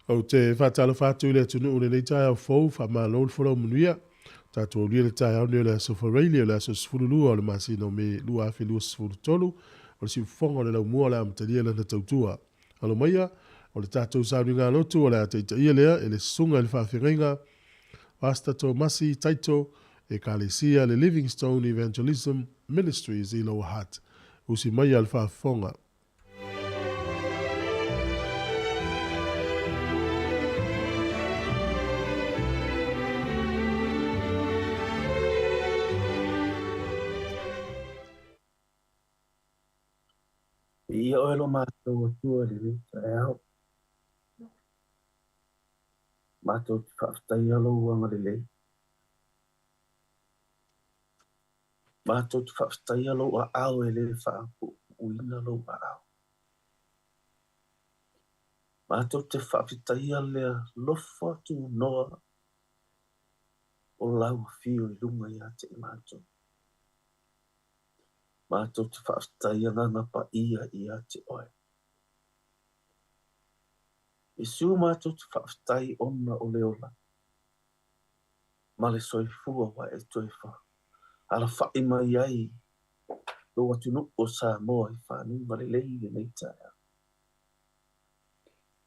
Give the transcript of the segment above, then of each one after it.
Ou te faatalofa atu i le atunuu i lenei taeao fou, faamalo le folau manuia. Tatou aulia le taeao nei o le aso Faraile, o le aso 12 o le masina o Me 2023, o le siufofoga o le laumua o le a amatalia lana tautua. Alo maia, o le tatou sauniga lotu o le a taitaia lea e le susuga i le faafeagaiga Pastor Tomasi Taito, Ekalesia le Livingstone Evangelism Ministries i Lower Hutt. Usi maia le faafofoga. Viia oe lo matou Atua i lenei taeao. Matou te faafetaia lou agalelei. Matou te faafetaia lou aao e le faapuupuuina lou aao. Matou te faafetaia le alofa tunoa o lau afio i luga ia te i matou. Matou te faafetai Agaga Paia ia te oe. Iesu matou te faafetai ona o le ola ma le soifua ua e toe alafai mai ai lou atunuu o Samoa i fanuga lelei i lenei taeao.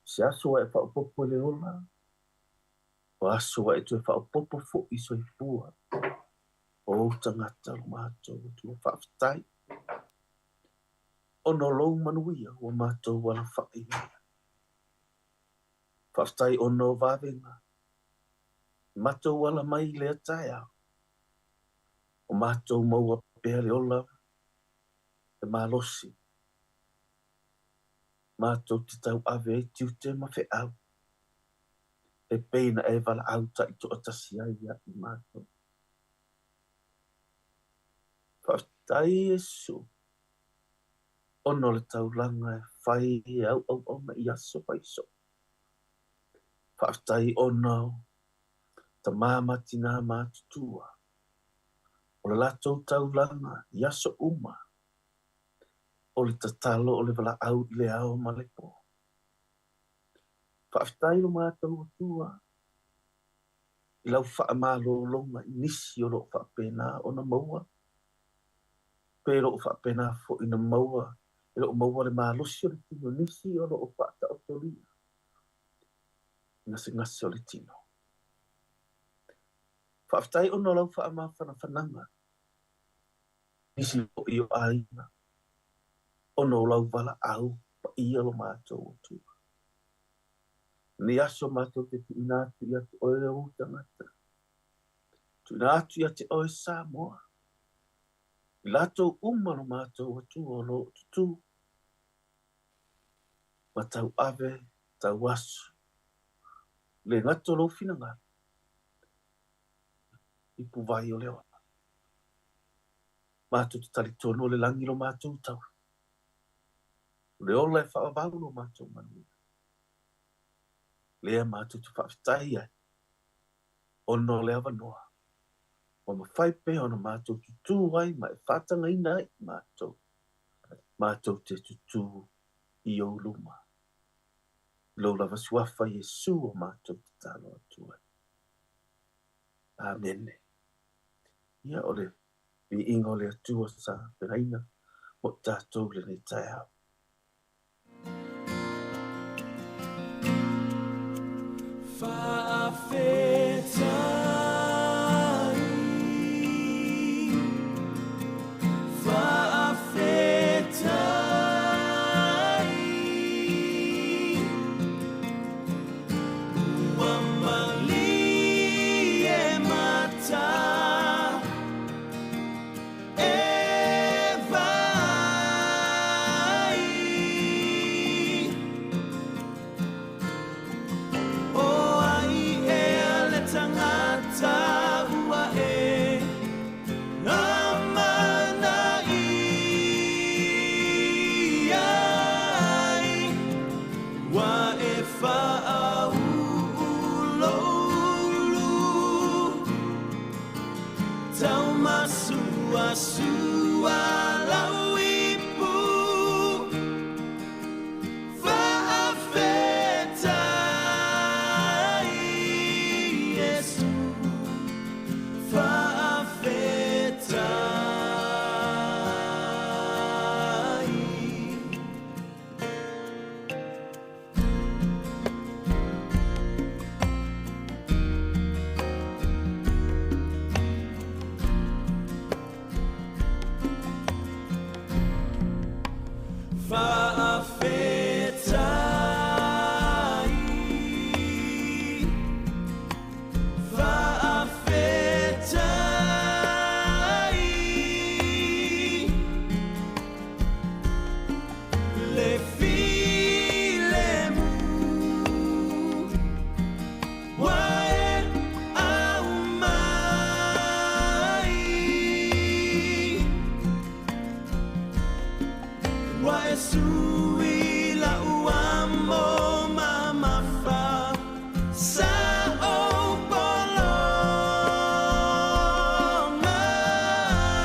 Se aso ua e faaopoopo i le ola, o aso ua e toe faaopoopo foi i soifua o ou tagata lo matou Atua. Faafetai ona o lou manuia ua matou alafai mai ai. Faafetai ona o vavega matou ala mai i lea taeao, o matou maua pea le ola le malosi, matou te tauave ai tiute ma feau, e pei na e valaau taitoatasi ai ia i matou. Faafetai Iesu, ona o le taulaga e fai e au auauna i aso faiso. Faafetai ona o tamā ma tinā matutua, o le latou taulaga i aso uma, o le tatalo o le valaau i le ao ma le pō. Faafetai lo matou Atua i lau faamalologa i nisi o loo faapena ona maua, pe loo faapena foi na maua, e loo maua le malosi o le tino, nisi o loo faataotolia gasegase o le tino. Faafetai ona o lau faamafanafanaga nisi foi o aiga, ona o lau valaau paia lo matou Atua. Lenei aso matou te tuuina atu ia te oe ou tagata, tuuina atu ia te oe Samoa, i latou uma lo matou Atua o loo tutū, ma tauave tauaso, le gato lou finagalo, ipuvai o le ola. Matou te talitonu o le lagi lo matou tau, o le ola e faavavau lo matou manuia. Lea matou te faafetai ai, ona o le avanoa, ua mafai pea ona matou tutū ai ma e faatagaina ai matou, matou te tutū i ou luma. I lou lava suafa Iesu o matou tatalo atu ai. Amene. Ia o le viiga o le Atua sa peraina mo i tatou lenei taeao. Faafetai, faafetai, ua malie mata e vaai. O ai ea le Fa'afetai, fa'afetai, le filemu ua e aumai, ua e sui la'u amo mamafa sa ou pologa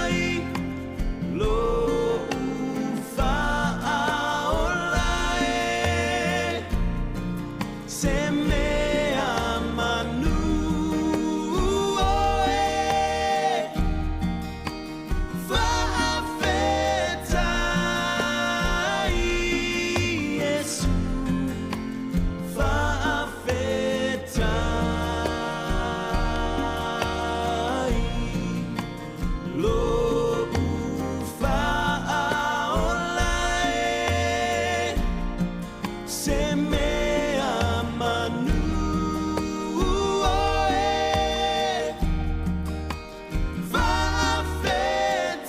ai lo'u fa'aola e se mea manu oe. Fa'afetai Iesu, fa'afetai lo'u fa'aola e se mea manu oe. Fa'afetai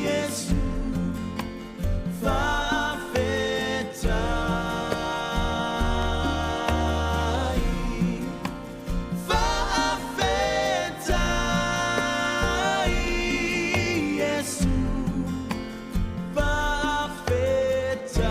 Iesu, fa'afetai, fa'afetai Iesu, fa'afetai.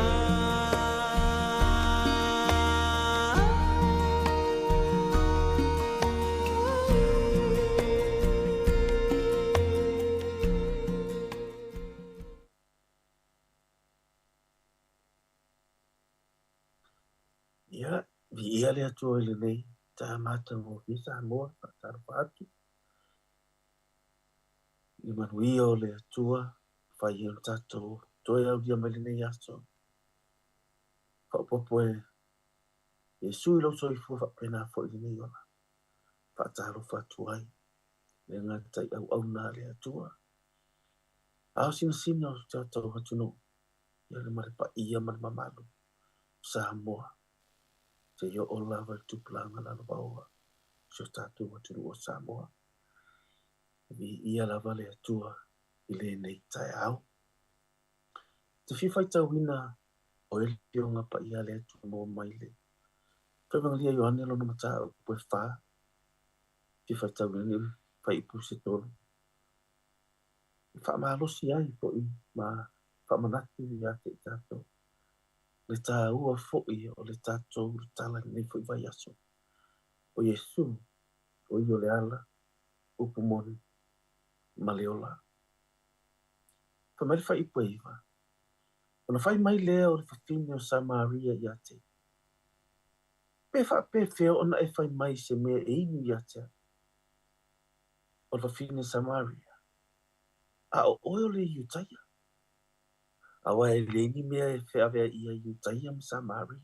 Ia, viia le Atua i lenei tamatagofie Samoa, faatalofa atu. I manuia o le Atua, fai ai o le tatou toe aulia mai lenei aso. Faaopoopo e Iesu i lou soifua faapena foi lenei ola. Faatalofa atu ai le gata i auauna a le Atua. A o sinasina o le tatou atunuu, ia le ma le paia ma le mamalu Samoa. Seia oo lava i le tupulaga lalovaoa o si o tatou atunuu o Samoa. Viia lava le Atua i lenei taeao. Te fia faitauina o e le Afioga Paia a le Atua maua mai le Faivagalii a Ioane lona mataupu e 4. Fia faitauina ni fuaiupu se 3. E faamalosi ai fo'i ma faamanatu ia te i tatou le tāua fo'i o le tatou tala i lenei fo'i vaiaso. O Iesu, o ia o le ala, upu moni ma le ola. Fai mai le fuaiupu e 9. Ona fai mai lea o le fafine o Samaria ia te ia. Pe faapefea ona e fai mai se mea e inu ia te au. O le fafine Samaria. A o oe o le Iutaia. Aua e leai ni mea e feaveaia Iutaia ma Samaria.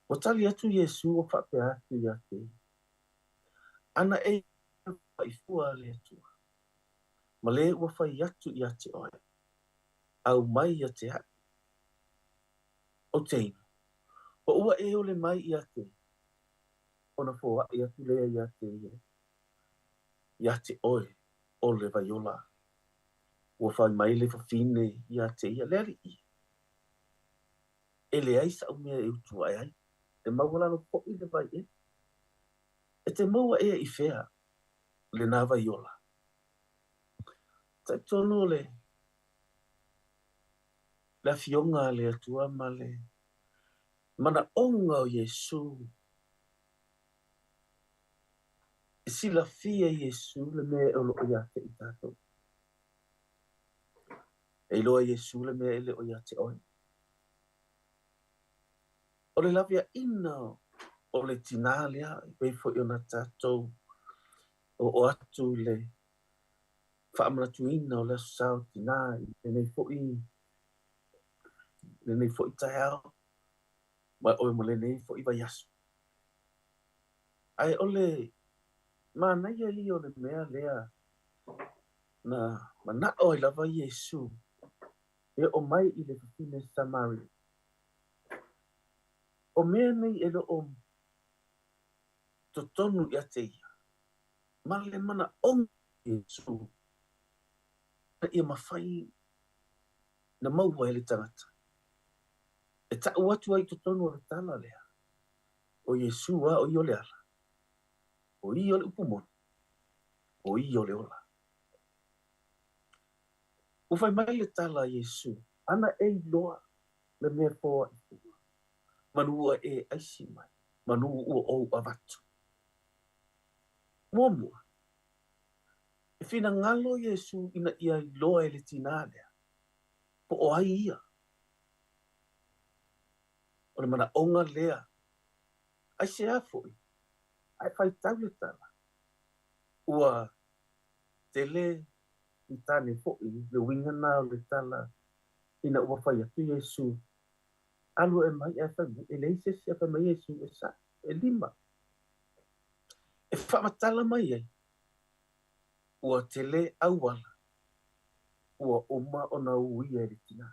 Ua tali atu Iesu ua faapea atu ia te ia. Ana e faifua a le Atua. Ma le ua fai atu ia te oe. Aumai ia te a'u. Ou te inu. Po ua e ole mai ia te ia. Ona foa'i atu lea ia te ia. Ia te oe o le vai ola. Ua fai mai le fafine ia te ia le alii. E leai sa'u mea e utu a'e ai. E maualalo fo'i le vai ele. E te maua ea i fea lenā vai ola. Talitonu o le le Afioga a le Atua ma le manaoga o Iesu. E silafia e Iesu le mea o lo'o ia te i tatou. E iloa e Iesu le mea e le o ia te oe. O le laveaiina o le tinā lea e pei foi ona tatou oo atu i le faamanatuina o le Aso Sa o Tinā i lenei foi taeao ma oe ma lenei foi vaiaso. Ae o le manaia ia o le mea lea Na mana'o ai lava Iesu e oo mai i le fafine Samaria. O mea nei e le o totonu ia te ia, ma le manaʻoga o Iesu ina ia mafai na maua e le tagata. E ta'u atu ai i totonu o le tala lea, o Iesu a o ia o le ala, o ia o le upu moni, o ia o le ola. Ua fai mai le tala a Iesu, Ana e iloa le mea foaʻi fua, manu ua e aisi mai, manu ua ou avatu. Muamua, e finagalo Iesu ina ia iloa e le tinā lea, po o ai ia. O le manaʻoga lea, aisea foʻi, a e faitau le tala, ua tele ni tane foʻi le uiga na o le tala ina ua fai atu Iesu, Alu e mai ae fai mai, e leai se isi, ae fai mai Iesu, E saʻo, e lima. E faamatala mai ai, ua tele auala ua uma ona uia e le tinā.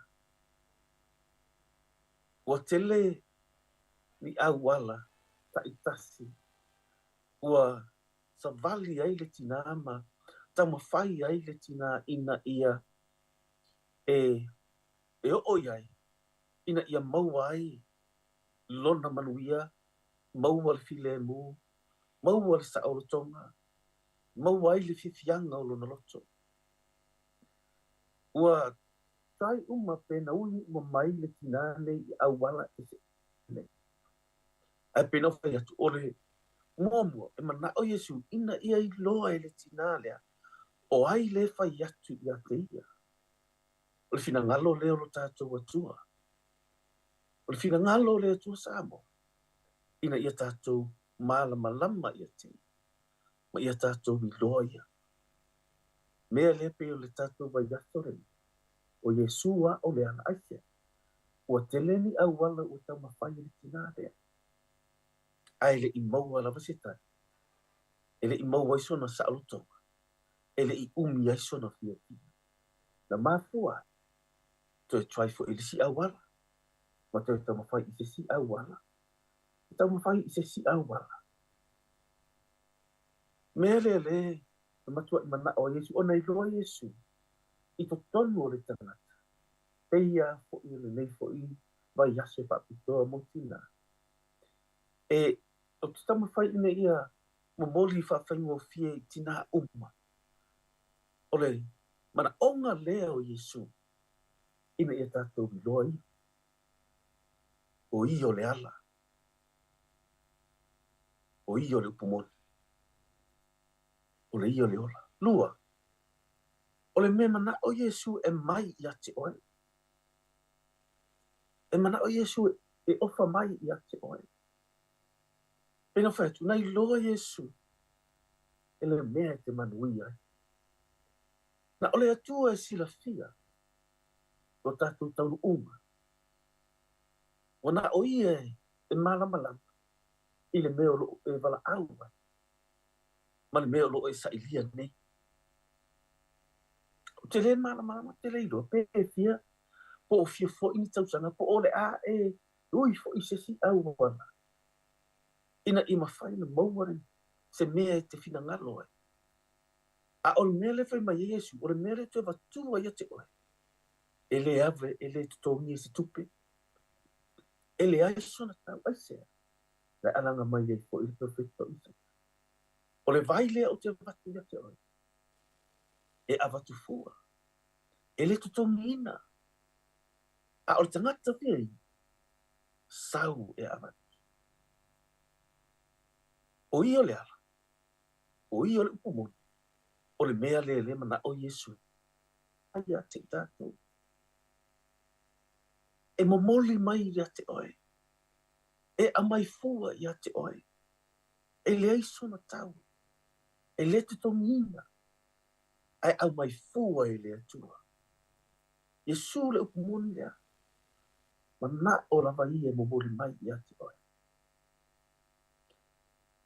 Ua tele ni auala taitasi ua savali ai le tinā ma taumafai ai le tinā ina ia e e oo i ai, ina ia maua ai lona manuia, maua le filemu, maua le saolotoga, maua ai le fiafiaga o lona loto. Ua try uma pe na ui uma mai le tinā nei i auala eseese. Ae pei ona ou fai atu, o le muamua, e manaʻo Iesū ina ia iloa e le tinā lea, o ai le fai atu ia te ia. O le finagalo lea o lo tatou Atua. O le finagalo o le Atua Samoa, ina ia tatou malamalama ia te ia, ma ia tatou iloa ia. Mea lea pei o le tatou vaiaso lenei, o Iesū a o le ala. Aisea? Ua tele ni auala ua taumafai e le tinā lea, ae le i maua lava se tali, e le i maua ai sona saolotoga, e le i umi ai sona fiafia. Na mafua ai, toe try foi i le isi auala, ma toe taumafai i se isi auala, taumafai i se isi auala. Mea lea le na matuaʻi manaʻo ai Iesu, ona iloa Iesu i totonu o le tagata, pei a foʻi o lenei foʻi vaiaso e faapitoa mo tinā. E, ou te taumafai ina ia momoli faafaigofie i tinā uma. O le manaʻoga lea o Iesu ina ia tatou iloa ia. O ia o le ala. O ia o le upu moni. O le ia o le ola. Lua, o le mea manaʻo Iesu e mai ia te oe. E manaʻo Iesu e ofa mai ia te oe. Pei ona fai atu, na iloa Iesu e le mea e te manuia ai. Na o le Atua e silafia lo tatou taunuuga. Ua na o ia e malamalama i le mea o lo o e valaau ai ma le mea o lo o e sailia nei. Ou te le malamalama, ou te le iloa pe fia, po o fia foi ni tausaga, po o le a e ui foi i se isi auala ina ia mafai ona maua se mea e te finagalo ai. A o le mea lea e fai mai ai Iesu, o le mea lea e toe avatua ia te oe, e le ave, e le totogia i se tupe, e leai sona tau. Aisea? Na e alaga mai ai foi le perofeta o Isaia. O le vai lea ou te avatu ia te oe, e avatu fua, e le totogiina. A o le tagata fia ia, sau e avatu. O ia o le ala, o ia o le upu moni, o le mea lea le manaʻo Iesu ai ia te i tatou. E momoli mai ia te oe, e aumai fua ia te oe, e leai sona tau, e le totogiina, ae aumai fua e le Atua. Iesu le upu moni lea, manaʻo lava ia e momoli mai ia te oe.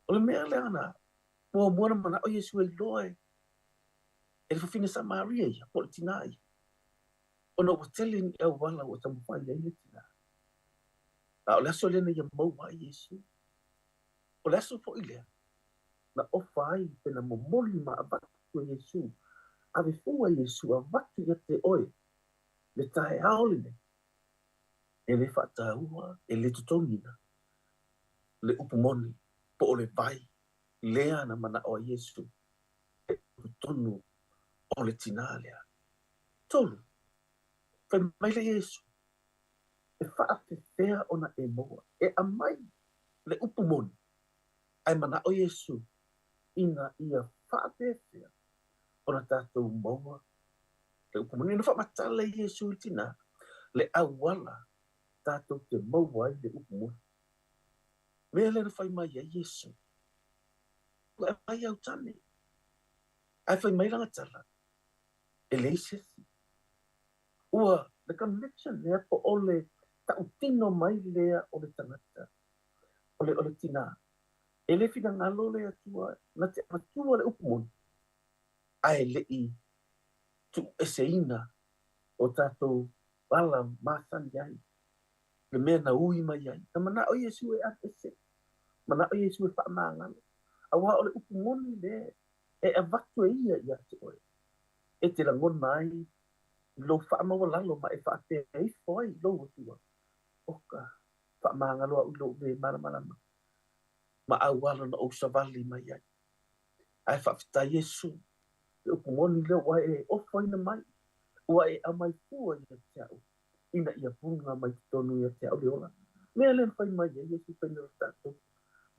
O le mea lea na muamua na manaʻo Iesu e iloa e E le fafine Samaria ia, po o le tinā ia. Ona ua tele ni auala ua taumafai ai le tinā. A o le aso lea na ia maua ai Iesu. O le aso foi lea na ofa ai pe na momoli ma avatu e Iesu, ave fua Iesu avatu ia te oe le taeao lenei. E le faataua, e le totogiina le upu moni po o le vai lea na manao ai Iesu e totonu o le tinā lea. Tolu, fai mai le Iesu, e faafefea ona e maua, e aumai le upu moni, ae manao Iesu ina ia faafefea ona tatou maua le upu moni. Na faamatala e Iesu i le tinā le auala tatou te maua ai le upu moni. Mea lea na fai mai ai Iesu, ua aumai au tane. Ae fai mai lana tala, e leai se isi. Ua le connection lea po o le tautino mai lea o le tagata, o le tinā. E le finagalo le Atua na te avatua le upu moni, ae le i tuueseina o tatou ala masani ai, le mea na ui mai ai. Na manao Iesu e aveese, manao Iesu e faamagalo, auā o le upu moni lea e avatu e ia ia te oe, e te lagona ai i lou faamaualalo ma e faapea ifo ai i lou Atua, oka, faamagalo au i lou le malamalama, ma auala na ou savali mai ai. Ae faafetai Iesu, le upu moni lea ua e ofoina mai, ua e aumai fua ia te au, ina ia puna mai totonu ia te au le ola. Mea lea na fai mai ai Iesu fai mai o tatou,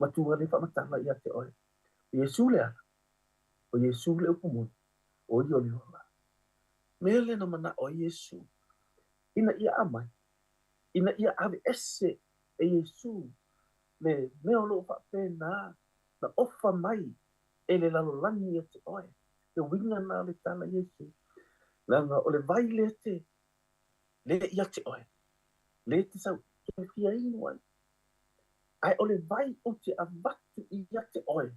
matua le faamatala ia te oe. O Iesu le ala, o Iesu le upu moni, o ia o le ola. Mea lea na manao ai Iesu, ina ia aumai, ina ia aveese e Iesu le mea o loo faapena na ofa mai e le lalolagi ia te oe. Le uiga na o le tala Iesu, leaga o le vai lea te lea ia te oe, le te sau toe fia inu ai. Ae o le vai ou te avatu ia te oe,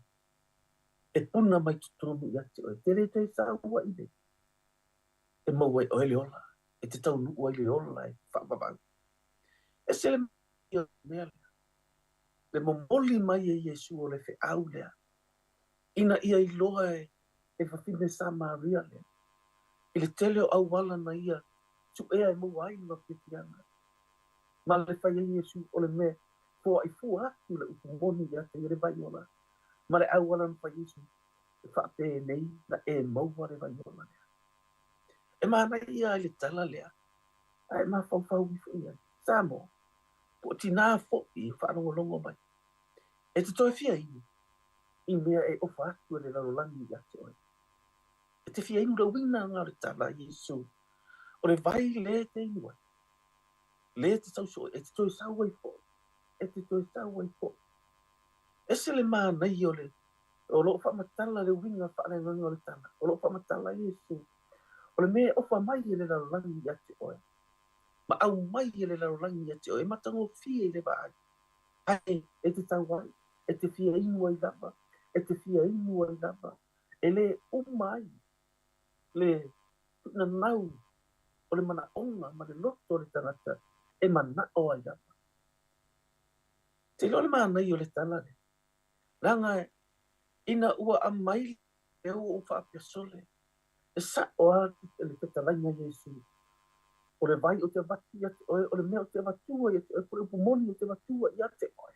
e puna mai totonu ia te oe. Te le toe sau ai le, e maua ai oe le ola, e te taunuu ai le ola e faavavau. E se le mea lea, le momoli mai e Iesu o le feau lea, ina ia iloa e fafine Samaria lea, i le tele o auala na ia suea e maua ai lona fiafiaga. Ma le fai ai Iesu o le mea foai fua atu le upu moni ia te ia le vai ola. Ma le auala na fai Iesu e faapenei na e maua le vai ola lea. E manaia ai le tala lea, ae mafaufau ifo i ai. Samoa, po o tinā foi e faalogologo mai. E te toe fia inu i mea e ofa atu e le lalolagi ia te oe. E te fia inu le uiga na o le tala a Iesu. O le vai le te inu ai, le te tauso, e te toe sau ai foi, e te toe sau ai foi. Ese le manaia o le o loo faamatala le uiga faaleagaga o le tala, o loo faamatala Iesu. O le mea e ofa mai e le lalolagi ia te oe, ma aumai e le lalolagi ia te oe, e matagofie i le vaai. Ae e te tau ai, e te fia inu ai lava, e te fia inu ai lava, e le uma ai le tuunanau o le manaoga ma le loto o le tagata e manao ai lava. Te iloa le manaia o le tala lea, leaga ina ua aumai lea ua ou faapea sole, e sao lava le fetalaiga a Iesu. O le vai o te avatu ia te oe, o le mea o te avatua ia te oe, po o le upu moni o te avatua ia te oe.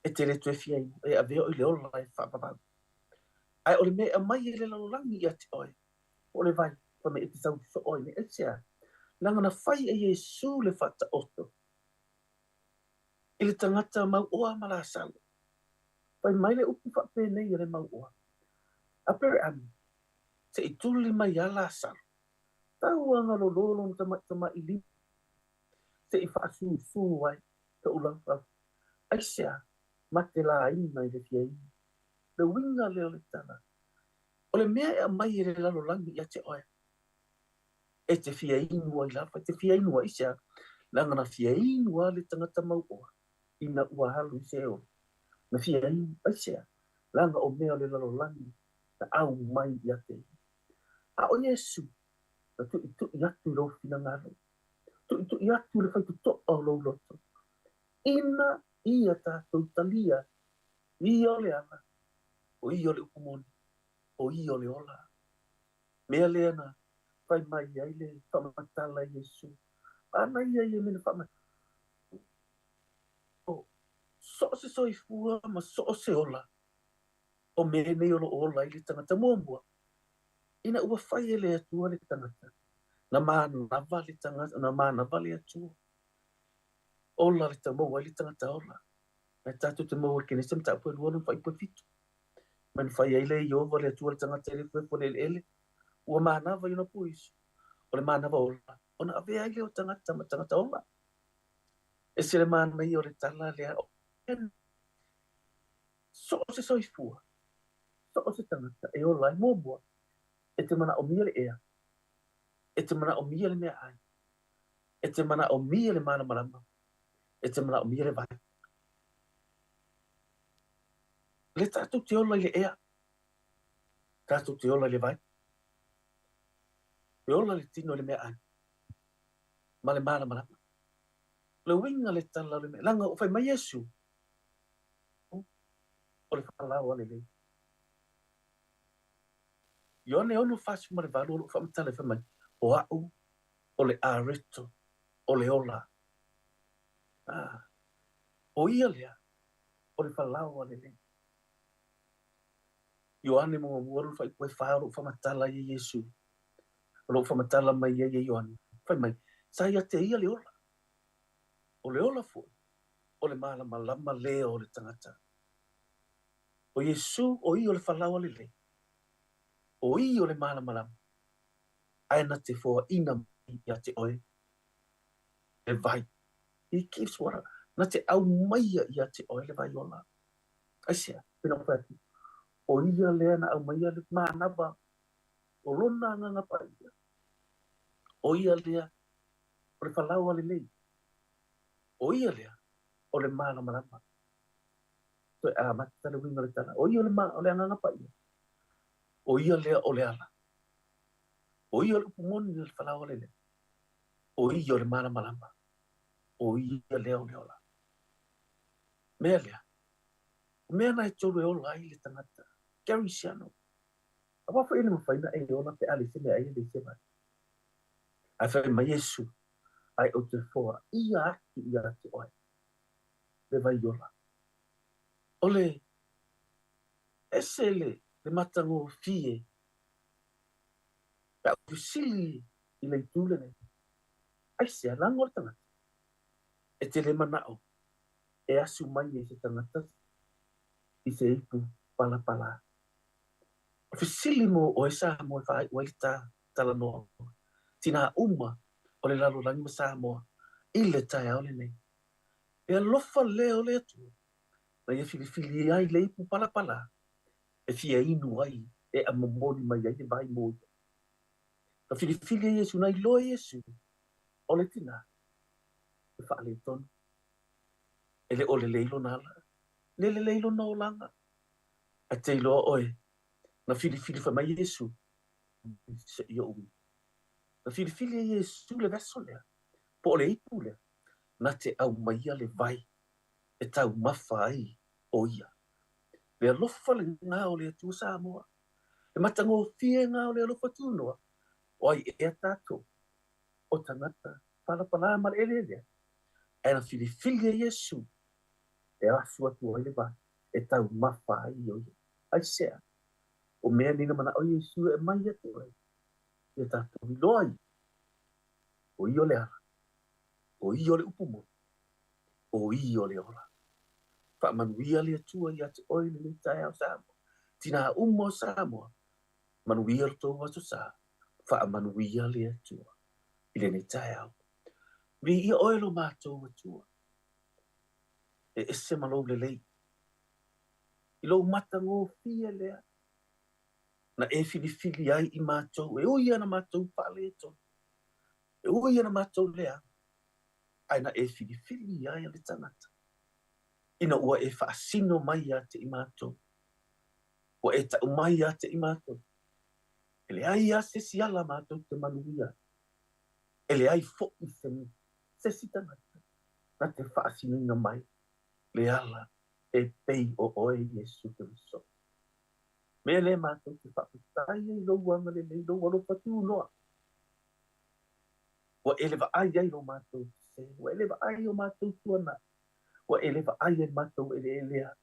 E te le toe fia inu, e avea oe i le ola e faavavau. Ae o le mea e aumai e le lalolagi ia te oe, po o le vai, fai mai e te sau soo ai nei, aisea? Leaga na fai e Iesu le faataoto i le tagata mauoa ma Lasalo. Fai mai le upu faapenei a le mauoa, Apereami, se i tuli mai a Lasalo, tau aga lolo lona tamaʻitamaʻi lima, se i faasusū ai toʻu laulau. Aisea? Mate laina i le fia inu. Le uiga lea o le tala, o le mea e aumai e le lalolagi ia te oe, e te fia inu ai lava, e te fia inu ai aisea? Leaga na fia inu lava le tagata mauoa ina ua alu i Seoli. Na fia inu, aisea? Leaga o mea o le lalolagi na aumai ia te ia. A o Iesu, na tuʻituʻi atu i lou finagalo, tuʻituʻi atu le faitotoa o lou loto, ina ia tatou talia, ia o le ala, o ia o le upu moni, o ia o le ola. Mea lea na fai mai ai le faamatala i Iesu, ana ia ia mea na faamatala. O so o se soifua ma so o se ola, o mea nei o loo ola ai le tagata muamua, ina ua fai e le Atua le tagata, na manava le tagata, na manava le Atua. Ola le maua ai le tagata ola. Ae tatou te maua i le Kenese mataupu e 2 lona fuaiupu e 7. Ma na fai ai le Ieova le Atua le tagata i le efuefu o le eleele, ua manava i ona puisu, o le manava ola, ona avea ai lea o tagata ma tagata ola. E se le manaia o le tala lea, so o se soifua, so o se tagata e ola ai muamua, e te manaomia le ea, e te manaomia le meaai, e te manaomia le malamalama, e te manaomia le vai. Le tatou te ola i le ea, tatou te ola i le vai. E ola le tino i le meaai, ma le malamalama. Le uiga le tala o le mea, leaga ua fai mai Iesu, o le falaoa lelei. Ioane 6:48 o loo faamatala e fai mai, o au o le areto o le ola. O ia lea o le falaoa lelei. Ioane muamua lona fuaiupu e 4 o loo faamatala ai e Iesu. O loo faamatala mai ai e Ioane. Fai mai, sa ia te ia le ola. O le ola foi, o le malamalama lea o le tagata. O Iesu, o ia o le falaoa lelei. O ia o le malamalama. Ae na te foaina mai ia te oe le vai. He gives water. Na te aumaia ia te oe le vai ola. Aisea, pena o fai atu. O ia lea na aumaia le manava o lona agaga paia. O ia lea o le falaoa lelei. O ia lea o le malamalama. Toe amata le uiga o le tala. O ia o le, o le agaga paia. O ia lea o le ala. O ia o le upu moni o le falaoa lelei. O ia o le malamalama. O ia lea o le ola. Mea lea. O mea na e tolu e ola ai le tagata. Kerisiano. Aua foi e le mafai ona e ola pe a leai se meaai e leai se vai. Ae fai mai Iesu, ae ou te foaia atu ia te oe le vai ola. O le ese le matagofie pe a ou fesili i le itu lenei. Aisea laga o le tagata e te le manao e asu mai e se tagata i se ipu palapala. O fesili mo oe Samoa e faaiu ai le talanoa. Tina uma o le lalolagi ma Samoa i le taeao lenei. E alofa lea o le Atua, na ia filifili ai le ipu palapala e fia inu ai e amomoli mai ai le vai mo ia. Na filifili e Iesu, na iloa e Iesu, o le tina, e faaletonu. E le o lelei lona ala, le lelei lona olaga. Ae te iloa oe, na filifili fai mai Iesu, se i ou. Na filifili e Iesu le vessel lea, po o le ipu lea, na te aumaia le vai e taumafa ai o ia. Le alofa lena o le Atua Samoa. Le matagofie lena o le alofa tunoa, o ai ea tatou, o tagata palapala ma le eleelea. Ae na filifili e Iesu e asu atu ai le vai e taumafa ai o ia. Aisea, o mea nei na manao Iesu e aumai ia te oe, ia tatou iloa ai, o ia o le ala, o ia o le upu moni, o ia o le ola. Faamanuia le Atua ia te oe lenei taeao Samoa. Tina uma o Samoa, manuia lo tou aso sa, faamanuia le Atua i lenei taeao. Viia oe lo matou Atua, e ese ma lou lelei. I lou matagofie lea, na e filifili ai i matou, e ui ana matou faaletonu, e ui ana matou leaga, ae na e filifili ai le tagata. Ina ua e faasino mai ia te i matou, ua e tau mai ia te i matou, E leai lava se isi ala matou te manuia ai, e leai foi se isi tagata na te faasinoina mai le ala e pei o oe Iesu Keriso. Mea lea matou te faafetai ai i lou agalelei, lou alofa tunoa, ua e le vaai ai lo matou sese, ua e le vaai o matou tuanai, ua e le vaai ai matou eleelea,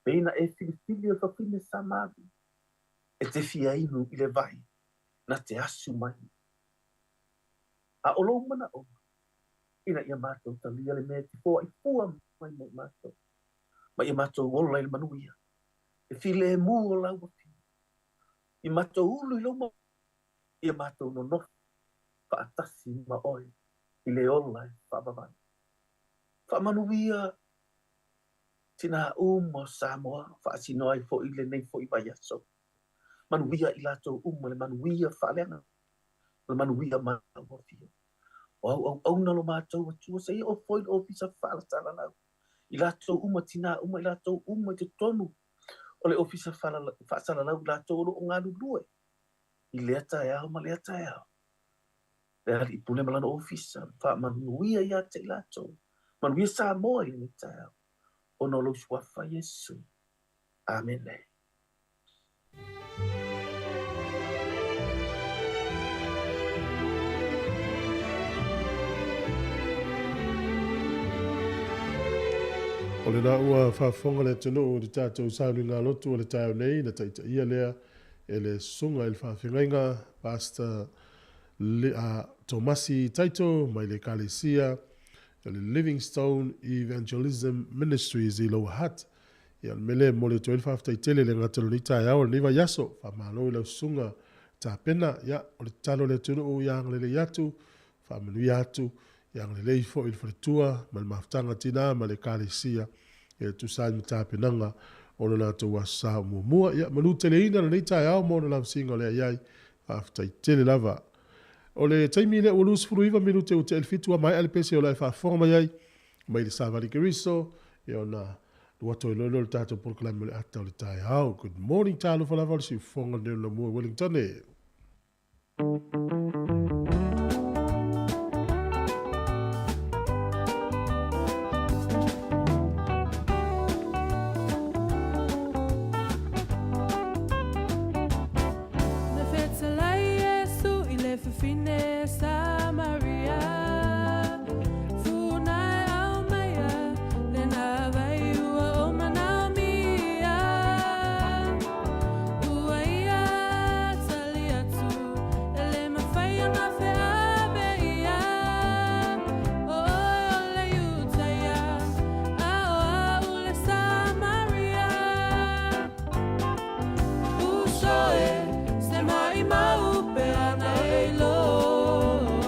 pei na e filifili o le fafine Samaria e te fia inu i le vai na te asu mai. A o lou manaʻoga, ina ia matou talia le mea e te foai fua mai mo i matou, ma ia matou ola i le manuia, le filemu o lau Afioga, i matou ulu i lou mau, ia matou nonofo faatasi ma oe i le ola e faavavau. Faamanuia tinā uma o Samoa, faasino ai foi lenei foi vaiaso. Manuia i latou uma le manuia faaleagaga, o le manuia mai lau Afioga. O au auauna lo matou Atua, seia oo foi i le Ofisa Faasalalau, i latou uma, tinā uma, i latou uma i totonu o le Ofisa Faasalalau, i latou o lo o galulue i lea taeao ma lea taeao. Le Alii Pule ma lana Ofisa, faamanuia ia te i latou. Manuia Samoa i lenei taeao, ona o lou suafa Iesu. Amene. O lena ua faafofoga le atunuu i le tatou sauniga lotu o le taeao nei, na taitaia lea e le Susuga i le Faafeagaiga Pastor Tomasi Taito mai le Ekalesia o le Livingstone Evangelism Ministries i Lower Hutt. Ia, o le mea lea e momoli atu ai le faafetai tele i le gata o lenei taeao o lenei vaiaso. Faamalo i lau susuga tapena. Ia, o le tatalo a le atunuu ia agalelei atu, faamanuia atu, ia agalelei foi i le faletua ma le mafutaga tina ma le Ekalesia e tusa ai ma tapenaga o lo latou Aso Sa o muamua. Ia, manuteleina lenei taeao ma ona lavasiga o le a i ai. Faafetai tele lava. O le taimi lea ua 29 minute ua tea i le 7 ua maea le pese o la e faafofoga mai ai mai le Savali Keriso, ia ona alu atu ai loa lea o le tatou polokalame o le ata o le taeao. Good morning, talofa lava o le siufofoga lenei o le Lamua i Wellington e. Na fetalai Iesu i le fafine Samaria, Funa e aumaia lena vai ua o manaomia. Ua ia tali atu, e le mafai ona feabe ia. O oe o le Iutaia, a o au le Samaria. Uso e, se maʻimau pe ana e iloa.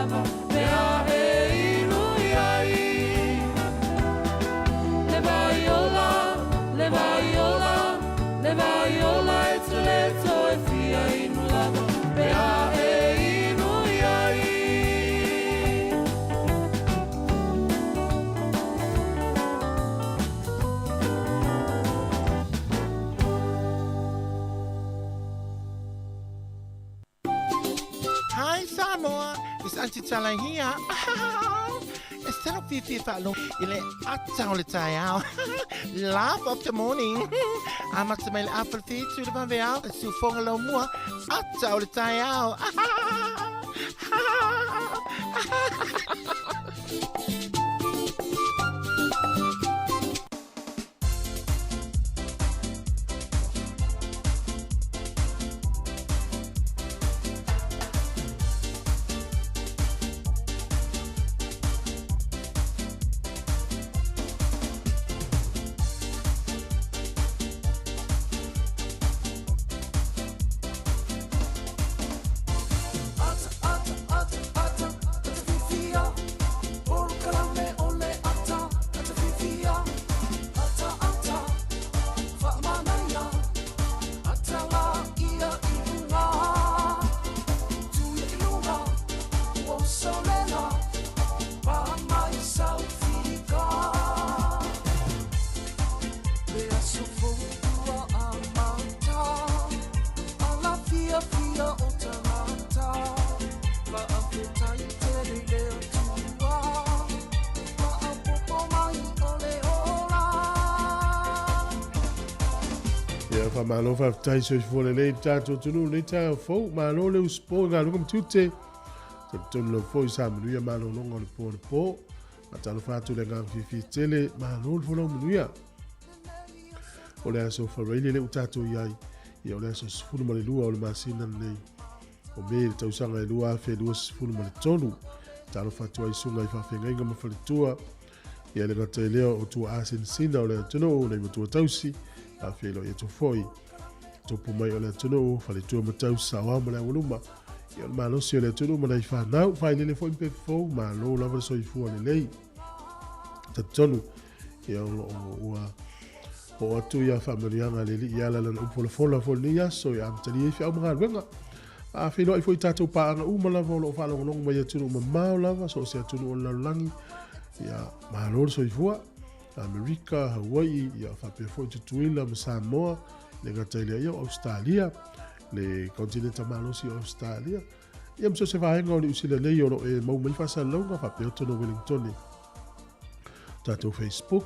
lava pe a e inu i ai. Le vai ola, le vai ola, le vai ola e te le toe fia inu lava pe a e inu i ai. Hi Samoa, it's Auntie Tala here. E salo fiafia faalogo i le ata o le taeao. Laugh of the morning. Amata mai le afa le fitu le vaveao, le siufoga laumua, ata o le taeao. Ia, faamalo faafetai soifua lelei le tatou atunuu i lenei taeao fou. Malo le usupo i galuega ma tiute. Talitonu lava foi sa manuia malologa o le po anapo. Faatalofa atu i le agaga fiafia tele, malo le folau manuia. O le aso Faraile lea ua tatou i ai, ia o le aso 12 o le masina lenei o Me i le tausaga e 2023. Talofa atu ai susuga i faafeagaiga ma faletua, ia le gata i lea o tuaasinasina o le atunuu, nai matua tausi, faafeiloai atu foi tupu mai o le atunuu, faletua ma tausi, saoao ma le aualuma, ia o le malosi o le atunuu ma nai fanau, failele foi ma pepe fou, malo lava le soifua lelei. Talitonu, ia o loo ua oo atu ia faamanuiaga a le Alii e ala i lana upu folafola foi i lenei aso e amatalia ai feau ma galuega. A feiloai foi i tatou paaga uma lava o lo o faalogologo mai i atunuu mamao lava, so o se atunuu o le lalolagi, ia malo le soifua. Amerika, Hawaii, ia faapea foi Tutuila ma Samoa, le gata i lea ia o Ausetalia, le kontineta malosi o Ausetalia, ia ma so o se vaega o Niu Sila nei o lo o e mau mai faasalalauga faapea totonu o Wellingtone. Tatou Facebook,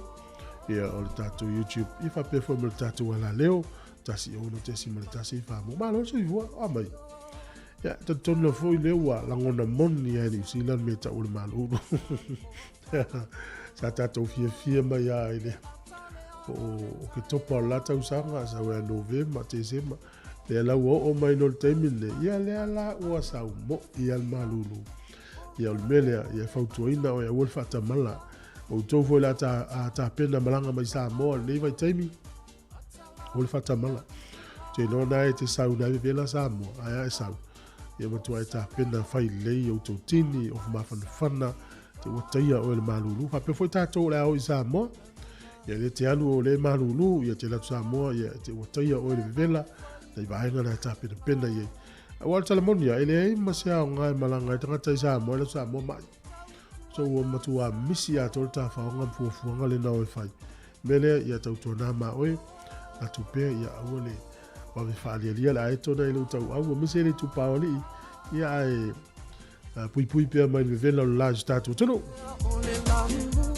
ia o le tatou YouTube, ia faapea foi ma le tatou alaleo, 106.1 mo. Malo le soifua, o mai. Ia, talitonu lava foi lea ua lagona moni lava e Niu Sila le mea e tau o le malulu. Sa tatou fiafia mai lava i le o Oketopa o le la tausaga, sau ia Novema, Tesema, lea la ua oo mai loa i le taimi lenei, ia lea la ua sau moi lava le malulu. Ia o le mea lea, ia e fautuaina oe aua le faatamala. O outou foi o le a tapena malaga mai Samoa i lenei vaitaimi, aua le faatamala. Ou te iloa na e te sau na e vevela Samoa, ae a e sau, ia matua e tapena fai lelei outou tini, ofu mafanafana, te ua taia oe le malulu. Faapea foi tatou o le a o i Samoa, ia le te alu o le malulu, ia te alu atu Samoa, ia te ua taia oe le vevela, nai vaega na e tapenapena i ai. Aua o le tala moni ia, e leai ma se aoga e malaga ai tagata i Samoa, e alu atu Samoa mai. So ua matua misi atoa le tafaoga ma fuafuaga lena o e fai. Mea lea, ia tautuana ma oe, atu pea, ia aua le vave faalialia le aeto na i lou tauau, aemaise le itupa o alii, ia ae puipui pea mai le vevela o le la i so tatou atunuu.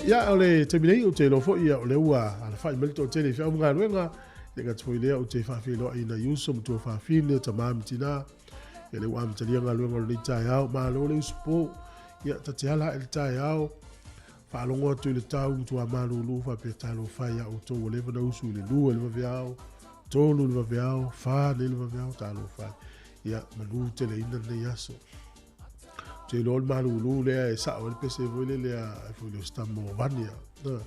Ia, o le taimi nei, ou te iloa foi, ia, o lea ua alafai mai le toatele i feau ma galuega, le gata foi lea, ou te faafeiloai i nai uso ma tuafafine, tama ma tina, ia lea ua amatalia galuega o lenei taeao, malo le usupo, ia, ta te ala ae le taeao, faalogo atu i le tau ma tuamalulu faapea talofa e ia outou ua leva na usu i le 2 i le vaveao, 3 i le vaveao, 4 nei le vaveao, talofa e. Ia, manu teleina lenei aso. Ou te iloa o le malulu lea e sao ai le pese foi lele a foi le o Stamo Vania. Na.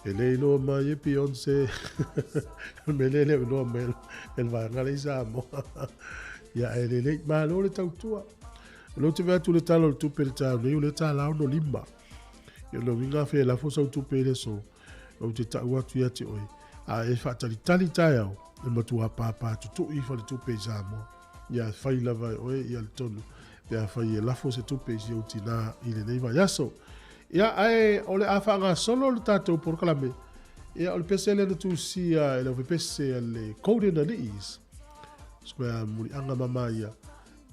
E le iloa mai e Beyonce. O le mea lea e le o iloa mai e le vaega lea i Samoa. Ia, e lelei. Malo le tautua. O lea ou te vaai atu i le Tala o le Tupe i le taeao nei, o lea e $1.65. Ia o le uiga afai e lafo sau tupe i le aso, ou te tau atu ia te oe, a e faatalitali taeao, e matua pāpā tutui faletupe i Samoa. Ia e fai lava e oe ia le tonu pe afai e lafo se tupe i si ou tinā i lenei vaiaso. Ia, ae o le a faagasolo le tatou polokalame. Ia, o le pese lea na tusia e le aufepese a le Golden Aliis, Square Muliaga Mama ia.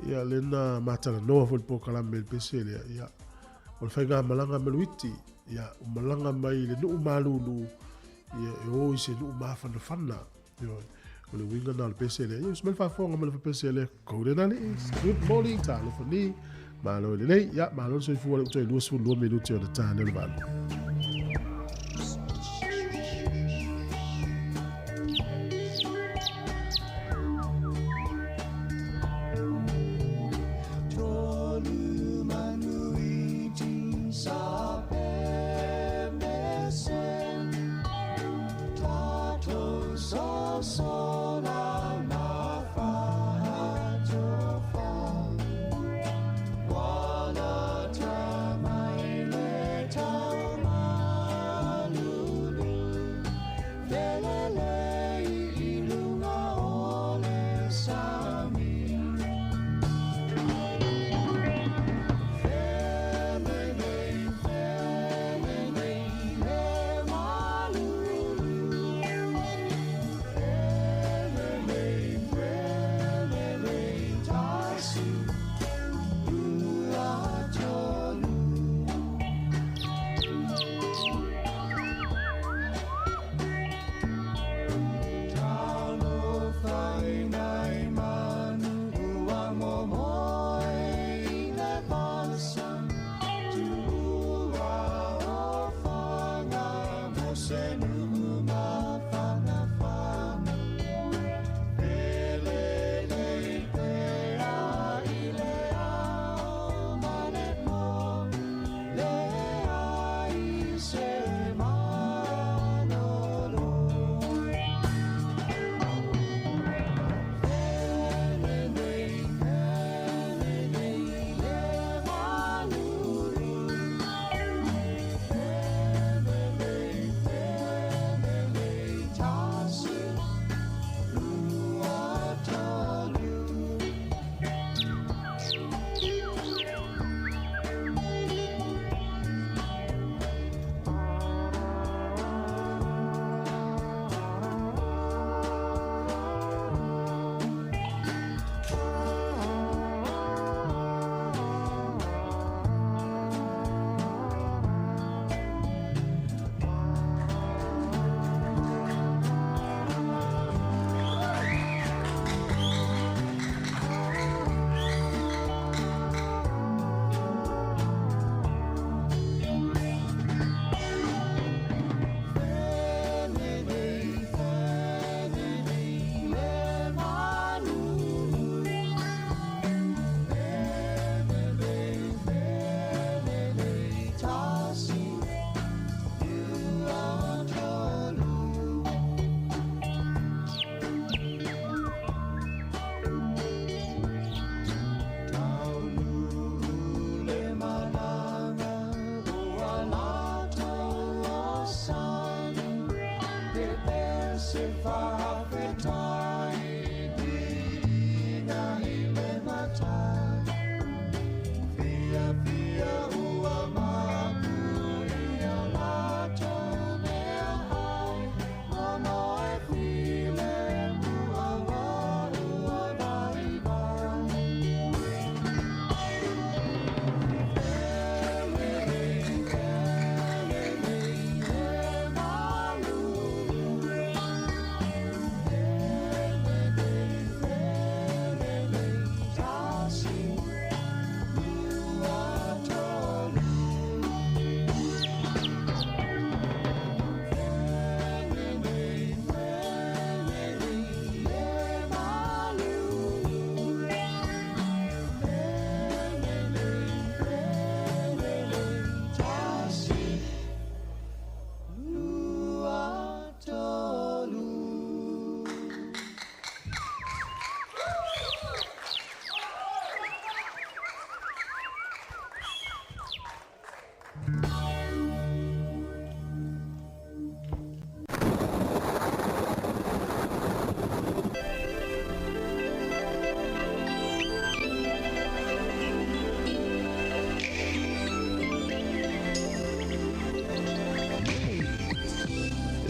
Ia, lea na matalanoa foi le polokalame i le pese lea. Ia, o le faigamalaga ma Luiti, ia, ua malaga mai i le nuu malulu, ia, e o i se nuu mafanafana. Ioe, o le uiga lena o le pese lea. Ia, usu mai le faafofoga ma le pese lea. Golden Aliis, good morning, talofa ni. Malo e lelei, ia, malo le soifua le uta i 22 minute o le ta lea o le valu.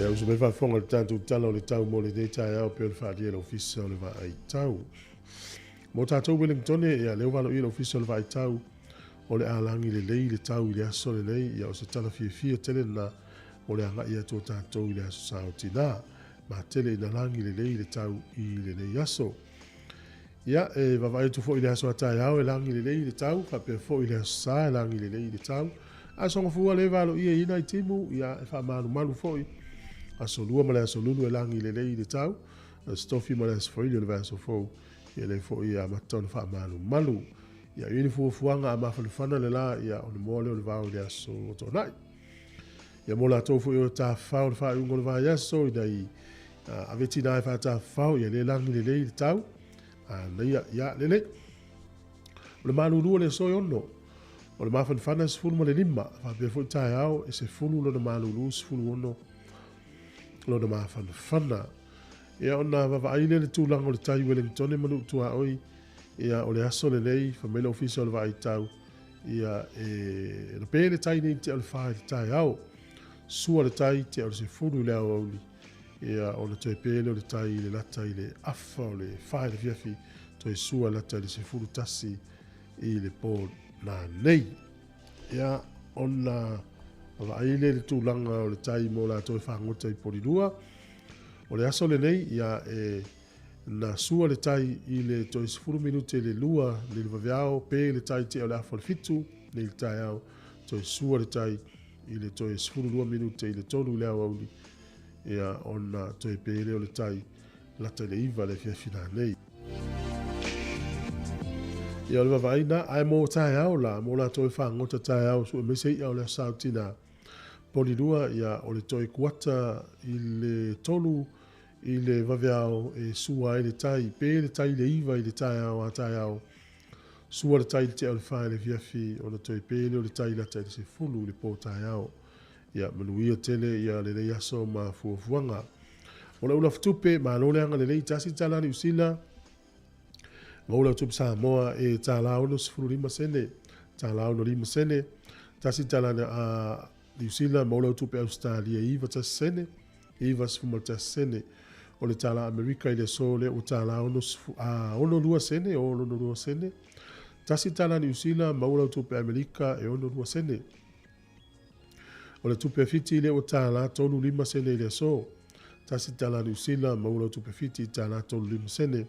Ia uso mai faafofoga i le tatou Tala o le Tau mo lenei taeao pei ona faaalia e le Ofisa o le Vaai Tau. Mo tatou Wellingtone, ia lea ua valoia le Ofisa o le Vaai Tau o le a lagi lelei le tau i le aso lenei, ia o se tala fiafia tele lena mo le agai atu o tatou i le Aso Sa o Tina. Matele ina lagi lelei le tau i lenei aso. Ia, e vaavaai atu foi i le aso a taeao e lagi lelei le tau, faapea foi i le aso Sa e lagi lelei le tau. Aso Gafua le valoia i nai timu, ia e faamalumalu foi. Aso Lua ma le Aso Lulu e lagi lelei le tau. Aso Tofi ma le Aso Faraile o le vaiaso fou, ia lea foi e amata ona faamalumalu. Ia, i ni fuafuaga a mafanafana le la, ia ona moa lea o le vao i le aso Toonai. Ia mo latou foi o tafafao i le faaiuga o le vaiaso ina i ave tina e faatafafao, ia le lagi lelei le tau. Manaia, ia lelei. O le malulu o le aso e 6. O le mafanafana e 15, faapea foi taeao e 10 lona malulu, 16 lona mafanafana. Ia ona vaavaai lea i le tulaga o le tai Wellingtone ma Nuu Tuaoi, ia o le aso lenei, fai mai le Ofisa o le Vaai Tau, ia e lape le tai nei i tea o le 4 i le taeao. Sua le tai tea o le 10 i le aoauli, ia ona toe pe lea o le tai i le lata i le afa o le 4 i le afiafi, toe sua lata i le 11 i le po nanei. Ia ona vaai lea i le tulaga o le tai mo latou e fagota i Polilua. O le aso lenei, ia e na sua le tai i le toe 10 minute i le 2 nei le vaveao, pe le tai tea o le afa o le 7 nei le taeao, toe sua le tai i le toe 12 minute i le 3 i le aoauli, ia ona toe pe lea o le tai lata i le 9 le afiafi nanei. Ia o le vaavaai na, ae mo taeao la, mo latou e fagota taeao sue mai se i'a o le aso Sa o Tina. Polilua, ia o le toe kuata i le 3 i le vaveao e sua ai le tai, pe le tai i le 9 i le taeao a taeao, sua le tai i le tea o le 4 i le afiafi, ona toe pe lea o le tai lata i le 10 i le po taeao. Ia manuia tele ia lenei aso ma fuafuaga. O le ula fatupe, malo le agalelei, tasi tala Niu Sila, ma ula tupe Samoa e tala 65 sene, tala 65 sene, tasi tala a Niu Sila, ma ula tupe Australia e 91 sene, 91 sene. O le tala Amerika i le aso lea ua tala 62 sene, o 62 sene, tasi tala Niu Sila, ma ula tupe Amerika e 62 sene. O le tupe Fiti lea ua tala 35 sene i le aso, tasi tala Niu Sila, ma ula tupe Fiti tala 35 sene.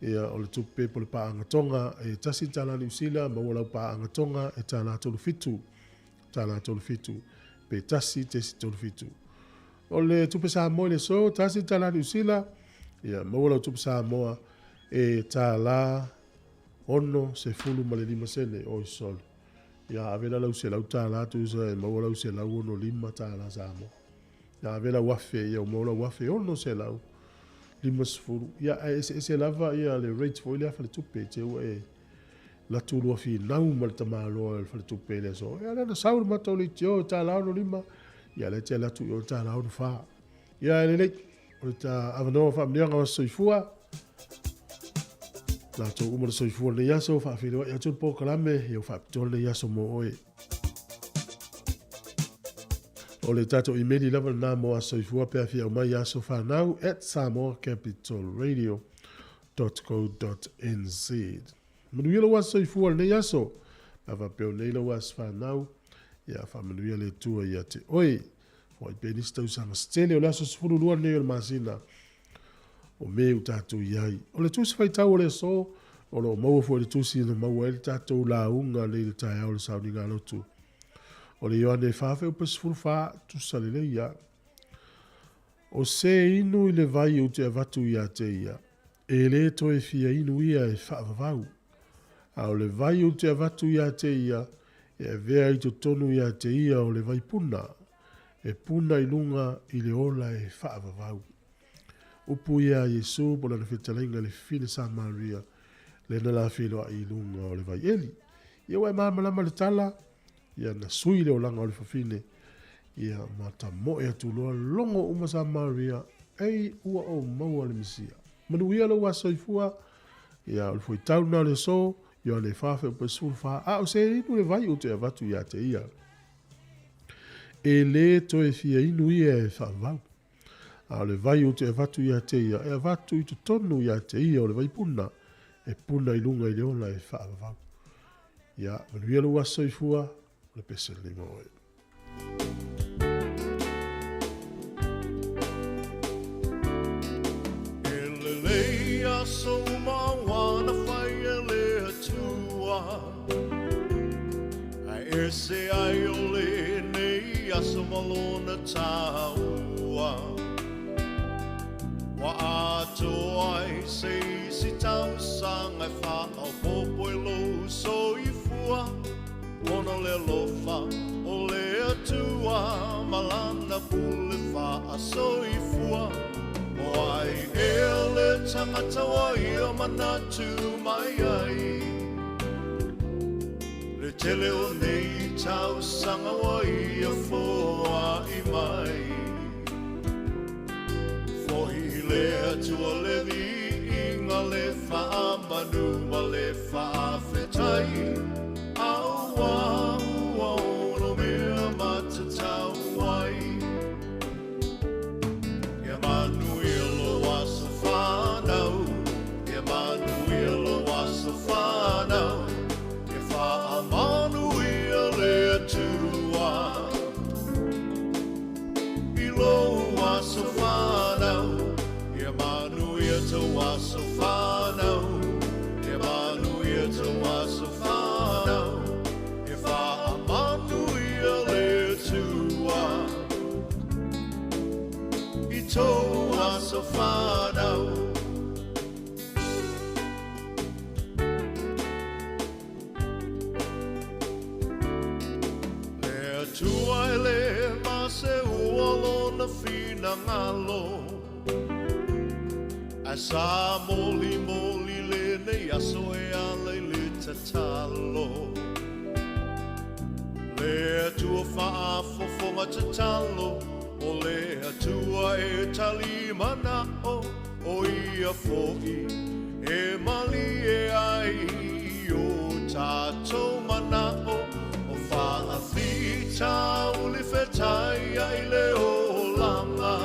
Ia o le tupe po le paaga Tonga e tasi tala Niu Sila, ma ua lau paaga Tonga e tala 37, tala 37, pe tasi tesi 37. O le tupe Samoa i le aso, tasi tala Niu Sila, ia maua lau tupe Samoa e tala 65 sene oi solo. Ia ave la lau selau tala tusa e maua lau selau 65 tala Samoa. Ia ave lau afe, ia maua lau afe 650. Ia ae eseese lava ia le rate foi lea faletupe te ua e latu lua finau ma le tamaloa le faletupe le aso. Ia lea na sau le matou leitio tala 65. Ia lea te latu i o tala 64. Ia e lelei, o le ta avanoa faamanuiaga o soifua. Latou uma le soifua lenei aso, faafeiloai atu le polokalame, ia ua faapitoa lenei aso mo oe. O le tatou imeli lava lena mo aso soifua pe a fia aumai aso fanau at samoacapitalradio.co.nz. Manuia lou aso soifua lenei aso. A faapea o nei lau aso fanau, ia faamanuia le Atua ia te oe. Foai pea nisi tausaga se tele o le aso 12 lenei o le masina o Me ua tatou i ai. O le tusi faitau o le aso, o lo o maua foi le tusi na maua ai le tatou lauga nei le taeao o le sauniga lotu. O le Ioane 4 feupa 14, tusa lelei ia. O se inu i le vai ou te avatu ia te ia, e le toe fia inu ia e faavavau. A o le vai ou te avatu ia te ia, e avea i totonu ia te ia o le vai puna, e puna i luga i le ola e faavavau. Upu ia a Iesu po lana fetalaiga i le fafine Samaria, lea na la feiloai i luga o le vai eli. Ia ua e malamalama le tala, ia na sui le olaga o le fafine, ia ma tamoe atu loa logo uma Samaria, ei ua ou maua le Mesia. Manuia lou aso soifua, ia o le fuaitau lena o le aso, Ioane 4 feupa 14, a o se inu le vai ou te avatu ia te ia. E le toe fia inu ia e faavavau. A o le vai ou te avatu ia te ia, e avatu i totonu ia te ia o le vaipuna, e puna i luga i le ola e faavavau. Ia, manuia lou aso soifua, o le pese lenei mo oe. E lelei aso uma ua na fai e le Atua, Ae ese ai o lenei aso ma lona taua. Ua atoa ai se isi tausaga e faaopoopo i lou soifua, Ona o le alofa o le Atua ma lana pule faasoifua. O ai ea le tagata ua ia manatu mai ai, Le tele o nei tausaga ua ia foai mai? Fo'i i le Atua le viiga, le faamanu ma le faafetai, Auā ua ono mea matatau ai. Ia manuia lou aso fanau, Ia manuia lou aso fanau, Ia faamanuia le Atua i lou aso fanau, Ia manuia tou aso fanau, Ia manuia tou aso fanau, Ia faamanuia le Atua i tou aso fanau. Le Atua e lē maseua lona finagalo, Ae sa molimoli lenei aso e ala i le tatalo. Le Atua faafofoga tatalo, O le Atua e tali manao, O ia foi e malie ai i o tatou manao, O faafitauli fetai ai le olaga.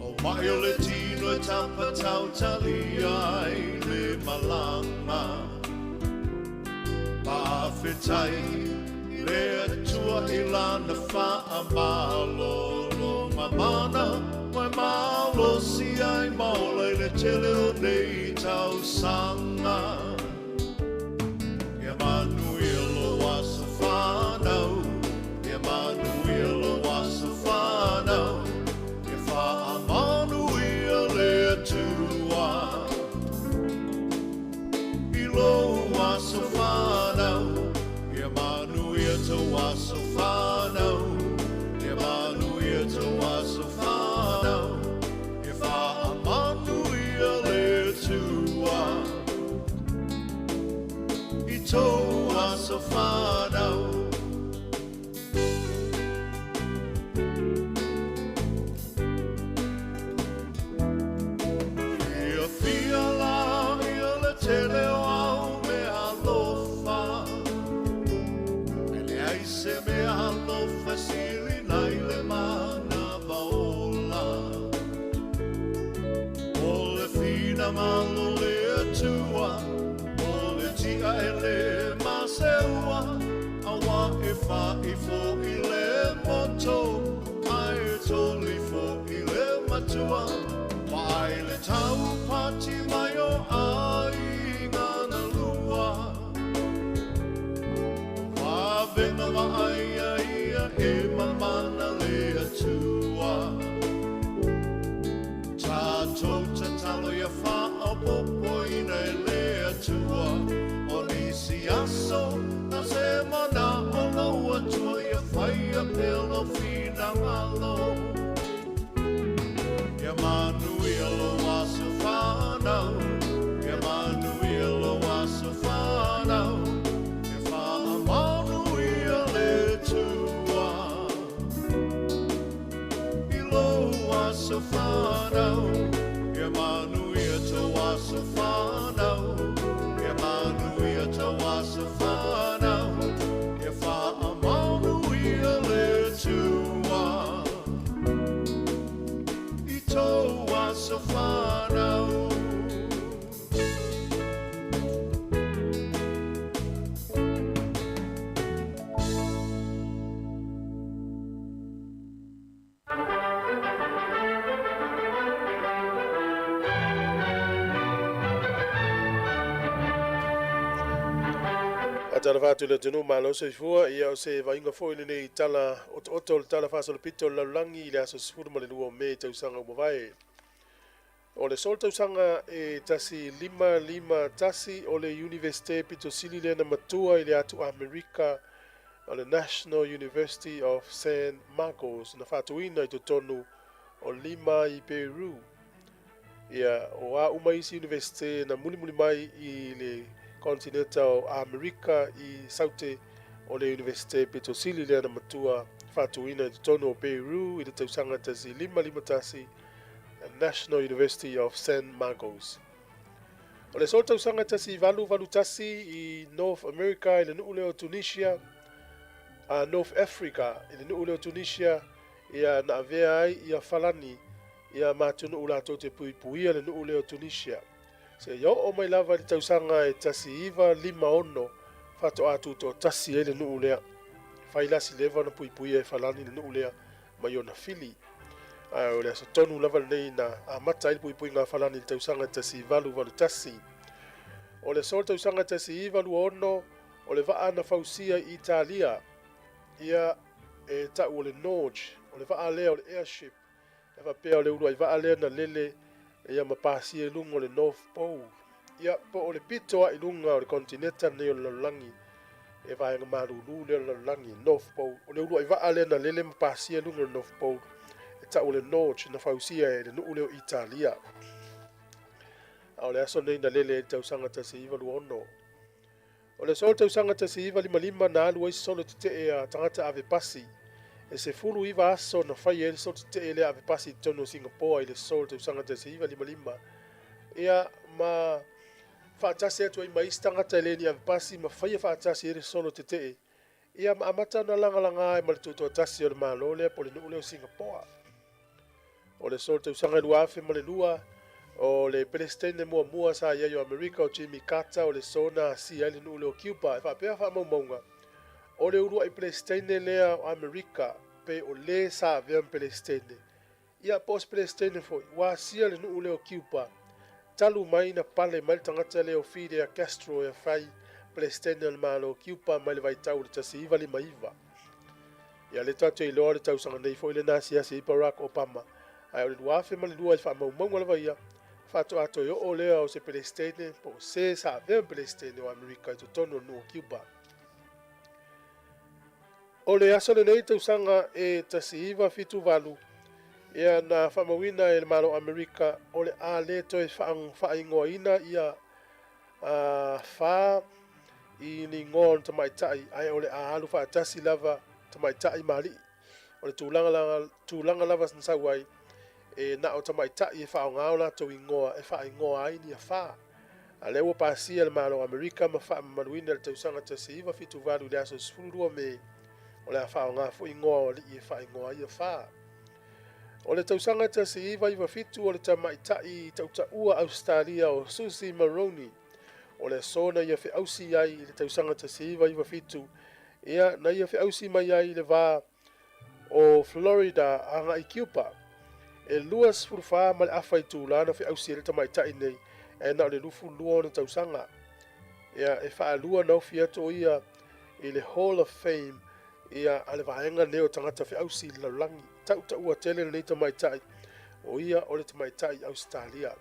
O ma'i o le tino e tapatautalia ai le malaga. Faafetai i le Atua i lana faamalologa mana, Ua e malosi ai ma ola i le tele o nei tausaga. Ia manuia lou aso fanau, Ia manuia lou aso fanau, Ia faamanuia le Atua i lou aso fanau, Ia manuia tou aso fanau, Ia manuia tou aso fanau, Ia faamanuia le Atua i tou aso fanau. Fiafia la ia le tele o au mea alofa, Ae leai se mea alofa e sili nai le manava ola. O le finagalo o le Atua, o le tia e le maseua, Auā e fa'i fo'i le moto, ae toli fo'i le matua. Vaai le taupati mai o aiga na lua, Vavena vaaia ia e mamana le Atua. Tatou tatalo ia faaopoopoina e le Atua, O nisi aso na se manao lou Atua ia faia pea lou finagalo. Ia manuia lou aso fanau, Ia manuia lou aso fanau, Ia faamanuia le Atua i lou aso fanau, Ia manuia tou aso fanau, Ia manuia tou aso fanau. Faatalofa atu i le atunuu malo soifua, ia o se vaaiga foi lenei i tala otooto o le tala faasolopito o le lalolagi i le aso 12 o Me tausaga ua mavae. O le solo tausaga e 1551 o le Iunivesite pito sili lea na matua i le atu Amerika o le National University of San Marcos na faatuina i totonu o Lima i Peru. Ia, o a uma isi Iunivesite na mulimuli mai i le kontineta o Amerika i Saute o le Iunivesite pito sili lea na matua faatuina i totonu o Peru i le tausaga 1551 National University of San Marcos. O le solo tausaga 1881 i North America i le nuu lea o Tunisia, North Africa i le nuu lea o Tunisia, ia na avea ai ia Falani ia ma atunuu latou te puipuia le nuu lea o Tunisia. Seia oo mai lava i le tausaga e 1956 faatoa tutoatasi ai le nuu lea. Fai la si leva ona puipuia e Falani le nuu lea mai ona fili. Ae o le aso tonu lava lenei na amata ai le puipuiga a Falani i le tausaga 1881. O le aso o le tausaga 1926 o le vaa na fausia i Italia, ia e tau o le Norge, o le vaa lea o le airship, e faapea o le uluai vaa lea na lele ia ma pasia i luga o le North Pole. Ia, po o le pito lava i luga o le kontineta lenei o le lalolagi, e vaega malulu lea o le lalolagi, North Pole. O le uluai vaa lea na lele ma pasia i luga o le North Pole, e tau o le Norge, na fausia e le nuu lea o Italia. A o le aso lenei na lele ai i le tausaga 1926. O le aso o le tausaga 1955 na alu ai se solo tetee a tagata ave pasi. E 19 aso na faia ai le solo tetee lea ave pasi i totonu o Singapoa i le aso o le tausaga 1955. Ia, ma faatasi atu ai ma isi tagata e le ni ave pasi ma faia faatasi ai le solo tetee. Ia, ma amata ona lagalaga ai ma le tutoatasi o le Malo lea po o le nuu lea o Singapoa. O le aso o le tausaga 2002, o le Peresetene muamua sa i ai o Amerika o Jimmy Carter o le aso na asia ai le nuu lea o Cuba. E faapea faamaumauga, o le uluai Peresetene lea o Amerika pe o le sa avea ma Peresetene. Ia, po o se Peresetene foi, ua asia le nuu lea o Cuba talu mai na pale mai le tagata lea o Fidel Castro e fai Peresetene o le Malo o Cuba mai le vaitau o le 1959. Ia lea tatou te iloa o le tausaga nei foi lea na asiasi ai Barack Obama, ae o le 2002 i faamaumauga lava ia, faatoa toe oo lea o se Peresetene po o se sa avea ma Peresetene o Amerika i totonu o le nuu o Cuba. O le aso lenei tausaga e 1978, ia na faamauina e le Malo o Amerika o le a le toe faaigoaina ia fa i ni igoa o ni tamaitai, ae o le a alu faatasi lava tamaitai ma alii. O le tulaga lava na sau ai, e na o tamaitai e faaaoga o latou igoa e faaigoa ai ni afa. A lea ua pasia le Malo o Amerika ma faamamaluina i le tausaga 1978 i le aso 12 Me, o le a faaaoga foi igoa o alii e faaigoa ai afa. O le tausaga 1997 o le tamaitai tautaua Ausetalia o Susie Maroney, o le aso na ia feausi ai i le tausaga 1997, ia na ia feausi mai ai i le va o Florida agai Cuba. E 24 ma le afa itula na feausi ai le tamaitai nei, e na o le 22 ona tausaga. Ia, e faalua na ofi atu o ia i le Hall of Fame ia a le vaega nei o tagata feausi i le lalolagi. Tautaua tele lenei tamaitai, o ia o le tamaitai Ausetalia.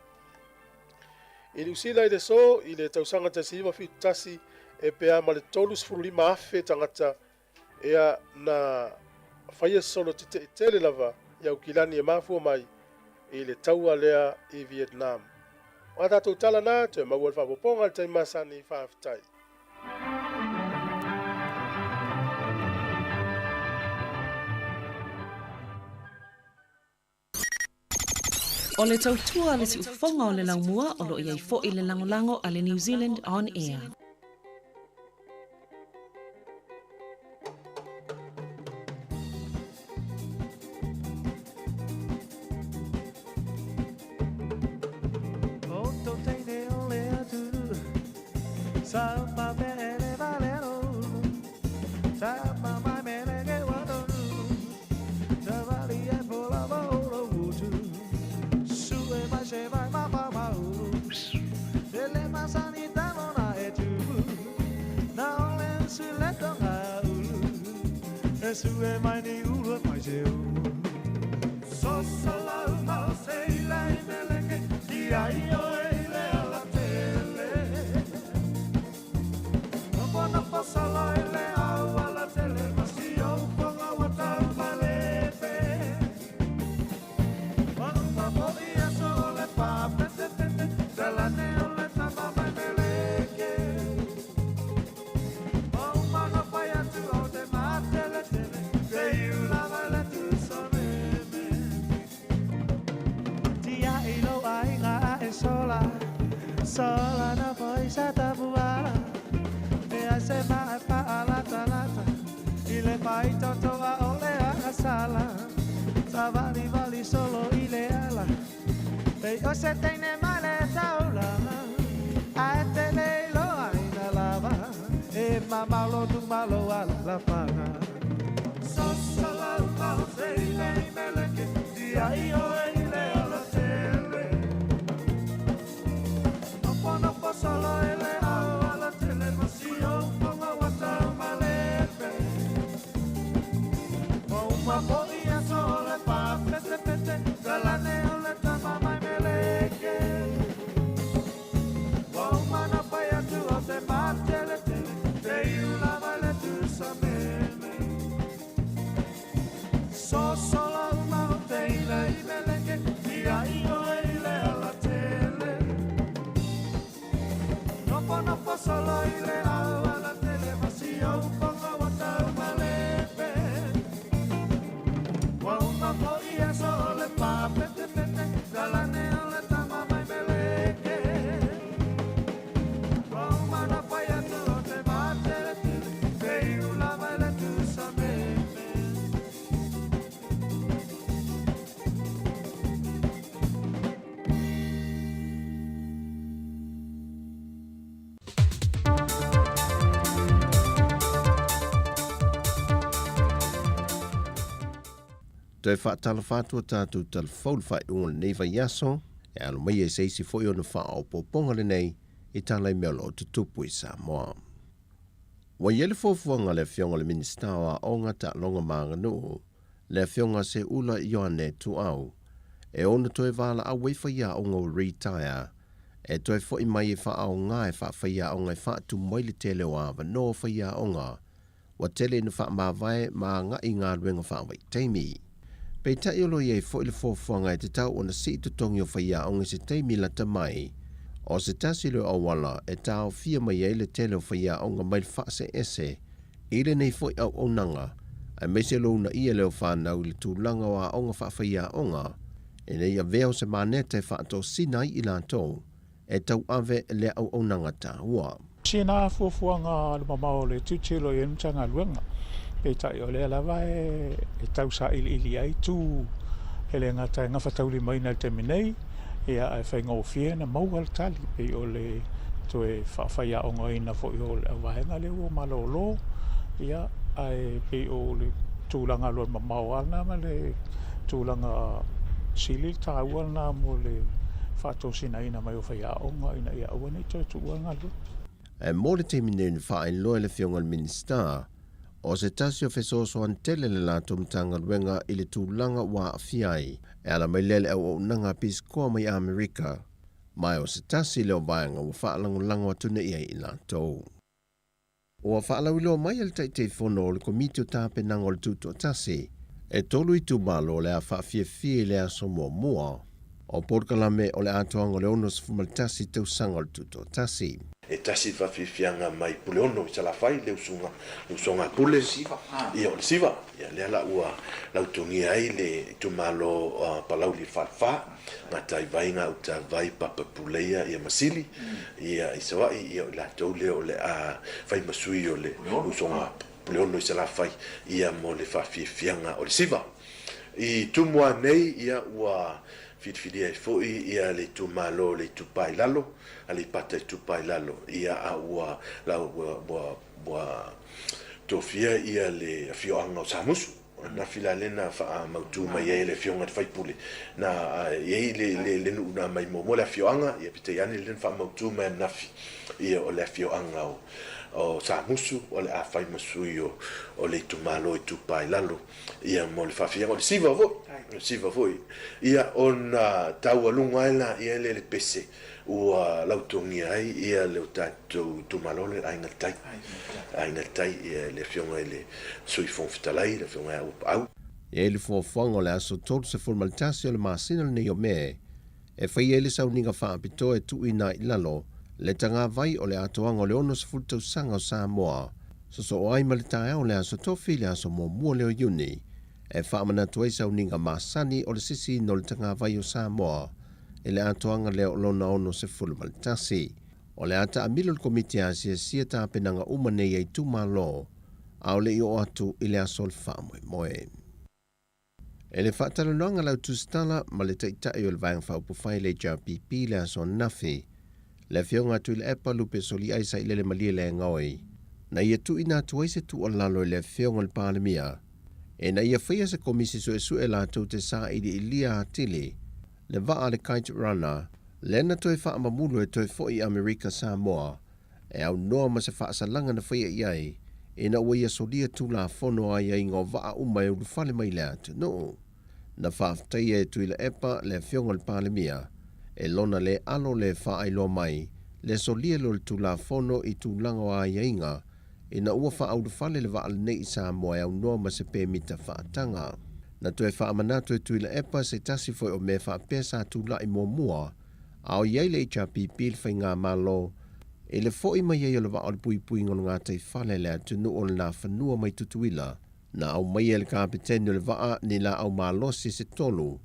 I Niu Sila i le aso i le tausaga 1971, e pe a ma le 35,000 tagata ea na faia solo tetee tele lava i Aukilani e mafua mai i le taua lea i Vietnam. O a tatou tala na, toe maua le faaopoopoga i le taimi masani. Faafetai. O le tautua a le siufofoga o le laumua o lo o i ai foi le lagolago a le New Zealand On Air. E sue mai ni ulu e mai se u. Sosa lau mau se ila i meleke, Ia i oe i le ala tele. Nopo nopo solo i le au ala tele, Ma si ou fonga wa tau malepe. Mauma po ia so o le pā pete pete, Talane o le tama mai meleke. Mauma no pai atu o te matele tele, Te iula mai le tusa meme. Tia i lo aiga a e sola, sola na poisa tapuala. E ai se ma e pa lata lata, i le pai toto a ole a sala. Sa vali vali solo i le ala, Ei o se teine mai le taulanga, Ae te le loa ina lava, E mamalo tu malo ala la panga. Sosa lau mau se i le i meleke, Ia i oe i le ala tele. Nopo nopo solo i le au ala tele, Ma si ou fonga wa tau malepe. Mauma po ia so o le pā pete pete, Talane o le tama mai meleke. Mauma na pai atu o te matele tele, Te iula mai le tusa meme. Soso lau mau te ila i meleke, Ia i oe i le ala tele. Nopo nopo solo i le au ala tele, Ma si ou fonga wa tau malepe. Mauma po ia so o le pā pete pete, Talane o le tama mai meleke. Mauma na pai atu o te matele tele, Te iula mai le tusa meme. Toe faatalofa atu o tatou talafou le faaiuga o lenei vaiaso, e alo mai ai se isi foi ona faaopoopoga lenei i tala i mea o lo o tutupu i Samoa. Ua i ai le fuafuaga a le Afioga i le Minisita o Aoga, Taaloga ma Aganuu, le Afioga Seuula Ioane Tuau, e ono toe valaau ai faiaoga ua retire e toe foi mai e faaaoga e faafaiaoga e faatumu ai le tele o avanoa o faiaoga ua tele ina faamavae ma agai i galuega faavaitaimi. Peitai o lo o i ai foi le fuafuaga e tatau ona sii totogi o faiaoga i se taimi lata mai, o se tasi lea o auala e taofia mai ai le tele o faiaoga mai le faaseese i lenei foi auaunaga, aemaise lo uunaia lea o fanau i le tulaga o aoga faafaiaoga, ina ia avea o se maneta e faatosina ai i latou e tauave lea auaunaga taua. Sina fuafuaga le mamao o le tilotilo i ai le Matagaluega, peitai o lea lava e tau sailiili ai tu e le gata e gafataulimaina i le taimi nei, ia ae faigofie ona maua le tali, pei o le toe faafaiaogaina foi o le auvaega lea ua malolo, ia ae pei o le tulaga loa mamao lava lena ma le tulaga sili le taua lena mo le faatosinaina mai o faiaoga ina ia aua ne i toe tuua le galuega. Ae mo le taimi nei na faailoa e le Afioga i le Minisita, o se tasi o fesoasoani tele le latou Matagaluega i le tulaga ua aafia ai e ala mai lea le auaunaga a Pisikoa mai Amerika, ma o se tasi lea o vaega ua faalagolago atu nei ai i latou. Ua faalauiloa mai e le Taitaifono o le Komiti o Tapenaga o le Tutoatasi, e tolu itumalo o le a faafiafia i le aso muamua o polokalame o le atoaga o le 61 tausaga o le Tutoatasi. E tasi le faafiafiaga mai Puleono i Salafai, le usuga, le usoga a Pule, ia o le Siva. Ia lea la ua lautogia ai le itumalo o Palauli le Falefa, Gataivai, Gautavai, Papa Puleia, ia ma Sili, ia i Savaii, ia o i latou lea o le a fai ma sui o le usoga a Puleono i Salafai, ia mo le faafiafiaga o le Siva. I Tumua nei, ia ua filifilia ai foi ia le itumalo o le Itupa i Lalo, Aleipata Itupa i Lalo, ia a ua lau ua ua tofia ia le afioaga o Samusu. Ananafi la lea na faamautu mai ai e le Afioga i le Faipule, na i ai le, le, le nuu na aumai muamua, le afioaga, ia peitai ane lea na faamautu mai ananafi, ia o le afioaga o, o Samusu o le a fai ma sui o, o le itumalo Itupa i Lalo, ia mo le faafiaga o le siva foi, o le siva foi. Ia ona taualuga ai laia lea le pese ua lautogia ai ia le o tatou itumalo lea Aiga Tai. Aiga Tai ia le afioga i le Sui Fofoga Fetalai, le afioga ia Uapaau. E i ai le fuafuaga o le aso 31 o le masina lenei o Me e fai ai le sauniga faapitoa e tuuina ai i lalo le tagavai o le atoaga o le 60 tausaga o Samoa sosoo ai ma le taeao o le aso Tofi le aso muamua lea o Iuni e faamanatu ai sauniga masani o le sisiina o le tagavai o Samoa i le atoaga lea o lona 61. O le a taamilo le Komiti e asiasia tapenaga uma nei a itumalo a o le i oo atu i le aso o le faamoemoe. E le faatalanoaga lau tusitala ma le Taitai o le Vaega Faaupufai le HRPP i le aso ananafi, le Afioga a Tuilaepa Lupe Soliai Sailele Malielegaoi, na ia tuuina atu ai se tuualalo i le Afioga i le Palemia ina ia faia se Komisi Suesue latou te sailiilia atili le vaa a le Kite Runner lea na toe faamamulu e toe foi i Amerika Samoa e aunoa ma se faasalaga na faia i ai ina ua ia solia Tulafono aiaiga o vaa uma e ulufale mai le atunuu. Na faafetaia e Tuilaepa le Afioga i le Palemia e lona le alo le faailoa mai le solia lea o le Tulafono i tulaga o aiaiga ina ua faaulufale le vaa lenei i Samoa e aunoa ma se pemita faataga. Na toe faamanatu e Tuilaepa se tasi foi o mea faapea sa tulai muamua a o i ai le HRPP le faigamalo i le foi mai ai o le vaa o le puipuiga o le gataifale le atunuu o le Nafanua mai Tutuila. Na aumaia e le kapeteni o le vaa ni laau malosi se tolu,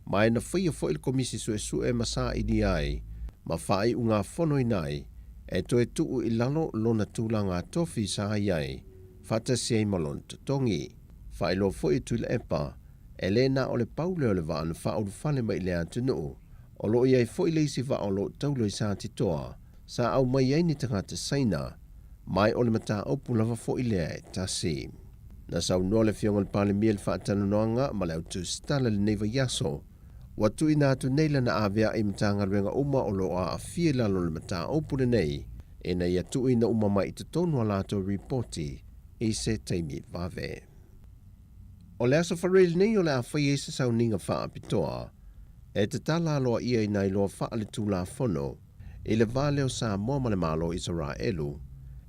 ma e na faia foi le komisi suesue ma sailia ai ma faaiugafonoina ai e toe tuu i lalo lona tulaga tofi sa i ai faatasi ai ma lona totogi. Faailoa foi e Tuilaepa, e le na o le pau lea o le vaa na faaulufale mai i le atunuu, o lo o i ai foi le isi vaa o lo o taula i Satitoa sa aumai ai ni tagata Saina, mai o le mataupu lava foi lea e tasi. Na saunoa le Afioga i le Palemia i le faatalanoaga ma le au tusitala i lenei vaiaso, ua tuuina atu nei lana avea'i i Matagaluega uma o lo o aafia i lalo o le mataupu lenei ina ia tuuina uma mai i totonu a latou ripoti i se taimi vave. O le aso Farei lenei o le a fai ai se sauniga faapitoa e tatala aloaia i nai loa faaletulafono i le va lea o Samoa ma le Malo o Isaraelu,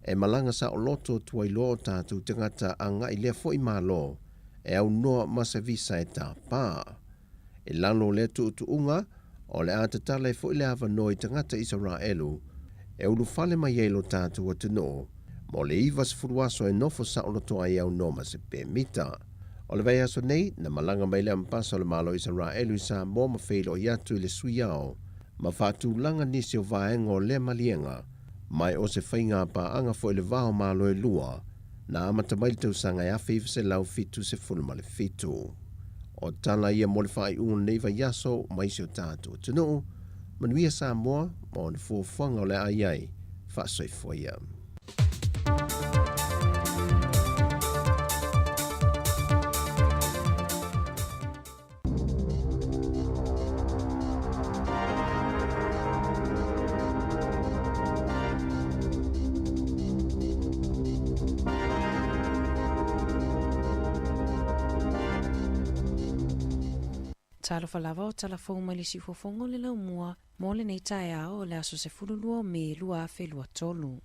e malaga saoloto atu ai loa o tatou tagata agai lea foi Malo e aunoa ma se visa e tapa. I lalo o lea tuutuuga, o le a tatala ai foi le avanoa i tagata Isaraelu e ulufale mai ai lo tatou atunuu mo le 90 aso e nofo saoloto ai e aunoa ma se pemita. O le vaiaso nei, na malaga mai le Ambasa o le Malo o Isaraelu i Samoa ma feiloai atu i le Sui Ao ma faatulaga nisi o vaega o lea maliega, mai o se faiga paaga foi le va o Malo e lua, na amata mai le tausaga e 1977. O tala ia mo le faaiuga o lenei vaiaso mai si o tatou atunuu. Manuia Samoa ma ona fuafuaga o le a i ai. Faasoifua ia. Talofa lava o tala fou mai le siufofoga o le laumua mo lenei taeao o le aso 12 o Me 2023.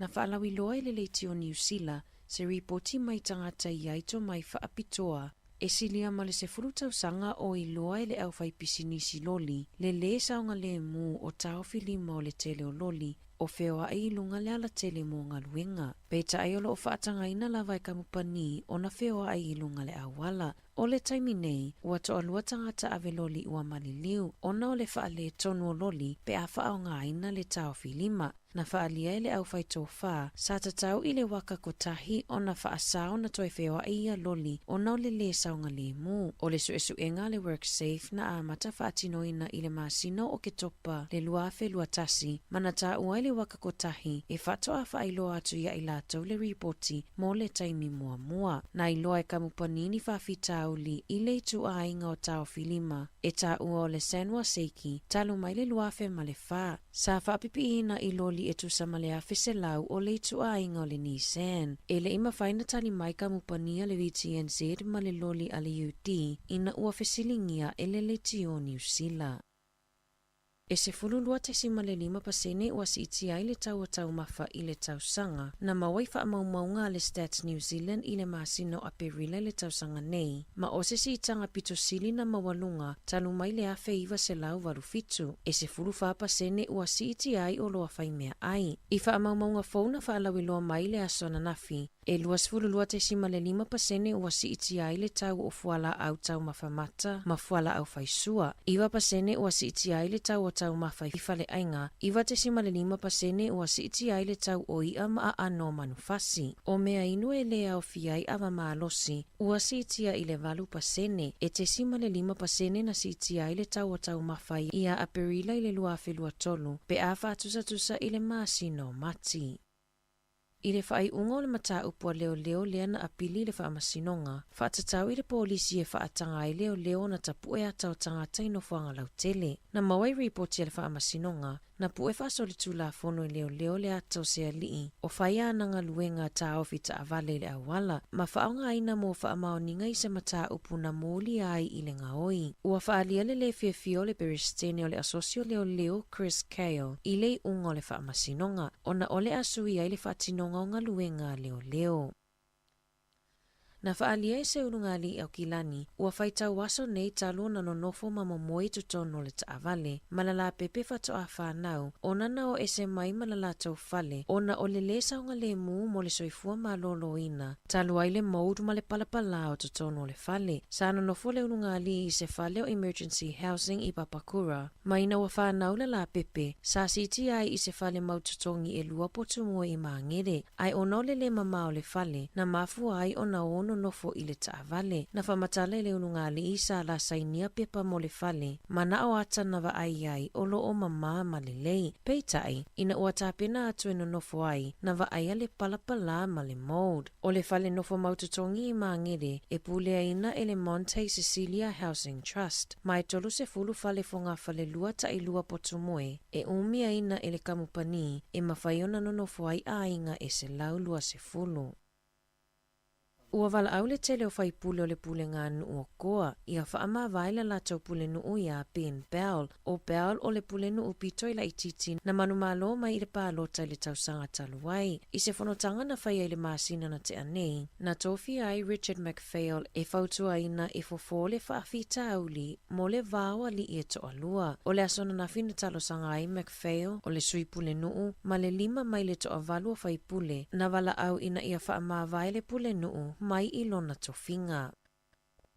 Na faalauiloa e le Leitio o Niu Sila se ripoti mai tagata i ai tomai faapitoa e silia ma le 10 tausaga o iloa e le aufaipisinisi loli le lē saogalemu o taofilima o le tele o loli o feoaʻi i luga le alatele mo galuega. Peitai o lo o faatagaina lava e kamupani ona feoaʻi i luga le auala. O le taimi nei, ua toalua tagata ave loli ua maliliu ona o le faaletonu o loli pe a faaaogaina le taofilima. Na faaalia e le aufaitofa, sa tatau i le waka kotahi ona faasao na toe feoaʻi ia loli ona o le lē saogalemu. O le suesuega a le WorkSafe na amata faatinoina i le masina o Oketopa le 2021 ma na taua ai le Wakakotahi e faatoa faailoa atu ia i latou le ripoti mo le taimi muamua. Na iloa e kamupani ni faafitauli i le ituaiga o taofilima e taua o le Sanwa Seiki talu mai le 2004, sa faapipiina i loli e tusa ma le 1,100 o le ituaiga o le Nissan. E le i mafai ona tali mai kamupani a le VTNZ ma le loli a le UD ina ua fesiligia e le leitio o Niu Sila. E 12.5% ua siitia ai le tau o taumafa i le tausaga, na maua i faamaumauga a le Stats New Zealand i le masina o Aperila i le tausaga nei, ma o se siitaga pito sili na maualuga talu mai le 1987, e 14% ua siitia ai oloa faimeaai. I faamaumauga fou na faalauiloa mai i le aso ananafi, E 22.5% ua siitia ai le tau o fualaau taumafa mata ma fualaau faisua, 9% ua siitia ai le tau o taumafa i faleaiga, 9.5% ua siitia ai le tau o i'a ma aano o manufasi. O mea inu e lē aofia ai ava malosi, ua siitia i le 8%, e 0.5% na siitia ai le tau o taumafa ia Aperila i le 2023 pe a faatusatusa i le masina o Mati. I le faaiuga o le mataupu a leoleo lea na apili i le faamasinoga, faatatau i le polisi e faataga ai leoleo ona tapu'e ata o tagata i nofoaga lautele. Na maua i ripoti a le faamasinoga, na pu'e faasolitulafono e leoleo le ata o se alii o fai ana galuega taofi taavale i le auala, ma faaaogaina mo faamaoniga i se mataupu na molia ai i le gaoi. Ua faaalia le lē fiafia o le Peresetene o le Asosi o Leoleo Chris Kale i le iuga o le faamasinoga, ona o le a sui ai le faatinoga o galuega a leoleo. Na faaalia e se ulugalii Aukilani, ua faitau aso nei talu ona nonofo ma momoe i totonu o le taavale ma le lapepe faatoa fanau, ona na o ese mai ma le latou fale ona o le lē saogalēmū mo le soifua malōlōina, talu ai le mould ma le palapalā o totonu o le fale. Sa nonofo le ulugalii i se fale o emergency housing i Papakura, Ma ina ua fanau le lapepe, sa siitia ai i se fale mau totogi 2 potu moe i Magere, ae ona o le lē mamao o le fale, na mafua ai ona o nonofo i le taavale. Na faamatala e le ulugalii sa la sainia pepa mo le fale, manao ata na vaai ai o lo o mamā ma lelei. Peitai, ina ua tapena atu e nonofo ai, na vaaia le palapalā ma le mould. O le fale nofo mau totogi i Magere, e puleaina e le Monte Cecilia Housing Trust. Ma e 30 fale fogafalelua tailua potu moe e umiaina e le kamupani e mafai ona nonofo ai aiga e 120. Ua valaau le tele o faipule o le pulega a nuu o Koa ia faamavae le latou pulenuu iā Ben Bell. O Bell o le pulenuu pito i laitiiti na manumalo mai i le palota i le tausaga talu ai. I se fonotaga na faia i le masina na tea nei, na tofia ai Richard McPhail e fautuaina e fofo le faafitauli mo le va o alii e toalua. O le aso ananafi na talosaga ai McPhail, o le sui pulenuu, ma le 5 mai le toavalu o faipule, na valaau ina ia faamavae le pulenuu mai i lona tofiga.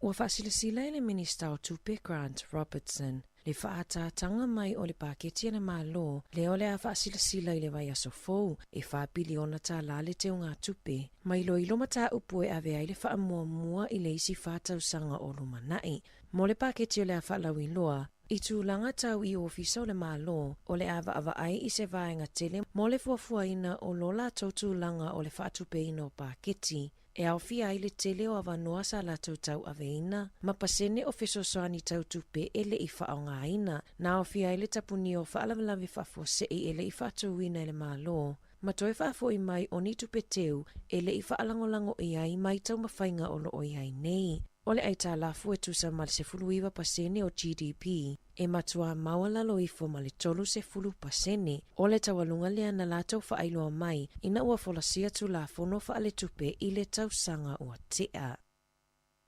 Ua faasilasila e le Minista o Tupe Grant Robertson le faaataataga mai o le paketi a le Malo lea o le a faasilasila i le vaiaso fou e $4 piliona tālā le teugatupe ma iloilo mataupu e ave ai le faamuamua i le isi 4 tausaga o lumanai. Mo le paketi o le a faalauiloa, i tulaga tau i ofisa o le Malo, o le a vaavaai i se vaega tele mo le fuafuaina o lo latou tulaga o le faatupeina o paketi, e aofia ai le tele o avanoa sa latou tauaveina ma pasene o fesoasoani tau tupe e le i faaaogaina, na aofia ai le tapunia o faalavelave faafuasei e le i faatauina e le Malo, ma toe faafoi mai o ni tupe teu e le i faalagolago i ai mai taumafaiga o lo o i ai nei. O le aitalafu e tusa ma le 19% o GDP, e matuā maualalo ifo ma le 30% o le taualuga lea na latou faailoa mai ina ua folasia Tulafono Faaletupe i le tausaga ua tea.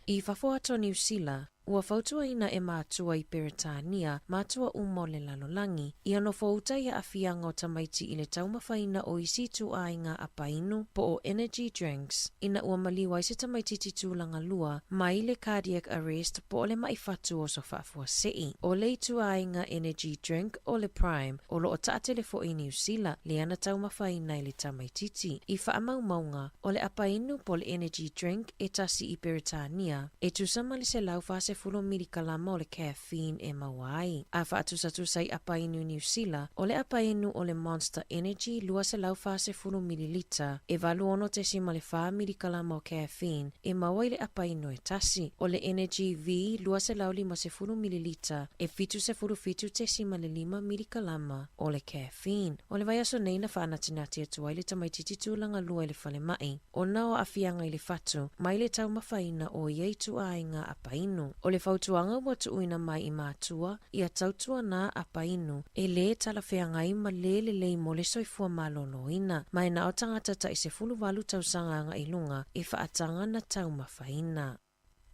I fafo atu o Niu Sila, ua fautuaina e matua i Peretania matua uma o le lalolagi, ia nofo uta i aafiaga o tamaiti i le taumafaina o isi ituaiga apainu po o energy drinks ina ua maliu ai se tamaitiiti tulaga lua mai le cardiac arrest po o le ma'i fatu oso faafuasei. O le ituaiga energy drink o le Prime o lo o taatele fo'i i Niu Sila lea na taumafaina e le tamaitiiti. I faamaumauga, o le apainu po o le energy drink e tasi i Peretania e tusa ma le 140 60 milikalama o le caffeine e maua ai. A faatusatusa i apa inu i Niu Sila, o le apa inu o le Monster Energy 240 mililita, e 86.4 milikalama o caffeine e maua i le apa inu e tasi. O le Energy V 250 mililita, e 77.5 milikalama o le caffeine. O le vaiaso nei na faanatinati atu ai le tamaitiiti tulaga lua i le falemai, ona o aafiaga i le fatu, mai le taumafaina o ia ituaiga apa inu. O le fautuaga ua tuuina mai i matua, ia tautuana apa inu, e lē talafeagai ma lē lelei mo le soifua malōlōina, ma e na o tagata ta'i 18 tausaga aga'i luga e faataga na taumafaina.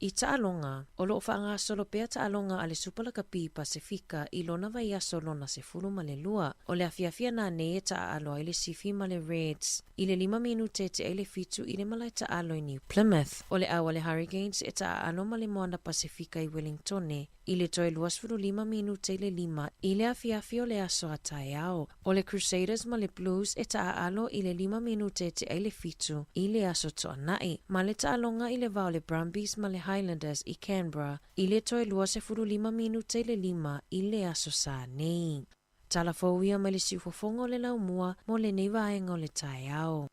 I taaloga, o loo faagasolo pea taaloga a le Supalakapi Pasefika i lona vaiaso lona 12. O le afiafi ananei e taaalo ai le Sifi ma le Reds i le 5 minute e tea i le 7 i le malae taalo i New Plymouth. O le au a le Hurricanes e taaalo ma le Moana Pasefika i Wellingtone i le toe 25 minute i le 5 i le afiafi o le aso a taeao. O le Crusaders ma le Blues e taaalo i le 5 minute e tea i le 7 i le aso Toanai, ma le taaloga i le va o le Brumbies ma le Highlanders i Canberra i le toe 25 minute i le 5 i le aso Sa nei. Tala fou ia mai le siufofoga o le laumua mo lenei vaega o le taeao.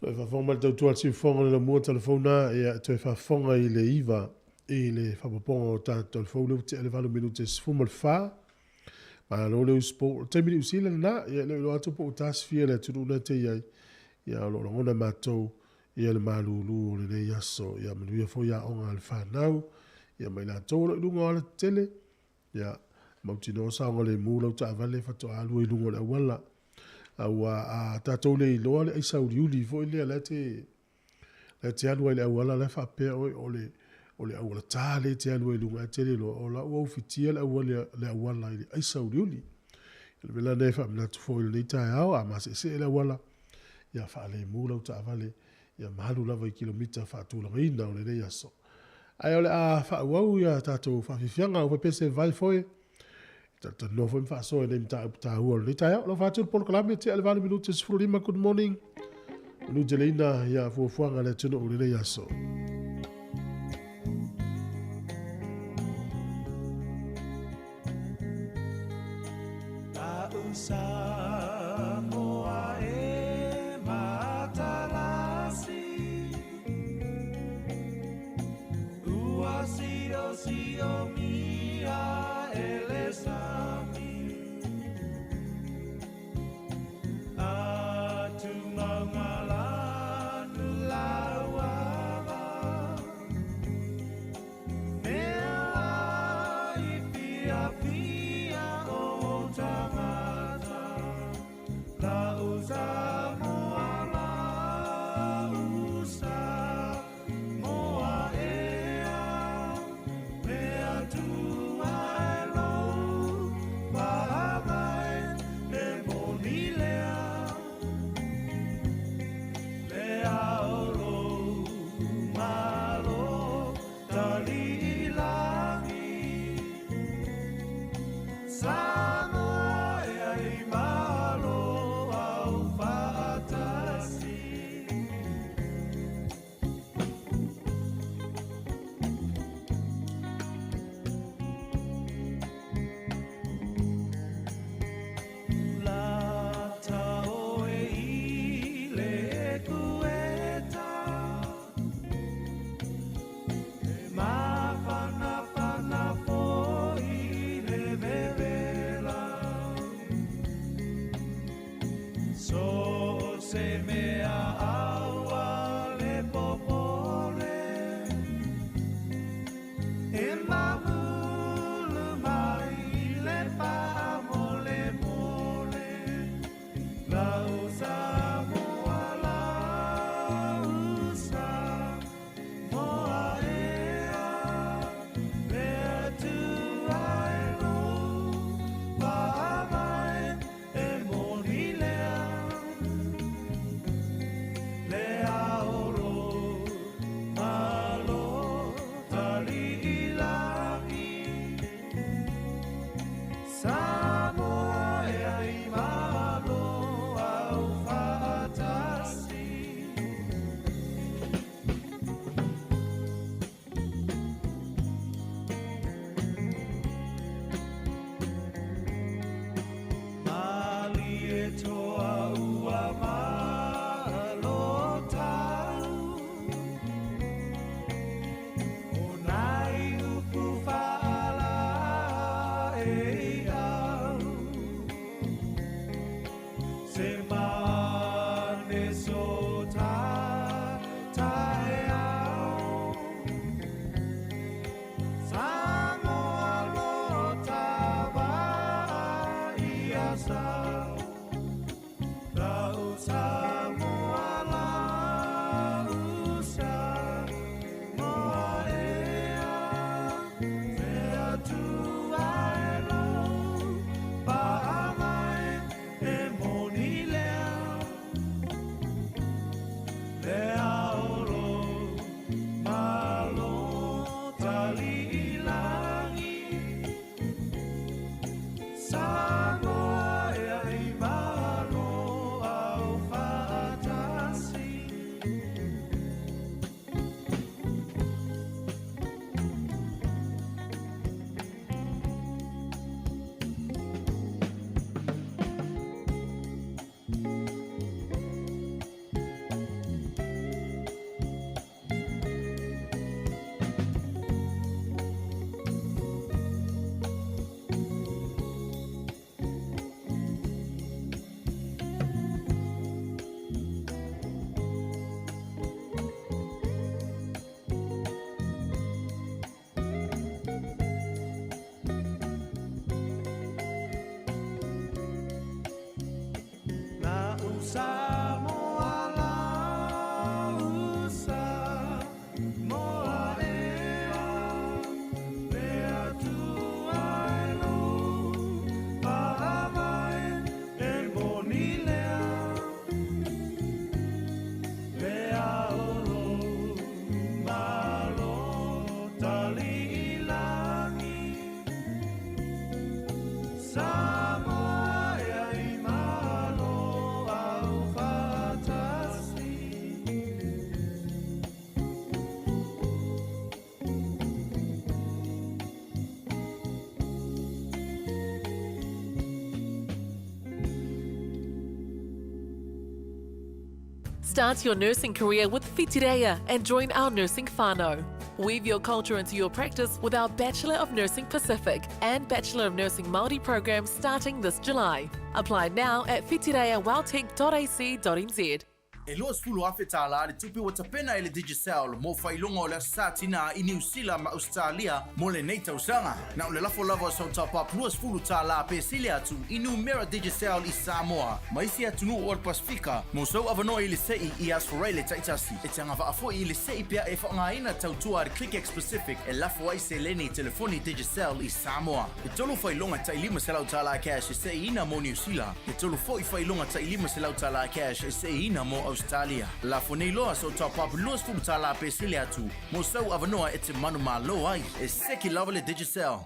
Toe faafofoga mai le tautua a le siufofoga o le laumua telefona ia toe faafofoga i le 9 i le faapopoga o tatou telefou lea ua tea le 8 minute 14. Malo le usupo. O le taimi Niu Sila lena, ia e le o iloa atu po ua tasifia le atunuu na te i ai, ia o lo o lagona e matou ia le malūlū o lenei aso. Ia manuia foi aoga a le fanau, ia ma i latou o lo o i luga o alatetele, ia mautinoa saogalemu lau taavale faatoa alu ai i luga o le auala. Aua a tatou le iloa le aisa uliuli foi lea la e la e te alu ai i le auala la e faapea oe o le o le auala tā lea e te alu ai i luga ae te le iloa o la ua ufitia le auala le auala i le aisa uliuli. O le mea la lea e faamanatu foi i lenei taeao, a maseesee le auala, ia faalemu lau taavale, ia ma alu lava i kilomita faatulagaina o lenei aso. Ae o le a faaauau ia tatou faafiafiaga ua faapea se vai foi talatalanoa foi ma faasoa i nei mataupu taua o lenei taeao. Alofa atu le polokalame tea le 8 minute 15. Good morning. Manuteleina ia fuafuaga a le atunuu i lenei aso. Samoa e matalasi Ua sio sio mia e le sami Atu maungalanu lauava Mea i fia fia o tangata La usa moa la usa moa ea Mea tua e lou paavae e moni lea Le aolo malo tali ilangi Samoa ea i malo au faatasi. Lata oe i le ekueta E mafanafana foi i le vevela So se mea aua le popole E mamulu mai i le faamolemole La usa moa la usa moa ea Le Atua e lou paavae e moni lea Le aolo malo tali ilangi Samoa la usa moa ea Fea tua e lou paaga e e moni lea Le aolo malo tali i lagi Samoa ea i malo au faatasi. La usa moa la usa moa ea Le Atua e lou paaga e e moni lea Le aolo malo tali i lagi Samoa ea i malo au faatasi. Start your nursing career with Whitireia and join our nursing whānau. Weave your culture into your practice with our Bachelor of Nursing Pacific and Bachelor of Nursing Māori programs starting this July. Apply now at whitireiaweltec.ac.nz. E 20,000 tālā le tupe ua tapena e le Digicel mo faailoga o le Aso Sa Tinā i Niu Sila ma Ausetalia mo lenei tausaga. Na o le lafo lava o sau top-up 20 tālā pe sili atu i numera Digicel i Samoa ma isi atunuu o le Pasefika mo sou avanoa i le se'i i Aso Faraile taitasi. E te agavaa foi i le se'i pea e faaaogaina tautua a le ClickX Pacific e lafo ai seleni i telefoni Digicel i Samoa. E tolu faailoga tai 500 tālā cash e se'iina mo Niu Sila, e tolu foi faailoga tai 500 tālā cash e se'iina mo Ausetalia. Lafo nei loa sou top-up 20 tālā pe sili atu mo sou avanoa e te manumalo ai. E seki lava le Digicel.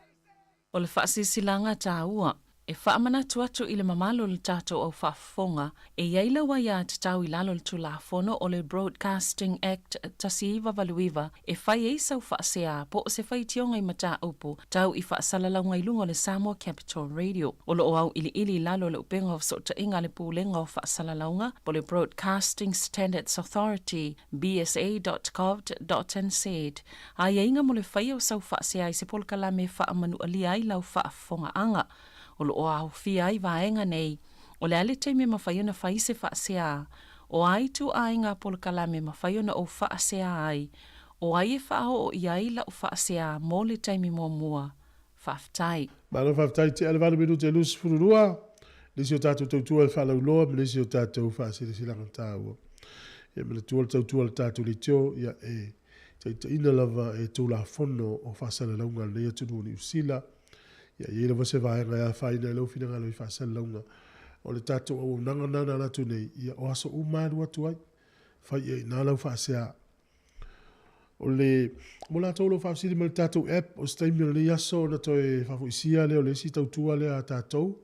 O le faasilasilaga taua e faamanatu atu i le mamalu o le tatou au faafofoga e i ai lau aiatatau i lalo o le Tulafono o le Broadcasting Act 1989 e fai ai sau faasea po o se faitioga i mataupu tau i faasalalauga i luga o le Samoa Capital Radio. O lo o auiliili i lalo o le upega o fesootaiga a le Pulega o Faasalalauga po o le Broadcasting Standards Authority, bsa.govt.nz, aiaiga mo le faia o sau faasea i se polokalame e faamanualia ai lau faafofogaaga. O lo o aofia ai vaega nei, o le a le taimi e mafai ona fai se faasea, o a ituaiga polokalame e mafai ona ou faasea ai, o ai e faaoo i ai lau faasea mo le taimi muamua. Faafetai. Malo faafetai tea le 8 minute e 22 nisi o tatou tautua e faalauiloa ma nisi o tatou faasilasilaga taua. Ia manatua le tautua a le tatou leitio, ia e taitaiina lava e Tulafono o faasalalauga a lenei atunuu o Niu Sila. Ia e i ai lava se vaega e afaina ai lou finagalo i faasalalauga o le tatou auaunaga lena na alu atu nei, ia o aso uma e alu atu ai. Fai i ai i ina lau faasea. O le, mo latou o lo o faafesili mai i le tatou app, o se taimi o lenei aso ona toe faafoisia lea o le isi tautua lea a tatou,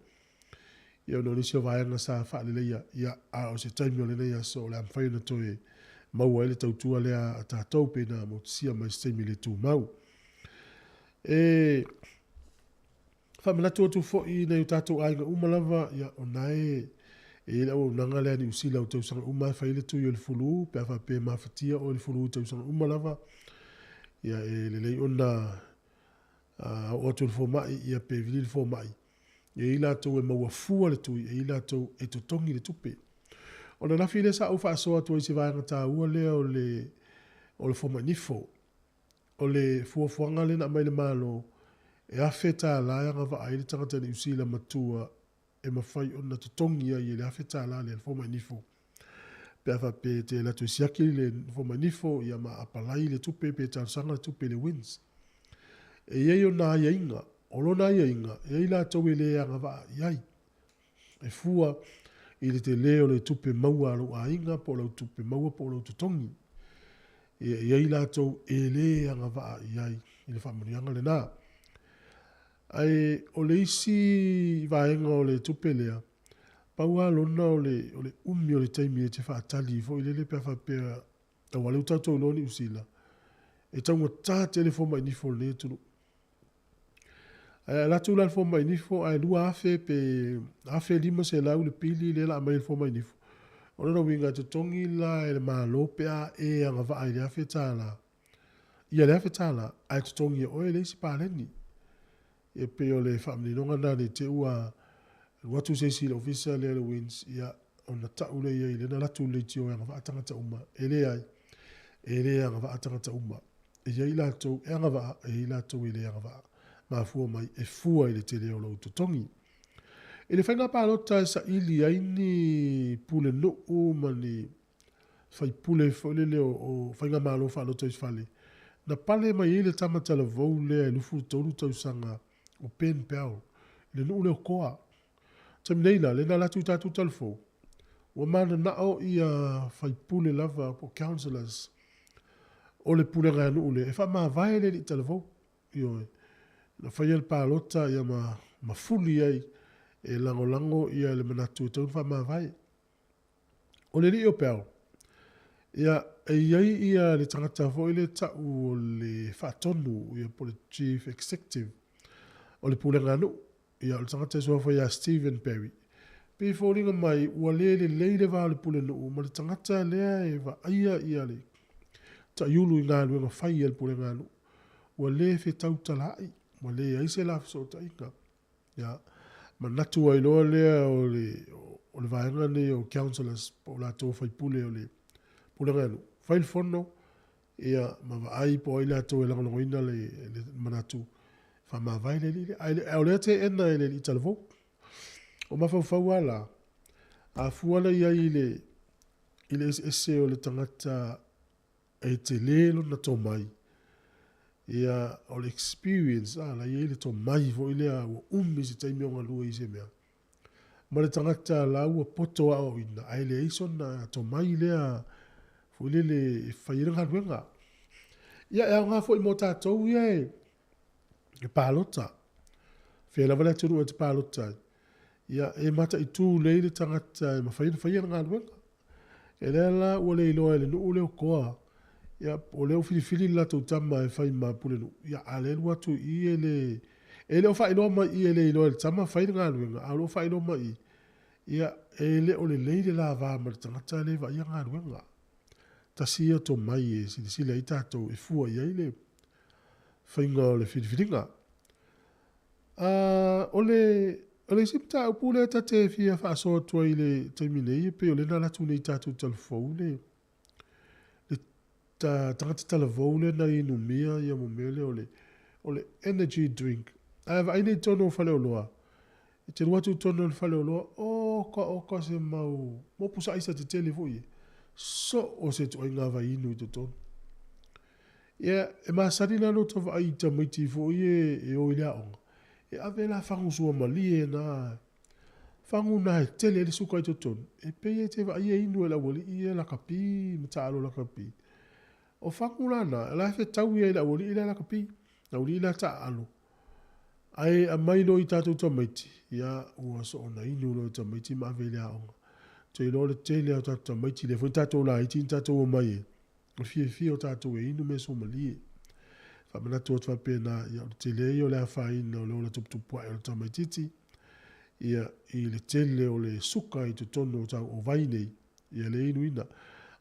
ia ona o nisi o vaega sa faaleleia, ia, a o se taimi o lenei aso o le a mafai ona toe maua ai le tautua lea a tatou pe na motusia mai i se taimi le tumau. E faamanatu atu foi i nai o tatou aiga uma lava, ia, o na e e i ai le auaunaga lea a Niu Sila o tausaga uma e fai ai le tui o le fulu, pe a faapea e mafatia oe i le fulu i tausaga uma lava, ia, e lelei ona oo atu i le fomai, ia, pe vili le fomai. E i ai latou e maua fua le tui, e i ai latou e totogi le tupe. O le lafi lea sa ou faasoa atu ai i se vaega taua lea o le o le fomai nifo. O le fuafuaga lea na aumai e le Malo, e $1,000 e agavaa ai le tagata Niu Sila matua e mafai ona totogi ai e le $1,000 lea le fomai nifo. Pe a faapea e te alu atu e siaki le fomai nifo, ia ma apalai le tupe pe talosaga le tupe i le WINZ. E i ai ona aiaiga, o lona aiaiga, e i ai latou e le agavaa i ai. E fua i le tele o le tupe maua a lou aiga po o lau tupe maua po o lou totogi. E i ai latou e le agavaa i ai i le faamanuiaga lena. Ae o le isi vaega o le tupe lea, pau lava lona o le, o le umi o le taimi e te faatali foi lele pe a faapea, aua o lea ua tatou iloa Niu Sila, e taugata tele fomai nifo o lenei atunuu. Ae a alu atu la le fomai nifo ae 2000 pe 1500 le pili lea la aumai e le fomai nifo. O lona uiga e totogi la e le Malo pe a e agavaa i le $1000. Ia le $1000 ae totogi e oe le isi paleni. E pei o le faamaninoga lena ne i te i ua alu atu se isi i le ofisa lea o le WINZ ia ona tau lea i ai lea na alu atu i le leitio e agavaa tagata uma. E leai, e le agavaa tagata uma. E i ai latou e agavaa, e i ai latou e le agavaa. Mafua mai e fua i le tele o lou totogi. I le faiga palota e saili ai ni pulenuu ma ni faipule foi lele o faigamalo faalotoifale, na pale mai ai le tama talavou lea e 23 tausaga o Ben Bell i le nuu lea o Koa. Taimi nei la, lea na alu atu i tatou talafou, ua mananao ia faipule lava po o councillors o le pulega nuu lea e faamavae le alii talavou. Ioe. Na faia le palota ia ma, ma fuli ai e lagolago ia le manatu e tatau ona faamavae. O le alii o Bell, ia, e i ai ia le tagata foi lea tau o le faatonu ia po o le chief executive o le pulega nuu. Ia, o le tagata e suafa ia Stephen Barry. Pei e foliga mai ua le lelei le va o le pulenuu ma le tagata lea e vaaia ia le taiulu i galuega fai a le puleganuu. Ua le fetautalaai, ua leai se la fesootaiga. Ia, manatu ai loa lea o le, o le vaega nei o councillors po o latou faipule o le puleganuu. Fai le fono, Ia, ma vaai po o ai latou e lagolagoina le, le manatu faamavae le alii lea. Ae, ae o lea teena e le alii talavou. O mafaufau lava la, a fua la i ai i le, i le eseese o le tagata e tele lona tomai, ia, o le experience, a, la i ai le tomai foi lea ua umi se taimi o galue i se mea. Ma le tagata la ua poto aoaoina ae leai sona tomai lea foi lele e fai ai le galuega. Ia e aoga foi mo tatou ia e palota. Fea lava le atunuu e te palota ai. Ia e mataitu lelei le tagata e mafai ona faia le galuega. E lea la ua le iloa e le nuu lea o Koa, ia, o lea ua filifili le latou tama e fai ma pulenuu, ia, a o lea e alu atu i i e le, e le o faailoa mai i i e le iloa e le tama fai le galuega, a o lo o faailoa mai i i, ia, e le o lelei le la va ma le tagata lea e vaaia galuega. Tasi ia tomai e silasila ai tatou e fua i ai le faiga o le filifiliga. A, o le, o le isi mataupu lea ta te fia faasoa atu ai i le taimi nei, e pei o lea na alu atu nei i tatou talavou le, le ta, tagata talavou lea na inumia ia mo mea lea o le, o le energy drink. Ae vaai nei i totonu o faleoloa, e te alu atu i totonu o le faleoloa, oka oka se mau, mau pusa aisa tetele foi e, so o se ituaiga vaiinu i totonu. Ia, e masani la ona ota vaai i tamaiti foi ia e o i le aoga, e ave la fagu suamalie na, fagu na e tele ai le suka i totonu, e pei e te vaai e inu e le aualii ia lakapi ma taalo lakapi. O fagu la na, o la e fetau ia i le aualii la lakapi, le aualii la taaalo. Ae aumai loa i tatou tamaiti, ia ua soona inu loa e tamaiti ma ave i le aoga. Ou te iloa o le tele lava o tatou tamaiti, lea foi na tatou laiti na tatou omai ai, O le fiafia o tatou e inu mea suamalie. Faamanatu atu faapena, ia o le tele ia o le afaina o le ola tuputupuae o le tamaititi, ia i le tele o le suka i totonu o tau o vai nei, ia le inuina.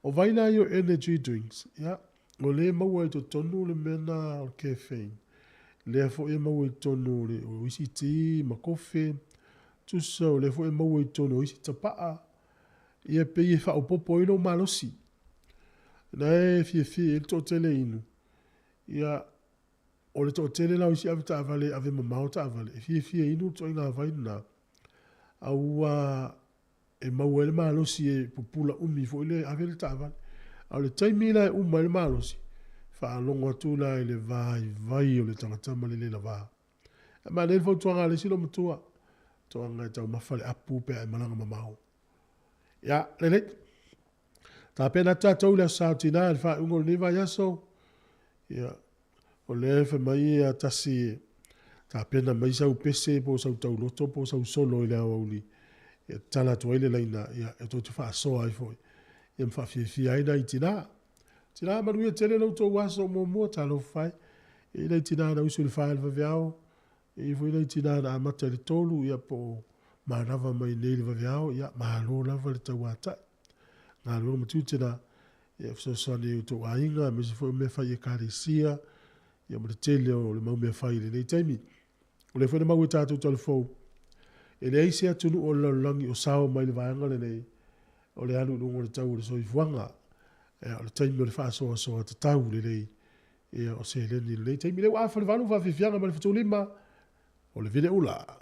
O vai la ia o energy drinks, ia o lea e maua i totonu le mea na o le caffeine. Lea foi e maua i totonu o le o isi ti ma kofe, tusa o lea foi e maua i totonu o isi tapaa, ia pei e faaopoopo ai lou malosi. Na e fiafia i ai le toatele inu, ia, o le toatele la o isi avetaavale e ave mamao taavale, e fiafia e inu le ituaiga vai lena, a ua e maua ai le malosi e pupula umi foi lea e ave le taavale. A o le taimi la e uma ai le malosi, faalogo atu la i le vaivai o le tagata ma le le lava. Ae manaia le fautuaga a le isi loomatua, toaga e taumafa le apu pe a e malaga mamao. Ia, lelei. Tapena atu tatou i le Aso Sa o Tina i le faaiuga o lenei vaiaso. Ia, o lea e fai mai ia tasi e tapena mai sau pese po o sau tauloto po o sau solo i le aoauli e tatala atu ai le laina, ia, e tou te faasoa ai foi, ia ma faafiafia ai nai tina. Tina, manuia tele lo outou aso muamua, talofa e. E i ai nai tina na usu i le 4 i le vaveao, e i ai foi nai tina na amata i le 3, ia po o manava mai nei i le vaveao, ia malo lava le tauatai. Galuega ma tiute na, ia fesoasoani i outou aiga, aemaise foi o mea fai i ekalesia, ia ma le tele o le mau mea fai i lenei taimi. O lea foi na mau e tatou talafou, e leai se atunuu o le lalolagi o sao mai le vaega lenei, o le alu i luga o le tau o le soifuaga. Ia, o le taimi o le faasoasoa tatau lelei ia o seleni i lenei taimi. Lea ua afa le 8 faafiafiaga ma le 75 o le Vine Ula.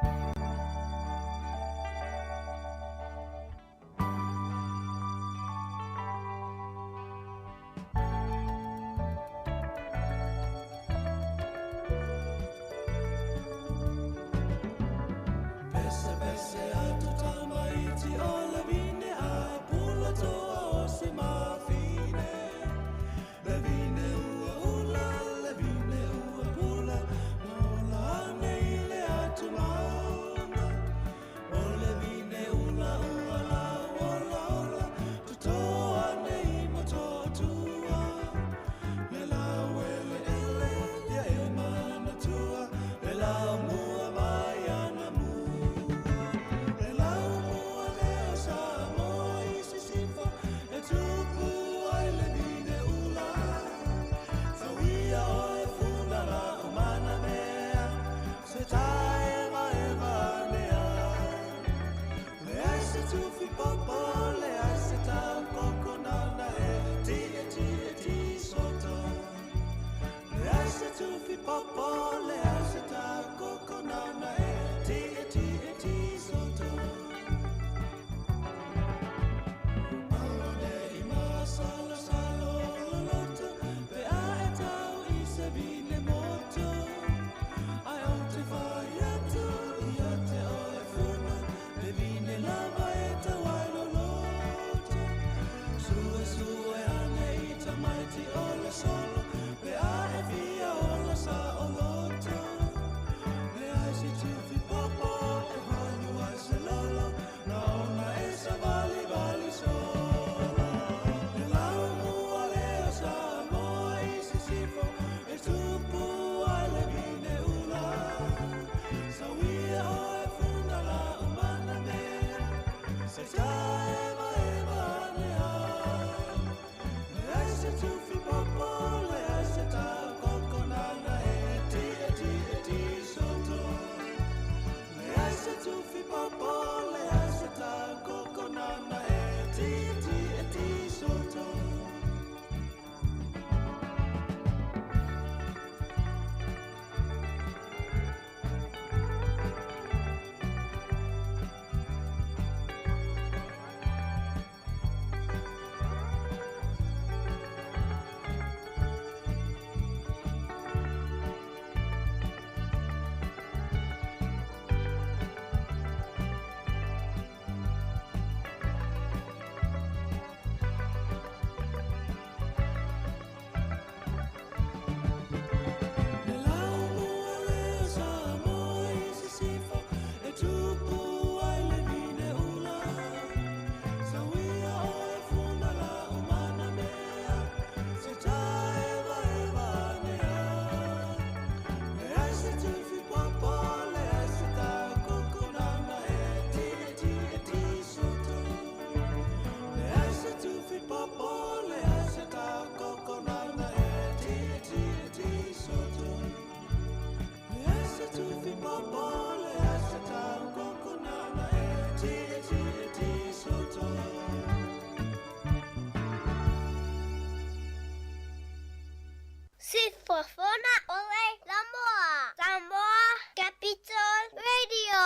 Sifofoga ole Samoa. Samoa Capital Radio.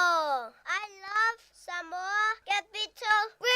I love Samoa Capital Radio.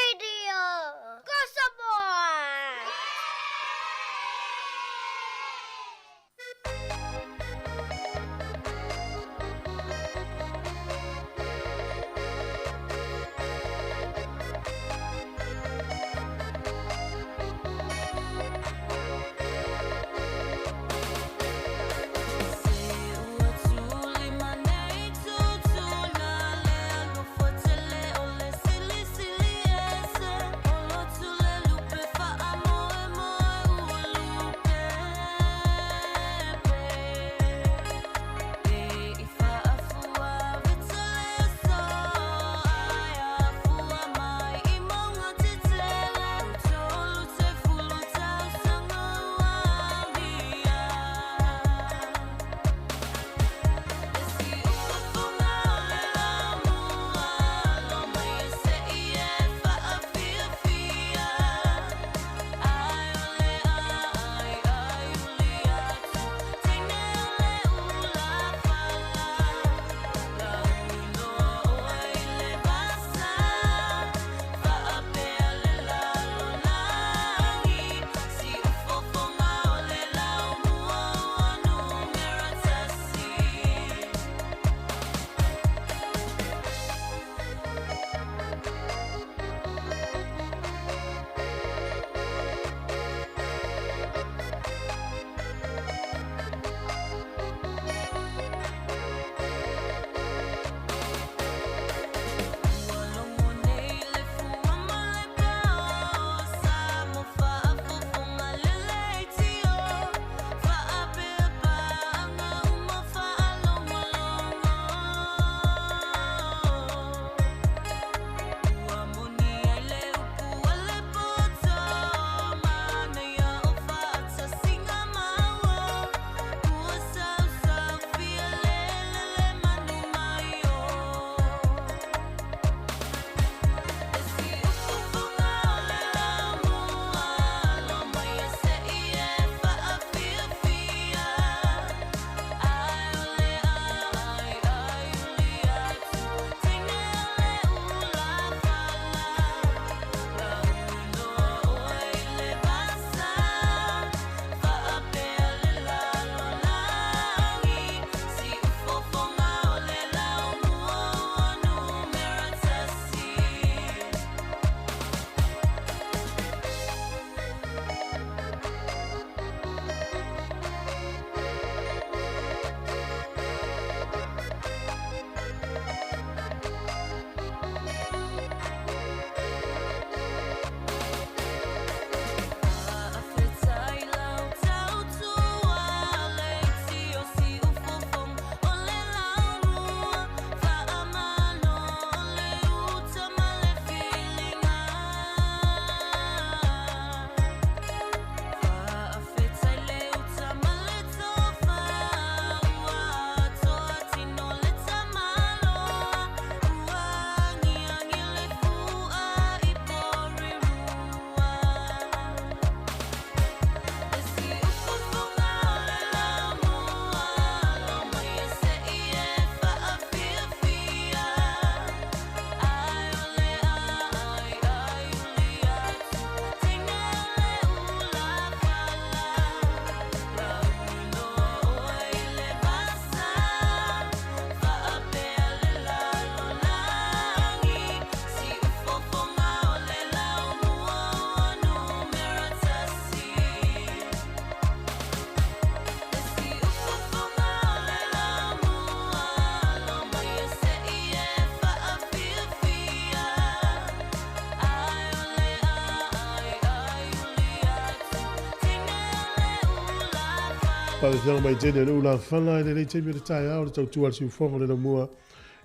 Faafetai mai tele le ula fala i lenei taimi o le taeao le tautua a le siufofoga o le laumua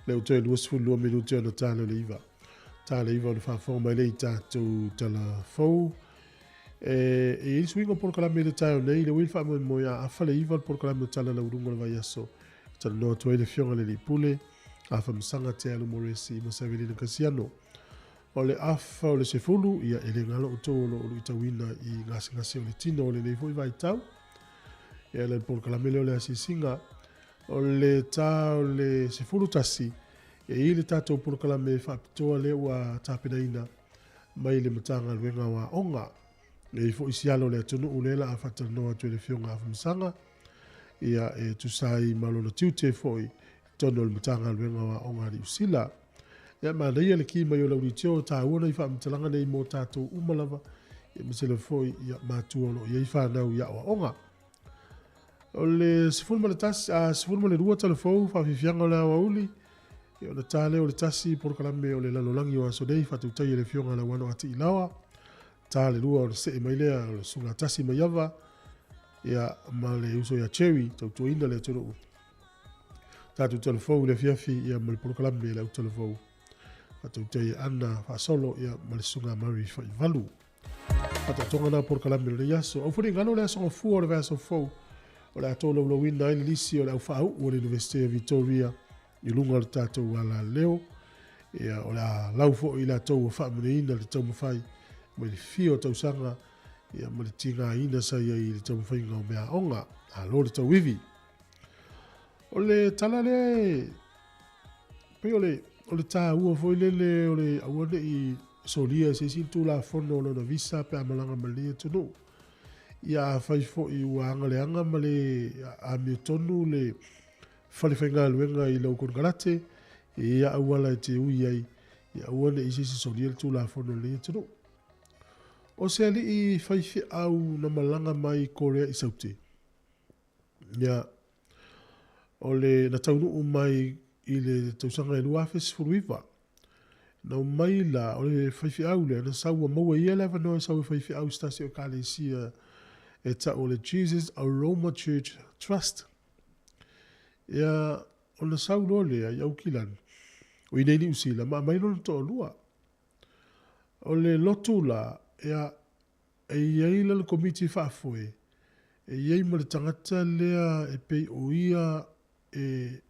le ua toe 22 minute ona ta lea o le iva. Ta le iva o le faafofoga mai lea i tatou tala fou. E, e i ai suiga o polokalame i le taeao nei, le ua i le faamoemoe a afa le iva le polokalame o tala lauluga o le vaiaso. Talanoa atu ai le Afioga i le Alii Pule, Afamasaga Te Alu Moresi ma Savelina Kasiano. O le afa o le 10, ia e le galo outou o lo o luitauina i gasegase o le tino o lenei foi vaitau. E ala i le polokalame lea o le asiasiga. O le ta o le 11, e i ai le tatou polokalame faapitoa lea ua tapenaina mai le Matagaluega o Aoga. E i ai foi isi ala o le atunuu lea la a faatalanoa atu e le Afioga Afamasaga, ia e tusa ai ma lona tiute foi i totonu o le Matagaluega o Aoga a Niu Sila. Ia manaia le ki mai o Laulitio, e taua nai faamatalaga nei mo tatou uma lava, ia aemaise lava foi ia matua o lo o i ai fanau i aoaoga. O le 11, a 12 talafou faafiafiaga o le aoauli, ia ona ta lea o le tasi polokalame o le lalolagi o aso nei faatautai e le Afioga Lauano a Tiilaoa, ta le lua ona see mai lea o le Susuga Tasi Maiava, ia ma le uso ia Cherry, tautuaina le atunuu. Tatou talafou i le afiafi ia ma le polokalame le au talafou. Faatautai e Ana Faasolo ia ma le Susuga Mary Faivalu. Faataotoga na polokalame o lenei aso. Au foi galo le aso gafua o le vaiaso fou o le a tolaulauina ai le lisi o le au faauu o le Iunivesite o Victoria i luga o le tatou alaleo. Ia, o le a lau foi i latou ua faamanuiaina le taumafai mai le fia o tausaga ia, ma le tigaina sa i ai i le taumafaiga o meaaoga. Malo le tauivi. O le tala lea e pei o le, o le taua foi lele o le aua ne i solia e se isi le tulafono o lona visa pe a malaga ma lenei atunuu. Ia afai foi ua agaleaga ma le amiotonu le fale faigaluega i lau konekarate, e i ai auala e te ui ai, ia aua ne i se isi solia le tulafono o lenei atunuu. O se alii faifeau na malaga mai Korea i Saute. Ia, o le na taunuu mai i le tausaga e 2019. Na omai la, o le faifeau lea, na sau ua maua e ia le avanoa e sau e faifeau i se tasi o ekalesia e tau o le Jesus Aroma Church Trust. Ia, ona sau loa lea i Aukilani, o i nei Niu Sila, ma aumai lona toalua. O le lotu la, ia, e i ai lana komiti faafoe, e i ai ma le tagata lea e pei o ia e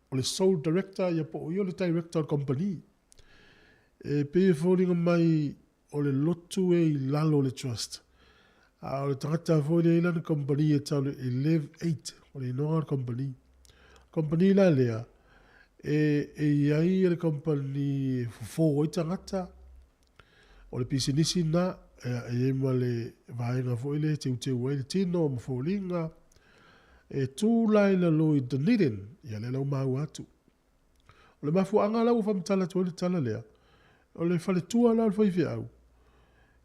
o le sole director ia po o ia o le director o le company. E pei e foliga mai o le lotu e i lalo o le trust. A o le tagata foi lea e i lana company e tau le Elev 8, o le inoga o le company. Company la lea, e, e i ai le company e fofo ai tagata, O le pisinisi lena, e i ai ma le vaega foi lea e teuteu ai le tino ma foliga. E tu la i lalo i Dunedin, ia lea la ua maua atu. O le mafuaaga la ua faamatala atu ai le tala lea, o le faletua la o le faifeau,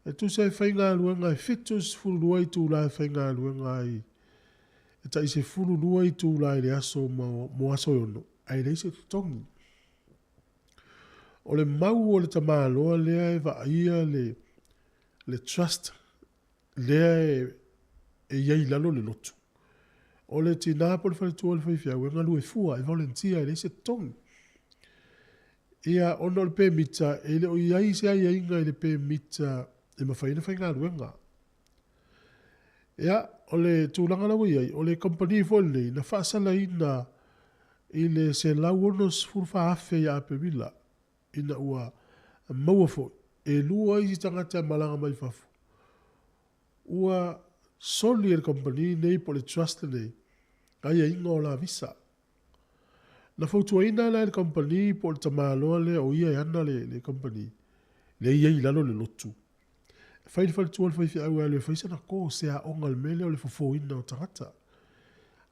e tusa e faigaluega e 72 itula e faigaluega ai, e tai 12 itula i le aso mo aso e ono, ae leai se totogi. O le mau o le tamaloa lea e vaaia le, le trust lea e, e i ai i lalo le lotu. O le tinā po o le faletua o le faifeau e galue fua, e volunteer, e leai se totogi. Ia, ona o le pemita, e le o i ai se aiaiga i le pemita e mafai ai ona faigaluega. Ia, o le tulaga la ua i ai, o le kamupani foi lenei, na faasalaina i le 164,000 ia Aperila, ina ua maua foi e lua isi tagata e malaga mai fafo, ua soli e le kamupani nei po o le trust lenei aiaiga o la visa. Na fautuaina la e le kamupani po o le tamaloa lea o ia e ana le, le kamupani, lea e i ai i lalo le lotu, e fai le faletua o le faifeau e alu e fai sana course, se aoga i le mea lea o le fofoina o tagata.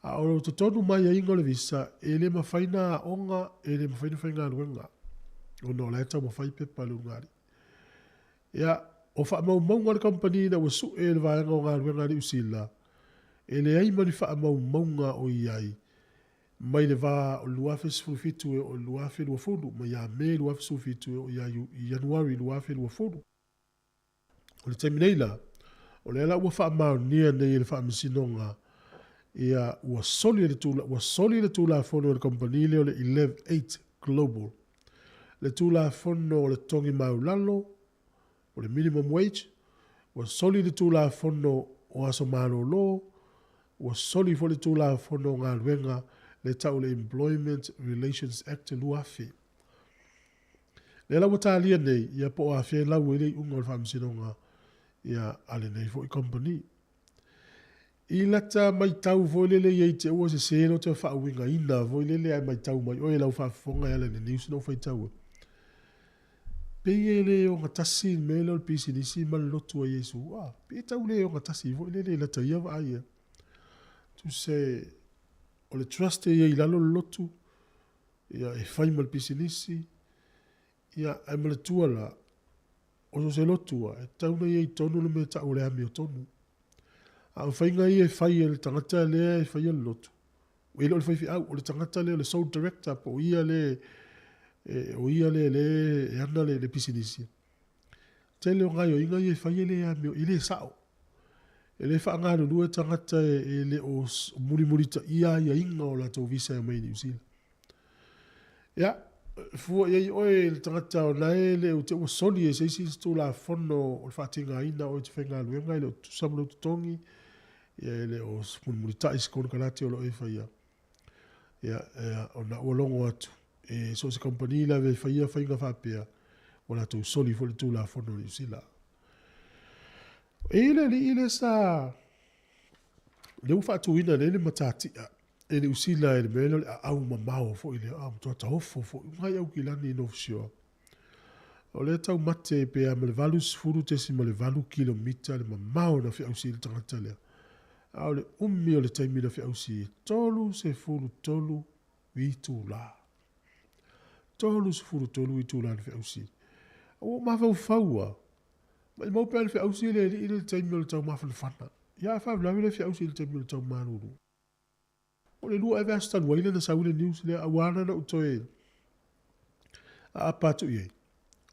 A o totonu ma aiaiga o le visa, e le mafai na aoga, e le mafai na faigaluega, ona o la e taumafai pepa a le ulugalii. Ia, o faamaumauga a le kamupani ina ua sue e le vaega o galuega a Niu Sila, e leai ma ni faamaumauga o i ai mai le va o le 2017 e oo i le 2020, mai ia Me 2017 e oo ia Ianuari 2020. O le taimi nei la, o lea la ua faamaonia nei e le Faamasinoga Ia, ua soli le tula, ua soli le Tulafono e le kamupani lea o le Elev8 Global, le Tulafono o le Totogi Maulalo, o le minimum wage, ua soli le Tulafono o Aso Malolo, ua soli foi le Tulafono o Galuega le tau o le Employment Relations Act 2000. Lea la ua talia nei, ia po o afea e lau ai le iuga o le faamasinoga ia a lenei foi company. I lata maitau foi lele ia i te ua sese lo te faauigaina foi lele ae maitau mai oe lau faafofoga e ala i le news na ou faitau ai. Pei e le ogatasi le mea lea o le pisinisi ma le lotu a Iesu. Ah, pei e tau le ogatasi foi lele i lata ia vaai e. Tusa o le trust e i ai i lalo le lotu, ia e fai ma le pisinisi, ia ae manatua la, o so o se lotu lava, e tatau ona i ai tonu le mea e tau o le amiotonu. A o faiga ia e fai e le tagata lea e faia le lotu, e le o le faifeau, o le tagata lea o le sole director po o ia lea e, o ia lea lea e ana le, le pisinisi. Tele o gaoioiga ia e fai e le amio, e le sao. E le faagalulue tagata e, e le o mulimulitaia aiaiga o latou visa e omai i Niu Sila. Ia, fua i ai oe le tagata o la e le o te ua soli e se isi se tulafono o le faatigaina o oe e te faigaluega, e le o tutusa ma lou totogi, ia e le o mulimulitai se konekarate o lo o e faia. Ia, ia, ona ua logo atu, e so o se kamupani lava e faia faiga faapea, ua latou soli foi le tulafono o Niu Sila. E i ai le alii lea sa, lea ua faatuina nei le matatia e Niu Sila i le mea lea o le aau mamao foi lea, a matua taofo foi, ngai Aukilani i North Shore. O lea taumate pe a ma le 80.8 kilomita le mamao na feausi ai le tagata lea. A o le umi o le taimi na feausi ai, 33 itula. 33 itula na feausi ai. Ua ou mafaufau lava, maimau pe a na feausi le alii lea i le taimi o le taumafanafana. Ia a faalavelave le feausi i le taimi o le taumalulu. O le lua ea vaiaso talu ai lea na sau ai le news lea, a ua ala ona ou toe aapa atu i ai,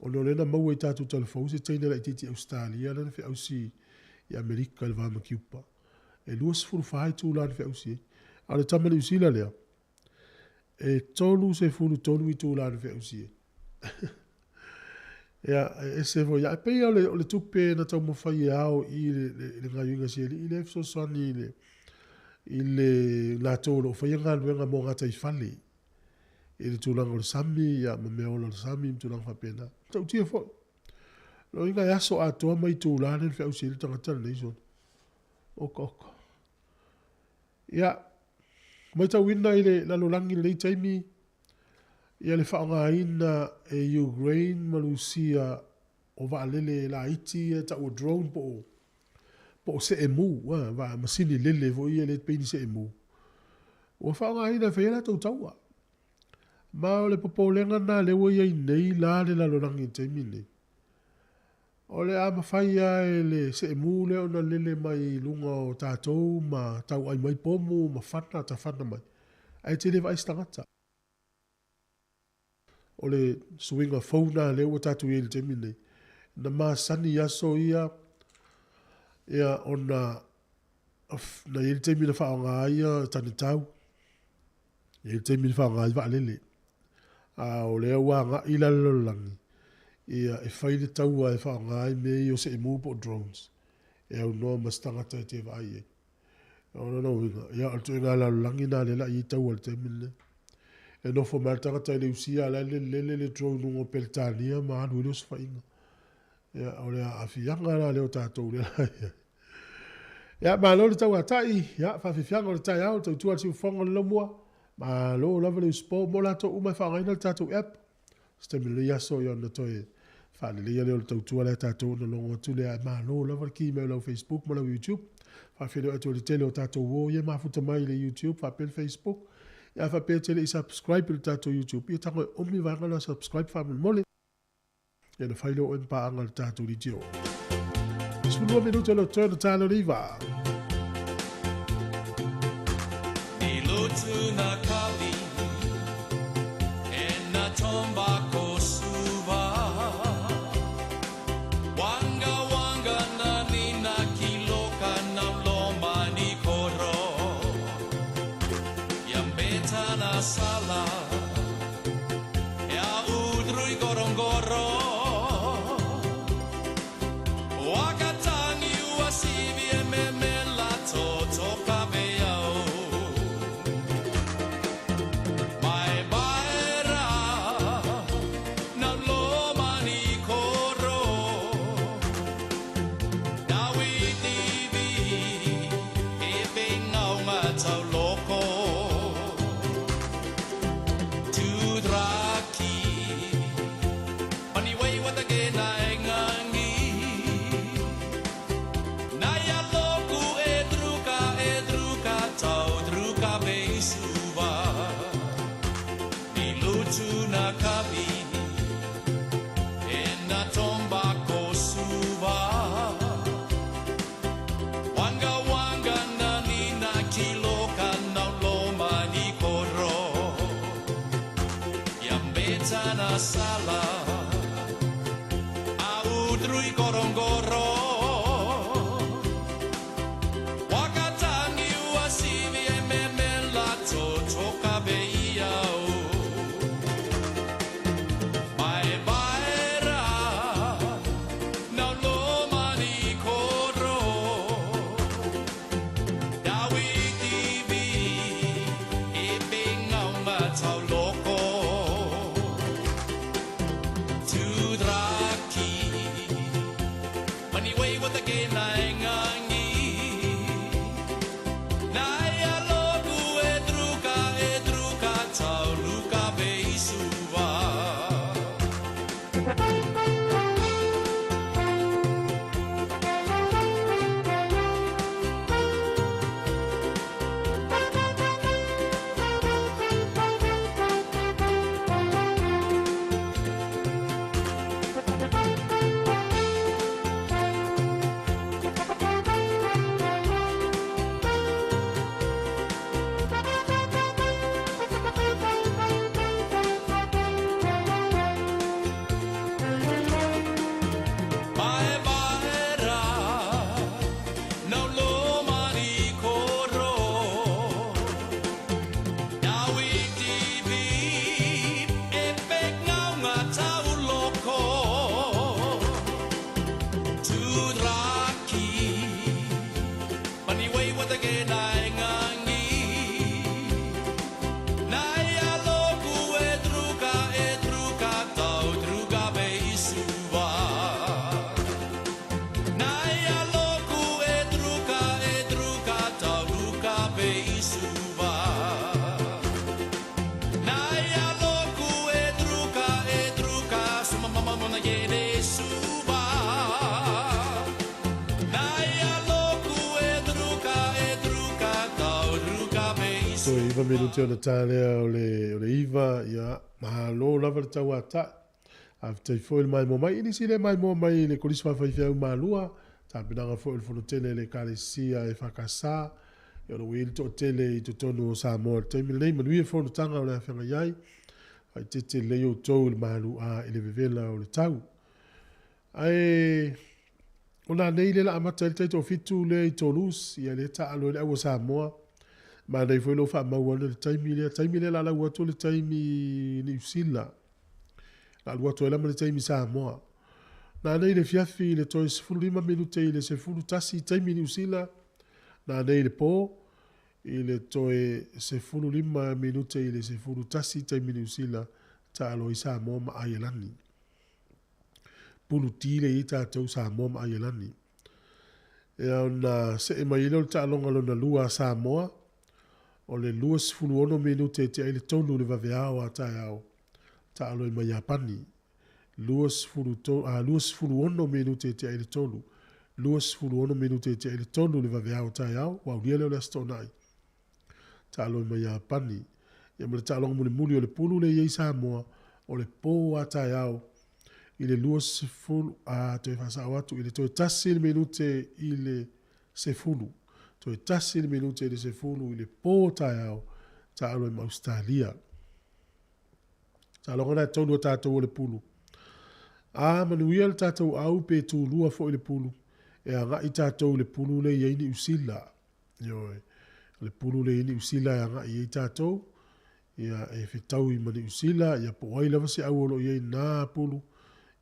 ona o lea na maua i tatou talafou se teine laitiiti Ausetalia lea na feausi i Amerika i le va ma Kiupa. E 24 itula na feausi ai. A o le tama Niu Sila lea, e 33 itula na feausi ai. Ia, e ese foi. Ia, e pei o le, o le tupe na taumafai e ao i le, le, le gaoioiga sialii lea e fesoasoani i le, i le latou o lo o faia galuega mo gataifale i le tulaga o le sami ia, ma mea ola o le sami ma tulaga faapena. Tautia foi. Loiga e aso atoa ma itula lea na feausi ai le tagata lenei sona. Oka oka. Ia, matauina i le lalolagi i lenei taimi, ia le faaaogaina e Ukraine ma Rusia o vaalele laiti ia e tau o drone po o po o seemu, a, vaa masini lele foi ia lea e pei ni seemu. Ua faaaogaina e fai ai latou taua. Ma o le popolega lena lea ua i ai nei la le lalolagi i le taimi lenei. O le a mafai lava e le seemu lea ona lele mai i luga o tatou ma tauai mai pomu ma fana tafana mai, ae te le vaai se tagata. O le suiga fou lena lea ua tatou i ai i le taimi lenei. Na masani i aso ia, ia ona na i ai le taimi na faaaoga ai ia tanetau, i ai le taimi na faaaoga ai vaalele. A o lea ua agai la le lalolagi, ia e fai le taua e faaaoga ai mea ia o seemu po o drones, e aunoa ma se tagata e te vaai i ai. O lona uiga, ia o le ituaiga lalolagi lena lea o le a i ai taua i le taimi lenei. E nofo mai lava le tagata i Leusia a o la e lele le drone i luga o Peretania ma alu ai le osofaiga. Ia, o le aafiaga la lea o tatou lea la i ai. Ia, malo le tauatai, ia, faafiafiaga o le taeao, le tautua a le siufofoga o le laumua. Malo lava le usupo mo latou uma e faaaogaina le tatou app. Se taimi o lenei aso, ia ona toe faaleleia lea o le tautua lea a tatou ona logo atu lea. Ae malo lava le ki mai o lau Facebook ma lau YouTube. Faafeiloai atu ai i le tele o tatou uo ia e mafuta mai i le YouTube faapea le Facebook. Ia a faapea e te le i subscribe i le tatou YouTube, ia tago e omi le vaega lea o subscribe faamolemole. Ia na fai lea o oe ma paaga i le tatou leitio. 12 minute o le totoe ona tala o le iva. I lotu na kali e na tomba ko suva Wanga wanga na ni na kiloka na mloma ni koro. sala A udrui gorongoro Wakatangi ua sivi e memela Totoka be iau Mai vaera Nau lomani koro Dawiti vi e bengaunga tauloko Tudraki Mani wei wa te ke ngai Nai a loku e druka e druka tauluka be isuva. Mai vaera nau lomani koro Dawiti vi e pekngau ngā tauloko Tudraki Mani wei wa te ke nai ngangi Nai a loku e druka e druka tau druka be isuva Nai a loku e druka e druka tau druka be isuva Nai a loku e druka e druka suma mama mona yene suva Nai a loku e druka e druka tau druka be Toe iva minute ona tā lea o le, o le iva, ia, mahalo lava le tau ata'i. Faafetai foi le maimoa mai. I nisi le maimoa mai i le Kolisi Faafaifeau Malua, tapenaga foi o le Fonotele le Ekalesia e Fakasa, ia o lo o i ai le toatele i totonu o Samoa i le taimi lenei. Manuia fonotaga o le afeagai ai, faaeteete lelei outou i le malu'a i le vevela o le tau. Ae o nanei lea la amata ai le taitoafitu lea i Toulouse, ia lea taalo ai le au a Samoa. Manaia foi lou faamau ane le taimi lea, taimi lea la lau atu le taimi Niu Sila. La alu atu ai la ma le taimi Samoa. Nanei le fiafi i le toe 15 minute i le 11 taimi Niu Sila, nanei le po i le toe 15 minute i le 11 taimi Niu Sila, taalo ai Samoa ma Aielani. Pulu ti le i tatou Samoa ma Aielani. Ia ona see mai ai lea o le taaloga lona lua a Samoa, o le 26 minute e tea ai le tolu i le vaveao a taeao, taalo ai ma Iapani. 23, a, 26 minute e tea ai le tolu. 26 minute e tea ai le tolu i le vaveao taeao, ua aulia lea o le Aso Toonai. Taalo ai ma Iapani. Ia ma le taaloga mulimuli o le pulu lea e i ai Samoa, o le po a taeao i le 20, a, toe faasao atu, i le toe tasi le minute i le sefulu, toe tasi le minute i le sefulu i le po taeao, taalo ai ma Ausetalia. Taaloga na e tolu a tatou o le pulu. A manuia le tatou au pe tulua foi le pulu, e agai tatou i le pulu lea e i ai Niu Sila. Ioe, o le pulu lea e i ai Niu Sila e agai i ai tatou, ia, e fetaui ma Niu Sila, ia po o ai lava se au o lo o i ai i na pulu,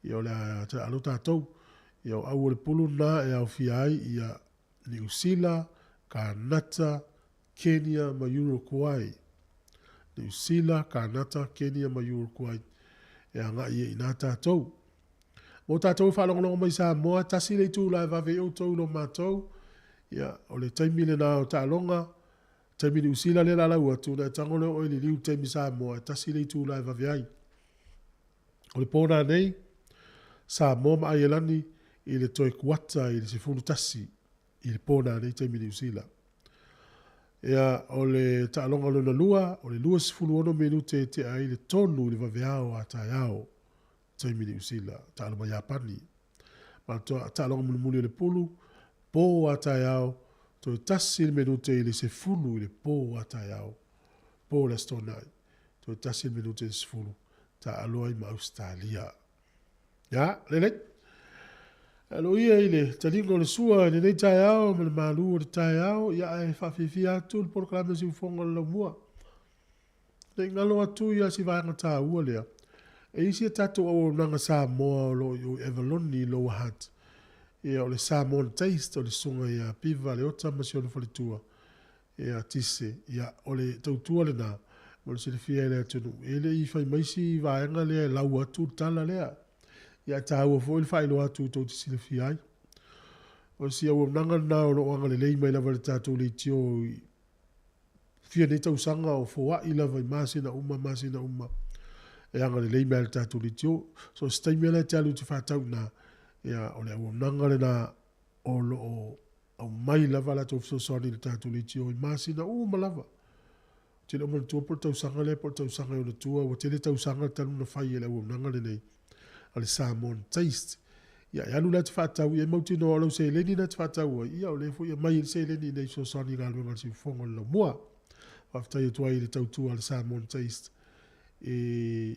ia o le a taalo tatou. Ia o au o le pulu na e aofia ai ia Niu Sila, Kanata, Kenya ma Uruguay. Niu Sila, Kanata, Kenya ma Uruguay e agai ai i ina tatou. Mo tatou e faalogologo mai i Samoa, tasi le itula e vave ai outou i lo matou, ia, o le taimi lena o taaloga, taimi Niu Sila lea la lau atu, ona e tago lea o oe i liliu i le taimi Samoa, e tasi le itula e vave ai. O le po nanei, Samoa ma Aielani i le toe kuata i le 11 i le po nanei taimi Niu Sila. Ia, o le taaloga lona lua, o le 26 minute e tea ai le tolu i le vaveao a taeao taimi Niu Sila, taalo ma Iapani. Ma le taaloga mulimuli o le pulu, po a taeao, toe tasi le minute i le sefulu i le po a taeao. Po o le Aso Toonai, toe tasi le minute i le sefulu. Taalo ai ma Ausetalia. Ia, lelei. Alo ia i le taliga o le sua i lenei taeao ma le malu o le taeao, ia ae faafiafia atu le polokalame o Siufofoga o le Laumua. Ne i galo atu ia si vaega taua lea, e isi a tatou auaunaga Samoa o lo o i o i Avalon i Lower Hutt. Ia o le Samoan Taste o le susuga ia Piva Leota ma si ona faletua, ia Tise, ia o le tautua lena mo le silafia e le atunuu. E le i fai mai si vaega lea e lau atu le tala lea. Ia ae taua foi le faailoa atu tou te silafia ai. O si auaunaga lena o lo o agalelei mai lava i le tatou leitio i fia nei tausaga o foai lava i masina uma masina uma e agalelei mai ai le tatou leitio. So o se taimi lava e te alu e te faatau i ina, ia o le auaunaga lena o lo o aumai lava a latou fesoasoani i le tatou leitio i masina uma lava. Ou te le o manatua po o le tausaga lea po o le tausaga i ona tua, ua tele tausaga talu ona fai e le auaunaga lenei a le Samoan Taste. Ia, e alu la e te faatau, ia e mautinoa o lau seleni lena e te faatau ai, ia o lea foi e aumai ai le seleni ina ia fesoasoani i galuega a le siufofoga o le laumua. Faafetai atu ai i le tautua a le Samoan Taste i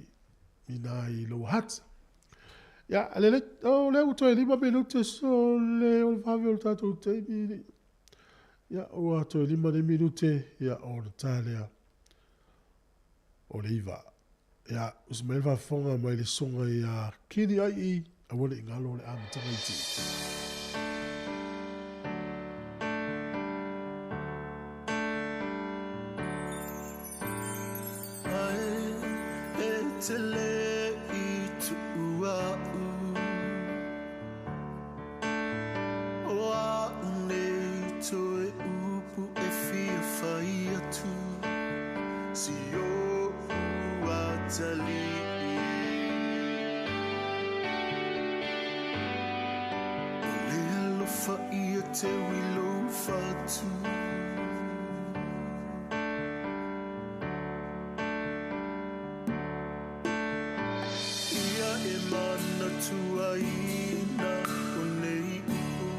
ina i Lower Hutt. Ia, lelei, o lea ua toe 5 minute o le vave o le tatou taimi. Ia, ua toe 5 nei minute, ia, ona ta lea o le 9. Ia, usi mai le faafofoga mai le susuga ia Kini Ai'i, aua ne i galo le amataga iti. Ae e te le i tuua a'u O a'u nei toe upu e fia fai atu Si o'u atalii O le alofa ia teu i lou fatu Ia e manatuaina o nei upu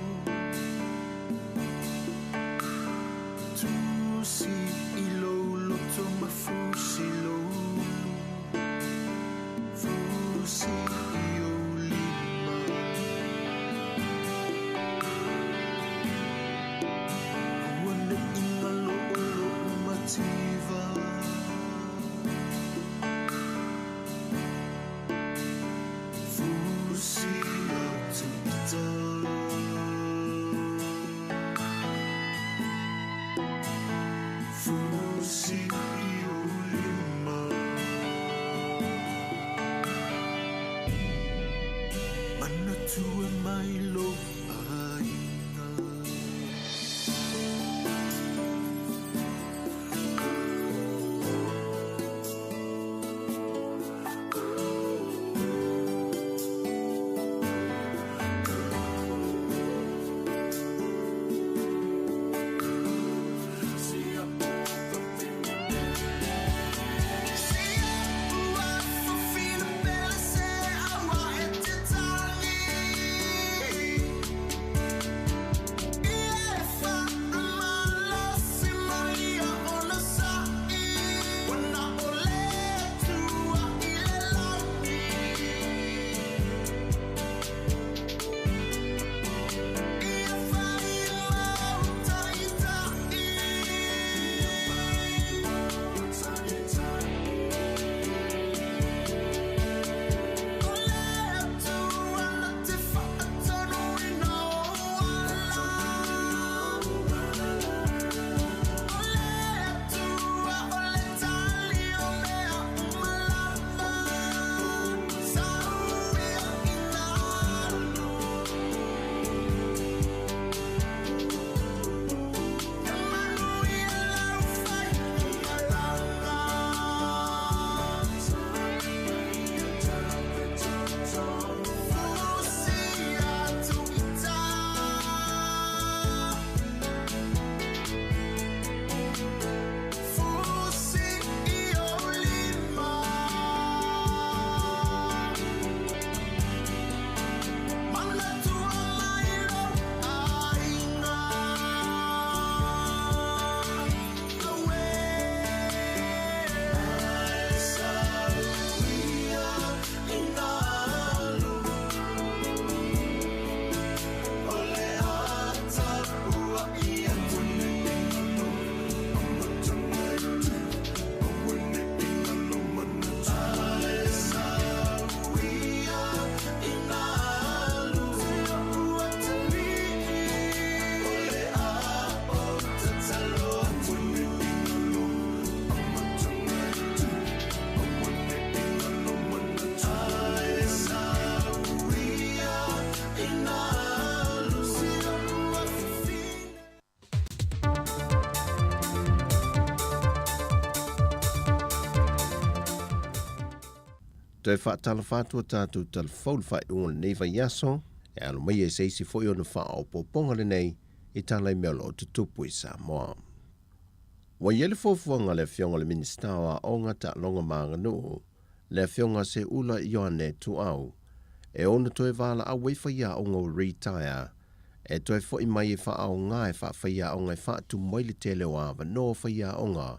Tusi i lou loto ma fusi lou ulu Fusi i ou lima Aua ne i galo o lou mativa Fusi atu i tai Fusi i ou lima Manatua mai lou aiga. Toe faatalofa atu a tatou talafou i le faaiuga o lenei vaiaso, e alo maia i se isi foi ona faaopoopoga lenei i tala i mea o lo o tutupu i Samoa. Ua i ai le fuafuaga a le Afioga i le Minisita o Aoga, Taaloga ma Aganuu, le Afioga Seuula Ioane Tuuau, e ono toe valaau ai faiaoga ua retire e toe foi mai e faaaoga e faafaiaoga e faatumu ai le tele o avanoa o faiaoga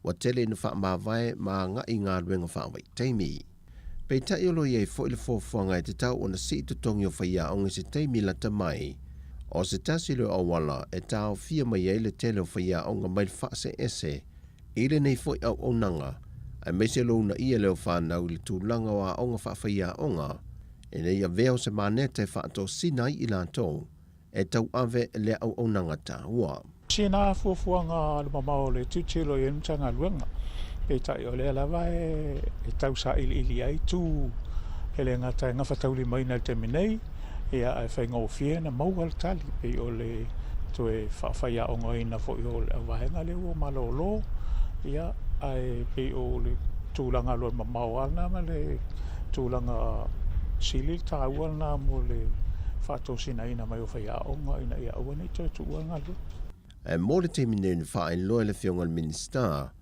ua tele ina faamavae ma agai i galuega faavaitaimi. Peitai o lo o i ai foi le fuafuaga e tatau ona sii totogi o faiaoga i se taimi lata mai, o se tasi lea o auala e taofia mai ai le tele o faiaoga mai le faaseese i lenei foi auaunaga, aemaise lo uunaia lea o fanau i le tulaga o aoga faafaiaoga, ina ia avea o se maneta e faatosina ai i latou e tauave lea auaunaga taua. Sina fuafuaga alumamao o le tilotilo i ai le Matagaluega, peitai o lea lava e tau sailiili ai tu e le gata e gafataulimaina i le taimi nei, ia ae faigofie ona maua le tali, pei o le toe faafaiaogaina foi o le auvaega lea ua malolo, ia ae pei o le tulaga alualumamao lava lena ma le tulaga sili le taua lena mo le faatosinaina mai o faiaoga ina ia aua ne i toe tuua le galuega. Ae mo le taimi nei na faailoa e le Afioga i le Minisita,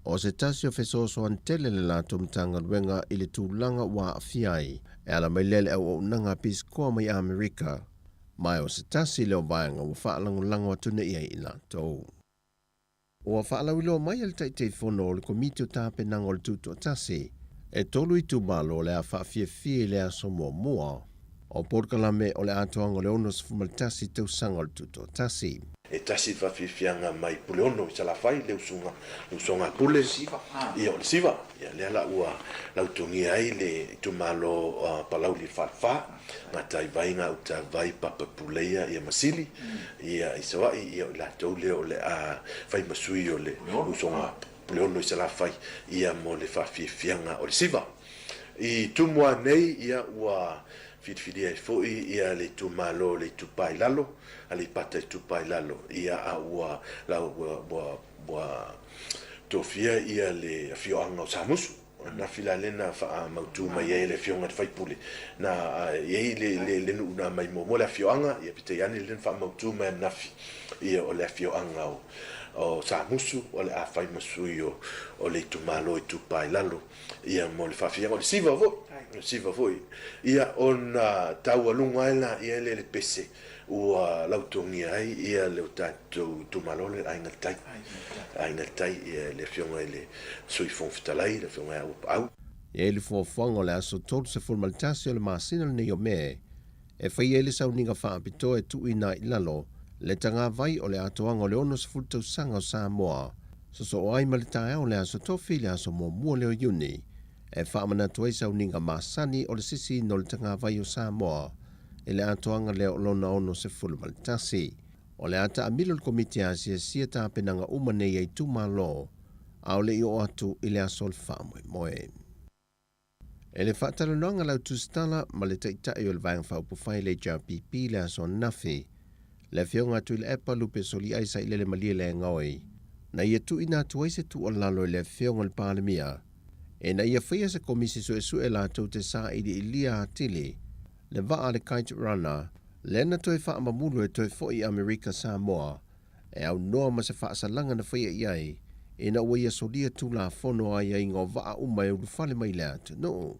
o se tasi o fesoasoani tele le latou Matagaluega i le tulaga ua aafia ai e ala mai lea le auaunaga a Pisikoa mai Amerika, ma o se tasi lea o vaega ua faalagolago atu nei ai i latou. Ua faalauiloa mai e le Taitaifono o le Komiti o Tapenaga o le Tutoatasi, e tolu itumalo o le a faafiafia i le aso muamua o polokalame o le atoaga o le 61 tausaga o le Tutoatasi. E tasi le faafiafiaga mai Puleono i Salafai, le usuga, le usoga a Pule, ia o le Siva, ia lea la ua lautogia ai le itumalo o Palauli le Falefa. Gataivai, Gautavai, Papa Puleia ia ma Sili ia i Savaii, ia o i latou lea o le a fai ma sui o le usoga Puleono i Salafai ia mo le faafiafiaga o le Siva. I Tumua nei ia ua filifilia ai foi ia le itumalo o le Itupa i Lalo, Aleipata Itupa i Lalo ia a ua ua ua tofia ia le afioaga o Samusu. O lena fila lea na faamautu mai ai e le Afioga i le Faipule, na i ai le nuu na aumai muamua le afioaga, ia peitai ane lea na faamautu mai ananafi, ia o le afioaga o Samusu o le a fai ma sui o le itumalo Itupa i Lalo, ia mo le faafiaga. O le Siva foi, o le Siva foi, ia ona taualuga ai laia lea i le pese Ua lautogia ai ia le o tatou itumalo le Aiga i le Tai, Aiga i le Tai, ia le Afioga i le Sui Fofoga Fetalai, le Afioga ia Auapaau. E i ai le fuafuaga o le aso 31 o le masina lenei o Me, e fai ai le sauniga faapitoa e tuuina ai i lalo le tagavai o le atoaga o le 60 tausaga o Samoa, sosoo ai ma le taeao o le aso Tofi i le aso muamua lea o Iuni, e faamanatu ai sauniga masani o le sisiina o le tagavai o Samoa i le atoaga lea o lona 61. O le a taamilo le Komiti e asiasia tapenaga uma nei a itumalo, a o le i oo atu i le aso o le faamoemoe. E le faatalanoaga lau tusitala ma le Taitai o le Vaega Faaupufai le HRPP i le aso ananafi, le Afioga a Tuilaepa Lupe Soliai Sailele Malielegaoi, na ia tuuina atu ai se tuualalo i le Afioga i le Palemia ina ia faia se komisi suesue latou te sailiilia atili le vaa a le Kite Runner lea na toe faamamulu e toe foi i Amerika Samoa e aunoa ma se faasalaga na faia i ai ina ua ia solia tulafono aiaiga o vaa uma e ulufale mai le atunuu.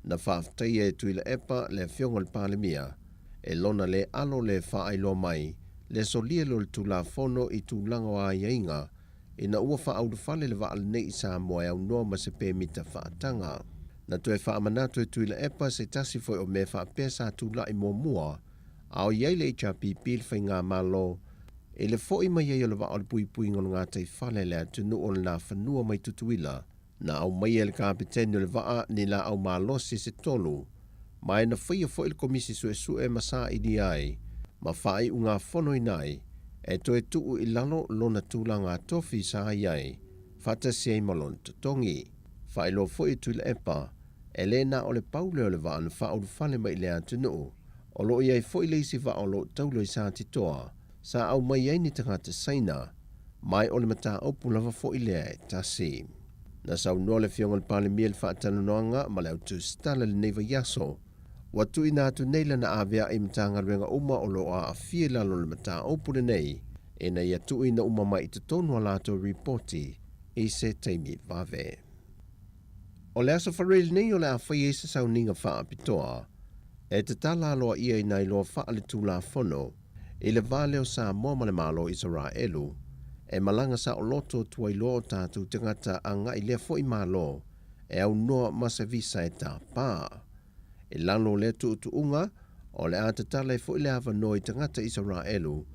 Na faafetaia e Tuilaepa le Afioga i le Palemia e lona le alo le faailoa mai le solia lea o le Tulafono i tulaga o aiaiga ina ua faaulufale le vaa lenei i Samoa e aunoa ma se pemita faataga. Na toe faamanatu e Tuilaepa se tasi foi o mea faapea sa tulai muamua a o i ai le HRPP le faigamalo i le foi mai ai o le vaa o le puipuiga o le gataifale le atunuu o le Nafanua mai Tutuila. Na aumaia e le kapeteni o le vaa ni laau malosi se tolu, ma e na faia foi le komisi suesue ma sailia ai ma faaiugafonoina ai e toe tuu i lalo lona tulaga tofi sa i ai faatasi ai ma lona totogi. Faailoa foi e Tuilaepa, e le na o le pau lea o le vaa na faaulufale mai i le atunuu, o lo o i ai foi le isi vaa o lo o taula i Satitoa sa aumai ai ni tagata Saina, mai o le mataupu lava foi lea e tasi. Na saunoa le Afioga i le Palemia i le faatalanoaga ma le au tusitala i lenei vaiaso, ua tuuina atu nei lana avea'i i Matagaluega uma o lo o aafia i lalo o le mataupu lenei ina ia tuuina uma mai i totonu a latou ripoti i se taimi vave. O le Aso Faraile lenei o le a faia ai se sauniga faapitoa e tatala aloaia i nai loa faaletulafono i le va lea o Samoa ma le Malo o Isaraelu e malaga saoloto tuailoa o tatou tagata agai lea foi Malo e aunoa ma se visa e tapa. I lalo o lea tuutuuga, o le a tatala ai foi le avanoa i tagata Isaraelu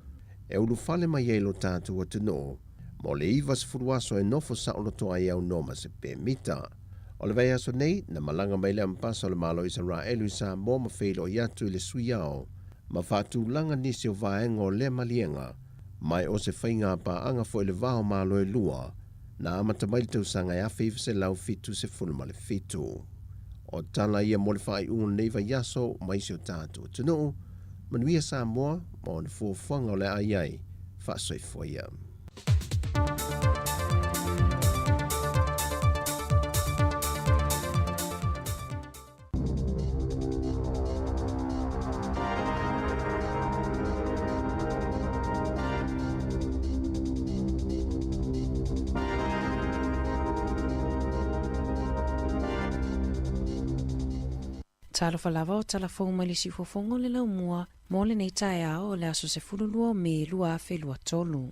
e ulufale mai ai lo tatou atunuu mo le 90 aso e nofo saoloto ai aunoa ma se pemita. O le vaiaso nei, na malaga mai le Ambasa o le Malo o Isaraelu i Samoa ma feiloai atu i le Sui Ao ma faatulaga nisi o vaega o lea maliega, ma o se faiga paaga foi i le va o Malo e lua, na amata mai le tausaga e 1977. O tala ia mo le faaiuga o lenei vaiaso mai si o tatou atunuu. Manuia Samoa ma ona fuafuaga o le a i ai. Faasoifua ia. Talofa lava o tala fou mai le siufofoga o le laumua mo lenei taeao o le aso 12 o Me 2023.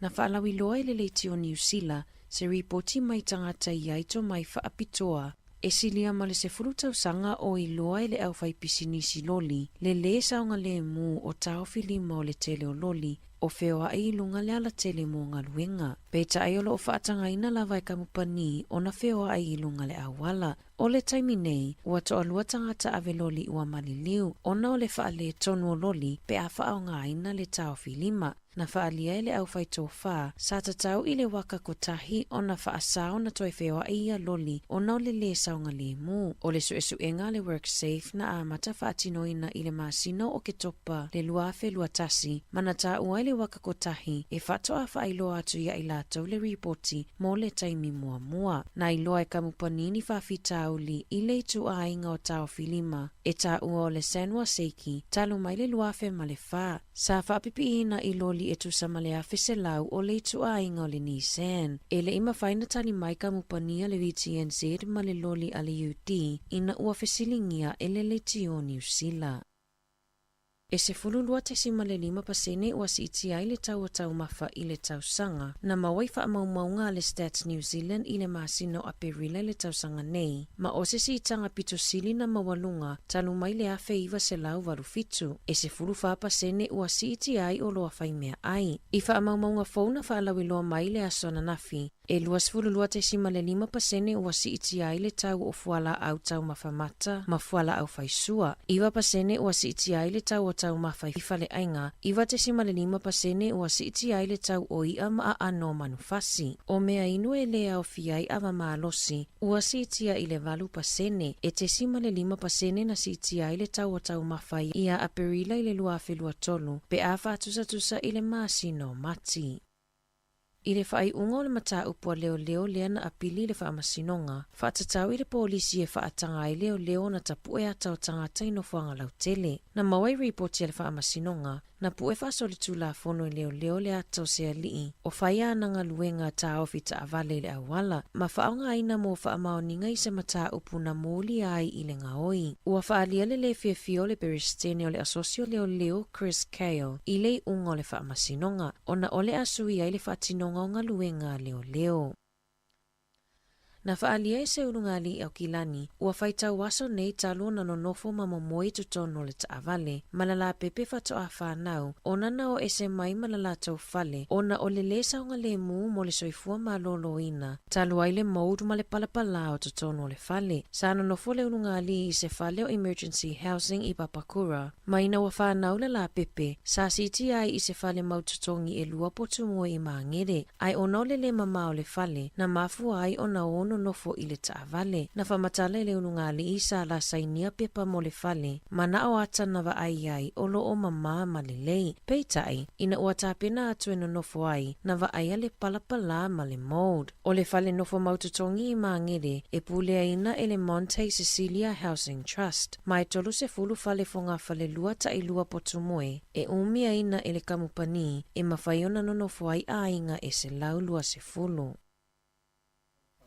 Na faalauiloa e le Leitio Niu Sila se ripoti mai tagata i ai tomai faapitoa e silia ma le 10 tausaga o iloa e le aufaipisinisi loli le lē saogalemu o taofilima o le tele o loli o feoaʻi i luga le alatele mo galuega. Peitai o loo faatagaina lava e kamupani ona feoaʻi i luga le auala. O le taimi nei, ua toalua tagata ave loli ua maliliu ona o le faaletonu o loli pe a faaaogaina le taofilima. Na faaalia e le aufaitofa, sa tatau i le waka kotahi ona faasao na toe feoaʻi ia loli ona o le lē saogalemu. O le suesuega a le WorkSafe na amata faatinoina i le masina o Oketopa le 2021 ma na taua ai le waka kotahi e faatoa faailoa atu ia i latou le ripoti mo le taimi muamua. Na iloa e kamupani ni faafitauli i le ituaiga o taofilima e taua o le Sanwa Seiki talu mai le 2004. Sa faapipiina i loli e tusa ma le 1,100 o le ituaiga o le Nissan. E le i mafai na tali mai kamupani a le VTNZ ma le loli a le UD ina ua fesiligia e le leitio o Niu Sila. E 12.5% ua siitia ai le tau o taumafa i le tausaga. Na maua i faamaumauga a le Stats New Zealand i le masina o Aperila i le tausaga nei, ma o se siitaga pito sili na maualuga talu mai le 1987, e 14% ua siitia ai oloa faimeaai. I faamaumauga fou na faalauiloa mai le aso ananafi, e 22.5% ua siitia ai le tau o fualaau taumafa mata ma fualaau faisua, 9% ua siitia ai le tau o taumafa i faleaiga, 9.5% ua siitia ai le tau o iʻa ma aano o manufasi. O mea inu e lē aofia ai ava malosi, ua siitia i le 8%, e 0.5% na siitia ai le tau o taumafa ia Aperila i le 2023 pe a faatusatusa i le masina o Mati. I le faaiuga o le mataupu a leoleo lea na apili i le faamasinoga, faatatau i le polisi e faataga ai leoleo ona tapuʻe ata o tagata i nofoaga lautele. Na maua i ripoti a le faamasinoga, na puʻe faasolitulafono i leoleo le ata o se aliʻi o fai ana galuega taofi taavale i le auala ma faaaogaina mo faamaoniga i se mataupu na molia ai i le gaoi. Ua faaalia le lē fiafia o le Peresetene o le Asosi o Leoleo Chris Kale i le iuga o le faamasinoga ona o le a sui ai le faatinoga o galuega a leoleo. Na faaalia e se ulugalii Aukilani, ua faitau aso nei talu ona nonofo ma momoe i totonu o le taavale ma le lapepe faatoa fanau, ona na o ese mai ma le latou fale ona o le lē saogalemu mo le soifua malōlōina, talu ai le mould ma le palapalā o totonu o le fale. Sa nonofo le ulugalii i se fale o Emergency Housing i Papakura, ma ina ua fanau le lapepe, sa siitia ai i se fale mau totogi e lua potu moe i Māngere, ae ona o le lē mamao o le fale, na mafua ai ona ono nonofo i le taavale. Na faamatala e le ulugalii sa la sainia pepa mo le fale, manao ata na vaai ai o lo o mamā ma lelei. Peitai, ina ua tapena atu e nonofo ai, na vaaia le palapalā ma le mould. O le fale nofo mautotogi i Magele e puleaina e le Monte Cecilia Housing Trust, ma e 30 fale fogafalelua tailua potumoe e umiaina e le kamupani e mafai ona nonofo ai aiga e 120.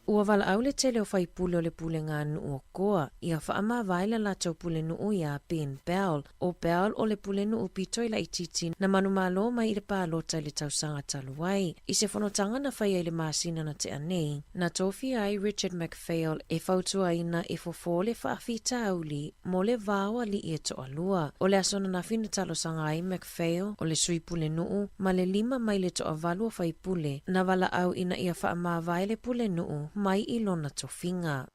Ua valaau le tele o faipule o le pulega a nuu o Koa ia faamavae le latou pulenuu iā Ben Bell. ʻO Bell o le pulenuu pito i laitiiti na manumalo mai i le palota i le tausaga talu ai. I se fonotaga na faia i le masina na tea nei, na tofia ai Richard McPhail e fautuaina e fofo le faafitauli mo le va o alii e toalua. O le aso ananafi na talosaga ai McPhail, o le sui pulenuu, ma le 5 mai le toavalu o faipule, na valaau ina ia faamavae le pulenuu mai i lona tofiga.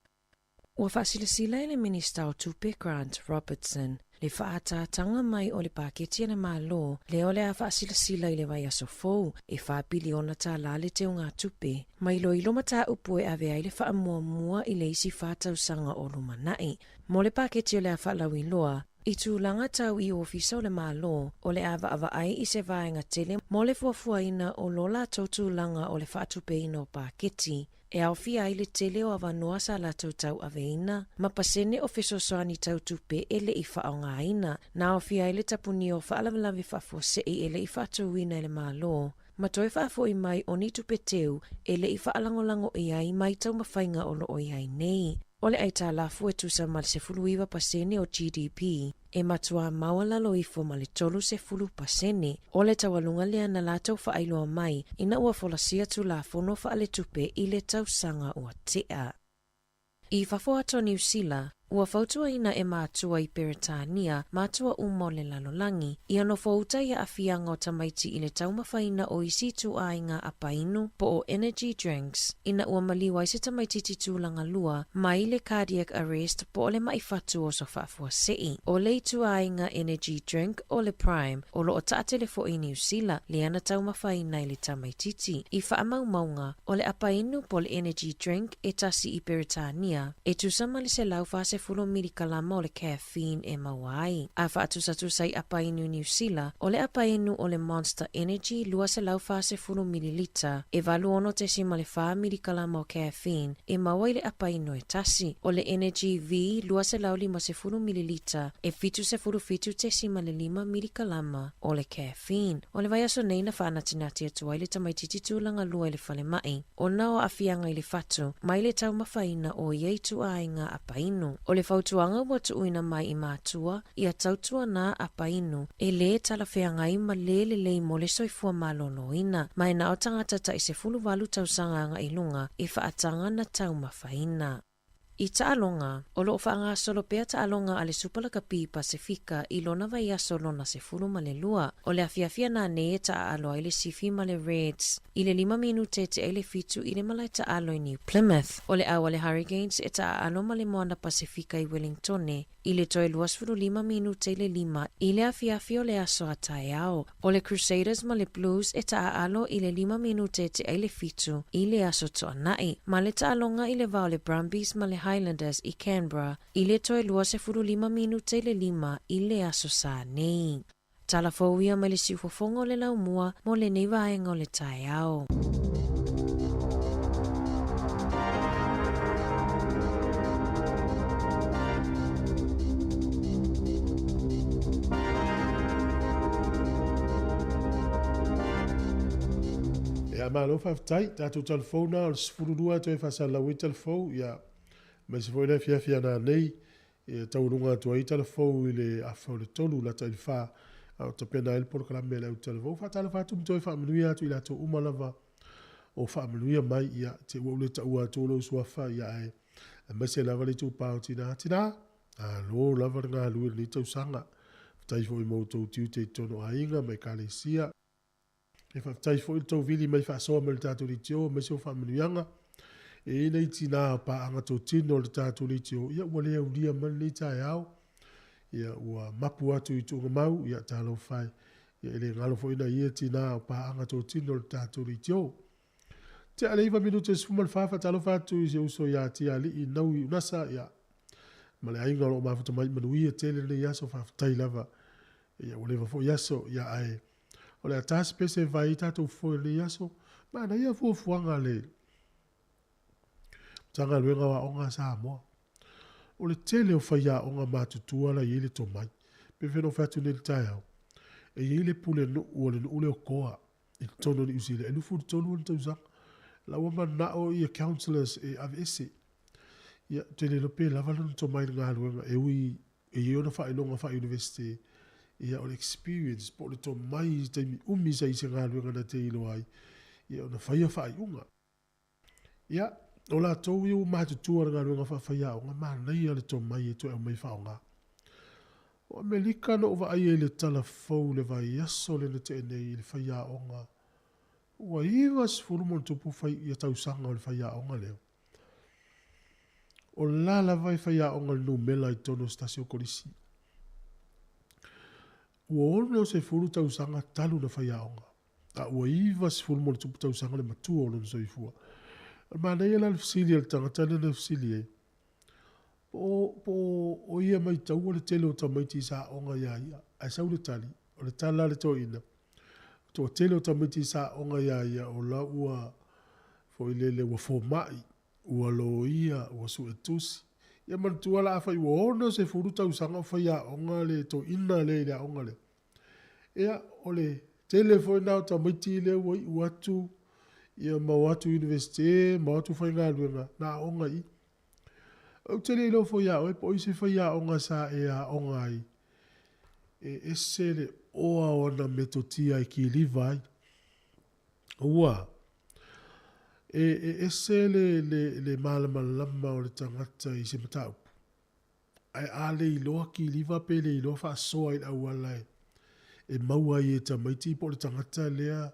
Ua faasilasila e le Minista o Tupe Grant Robertson le faaataataga mai o le paketi a le Malo lea o le a faasilasila i le vaiaso fou e $4 piliona tālā le teugatupe ma iloilo mataupu e ave ai le faamuamua i le isi fa tausaga o lumanai. Mo le paketi o le a faalauiloa, i tulaga tau i ofisa o le Malo, o le a vaavaai i se vaega tele mo le fuafuaina o lo latou tulaga o le faatupeina o paketi, e aofia ai le tele o avanoa sa latou tauaveina, ma pasene o fesoasoani tau tupe e le i faaaogaina, na aofia ai le tapunia o faalavelave faafuasei e le i faatauina e le Malo, ma toe faafoi mai o ni tupe teu e le i faalagolago i ai mai taumafaiga o lo o i ai nei. O le aitalafu e tusa ma le 19% o GDP, e matuā maualalo ifo ma le 30% o le taualuga lea na latou faailoa mai ina ua folasia Tulafono Faaletupe i le tausaga ua tea. I fafo atu o Niu Sila, ua fautuaina e matua i Peretania matua uma o le lalolagi, ia nofo uta i aafiaga o tamaiti i le taumafaina o isi ituaiga apainu po o energy drinks ina ua maliu ai se tamaitiiti tulaga lua mai le cardiac arrest po o le maʻi fatu oso faafuasei. O le ituaiga energy drink o le Prime o lo o taatele foʻi i Niu Sila lea na taumafaina e le tamaitiiti. I faamaumauga, o le apainu po o le energy drink e tasi i Peretania, e tusa ma le 140 milikalama o le caffeine e maua ai. A faatusatusa i apainu i Niu Sila, o le apainu o le Monster Energy 240 mililita, e 86.4 milikalama o caffeine e maua i le apainu e tasi. O le Energy V 250 mililita, e 77.5 milikalama o le caffeine. O le vaiaso nei na faanatinati atu ai le tamaitiiti tulaga lua i le falemai, ona o aafiaga i le fatu, mai le taumafaina o ia ituaiga apainu. O le fautuaga ua tuuina mai i matua, ia tautuana apainu, e lē talafeagai ma lē lelei mo le soifua malōlōina, ma e na o tagata tai 18 tausaga agai i luga e faataga na taumafaina. I taaloga, o lo o faagasolo pea taaloga a le Supa Lakapi Pasefika i lona vaiaso lona 12. O le afiafi ananei e taaalo ai le Sifi ma le Reds i le 5 minute e tea i le 7 i le malae taalo i New Plymouth. O le au a le Hurricanes e taaalo ma le Moana Pasefika i Wellingtone i le toe 25 minute i le 5 i le afiafi o le aso a taeao. O le Crusaders ma le Blues e taaalo i le 5 minute e tea i le 7 i le aso Toanai, ma le taaloga i le va o le Brumbies ma le Highlanders i Canberra i le toe 25 minute i le 5 i le aso Sā nei. Tala fou ia mai le siufofoga o le laumua mo lenei vaega o le taeao. Ia malo faafetai, tatou talafou na o le 12 toe faasalalau ai talafou, ia aemaise foi le afiafi ananei e taualuga atu ai talafou i le afa o le 3 lata i le 4 a o tapena ai le polokalame a le au talafou. Faatalofa atu ma toe faamanuia atu i latou uma lava o faamanuia mai, ia te ua ou le taua atu lou suafa, ia ae aemaise lava le itupa o tina. Tina, alo lava le galue i lenei tausaga. Faafetai foi mo outou tiute i totonu o aiga ma ekalesia. E faafetai foi i le tou vili mai faasoa mai le tatou leitio aemaise o faamanuiaga. E i ai nai tina o paaga totino o le tatou leitio, ia ua le aulia mai lenei taeao. Ia ua mapu atu i tuugamau, ia talofa e. Ia e le galo foi nai ia tina o paaga totino o le tatou leitio. Tea le 9 minute e 14, faatalofa atu i si ou uso ia Tialii Naui Unasa, ia, ma le aiga o lo o mafuta mai, manuia tele lenei aso, faafetai lava. Ia, ua leva foi aso, ia, ae o le a ta se pese e vae ai tatou foe i lenei aso. Manaia fuafuaga a le Matagaluega o Aoga a Samoa. O le tele o faiaoga matutua la e i ai le tomai. Pei foi ona ou fai atu nei i le taeao, e i ai le pulenuu a le nuu lea o Koa i totonu o Niu Sila, e 23 ona tausaga. La ua mananao ia councillors e aveese. Ia, ou te le iloa pe lava lona tomai i le galuega e ui e i ai ona faailoga faa-Universite, ia o le experience po o le tomai i taimi umi sa i se galuega na te iloa ai, ia ona faia faaiuga. Ia, o latou ia ua matutua i le galuega faafaiaoga, manaia le tomai e toe aumai faaaoga. O Amerika na ou vaaia i le tala fou i le vaiaso lea na tea nei i le faiaoga, ua 90 ma ona tupu fai, ia tausaga o le faiaoga lea. O la lava e faiaoga i le numera i totonu o se tasi o kolisi. Ua 60 tausaga talu ona faiaoga. A ua 90 ma ona tupu tausaga le matua o lona soifua. O le manaia la le fesili a le tagata lea na fesili ai, po o, po o ia maitaua le tele o tamaiti sa aoga iā ia? Ae sau le tali, o le tala a le toeaina, toatele o tamaiti sa aoga iā ia o la ua foi lele ua fomai, ua loia, ua suetusi. Ia manatua la afai ua 60 tausaga o faiaoga le toeaina lea i le aoga lea, Ia, o le tele foi lena o tamaiti lea ua iu atu, ia ma o atu i Iunivesite ma o atu faigaluega, na aoga i i. Ou te le iloa foi ia oe po o i se faiaoga sa e aoga ai, e ese le oa o ana metotia e kiliva ai. Ua, e, e ese le, le, le malamalama o le tagata i se mataupu. Ae a le iloa kiliva pe le iloa faasoa i le auala e maua ai e tamaiti po o le tagata lea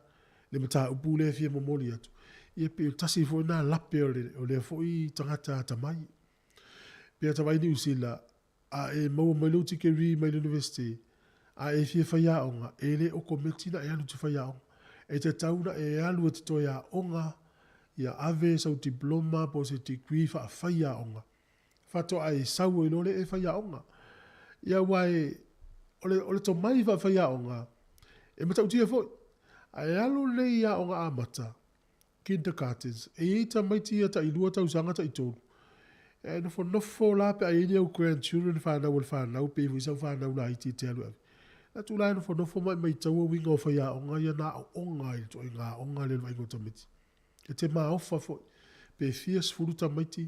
le mataupu lea e fia momoli atu, ia pei o le tasi foi lena lape o le o lea foi tagata atamai. Pei a ta vaai i Niu Sila, a e maua mai lou tikeri mai le University, a e fia faiaoga, e le okometi ona e alu e te faiaoga. E tatau ona e alu e te toe aoga, ia ave sau diploma po o se degree faafaiaoga. Faatoa e sau ai loa lea e faiaoga. Ia aua e, o le, o le tomai faafaiaoga, e matautia foi. Ae alu nei i aoga amata, kindergartens, e i ai tamaiti ia tailua tausaga taitolu, e nofonofo la pe a i ai ni au grandchildren fanau a le fanau pe i ai foi sau fanau laiti e te alu e ave. Alu atu la e nofonofo ma e maitaua uiga o faiaoga ia na aooga ai i le ituaiga aoga lea i le vaaiga o tamaiti. E te maofa foi, pe fia sefulu tamaiti,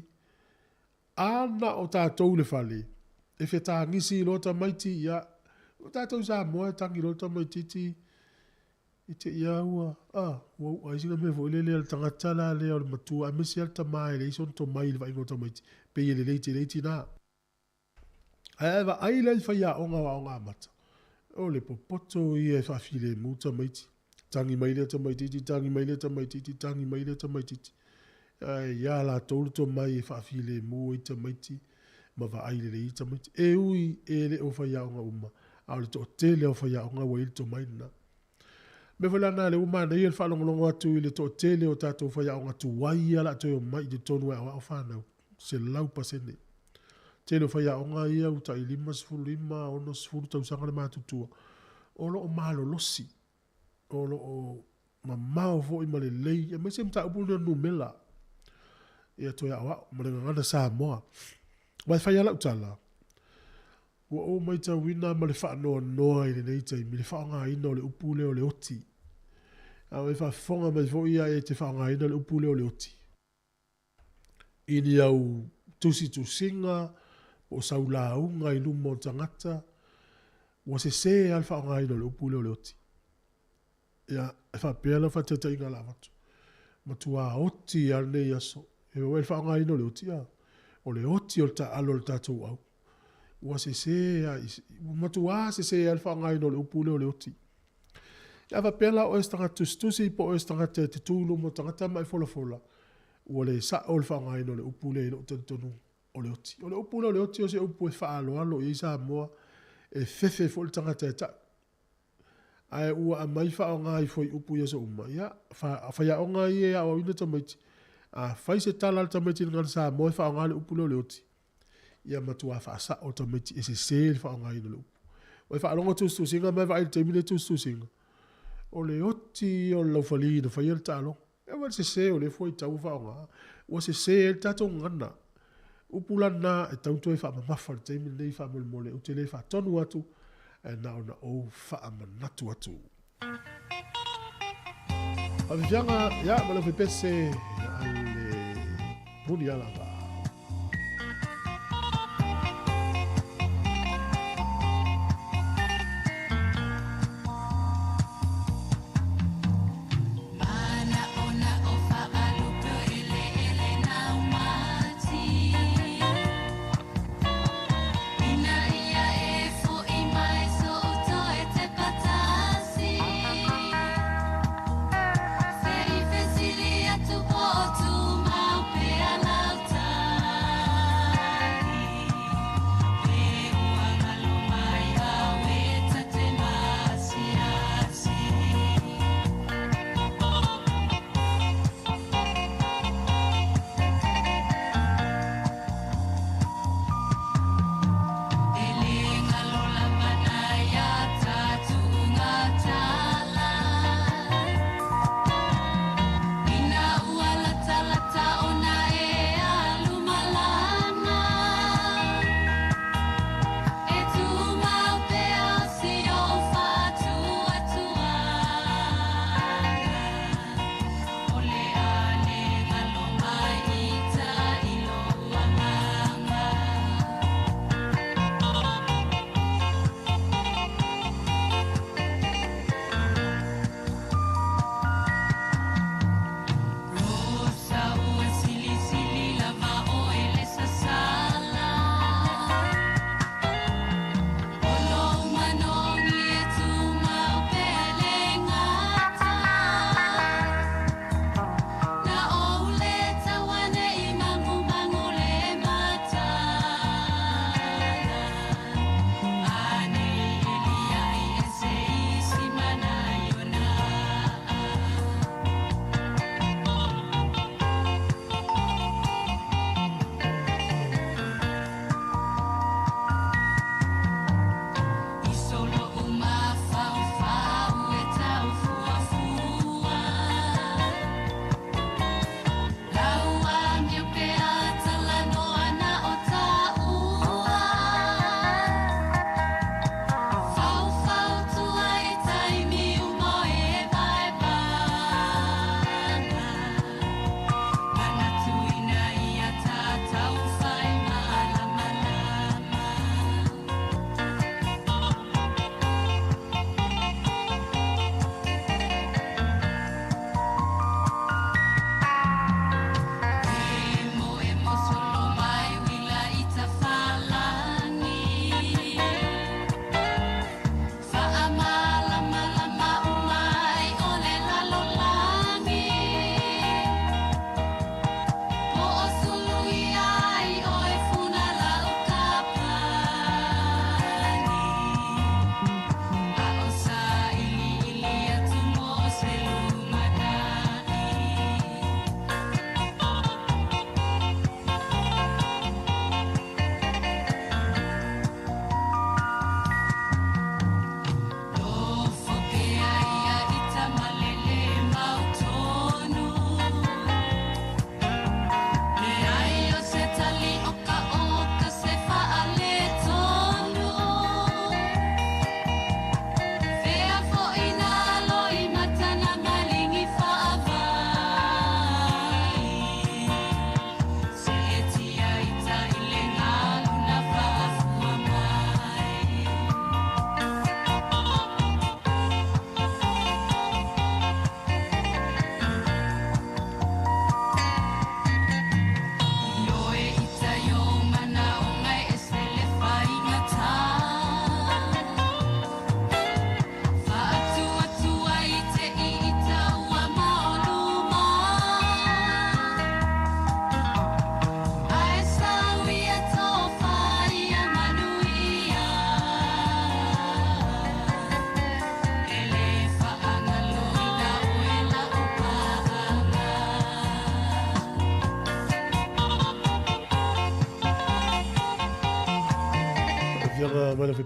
a na o tatou i le fale, e fetagisi loa tamaiti, ia, o tatou i Samoa e tagi loa le tamaititi i te i a ua, a, ua u'a ai sina mea foi lele a le tagata la lea o le matua, aemaise lava le tama e leai sona tomai i le vaaiga o tamaiti, pei e lelei tele ai tina. Ae a e vaai la i faiaoga o Aoga Amata, o le popoto ia e faafilemu tamaiti. Tagi mai lea tamaititi, tagi mai lea tamaititi, tagi mai lea tamaititi. Ae ia latou le tomai e faafilemu ai tamaiti ma vaai lelei ai tamaiti. E ui e le o faiaoga uma, a o le toatele o faiaoga ua i ai le tomai lena. O le mea foi la lena lea ua manaia le faalogologo atu i le toatele o tatou faiaoga tuai ia o le a toe omai i totonu e aoao fanau. 100%. Tele o faiaoga ia ua tai 55, 60 tausaga le matutua, o lo o malolosi, o lo o mamao foi ma lelei, aemaise mataupu nei o numera, ia toe aoao ma le gagana Samoa. Aua e fai lava lau tala, ua ou matauina ma le faanoanoa i lenei taimi le faaaogaina o le upu lea o le oti. A o e faafofoga mai foi ia e te faaaogaina le upu lea o le oti. I ni au tusitusiga po o sau lauga i luma o tagata, ua sese lava le faaaogaina o le upu lea o le oti. Ia, e faapea lau faataitaiga o le a avatu. Matua oti lava lenei aso. E le faaaogaina o le oti, a. O le oti o le taaalo a le tatou au. Ua sese lava, ua matua sese lava le faaaogaina o le upu lea o le oti. A faapea la o oe o se tagata tusitusi po o oe o se tagata e te tu i luma o tagata ma e folafola, ua le sao le faaaogaina o le upu lea i lou talitonuga, o le oti. O le upu lea o le oti o se upu e faaaloalo i ai Samoa, e fefe foi le tagata e tau. Ae ua aumai faaaoga ifo i upu i aso uma, ia, faiaoga ia e aoaoina tamaiti, afai se tala a le tamaiti i le gagana Samoa e faaaoga le upu lea o le oti, ia matuā faasao le tamaiti e sese le faaaogaina o le upu. Ua e faalogo tusitusiga ma e vaai i le taimi lea tusitusiga, o le oti ia o le laufali na faia le taaloga. E ua le sese o lea fuaitau ua faaaoga, ua sese ai le tatou gagana. Upu la lena e tatau ona toe faamamafa i le taimi lenei faamolemole ou te le faatonu atu ae na ona ou faamanatu atu. Faafiafiaga ia ma le aufaipeese a le Punialava.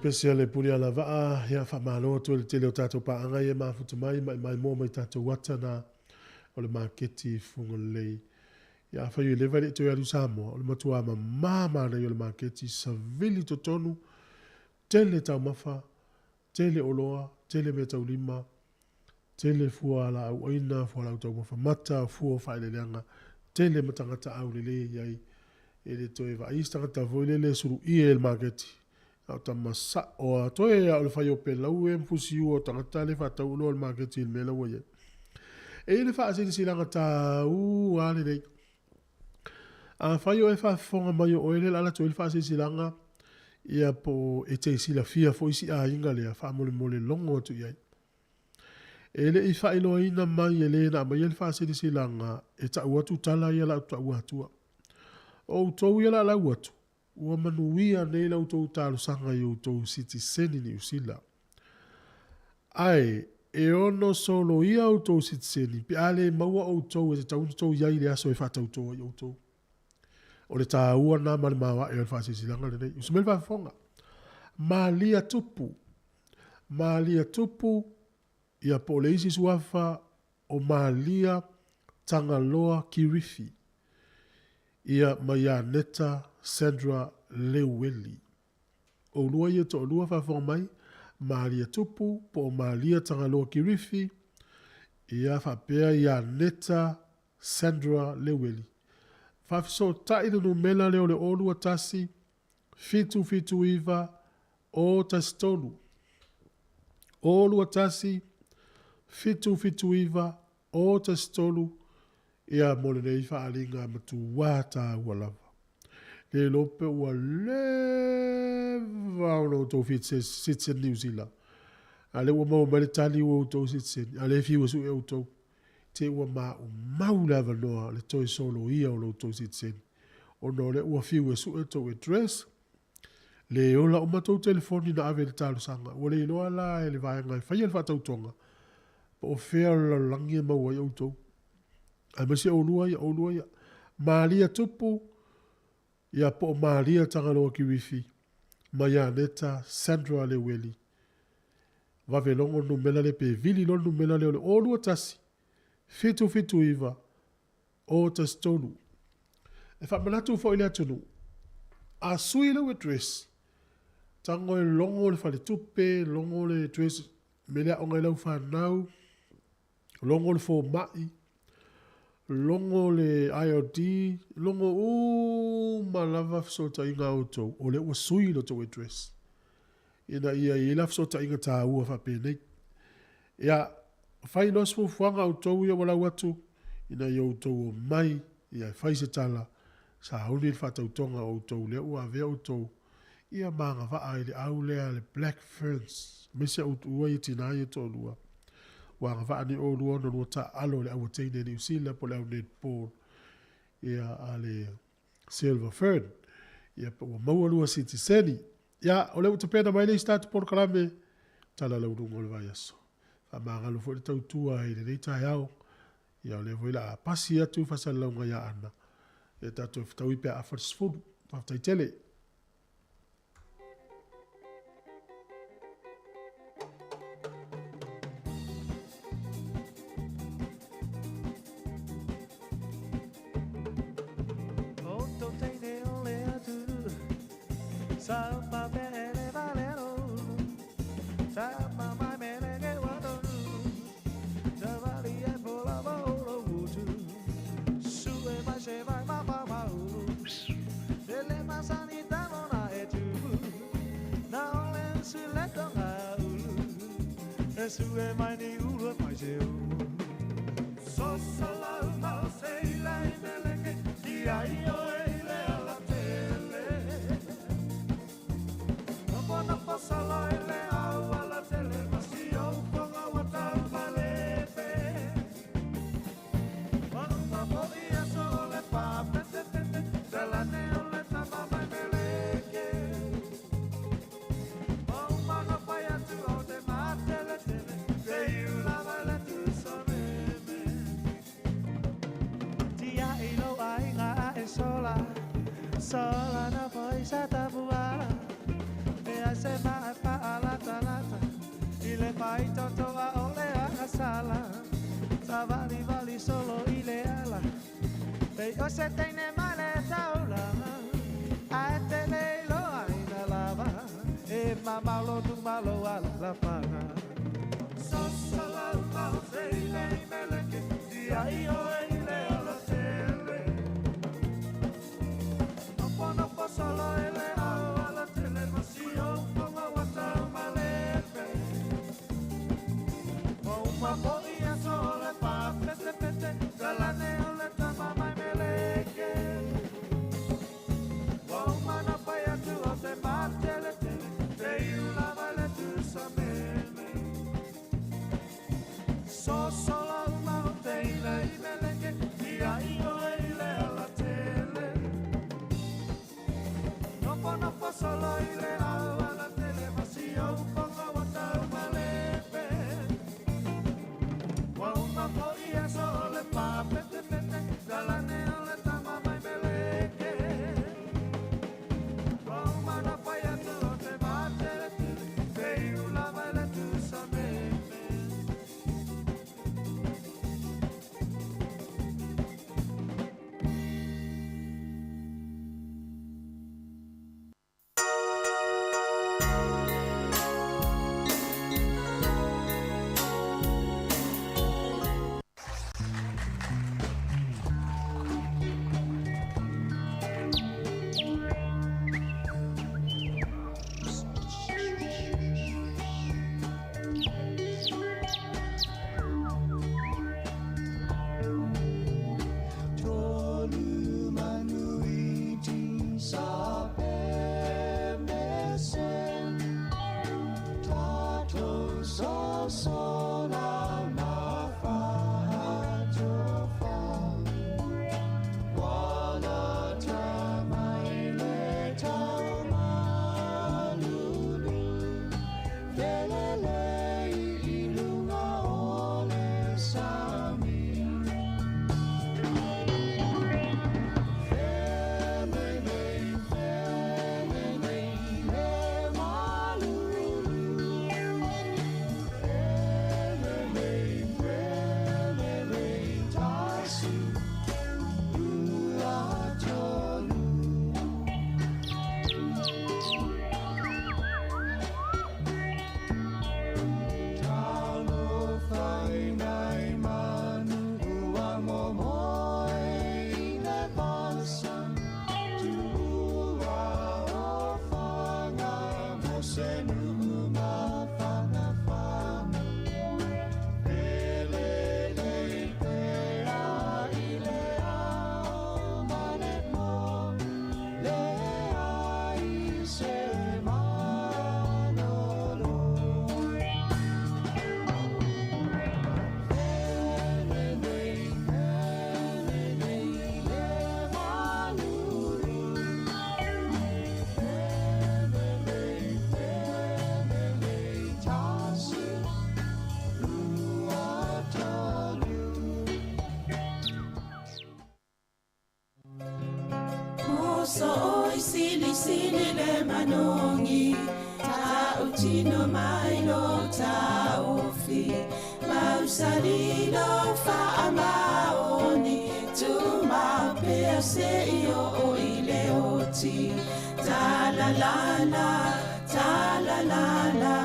pese a le pule ala vaa, ia faamalo atu i le tele o tatou paaga ia e mafuta mai ma e maimoa mai tatou ata na o le maketi i Fugalei. Ia afai o leva e le i toe alu i Samoa, o le matua mama manaia o le maketi, savili totonu, tele taumafa, tele oloa, tele meataulima, tele fua laau aina, fua laau taumafa mata, fua o faaeleeleaga, tele ma tagata aulelei e i ai. E le toe vaai se tagata foi lele e suluia i le maketi, a o tama sa'o a toe a o le fai o pelau e ma fusiua o tagata le faatau oloa i le maketi i le mea la ua i ai. E i ai le faasilasilaga taua a lenei. Afai o e faafofoga mai o oe lea o le a alu atu ai le faasilasilaga, ia po o e te silafia foi si aiga lea, faamolemole logo atu i ai. E le i faailoaina mai e le na aumaia le faasilasilaga e tau atu tala ia la outou taua atua. O outou ia la lau atu, ua manuia nei la outou talosaga i outou sitiseni Niu Sila. Ae, e ono soloia outou sitiseni pe a le maua outou e tatau ona outou i ai i le aso e faatauto ai outou. O le taua lena ma le maoae o le faasilasilaga lenei. Usu mai le faafofoga. Malia Tupu. Malia Tupu, ia po o le isi suafa o Malia Tagaloa Kirifi. Ia ma Ianeta Sandra Leueli. Oulua ia e toalua faafofoga mai, Malia Tupu po o Malia Tagaloa Kirifi, ia faapea Ianeta Sandra Leueli. Faafesootai le numela lea o le 0 2 1 7 7 9 0 1 3. 0 2 1 7 7 9 0 1 3 ia mo lenei faaaliga matuā tāua lava. Le iloa pe ua leva ona outou citizen Niu Sila. A lea ua maua mai le tali ua outou citizen, a lea e fiu e sue outou. Te ua maumau le avanoa le toe soloia o lo outou sitiseni, ona o lea ua fiu e sue tou address, le ola uma tou telefoni na ave i le talosaga. Ua le iloa la e le vaega e faia le faatautoga po o fea o le lalolagi e maua ai outou. Aemaise oulua ia, oulua ia. Malia Tupu, ia po o Malia Tagaloa Kirifi, ma Ianeta Sandra Leueli. Vave logo le numera lea pe vili loa le numera lea o le 0 2 1 7 7 9 0 1 3. E faamanatu foi i le atunuu, a sui lau address, tago e logo le faletupe, logo le address, mea le aoga ai lau fanau, logo le fomai, logo le ILD, logo uma lava fesootaiga a outou, o lea ua sui lo tou address. Ina ia i ai la fesootaiga taua faapenei. Ia, fai loa se fuafuaga a outou ia ua lau atu, ina ia outou omai, ia e fai se tala, sauni le faatautoga o outou lea ua avea outou, ia ma agavaa i le au lea le Black Ferns, aemaise outou ia tina ia toalua. Ua agavaa nei oulua ona lua taaalo i le au a teine a Niu Sila po o le au netball ia a le Silver Fern. Ia pe ua maua lua sitiseni. Ia, o lea ua tapena mai le isi tatou polokalame, Tala Lauluga o le Vaiaso. Faamagalo foi le tautua i lenei taeao. Ia, o lea foi o le a pasi atu faasalalauga ia Ana. Ia tatou fetaui pe a afa le 10. Faafetai tele. faitotoa o le agasala Savalivali solo i le ala Pei o se teine mai le taulaga Ae te le iloa ina lava E mamao lo luma lou alalafaga Soso lau mau seile i meleke Tiai oe i le alatele Nofonofo solo i le au alatele Ma si ou foga ua taumalepe Ua uma foi aso o le faapetepete Talane o le tama mai meleke Ua uma na fai atu o se mateletele Te iu lava i le tusameme Soso lau mau teile i meleke Tiai oe i le alatele Nofonofo solo i le au alatele Ma si ou foga ua taumalepe Ua uma foi aso o le faapetepete Talane o le tama mai meleke Ua uma na fai atu o se mateletele Te iu lava i le tusameme. Tolu manuiti sa pemese Tato so so la ma fa to fa Wala ta mai le tau malulu Felele i lunga o le sami. Moso oi sili sili le manongi Ta utino mai lo taufi Mausali lo faamaoni Tumau pea se i o i le oti Ta la la la, ta la la la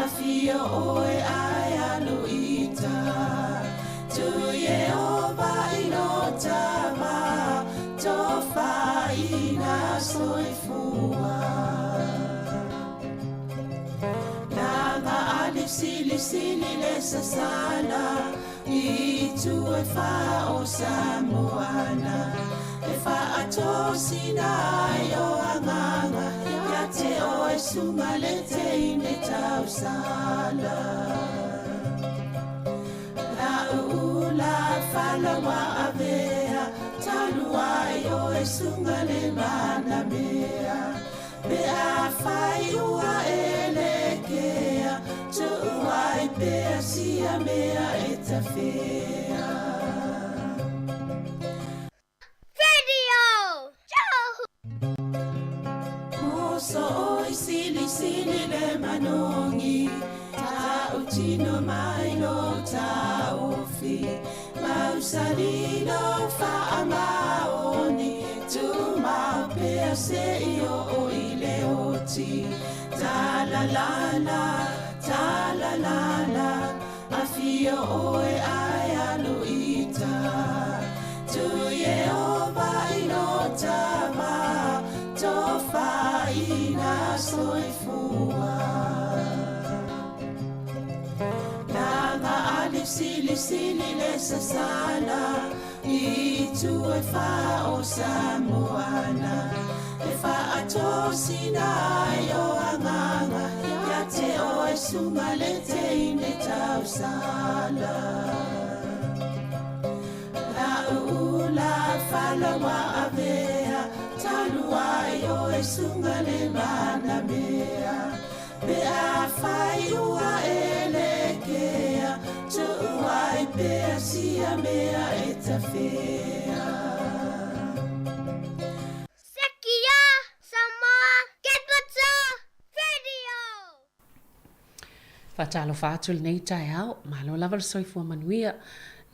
Afio oe ai alu ita Tu Yehova i lo tama Tofaina soifua Lava ali sili sili le sasala I tu e fa o Samoana E fa atosina ai o anganga Ia te o e sunga le te ine tausala La ula fala wa avea Talu ai o e sunga le mana mea Pe a fai ua e le kea Tuai pea sia mea e tawhea. Radio! Moso oi sili sili le manongi Ta utino oti Mausali lou faamaoni Tumau pea seia oo i le oti Talalala, talalala Afio oe ae alu i uta Tu Ieova i lo tama Tofaina soifua Laga ali silisili le sasala I itu e fa o Samoana E faatosina ai o agaga Ia te oe suga le teine tausala Lauula falaua avea Talu ai oe suga le manamea Pe afai ua e lekea Tuu ai pea sia mea e tafea. Sekia Samoa Capital Radio. Faatalofa atu i lenei taeao, malo lava le soifua manuia,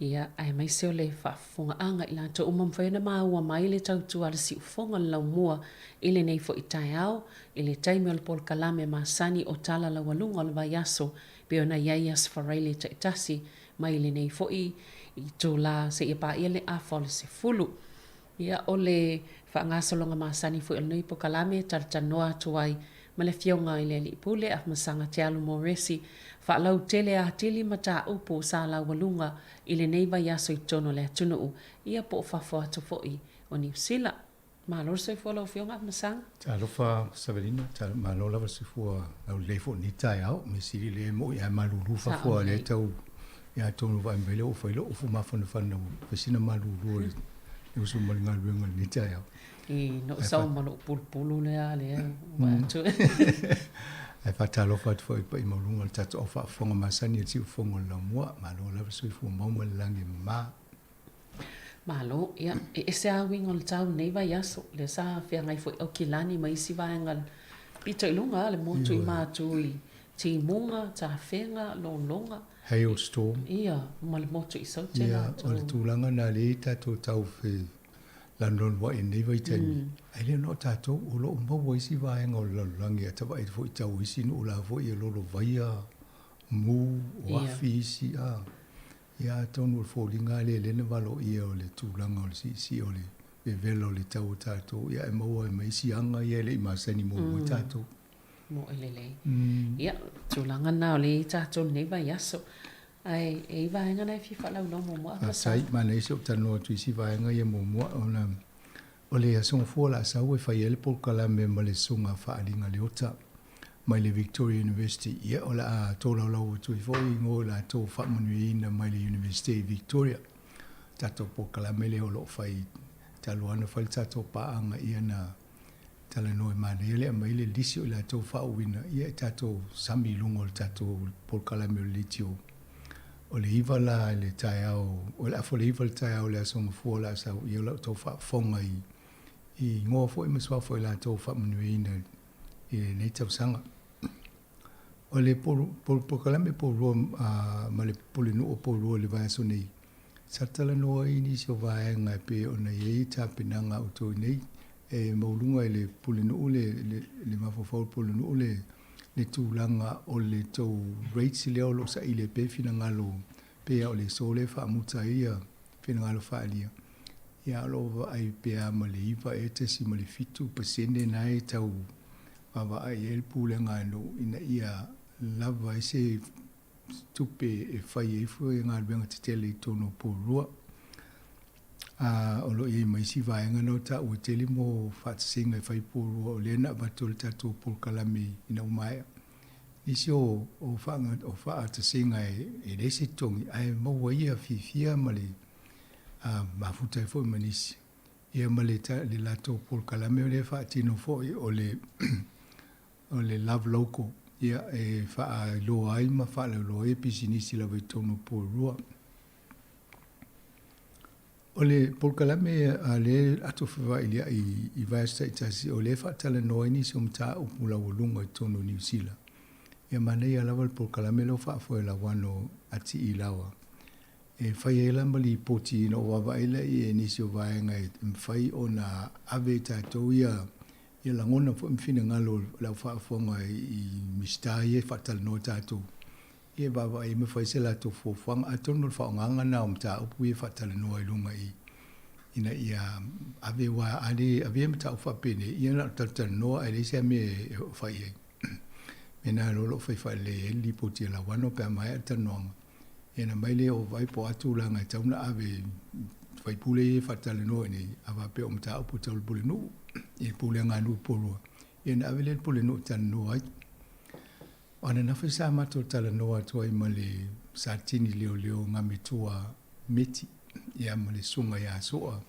ia, aemaise o le faafofogaaga i latou uma mafai ona maua mai le tautua a le siufofoga o le laumua i lenei foi taeao, i le taimi o le polokalame masani o Tala Laualuga o le Vaiaso, pei ona i ai Aso Faraile taitasi mai lenei foi itula seia paia le afa o le 10. Ia, o le faagasologa masani foi o lenei polokalame e talatalanoa atu ai ma le Afioga i le Alii Pule Afamasaga Tealu Moresi, faalautele atili mataupu sa laualuga i lenei vaiaso i totonu o le atunuu, ia po o fafo atu foi o Niu Sila. Malo le soifua lau Afioga Afamasaga. Talofa Savelina, malo lava le soifua laulelei foi i lenei taeao. Mea sili lea e moi ae malulu fafo a lea tau ia atonu vaai mai lea ua fai lou ufu mafanafana ua fai sina malulu o le usu ma le galuega i lenei taeao. I no sau ma lou pulupulu lea lea ua atu. Ae faatalofa atu foi i le paia maualuga o le tatou au faafofoga masani i le siufofoga o le laumua. Malo lava le soifua mau ma le lagi e mama. Malo, ia, e ese lava uiga o le tau i lenei vaiaso, lea sa feagai foi Aukilani ma isi vaega pito i luga le motu i Matu i Timuga, Tafega, Lologa. Hailstorm. Ia, ma le motu i Saute Ia, o le tulaga lena lea i tatou tau felanulanuai i lenei vaitaimi, ae le na o tatou, o lo o maua isi vaega o le lalolagi a tavaai foi i tau o isi nuu la foi e lolovaia, mu, o afi isi, a. Ia atonu o le foliga lava lea lea na valoia o le tulaga o le siisii o le vevela o le tau o tatou, ia e maua ai ma isi aga ia e le i masani muamua ai tatou. Moe lelei. Ia, tulaga na o lea i ai tatou i lenei vaiaso. Ae e i ai vaega na e fia faalauiloa muamua a Faafetai, manaia si ou talanoa atu i isi vaega ia muamua ona o le Aso Gafua o le a sau e fai ai le polokalame ma le Susuga Faaliga Leota. mai le Victoria University, ia o le a tolaulau atu ai foi igoa o i latou faamanuiaina mai le Universite i Victoria. Tatou polokalame lea o lo o fai talu lava ona fai le tatou paaga ia na talanoa e manaia le aumai le lisi o i latou faauuina ia e tatou sami i luga o le tatou polokalame o le leitio. O le 9 la i le taeao, o le afa o le 9 i le taeao o le Aso Gafua o le a sau, ia o la outou faafofoga i igoa foi ma suafa o i latou faamanuiaina i lenei tausaga. O le polokalame poulua ma le pulenuu o Poulua i le vaiaso nei, sa talanoa ai nisi o vaega e pei ona i ai tapenaga a outou i nei, e maualuga i le pulenuu le, le mafaufau o le pulenuu le, le tulaga o le tou rates lea o lo o saili ai pea finagalo pei lava o le aso lea e faamuta ai finagalo faaalia. Ia o lo o vaai pea ma le 9 ea 0.7% na e tau vaavaai i ai le pulega a nuu ina ia lava ai se tupe e fai ai foi galuega tetele i totonu o Porirua. A o lo o i ai ma isi vaega na o taua tele mo faatasiga e fai i Porirua o lea na avatu e le tatou polokalame ina ua maea. Nisi o faatasiga e leai se totogi ae maua ai ia fiafia ma le a mafuta ai foi ma nisi. Ia ma le, le latou polokalame lea e faatino foi o le, o le Love Local, ia e faailoa ai ma faalauiloa ai pisinisi lava i totonu o Porirua. O le polokalame a le ato fevailia'i i vaiaso taitasi o lea e faatalanoa ai nisi o mataupu laualuga i totonu o Niu Sila. Ia manaia lava le polokalame lea ua faafoe e Lawano Ati'i Lawa. E fai ai la ma lipoti ina ua vaavaai lea i nisi o vaega e mafai ona ave i tatou ia ia lagona foi ma finagalo o le au faafofoga i Minisita ia e faatalanoa tatou ia e vaavaai ma fai se latou fuafuaga. Atonu o le faaaogaga lena o mataupu ia e faatalanoa i luga i ina ia ave aua a le avea mataupu faapenei, ia na o le talatalanoa ae leai se mea e fai i ai. Mea na o lo o fai faalelei ai le lipoti a Lauano pe a maea le talanoaga. Ia ona aumai lea o vaai po o a tulaga e tatau ona ave i faipule ia e faatalanoa i inei, a faapea o mataupu tau le pulenuu, i le pulega a nuu i Porirua, ia ona ave lea i le pulenuu e talanoa ai. O ananafi sa matou talanoa atu ai ma le Satini leoleo Gametua Meti, ia ma le Susuga ia Soa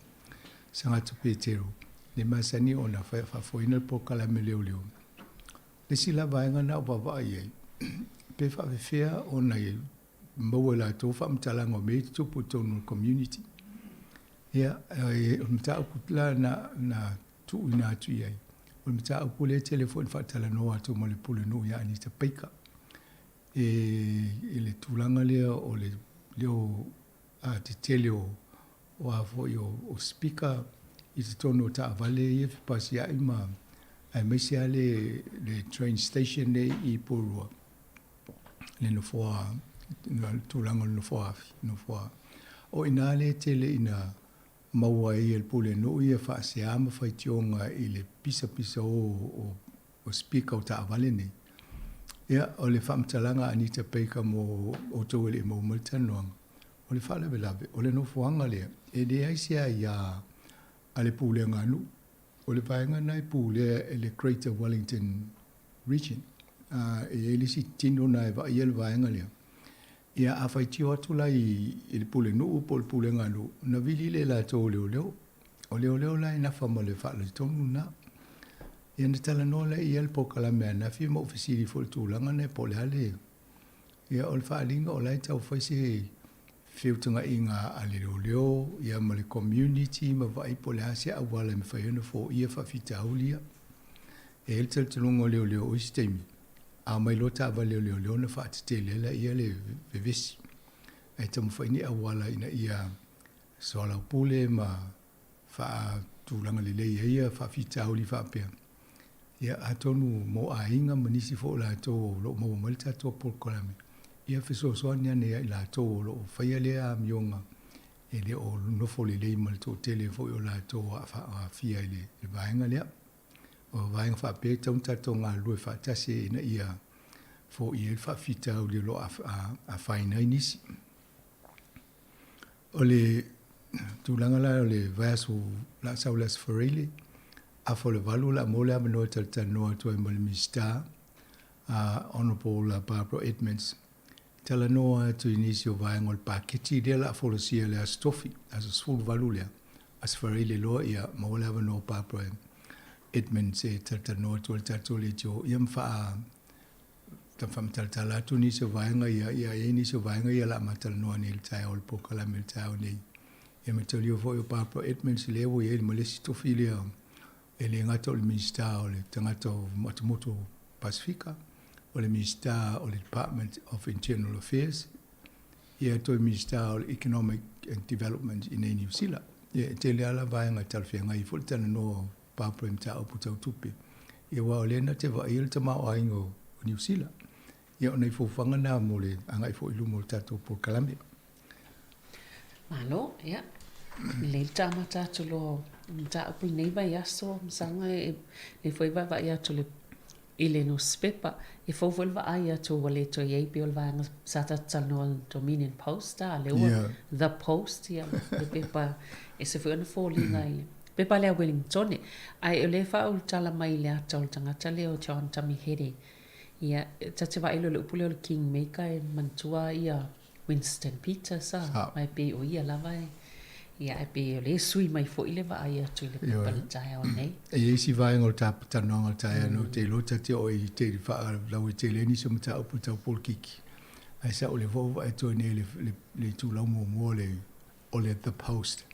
Sagata Petero, le masani ona faafoeina le polokalame leoleo. Le isi la vaega na ou vaavaai i ai, pe faafefea ona maua e latou faamatalaga o mea ia e tutupu i totonu o le community. Ia, o le mataupu la na tuuina atu i ai, o le mataupu lea e tele foi ina faatalanoa atu ma le Pulenuu ia Anita Baker, e, i le tulaga lea o le leo tetele o, o a foi o, o speaker i totonu o taavale ia fepasia'i ma aemaise lava le, le train station nei i Porirua, le nofoa, le tulaga o le nofoa afi, nofoa. O i ina lea e tele ina maua ai e le Pulenuu ia faasea ma faitioga i le pisapisa o, o, o speaker o taavale nei. Ia, o le faamatalaga a Anita Baker mo outou e le i maua mai le talanoaga, o le faalavelave, o le nofoaga lea, e leai se aia a le pulega a nuu. O le vaega lena e pulea e le Greater Wellington Region. E i ai le isi tino lena e vaaia le vaega lea. Ia, a faitio atu la i le pulenuu po o le pulega a nuu, ona vili lea e latou o leoleo. O leoleo la e nafa ma le faaletonu lena. Ia na talanoa lea i ai le polokalame ananafi ma ou fesili foi i le tulaga lena po o le a le... Ia o le faaaliga o la e tau fai se feutagaiga a le leoleo ia ma le community ma vaai po o le a se auala e mafai ai ona foia faafitauli ia. E i ai le talitonuga o leoleo o isi taimi, a omai loa taavale a leoleo ona faatetele ai laia le vevesi. Ae taumafai ni auala ina ia soalaupule ma faatulaga lelei ai ia faafitauli faapea. Ia atonu mo aiga ma nisi foi o latou o lo o maua mai le tatou polokalame, ia fesoasoani ane ia i latou o lo o faia lea amioga e le o nofo lelei ma le toatele foi o latou o aafia i le vaega lea. O vaega faapea e tatau ona tatou galulue faatasi ina ia foia ai le faafitauli o lo o afaina ai nisi. O le tulaga la o le vaiaso o le a sau i le Aso Faraile, afa o le 8 o le a maua le avanoa e talatalanoa atu ai ma le Minisita, Honourable Barbara Edmonds, e talanoa atu i nisi o vaega o le paketi lea o le a folasia i le Aso Tofi, aso 18 lea, Aso Faraile loa, ia maua le avanoa o Barbara Edmonds e talatalanoa atu ai i le tatou leitio, ia ma faa faamatalatala atu nisi o vaega ia, ia e i ai nisi o vaega ia o le a ma talanoa nei i le taeao o le polokalame i le taeao nei. Ia maitaulia foi o Barbara Edmonds lea ua i ai ma le isi tofi lea e le gata o le Minisita o le tagata o Atumotu Pasifika, o le Minisita o le Department of Internal Affairs, ia toe Minisita o le Economic and Development i nei Niu Sila. Ia e tele lava la vaega e talafeagai ai foi le talanoa o Barbara i mataupu tau tupe. Ia aua o lea na te vaaia le tamaoaiga o Niu Sila. Ia o nai fuafuaga na mo le agai foi i luma o le tatou polokalame. Malo, ia. Lelei le amata atu loa o mataupu i lenei vaiaso, masalo e lelei foi vaavaai atu i le nusipepa. E fou foi le vaai atu ua le toe i ai pei o le vaega sa tatou talanoa i le Dominion Post, a lea ua The Post, ia, le pepa e ese foi ona foliga i le pepa lea a Wellingtone. Ae o lea e faaulutala mai i le ata o le tagata lea o John Tamihere. Ia, ta te vaai loa i le upu lea o le Kingmaker e manatua ia Winston Peters a, ma e pei o ia lava e, ia, e pei o lea e sui mai foi le vaai atu i le pepa i le taeao nei. E i ai isi vaega o le talanoaga o le taeao nei, ou te iloa ta te oo i te faalauaitele ai nisi o mataupu tau polokiki, ae sa ou le foi vaai atu ai nei i le itulau muamua o le The Post,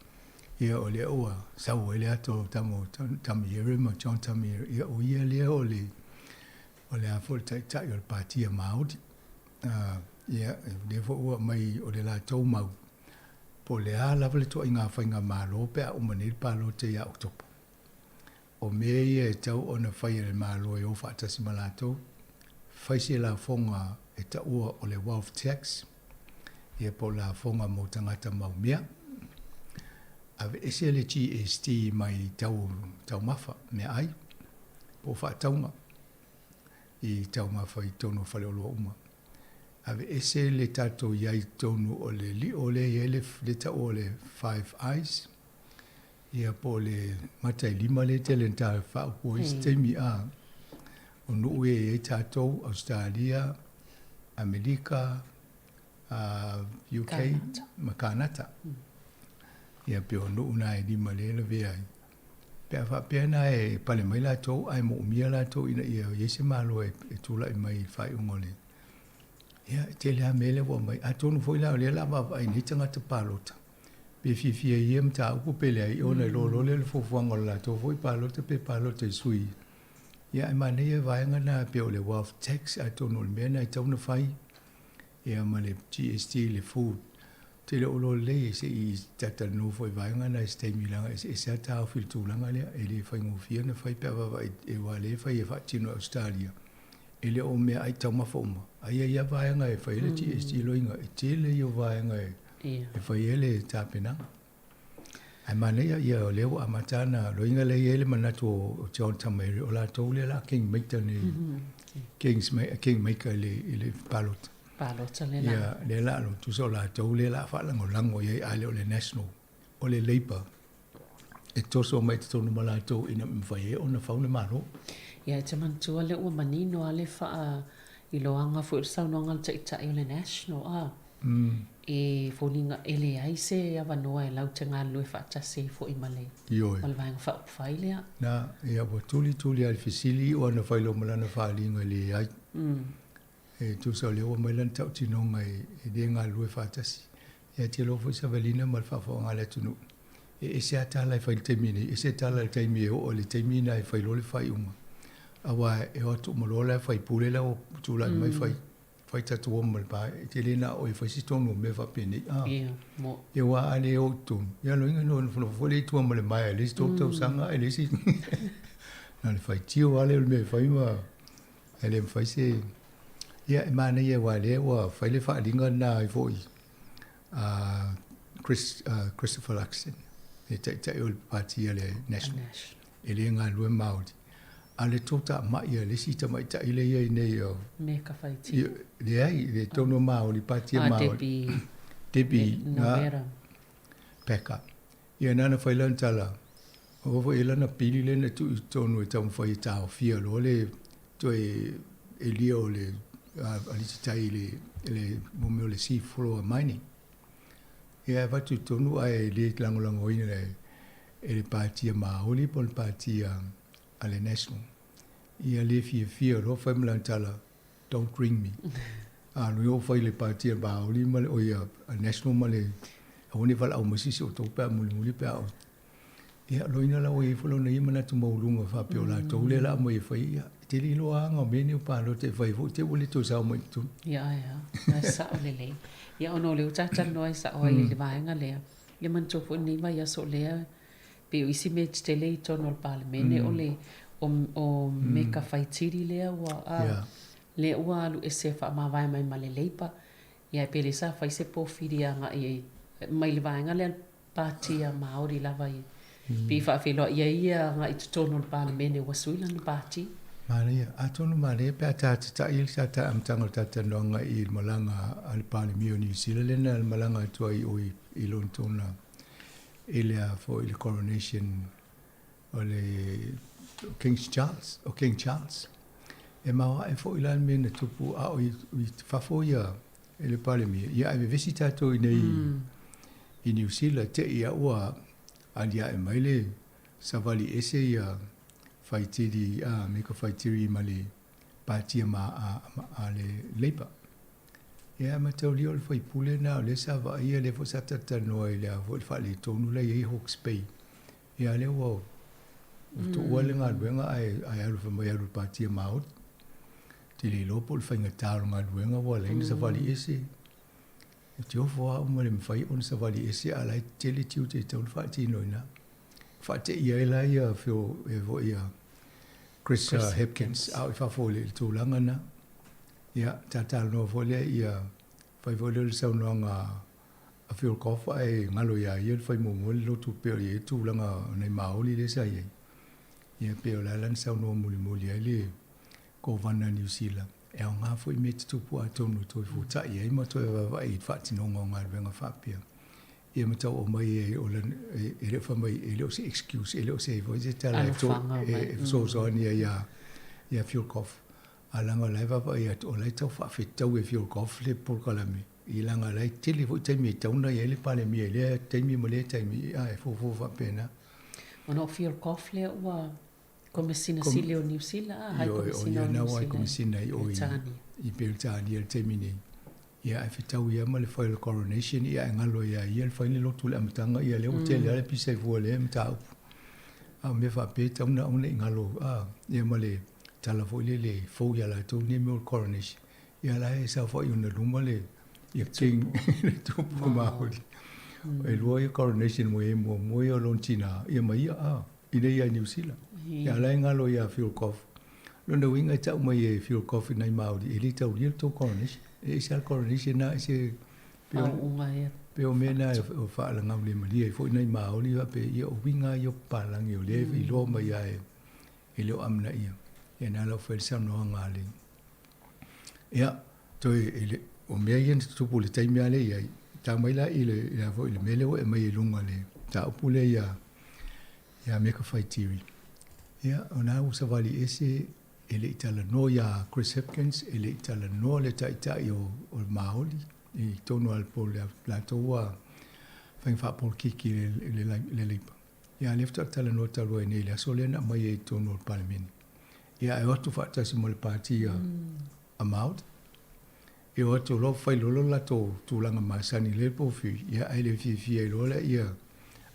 ia o lea ua sau ai le ata o tama o Tamihere ma John Tamihere, ia o ia lea o le o le a foi le taitai o le Pātia Māori. Ia, o lea foi ua aumai o le latou mau, Po o le a lava le ituaiga faigamalo pe a uma nei le palota ia Oketopa. O mea ia e tatau ona fai e le Malo e o faatasi ma latou, fai se lafoga e taua o le wealth tax, ia po o lafoga mo tagata maumea. Aveese le GST mai tau taumafa, meaai, po o faatauga i taumafa i totonu o faleoloa uma. Aveese le tatou i ai i totonu o le lio lea e i ai le taua o le Five Eyes, ia po o le matailima lea e tele ina ta faaupu ai isi taimi, a o nuu ia e i ai tatou, Ausetalia, Amerika, UK ma Kanata. Ia pei o nuu na e lima lea e lavea ai. Pe a faapea na e pale mai latou ae moomia latou ina ia i ai se Malo e tulai mai i le faaiuga o le. Ia, e tele lava mea lea ua aumai. Atonu foi la o lea o le a vaavaai nei tagata palota pe fiafia i ia mataupu pe leai, ona e iloa lea o le fuafuaga o le latou foi palota pe palota i sui. Ia, ae manaia vaega na pei o le wealth tax, atonu o le mea na e tatau ona fai, ia ma le GST i le food. Ou te le o iloa lelei se i talatalanoa foi i vaega na i se taimi leaga e eseese lava taofi i le tulaga lea. E le faigofie ona fai pe a vaavaai aua o lea e fai e faatino e Ausetalia. E le o meaai taumafa uma, ae i ai lava vaega e fai ai le GST loiga, e tele ia o vaega e fai ai le tapenaga. Ae manaia ia o lea ua amata ona loiga lea e i ai le manatu o John Tamairi, o latou lea o le a kingmaker nei, kingmaker i le palota. Palota lea la. Ia, lea la a tusa o latou lea o le a faalagolago i ai, a le o le National, o le Labour e toso mai totonu ma latou ina ia mafai ai ona fau le Malo. Ia, e te manatua lea ua manino lava le faailoaga foi o le saunoaga a le Taitai o le National, a. E foliga e leai se avanoa e lau te galulue faatasi ai foi ma le Ioe. ma le Vaega Faaupufai lea. Na, ia ua tulituli lava i le fesili iu ana fai loa ma lana faaaliga e leai. E tusa o lea ua mai lana tautinoga e le galulue faatasi. Ia te iloa foi Savelina ma le faafofoga a le atunuu, e ese lava tala e fai i le taimi nei, ese tala i le taimi e oo i le taimi lena e fai loa le faaiuga. Aua e o atu uma loa la sui usufono la ua tulai mai fai fai tatou ma le pa, e te le na o e fai se tonu o mea faapenei. A, Ia, mo. Ia aua a le o i totonu, ia loiga no nofonofo foi lea i tua ma le maea i le isi 3 tausaga ae le isi. Na o le faitio lava lea o le mea e fai ma e le mafai se. Ia e manaia aua o lea ua fai le faaaliga lena ai foi a Chris, Christopher Luxon, le taitai o le pati a le National. E le galulue Māori. A o le toatamai a le isi tamaitai lea e i ai nei o... Meka Whaitiri. Leai, le tonu o Māori, pati a Māori. Ah, Debbie. Debbie. Novera. Packer. Ia nana fai lana tala, o foi e lana pili lea na tuu i totonu e taumafai e taofia loa le toe elia o le alititai i le, le mo mea o le sea floor mining. Ia e avatu i totonu ae le lagolagoina e, e le Pātia Māori po o le Pātia a le National. Ia le fiafia loa fai ma lana tala, don't ring me. A nui o fai le Pātia Māori ma le, oi a National ma le, aua ne i valaau mai se isi o outou pe a mulimuli pe a o. Ia, loina la ua i ai foi lona ia manatu maualuga faapea o latou lea o le a aumai e fai, ia, e te le iloa lava o mea nei o palota e fai foi te ua le toe sao mai i totonu. Ia, ae a, ae sao lelei. Ia, ona o lea ua ta talanoa ai sao ai i le vaega lea, ia manatua foi lenei vaiaso o lea pei o isi mea tetele i totonu o le Palemene o le o, o Meka Whaitiri lea ua, a, lea ua alu ese e faamavae mai ma le Labour. Ia, e pei o lea sa fai se pōfili agai ai mai le vaega lea a le Pātia Māori lava ia. Pei faafeiloai ai ia agai i totonu o le Palemene ua sui lana pāti. Manaia. Atonu manaia pe a ta tatai le tata amataga o le talatalanoaga i le malaga a le Palemia o Niu Sila lea na malaga atu ai i i Lonetona i le a foi le coronation o le King's Charles, o King Charles. E maoae foi la le mea na tupu a o i fafo ia e le Palemia, ia ae vevesi tatou i nei i Niu Sila, te i a ua aliae mai le savali ese ia Whaitiri, a me ka Whaitiri ma le Patia ma a, a le Labour. Ia ae mataulia o le faipule na o lea sa vaaia lea foi sa talatalanoa i le a foi le faaletonu la e i ai Hawke's Bay. Ia lea ua tuua le galuega ae ae alu fai mai alu i le Patia Māori. Te le iloa po o le faigata o le galuega ua ala ai ona savali ese. E te ofo lava au ma le mafai ona savali ese a o la e tele tiute e tatau ona faatino i ina. Faateia ai la ia Phil, ia foi ia Chris, Chris Hipkins, a o i fafo i le tulaga lena. Ia, tatalanoa foi lea ia fai foi lea o le saunoaga a Phil Goff ae galo iā ia le fai muamua le lotu pei o i ai le tulaga o nai Māori lea sa i ai. Ia pei o le a la na saunoa mulimuli ai le Kovana a Niu Sila, e aoga foi mea tutupu atonu e toe fuata'i ai ma toe vaavaai i le faatinoga o galuega faapea. Ia ma tau aumai ai o lana, e le o fai mai, e le o se excuse, e le o se foi se tala e e fesoasoani ai iā, iā Phil Goff. A leaga o la e vaavaai atu, o la e tau faafetau e Phil Goff le polokalame, i leaga o la e tele foi taimi e tatau ona i ai le Palemia i lea taimi ma lea taimi, a e fuafua faapena. Ona o Phil Goff lea ua Komesina Sili o Niu Sila, a, Hai Komesina o Niu Sila. Komesina i o i Peretania i le taimi nei. Ia, ae fetau ia ma le fai o le coronation, ia ae galo ia ia le fai le lotu i le amataga, ia lea ua tele lava le pisa i fua i lea mataupu. A o mea faapea e tatau ona aua ne i galo, a, ia ma le tala foi lele fou ia latou nei mea o le coronation. Ia la e saofai ona luma le ia king le tupu Māori. E lua ia coronation mo e muamua ia o lona tina, ia ma ia, a. I nei ia i Niu Sila. Ia la e galo iā Phil Goff. Lona uiga e tau mai e Phil Goff i nai Māori, e le taulia le tou coronation. E ese lava le coronation na, ese pei o mea na e faalagaulemalie ai foi nai Māori faapea, ia o uiga lava ia o papalagi o lea e iloa mai lava e le o amanaia. Ia na la ua fai le saunoaga a le. Ia, toe e le, o mea ia na tutupu i le taimi lava lea i ai, tau mai la i le, le a foi, le mea lea ua e aumai i luga le mataupu lea ia, ia Meka Whaitiri. Ia, o lena ua savali ese e le i talanoa iā Chris Hipkins, e le i talanoa le Taitai o, o le Māori i totonu o le po le latou a faiga faapolokiki i le, le, le, le Leipa. Ia, lea faatoa talanoa talu ai nei i le aso lea na aumai ai i totonu o le Palemene. Ia, ae o atu faatasi ma le pati a, a Maori. E o atu loa fai loa lo latou tulaga masani i le pofi, ia ae le fiafia ai loa laia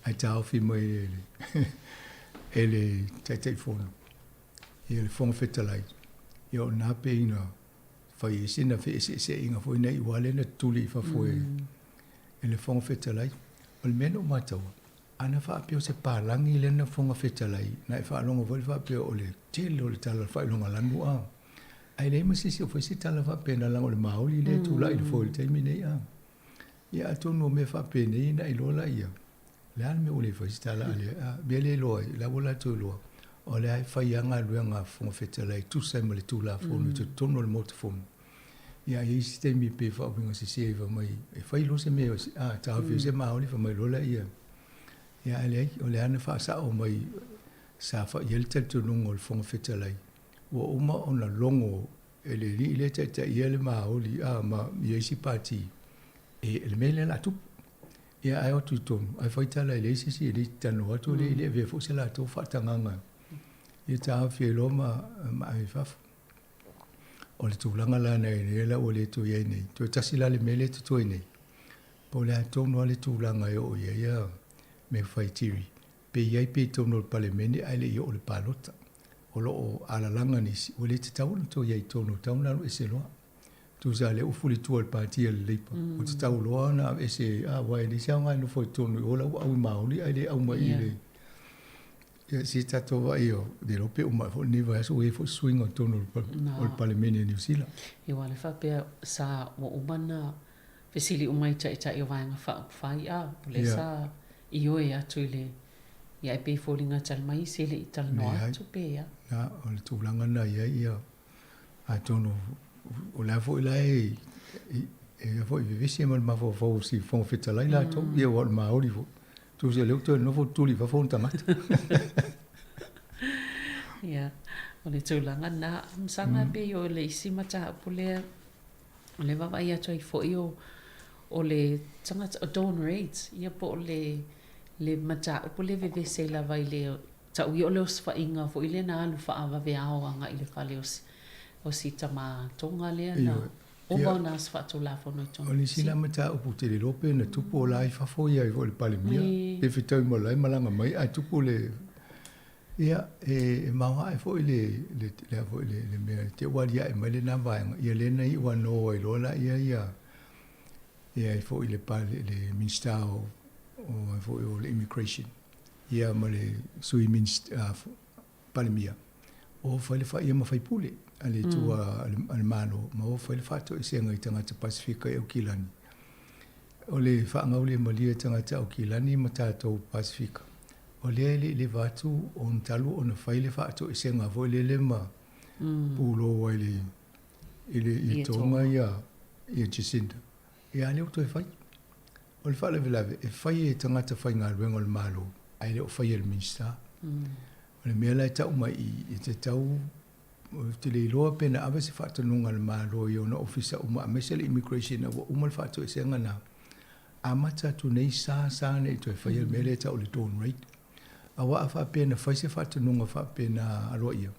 ae taofi mai e le, e le Taitaifono, ia le Fofoga Fetalai. Ia o lena pei na fai ai sina feeseeseaiga foi nei aua lea na tuli i fafo e, e le Fofoga Fetalai. O le mea na ou mataua, ana faapea o se palagi lea na Fofoga Fetalai, na e faalogo foi le faapea o le tele o le tala o le faailoga lanu a. Ae leai ma se isi o fai se tala faapena leaga o le Māori lea e tulai i le foe i le taimi nei a. Ia atonu o mea faapenei na iloa laia, le a le mea ua le fai se tala a le a, mea lea iloa ai, la ua latou iloa, o lea e fai lava galuega a Fofoga Fetalai e tusa ai ma le Tulafono i totonu o le Maota Fono. Ia a i ai se taimi pe faauiga sese ai fai mai e fai loa se mea a taofi ai se Māori fai mai loa laia. Ia ae leai, o lea na faasao mai sa fai ai le talitonuga o le Fofoga Fetalai ua uma ona logo e le alii lea e taitaia le Māori a ma ia isi pati e le mea lea la tupu. Ia ae o atu i totonu, ae fai tala e leai se isi e le talanoa atu, e le avea foi se latou faatagaga ia taofi ai loa ma ma ave i fafo. O le tulaga la na i ai la ua le toe i ai nei. Toe tasi la le mea lea e totoe nei, po o le a tonu lava le tulaga e oo i ai ia mea fai tiri Pe i ai pea i totonu o le Palemene ae le i oo i le palota. O lo o alalaga nisi, ua le tatau ona toe i ai i totonu, e tatau ona alu ese loa. Tusa lea ua fulitua e le Pati a le Labour, ua tatau loa ona aveese, a, aua e leai se aoga e nofo i totonu i o la ua au i Maori ae le au mai i le Ia, se tatou vaai o le iloa pe uma foi lenei vaiaso ua i ai foi se suiga i totonu o le Palemene a Niu Sila. Ia, aua o lea faapea sa ua uma ona fesili uma i Taitai o Vaega Faaupufai, a, o lea sa ioe atu i le, ia e pei e foliga e tali mai isi e le i talanoa atu pe a. Na, o le tulaga lena e i ai, ia, atonu o le a foi la e, e foi vevesi ma le mafaufau o si Fofoga Fetalai latou, ia aua o le Māori foi. Tusa o lea ua toe nofo tuli i fafo ona tagata. Ia, o le tulaga lena. Masaga pei o le isi mataupu lea O le vaavaai atu ai foi o, o le tagata, o Dawn Raids, ia po o le, le mataupu lea e vevese ai lava i le tau ia o le osofaiga foi lea na alu faavaveao agai i le fale o si, o si tama Tonga lea na ova ona aso faatulafono i totonu O le isi la mataupu ou te le iloa pe na tupu o la i fafo ia i le Palemia, pe fetau ma la e malaga mai ae tupu le Ia, e maoae foi le, le, le, a foi le, le mea, te ua aliae mai lena vaega, ia lea na iu a no ai loa laia ia, Ia ai foʻi le pale le Minista o o ai foʻi o le Immigration ia ma le Sui Minista Palemia o fai le faia ma faipule a le itu a le Malo ma o fai le faatoesega i tagata Pasefika i Aukilani. O le faagaulemalie tagata Aukilani ma tatou Pasefika, o lea e le i leva atu ona talu ona fai le faatoesega foi lele ma pulou ai le i le i Tonga ia ia Jacinda. Ia a lea ua toe fai. O le faalavelave, e fai e tagata faigaluega o le Malo, ae le o faia e le Minisita. O le mea la e tau mai i i, e tatau, ou te le iloa pe na ave se faatonuga a le Malo i ona ofisa uma aemaise le Immigration ina ua uma le faatoesega lena. Amata atu nei sa sa ne i toe faia le mea lea e tau o le dawn raid. Aua a faapea na fai se faatonuga faapena aloaia,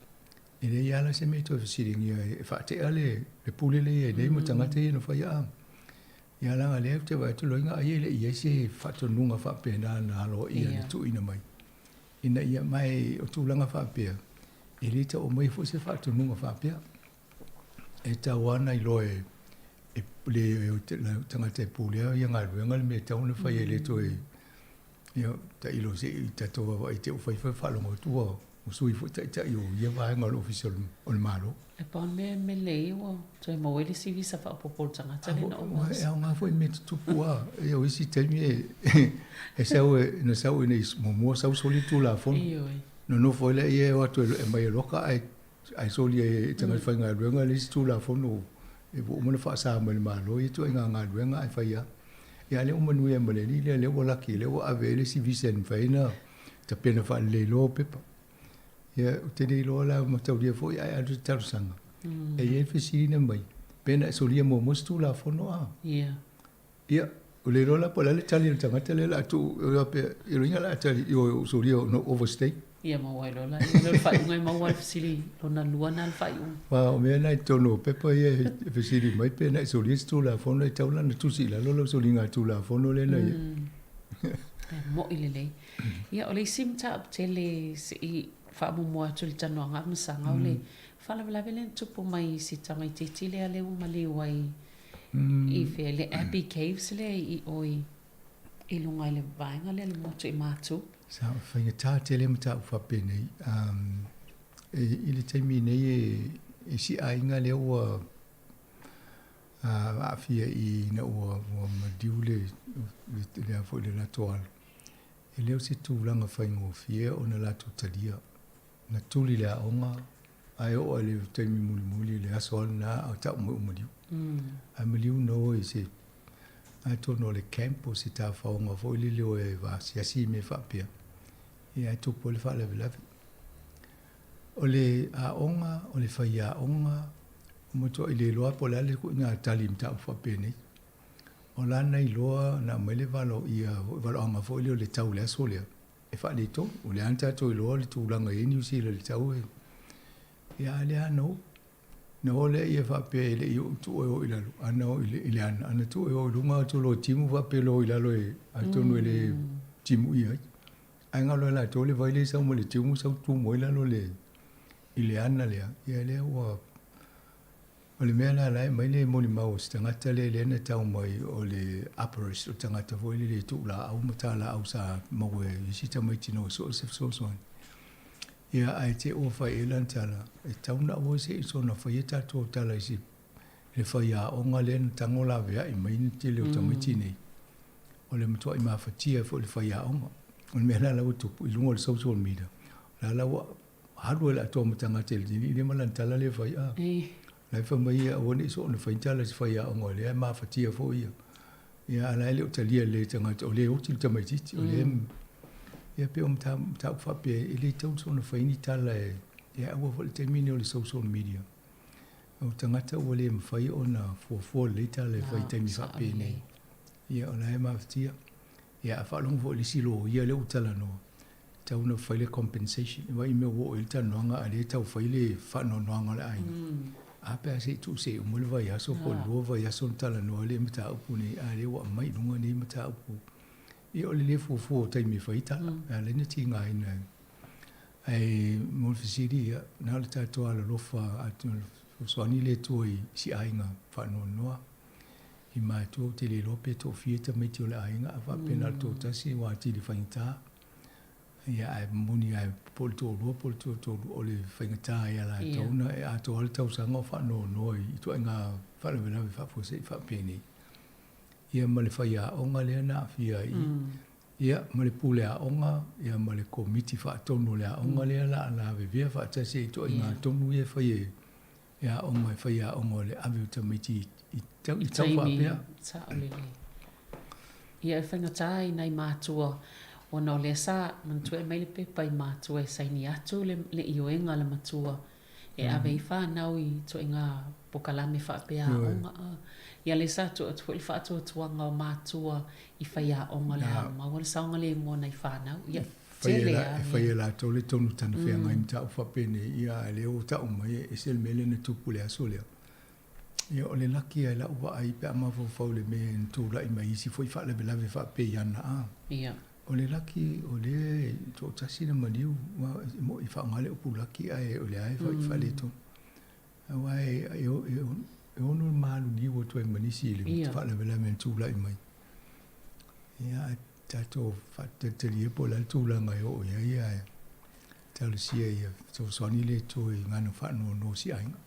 E leai lava la se mea e toe fesiligia e faatea le pule lea i ai nei ma tagata ia na faia a. Ia leaga lea ou te vaai atu loiga ai e le i i ai se faatonuga faapena na aloaia na tuuina mai ina ia ma e o tulaga faapea e le tau aumaia foi se faatonuga faapea. E tatau lava ona iloa e le tagata e pulea ia galuega le mea e tatau ona fai e le toe ia tailo se i tatou vaavaai te i ua fai fai faalogo atu ua sui foi taitai o ia vaega o le Ofisa o le Malo. E pau le mea mele ia ua toe maua ai le isi visa faaopoopo o le tagata lea na uma. E aoga foi mea tutupu lava. Ia o isi taimi e sau e, na sau ina i muamua sau soli Tulafono. Ioe. Nonofo ai lea e o atu e aumai e loka ae ae soli ai e tagata faigaluega le isi Tulafono e ua uma ona faasa mai e le Malo ia ituaiga galuega ae fai lava. Ia a lea ua manuia ma le alii lea, lea ua laki, lea ua ave ai le isi visa e mafai ai ona tapena faalelei loa o pepa. Ia, ou te le iloa la mataulia foi ae alu se talosaga. E i ai le fesili na mai, pe na e solia muamua se Tulafono a? Ia. Ia, ua le iloa la po o le a le tali a le tagata lea o le a tuu, o le a faapea, i lona uiga o le a tali, ioe ua ou solia ona ou overstay. Ia maua ai loa la, ia le faaiuga e maua le fesili lona lua lena le faaiuga. Aua o mea na i totonu o pepa ia e fesili mai pe na e solia se Tulafono, e tatau la ona tusi i lalo lau soliga Tulafono lea na i ai. E mo'i lelei. Ia, o le isi mataupu tele se i faamuamua atu i le talanoaga a Masaga, o le faalavelave lea na tupu mai i si tamaitiiti lea lea ua maliu ai i fea, le Abbey Caves lea i o i luga i le vaega lea le motu i Matu. Sa faigata tele mataupu faapenei. I le taimi nei e si aiga lea ua aafia i ina ua maliu le lea foi le latou alo. E le o se tulaga faigofie ona latou talia. Na tuli le aoga, ae oo i le taimi mulimuli i le aso lava lena a o tau mai ua maliu. Ae maliu na o i se, atonu o le camp po o se tafaoga foi lele o e asiasi i mea faapea, ia ae tupu ai le faalavelave. O le aoga, o le faiaoga, ua matuai le iloa po o le a le ituaiga tali i mataupu faapenei. O lana iloa na aumai le valaauga foi lea o le tau i le aso lea, e faaletonu. O lea lava na tatou iloa le tulaga e i ai Niu Sila i le tau e, ia a lea na oo. Na oo lea ia faapea e le i oo tuu e oo i lalo, a na oo i le ana, ana tuu e oo i luga atu loa timu faapea loa i lalo e atonu e le timu ia ai. Ae galo e latou le vai lea e sau ma le timu sau tumu ai lalo le i le ana lea, ia lea ua O le mea la la e aumai le molimau o se tagata lea lea na tau mai o le arborist, o le tagata foi lele e tuu laau ma ta laau sa maua e isi tamaiti na o e sue se fesoasoani. Ia ae te ua fai i ai lana tala, e tatau ona aua se i soona faia tatou tala i se le faiaoga lea na tago laveai mai le tele o tamaiti nei. O le matuai mafatia ai foi le faiaoga. O le mea la la ua tupu i luga o le social media, o la la ua Alu ai le atoa ma tagata i le alii lea ma lana tala lea e fai, a. La e fai mai ia aua ne i soona fai ni tala i se faiaoga o lea e mafatia foi ia. Ia a la e le o talia lelei e tagata o lea e oti le tamaitiiti, o lea e Ia pei o mataupu faapea e le tatau soona fai ni tala e ia aua foi le taimi lenei o le social media. O tagata ua le mafai ona fuafua lelei tala e fai i taimi faapenei. Ia o la e mafatia. Ia a faalogo foi i le isi loia lea ua talanoa, tatau ona fai le compensation. Vaai i mea ua oo i ai le talanoaga a o lea e tau fai le faanoanoaga o le aiga. A pe a se i tuusei uma le vaiaso po o le lua vaiaso ona talanoa lea i mataupu nei, a o lea ua aumai i luga nei mataupu. Ia o le le fuafua o taimi e fai ai tala, e ala ai ona tigaina. Ae mo le fesili, ia, na o le tatou alolofa, fesoasoani le Atua i si aiga faanoanoa. i matua ou te le iloa pe toafia tamaiti o le aiga a faapena le toatasi ua atili faigata. Ia ae moni lava po o le toalua po o le toatolu o le faigata ia latou na e atoa le tausaga o faanoanoa i ituaiga faalavelave faafuasei faapenei. Ia ma le faiaoga lea na aafia ai i ia ma le pule aoga ia ma le komiti faatonu o le aoga lea la a lavevea faatasi ai i ituaiga tonu ia e fai e e aoga e faiaoga o le ave o tamaiti i tau i tau faapea. Sao lelei. Ia e faigata i nai matua ona o lea sa manatua e aumai le pepa i matua e saini atu le le ioega a le matua e ave ai fanau i ituaiga pokalame faapea aoga a. Ia lea sa tuu atu foi le faatuatuaga o matua i faiaoga le a maua le saogalemu o nai fanau. Ia tele lava. E fai e latou le tonu talafeagai mataupu faapenei, ia a o lea ua tau mai e ese le mea lea na tupu i le aso lea. Ia o le laki lava i lau vaai pe a mafaufau i le mea na tulai mai i isi foi faalavelave faapei ana a. Ia. O le laki o lea e toatasi le maliu, e moni e faaaoga le upu laki ae o lea lava e faaletonu. Aua e ono maliliu atu ai ma nisi i le faalavelave na tulai mai. Ia ae tatou faatalitali po o le a le tulaga e oo i ai ae talosia ia fesoasoani le Atua i gana faanoanoa o si aiga.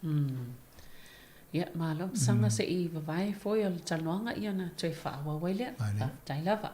Ia, malo saga se i vavae foi o le talanoaga ia ona toe faaauau ai lea. Faafetai lava.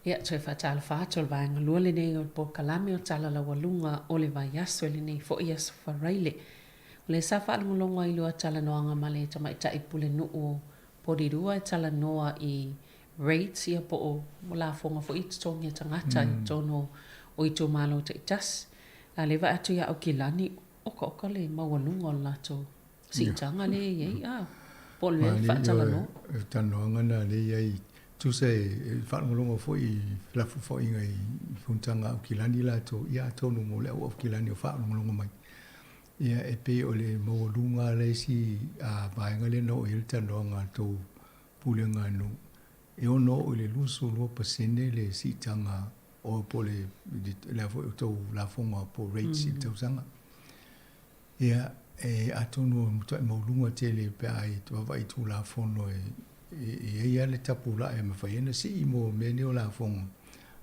Ia, toe faatalofa atu o le vaega lua lenei o le polokalame o Tala Laualuga o le Vaiaso i lenei foi Aso Faraile. O lea sa faalogologo ai loa talanoaga ma le tamaitai pulenuu o Porirua e talanoa i rates ia po o lafoga foi i totogi a tagata i totonu o itumalo taitasi. A lea e vaai atu ia Aukilani, okaoka le maualuga o le latou siitaga lea e i ai, a po o le mea e faatalanoa. O le talanoaga lena lea e i ai, tusa e faalogologo foi i felafolafoaiga i fonotaga a Aukilani latou, ia atonu mo le au Aukilani o faalogologo mai. Ia e pei o le maualuga le isi vaega lea na oo i ai le talanoaga a le tou pulega nuu, e ono oo i le 22% le siitaga o po o le le foi o tou lafoga po o rates i le tausaga. Ia e atonu e matuai maualuga tele pe a i vaavaai i Tulafono e i ai lava le tapulaa e mafai ai ona sii mo mea nei o lafoga,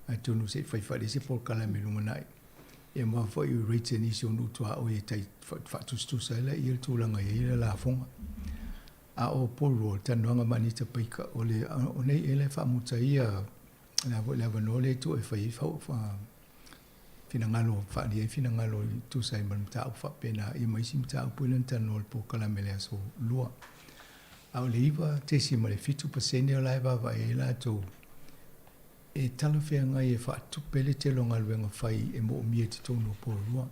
atonu se i fai faalelei se polokalame lumanai. Ia ma fo'i o rates a nisi o nuu tuaoi e tai faatusatusa ai laia le tulaga e i ai le lafoga. A o Porirua, o le talanoaga ma Anita Baker, o le o nei ea la e faamuta ia le a foi le avanoa lea e tuu e fai ai finagalo, faaalia ai finagalo e tusa ai ma le mataupu faapena ia ma isi mataupu ia na talanoa i le polokalame i le aso Lua. A o le 9.7% o la e vaavaai ai latou e talafeagai e faatupe le tele o galuega fai e moomia i totonu o Porirua.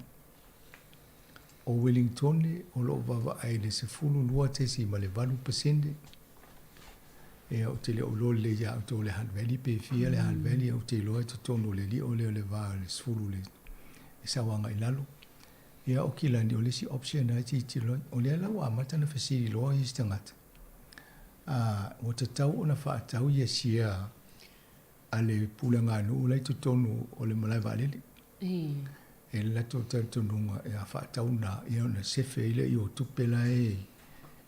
O Wellingtone o lo o vaavaai i le 12.8%. Ia, ou te le o iloa lelei ia outou le Hutt Valley pe fia le Hutt Valley, ou te iloa i totonu o le lio lea o le va o le 10 le e sau agai i lalo. Ia, o Kilani, o le isi option lena e tilotilo ai. O lea la ua amata ona fesili loa isi tagata, a, ua tatau ona faatau ia share a le puleaganuu la i totonu o le malae vaalele. E i ai le latou talitonuga a faatau na, ia ona sefe ai lea o tupe la e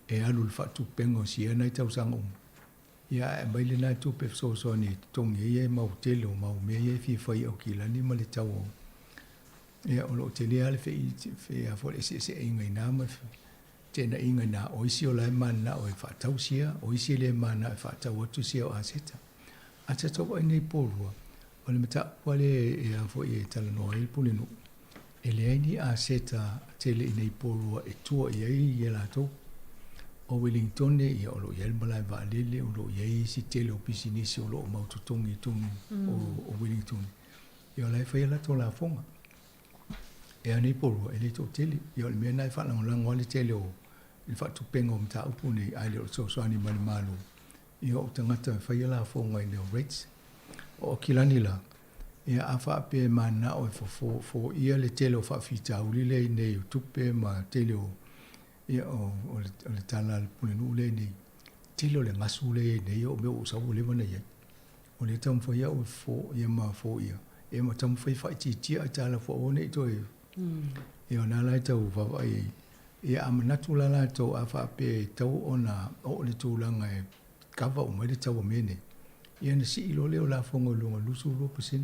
e alu i le faatupega o share na i tausaga uma. Ia ae aumai lena tupe fesoasoani e totogi ai ia mau tele o mau mea ia e fia fai i Aukilani ma le tau o ia o lo o tele lava le fe a foi le eseeseaiga i ina ma feteenaiga i ina. O isi o la e mananao e faatau share, o isi e le mananao e faatau atu share o aseta. A tatou vaai nei Porirua, o le mataupu lava lea e a foi e talanoa ai le Pulenuu, e leai ni aseta tele i nei Porirua e tua i ai ia latou. O Wellingtone, ia o lo o i ai le malae vaalele, o lo o i ai isi tele o pisinisi o lo o mau totogi i totonu o Wellingtone. Ia o la e fai a latou lafoga. E a nei Porirua, e le toatele. Ia o le mea lena e faalagolago ai le tele o le faatupega o mataupu nei, ae le o le fesoasoani mai le Malo. Ia o tagata e faia lafoga i leo rates. O Aukilani la, ia a faapea e mananao e fofo foia le tele o faafitauli lea i nei o tupe ma tele o ia o o le o le tala a le Pulenuu lea i nei, tele o le gasu lea i nei o mea ua ou sau ua leva ona i ai. O lea e taumafai au e fofo ia ma foia, ia ma taumafai e faaitiitia aitalafu aua ne i toe ia o lena la e tau vaavaai ai. Ia a manatu la latou a faapea e tatau ona oo i le tulaga e kava uma ai le tau o mea nei, ia ona sii loa lea o lafoga i luga o le 22%.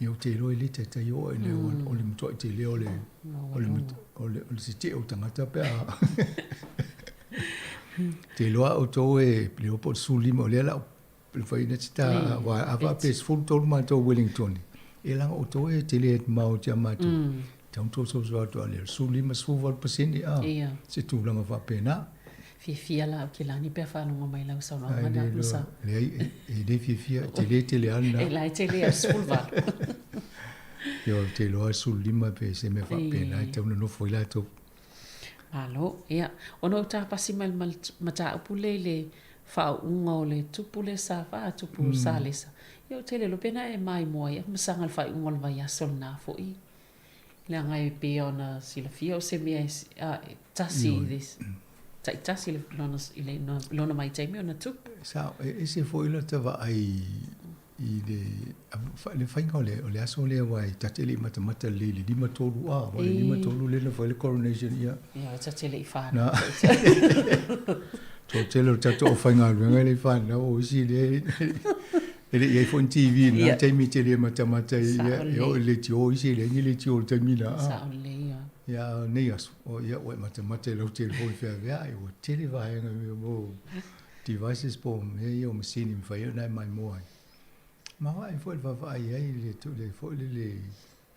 Ia ou te iloa e le taitai oo i le o le matuai tele o le o le o le o le tetee o tagata pe a te iloa outou e le iloa po o le 15 o lea la le fai na tita wa a faapea e 13 matou Wellington e leaga outou e tele mamao atu ia matou tau tou soso atu a le 15 18% a se tulaga faapena. Fiafia la au Kilani pe a faalogo mai lau saunoaga na Musa. Leai e le fiafia e tele tele lava lena. E la e tele lava 18. Ioe ou te iloa 15 pe se mea faapena e tatau ona nofo ai latou. Malo, ia, ona ou tapasi mai le mataupu lea i le faauuga o le tupu lea sa tupu Salesa. Ia ou te le iloa pe na e maimoa ai ma saga i le faaiuga o le vaiaso lena foi. Leaga e pei ona silafia o se mea e tasi i le taitasi i lona vaitaimi ona tupu. Sao, e ese foi lota vaai i le le faiga o le o le aso lea aua e ta te le i matamata lelei i le 5 3 a aua o le 5 3 lea na fai ai le coronation ia. Ia ta te le i fanau. Toatele o tatou aufaigaluega e le i fanau o isi lea e le i ai foi ni TV i lena taimi e te le matamata ai ia e oo i le leitio isi e leai ni leitio i le taimi lena. Sao lelei ia. Ia a o nei aso o ia ua e matamata i lau telefoni feaveai ua tele vaega mo devices po o mea ia o masini e mafai ai ona e maimoa ai. Ma vaai foi le vaavaai ai le le foi lele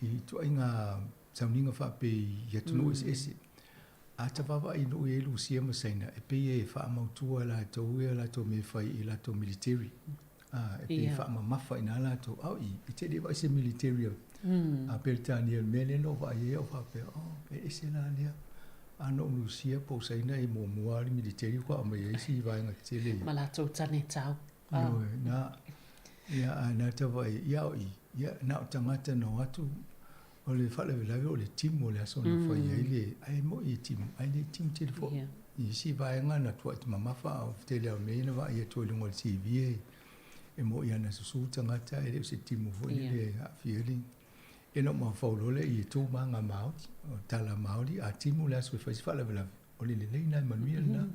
i ituaiga sauniga faapei i atunuu eseese. A ta vaavaai i nuu e i ai Lusia ma Saina, e pei e faamautu e latou ia latou mea e fai i latou military. A, e pei e faamamafa i ina latou. A o i, e te le vaai se military a Peretania i le mea lea na ou vaai ai ou faapea, oh, e ese la lea. A na o Lusia po o Saina e muamua lava le military faatoa aumai ai si vaega tetele. Ma latou tane tau. Ioe, na, ia, a na ta vaai, ia o i, ia, na o tagata na o atu, o le faalavelave o le timu o le aso na fai ai le, ae moni e timu, ae le timu tele foi. I isi vaega na tuai mamafa a o le tele lava o mea ia na vaai atu ai i luga o le TV e moni lava na susu tagata ae le o se timu foi lele e aafia ai le. Ia na ou mafaufau loa lea i itu ma aga Māori, o tala Māori, a timu le aso e fai se faalavelave, o le lelei lena e manuia lena.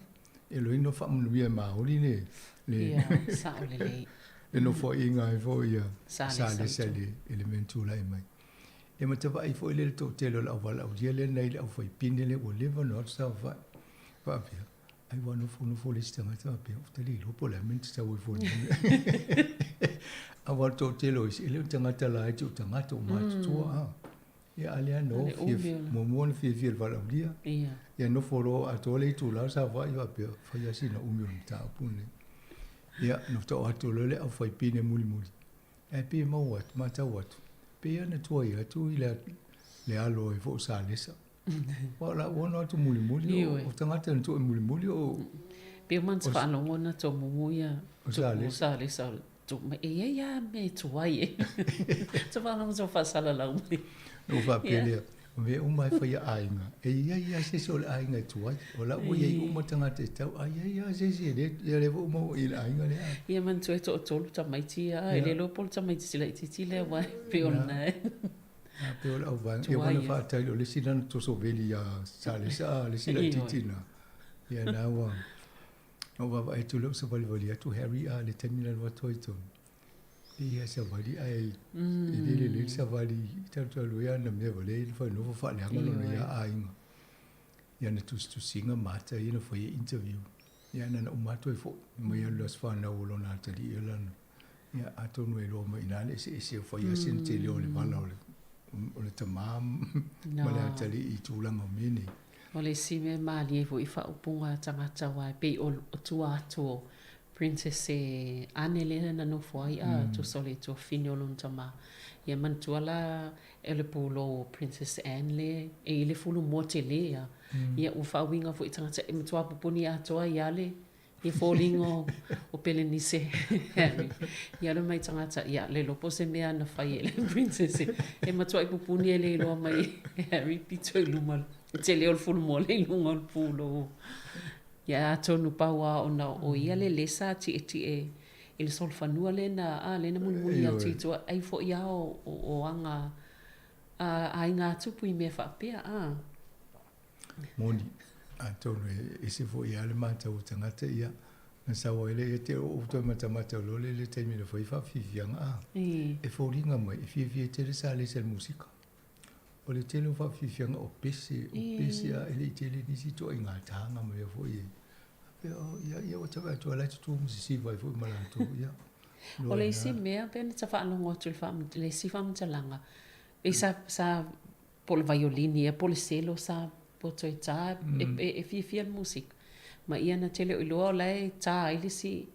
E loina o faamanuia e Māori le le sao lelei. Le nofoaiga ai foi ia Salesa i le mea na tulai mai. Ia ma tavaai foi lea i le toatele o le auvalaaulia lea na i le aufaipine lea ua leva ona o atu saofai. Faapea, ai ua nofonofo le isi tagata faapea, ou te le iloa po o le a le mea na tatau ai foi i lenei mea. Aua o le toatele o isi, e le o ni tagata laiti o tagata ua matutua. Mm. Ia a lea no, muamua ona fiafia i le valaaulia. Ia. Ia nofo loa atoa le itula o saofai faapea, fai lava sina umi o le mataupu lenei. Ia, na faatoa atu loa le aufaipine mulimuli. Ae pei e maua atu, matau atu, pei lava na tuai atu i le, le alo ai foi o Salesa. Aua o la ua ono atu mulimuli, o, o tagata na tuai mulimuli o... Pei o manatu faalogo na tomumu ia o Salesa. O Salesa tu mai, e iai lava mea e tuai ai. Te faalogo tau faasalalau mai. Na ou faapea lea, o mea uma e fai a aiga, e iai lava se isi o le aiga e tuai. O la ua iai uma tagata e tau, a iai lava se isi e le, ia lea foi ua maua i le aiga lea. Ia manatua e toatolu tamaiti ia, e le iloa po o le tamaitiiti laitiiti lea aua e pei o lena e. A pei o le auvaega, ia ua na faatali, o le isi lana toso veli ia Salesa, a o le isi laitiiti lena. Ia na ua, na ou vaavaai atu lea ua savalivali atu Harry a le taimi na alu atu ai i totonu. Ia savali ae e le lelei le savali talutalu ai ana mea valea ia na fai nofo faaleaga lona ia aiga. Ia na tusitusiga ma ata ia na fai ai interview. Ia na ona uma atu ai foi mai alu i le aso fanau o lona atalii ia lana. Ia atonu e iloa mai i ina le eseese o fai lava sina tele o le vala o le o le tama ma le atalii i tulaga o mea nei. O le isi mea malie foi i faaupuga a tagata aua e pei o tua atu o Princess e Anne lea na nofo ai a tusa o le tuafafine o lona tama. Ia manatua la e le pulou o Princess Anne le e i le fulu moa tele a. Ia ua faauiga foi i tagata e matua pupuni atoa ai a le ia foliga o Pelenise Harry. Ia alu mai tagata ia le iloa po o se mea na fai e le Princess e matuai pupuni e le iloa mai e Harry pito i luma le tele o le fulu moa le i luga o le pulou. Ia atonu pau a ona o ia le le sa tietie i le solofanua lea na a lea na mulimuli atu i tua ai foi a o o aga a aiga tupu i mea faapea a. Moni, atonu e ese foi a le matau o tagata ia na sau ai lea ia te ou toe matamata loa lea i le taimi na fai faafiafiaga a. E foliga mai e fiafia tele sa lesa i le musika. O le tele o faafiafiaga o pese, o pese a e le i tele nisi ituaiga taga ma mea foi e faapea, oh, ia, ia ua tau atu la e tutu ma sisiva ai foi ma latou, ia. O le isi mea pe na ta faalogo atu i le isi faamatalaga, e sa, sa po o le vaiolini ea po o le selo sa poto e tā, e fiafia le musika. Ma ia na tele o iloa o la e tā ai le isi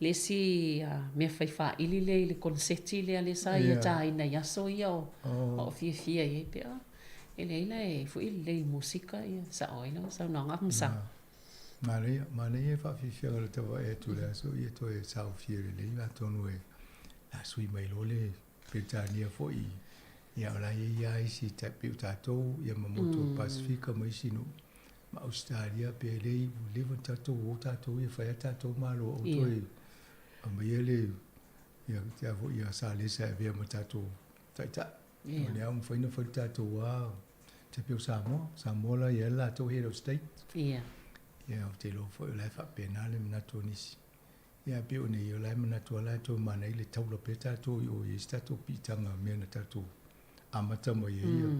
le isi mea fai faaili lea i le koneseti lea lea sa ia tāina i aso ia o o fiafia i ai pe a e leai la e foi lelei i musika ia sao ai lau saunoaga ma sa. Manaia, manaia e faafiafiaga le tavae atu i le aso ia toe saofia lelei atonu e a sui mai loa le Peretania foi ia o la e i ai lava isi tai pei o tatou ia ma motu o le Pasefika ma isi nuu ma Ausetalia pe le ua leva ona tatou o tatou ia fai a tatou malo aua toe aumaia le ia te a foi ia Salesa e avea ma tatou taitai. O lea ua mafai ona fai le tatou a tai pei o Samoa, Samoa la e i ai le latou head of state. Ia ou te iloa foi o la e faapena le manatu o nisi. Ia pei o nei, o la e manatu lava la e toe manaia le taula pea tatou i o i ai se tatou piitaga mea na tatou amata mai ai ia.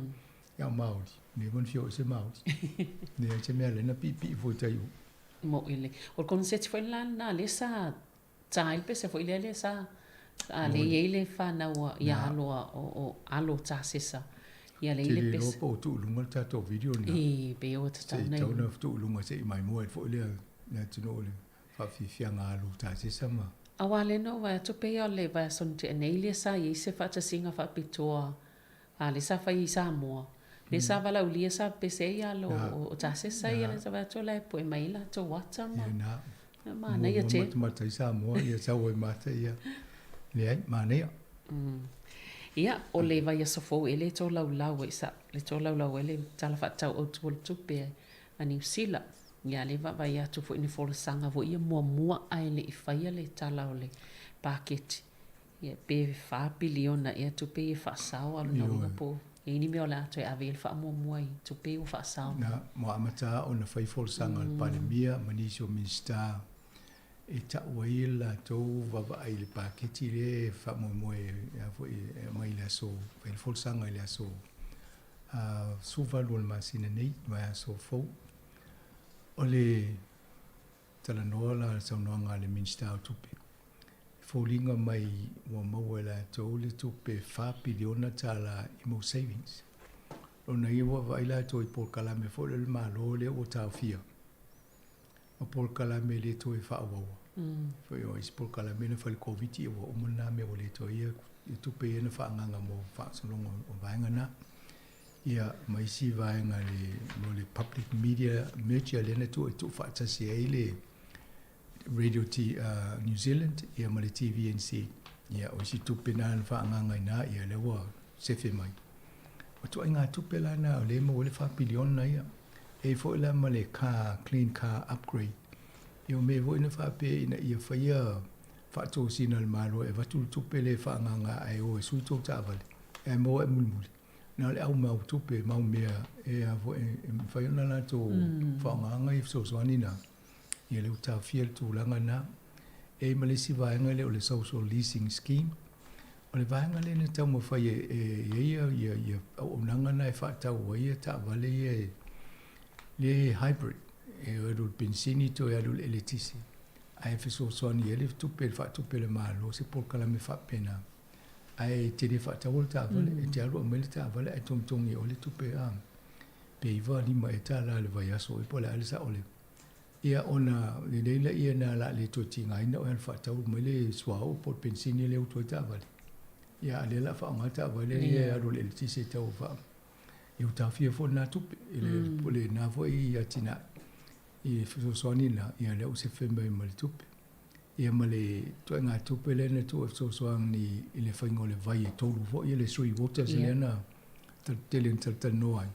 Ia o Māori, nei ua na fia oo i se Māori. Leai se mea lea na piipii fua i tai o. Moʻi le. O le koneseti foi la lena lea sa tā ai le pese foi lea lea sa a lea i ai le fanau a ia alo a o o alo Tasesa. Ia lea i le pese. Te le iloa po o tuu i luga le tatou video lena. I, pei ua tatau na. Se i tau na tuu i luga se i maimoa ai foi le atunuu i le faafiafiaga alo Tasesa ma. Aua lea na ou vaai atu pei o le vaiaso na tea nei lea sa i ai se faatasiga faapitoa a lea sa fai i Samoa lea sa valaaulia sa pese ai alo o Tasesa ia lea sa vaai atu la e pue mai ai latou ata ma Ia manaia tele. Matamata i Samoa ia sau ai ma ata ia leai manaia. Ia o le vaiaso fou ea le tolaulau ai sa le tolaulau ai le Tala Faatatau Autu o le Tupe a Niu Sila. Ia lea vaavaai atu foi ni folasaga foi ia muamua ae le i faia le tala o le paketi. Ia pe 4 piliona ea tupe ia faasao a o lona uiga po o i ai ni mea o le a toe ave i ai le faamuamua i tupe ia ua faasao. Na, ua amata ona fai folasaga a le Palemia ma nisi o Minisita. e ta'u ai le latou vaavaai i le paketi lea e faamoemoe a foi e aumai i le aso fai le folasaga i le aso 18 o le masina nei, vaiaso fou. O le talanoa la le saunoaga a le Minisita o Tupe, e foliga mai ua maua e latou le tupe $4 piliona i mo savings. Lona ia ua vaai latou i polokalame foi lea o le Malo lea ua taofia, ma polokalame e le toe faaauaua. Foi o isi polokalame na fai i le Koviti ua uma lena mea ua le toe ia tupe ia na faaagaaga mo faasologa o vaega na. Ia ma isi vaega le mo le public media merger lea na tuu e tuufaatasi ai le Radio T, New Zealand ia ma le TVNZ. Ia o isi tupe na na faaagaaga i ina ia lea ua sefe mai. O ituaiga tupe la na o lea e maua ai le $4 piliona ia. E i ai foi la ma le car, clean car upgrade. Ia o mea foi na faapea ina ia faia faatosina a le Malo e avatu le tupe lea e faaagaaga ae o e sui tou taavale, ae maua ea mulimuli. Na o le au mau tupe, mau mea e a foi e mafai ona latou faaaogaina ia fesoasoani na. Ia lea ua taofia le tulaga lena. E i ai ma le isi vaega lea o le social leasing scheme. O le vaega lea na taumafai e i ai ia auaunaga na e faatau ai ia taavale ia e le hybrid, e alu i le penisini toe alu i le eletise, ae fesoasoani ai le tupe le faatupe a le Malo se polokalame faapena. Ae e te le faataua le taavale, e te alu aumai le taavale ae togitogi e oe le tupe a pe $95 ea i le vaiaso ea po o le a le sao le. Ia ona lelei laia na o le a le toe tigaina oe alu faatau mai le suauu po o le penisini lea e utu ai taavale. Ia a o lea o le a faaaoga le taavale ia e alu i le eletise e tau faa... Ia ua taofia foi lena tupe, po o lena foi atinae i fesoasoani na, ia lea ua sefe mai ma le tupe. Ia ma le ituaiga tupe lea na tuu e fesoasoani i le faiga o le vai e tolu foi, le three waters lea na tele ina talatalanoa ai.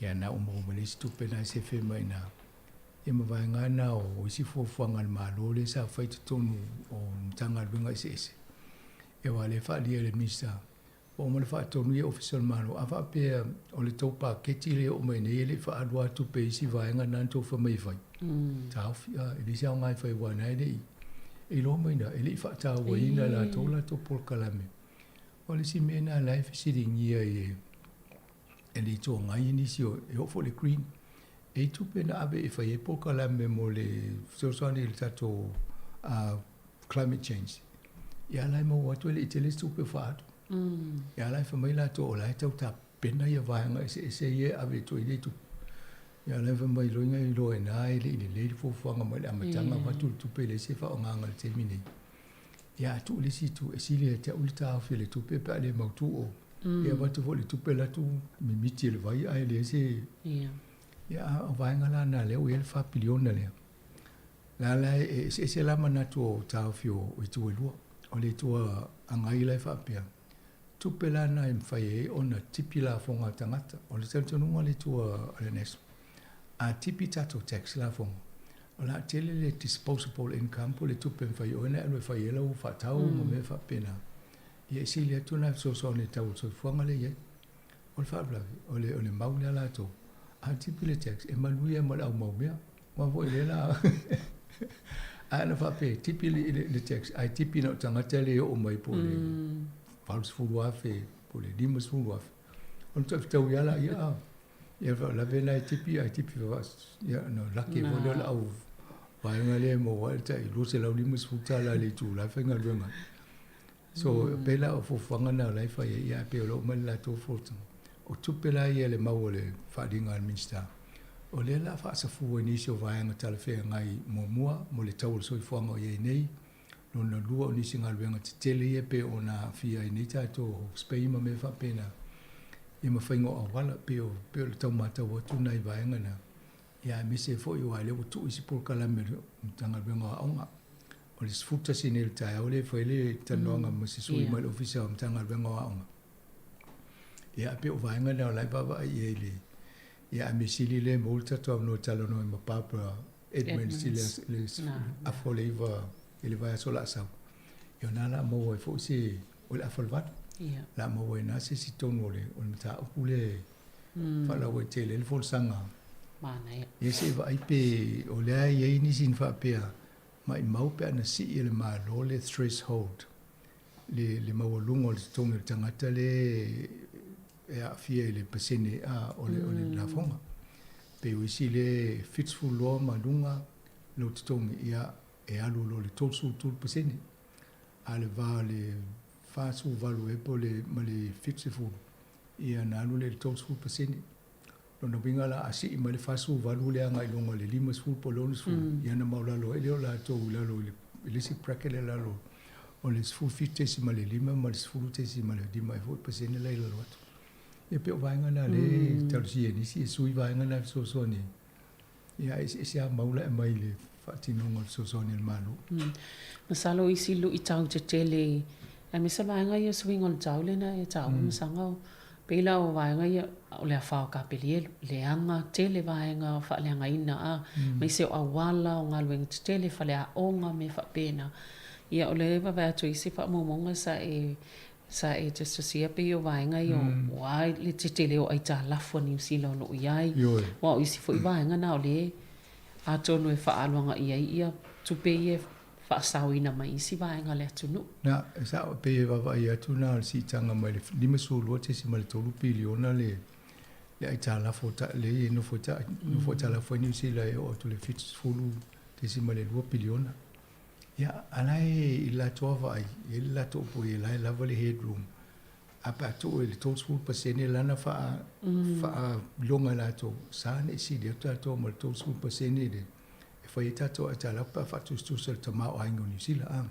Ia na ua maua mai le isi tupe na e sefe mai i ina. Ia ma vaega na o isi fuafuaga a le Malo lea sa fai i totonu o Matagaluega eseese. Ia aua o lea e faaalia e le Minisita, ua uma ona faatonu ia Ofisa o le Malo, a faapea o le tou paketi lea e oo mai nei e le i faaalu lava tupe i isi vaega na na outou fai mai e fai. Taofi, a, e leai se aoga e fai aua na e le i, e iloa mai na, e le i faatauaina e latou latou polokalame. O le isi mea lena la e fesiligia e e le Itu Agai nisi o, e oo foi i le Green, e i ai tupe na ave e fai ai polokalame mo le fesoasoani i le tatou climate change. Ia la e maua atu e le i tele se tupe o faaalu. Ia la e fai mai latou o la e tau tapena ia vaega eseese ia e ave atu ai le tupe. Ia la e fai mai loa iloa i ina e le i lelei le fuafuaga mai le amataga avatu le tupe e leai se faaaogaga i le taimi nei. Ia a tuu i le isi itu, e sili ia te au le taofi o le tupe pe a le mautu o. Ia avatu foi le tupe alu atu mimiti e le vai ae leai se... Ia a o vaega la na lea ua i ai le $4 piliona lea. La la e eseese la manatu o taofi o itu e lua. O le Itu Agai la e faapea, tupe la na e mafai ai ona tipi lafoga a tagata. O le talitonuga o le Itu a le National, a tipi tatou tax lafoga, o le a tele le disposable income po o le tupe e mafai ai ona e alu e fai ai lau faatau ma mea faapena. Ia e sili atu ona fesoasoani i le tau o le soifuaga lea e i ai. O le faalavelave, o le, o le mau lea latou, a tipi le tax, e manuia ma le au mau mea. Aua foi lea la, a na faapea e tipi le, le, le tax, ae tipi na o tagata le oo mai po o le $80,000 po o le $50,000. Ona toe fetaui lava laia, a. Ia faalavelave la e tipi ae tipi ia ona laki foi lea o le au vaega lea e maua ai le tai $250 i le itula e faigaluega ai. So, pei la o fuafuaga na o la e fai ai, ae pei o lo o aumai le latou fuafuaga. O tupe la ia le mau o le faaaliga a le Minisita, o lea o le a faasafua i nisi o vaega talafeagai, muamua, mo le tau o le soifuaga o i ai nei, lona lua o nisi galuega tetele ia pei ona aafia ai nei tatou Spain ma mea faapena, ia ma faiga o auala, pei o, pei o le tau matau atu nai vaega na, ia aemaise foi aua lea ua tuu isi polokalame a le Matagaluega o Aoga. O le 11 nei o le taeao lea e fai le talanoaga ma se sui mai le Ofisa o Matagaluega o Aoga. Ia, pei o vaega na o la e vaavaai i ai le, ia a mea sili lea e maua le tatou avanoa e talanoa ai ma Barbara Edmonds i le 9:30 i le vaiaso o le a sau. Ia o na la maua ai foi se, o le 7:30. La maua ai na se isi tonu o le mataupu lea e faalauaitele ai le folasaga. Manaia. Ia se i vaai pe o lea e i ai nisi na faapea. Maimau pe a na sii e le Malo le threshold, le, le maualuga o le totogi o le tagata le e aafia i le pasene a, o le, o le lafoga. Pei o isi le 72 ma luga lou totogi, ia, e alu loa i le 33%. A o le va o le 48 ea po o le, ma le 70, ia na alu lea i le 30%. Lona uiga la, a sii mai le 48 lea agai i luga o le 50 po o le 60, ia ona maualalo ai lea o latou i lalo i le, i le isi bracket lea i lalo o le 17.5 ma le 10.5 ai foi pasene la i lalo atu. Ia pei o vaega na lea e talosia e nisi e sui vaega na e fesoasoani ai. Ia ae eseese lava mau la e aumai i le faatinoga o le fesoasoani a le Malo. Masalo isi luitau tetele aemaise vaega ia o suiga o le tau lea na e taua masaga o pei la o vaega ia o le afa o Kapelielu, leaga tele vaega faaleagaina a aemaise o auala, o galuega tetele, faleaoga mea faapena. Ia o lea e vaavaai atu ai isi faamaumauga sa e Sa e tusitusia pei o vaega ia o a le tetele o aitalafu a Niu Sila o lo o i ai, aua o isi foi vaega na o lea atonu e faaaluagaia ai ia tupe ia e faasaoina mai isi vaega o le atunuu. Na, e sao, pei e vaavaai atu na o le siitaga mai le 52.3 piliona le le aitalafu lea e nofo nofo aitalafu ai Niu Sila e oo atu i le 70.2 piliona. Ia, a la e i le latou lava vaai, e i ai le latou upu ia la e lava le headroom. A pe a tuu i le 30% lana faailoga e latou, sa ne i sili atu tatou ma le 30% le e fai ai tatou aitalafu pe a faatusatusa i le tamaoaiga o Niu Sila. A.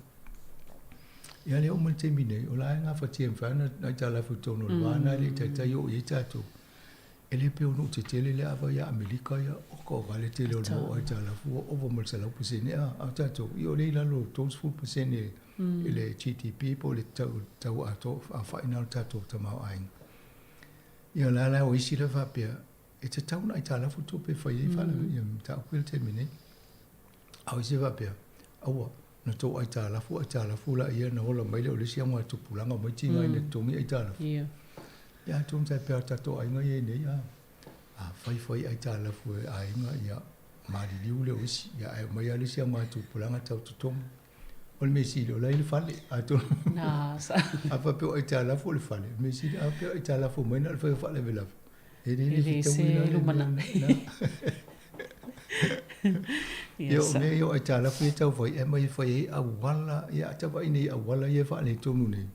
Ia lea uma le taimi nei, o la e gafatia e mafai ona aitalafu i totonu o le va lena e le i taitai oo i ai tatou. E le pei o nuu tetele lea ava ia Amerika ia, oka oka le tele o le mau aitalafu ua ova ma le 100% a, a o tatou, ia o lea i lalo o le 30% i le GDP po o le tau, tau atoa aofai na o le tatou tamaoaiga. Ia o la la o isi la faapea, e tatau ona aitalafu tupe e fai ai fale, ia mataupu ia i le taimi nei. A o isi faapea, aua, na tou aitalafu, aitalafu laia na ola mai lea o le isi augatupulaga omai tiga ina totogi aitalafu. Ia atonu sa pea o tatou aiga ia i nei, a, a fai fai aitalafu e aiga, ia maliliu lea o isi, ia ae omai lava le isi augatupulaga tau totogi. O le mea sili, o la e i le fale, atonu. A faapea o aitalafu o le fale, o le mea sili, a faapea o aitalafu mai na o le fai o faalavelave. E le le se lumanai. Ia, o mea ia o aitalafu ia tau fai, e aumai e fai ai auala, ia a tau vaai nei i auala ia e faaletonu nei,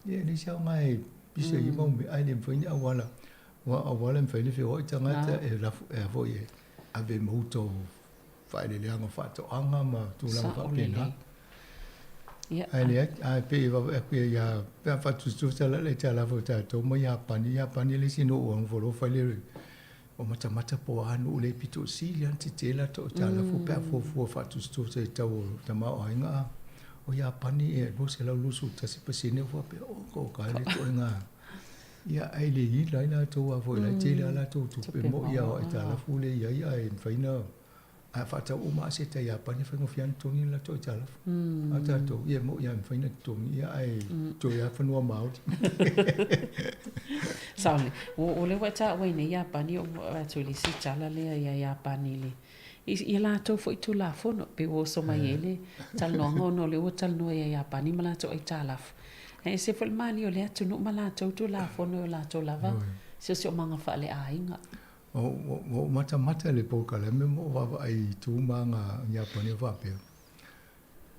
ia e leai se aoga e pisa i ia mau mea, ae le mafai ni auala, aua o auala e mafai ona feoai tagata e lafo, e a foi e ave ma uta o faaeleeleaga o faatoaga ma tulaga faapena. Ae leai, ae pei e vaavaai atu ia, pe a faatusatusa la le aitalafu a tatou ma Iapani, Iapani le isi nuu e nofo loa fai le o matamata po o a nuu le pito sili lava ona tetē latou aitalafu pe a fuafua faatusatusa i tau o tamaoaiga a o Iapani e 221% ua faapea oka oka e le ituaiga ia ae le ila ai latou a foi la e tele lava latou tupe mo'i a o aitalafu lea e i ai ae mafai ona A faatau uma aseta i Iapani e faigofie lava ona totogi le latou aitalafu. A o tatou, ia e moni lava e mafai ona totogi, ia ae toe lava fanua maoli. Sao lelei. O lea ua e taua ai nei Iapani, oo atu i le isi tala lea ia Iapani i le i a latou foi Tulafono, pei ua oso mai ai le talanoaga ona o lea ua talanoa ia Iapani ma latou aitalafu. Ae ese foi le malie o lea atunuu ma latou Tulafono i o latou lava siosiomaga faaleaiga. Ua ou matamata i le polokalame ma ou vaavaai i tu ma aga Iapani o faapea,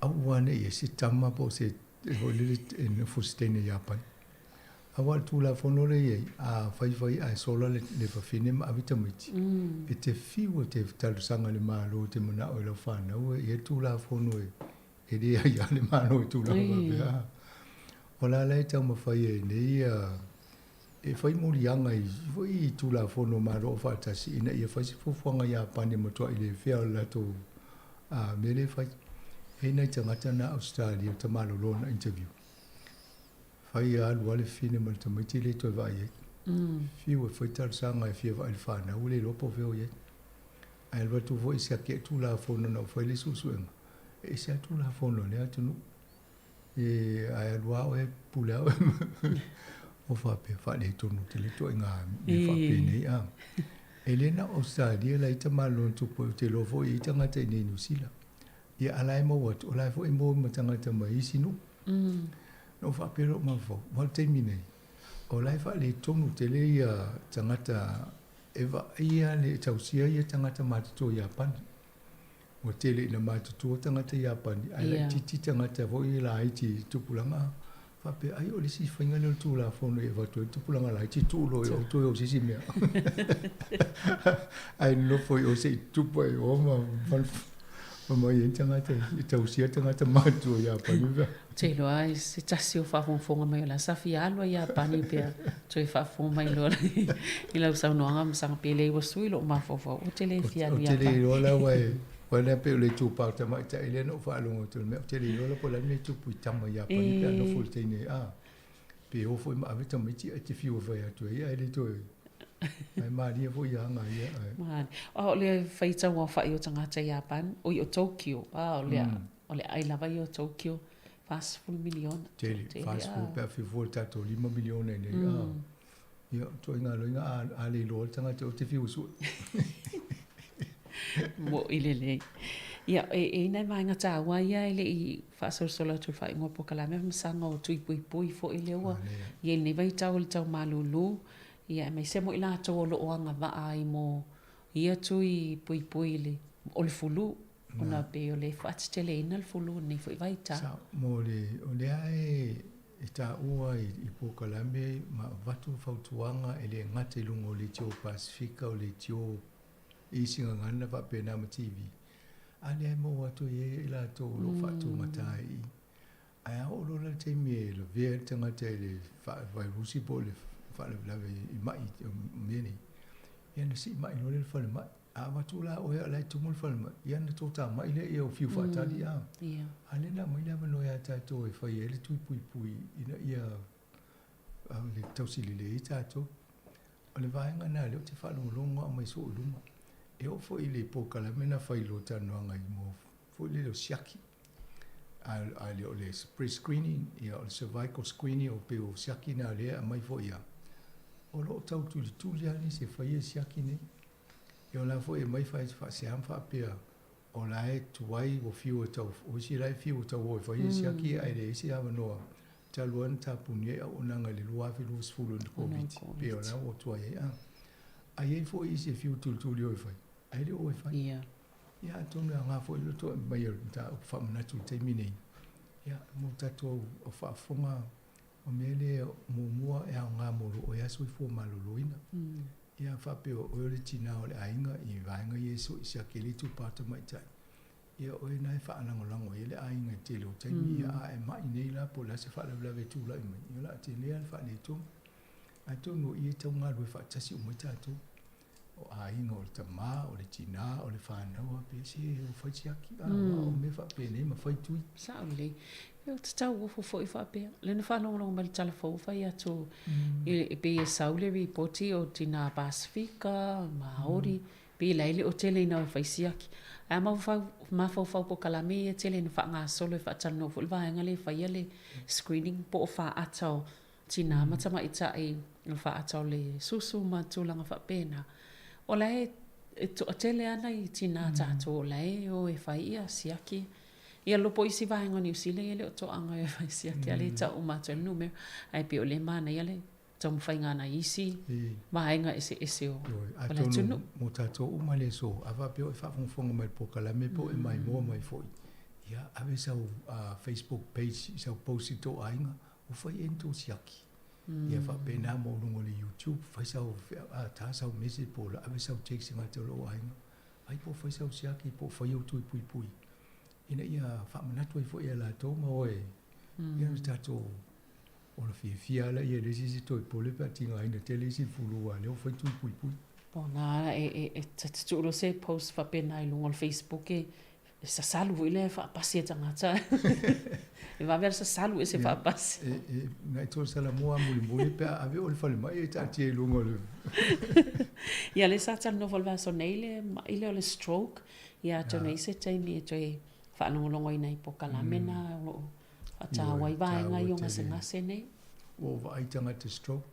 aua ne i ai se tama po o se foi lele e nofo i se teine Iapani. Aua o le Tulafono lea e i ai, a fai fai ae sola le fafine ma ave tamaiti, e te fiu e te talosaga i le Malo e te manao i lau fanau e i ai le Tulafono e le aia le Malo i tulaga faapea. O la la e taumafai ai nei E fai moliaga i foi i Tulafono Malo Aufaatasi ina ia fai se fuafuaga Iapani e matuai le fea o le latou mea lea e fai. E i ai nai tagata na Ausetalia o tamalolo na interview. Fai a alu lava le fafine ma le tamaiti le toe vaai ai. Fiu e fai talosaga e fia vaai i le fanau ua le iloa po o fea o i ai. Ae alu atu foi e siaki ai Tulafono na ua fai le suesuega, e ese lava Tulafono a lea atunuu. E ae alu lava oe pule lava oe o faapea faaletonu tele ituaiga mea faapenei a. E le na o Ausetalia la e i ai tamālolo na tupu ai, ou te iloa foi e i ai tagata i inei i Niu Sila. Ia a la e maua atu, o la e foi e maua ma tagata mai isi nuu. Na ou faapea i lou mafaufau, aua o le taimi nei, o la e faaletonu tele ia tagata e vaaia le tausia ia tagata matutua i Iapani. Ua tele ina matutua tagata Iapani, ae laitiiti tagata foi laiti i tupulaga. Faapea, ai o le isi faiga lea o le Tulafono e avatu ai le tupulaga laiti tuu loa i o toe o se isi mea. Ae nonofo i o se i tupu ai o ma ma mai ai tagata e tausia tagata matutua i Iapani. Ou te iloa ai se tasi o faafogafoga mai o la sa fia alu ai Iapani pea toe faafofoga mai loa i lau saunoaga ma saga pe leai ua sui lou mafaufau ou te le fia alu i Iapani. Ou te le iloa la ua e Aua lea pei o le itupa o le tamaitai lea na ou faalogo atu i le mea, ou te le iloa la po o le a le mea e tupu i tama Iapani pe a nofo i le teine a pe o foi ma ave tamaiti ae te fiu e fai atu ai ae le toe ae malie foi ia aga ia ae. Malie. A o le faitau aofai o tagata Iapani, oi o Tokyo, a o le o le aai lava ia o Tokyo, 40 miliona. Tele, 40 pe a fiu fua i le tatou 5 miliona i inei a. Ia, ituaiga loiga a, a le iloa le tagata ou te fiu e sue. Moʻi lelei. Ia, e, e i nai vaega tāua ia e le i faasolosolo atu i le faaiuga o polokalame ma saga o tui puipui foi lea ua i ai lenei vaitau o le tau malūlū, ia aemaise mo i latou o lo o agavaa ai mo ia tui puipui i le, o le fulu, ona pei o lea e faateteleina le fulu i lenei foi vaitau. Sao, mo le, o lea e, e taua i polokalame ma avatu fautuaga e le gata i luga o leitio Pasefika, o leitio i isi gagana faapena ma TV, a lea e maua atu ai e i latou o lo o faatugata ai i i. Ae a oo loa la le taimi e lavea ai le tagata i le vaerusi po o le faalavelave i mai o mea nei, ia ona siimai loa lea i le falemai. A avatu la oe a o la e tumu le falemai, ia ona toatamai lea ia o fiu faatali a. A lea na aumai le avanoa ia tatou e fai ai le tui puipui ina ia le tausi lelei ai tatou. O le vaega lena lea ou te faalogologo lava mai soo i luma. E oo foi i le polokalame na fai i lua talanoaga i mo foi lele o siaki. A le o le pre-screening, ia o le cervical screening o pei o siaki na lea e aumai foi ia. O lo o tau tulituli lava nisi e faia siaki nei. Ia o la foi e aumai faasea ma faapea o la e tuai ua fiu e tau, o isi la e fiu e tau o e fai e siaki ae leai se avanoa talu ai ona tapuni ai auaunaga i le 2020 i le Koviti, pei o la ua tuai ai. A, a i ai foi isi e fiu tulituli o e fai, ae le o e fai. Ia. Ia atonu e aoga foi le toe mai o le mataupu faamanatu i le taimi nei, ia mo tatou au faafofoga O mea lea muamua e aoga mo lou oe lava soifua maloloina. Ia faapea o oe o le tina o le aiga i vaega ia e siaki ai le itupa tamaitai. Ia o oe na e faalagolago ai le aiga i le tele o taimi. Ia a e mai nei la po o le a se faalavelave e tulai mai, ia o le a tele lava le faaletonu. Atonu o i e tau galulue faatasi uma ai tatou. O aiga, o le tama, o le tina, o le fanau, faapea se o fai siaki, a o mea faapenei ma fai tui. Sao lelei. Ia ou te tau ofo foi faapea. Lea na faalogologo mai le tala fou fai atu e pei e sau le ripoti o tina Pasefika, Māori, pei la e le o tele ina o e fai siaki. Ae a mafaufau polokalame ia e tele ina faagasolo e faatalanoa foi le vaega lea e faia le screening po o faata o tinā ma tamaitai o le faata o le susu ma tulaga faapena, o la e toatele lava nai tinā tatou o la e o e fai ia siaki. Ia loko isi vaega o Niu Sila ia e le o toaga e fai siaki, a lea e tau uma atu ai le numera. Ae pei o lea e manaia le taumafaiga a nai isi vaega eseese o le atunuu. Atonu mo tatou uma le aso, a faapea o e faafogafoga mai i le polokalame po o e maimoa mai foi, ia ave sau Facebook page i sau post i tou aiga, Ua fai ea ni tou siaki? Ia faapena mo luga o le YouTube, fai sau, a ta sau message po o ave sau text i gata o lou aiga, ai po o fai sau siaki po o fai ou tui puipui ina ia faamanatu ai foi ia latou ma oe ia le tatou ola fiafia ala ia le isi isi toe pole pe a tigaina tele isi fulu a lea ua fai tui puipui. Pona e tuu loa se post faapena i luga o le Facebook e E sasalu foi lea e faapasi e tagata. E vave lava sasalu ese faapasi. E, e, nai tolu Salamua mulimuli pe a ave o le falemai e taatia i luga o le... Ia lea sa talanoa foi i le vaiaso nei le ma'i lea o le stroke. Ia atonu e i ai se taimi e toe faalogologo ai nai polokalame na o lo o faataua ai vaega ia o gasegase nei. Ua ou vaai i tagata stroke,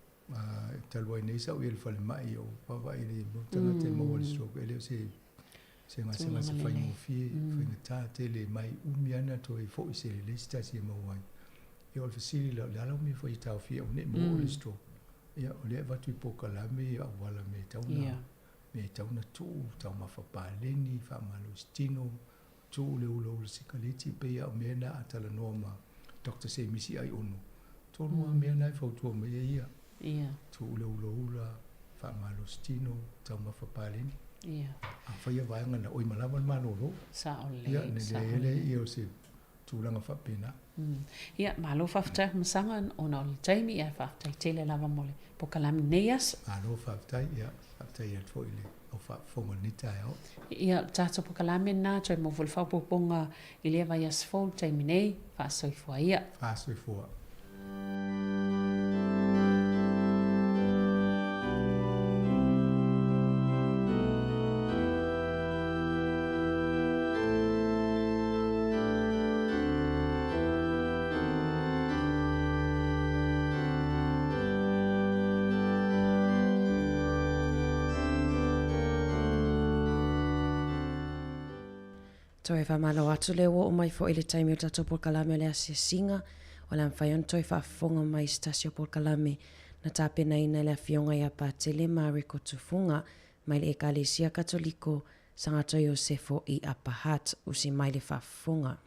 talu ai nei sa ou i ai i le falemai, ou vaavaai i le tagata e maua i le stroke, e le o se... Se gasegase faigofie, faigata tele mai umi lava ona toe fo'i se lelei se tasi e maua ai. Ia o le fesili la, o le a lau mea foi e taofia aua ne i maua le stroke? Ia o lea e avatu i polokalame ia auala mea e tatau ona, mea e tatau ona tuu, taumafa paleni, faamalositino, tuu le ulaula sikaleti, e pei lava o mea na a talanoa ma Doctor Semisi Aiono, tolu lava mea na e fautua mai ai ia. Tuu le ulaula, faamalositino, taumafa paleni. A faia vaega na, oi ma lava le malolo. Sao lelei. Ia, ona leai ai lea o se tulaga faapena. Ia, malo faafetai Afamasaga ona o le taimi, ae faafetai tele lava mo le polokalame i lenei aso. Malo faafetai, ia, faafetai atu foi i le au faafofoga i lenei taeao. Ia, o le tatou polokalame lena, toe maua foi le faaopoopoga i lea vaiaso fou i le taimi nei. Faasoifua ia. Faasoifua. Toe faamalo atu lea ua oo mai foi le taimi o le tatou polokalame o le asiasiga. O le a mafai ona toe faafofoga mai i se tasi o polokalame na tapenaina e le Afioga ia Patele Mareko Tufuga mai le Ekalesia Katoliko Sagato Iosefo i Upper Hutt. Usi mai le faafofoga.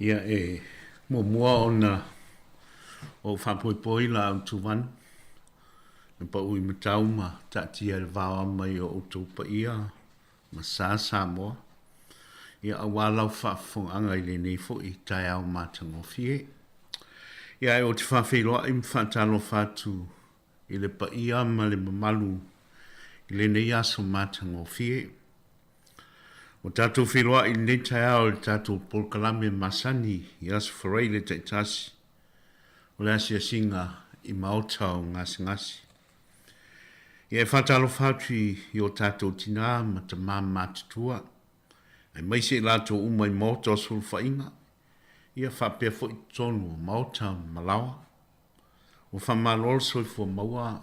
Ia e muamua ona ou faapoipoi la Utuvanu na pau i matau ma taatia i le vaoa mai o outou paia ma sa Samoa, ia aua lau faafofogaaga i lenei foi taeao matagofie. Ia ae ou te faafeiloai ma faatalofa atu i le paia ma le mamalu i lenei aso matagofie. Ua tatou feiloai i lenei taeao i le tatou polokalame masani i Aso Faraile taitasi o le asiasiga i maota o gasegase. Ia e faatalofa atu i o tatou tinā ma tamā matutua, aemaise i latou uma i maota o sulufaiga, ia faapea foi i totonu o maota ma malaoa. Ua faamalo le soifua maua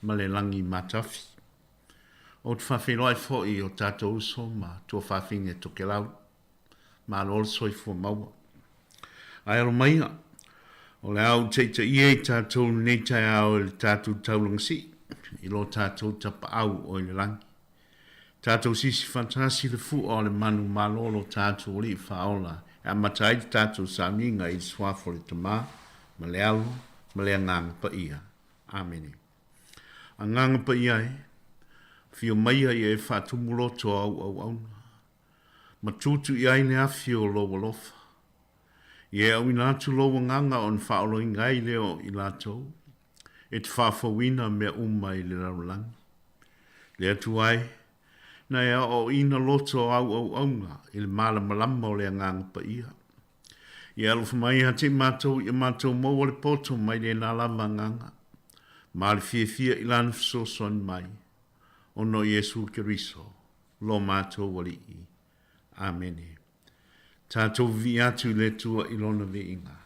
ma le lagi matafi. Ou te faafeiloai foi i o tatou uso ma tuafafine Tokelau. Malo le soifua maua. Ae alo maia, o le a ou taitaia i tatou i lenei taeao i le tatou taulaga sii i lo tatou Tapaau o i le lagi. Tatou sisi faatasi le fua o le manu malo lo tatou Alii Faaola e amata ai le tatou sauniga i le Suafa o le Tama, ma le Alo, ma le Agaga Paia. Amene. Agaga Paia e, afio maia ia e faatumu loto au auauna. Ma tutu i ai le afi o lou alofa. Ia e auina atu lou agaga ona faaoloina ai lea o i latou, e te faafouina mea uma i le lalolagi. Le Atua e, na e aoaoina loto o au auauna i le malamalama o le Agaga Paia. Ia alofa mai ia te i matou ia matou maua le poto mai lena lava agaga, ma le fiafia i Lana fesoasoani mai, ona o Iesu Keriso, lo matou Alii. Amene. Tatou vivii atu i le Atua i Lona viiga.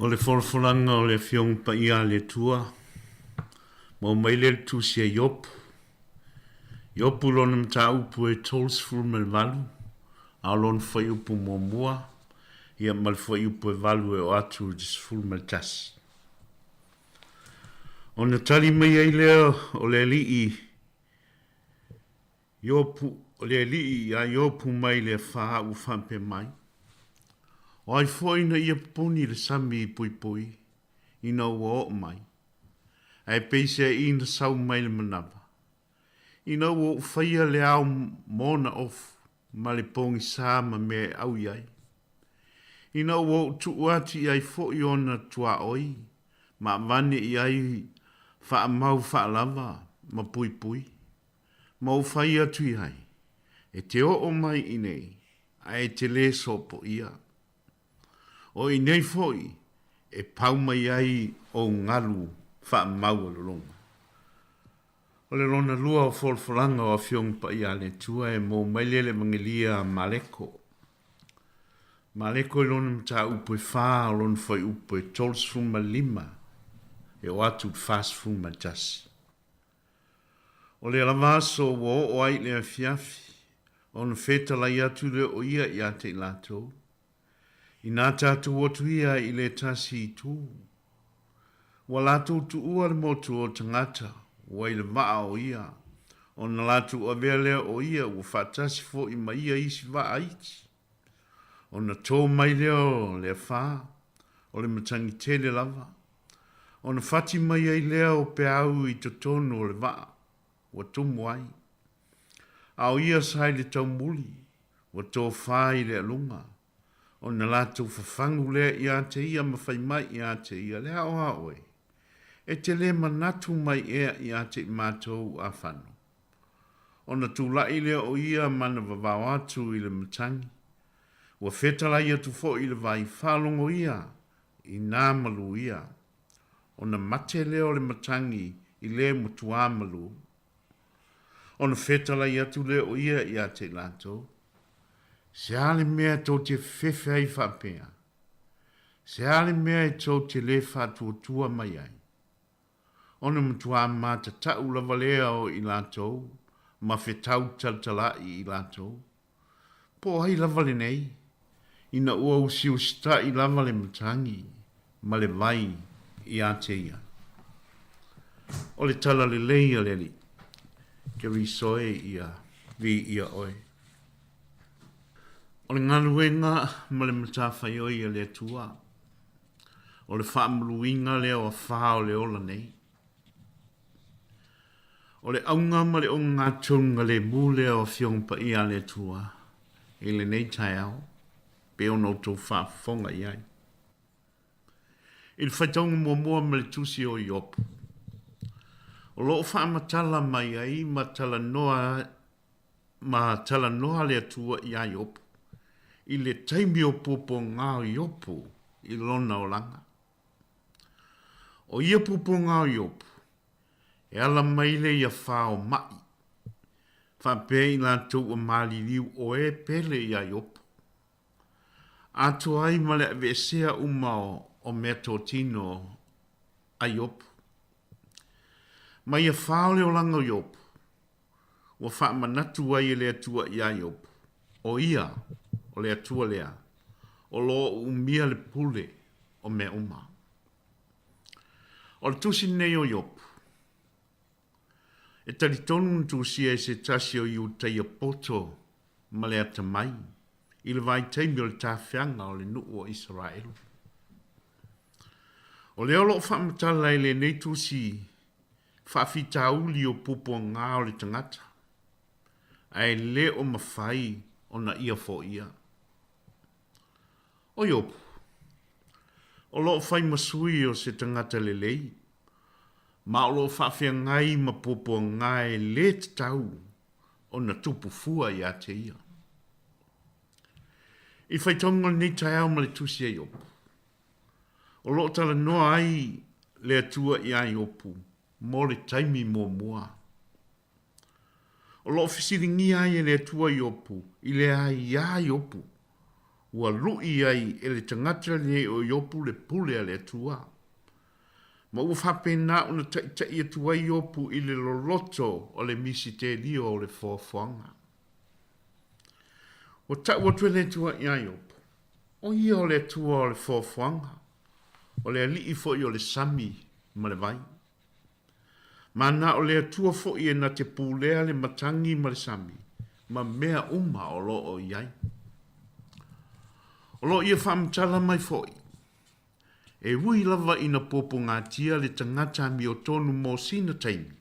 O le folafolaga o le Afioga Paia a le Atua, maua mai lea le Tusi a Iopu. Iopu lona mataupu e 38, a o lona fuaiupu muamua, ia ma le fuaiupu e 8 e oo atu i le 11. Ona tali mai ai lea o le Alii Iopu, o le Alii iā Iopu mai le afa ua faapea mai, O ai foi na ia pupuni le sami puipui ina ua oo mai, ae peiseai na sau mai le manava, ina ua ou faia le ao ma ona ofu ma le pogisa ma mea e ʻau i ai, ina ua ou tuu atu i ai foi ona tuaoi ma avane i ai faamau faalava ma puipui, ma ou fai atu i ai, E te oo mai i nei, ae e te lē sopoia. O i nei foi e pau mai ai ou galu faamaualuluga. O le lona lua o folafolaga o Afioga Paia a le Atua e mou mai lea le Evagelia a Mareko. Mareko i lona mataupu e fa o lona fuaiupu e 35 e oo atu i le 41. O lea lava aso ua oo ai i le afiafi, ona fetalai atu lea o ia ia te i latou, Inā tatou atu ia i le tasi itu, ua latou tuua le motu o tagata ua i le vaa o ia, ona latou avea lea o ia ua faatasi foi ma ia isi vaa iti. Ona tō mai lea o le afa, o le matagi tele lava, ona fati mai ai lea o peau i totonu o le vaa ua tumu ai. A o ia sa i le taumuli, ua tofa i le aluga, ona latou fafagu lea ia te ia ma fai mai ia te ia, Le aoa oe, e te lē manatu mai ea ia te i matou afano? Ona tulai lea o ia ma na vavao atu i le matagi, ua fetalai atu foi i le vai, faalogo ia i nā malū ia, ona mate lea o le matagi i le matuā malū. Ona fetalai atu lea o ia ia te i latou, Se a le mea tou te fefe ai faapea? Se a le mea e tou te lē faatuatua mai ai? Ona matuā matatau lava lea o i latou ma fetau talatala'i i latou, Po o ai lava lenei, ina ua usiusitaʻi lava le matagi ma le vai ia te ia. O le tala lelei a le Alii, Keriso e ia viia oe. O le galuega ma le matafaioi a le Atua, o le faamaluina lea o afa o le ola nei. O le auga ma le ogatotonu lemu lea o Afioga Paia a le Atua i lenei taeao, pei ona outou faafofoga i ai. I le faitauga muamua ma le tusi o Iopu, o lo o faamatala mai ai ma talanoa ma talanoa le Atua iā Iopu i le taimi o puapuaga o Iopu i lona olaga. O ia puapuaga o Iopu, E ala mai le ia fa o maʻi, faapea i latou ua maliliu oe pele iā Iopu. Atoa ai ma le aveesea uma o meatotino a Iopu. Ma ia fa o le olaga o Iopu, ua faamanatu ai e le Atua iā Iopu, o ia, o le Atua lea, o lo o umia le pule o mea uma. O le tusi lenei o Iopu, e talitonu na tusia e se tasi o Iutaia poto ma le atamai i le vaitaimi o le tafeaga o le nuu o Isaraelu. O lea o lo o faamatala i lenei tusi faafitauli o puapuaga o le tagata, ae le o mafai ona ia foia. O Iopu, o lo o fai ma sui o se tagata lelei, ma o lo o faafeagai ma puapuaga e lē tatau ona tupu fua ia te ia. I faitauga o lenei taeao ma le tusi a Iopu, o lo o talanoa ai le Atua iā Iopu mo le taimi muamua. O lo o fesiligia ai e le Atua Iopu i le aiā Iopu. ua luʻi ai e le tagata lenei o Iopu le pule a le Atua. Ma ua faapena ona taʻitaʻi atu ai Iopu i le loloto o le misitelio o le foafoaga. Ua taʻu atu e le Atua iā Iopu, ʻO ia o le Atua o le foafoaga, o le Aliʻi foi o le sami ma le vai. Ma na o le Atua foi e na te pulea le matagi ma le sami, ma mea uma o lo o i ai. O lo o ia faamatala mai foi, e ui lava ina popogatia le tagata amiotonu mo sina taimi,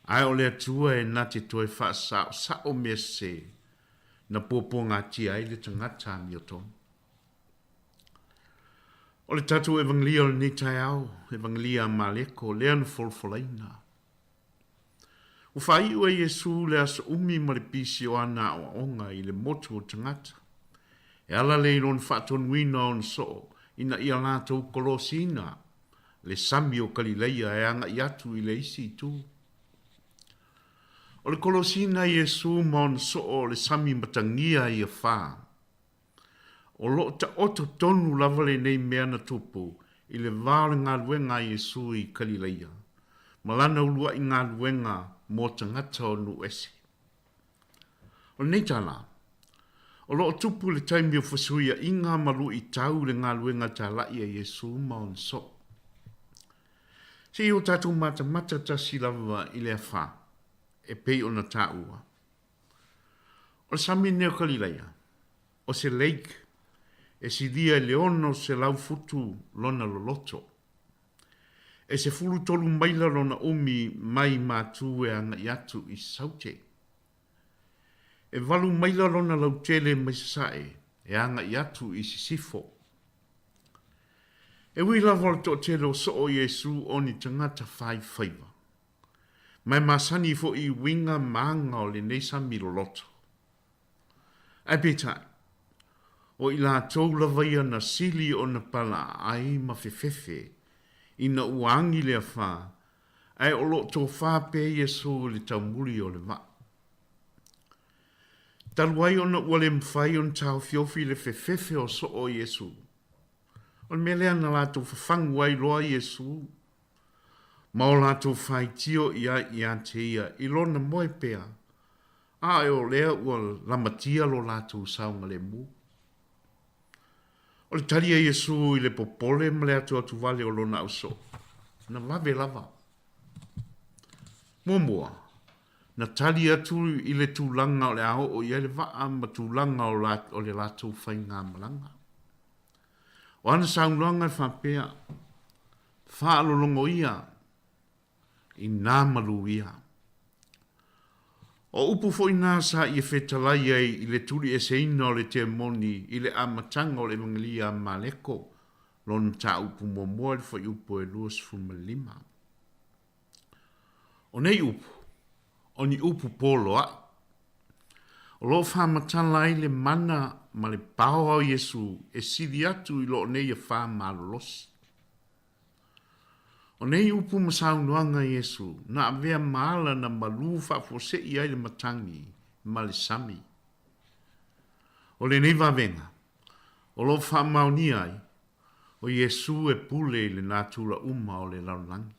ae o le Atua e na te toe faasaosao mea sese na popogatia ai le tagata amiotonu. O le tatou Evangelia o lenei taeao, Evangelia a Mareko, lea na folafolaina. Ua faaiu e Iesu le aso umi ma le pisi o ana aoaoga i le motu o tagata. E ala lea i lona faatonuina o ona soo ina ia latou kolosiina le sami o Kalileia e agai atu i le isi itu. O le kolosiina e Iesu ma ona soo o le sami matagia ia fa. O lo o taoto tonu lava lenei mea na tupu i le va o le galuega a Iesu i Kalileia ma lana uluai galuega mo tagata o nuu ese. O lenei tala, o lo o tupu i le taimi o fesuiaiga ma luitau i le galuega talai a Iesu ma ona soo. Se i o tatou matamata tasi lava i le afa e pei ona taua. O le sami lenei o Kalilaia, o se lake e silia i le 600 futu lona loloto. E 13 maila lona umi mai Matu e agai atu i Saute. E valu maila lona lautele mai Sasae e agai atu i Sisifo. E ui lava o le toatele o soo Iesu o ni tagata fai faiva. Ma e masani foi i uiga ma aga o lenei sami loloto. Ae peitai, o i latou lava ia na sili ona palaaai ma fefefe ina ua agi le afa, ae o lo o tofa pea Iesu i le taumuli o le vaa. Talu ai ona ua le mafai ona taofiofi le fefefe o soo Iesu, o le mea lea na latou fafagu ai loa Iesu ma o latou faitio i ai ia te ia i lona moe pea, a o lea ua lamatia lo latou saogalemu. O le tali a Iesu i le popole ma le atuatuvale o lona ausoo, na vave lava. Muamua, na tali atu i le tulaga o le a oo i ai le vaa ma tulaga o le latou faigamalaga. O ana saunoaga e faapea, Faalologo ia i nā malū ia. O upu foi nā sa ia fetalai ai i le tuliʻeseina o le temoni i le amataga o le Evangelia a Mareko, lona mataupu muamua i le fuaiupu e 25. O nei upu, o ni upu poloaʻi. O lo o faamatala ai le mana ma le paoa o Iesu e sili atu i lo o nei afa malolosi. O nei upu ma saunoaga a Iesu, na avea ma ala na malū faafuaseʻi ai le matagi ma le sami. O lenei vavega, o lo o faamaonia ai, o Iesu e pule i le natura uma o le lalolagi.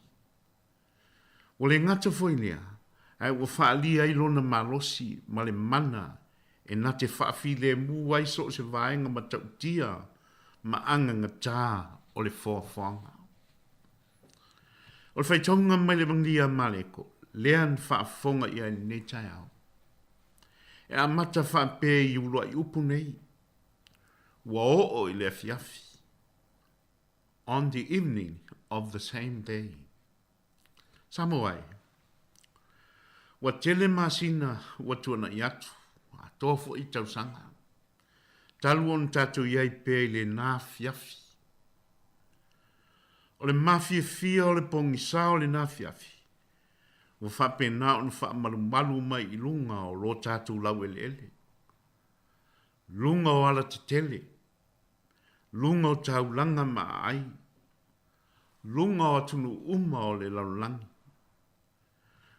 Ua le gata foi lea, ae ua faaalia ai lona malosi ma le mana e na te faafilemu ai so o se vaega matautia ma agagatā o le foafoaga. O le faitauga mai le Evangelia a Mareko, lea na faafofoga i ai lenei taeao. E amata faapea i uluai upu nei, Ua oo i le afiafi. On the evening of the same day. Samoa e. Ua tele masina ua tuanai atu, atoa foi tausaga. Talu ona tatou i ai pea i lena afiafi. O le mafiafia o le pogisa o lena afiafi, ua faapena ona faamalumalu mai i luga o lo tatou laueleele, luga o alatetele, luga o taulaga ma aai, luga o atunuu uma o le lalolagi.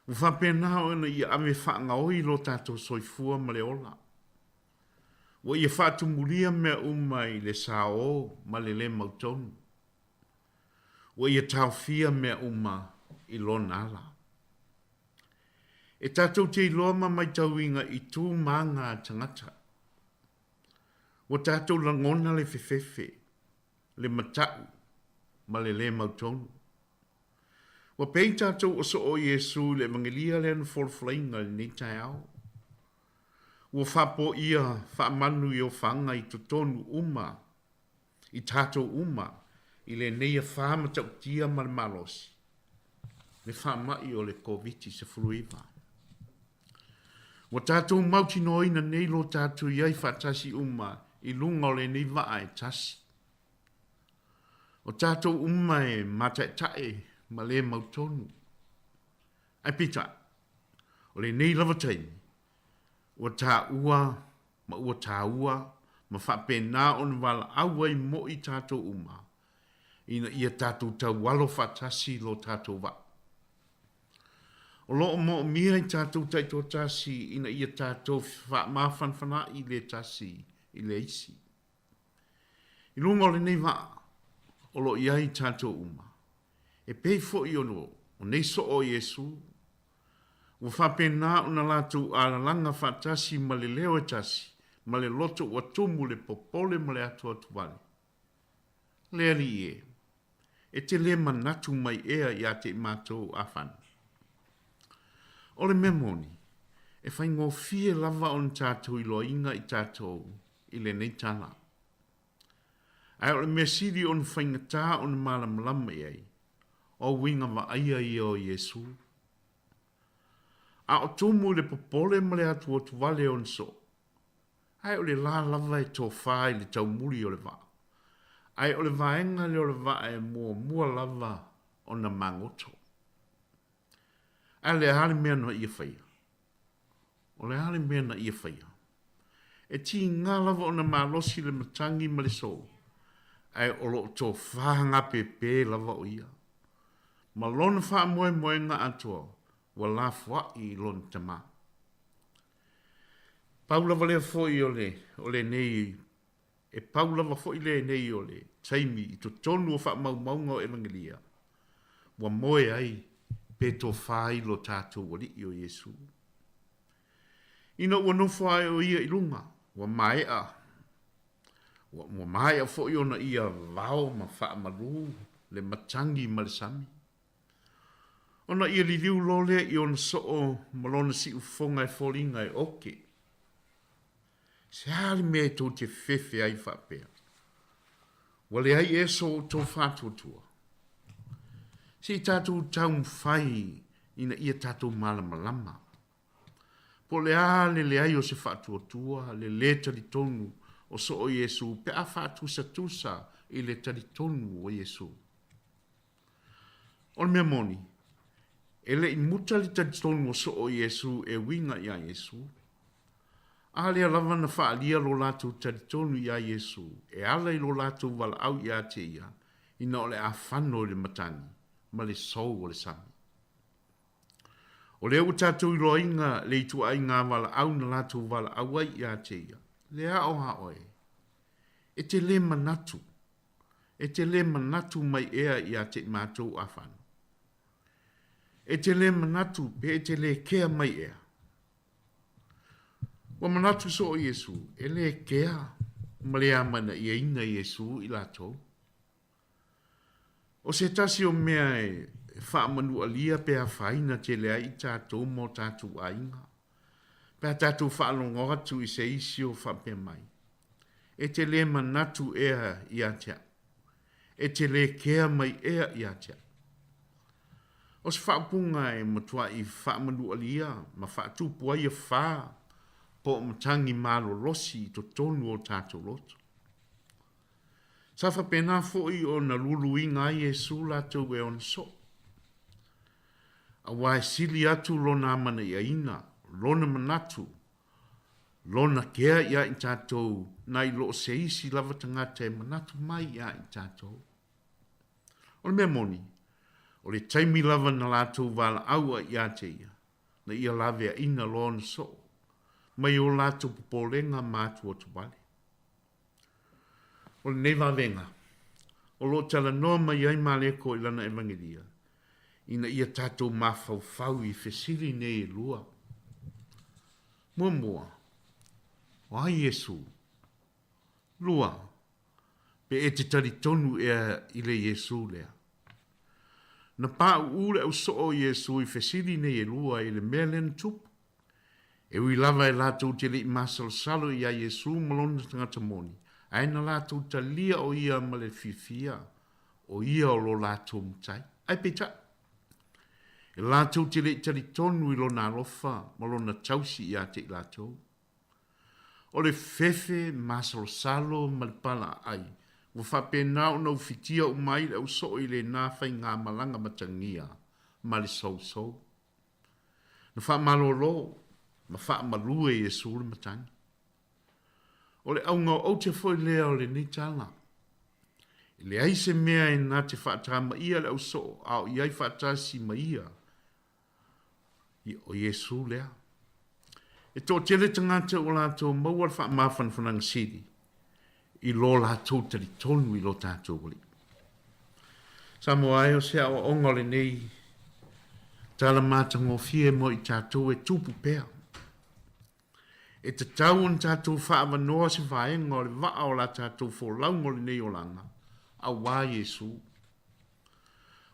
Ua faapena ona ia ave faagaoi lo tatou soifua ma le ola. Ua ia faatumulia mea uma i le saō ma le lē mautonu. Ua ia taofia mea uma i lona ala. E tatou te iloa ma maitauina i tu ma aga a tagata. Ua tatou lagona le fefefe, le mataʻu ma le lē mautonu. Ua pei tatou o soo o Iesu i le Evagelia lea na folafolaina i lenei taeao. Ua faapoia faamanu i ofaga i totonu uma, i tatou uma, i lenei afā matautia ma le malosi, le faamaʻi o le Koviti-19. Ua tatou mautinoaina nei lo tatou i ai faatasi uma i luga o lenei vaa e tasi. O tatou uma e mataetae ma lē mautonu. Ae peitai, o lenei lava taimi, ua taua ma ua taua ma faapena ona valaau ai moʻi tatou uma ina ia tatou taualo faatasi lo tatou vaa. O lo o moomia i tatou taitoatasi ina ia tatou faamafanafanaʻi le tasi i le isi. I luga o lenei vaa o lo o i ai tatou uma, e pei foi o nei soo o Iesū, ua faapena ona latou alalaga faatasi ma le leo e tasi ma le loto ua tumu le popole ma le atuatu vale. Le Alii e, e te lē manatu mai ea iā te i matou afana. O le mea moni, e faigofie lava ona tatou iloaina i tatou i lenei tala. Ae o le mea sili ona faigata ona malamalama i ai, o uiga vaaia ia o Iesū. A o tumu i le popole ma le atuatu vale ona soo, ae o le la lava e tofā i le taumuli o le vaa. Ae o le vaega lea o le vaa e muamua lava ona magoto. Ae o le a le mea na ia faia? O le a le mea na ia faia? E tiga lava ona malosi le matagi ma le sou, ae o lo o tofā gapēpē lava o ia. Ma lona faamoemoega atoa, ua lafoaʻi i lona Tamā. Pau lava lea foi o le, o lenei, e pau lava foi lenei o le taimi i totonu o faamaumauga o Evagelia, ua moe ai pe tofā ai lo tatou Alii o Iesū. Ina ua nofo ae o ia i luga, ua maea, ua, ua maea foi ona ia vao ma faamalū le matagi ma le sami. Ona ia liliu loa lea i ona soo ma lona siufofoga e foliga e oke. Se a le mea e tou te fefe ai faapea? Ua leai ea so outou faatuatua? Se i tatou taumafai ina ia tatou malamalama. Po o le a le leai o se faatuatua, le lē talitonu o soo Iesū pe a faatusatusa i le talitonu o Iesū. O le mea moni, e le i muta le talitonu o soo o Iesū e uiga iā Iesū. A lea lava na faaalia lo latou talitonu iā Iesū e ala i lo latou valaau iā te ia ina o le a fano i le matagi ma le sou o le sami. O lea ua tatou iloaina le ituaiga valaau na latou valaau ai iā te ia, le aoao e, e te lē manatu E te lē manatu mai ea iā te i matou afana? E te lē manatu pe e te lē kea mai ea? Ua manatu soo Iesū, e lē kea ma le amanaʻiaina Iesū i latou. O se tasi o mea e faamanualia pe afaina tele ai i tatou ma o tatou aiga, pe a tatou faalogo atu i se isi o faapea mai, E te lē manatu ea iā te au. E te lē kea mai ea iā te au. O se faaupuga e matuaʻi faamanualia ma faatupu ai afā po o matagi malolosi i totonu o tatou loto. Sa faapena foi ona luluina ai Iesū latou e ona soo. Auā e sili atu lona amanaʻiaina, lona manatu, Lona kea iā i tatou nai lo se isi lava tagata e manatu mai iā i tatou. O le mea moni, o le taimi lava na latou valaau ai iā te ia, na ia laveaʻina loa ona soo, mai o latou popolega ma atuatuvale. O lenei vavega, o lo o talanoa mai ai Mareko i lana Evagelia, ina ia tatou mafaufau i fesili nei e lua. Muamua, o ai Iesu? Lua, pe e te talitonu ea i le Iesu lea? Na paʻuʻu le ausoo o Iesu i fesili nei e lua i le mea lea na tupu. E ui lava e latou te le i masalosalo iā Iesu ma lona tagata moni, ae na latou talia o ia ma le fiafia, o ia o lo latou matai. Ae peitai, e latou te le i talitonu i lona alofa ma lona tausi iā te i latou. O le fefe masalosalo ma le palaaai, ua faapena ona ufitia uma ai le ausoo i lena faigamalaga matagia ma le sousou. Na faamalolo ma faamalu e Iesu le matagi. O le auga o aute foi lea o lenei tala. E leai se mea e na te faatamaia le ausoo a o i ai faatasi ma ia, o Iesu lea. E toatele tagata ua latou maua le faamafanafanaga sili i lo latou talitonu i lo tatou Alii. Samoa e, o se aoaoga o lenei tala matagofie mo i tatou e tupu pea. E tatau ona tatou faaavanoa se vaega o le vaa o la tatou folauga o lenei olaga, auā Iesu.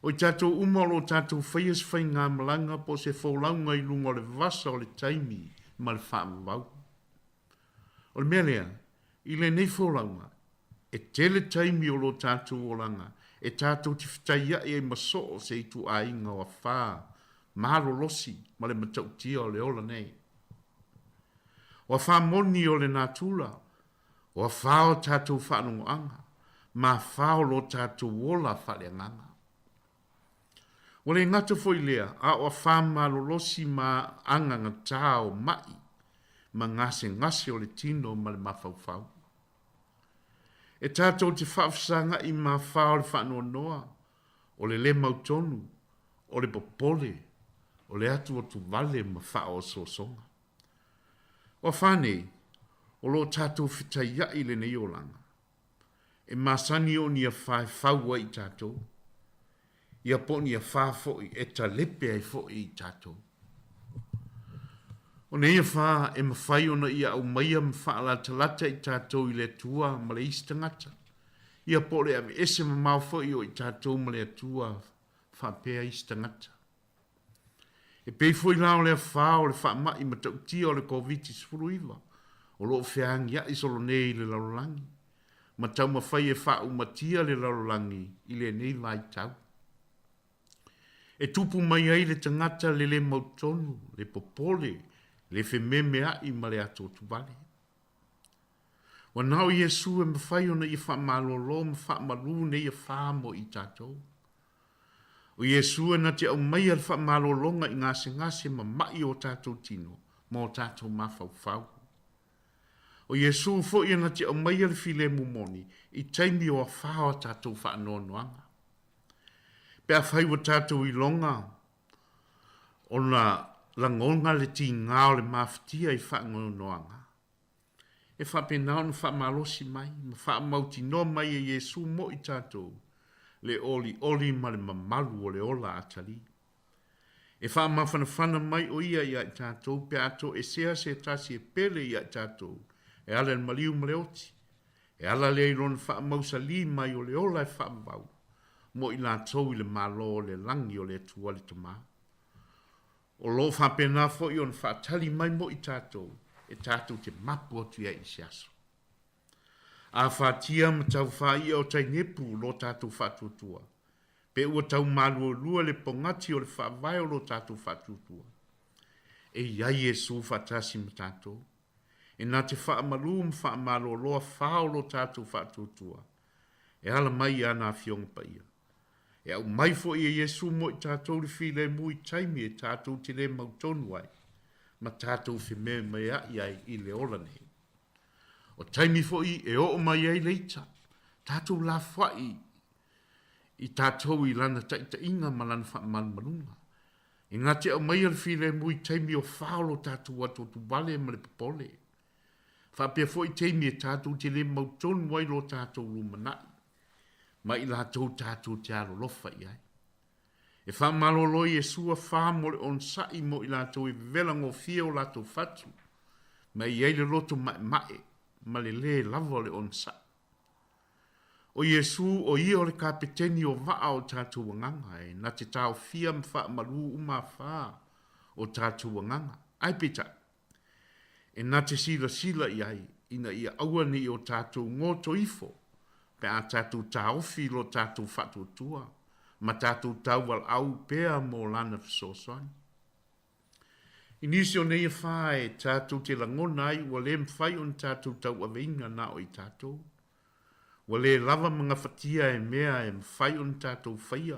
O i tatou uma o lo o tatou faia se faigamalaga po o se folauga i luga o le vasa o le taimi ma le faavavau. O le mea lea, i lenei folauga, e tele taimi o lo tatou olaga e tatou te fetaia'i ai ma soo se ituaiga o afā malolosi ma le matautia o le ola nei. O afā moni o le natura, o afā o tatou faalogoaga, ma afā o lo tatou ola faaleagaga. Ua le gata foi lea, a o afā malolosi ma agagatā o maʻi ma gasegase o le tino ma le mafaufau. E tatou te faafesagaʻi ma afā o le faanoanoa, o le lē mautonu, o le popole, o le atuatuvale ma faaosoosoga. O afā nei, o lo o tatou fetaiaʻi i lenei olaga, E masani o ni afā e fau ai i tatou, ia po o ni afā foi e talepe ai foi i tatou. O nei afā e mafai ona ia aumaia ma faalatalata i tatou i le Atua ma le isi tagata, ia po o le aveese mamao foi o i tatou ma le Atua faapea isi tagata. E pei foi la o le afā o le faama'i matautia o le Koviti-19 o lo o feagia'i solo nei i le lalolagi, ma taumafai e faaumatia le lalolagi i lenei vaitau. E tupu mai ai le tagata le lē mautonu, le popole, le fememea'i ma le atuatuvale. Ua na o Iesu e mafai ona ia faamalolo ma faamalu nei afā mo i tatou. O Iesu e na te aumaia le faamalologa i gasegase ma maʻi o tatou tino ma o tatou mafaufau. O Iesu foi e na te aumaia le filemu moni i taimi o afā o a tatou faanoanoaga. Pe afai ua tatou iloga ona lagona le tigā o le mafatia i faanoanoaga, E faapena ona faamalosi mai ma faamautinoa mai e Iesu mo i tatou le olioli ma le mamalu o le ola atalii. E faamafanafana mai o Ia ia i tatou pe a toesea se tasi e pele ia i tatou e ala i le maliu ma le oti, e ala lea i Lona faamausalī mai o le ola e faavavau mo i latou i le Malo o le lagi o le Atua le Tama. O lo o faapena foi ona faatali mai mo i tatou e tatou te mapu atu i ai i se aso. A fatia ma tau faia o tainepu lo tatou faatuatua, pe ua tau malualua le pogati o le faavae o lo tatou faatuatua, e i ai Iesu faatasi ma tatou, e na te faamalu ma faamaloloa fa o lo tatou faatuatua, e ala mai i ana Afioga Paia. E aumai foi e Iesu mo i tatou le filemu i taimi e tatou te le mautonu ai, ma tatou fememea'i ai i le ola nei. O taimi foi e oo mai ai le ita, tatou lafoa'i i tatou i lana taitaiga ma lana faamalumaluga. E na te aumaia le filemu i taimi o fā o lo tātou atuatuvale ma le popole. Faapea foi taimi e tātou te lē mautonu ai lo tātou lumanai, ma i latou tātou te alolofa i ai. E faamalolo Iesu afā mo le onosaʻi mo i latou e vevela gofie o latou fatu, ma e i ai le loto maʻemaʻe ma le lē lava o le onosaʻi. ʻO Iesū, ʻo ia o le Kapeteni o waʻa o tātou agaga, e na te taofia ma faamalu uma afā o tātou agaga. Ae peitai, e na te silasila i ai, ina ia aua ne i o tātou ngoto ifo, pe a tātou taofi i lo tātou faatuatua, ma tātou tauwalaʻau pea mo Lana fesoasoani. I nisi o nei whā e tātou te langona ai ua lē mawhai ona tātou tauaveina nā o i tātou. Ua lē lava ma ngawhatia e mea e mawhai ona tātou whaia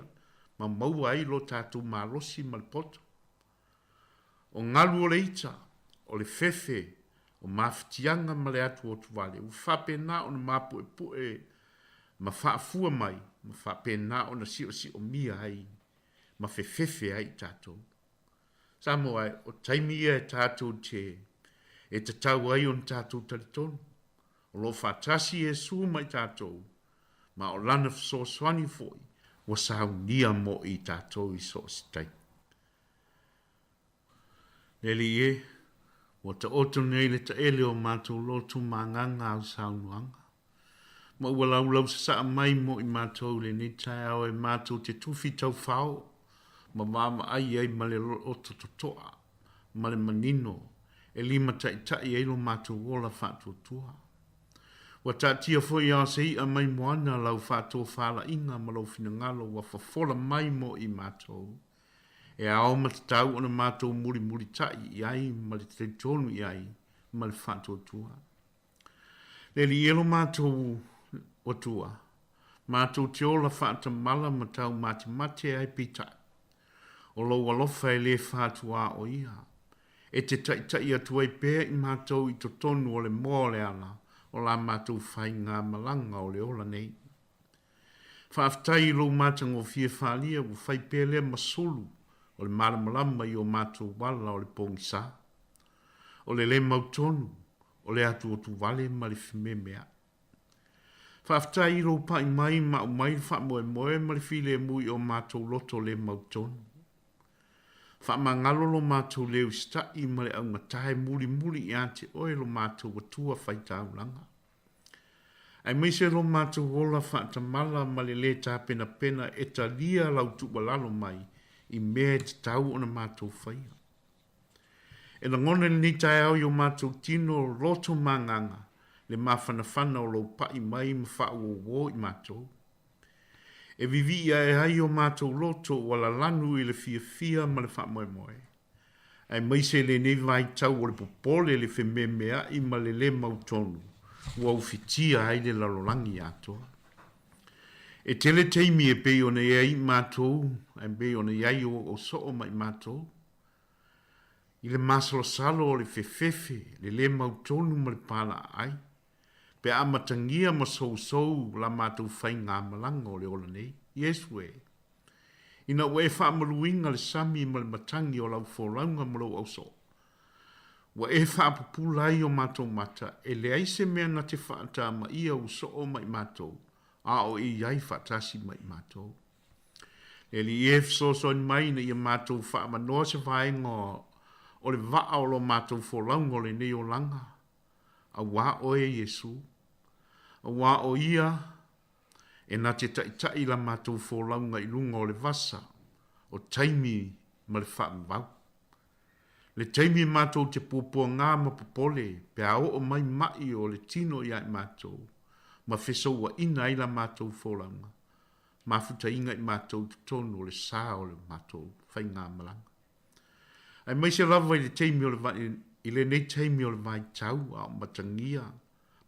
ma maua ai lo tātou malosi ma le poto. O ngalu o le ita, o le fefe, o mawhitianga ma le atu o tuvale, ua whapena ona mapuepue ma whaafua mai, ma whapena ona sio mia ai, ma fefefe ai i tātou. Samoa, o taimi ia e tātou te e tatau ai ona tātou talitonu. O lo whaatasi Iesu mai tātou, ma o lana fesoasoani foi, ua saunia mo i tātou i so o se taimi. Le Alii e, ua taoto nei le taele o mātou loto ma agaga au saunoaga. Ma ua laulau sasaa mai mo i mātou i lenei taeao e mātou te tufi tauwhao ma vaavaai ai ma le loto totoa ma le manino e limataita'i ai lo mātou ola faatuatua. Ua taatia foi ao se i'a mai moana lau faatofalaiga ma lou finagalo ua fofola mai mo i mātou e ao ma tatau ona mātou mulimulita'i i ai ma le talitonu i ai ma le faatuatua. Le Alii e lo mātou Atua, mātou te ola faatamala ma taumatemate ai peitai. O lou alofa e lē fātuā o ia, e te taʻitaʻi atu ai pea i mātou i totonu o le moa o le ala o la mātou faigā malaga o le ola nei. Faafetai i lou matagofie falia ua fai pea lea ma sulu o le malamalama i o mātou ala o le pogisa. O le lē mautonu, o le atuatu vale ma le fememeaʻi. Faafetai i lou paʻi mai ma aumai le faamoemoe ma le filemu i o mātou loto lē mautonu. Faamagalo lo mātou lē usitaʻi ma le augata e mulimuli iā te oe lo mātou Atua faitaulaga. Aemaise lo mātou ola faatamala ma le lē tapenapena e talia lau tuualalo mai i mea e tatau ona mātou faia. E lagona i lenei taeao i o mātou tino loto ma agaga le mafanafana o lou paʻi mai ma faauouo i mātou. E vivii ae ai o mātou loto ua lalanu i le fiafia ma le faamoemoe. Aemaise lenei vaitau o le popole le fememeaʻi ma le lē mautonu ua ufitia ai le lalolagi atoa. E tele taimi e pei ona i ai i mātou, ae pei ona i ai o soo ma i mātou, I le masalosalo o le fefefe, le lē mautonu ma le palaaai, pe a amatangia ma sousou la matou faigāmalaga o le ola nei. Iesu e! Ina ua e faamaluina le sami ma le matagi o lau folauga ma lou ausoo, ua e faapupula ai o matou mata, e leai se mea na te faatamaia ua soo ma i matou, a o e i ai faatasi ma i matou. Le Alii e fesoasoani mai ina ia mātou faamanoa se vaega o le vaa o lo mātou folauga o lenei olaga, auā oe Iesu. Auā o ia e na te taʻitaʻi la mātou folauga i luga o le vasa, o taimi ma le faavavau. Le taimi e mātou te puapuagā ma popole pe a oo mai maʻi o le tino iā i mātou, ma fesouaʻina ai la mātou folauga. Mafutaina i matou i totonu o le sa o le matou faigāmalaga. Aemaise lava i le taimi o le i lenei taimi o le vaitau a o matagia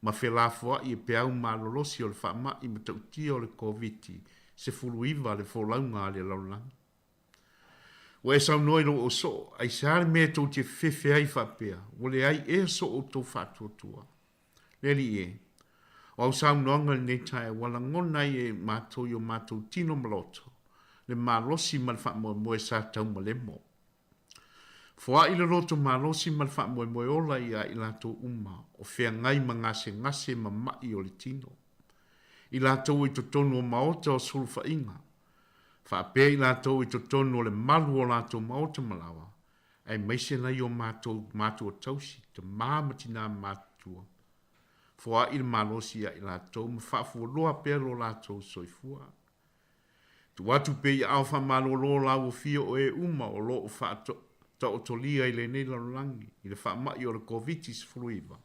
ma felafoaʻi e peau malolosi o le faamaʻi matautia o le Koviti 19 le folauga a le lalolagi. Ua e saunoa i lou ausoo, aisea le mea e tou te fefe ai faapea, ua leai ea so outou faatuatua? Le Alii e, o au saunoaga i lenei taeao, ua lagona ai e matou i o matou tino ma loto, le malosi ma le faamoemoe sa taumalemo. Foaʻi le loto malosi ma le faamoemoe ola ia i latou uma o feagai ma gasegase ma maʻi o le tino. I latou i totonu o maota o sulufaiga, faapea i latou i totonu o le malu o latou maota malaoa, aemaise nai o matou matua tausi, tamā ma tinā matutua. Foaʻi le malosi ia i latou ma faafualoa pea lo latou soifua. Tuu atu pea i aao faamalolo lauofia o e uma o lo o faataotolia i lenei lalolagi i le faamaʻi o le Koviti-19,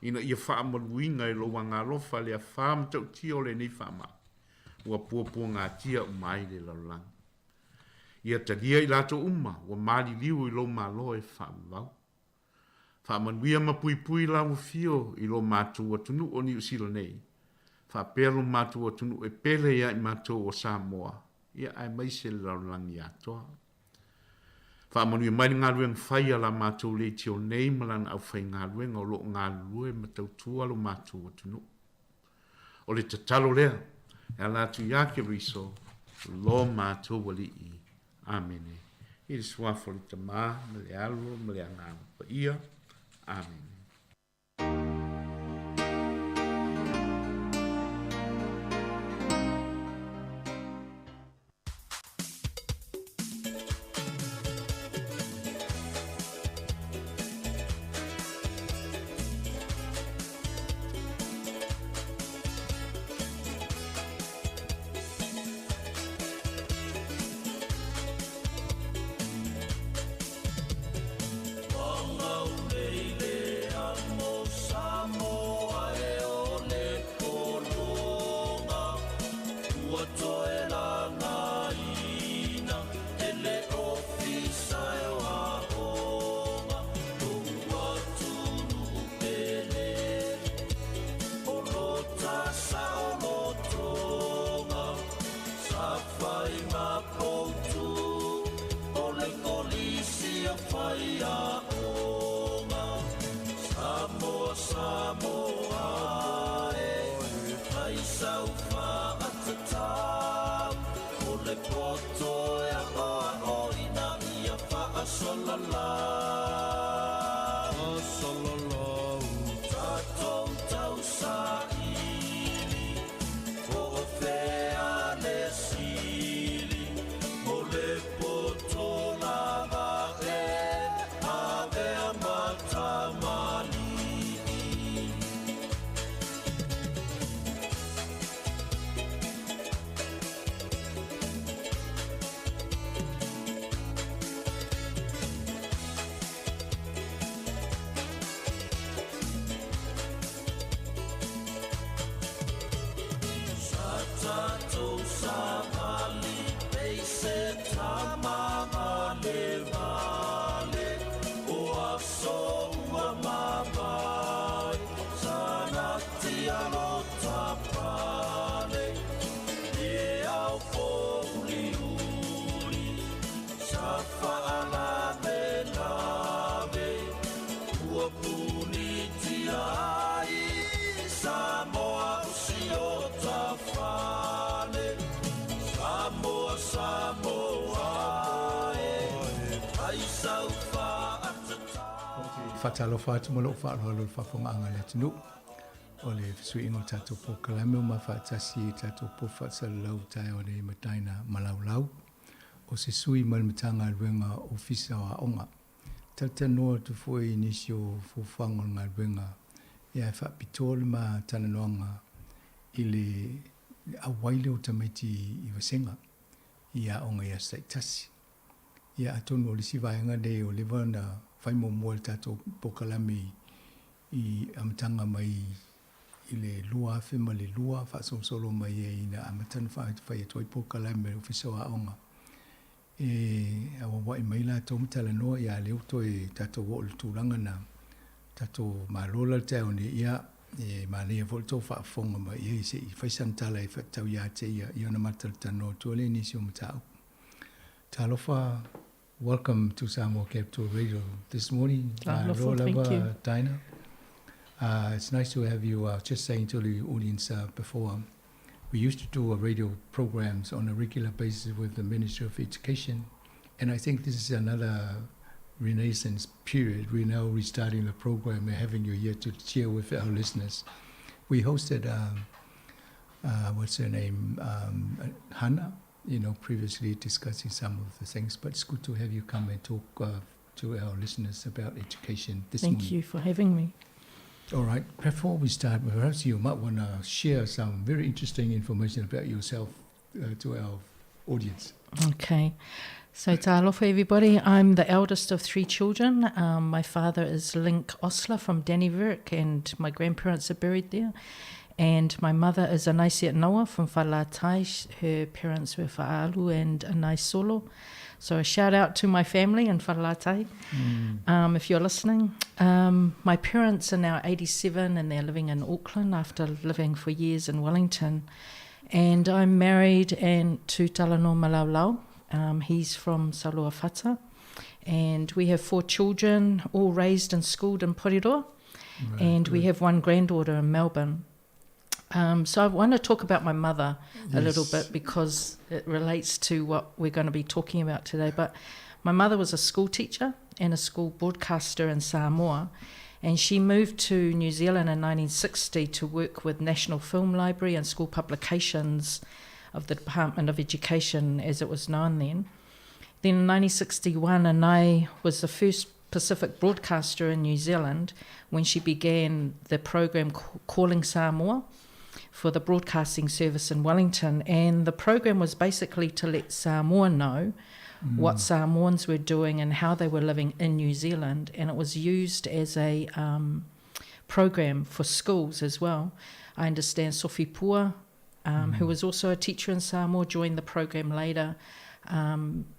ina ia faamaluina e lou agaalofa le afā matautia o lenei faamaʻi ua puapuagatia uma ai le lalolagi. Ia talia i latou uma ua maliliu i lou Malo e faavavau. Faamanuia ma puipui lau afio i lo matou atunuu o Niu Sila nei, faapea lo matou atunuu e pele ia i matou o Samoa, ia aemaise le lalolagi atoa. Faamanuia mai le galuega fai a la matou leitio nei ma lana aufaigaluega o lo o galulue ma tautua lo matou atunuu. O le tatalo lea, e ala atu iā Keriso, lo matou Alii. Amene. I le suafa o le Tamā, ma le Alo, ma le Agaga Paia. Amene. Faatalofa atu ma lou faaaloalo i le faafofogaaga a le atunuu. O le fesuiaiga o le tatou polokalame ua mafaatasi i le tatou poto faasalalau taeao nei ma Dinah Malaulau, o se sui mai le Matagaluega Ofisa o Aoga. Talatalanoa atu foi i nisi o fuafuaga o le galuega ia e faapitoa le ma talanoaga i le auai lea o tamaiti i vasega i aoga i aso taitasi. Ia atonu o le isi vaega lenei ua leva ona fai muamua e le tatou polokalame i amataga mai i le 2002 faasolosolo mai ai ina amata ona fai atu ai polokalame a le Ofisa o Aoga e auauai mai latou ma talanoa, ia lea ua toe tatou oo i le tulaga na tatou malo la le taeao nei, ia e manaia foi le tou faafofoga mai i ai se i fai sana tala e faatatau ia te ia, ia ona ma talatalanoa atu ai lea i nisi o mataupu. Talofa, welcome to Samoa Capital Radio this morning. Talofa, thank you. Dinah. It's nice to have you. I was just saying to the audience before, we used to do a radio programs on a regular basis with the Ministry of Education, and I think this is another renaissance period. We're now restarting the program and having you here to share with our listeners. We hosted, what's her name, Hannah, you know, previously discussing some of the things, but it's good to have you come and talk to our listeners about education this Thank morning. you for having me. All right. Before we start, perhaps you might want to share some very interesting information about yourself to our audience. Okay. So, talofa everybody. I'm the eldest of three children. My father is Link Osler from Dannevirke, and my grandparents are buried there. And my mother is Anaisia Noah from Falatai. Her parents were Fa'alu and Anai Solo. So a shout out to my family in Falatai, if you're listening. My parents are now 87 and they're living in Auckland after living for years in Wellington. And I'm married and to Talanoa Malaulau. He's from Saluafata. And we have 4 children, all raised and schooled in Porirua. Right, and we good. have 1 granddaughter in Melbourne. So I want to talk about my mother a little bit because it relates to what we're going to be talking about today. But my mother was a school teacher and a school broadcaster in Samoa, and she moved to New Zealand in 1960 to work with National Film Library and school publications of the Department of Education, as it was known then. Then in 1961, Anai was the first Pacific broadcaster in New Zealand when she began the program Calling Samoa for the broadcasting service in Wellington. And the program was basically to let Samoa know what Samoans were doing and how they were living in New Zealand. And it was used as a program for schools as well. I understand Sophie Pua, who was also a teacher in Samoa, joined the program later,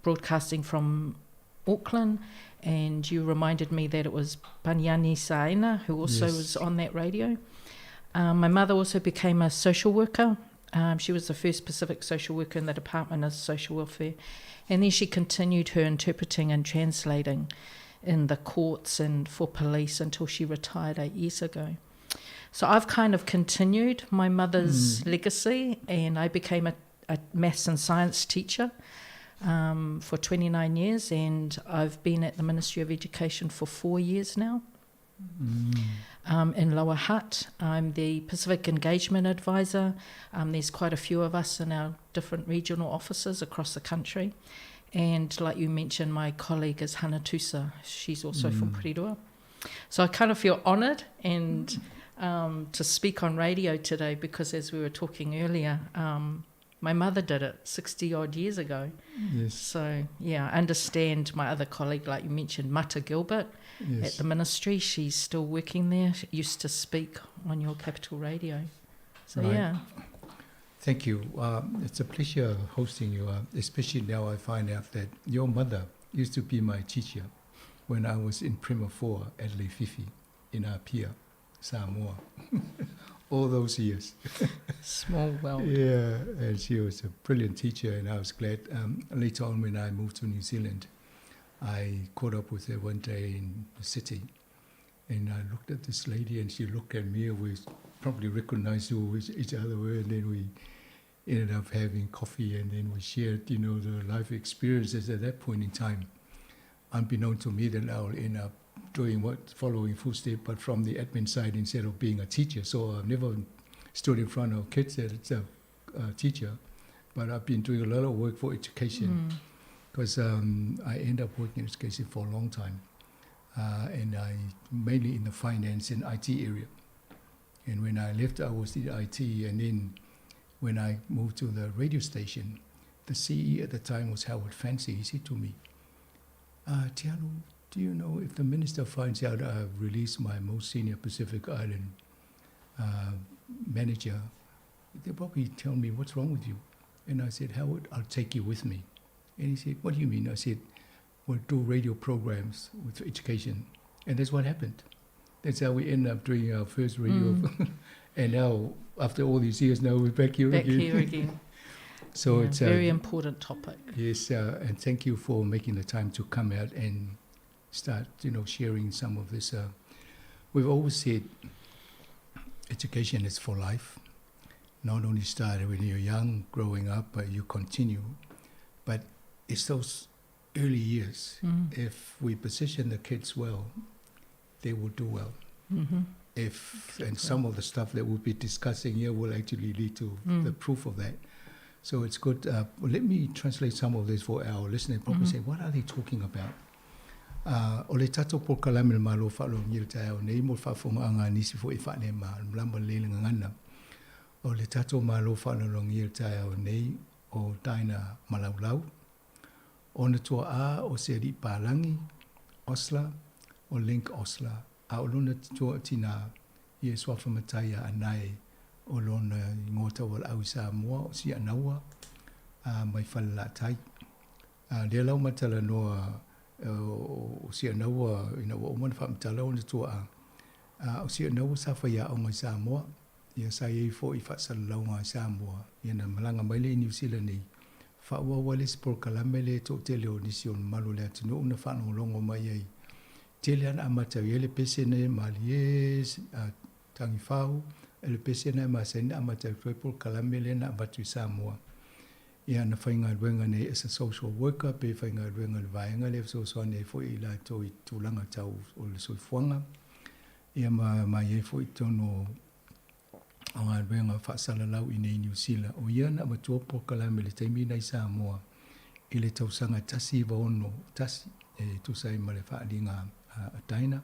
broadcasting from Auckland. And you reminded me that it was Paniani Saina who also was on that radio. My mother also became a social worker. She was the first Pacific social worker in the Department of Social Welfare. And then she continued her interpreting and translating in the courts and for police until she retired 8 years ago. So I've kind of continued my mother's legacy, and I became a maths and science teacher for 29 years, and I've been at the Ministry of Education for 4 years now. In Lower Hutt. I'm the Pacific Engagement Advisor. There's quite a few of us in our different regional offices across the country. And like you mentioned, my colleague is Hannah Tusa. She's also from Porirua. So I kind of feel honoured and to speak on radio today because, as we were talking earlier, my mother did it 60-odd years ago. I understand my other colleague, like you mentioned, Mata Gilbert at the ministry. She's still working there. She used to speak on your Capital Radio. Thank you. It's a pleasure hosting you, especially now I find out that your mother used to be my teacher when I was in Primer 4 at Leififi in Apia, Samoa. All those years. Small world. Yeah, and she was a brilliant teacher, and I was glad. Later on when I moved to New Zealand, I caught up with her one day in the city, and I looked at this lady, and she looked at me, and we probably recognized who each other were, and then we ended up having coffee, and then we shared, the life experiences at that point in time. Unbeknown to me that I'll end up doing what following footsteps, but from the admin side instead of being a teacher. So I've never stood in front of kids as a teacher, but I've been doing a lot of work for education because I end up working in education for a long time, and I mainly in the finance and IT area. And when I left, I was in IT, and then when I moved to the radio station, the CE at the time was Howard Fancy. He said to me, Tialu, do you know if the minister finds out I've released my most senior Pacific Island manager, they'll probably tell me what's wrong with you. And I said, Howard, I'll take you with me. And he said, what do you mean? I said, we'll do radio programs with education. And that's what happened. That's how we ended up doing our first radio. And now, after all these years, now we're back here Back again. here again. Yeah, very important topic. Yes, and thank you for making the time to come out and start, sharing some of this. We've always said education is for life. Not only started when you're young, growing up, but you continue. But it's those early years. Mm. If we position the kids well, they will do well. If and some of the stuff that we'll be discussing here will actually lead to the proof of that. So it's good. Well, let me translate some of this for our listeners. Probably say, what are they talking about? O le tatou polokalame le Malo Faaaloalogia le taeao nei mo le faafofogaaga a nisi fo'i faalemalamalama lelei le gagana. O le tatou Malo Faaaloalogia le taeao nei o Dinah Malaulau, ona tua'a o se ali'i palagi Osler, o Link Osler, a o lona tinā ia e suafa matai ia Anae o lona igoa taualaau i Samoa o Si'anaua a mai Falelatai. A lea la ua matalanoa o Si'anaua ina ua uma ona faamatala ona tua'a, a o Si'anaua sa faiaoga i Samoa, ia sa iai fo'i faasalalauga i Samoa, ia na malaga mai lea i Niu Sila nei, faaauau ai le isi polokalame lea e toatele o nisi o le mamalu o le atunuu na faalogologo mai ai. Tele lava na amata ai le pese nei malie tagifau, le pese lena e masani ona amata atu ai polokalame lea na avatu i Samoa. Ia na faigaluega nei as a social worker pe faigaluega i le vaega lea e fesoasoani ai foi i latou i tulaga tau o le soifuaga. Ia ma ma i ai foi i totonu o galuega faasalalau i nei Niu Sila. O ia na avatua polokalame i le taimi lena i Samoa i le tausaga 1961 e tusa ai ma le faaaliga a Dinah.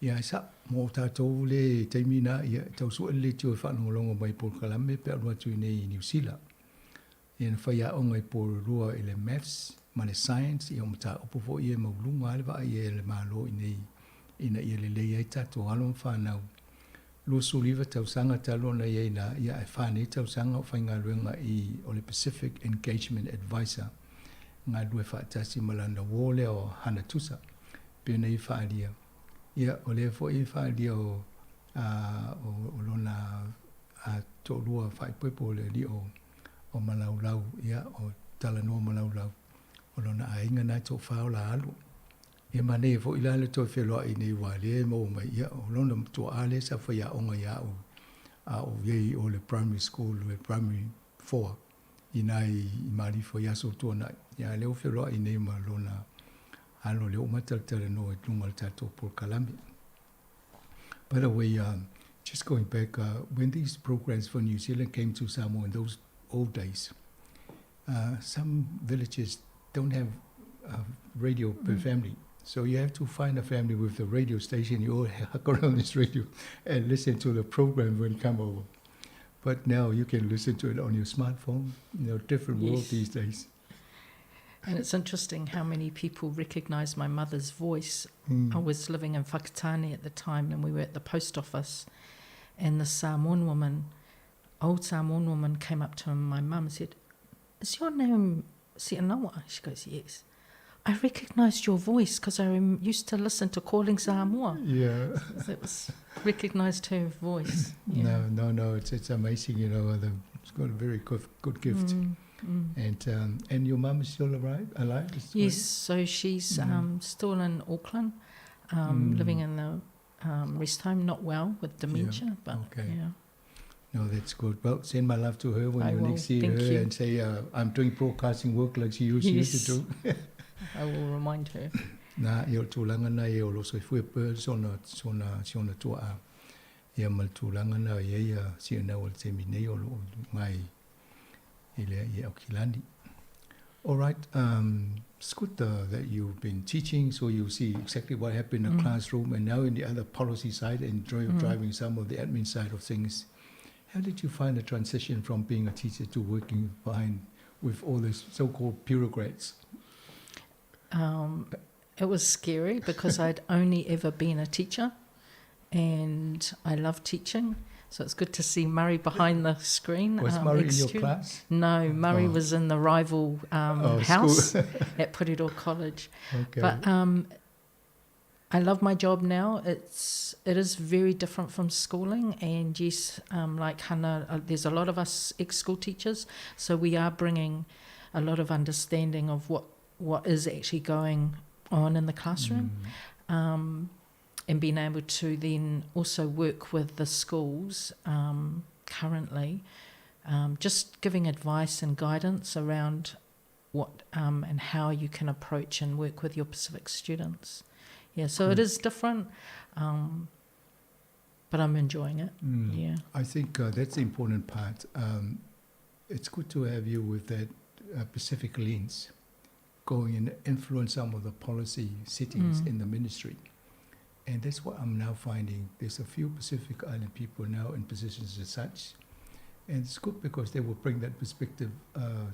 Ia ae sa'o, mo tatou le taimi lena, ia e tau sue le leitio e faalogologo mai i polokalame pe a alu atu i nei i Niu Sila. Ia na faiaoga i Porirua i le Maths ma le Science, ia o mataupu foi ia e mauluga lava le vaai ai a le Malo i nei ina ia lelei ai tatou alo ma fanau. 29 tausaga talu ona i ai ina, ia ae fa nei tausaga o faigaluega i o le Pacific Engagement Advisor, galulue faatasi ma lana uō lea o Hana Tusa, pei ona ia faaalia. Ia, o lea foi e faaalia o, a, o, o lona a, toalua faaipoipo o le alii o, o Malaulau, ia, o Talanoa Malaulau, o lona aiga na e toafa o la alu. Ia manaia foi la le toe feloai nei aua lea e maua mai, ia, o lona tuaa lea sa faiaoga ia au a o i ai o le primary school, le primary four, i na i Malifa i aso tuanai. Ia, a lea ua feloai nei ma lona alo lea ua matalatala i luga o le tatou polokalame. By the way, just going back, when these programs for New Zealand came to Samoa in those old days, some villages don't have a radio per family. So you have to find a family with the radio station. You all hug around this radio and listen to the program when you come over. But now you can listen to it on your smartphone. You know, different world these days. And it's interesting how many people recognize my mother's voice. I was living in Whakatane at the time, and we were at the post office, and the Samoan woman, old Samoan woman, came up to my mum and said, Is your name Si'anaua? She goes, Yes. I recognised your voice because I used to listen to Calling Samoa. So it was recognised her voice. Yeah. No, no, no. It's amazing, you know. It's got a very good gift. And your mum is still alive? Alive? Is Yes, so she's still in Auckland, living in the rest home, not well with dementia, but yeah. No, that's good. Well, send my love to her when I you will. next see Thank her you. and say, I'm doing broadcasting work like she used to do. I will remind her. Na, ia o le tulaga na ia o lo soifua pea sona, sona, si ona tuaa. Ia ma le tulaga na ia ia si ana o le taimi nei o lo o ngai i le i Aukilani. All right, it's good that you've been teaching, so you see exactly what happened in the classroom, and now in the other policy side and driving some of the admin side of things. How did you find the transition from being a teacher to working behind with all these so-called bureaucrats? It was scary because I'd only ever been a teacher, and I love teaching. So it's good to see Murray behind the screen. Was Murray in your Excuse class? No, Murray was in the rival Oh, school. house at Porirua College. But I love my job now. It is very different from schooling, and yes, like Hannah, there's a lot of us ex-school teachers, so we are bringing a lot of understanding of what is actually going on in the classroom, and being able to then also work with the schools currently, just giving advice and guidance around what and how you can approach and work with your Pacific students. Yeah, so it is different, but I'm enjoying it. Yeah. I think that's the important part. It's good to have you with that Pacific lens going and influence some of the policy settings in the ministry. And that's what I'm now finding. There's a few Pacific Island people now in positions as such. And it's good because they will bring that perspective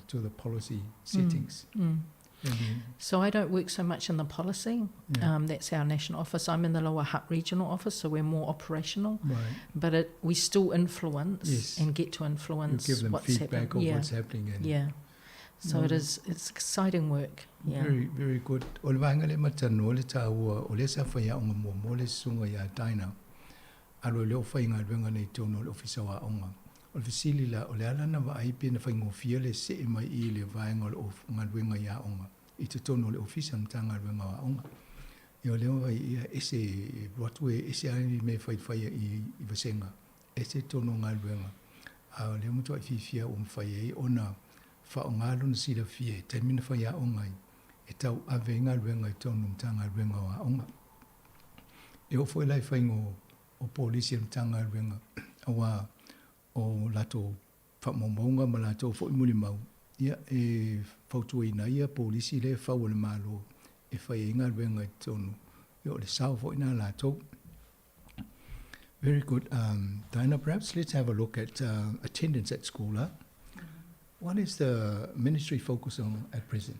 to the policy settings. And then So I don't work so much in the policy. That's our national office. I'm in the Lower Hutt regional office, so we're more operational. But we still influence and get to influence You give them what's feedback happening. of what's happening. And So it's exciting work. Yeah. Very, very good. O le vaega le matanoa le tāua o le sa whai aonga mua mo le susuga iā Dinah. Alo le o faigaluega nei tonu o le ofisa o aoga. O le fesili la o le ala na vaai pe na faigofie le see mai i le vaega o le galuega i aoga i totonu o le ofisa o le Matagaluega o Aoga. Ia o lea ua ia ese e alu atu e ese ai mea e faifaia i vasega, ese tonu o galuega. A o lea ua matuai fiafia ua mafai ai ona faaaoga lona silafia i taimi na faiaoga ai e tauave ai galuega i totonu o Matagaluega o Aoga. E oo foi la i faiga o polisi a le Matagaluega auā o latou faamaumauga ma latou foi mulimau, ia e fautuaina ai ia polisi lea e fau e le Malo e fai ai galuega i totonu, ia o le sao foi lena a latou. Very good. Dinah, perhaps let's have a look at attendance at school. Huh? What is the ministry focus on at present?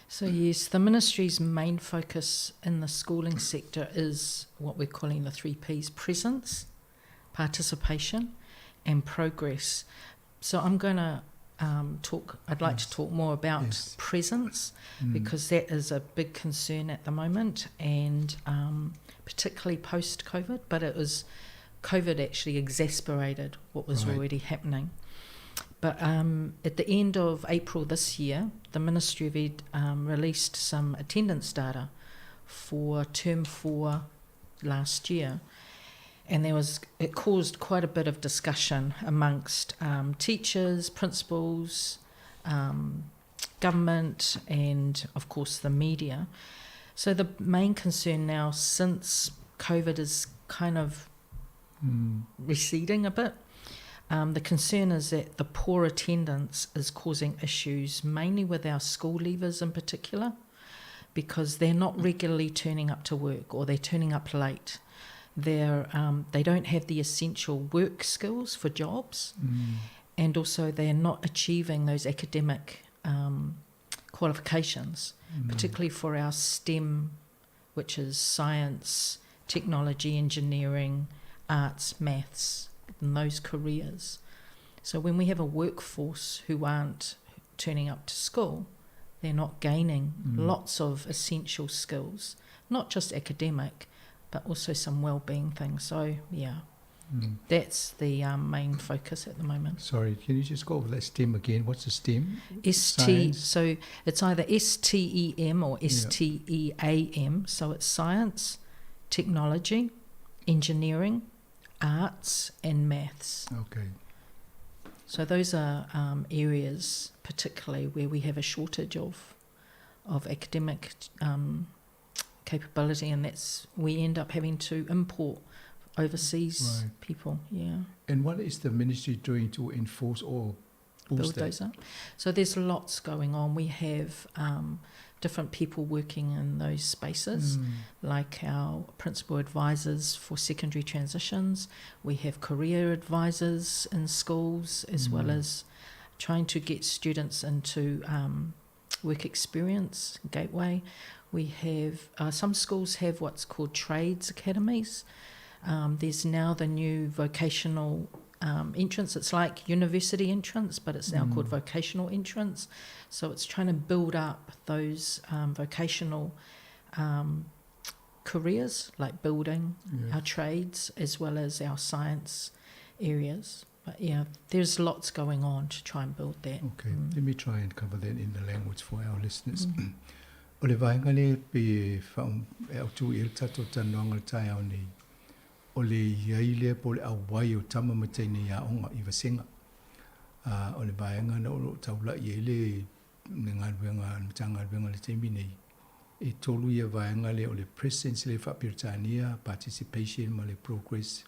So yes, the ministry's main focus in the schooling sector is what we're calling the 3 Ps: presence, participation, and progress. So I'm going to talk, I'd like to talk more about presence, because that is a big concern at the moment, and particularly post-COVID, but it was COVID actually exasperated what was already happening. But at the end of April this year, the Ministry of Ed released some attendance data for term 4 last year. And it caused quite a bit of discussion amongst teachers, principals, government, and of course the media. So the main concern now, since COVID is kind of receding a bit, the concern is that the poor attendance is causing issues, mainly with our school leavers in particular, because they're not regularly turning up to work, or they're turning up late. They don't have the essential work skills for jobs, and also they're not achieving those academic qualifications, particularly for our STEM, which is science, technology, engineering, arts, maths, and those careers. So when we have a workforce who aren't turning up to school, they're not gaining lots of essential skills, not just academic, but also some well-being things. That's the main focus at the moment. Sorry, can you just go over that STEM again? What's the STEM? S T, Science? So it's either STEM or STEAM. So it's science, technology, engineering, arts and maths. So those are areas particularly where we have a shortage of academic capability, and that's we end up having to import overseas people. And what is the ministry doing to enforce or boost Build that? those up? So there's lots going on. We have different people working in those spaces, like our principal advisors for secondary transitions. We have career advisors in schools, as well as trying to get students into work experience, gateway. Some schools have what's called trades academies. There's now the new vocational entrance. It's like university entrance, but it's now called vocational entrance. So it's trying to build up those vocational careers, like building our trades as well as our science areas. But there's lots going on to try and build that. Okay, let me try and cover that in the language for our listeners. O le vaega le pe e au tu i le tatou talanoaga le taeao nei, o le iai lea po o le auai o tama ma teine i aoga i vasega. O le vaega na o loo taulai ai le le galuega a le Matagaluega i le taimi nei, e tolu ia vaega lea o le presence lea e faa-Peretania, participation ma le progress.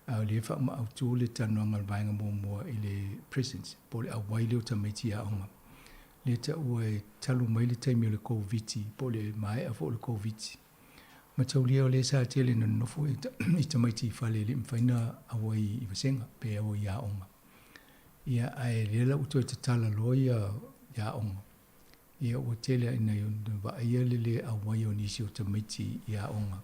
A o lea e faamaautu le talanoaga o le vaega muamua i le presence, po o le auai lea o tamaiti i aoga. Lea e taua e talu mai le taimi o le Koviti, po o le maea foi o le Koviti. Mataulia o lea sa tele ina nonofo i tamaiti i fale e le i mafai ona auai i vasega pe auai i aoga. Ia, ae lea la ua toe tatala loa ia aoga, ia ua tele lava ina vaaia le le auai o nisi o tamaiti i aoga.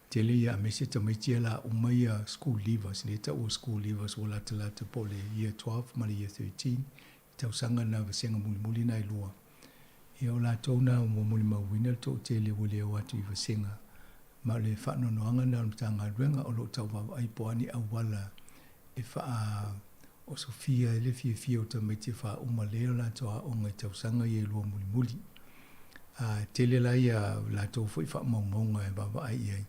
Tele ia aemaise tamaiti ia la uma ia school leavers, lea e taua school leavers ua latalata po o le year 12 ma le year 13, i tausaga na vasega mulimuli na e lua. Ia o latou na ua molimauina le toatele ua le o atu i vasega ma o le faanoanoaga na o le Matagaluega o lo o tau vaavaai po o a ni auala e faaosofia ai le fiafia o tamaiti e faauma lelei o latou aoga i tausaga ia e lua mulimuli. A tele la ia latou foi faamaumauga e vaavaai i ai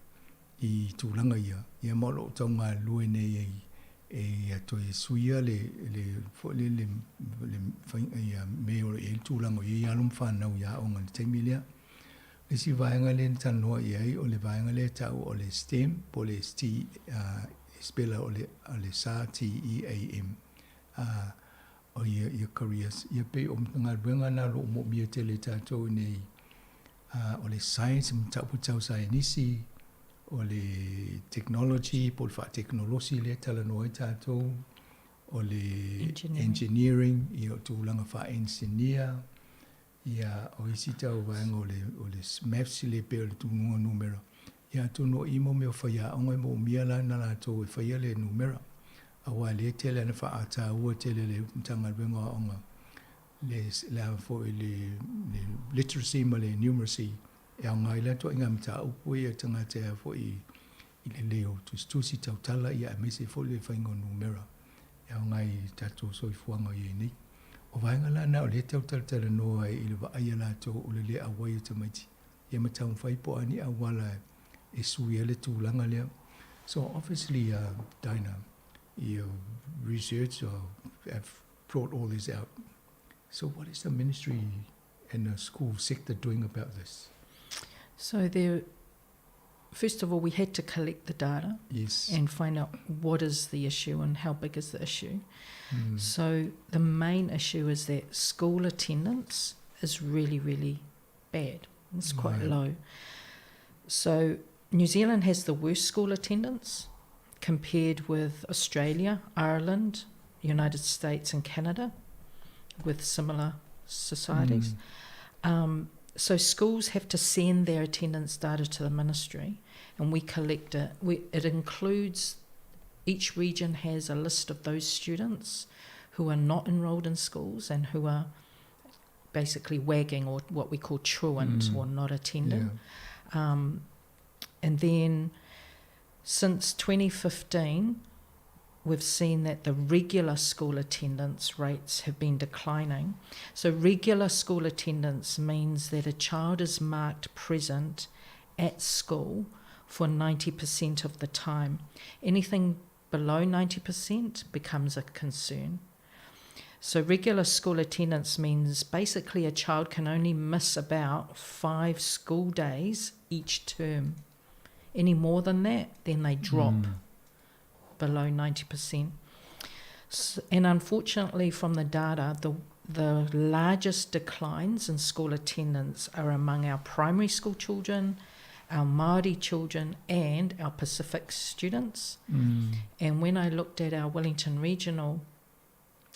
i tulaga ia, ia ma o lo o tau galulue nei e e ia toe suia le le foi le le le faiga ia mea o lo o i ai le tulaga o i ai alo ma fanau i aoga i le taimi lea. Le isi vaega lea na talanoa i ai o le vaega lea e taua o le STEM po o le ST e spela o le o le S T E A M o ia ia careers ia pei o galuega na o lo o moomia tele e tatou i nei o le science mataupu tau saienisi o le technology po o le faatekonolosi lea e talanoa ai tatou o le engineering, engineering ia o tulaga faa-engineer Ia, o isi tau vaega o le, o le maths le pei o le tunuga numera, ia atonu o i mo mea o faiaoga e moomia la na latou e faia le numera. Aua lea tele ana faaataua tele le Matagaluega o Aoga le, le a foi le, le literacy ma le numeracy e aoga ai la ituaiga mataupu ia tagata e a foi i le leo tusitusi tautala ia aemaise foi le faiga o numera e aoga i tatou soifuaga o i ai nei. O vaega la na o lea e tau talatalanoa ai i le vaai a latou o le le auai o tamaiti ia ma taumafai po o a ni auala e sui ai le tulaga lea. So obviously uh, Dinah, your research uh, have brought all this out. So what is the ministry and the school sector doing about this? So there first of all, we had to collect the data yes. and find out what is the issue and how big is the issue. Mm. So the main issue is that school attendance is really, really bad. It's quite right. low. So New Zealand has the worst school attendance compared with Australia, Ireland, United States, and Canada, with similar societies. Mm. Um, so schools have to send their attendance data to the ministry, and we collect it. We, it includes each region has a list of those students who are not enrolled in schools and who are basically wagging or what we call truant mm. or not attending. Yeah. Um, and then since 2015, we've seen that the regular school attendance rates have been declining. So, regular school attendance means that a child is marked present at school for 90% of the time. Anything below 90% becomes a concern. So, regular school attendance means basically a child can only miss about five school days each term. Any more than that, then they drop. Mm below 90%. And unfortunately, from the data, the, the largest declines in school attendance are among our primary school children, our Māori children, and our Pacific students. Mm. And when I looked at our Wellington Regional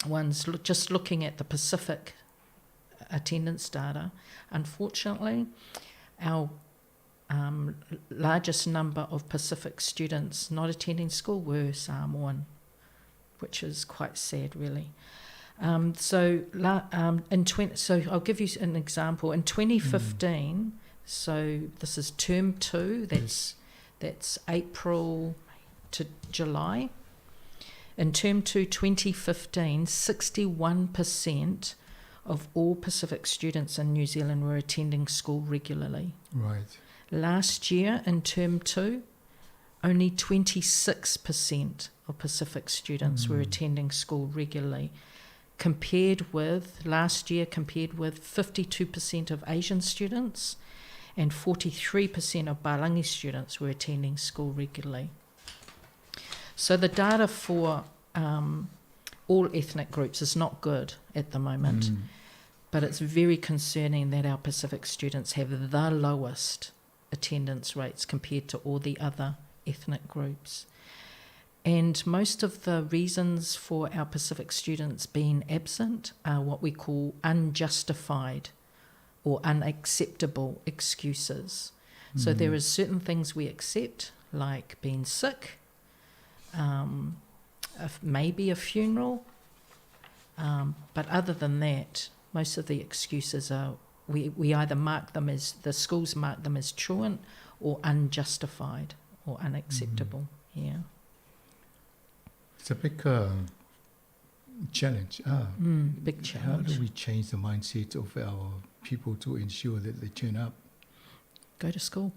ones, just looking at the Pacific attendance data, unfortunately, our um, largest number of Pacific students not attending school were Samoan, which is quite sad, really. Um, so, um, in 20, so I'll give you an example. In 2015, mm. so this is term two, that's, that's April to July. In term two, 2015, 61% of all Pacific students in New Zealand were attending school regularly. Right. Last year in term two, only 26% of Pacific students mm. were hmm. attending school regularly. Compared with last year, compared with 52% of Asian students and 43% of Balangi students were attending school regularly. So the data for um, all ethnic groups is not good at the moment. But it's very concerning that our Pacific students have the lowest attendance rates compared to all the other ethnic groups. And most of the reasons for our Pacific students being absent are what we call unjustified or unacceptable excuses. So there is certain things we accept, like being sick, a, maybe a funeral. but other than that, most of the excuses are we, we either mark them as the schools mark them as truant or unjustified or unacceptable. Yeah. It's a big challenge. Ah, big How challenge. do we change the mindset of our people to ensure that they turn up? Go to school.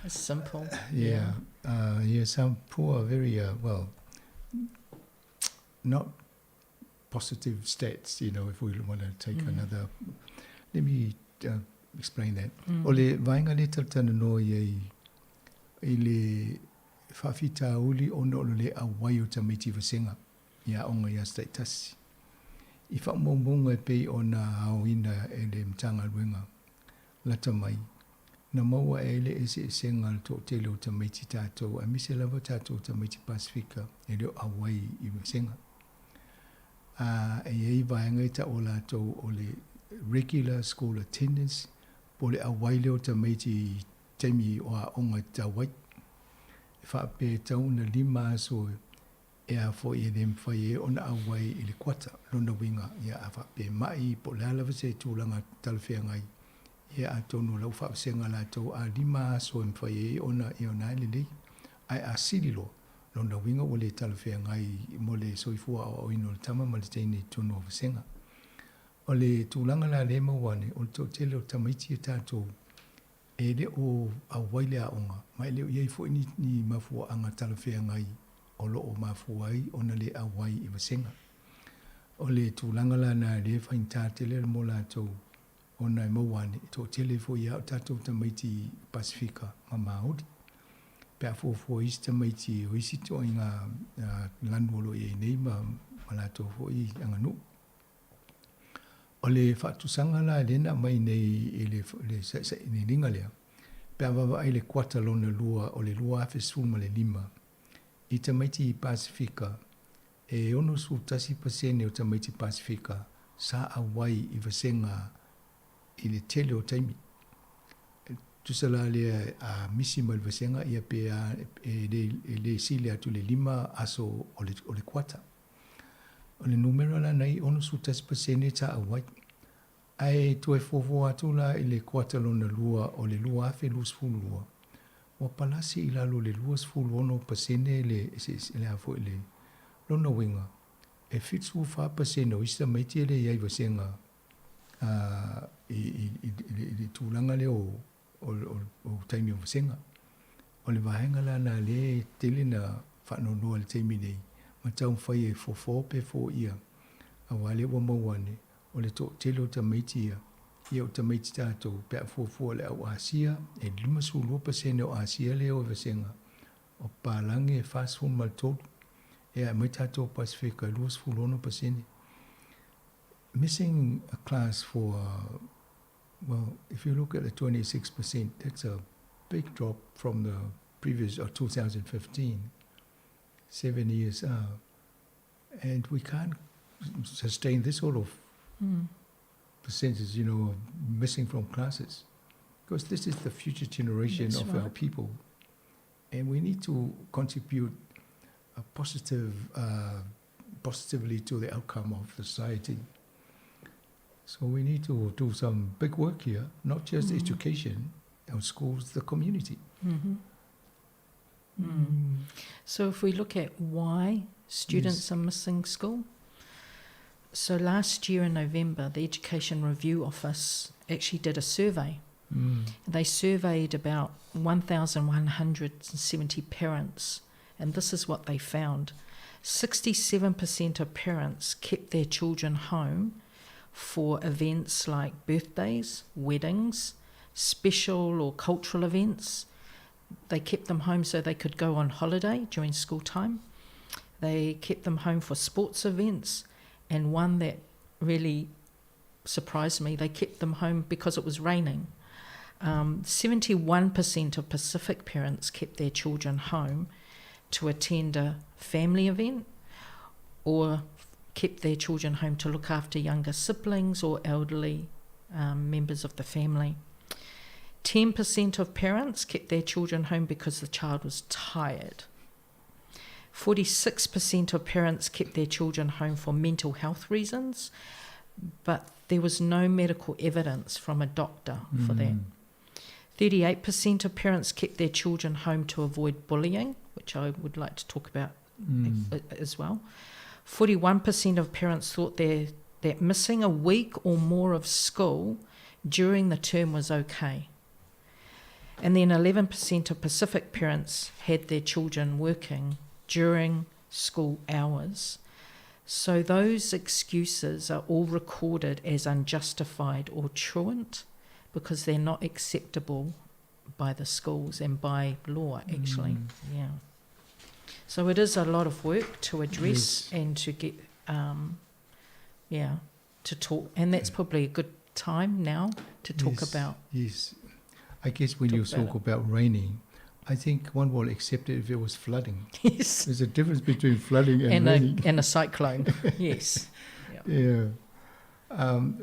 It's simple. Yeah. Yeah, some poor, very, well, not positive stats, you know, if we want to take another. Let me explain that. O le vaenga le talatalanoa i ai i le faafitauli ona o le lē auai o tamaiti vasega i aoga i aso taitasi. I faamaumauga e pei ona aoina e le Matagaluega lata mai, na maua e ai le eseesega o le toatele o tamaiti tatou aemaise lava tatou tamaiti Pasefika e le o auai i vasega. A e i ai vaega e taua latou o le regular school attendance po o le auai lea o tamaiti i taimi o aoga e tatau ai. E faapea e tatau ona lima aso e a foi e le mafai ai ona auai i le kuata. Lona uiga, ia a faapea e mai po o le a lava se tulaga talafeagai, ia atonu o la ua faavasega latou a lima aso e mafai ai ona, ia o lena e lelei. Ae a sili loa, lona uiga ua le talafeagai mo le soifua aoaoina o le tama ma le teine i totonu o vasega. O le tulaga la lea e maua ane, o le toatele o tamaiti a tatou e le o auai le aoga, ma e le o i ai foi ni, ni mafuaaga talafeagai o lo o mafua ai ona le auai i vasega. O le tulaga la lena lea e faigata tele mo latou ona e maua ane, e toatele foi lava o tatou tamaiti Pasefika ma Māori. Pe a fuafua i isi tamaiti o isi ituaiga lanu o lo o i ai nei ma, ma latou foi aganuu. O le faatusaga la lea na aumai nei i le, le sailiiliga lea, pe a vaavaai i le kuata lona lua o le 2015, i tamaiti Pasefika, e 61% o tamaiti Pasefika sa auai i vasega i le tele o taimi. E tusa la lea a misi mai le vasega ia pe a e le, e le sili atu le lima aso o le, o le kuata. O le numera la nei 61% sa auai. Ae toe fuafua atu la i le kuata lona lua o le 2022, ua palasi i lalo o le 26% le, le a foi le lona uiga, e 74% o isi tamaiti e le i ai vasega i, i, i, i, le tulaga lea o, o, o, o taimi o vasega. O le vaega la lena lea e tele na faanoanoa i le taimi nei, ma taumafai e fofo pe foia, auā lea ua maua ane, o le toatele o tamaiti ia, ia o tamaiti tatou, pe a fuafua i le au Asia, e 52% o Asia lea e o i vasega, o papalagi e 43, ia e aumai tatou Pasefika e 26%. Missing a class for, well, if you look at the 26%, that's a big drop from the previous, or 2015, 7 years. And we can't sustain this sort of percentage, of missing from classes. Because this is the future generation That's of our people. And we need to contribute a positively to the outcome of the society. So we need to do some big work here, not just education, our schools, the community. So if we look at why students are missing school, so last year in November, the Education Review Office actually did a survey. They surveyed about 1,170 parents, and this is what they found. 67% of parents kept their children home for events like birthdays, weddings, special or cultural events. They kept them home so they could go on holiday during school time. They kept them home for sports events, and one that really surprised me, they kept them home because it was raining. 71% of Pacific parents kept their children home to attend a family event or kept their children home to look after younger siblings or elderly members of the family. 10% of parents kept their children home because the child was tired. 46% of parents kept their children home for mental health reasons, but there was no medical evidence from a doctor for that. 38% of parents kept their children home to avoid bullying, which I would like to talk about as well. 41% of parents thought that missing a week or more of school during the term was okay. And then 11% of Pacific parents had their children working during school hours. So those excuses are all recorded as unjustified or truant because they're not acceptable by the schools and by law, actually. Yeah. So it is a lot of work to address and to get, to talk. And that's probably a good time now to talk about. Yes. I guess when you Talk about talk about raining, I think one will accept it if it was flooding. Yes. There's a difference between flooding and And raining. a cyclone, yes. Yeah. Yeah.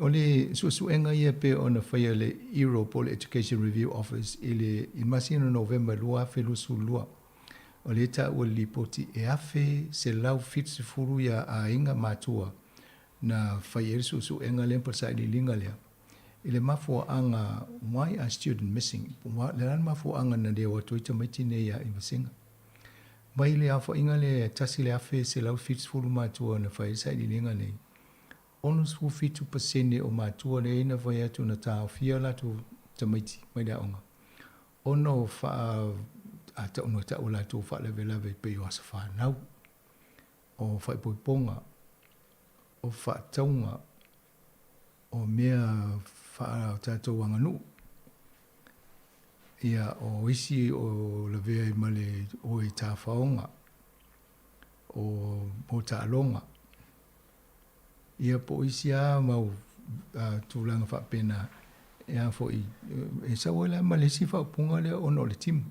O le suesuega ia pe ona faia le ERO po o le Education Review Office i le i le masina o Novema 2022. O le taua le lipoti e 1,170 ia aiga matua na fai ai le suesuega lea po o le sailiiliga lea. I le mafuaaga why are student missing? Le a le mafuaaga na le o atu ai tamaiti nei ia i vasega. Mai le aofaiga lea e 1,170 matua na fai ai le sailiiliga nei. 67% o matua lea na fai atu na taofia o latou tamaiti mai le aoga. Ona o faa a tau na tau latou faalavelave pei o aso whanau, o whaipoiponga, o whaataunga, o mea wha tātou anganuu. Ia o isi o lavea i male o i tāwhaonga, o mō tālonga. Ia po isi a mau tūlanga whaapena e a foi, e sau la ma le isi whaupunga lea ona o le timu.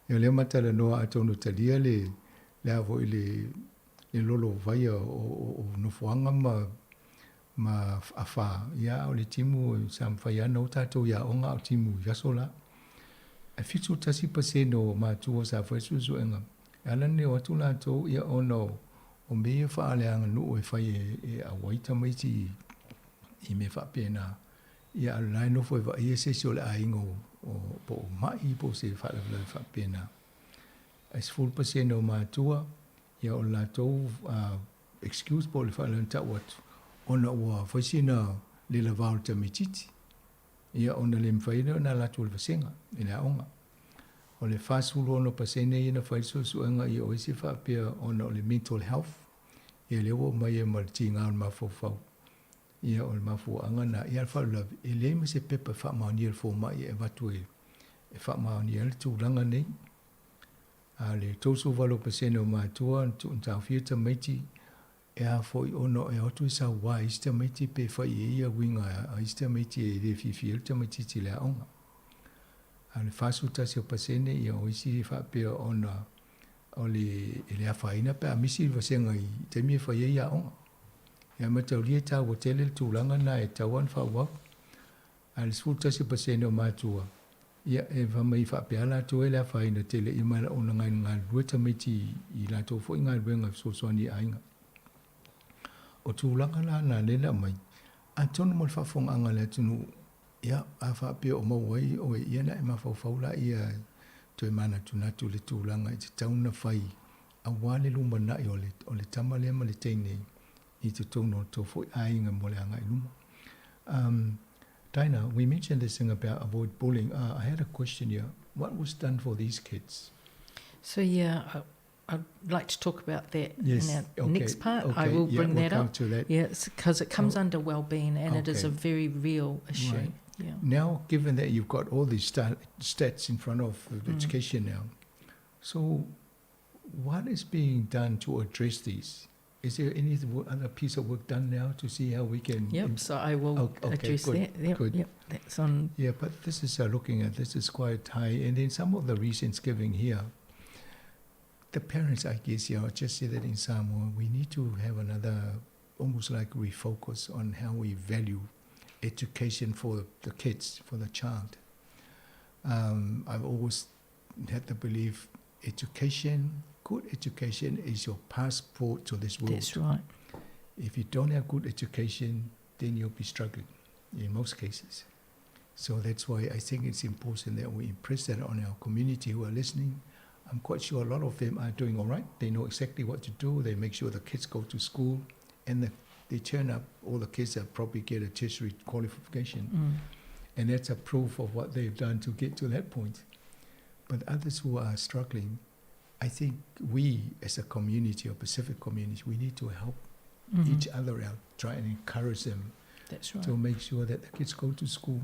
Ia lea matala noa a tonu talia le a foi le lolo vaia o nofoanga ma awha. Ia o le timu sa mwhai ana o tātou ia onga o timu i aso la. E 71% o mātua sa whai susuenga. E ala ne o atu lātou ia ona o me ia whaaleanga nuu e whai e a waita maiti i me whaapena. Ia alu nai nofo e wa ia se o le ainga o po o mai po se whaalawala whaapena. E 10% o mātua ia o lātou excuse po le whaalawala tau atu. Ona ua whaisina le la vao tamititi. Ia ona le mwhaina o nā lātou le vasenga, i le aonga. O le 46% ia na whaisusuenga i o isi whaapea ona o le mental health. Ia le ua mai e ma le tinga o le mawhauwhau. Ia o le mafuaanga na ia le whaalawe. E le ma se pepa whaamaonia le fōmai e watu e whaamaonia le tūlanga nei. A le 38% o mātua, tuuntāwhia tamaiti, e a foi ono e atu i sa wā isi tamaiti pe whai e ia winga a isi tamaiti e le whiwhi e le tamaiti ti le aonga. A le 41% ia o isi whaapea ona o le, e le awhaina pe a misi i vasenga i te mea whai e ia aonga. Ia mataulia tā ua tele le tūlanga nā e tau an whauau. A le 11% o mātua. Ia e whamai whaapea lātou e le awhaina tele i mai la ona ngai ngā lua tamaiti i lātou foi ngā luenga fesoasoani aiga. O tūlanga la nā lela mai. A tonu mo le faafofogaga a le atunuu, ia a faapea o maua ai oe ia na e mafaufau laia toe manatunatu le tulaga i tatau ona fai auā le lumanai o le tama lea ma le teine i totonu o le tou foi aiga mo le agai i luma. Dinah, we mentioned this thing about avoid bullying. I had a question here. What was done for these kids? So yeah, I'd like to talk about that Yes, in our okay, next part. I okay, will yeah, bring we'll that come up. to that. Yeah, because it comes Oh, under well-being, and it is a okay. very real issue. Right. Yeah. Now, given that you've got all these stats in front of the education now, so what is being done to address these? Is there any other piece of work done now to see how we can? Yep, so I will Okay, address good, that. Yep, good. yep, that's on. Yeah, but this is looking at this is quite high, and then some of the reasons given here. The parents, I guess, yeah, I just say that in Samoa, we need to have another, almost like refocus on how we value education for the kids, for the child. I've always had the belief education, good education is your passport to this world. That's right. If you don't have good education, then you'll be struggling in most cases. So that's why I think it's important that we impress that on our community who are listening. I'm quite sure a lot of them are doing all right. They know exactly what to do. They make sure the kids go to school and they turn up. All the kids are probably get a tertiary qualification. And that's a proof of what they've done to get to that point. But others who are struggling, I think we as a community, a Pacific community, we need to help each other out, try and encourage them. That's right. To make sure that the kids go to school.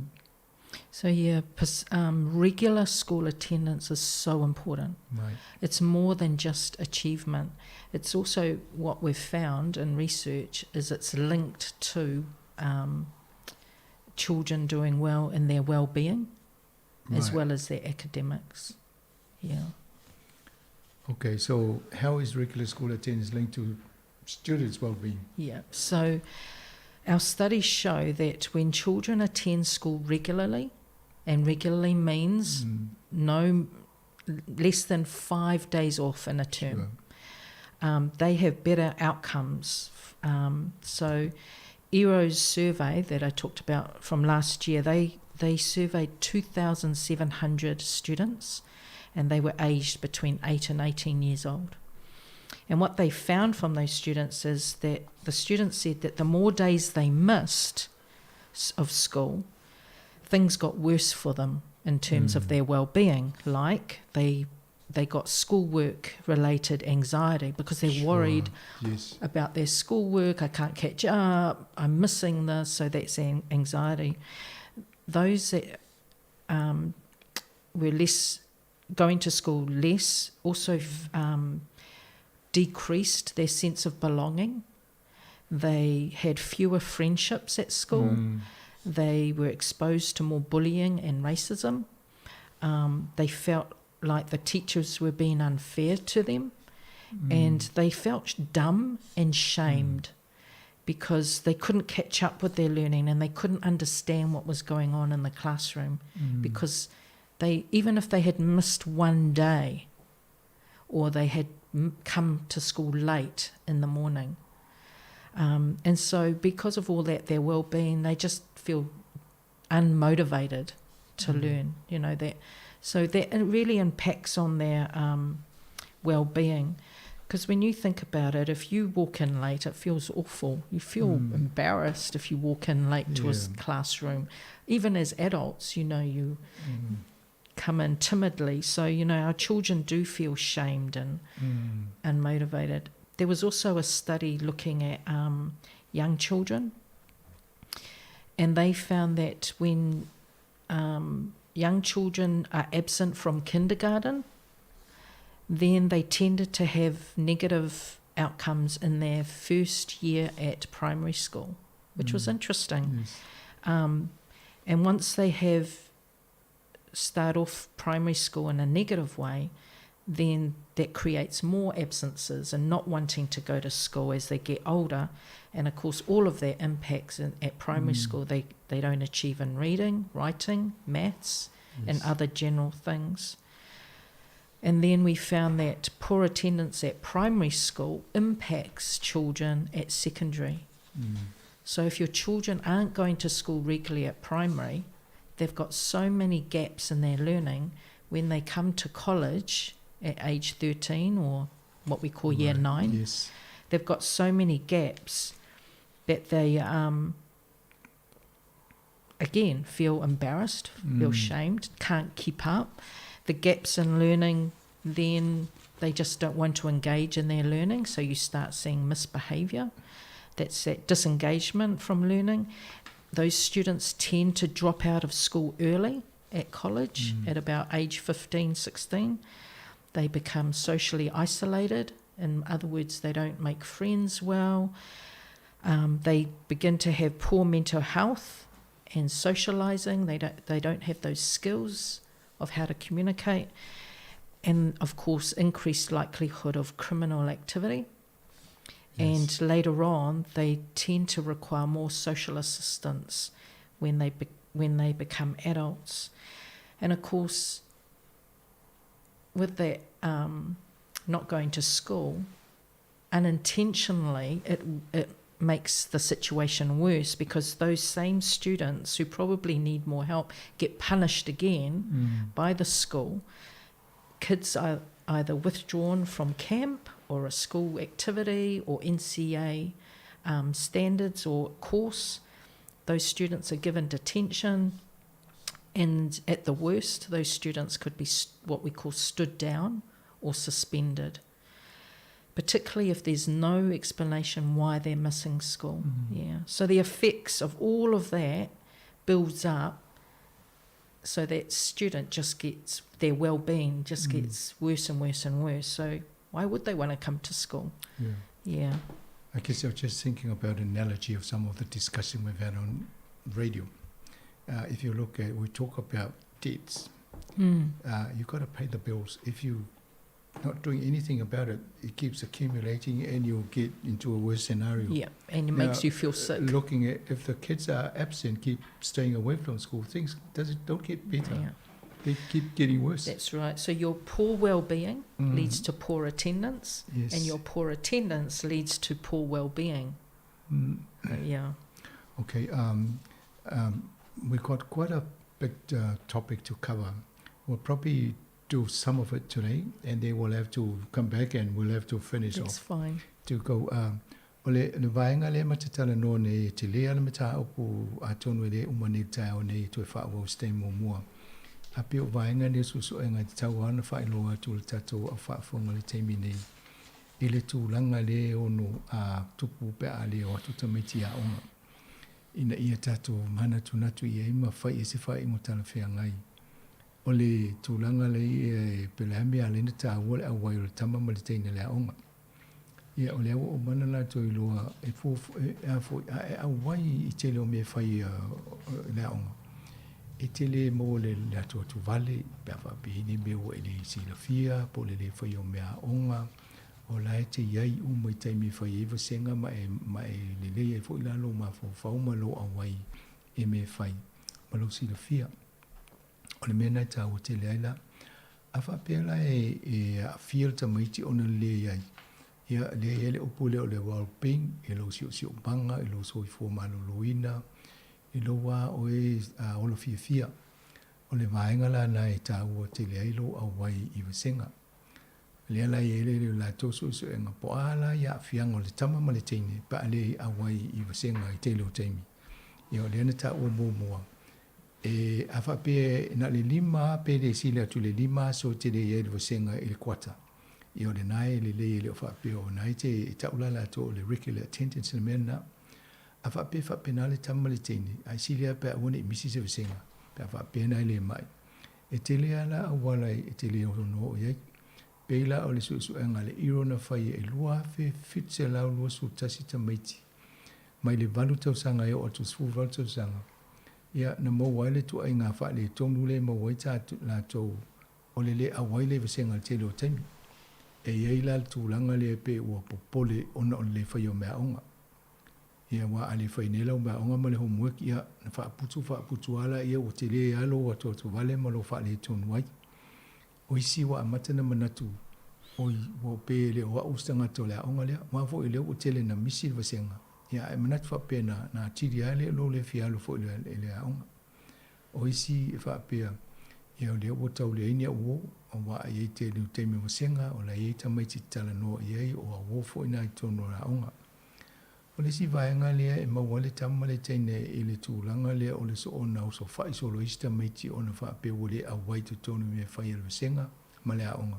Regular school attendance is so important. Right. It's more than just achievement. It's also what we've found in research is it's linked to children doing well in their well-being as well as their academics. Yeah. Okay, so how is regular school attendance linked to students' well-being? Our studies show that when children attend school regularly, and regularly means no less than 5 days off in a term, they have better outcomes. So ERO's survey that I talked about from last year, they surveyed 2,700 students, and they were aged between 8 and 18 years old. And what they found from those students is that the students said that the more days they missed of school, things got worse for them in terms of their well-being. Like they got schoolwork-related anxiety because they're worried about their schoolwork. I can't catch up. I'm missing this. So that's anxiety. Those that were less going to school less also decreased their sense of belonging. They had fewer friendships at school. They were exposed to more bullying and racism. They felt like the teachers were being unfair to them. And they felt dumb and shamed because they couldn't catch up with their learning and they couldn't understand what was going on in the classroom because even if they had missed one day or they had come to school late in the morning. And so because of all that, their well-being, they just feel unmotivated to learn, you know, that. So that it really impacts on their well-being. Because when you think about it, if you walk in late, it feels awful. You feel embarrassed if you walk in late to a classroom. Even as adults, you come in timidly. So our children do feel shamed and unmotivated. There was also a study looking at young children, and they found that when young children are absent from kindergarten, then they tended to have negative outcomes in their first year at primary school, which was interesting. And once they have start off primary school in a negative way, then that creates more absences and not wanting to go to school as they get older. And of course, all of that impacts at primary school. They don't achieve in reading, writing, maths, and other general things. And then we found that poor attendance at primary school impacts children at secondary. So if your children aren't going to school regularly at primary, they've got so many gaps in their learning. When they come to college at age 13 or what we call year 9, they've got so many gaps that they, again, feel embarrassed, feel shamed, can't keep up. The gaps in learning, then They just don't want to engage in their learning, so you start seeing misbehaviour. That's that disengagement from learning. Those students tend to drop out of school early at college at about age 15, 16. They become socially isolated. In other words, they don't make friends well. They begin to have poor mental health and socialising. They don't have those skills of how to communicate. And, of course, increased likelihood of criminal activity. And later on, they tend to require more social assistance when they become adults. And, of course, with that not going to school, unintentionally it makes the situation worse, because those same students who probably need more help get punished again by the school. Kids are either withdrawn from camp or a school activity or NCA standards or course. Those students are given detention, and at the worst, those students could be what we call stood down or suspended, particularly if there's no explanation why they're missing school. So the effects of all of that builds up, so that student just gets, their well-being just gets worse and worse and worse. So why would they want to come to school? I guess I was just thinking about an analogy of some of the discussion we've had on radio. If you look at, we talk about debts. You've got to pay the bills. If you're not doing anything about it, it keeps accumulating and you'll get into a worse scenario. Yeah, and it makes Now, you feel sick. Looking at if the kids are absent, keep staying away from school, things does it don't get better. They keep getting worse. That's right. So your poor well-being leads to poor attendance, and your poor attendance leads to poor well-being. Okay. We've got quite a big topic to cover. We'll probably do some of it today, and then we'll have to come back and we'll have to finish That's off. fine. To go. O le vaenga le ma te tala noa nei, te lea le mata opu a tonu e le uma nei tai o nei toe whaawau stay mō mua. A pe o vaenga nei susu e ngai te tau ana whaeloa atu le tātou a whaafonga le teimi nei. I le tūlanga le ono a tupu pe a le o atu tamaiti a onga. Ina ia tātou mana tūnatu i e ima whai e se whai ingo tala whea ngai. O le tūlanga le i e pele hami a lena tā ua le awai o le tama ma le teina le a onga. Ia o le awa o mana la toi loa e fō, e, a fō, a, e awai i tele o mea whai, le a onga. E tele mō le atu atu vale, pe a whapihini mea ua e le silafia, po le le whai o mea onga, o la e te iai u mai taimi whai e wasenga ma e le lei e fo i lalo ma fo whauma lo awai e me whai, ma lo silafia. O le mea nei tā o tele ai la, a whapea e a fia le tamaiti ona le iai. Ia le ia le upu le o le well-being, e lo sio sio banga, e lo soi fo maloloina, e lo wā o e, a, olo fia fia. O le vaenga la na e tā ua tele ai lo au wai i wasenga. Le ala i ele le la tō so e ngā po a la ia fianga o le tama ma le teine, pa a le au wai i wasenga i tele o teimi. Ia o le ana tā ua mō mua. E a whape na le lima, pe le sile atu le lima, so te le ia le wasenga i le kwata. Ia o le nai le le le o whape o nai te i taula la tō o le regular attendance le mea nā. A whape whape nā le tama le teine, ai sile a pea wane i misi se wasenga, pea whape nai le mai. E te le ala a wala i te le o no o iai. Pēla o le suesuega anga le iro na whai e lua fe whitse lau lua su tasi tamaiti. Mai le valu tausanga e o atu sfu valu tausanga. Ia na mau wai le tua i ngā wha le tonu le mau wai tā tu, la tau o le le a wai le wasenga le tele o taimi. E iei la le tūlanga le pe ua popole ona o le whai o mea onga. Ia wā a le whai nei lau mea onga ma le homework ia na whaaputu whaaputu ala ia o te le alo o atu atu vale ma lo wha le tonu ai. O isi wa amata na manatu oi wa pe le o au stanga to le onga le wa fo ile o tele na misi le vasenga. Ia e manatu fa pe na tiri ale lo le fia lo fo le le onga. O isi e fa pe ia o le o tau le ini o o wa e te le te me vasenga o la e ta mai ti tala no ia o a wo fo ina i tono la onga. O le si vaenga lea e maua le tama le teine i le tūlanga lea o le so ona o so whai so lo ista meiti ona wha pe o le a wai te tonu me whai e le vasenga ma le aonga.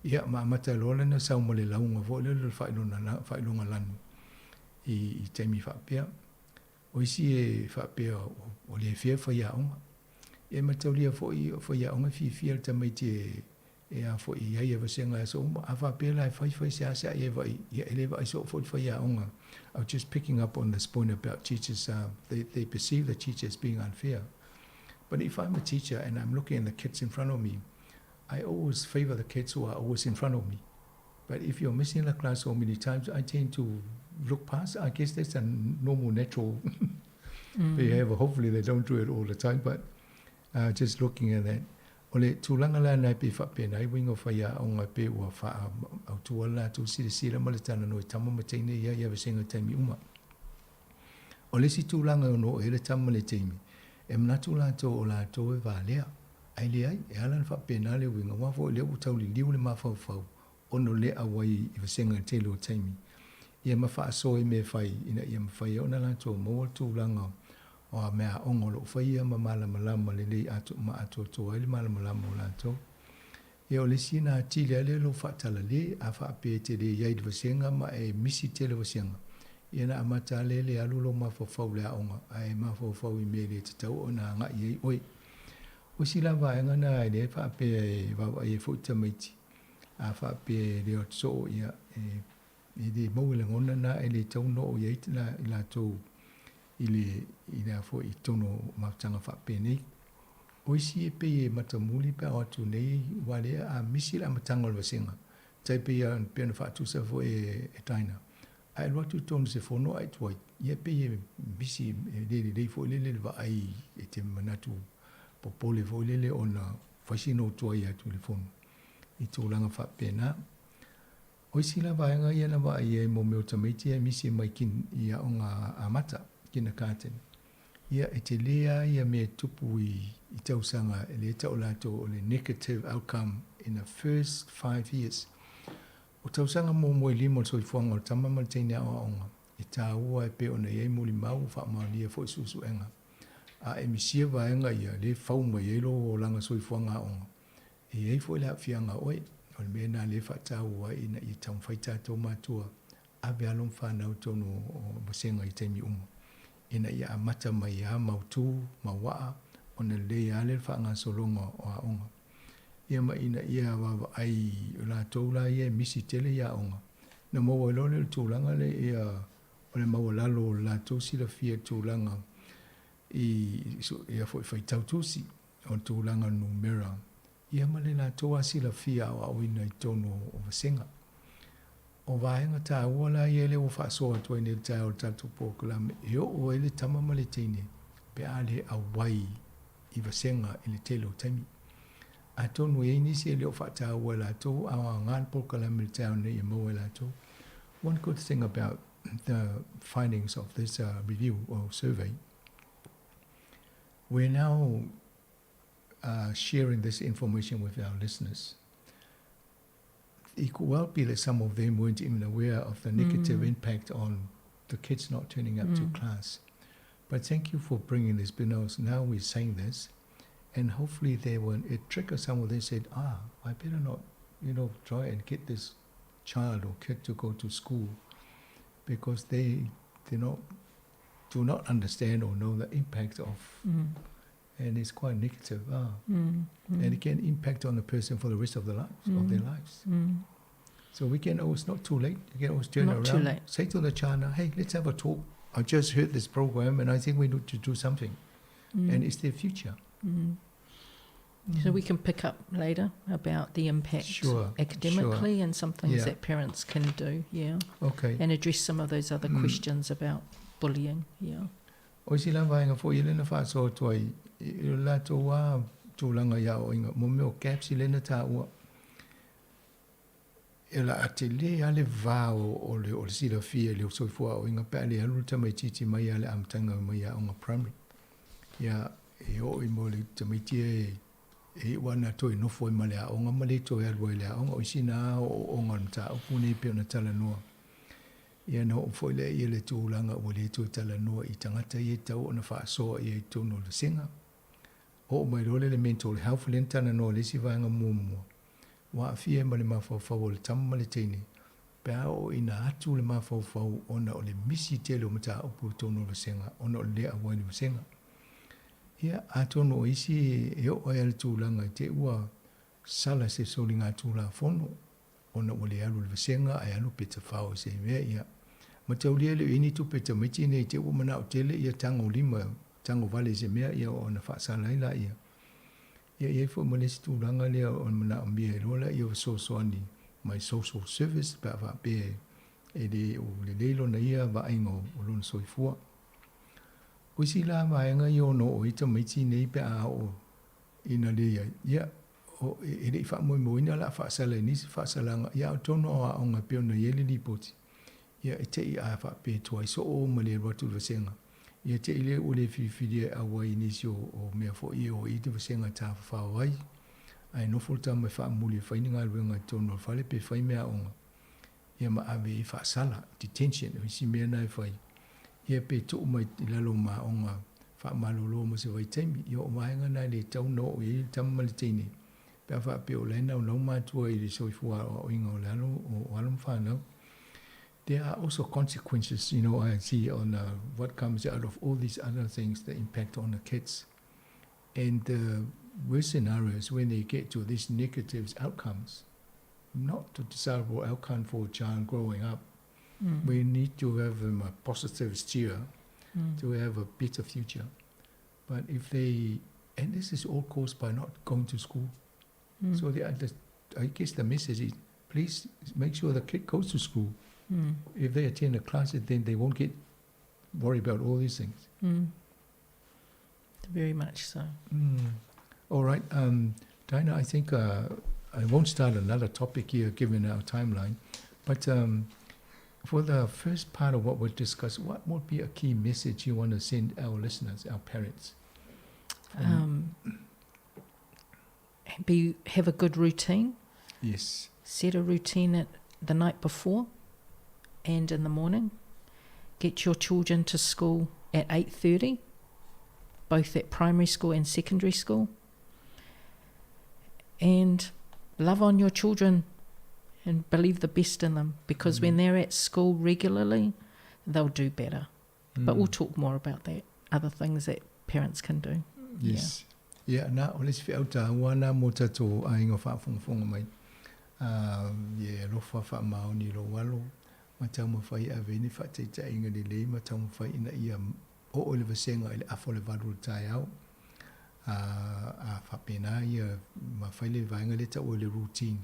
Ia, ma amata ai loa lea ona sau ma le lauga foi lea o le faailoga lanu i taimi faapea. O isi e faapea ua le fair faiaoga. Ia e mataulia foi o faiaoga e fiafia le tamaiti e e a foi i ai e vasega i aso uma. A faapea la e fai fai seasea ia e vaai, ia e le vaai soo foi le faiaoga. I was just picking up on this point about teachers, they perceive the teacher as being unfair. But if I'm a teacher and I'm looking at the kids in front of me, I always favor the kids who are always in front of me. But if you're missing the class so many times, I tend to look past. I guess that's a normal, natural behavior. Hopefully they don't do it all the time, but just looking at that. O le tulaga la lena e pei faapena ai uiga o faiaoga e pei ua faaautua le latou silasila ma le talanoa i tama ma teine ia i avesega i taimi uma. O le isi tulaga e ono oo i ai le tama ma le teine, e manatu latou o latou e valea, ae leai, e ala ona faapena le uiga, aua foi o lea ua tauliliu le mafaufau ona o le auai i vasega i le tele o taimi, ia ma faasoa i mea e fai ina ia mafai ai ona latou maua le tulaga o a mea aoga o lo o faia ma malamalama lelei ma atoatoa ai le malamalama o latou. Ia o le isi na atili ai lea lou faatalale, a faapea e te le i ai i le vasega ma e misi tele vasega, ia na amata lava lea le alu lou mafaufau i le aoga, ae mafaufau i mea e le tatau ona agai i ai oe. O isi la vaega na e le faapea e vaavaai ai foi tamaiti, a faapea e le o atu soo, ia e le maua i lagona na e le tatau ona oo i ai i latou i le i le a foi i totonu o mafutaga faapenei. O isi e pei e matamuli pe a o atu nei aua lea a misi le amataga o le vasega, tai pei a pei ona faatusa foi e e Dinah, a e alu atu i totonu o se fono ae tuai, ia e pei e misi e le lelei foi lele le vaai e te manatu popole foi lele ona fai sina ou tuai atu i le fono i tulaga faapena. O isi la vaega ia na vaai ai mo mea o tamaiti ia e misi mai kin i aoga amata, kindergarten. Ia e tele lava ia mea e tupu i i tausaga e le tau latou o le negative outcome in the first 5 years. O tausaga muamua e lima o le soifuaga o le tama ma le teine aoaoga, e taua e pei ona i ai molimau ua faamaonia foi suesuega. A e misia vaega ia, lea e fau mai ai lou olaga soifuaga aoga, E i ai foi le aafiaga o oe. O le mea lena lea e faataua ai ina ia taumafai tatou matua ave alo ma fanau i totonu o vasega i taimi uma ina ia amata mai lava mautu ma waa ona lelei lava lea le faagasologa o aoga. Ia ma ina ia vaavaai o latou la ia e misi tele i aoga, ona maua ai loa lea o le tulaga lea ia o le maualalo o le latou silafia i le tulaga i ia foi faitau tusi. O le tulaga numera, ia ma le latou lava silafia aoaoina i totonu o vasega. O vaega taua la ia lea ua faasoa atu ai nei i le taeao o le tatou polokalame e oo ai le tama ma le teine pe a le auai i vasega i le tele o taimi. Atonu e i ai nisi e le o faataua e latou a o aoga le polokalame i le taeao nei e maua e latou. One good thing about the findings of this review or survey, We're now sharing this information with our listeners. It could well be that some of them weren't even aware of the negative impact on the kids not turning up to class. But thank you for bringing this, because now we're saying this, and hopefully they will, it trigger some of them said, I better not, try and get this child or kid to go to school because they do not understand or know the impact of, and it's quite negative. And it can impact on the person for the rest of the lives, of their lives. So we can always, not too late, you can always turn Not too around, late. say to the child, now, hey, let's have a talk. I just heard this program and I think we need to do something. And it's their future. So we can pick up later about the impact academically and some things that parents can do, yeah. And address some of those other questions about bullying, yeah. O isi la vaega foi ia lea na faasoa atu ai i lo latou lava tulaga i aoaiga, mo mea o gaps lea na taua, e o le a tele lava le va o le o le silafia i le soifua aoaiga pe a le alu le tamaitiiti mai lava i le amataga mai i aoga primary. Ia, e oo i mo le tamaiti e e iu lava ona toe nofo ai ma le aoga ma le toe alu ai i le aoga. O isi na ooooga o le mataupu lenei pei ona talanoa. Ia ona oo foi lea i le tulaga ua le toe talanoa i tagata ia e tatau ona faasoa i ai i totonu o le vasega. Oo mai loa lea i le mental health lea na talanoa i le isi vaega muamua. Ua aafia ai ma le mafaufau o le tama ma le teine pe a oo ina atu le mafaufau ona o le misi tele o mataupu i totonu o le vasega ona o le le auai i le vasega. Ia, atonu o isi e oo ai lava i le tulaga i te i ua sala se soligatulafono ona ua le alu i le vasega ae alu pe tafao i se mea, ia. Mataulia e le o i ai ni tupe a tamaiti nei i te i ua manao tele ia tago lima, tago vale i se mea, ia ona faasala ai laia. Ia e i ai foi ma le isi tulaga lea o le manaomia ai loa lea o fesoasoani mai social service pe a faapea e le o lelei lona ia vaaiga o lona soifua. O isi la vaega ia ono oo i ai tamaiti nei pe a oo ina le i ai, ia, o, e le i faamoemoeina o le a faasala i nisi faasalaga, ia a o totonu o aoga e pei ona i ai le lipoti, Ia e te i a faapea e tuai soo ma le alu atu i le vasega, ia te i lea ua le filifilia e auai i nisi o, o mea foi e o i te vasega e tafafao ai. Ae nofo le tama e faamuli e fai ni galuega i totonu o le fale pe fai meaaoga, ia ma ave i faasala, detention, o isi mea na e fai, ia pe tuu mai i lalo o maaoga faamalolo mo se vaitaimi. Ia o vaega na e le tatau ona oo i ai le tama ma le teine, pe a faapea o la e naunau matua i le soifua aoaoina o le alo, o alo ma fanau. There are also consequences, you know, I see on what comes out of all these other things that impact on the kids. And the worst scenario is when they get to these negative outcomes, not the desirable outcome for a child growing up. We need to have them a positive steer to have a better future. But if they, and this is all caused by not going to school. So the, I guess the message is, please make sure the kid goes to school. If they attend a class, then they won't get worried about all these things. Very much so. All right, Dinah, I think I won't start another topic here given our timeline, but for the first part of what we'll discuss, what would be a key message you want to send our listeners, our parents? Be have a good routine. Yes. Set a routine at the night before and in the morning. Get your children to school at 8:30, both at primary school and secondary school. And love on your children and believe the best in them, because when they're at school regularly, they'll do better. But we'll talk more about that, other things that parents can do. Yes. Yeah, na, o le isi feau tāua na mō tātou aiga faafogafoga mai. Ia e alofa faamaoni i lou alo, ma taumafai e ave ai ni faataitaiga lelei ma taumafai ina ia oo i le vasega i le afa o le valu o le taeao. A faapena ia ma fai le vaega lea e taua o le routine.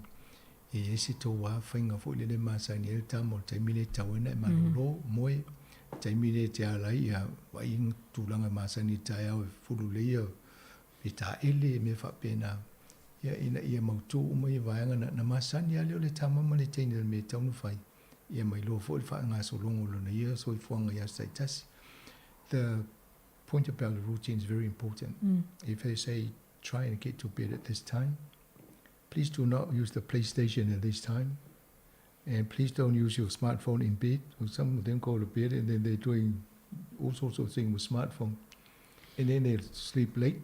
E i ai se tou lava faiga foi lele e masani ai le tama o le taimi lea e tatau ai ona e malolo, moe, taimi lea e te ala ai ia vaai i tulaga e masani i le taeao e fulu lelei ia pe taele mea faapena. Ia ina ia mautu uma ia vaega na, na masani lava lea o le tama ma le teine o le mea e tatau ona fai. Ia ma iloa foi le faagasologa o lona ia soifuaga i aso taitasi. The point about the routine is very important. If they say try and get to bed at this time, please do not use the PlayStation at this time. And please don't use your smartphone in bed. Or some of them go to bed and then they're doing all sorts of things with smartphone. And then they sleep late.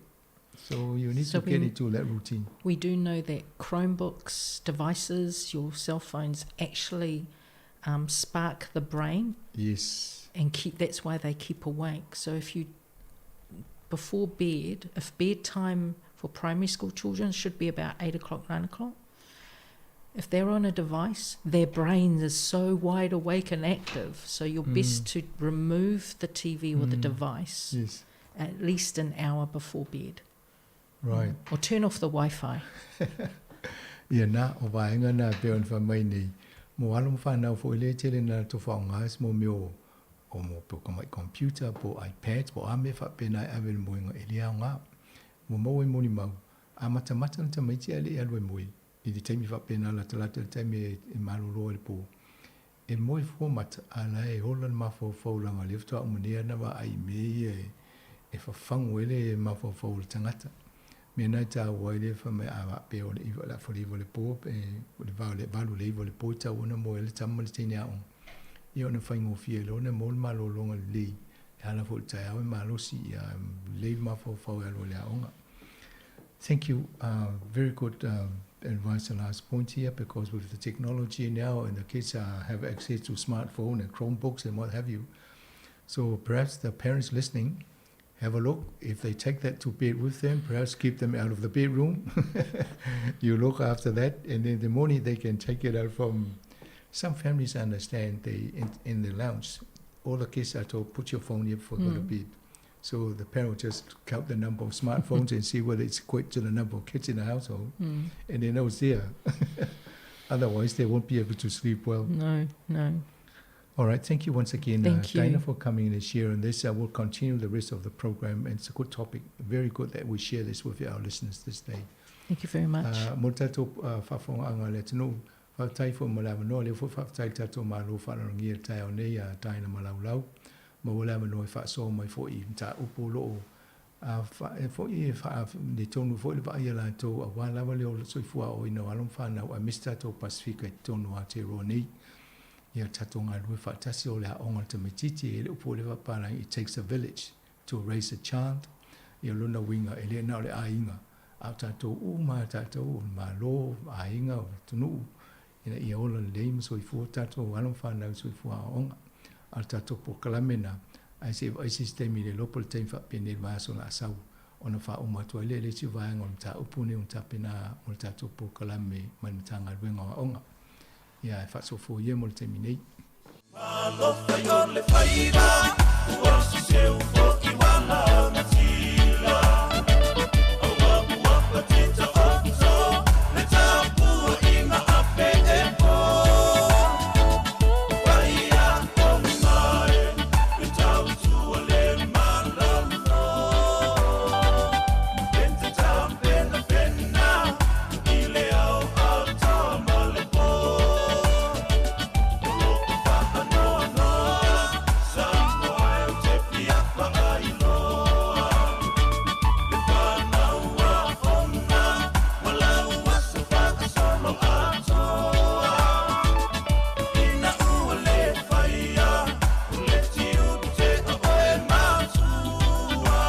So you need to get into that routine. We do know that Chromebooks, devices, your cell phones actually spark the brain. Yes. And that's why they keep awake. So if you, before bed, if bedtime for primary school children should be about 8 o'clock, 9 o'clock, if they're on a device, their brain is so wide awake and active. So you're best to remove the TV or the device at least an hour before bed. Or turn off the Wi-Fi. Ia na, o vaega na e pei ona fai mai nei, mo alo ma whanau fo i le tele na latou faaaoga ai se mo mea o, o mo po ka mai computer, po iPads, po a mea faapena e ave i le moega e le aoga. Ua maua i molimau, a matamata le tamaiti ae le i alu e moe, i le taimi faapena latalata i le taimi e malolo ai le po. E moe fua mata, a la e ola le mafaufau leaga o lea faatoa uma nei ana vaai i mea ia e fafagu ai le mafaufau o le tagata. Mea na e taua ai le fai mai a faapea o le iva, le afa o le iva o le po, pe o le va o le valu o le iva o le po e tatau ona moe ai le tama ma le teine aoga. Ia ona faigofie ai loa ona maua le malologa lelei e ala foi i le taeao e malosi ia lelei le mafaufau e alu ai i le aoga. Thank you. Very good advice, the last point here, because with the technology now and the kids have access to smartphone and Chromebooks and what have you. So perhaps the parents listening, have a look. If they take that to bed with them, perhaps keep them out of the bedroom. You look after that, and then the morning they can take it out from... Some families understand they in the lounge, all the kids are told, put your phone here before you go to bed. So the parent just count the number of smartphones and see whether it's equal to the number of kids in the household. And they know it's there. Otherwise, they won't be able to sleep well. No, no. All right. Thank you once again, Thank you. Diana, for coming and sharing this. I will continue the rest of the program. And it's a good topic. Very good that we share this with our listeners this day. Thank you very much. Mo le tatou faafofoga a le atunuu, faafetai foi mo le avanoa, lea foi faafetai i le tatou Malo faaaloalogia i le taeao nei a Diana Malaulau, maua le avanoa e faasoa mai foi i mataupu o lo o foi e faaletonu foi le vaai a latou aua lava le ola soifua aoaoina o alo ma fanau aemaise tatou Pasefika i totonu o Aotearoa nei. Ia tatou galulue faatasi o le aoga o le tamaitiiti e le upu o le faapalagi it takes a village to raise a child. Ia lona uiga e le na o le aiga a o tatou uma a tatou o le Malo, aiga, o le atunuu ina ia ola lelei ma soifua tatou alo ma fanau i soifua aoaoga. A o le tatou polokalame na, ae se i vaai se isi taimi le iloa po o le taimi faapenei i le vaiaso o le a sau ona faauma atu ai lea i le isi vaega o le mataupu lenei ua tapena mo le tatou polokalame mai le Matagaluega o Aoga. Ia, ae faasoafoa ia mo le taimi nei. Alofa i o le faiva, ua siseu fo'i ua lagatila. Aua ua patita oto, le tapuaiga a pe e po. Paia o mae, le tautua le malolo. Ente tapenapena, i le ao atoa ma le po. O lo o faanoanoa, Samoa e ou te fia faailoa. Le fanau aoga, ua lau aso faasolo atoa. Ina ua le faia, o le tiute o oe matua.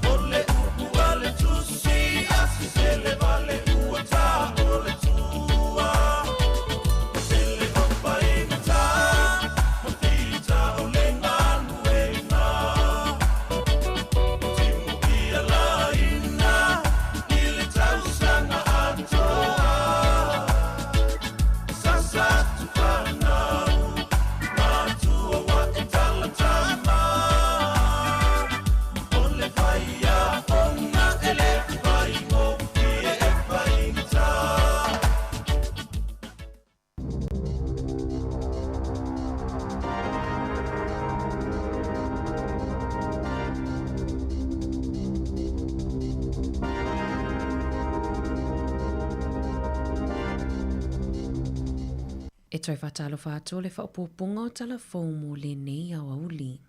O le upu a le tusi, a sesele vale ua tā o le tua. Tele o faigata, ma fita o le galuega. Timu ia laina, i le tausaga atoa. Sasa tu whanau, matua wa e talatama. O le whaia onga e le whaingo, i e whaingata. E toe faatalofa atu o le faaopoopoga o tala fou mo lenei aoauli.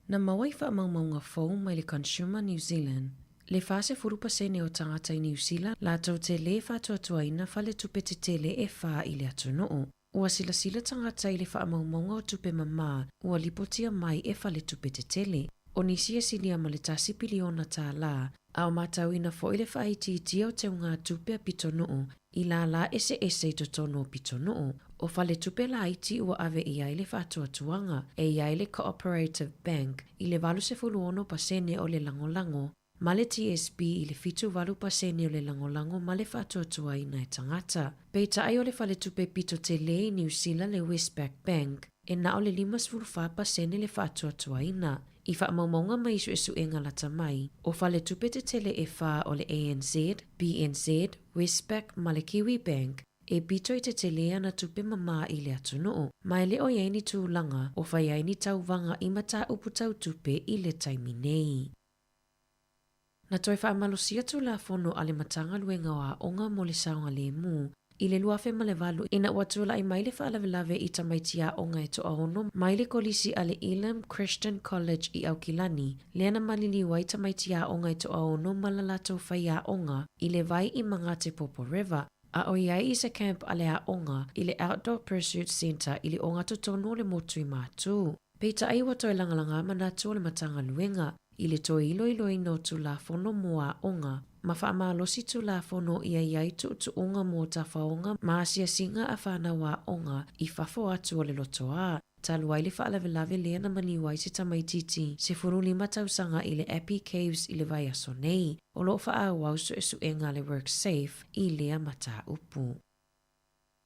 Na maua i faamaumauga fou mai le Consumer New Zealand, le 40% o tagata i Niu Sila latou te lē faatuatuaina faletupe tetele e whā i le atunuu. Ua silasila tagata i le faamaumauga o tupe mamā ua lipotia mai e faletupe tetele. O nisi e silia ma le tasi piliona tālā, a o matauina foi le faaitiitia o teugatupe a pitonuu i lālā eseese i totonu o pitonuu. O faletupe laiti ua ave i ai le faatuatuaga, e i ai le Cooperative Bank i le 86% o le lagolago, ma le TSB i le 78% o le lagolago ma le faatuatuaina e tagata. Peitai o le faletupe pito telē i Niu Sila le Westpac Bank, e na o le 54% le faatuatuaina. I faamaumauga mai i suesuega lata mai, o faletupe tetele e whā o le ANZ, BNZ, Westpac ma le Kiwi Bank, e pito i tetele ana tupe mamā i le atunuu, ma e le o i ai ni tulaga o fai ai ni tauvaga i mataupu tau tupe i le taimi nei. Na toe faamalosia Tulafono a le Matagaluega o Aoga mo le Saogalemu i le 2008 ina ua tulai mai le faalavelave i tamaiti aoga e toaono mai le kolisi a le Elim Christian College i Aukilani, lea na maliliu ai tamaiti aoga e toaono ma la latou faiaoga i le vai i Mangatepopo River, a o i ai i se camp a le aoga i le Outdoor Pursuit Centre i le ogatotonu o le motu i Matū. Peitai ua toe lagalaga manatu o le Matagaluega. i le toe iloiloina o Tulafono mo Aoga ma faamalosi Tulafono ia i ai tuutuuga mo tafaoga ma asiasiga a fanau aoga i fafo atu o le lotoā, talu ai le faalavelave lea na maliu ai se tamaitiiti 15 tausaga i le Api Caves i le vaiaso nei. O lo o faaauau suesuega a le WorkSafe i lea mataupu.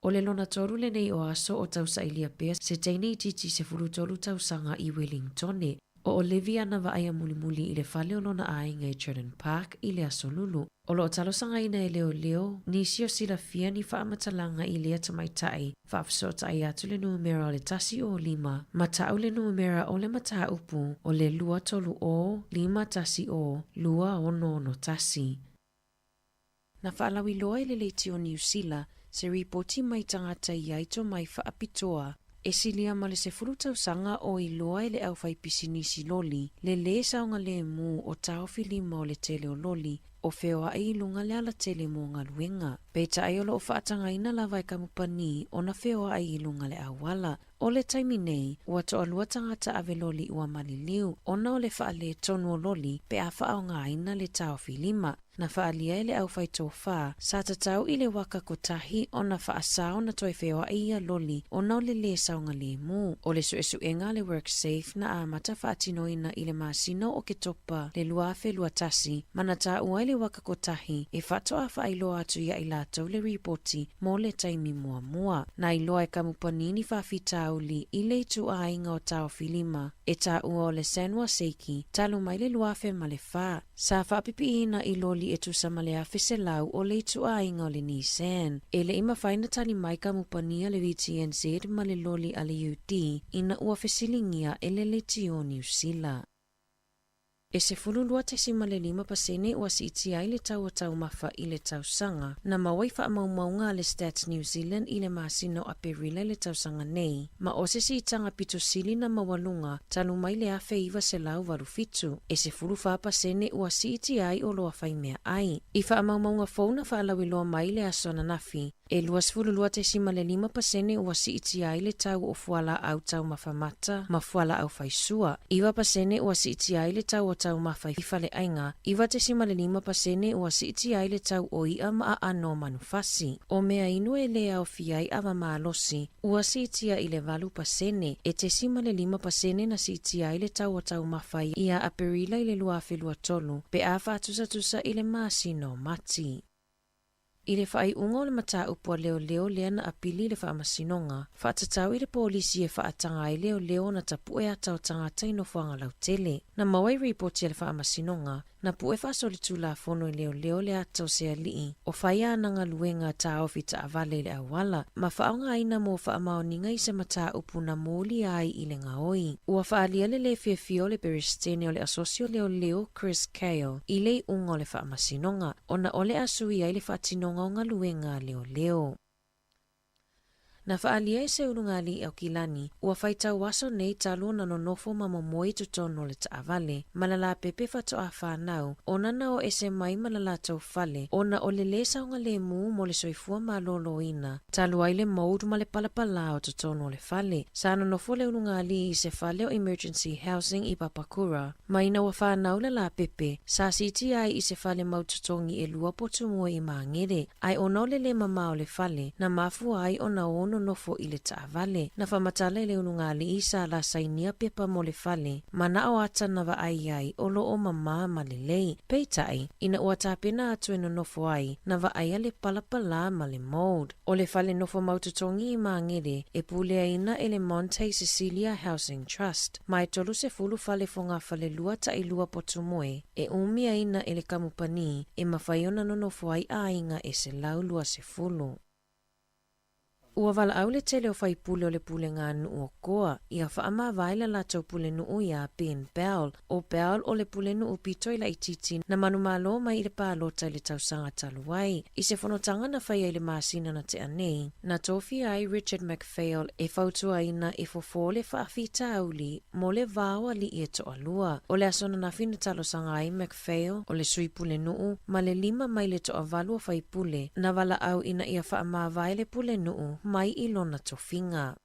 O le lona tolu lenei o aso o tausailia pea se teine itiiti 13 tausaga i Wellingtone. O Olivia na vaaia mulimuli i le fale o lona aiga i Churton Park i le Aso Lulu. O lo o talosagaina e leoleo nisi o silafia ni faamatalaga i lea tamaitai, faafesootai atu le numera o le 105, ma tau le numera o le mataupu o le 230 510 2661. Na faalauiloa e le Leitio Niu Sila se ripoti mai tagata i ai tomai faapitoa e silia ma le 10 tausaga o iloa e le aufaipisinisi loli le lē saogalēmū o taofi lima o le tele o loli o feoai i luga le alatele mo galuega. Peitai o lo o faatagaina lava e kamupani ona feoai i luga le auala. O le taimi nei, ua toalua tagata ave loli ua maliliu ona o le faaletonu o loli pe a faaaogaina le taofi lima. Na faaalia e le aufaitofa, sa tatau i le waka kotahi ona faasao na toe feoai ia loli ona o le lē saogalēmū. O le suesuega a le WorkSafe na amata faatinoina i le masina o Oketopa le 2021 ma na taua ai le waka kotahi e faatoa faailoa atu ia i latou le ripoti mo le taimi muamua. Na iloa e kamupani ni faafitauli i le ituaiga o taofi lima e taua o le Sanwa Seiki talu mai le 2004. Sa faapipiina i loli e tusa ma le 1,100 o le ituaiga o le Nissan. E le i mafai ona tali mai kamupani a le VTNZ ma le loli a le UD ina ua fesiligia e le Leitio Niu Sila. E 12.5% ua siitia ai le tau o taumafa i le tausaga na maua i faamaumauga a le Stats New Zealand i le masina o Aperila i le tausaga nei, ma o se siitaga pito sili na maualuga talu mai le 1987, e 14% ua siitia ai oloa faimeaai. I faamaumauga fou na faalauiloa mai i le aso ananafi, e 22.5% ua siitia ai le tau o fualaau taumafa mata ma fualaau faisua, 9% ua siitia ai le tau o taumafa i faleaiga, 9.5% ua siitia ai le tau o i'a ma aano o manufasi. O mea inu e lē aofia ai ava malosi, ua siitia i le 8%, e 0.5% na siitia ai le tau o taumafa ia Aperila i le 2023 pe a faatusatusa i le masina o Mati. I le faaiuga o le mataupu a leoleo lea na apili i le faamasinoga, faatatau i le polisi e faataga ai leoleo ona tapu'e ata o tagata i nofoaga lautele. Na maua i ripoti a le faamasinoga, Na pu'e faasolitulafono i leoleo le ata o se ali'i o fai ana galuega taofi taavale i le auala ma faaaogaina mo faamaoniga i se mataupu na molia ai i le gaoi. Ua faaalia le lē fiafia o le Peresetene o le Asosi o Leoleo Chris Kale i le iuga o le faamasinoga ona o le a sui ai le faatinoga o galuega a leoleo. Na faaalia e se ulugalii Aukilani, ua faitau aso nei talu ona nonofo ma momoe i totonu o le taavale, ma le lapepe faatoa fanau, ona na o ese mai ma le latou fale, ona o le lē saogalēmū mo le soifua malōlōina, talu ai le mould ma le palapalā o totonu o le fale. Sa nonofo le ulugalii i se fale o Emergency Housing i Papakura, ma ina ua fanau le lapepe, sa siitia ai i se fale mau totogi 2 potu moe i Magere, Ae ona o le lē mamā o le fale, na mafua ai ona o nonofo i le taavale. Na faamatala e le ulugalii sa la sainia pepa mo le fale, manao ata na vaai ai o lo o mamā ma lelei. Peitai, ina ua tapena atu e nonofo ai, na vaaia le palapalā ma le mould. O le fale nofo mau totogi i Magere, e puleaina e le Monte Cecilia Housing Trust, ma e 30 fale fogafalelua tailua potu moe, e umiaina e le kamupani e mafai ona nonofo ai aiga e 120. Ua valaau le tele o faipule o le pulega a nuu o Koa ia faamavae le latou pulenuu iā Ben Bell. O Bell o le pulenuu pito i laitiiti na manumalo mai i le palota i le tausaga talu ai. I se fonotaga na faia i le masina na tea nei, na tofia ai Richard MacPhail e fautuaina e fofo le faafitauli mo le va o alii e toalua. O le aso ananafi na talosaga ai MacPhail, o le sui pulenuu, ma le 5 mai le toavalu o faipule, na valaau ina ia faamavae le pulenuu mai i lona tofiga.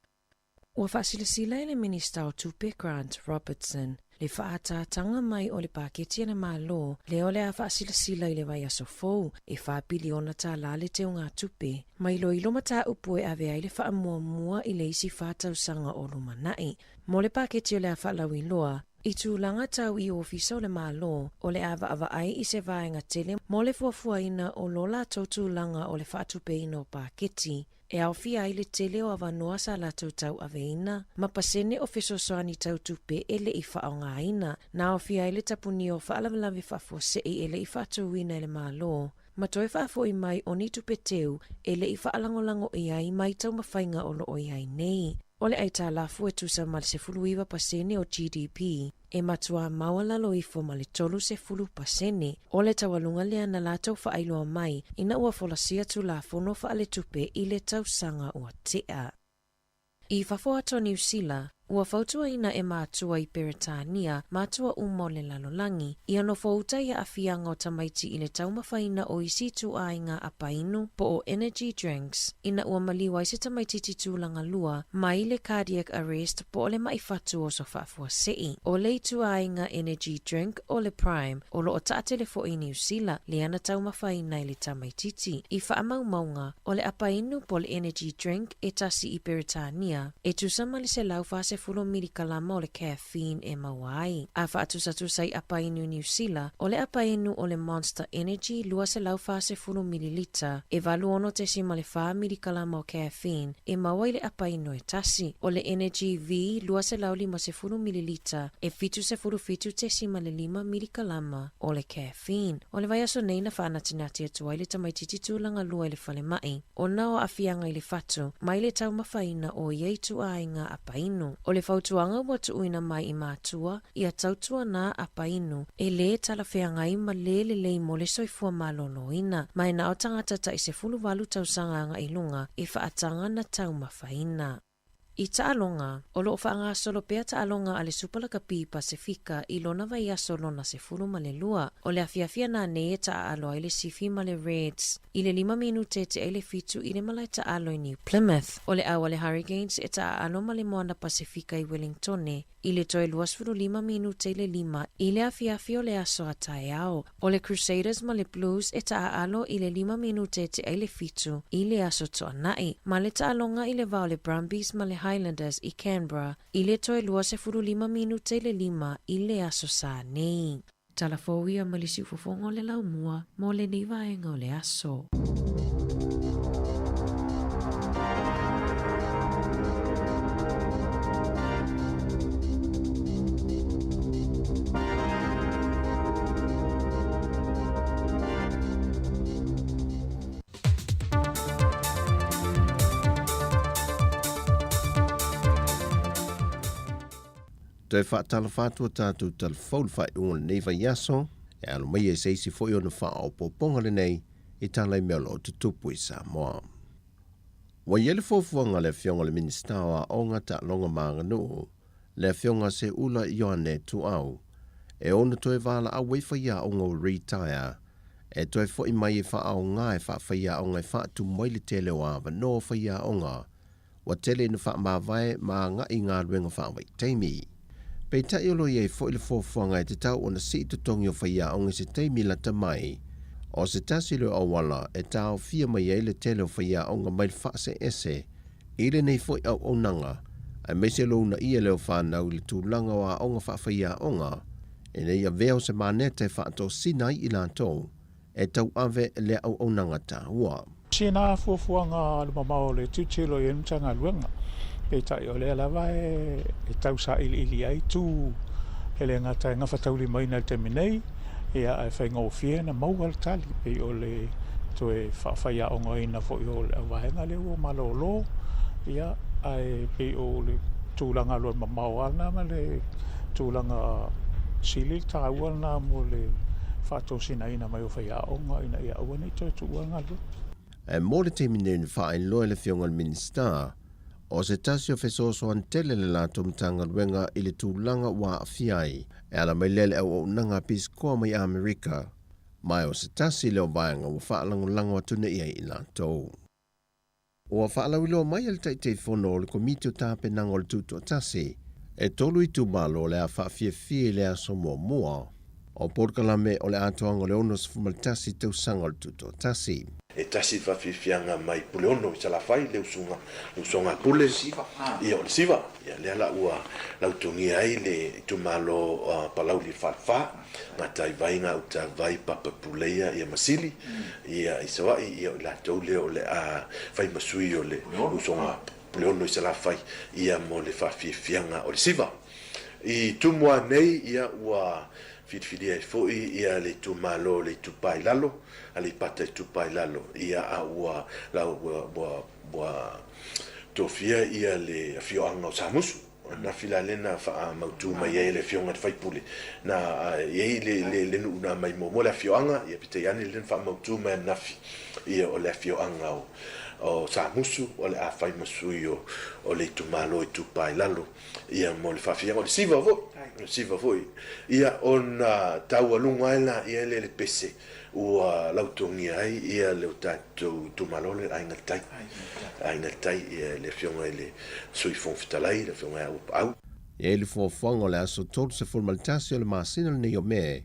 Ua faasilasila e le Minisita o Tupe Grant Robertson le faaataataga mai o le paketi a le Malo lea o le a faasilasila i le vaiaso fou e $4 piliona le teugatupe ma iloilo mataupu e ave ai le faamuamua i le isi 4 tausaga o lumanai. Mo le paketi o le a faalauiloa, i tulaga tau i ofisa o le Malo, o le a vaavaai i se vaega tele mo le fuafuaina o lo latou tulaga o le faatupeina o paketi, e aofia ai le tele o avanoa sa latou tauaveina, ma pasene o fesoasoani tau tupe e le i faaaogaina, na aofia ai le tapunia o faalavelave faafuasei e le i faatauina e le Malo, ma toe faafoi mai o ni tupe teu e le i faalagolago i ai mai taumafaiga o lo o i ai nei. O le aitalafu e tusa ma le 19% o GDP, e matuā maualalo ifo ma le 30% o le taualuga lea na latou faailoa mai ina ua folasia Tulafono Faaletupe i le tausaga ua tea. I fafo atu o Niu Sila, ua fautuaina e matua i Peretania matua uma o le lalolagi, ia nofouta i aafiaga o tamaiti i le taumafaina o isi ituaiga apainu po o energy drinks ina ua maliu ai se tamaitiiti tulaga lua mai le cardiac arrest po o le ma'i fatu oso faafuasei. O le ituaiga energy drink o le Prime o lo o taatele fo'i i Niu Sila lea na taumafaina e le tamaitiiti. I faamaumauga, o le apainu po o le energy drink e tasi i Peretania, e tusa ma le 140 milikalama o le caffeine e maua ai. A faatusatusa i apainu i Niu Sila, o le apainu o le Monster Energy 240 mililita, e 86.4 milikalama o caffeine e maua i le apainu e tasi. O le Energy V 250 mililita, e 77.5 milikalama o le caffeine. O le vaiaso nei na faanatinati atu ai le tamaitiiti tulaga lua i le falemai, ona o aafiaga i le fatu, mai le taumafaina o ia ituaiga apainu. O le fautuaga ua tuuina mai i matua, ia tautuana apainu, e lē talafeagai ma lē lelei mo le soifua malōlōina, ma e na o tagata tai 18 tausaga agai i luga e faataga na taumafaina. I taaloga, o lo o faagasolo pea taaloga a le Supa Lakapi Pasefika i lona vaiaso lona 12. O le afiafi ananei e taaalo ai le Sifi ma le Reds i le 5 minute e tea i le 7 i le malae taalo i New Plymouth. O le au a le Hurricanes e taaalo ma le Moana Pasefika i Wellingtone i le toe 25 minute i le 5 i le afiafi o le aso a taeao. O le Crusaders ma le Blues e taaalo i le 5 minute e tea i le 7 i le aso Toanai, ma le taaloga i le va o le Brumbies ma le Highlanders i Canberra i le toe 25 minute i le 5 i le aso Sā nei. Tala fou ia mai le siufofoga o le laumua mo lenei vaega o le aso. Toe faatalofa atu o tatou talafou le faaiuga o lenei vaiaso, e alo mai e se isi foi ona faaopoopoga lenei i tala i mea o lo o tutupu i Samoa. Ua i ai le fuafuaga a le Afioga i le Minisita o Aoga, Taaloga ma Aganuu, le Afioga Seuula Ioane Tuau, e ono toe valaau ai faiaoga ua retire e toe foi mai e faaaoga e faafaiaoga e faatumu ai le tele o avanoa o faiaoga ua tele ina faamavae ma agai i galuega faavaitaimi. Peitai o lo o i ai foi le fuafuaga e tatau ona sii totogi o faiaoga i se taimi lata mai, o se tasi lea o auala e taofia mai ai le tele o faiaoga mai le faaseese i lenei foi auaunaga, aemaise lo uunaia lea o fanau i le tulaga o aoga faafaiaoga, ina ia avea o se maneta e faatosina ai i latou e tauave lea auaunaga taua. Sina fuafuaga alumamao o le tilotilo i ai le Matagaluega, peitai o lea lava e tau sailiili ai tu e le gata e gafataulimaina i le taimi nei, ia ae faigofie ona maua le tali, pei o le toe faafaiaogaina foi o le auvaega lea ua malolo, ia ae pei o le tulaga alualumamao lava lena ma le tulaga sili le taua lena mo le faatosinaina mai o faiaoga ina ia aua ne i toe tuua le galuega. Ae mo le taimi nei na faailoa e le Afioga i le Minisita, o se tasi o fesoasoani tele le latou Matagaluega i le tulaga ua aafia ai e ala mai lea i le auaunaga a Pisikoa mai Amerika, ma o se tasi lea o vaega ua faalagolago atu nei ai i latou. Ua faalauiloa mai e le Taitaifono o le Komiti o Tapenaga o le Tutoatasi, e tolu itumalo o le a faafiafia i le aso muamua o polokalame o le atoaga o le 61 tausaga o le Tutoatasi. E tasi le faafiafiaga mai Puleono i Salafai, le usuga, le usoga a Pule, ia o le Siva, ia lea la ua lautogia ai le itumalo o Palauli le Falefa, Gataivai, Gautavai, Papa Puleia, ia ma Sili, ia i Savaii, ia o i latou lea o le a fai ma sui o le usoga a Puleono i Salafai, ia mo le faafiafiaga o le Siva. I Tumua nei, ia ua filifilia ai foi ia le itumalo o le Itupa i Lalo, Aleipata Itupa i Lalo, ia a ua lau ua ua ua tofia ia le afioaga o Samusu. Na fila lea na faamautu mai ai e le afioga i le faipule, na i ai le le le nuu na aumai muamua le afioaga, ia peitai ane lea na faamautu mai ananafi, ia o le afioaga o o Samusu o le a fai ma sui o o le itumalo Itupa i Lalo. Ia mo le faafiaga o le siva foi, o le siva foi. Ia ona taualuga ai laia lea i le pese ua lautogia ai ia le o tatou itumalo lea le Aiga i le Tai. Aiga i le Tai, ia le Afioga i le Sui Fofoga Fetalai, le Afioga ia Uapaau. E i ai le fuafuaga o le aso 31 o le masina lenei o Me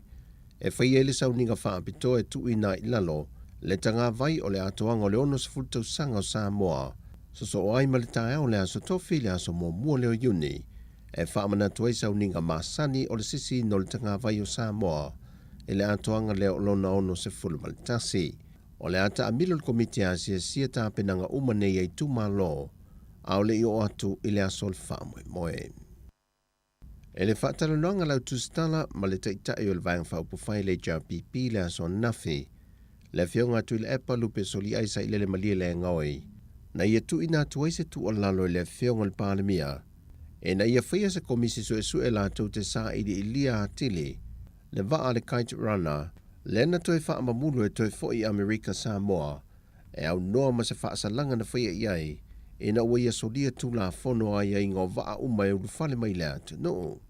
e fai ai le sauniga faapitoa e tuuina ai i lalo le tagavai o le atoaga o le 60 tausaga o Samoa sosoo ai ma le taeao o le aso Tofi le aso muamua lea o Iuni e faamanatu ai sauniga masani o le sisiina o le tagavai o Samoa i le atoaga lea o lona 61. O le a taamilo le Komiti e asiasia tapenaga uma nei a itumalo a o le i oo atu i le aso o le faamoemoe. E le faatalanoaga lau tusitala ma le Taitai o le Vaega Faaupufai le HRPP i le aso ananafi, le Afioga a Tuilaepa Lupe Soliai Sailele Malie Legaoi, na ia tuuina atu ai se tuualalo i le Afioga i le Palemia ina ia faia se komisi suesue latou te sailiilia atili le vaa a le Kite Runner lea na toe faamamulu e toe foi i Amerika Samoa e aunoa ma se faasalaga na faia i ai ina ua ia solia Tulafono aiaiga o vaa uma e ulufale mai le atunuu.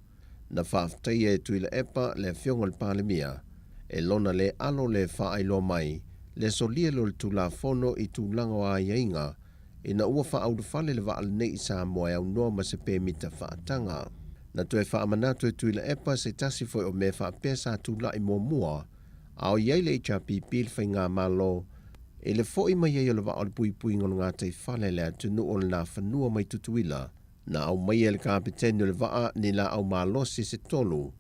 Na faafetaia e Tuilaepa le Afioga i le Palemia e lona le alo le faailoa mai le solia lea o le Tulafono i tulaga o aiaiga ina ua faaulufale le vaa lenei i Samoa e aunoa ma se pemita faataga. Na toe faamanatu e Tuilaepa se tasi foi o mea faapea sa tulai muamua a o i ai le HRPP le faigamalo i le fo'i mai ai o le vaa o le puipuiga o le gataifale le atunuu o le Nafanua mai Tutuila, na aumaia e le kapeteni o le vaa ni laau malosi se tolu,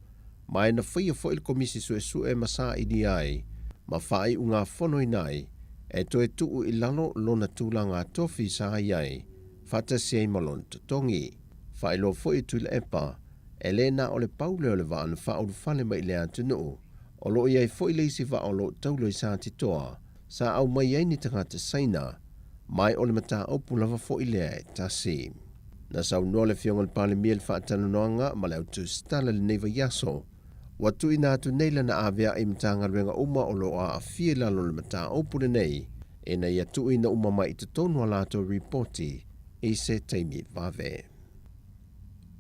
ma e na faia foi le komisi suesue ma sailia ai ma faaiugafonoina ai e toe tuu i lalo lona tulaga tofi sa i ai faatasi ai ma lona totogi. Faailoa foi e Tuilaepa, e le na o le pau lea o le vaa na faaulufale mai i le atunuu, o lo o i ai foi le isi vaa o lo o taula i Satitoa sa aumai ai ni tagata Saina, mai o le mataupu lava foi lea e tasi. Na saunoa le Afioga i le Palemia i le faatalanoaga ma le autusitala i lenei vaiaso, ua tuuina atu nei lana avea'i i Matagaluega uma o lo o aafia i lalo o le mataupu lenei ina ia tuuina uma mai i totonu a latou ripoti i se taimi vave.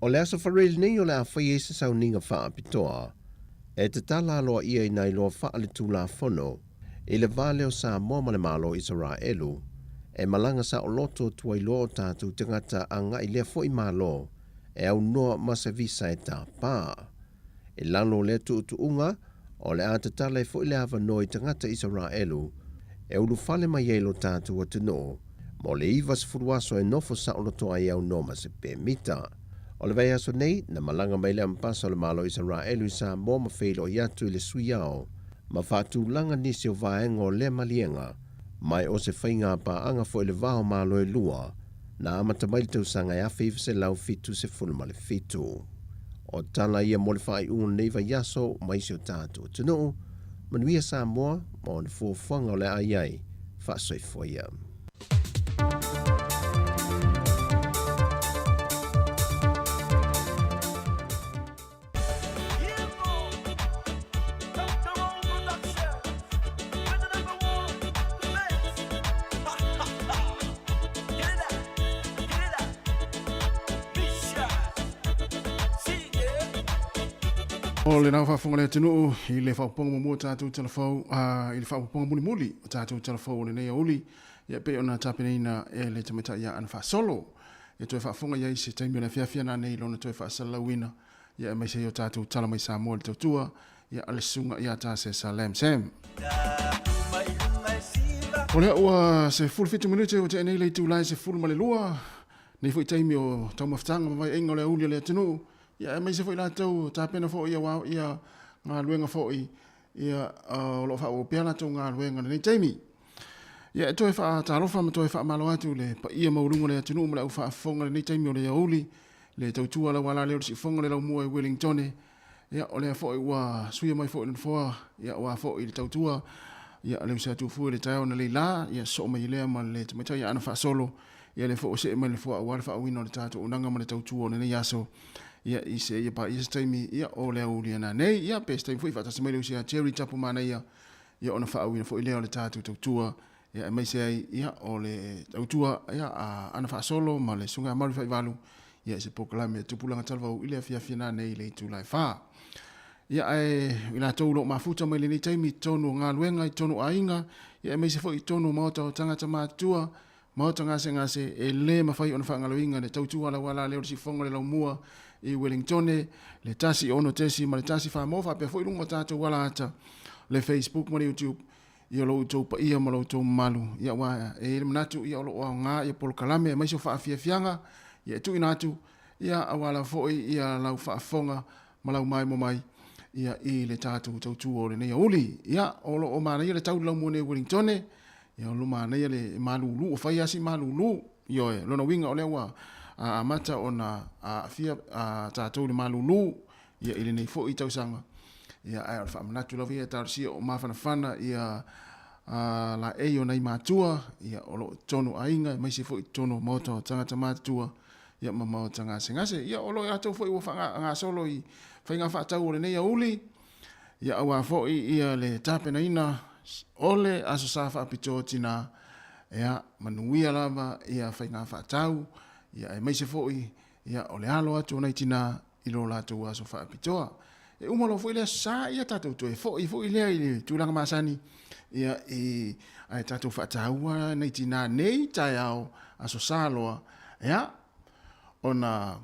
O le aso Farei lenei o le a fai ai se sauniga faapitoa e tatala aloaia i nai loa faaletulafono i le va lea o Samoa ma le Malo o Isaraelu e malaga saoloto tuailoa o tatou tagata agai lea foi Malo e aunoa ma se visa e tapa. I lalo o lea tuutuuga, o le a tatala ai foi le avanoa i tagata Isaraelu e ulufale mai ai lo tatou atunuu mo le 90 aso e nofo saoloto ai aunoa ma se pemita. O le vaiaso nei, na malaga mai le Ambasa o le Malo o Isaraelu i Samoa ma feiloai atu i le Sui Ao ma faatulaga nisi o vaega o lea maliega, mai o se faiga paaga foi i le va o Malo e lua, na amata mai le tausaga e 1977. O tala ia mo le faaiuga o lenei vaiaso mai si o tatou atunuu. Manuia Samoa ma ona fuafuaga o le a i ai. Faasoifua ia. O le nau faafofoga le atunuu i le faaopoopoga muamua o tatou talafou, i le faaopoopoga mulimuli o tatou talafou o lenei aoauli. Ia pei ona tapenaina e le tamaitai ia Ana Faasolo. Ia toe faafofoga i ai i se taimi o le afiafi ana nei lona toe faasalalauina, ia aemaise ai o tatou tala mai Samoa i le tautua, ia a le susuga ia Tasesa Lam Sam. O lea ua 17 minute ua tea nei le itula e 12, nei foi taimi o taumafataga ma vaiaiga o le aoauli o le atunuu, ia aemaise foi latou tapena foi ia, ia galuega foi ia o lo o faaauau pea latou galuega i lenei taimi. Ia e toe faatalofa ma toe faamalo atu i le paia maualuga o le atunuu ma le au faafofoga i lenei taimi o le aoauli, le tautua lau ala lea o le siufofoga o le laumua i Wellingtone. Ia o lea foi ua suia mai foi i le nofoa, ia aua foi le tautua, ia a le uso atu fua i le taeao na leila, ia sosoo mai lea ma le tamaitai Aana Faasolo, ia lea foi ua see mai le nofoa aua le faaauauina o le tatou auaunaga ma le tautua o lenei aso. Ia i se ia paia se taimi, ia o le aoauli ana nei, ia pe se taimi foi faatasi mai le uso ia Jerry Tapu Manaia, ia ona faaauauina foi lea o le tatou tautua, ia aemaise ai ia o le tautua ia a Ana Faasolo ma le Susuga ia Mauri Faivalu, ia i se polokalame Tupulaga Talavou i le afiafi ana nei i le itula e 4. Ia ae i latou o lo o mafuta mai lenei taimi i totonu o galuega, i totonu o aiga, ia aemaise foi i totonu o maota o tagata matutua, maota gasegase, e le mafai ona faagaloina le tautua lauala lea o le siufofoga o le laumua i Wellingtone, le 1 6 ma le 1 4 mo faapea foi luga o tatou alaata, le Facebook ma le YouTube, ia lo outou paia ma lo outou mamalu, ia aua e i ai le manatu ia o lo o aoga ia polokalame aemaise o faafiafiaga ia e tuuina atu ia aua lava foi ia lau faafofoga ma lau maemo mai ia i le tatou tautua o lenei aoauli. Ia o lo o manaia le tau i le laumua nei i Wellingtone, ia o lo o manaia le malulu, ua fai lava si malulu, ioe, lona uiga o lea ua amata ona aafia tatou i le malulu ia i lenei foi tausaga. Ia ae o le faamanatu lava ia e talosia o mafanafana ia laei o nai matua, ia o lo o totonu aiga aemaise foi totonu o maota o tagata matutua, ia ma maota gasegase. Ia o lo o latou foi ua faagasolo i faiga faatau o lenei aoauli, ia aua foi ia le tapenaina o le Aso Sa Faapitoa o Tina, ia manuia lava ia faiga faatau, ia aemaise foi ia o le alo atu o nai tina i lo latou aso faapitoa. E uma loa foi le Aso Sa, ia tatou toe foi foi lea i le tulaga masani, ia i ae tatou faataua nai tina nei taeao Aso Sa loa, ia ona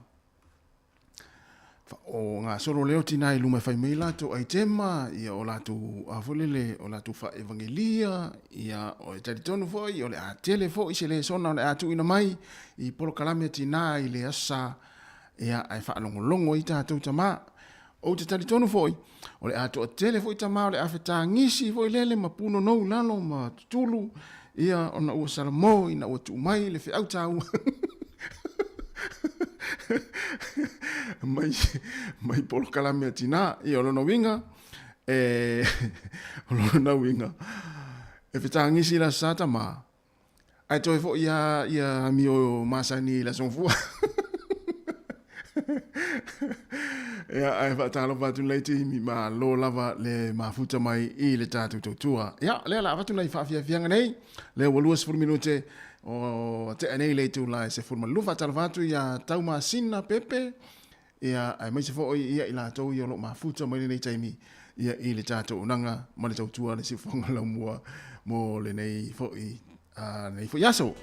o gasolo lea o tina i luma e fai mai latou aitema, ia o latou a foi lele, o latou faaevangelia, ia o e talitonu foi o le a tele foi se lesona o le a tuuina mai i polokalame a tina i le Aso Sa, ia ae faalogologo ai tatou tama. Ou te talitonu foi, o le a toatele foi tama o le a fetagisi foi lele ma punonou i lalo ma tutulu, ia ona ua salamo ina ua tuu mai le feau taua mai, mai polokalame a tina. Ia o lona uiga, e, o lona uiga, e fetagisi la sa tama, Ae toe foi lava ia amio masani i le Aso Gafua. Ia, ae faatalofa atu lenei taimi, malo lava le mafuta mai i le tatou tautua. Ia, lea o le a avatu nai faafiafiaga nei, lea ua 20 minute o tea nei le itula e 12. Faatalofa atu ia Taumasina Pepe, ia, aemaise foi ia i latou ia o lo o mafuta mai lenei taimi ia i le tatou auaunaga ma le tautua a le Siufofoga Laumua mo lenei foi, lenei foi aso.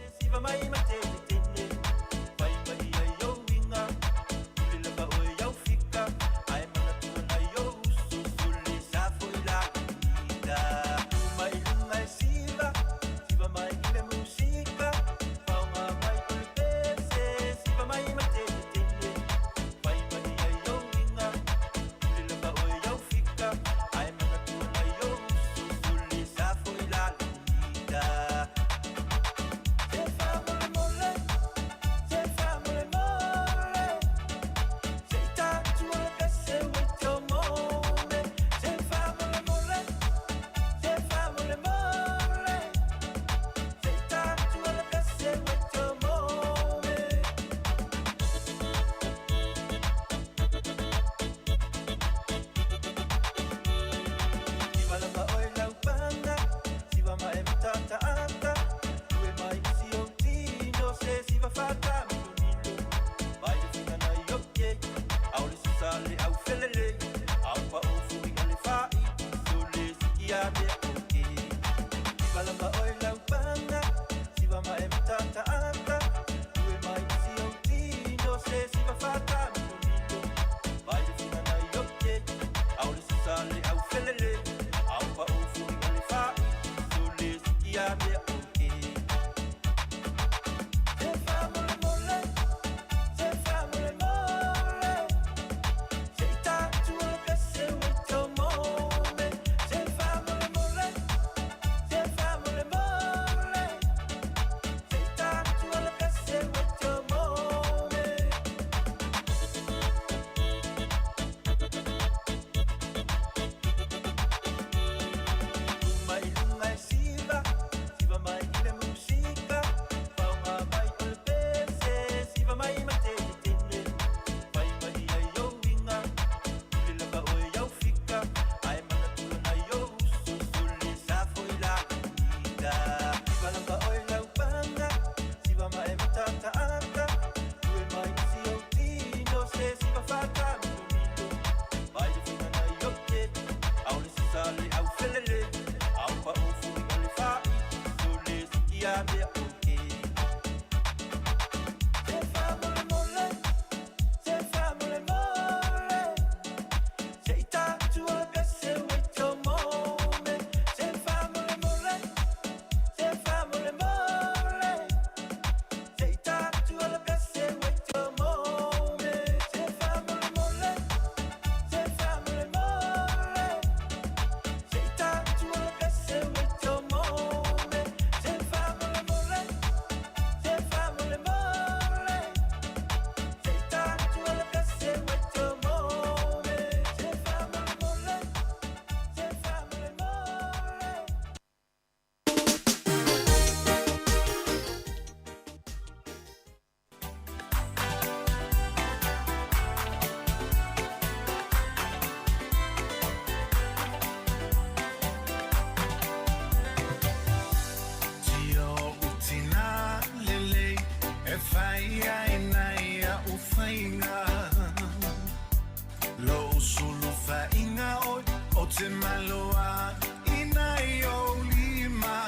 Usulufaʻiga oe o te maloa ina i ou lima.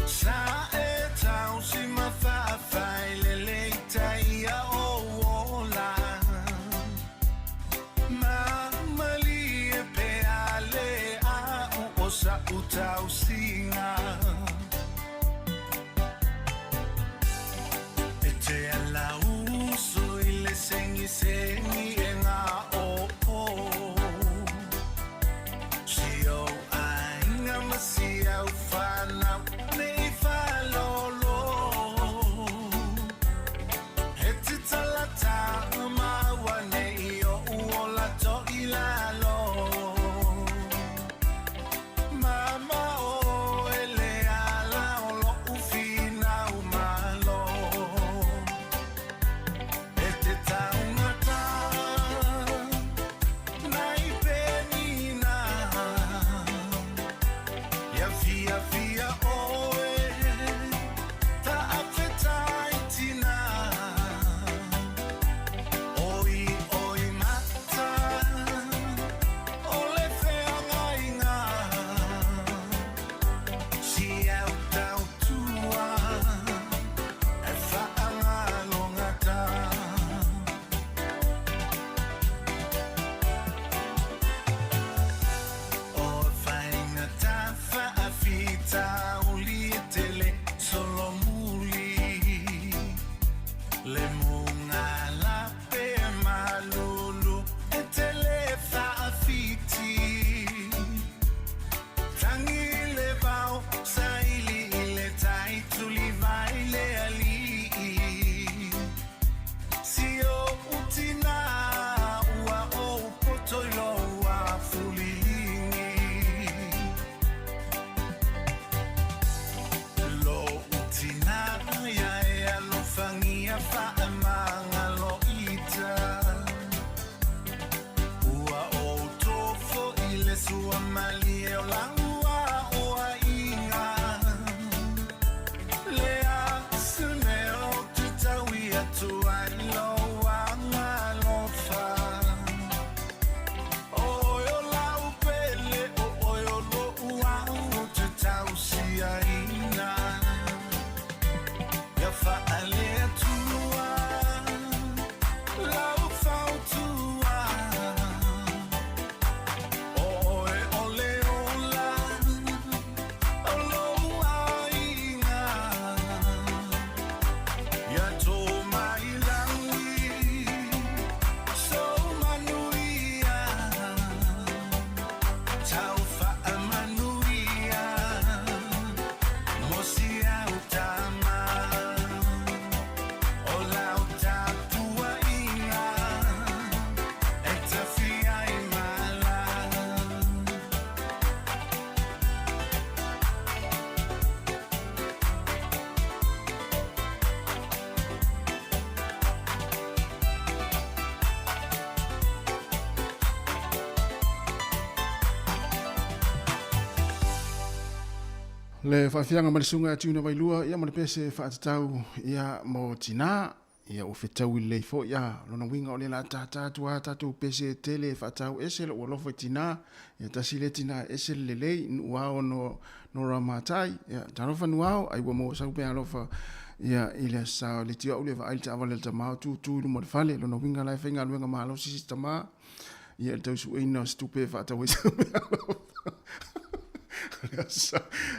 Sa e tausi ma faafailele i tai ia ou ola. Ma malie pea le a'u o sa'u tausiga. E te ala uso i le segisegi e gao'o. Si ou aiga ma si au fanau nei faalolo. E te talata maua nei o'u ola to'ilalo. Mama o e le ala o lo'u finau malo. E te taugata nai penina. Ia fiafia oe taafetai tina. Oi oi mata o le feagaiga. Si au tautua e faagalogata. O faigata faafitauli e tele solomuli. Le mugalape malulu e tele faafiti. Tagi le vao saili i le tai tulivai le alii. Si ou tina ua ou poto i lou afuliligi. Lou tina ia e alofagia faamagaloita. Ua ou tofo i le suamalie o lau aoaiga. Le a se mea ou te taui atu ai lou agalofa. O oe o lau pele, o oe o lo'u au ou te tausiaina. Ia faale Atua lau fautua. O oe o le ola o lou aiga. Ia tō mai lagi sou manuia. Tau faamanuia mo si au tama. O lau tapuaiga e tafia i mala. Le faafiaga ma le suga tiuna vailua ia ma le pese faatatau ia mo tinā ia ua fetaui lelei foʻi a lona uiga o lea la tātā atu a tatou pese e tele e faatau ese loʻu alofa i tinā ia tasi lea tinā e ese le lelei nuuao no Nora Matai ia talofa nuao ai ua maua sau mea alofa ia i le aso sa le tio au le vaai le taavale a le tamā o tūtū i luma o le fale lona uiga la e faigaluega malosi si tamā ia i le tausueina o se tupe e faatau ai sau mea alofa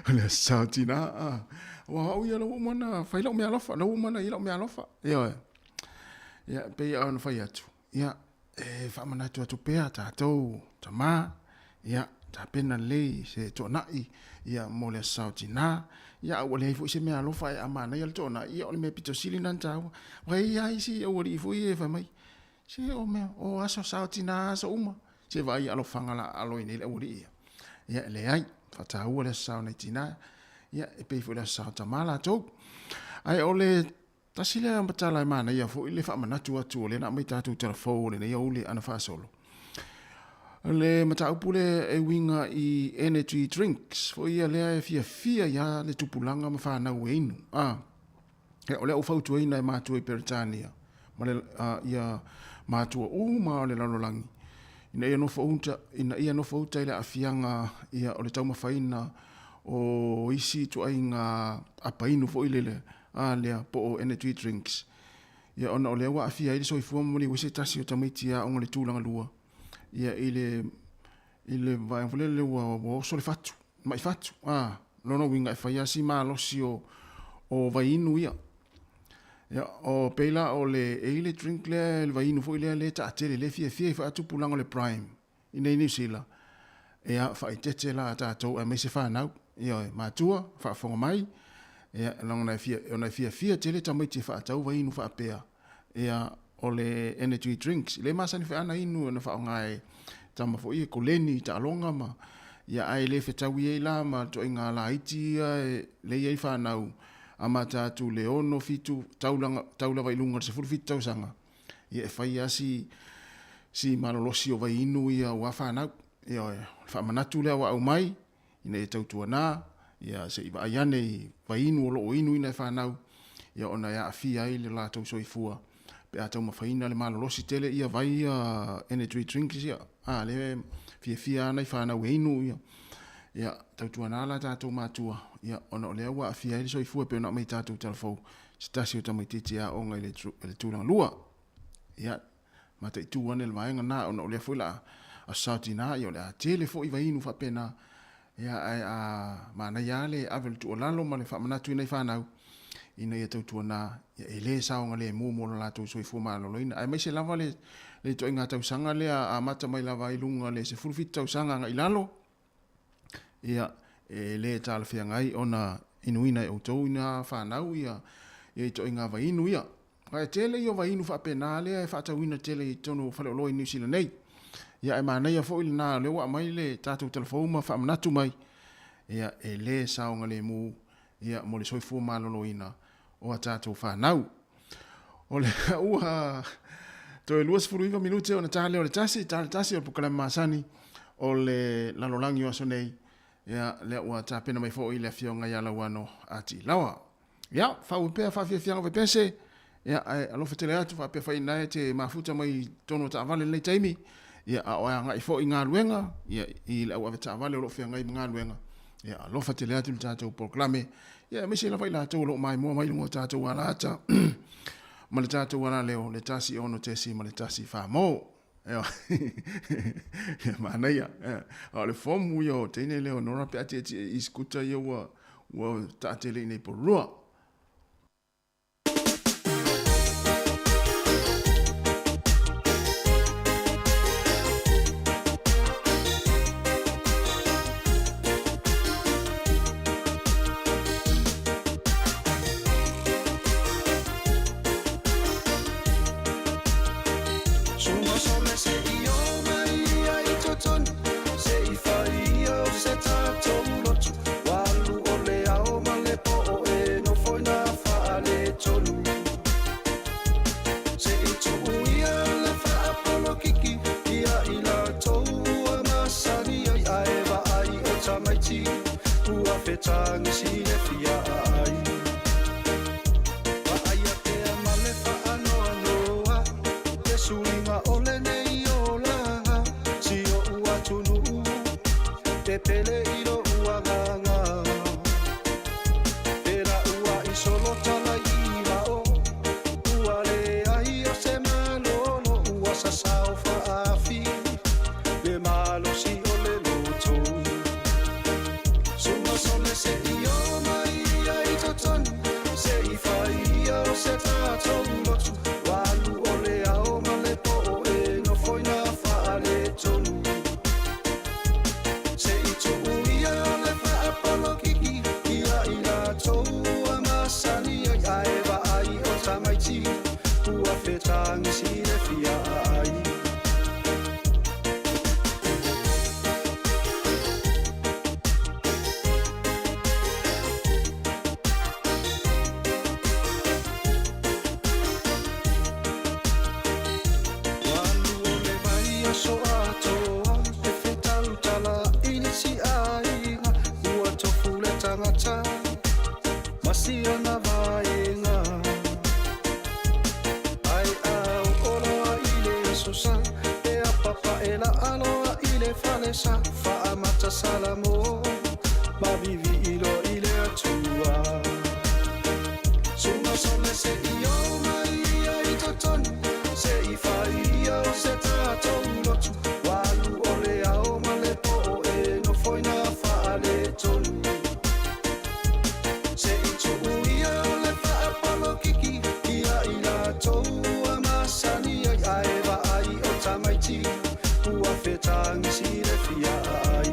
o le aso sa o tinā a aua o au ia la ua uma ona fai lau mea alofa la ua uma ona i ai lau mea alofa ioe ia e pei ona fai atu ia e faamanatu atu pea tatou tamā ia tapena lelei se toanai ia mo le aso sa o tinā ia a ua leai foi se mea alofa ae a manaia le toanai ia o le mea pito sili lena ona taua aua e i ai lava isi aualii foi ia e fai mai se o mea o aso sa o tinā aso uma se vaai i alofaga la alo ai nei le aualii ia ia e leai faataua le aso sa o nai tinā ia e pei foi le aso sa o tamā latou ae o le Tasi lea matala e manaia foi le faamanatu atu o lea na aumai tatou tala fou o lenei aoauli ana faasolo. O le mataupu lea e uiga i energy drinks foi ia lea e fiafia ia le tupulaga ma fanau e inu. A, o lea ua fautuaina e matua i Peretania ma le, ia, matua uma o le lalolagi ina ia nofouta ina ia nofouta i le aafiaga ia o le taumafaina o isi ituaiga apainu foi lele a lea po o energy drinks ia ona o lea ua aafia ai le soifua ma maliu ai se tasi o tamaiti aoga le tulaga lua ia i le i le vaega foi lele ua ua oso le fatu mai fatu a lona uiga e fai lava si malosi o o vaiinu ia. Ia, o pei la o le, e i le drink lea, le vaiinu foi lea le taatele, le fiafia ai foi a tupulaga o le Prime i nei Niu Sila, ia, faaeteete la a tatou aemaise fanau, ioe, matua, faafofoga mai, ia, leaga e fia, ona e fiafia tele tamaiti e faatau vaiinu faapea, ia, o le energy drinks. Le masani foi ana inu ona faaaoga e tama foi e koleni i taaloga ma, ia, ae le fetaui ai la ma ituaiga laiti ia e le i ai fanau amata atu le 6, 7, taulaga, tau lava i luga o le 17 tausaga, ia e fai lava si, si malolosi o vaiinu ia aua fanau. Ia, o le faamanatu lea ua aumai, ina ia tautuana, ia se i vaai ane i vaiinu o lo o inuina e fanau, ia ona e aafia ai le latou soifua pe a taumafaina le malolosi tele ia vai ia energy drinks ia, a lea e fiafia lava nai fanau e inu ia. Ia, tautuana la tatou matua, ia, ona o lea ua aafia ai le soifua e pei ona aumai i tatou talafou, se tasi o tamaitiiti e aoga i le, i le tulaga lua. Ia, mataitu ane le vaega na, ona o lea foi la Aso Sa o Tina, ia o le a tele foi vainu faapena, ia, ae a manaia lava le ave o le tuualalo ma le faamanatu i nai fanau, ina ia tautuana, ia, e le saogalemu mo lo latou soifua maloloina, aemaise lava le, le ituaiga tausaga lea amata mai lava i luga le 17 tausaga agai i lalo, ia, e le talafeagai ona inuina e outou ina fanau ia, ia ituaiga vainu ia. Ae tele ia o vainu faapena lea e faatauina tele i totonu o faleoloa i Niu Sila nei. Ia ae manaia foi lena o lea ua aumai le tatou talafou ma faamanatu mai, ia e le saogalemu ia mo le soifua maloloina o a tatou fanau. O lea ua toe 29 minute ona ta lea o le tasi, ta le tasi o le polokalame masani o le lalolagi o aso nei. Ia, lea ua tapena mai foi le afioga ia Lauano Atilawa. Ia, faaauau pea faafiafiaga vepese, ia, ae alofa tele atu faapea fai ina e te mafuta mai i totonu o taavale i lenei taimi, ia, a o e agai foi i galuega, ia, i le au avetaavale o lo o feagai ma galuega, ia, alofa tele atu i le tatou polokalame, ia, aemaise lava i latou o lo o maimoa mai i luga o tatou alaata ma le tatou alaleo, le 1 6.1 famo. Ia, manaia. A o le fomu ia o teine lea o Nora pe a tietie i skuta ia ua, ua taatele i nei polua. Papae la aloa i le falesa Faamata Salamo Ma vivi ilo i le atua. Sunga sole se i o mai ia i totonu Se i fai ia o se tātou lotu. Walu o le ao ma le po e nofoina faale tonu. Se i tuu ia o le faapolokiki Ia i latou a masani ai ae vaai o tamaiti Ua fetagisi le fia ai.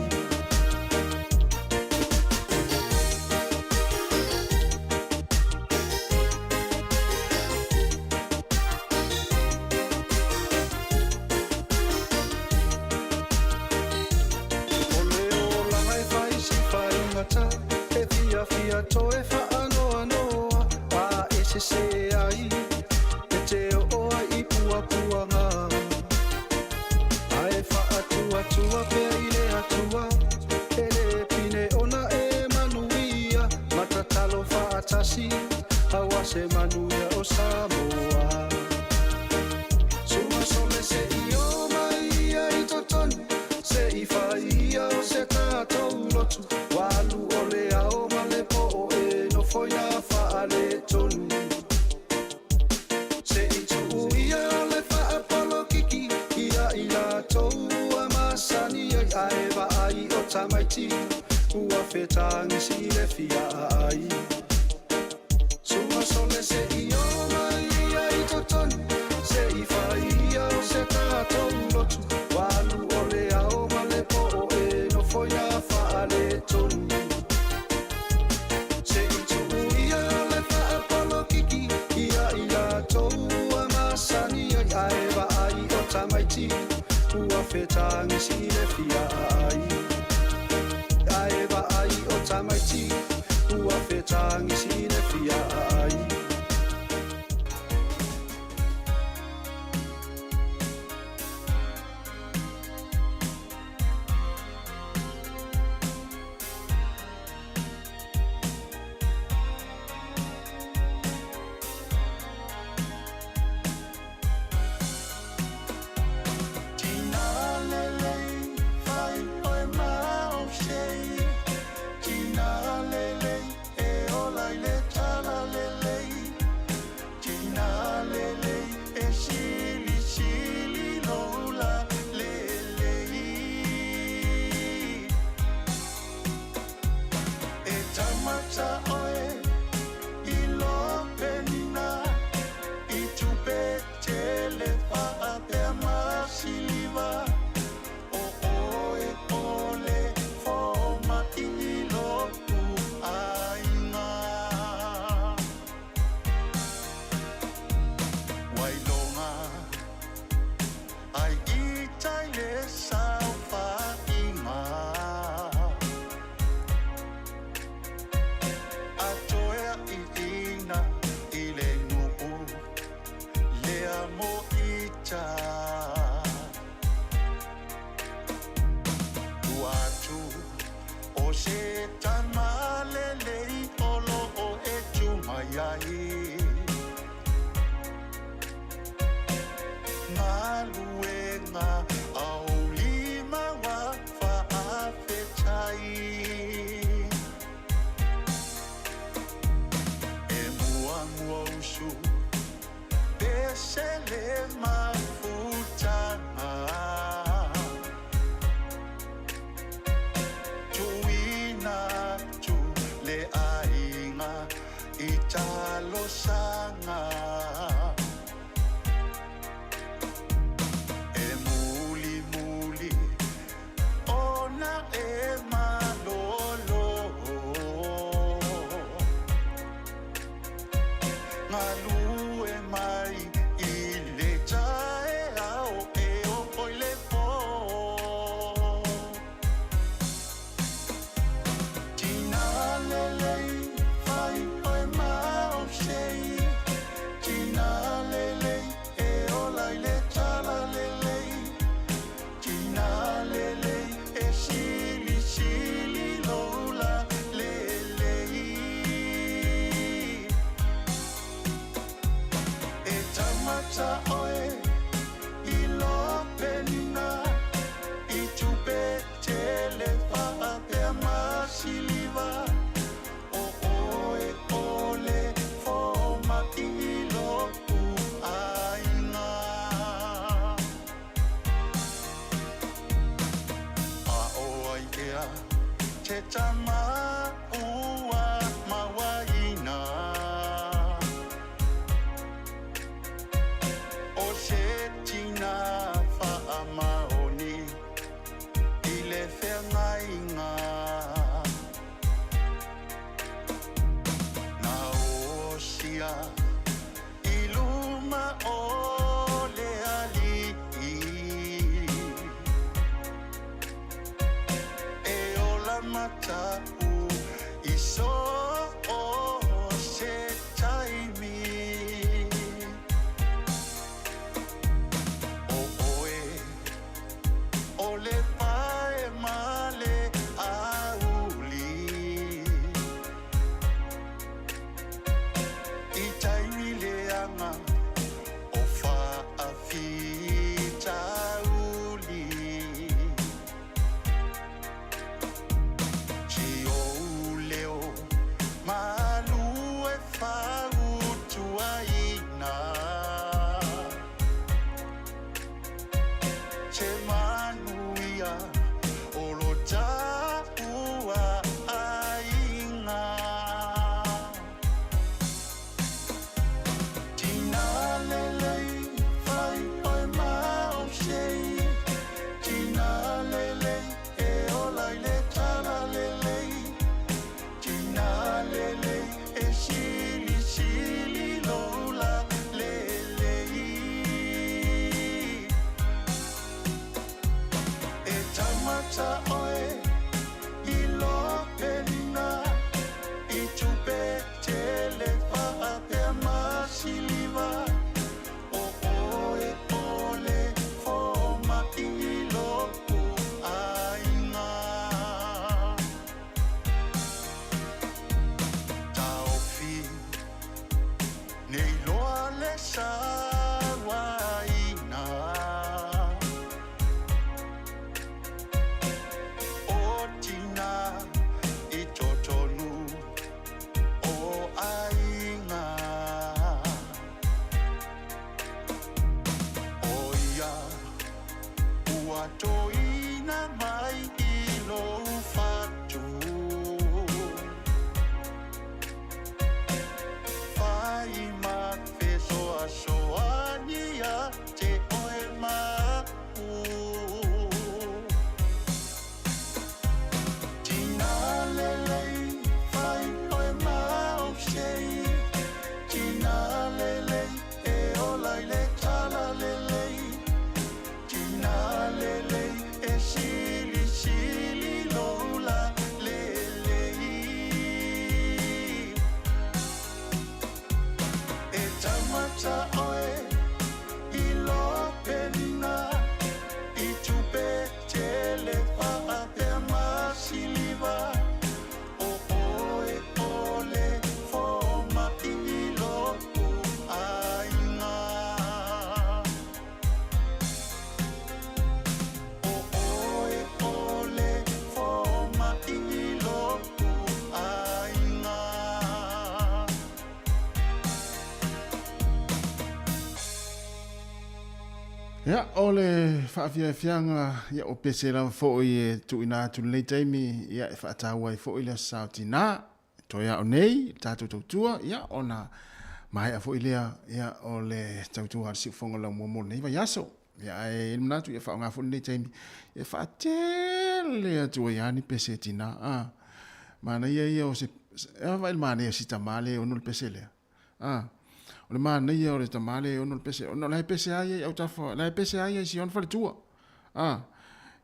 O le olaga e fai si faigata E fiafia toe faanoanoa A e sese ai E te oo ai i puapuaga. Ae faatuatua pea i le Atua E le pine ona e manuia Ma tatalo faatasi Aua se manuia o Samoa. Suga sole se i o mai ia i totonu Se i fai ia o se tātou lotu. Walu o le ao ma le po e nofoina faale tonu. Se i tuu ia o le faapolokiki Ia i latou a masani ai ae vaai o tamaiti Ua fetagisi le fia ai. Suga sole se i o mai ia i totonu Se i fai ia o se tātou lotu. Walu o le ao ma le po e nofoina faale tonu. Se i tuu ia o le faapolokiki Ia i latou a masani ai ae vaai o tamaiti Ua fetagisi le fia ai. Ae vaai o tamaiti Ua fetagisi le fia ai. Tina lelei fai oe ma o sei. Tina lelei e ola i le Se tama ua mauaina O se tina faamaoni i le feagaiga Na osia i luma o le alii E ola mata'u i so o se taimi O oe o le pae ma le auli I taimi leaga o faafitauli Si ou leo malu e fautuaina Se manuia o lo taua aiga Tina lelei fai oe ma ou sei Tina lelei e ola i le tala lelei Tina lelei e silisili lou lalelei E taumata oe i lo penina I tupe tele faapea ma siliva O oe o le foma'i i lo'u aiga Taofi nei loa le sauaina O tina i totonu o aiga O ia ua toina mai i lou fatu Fai ma fesoasoani ia te oe ma a'u Tina lelei fai oe ma ou sei Tina lelei e ola i le tala lelei Tina lelei e silisili lou lalelei E taumata oe i lo penina I tupe tele faapea ma siliva O oe o le foma'i i lo'u aiga O oe o le foma'i i lo'u aiga Ia, o le faafiafiaga, ia, o pese lava foi e tuuina atu i lenei taimi, ia, e faataua ai foi le Aso Sa o Tinā, e toe ao nei, le tatou tautua, ia, ona maea foi lea, ia, o le tautua a le Siufofoga o le Laumua mo lenei vaiaso. Ia, ae i ai le manatu, ia, faaaoga foi lenei taimi e faatele atu ai lava ni pese tinā. A, manaia ia o se, e vaai i le manaia o si tamā lea e ono le pese lea. A, o le manaia o le tamā lea e ono le pese, ona o la e pese lava ia i autafa, la e pese lava ia i si ona faletua. A,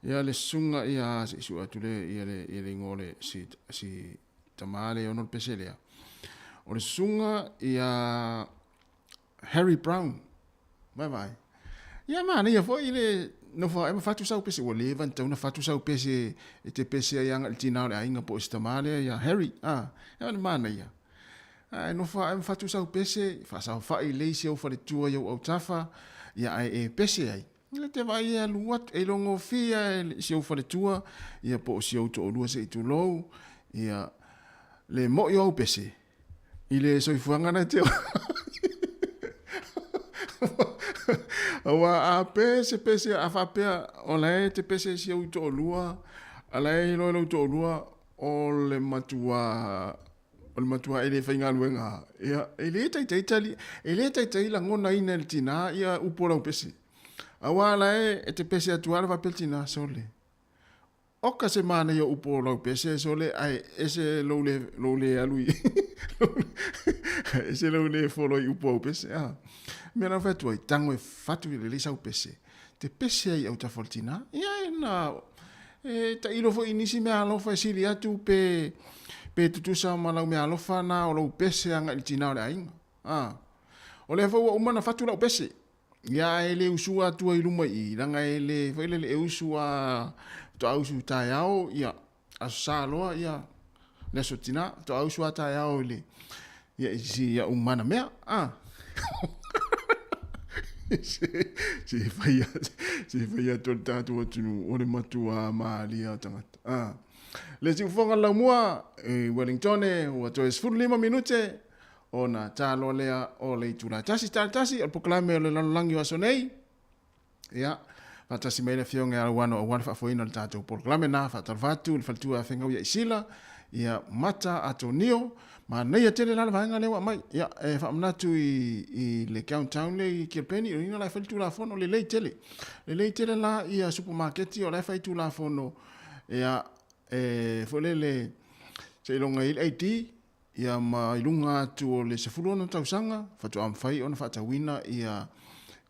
ia le susuga ia, se i sue atu le, ia le, ia le igoa o le, si, si tamā lea e ono le pese lea. O le susuga ia Harry Brown. Vaevae. Ia manaia foi le nofo ae ma fatu sau pese ua leva ona tatau ona fatu sau pese e te pese ai agai i le tina o le aiga po o si tama lea ia Harry a e le manaia ae nofo ae ma fatu sau pese faasaofai lelei si ou faletua i ou autafa ia ae e pese ai ia te vaai e alu atu e logofia e si ou faletua ia po o si ou toalua se i tulou ia le moi o au pese I le soifuaga na te Aua a pese pese a faapea o la e te pese si ou toalua, a la e iloa e lou toalua O le matua o le matua e le faigaluega ia e le taitai tali e le taitai lagonaina e le tinā ia upu o lau pese auā la e e te pese atu lava le faapea le tinā sole oka se manaia o upu o lau pese sole ae ese lou le lou le alu i ese lou le folo i upu au pese a mea la fai atu ai tago e fatu i lelei sau pese te pese ai i autafa o le tinā ia e na E tailo foi i nisi meaalofa e sili atu pe pe tutusa ma lau meaalofa na o lou pese agai i le tina o le aiga. A. O lea foi ua uma ona fatu lau pese. Ia ae le usua atua i luma i i, leaga e le foi lele e usu a faatoa usu i taeao, ia, Aso Sa loa ia le aso tina, faatoa usu a taeao i le ia i si ia umana mea. A. Se fai se fai atu le tatou atunuu o le matuā malia o tagata. A. Le siufofoga laumua i Wellington ua toe 15 minute ona taloa lea o le itula e 1 tala 1 o le polokalame o le lalolagi o aso nei. Ia, faatasi mai le Afioga ia Lauano aua le faafoeina o le tatou polokalame na, faatalofa atu i le faletua ia Fegau ia Isila, ia Mata Atonio, manaia tele la le vaega lea ua aumai. Ia, e faamanatu i, i le Countdown lea i Kilpenny, o ina la e fai le Tulafono, lelei tele. Lelei tele la ia supamaketi o la e fai Tulafono, ia, e foi lele, seiloga i ai le ID, ia ma i luga atu o le 16 tausaga faatoa mafai ona faatauina ia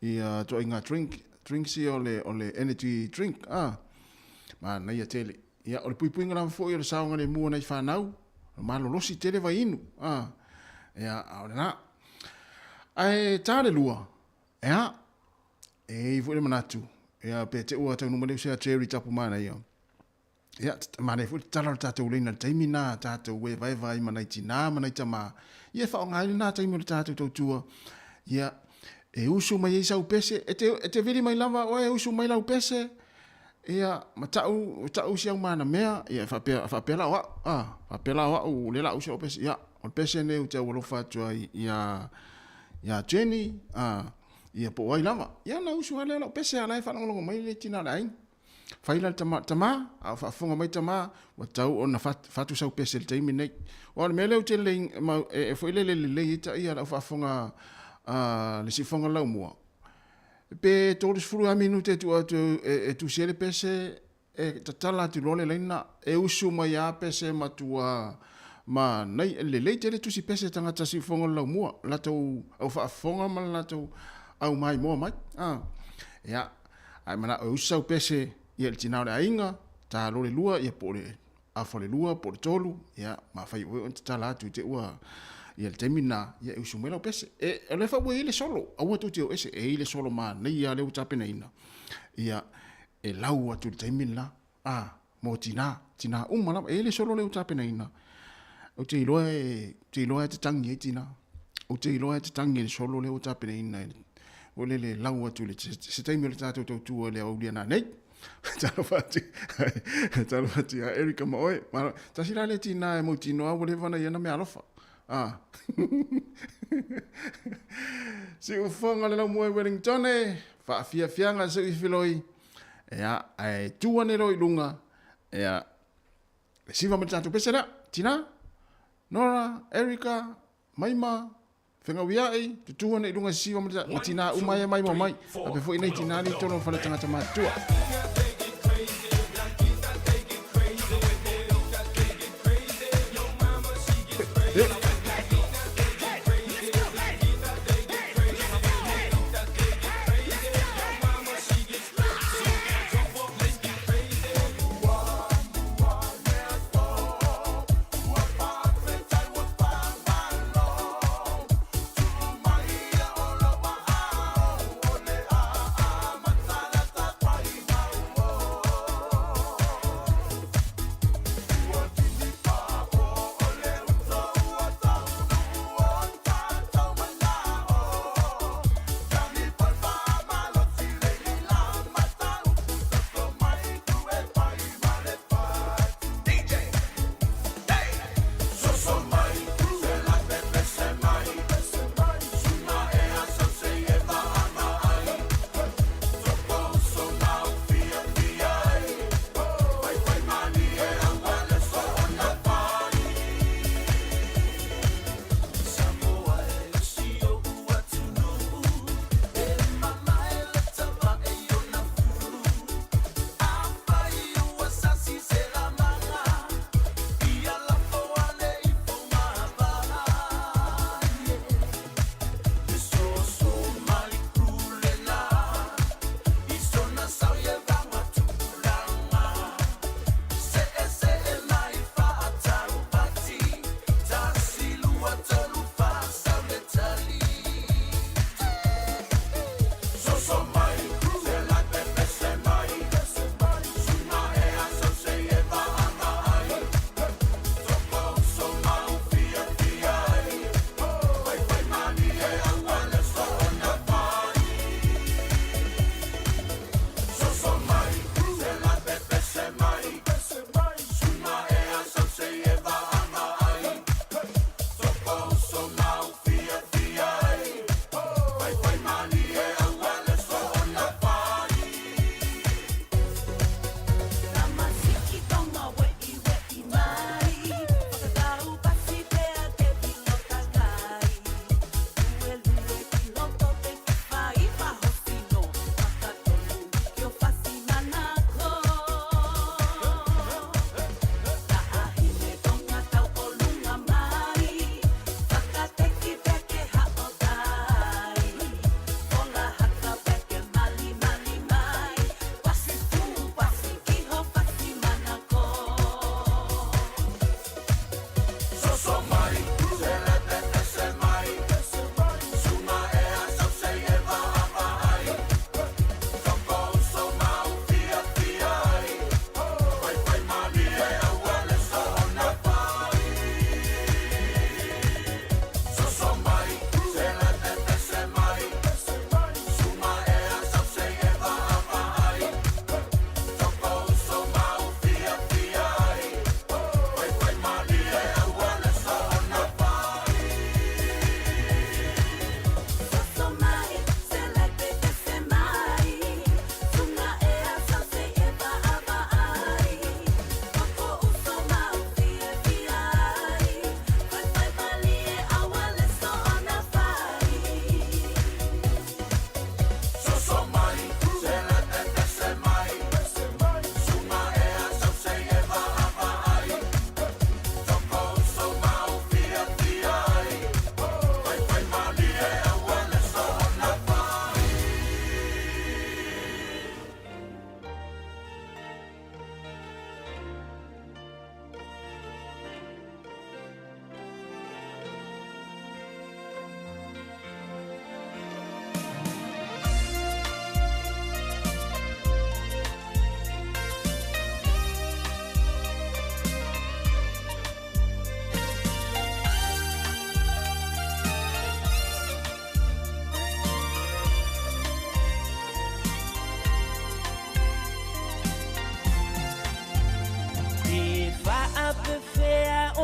ia ituaiga drink drinks ia o le o le energy drink a manaia tele. Ia o le puipuiga lava foi o le saogalemu o nai fanau, malolosi tele vaiinu a ia a o lena. Ae ta le lua, ia e i ai foi le manatu, ia pe te ua taunuu mai le uso ia Jerry Tapu manaia. Ia, manaia foi le tatala o le tatou laina i le taimi lena tatou evaeva ai ma nai tinā ma nai tamā. Ia, e faaaoga ai lena taimi o le tatou tautua. Ia, e usu mai ai sau pese, e te, e te vili mai lava oe e usu mai lau pese, ia, ma ta'u, ta'u si au manamea, ia, e faapea, faapea la o a'u, a, faapea la o a'u, o lea la a usu lau pese, ia, o le pese lenei ou te aualofa atu ai iā, iā Jenny, a, ia, po o ai lava. Ia, ona usu lava lea o lau pese, a o la e faalogologo mai le tina o le aiga. Fai la le tama, tama, a o faafofoga mai tama, ua tatau ona fatu sau pese i le taimi lenei. Aua o le mea lea ou te lelei, ma, e, e foi lele lelei ai ta ia lau faafofoga a le siufofoga laumua. Pe 30 ea minute e tuu atu e, e tusi ai le pese, e tatala atu loa le laina, e usu mai a pese matua ma nai, lelei tele tusi pese tagata siufofoga laumua, latou au faafofoga ma le latou au maimoa mai. A, ia, Ae manao e usu sau pese ia i le tina o le aiga, ta loa le lua ia po o le afa o le lua po o le tolu, ia ma fai ua ona tatala atu i te ua ia le taimi lena, ia e usu mai lau pese. E, o lea foi ua i ai le solo, aua tou te o ese, e i ai le solo manaia lea ua tapenaina, ia e lau atu i le taimi lena, a, mo tina, tina uma lava, e i ai le solo lea ua tapenaina, ou te iloa e, ou te iloa e te tangi ai tina, ou te iloa e te tangi i le solo lea ua tapenaina e o le le lau atu le se taimi o le tatou tautua le aulia nanei. Talofa atu, talofa atu ia Erika ma oe. Tasi la le tina e mautinoa ua leva ona ia na meaalofa. Ah. Siufofoga le laumua i Wellington e, faafiafiaga seu i filoi. Ia, ae tu ane loa i luga, ia, e siva ma le tatou pese lea. Tina, Nora, Erika, Maima, Fegauia'i, tutū ane i luga sisiva ma tinā uma ai e maimoa mai. Faapea foi nei tinā nei tonu o fale tagata matutua. Yeah.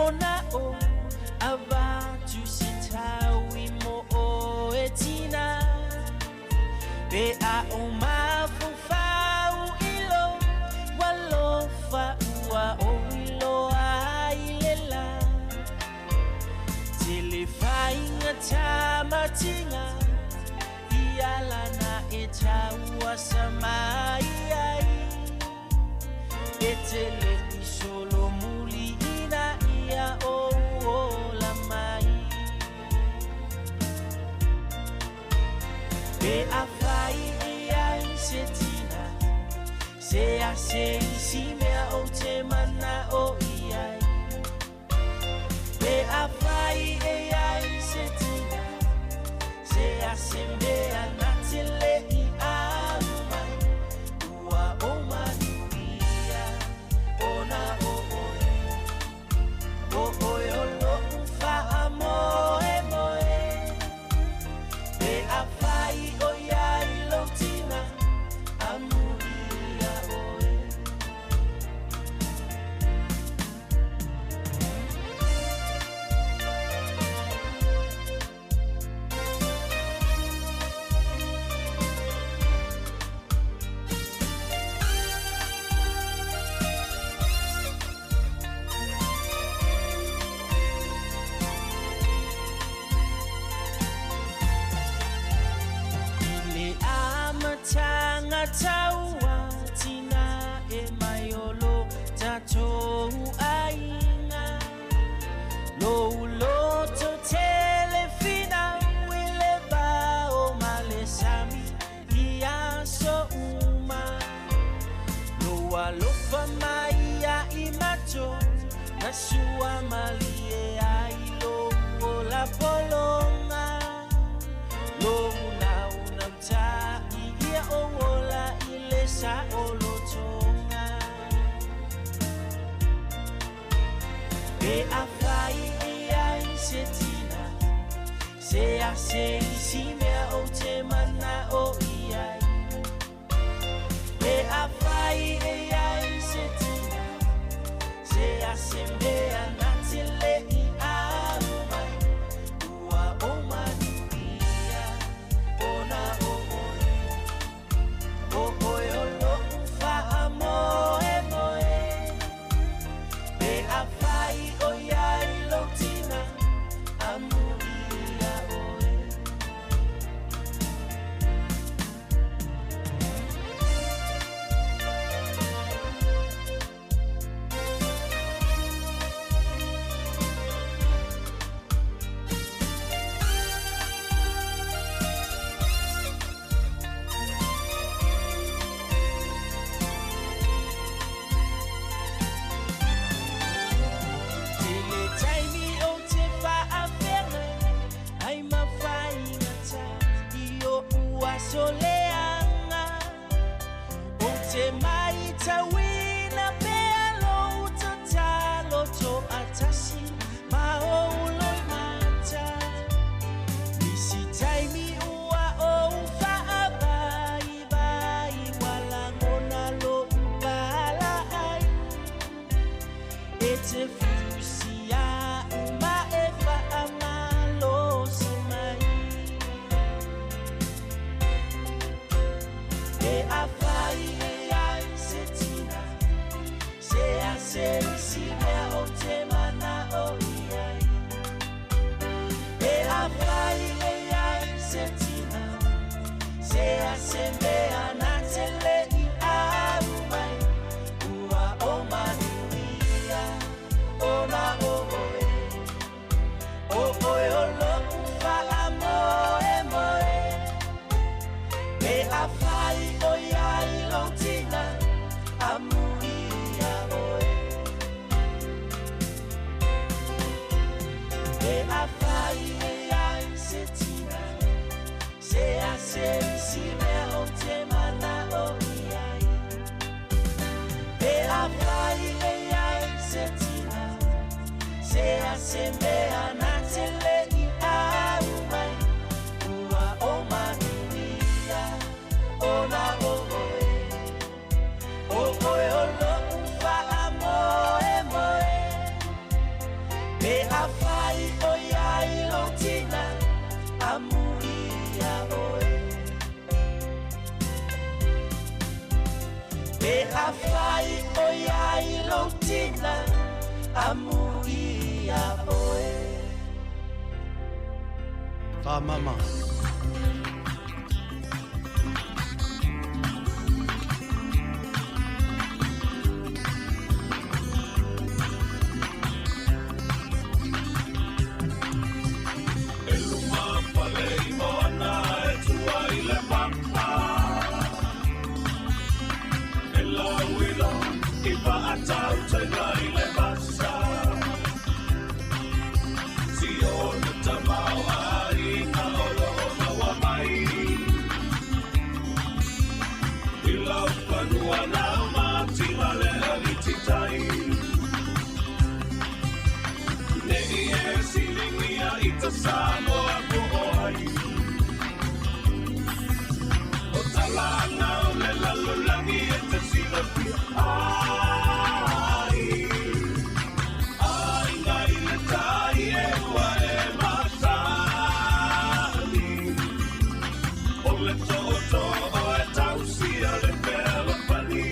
ona o avatu se taui mo o e tina Pe a o mafaufau i lo Walofa ua o ilo ai le la Te le whainga tamatinga I alana e taua sa mai ai E te le i solo muli ina ia o ola mai Pe a whai e ai se tina Se a se isi mea o te mana o i ai Pe a whai e ai se tina Se a se mea na te le i aru mai Ua o manuia ona o oe O oe o lou whaa moe moe Pe a whai o ia i lou tina Amuia oe I le amatanga taua tina e mai o lo tatou aiga Lou loto tele finau i le vao ma le sami i aso uma Lou alofa mai ia i matou na sua malie ai lou ola pologa Lou nau nau ta'i ia o ola i le saolotoga Pe a whai e ai se tina Se a se isi mea o te mana o i ai Pe a whai e ai se tina Se a se mea na te le i aru mai Ua o manuia ona o oe O oe o lou whaa moe moe Pe a whai o ia i lou tina Amuia oe Te le taimi o te whaafenga Ai mawhaingata i o ua soleanga O te mai tauina pea lou tatalo to atasi Ma o uloi mata Nisi taimi ua o whaabai bai Walangona lo upala ai E te fusia uma e whaamalosi mai E a whai e ai se tina Se a se isi mea o te mana o i ai E a whai e ai se tina Se a se mea na te le i aru mai Ua o manuia ona o oe O oe o lou whaa moe moe Pe a whai o ia i lou tina Amuia oe Pe a whai e ai se tina Se a se isi mea o te mana o i ai Pe a whai e ai se tina Se a se mea na te le i aru mai Ua o manuia ona o oe O oe o lou whaa moe moe Afai o iai lou tina amuia oe. Whamama. E luma pale i moana e tua i le papa. E lauilo i vaatautaga i le vasa. Siona tamao aiga o loo maua mai. I lau fanua nao mativa le alititai. Nei e siligia i ta Samoa po o ai. O talanga o le lalolagi e te silafia ai. Aiga i le tai e ua e masani. O le tootoo e tausia le fealofani.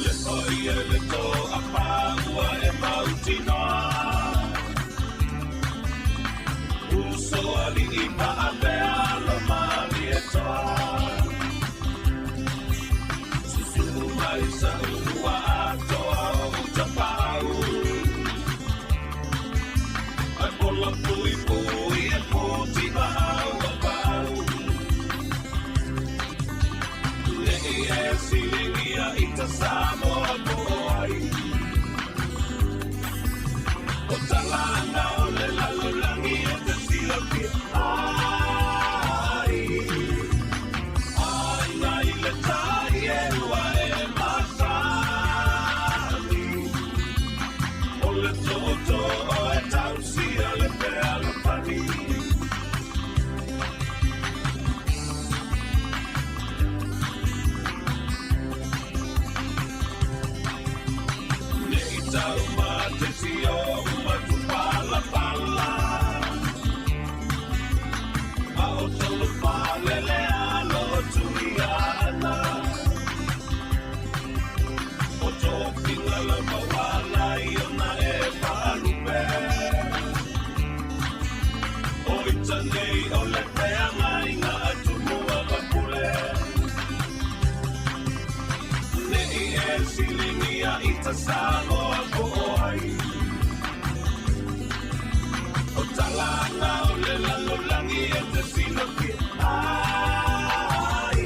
Le paia le toa ua e mautinoa. Uso alii paapea lo Malietoa. Susu mai sa ua atoa o utapau. Ai pola pui pui e puti au o pau. Nei e siligia i ta Samoa po o ai. O talanga o le lalolagi e te silafia ai. Aiga i le tai e ua e masani. O le tootoo e tausia le fealofani. Nei tau matesi o matupalapala. A o tolo falele alo tuiana. O tofiga la mawala i ona e paalupe. O ita nei o le feagaiga a Tumua ma Pule. Nei e siligia i ta Samoa po o ai. O talanga o le lalolagi e te silafia ai.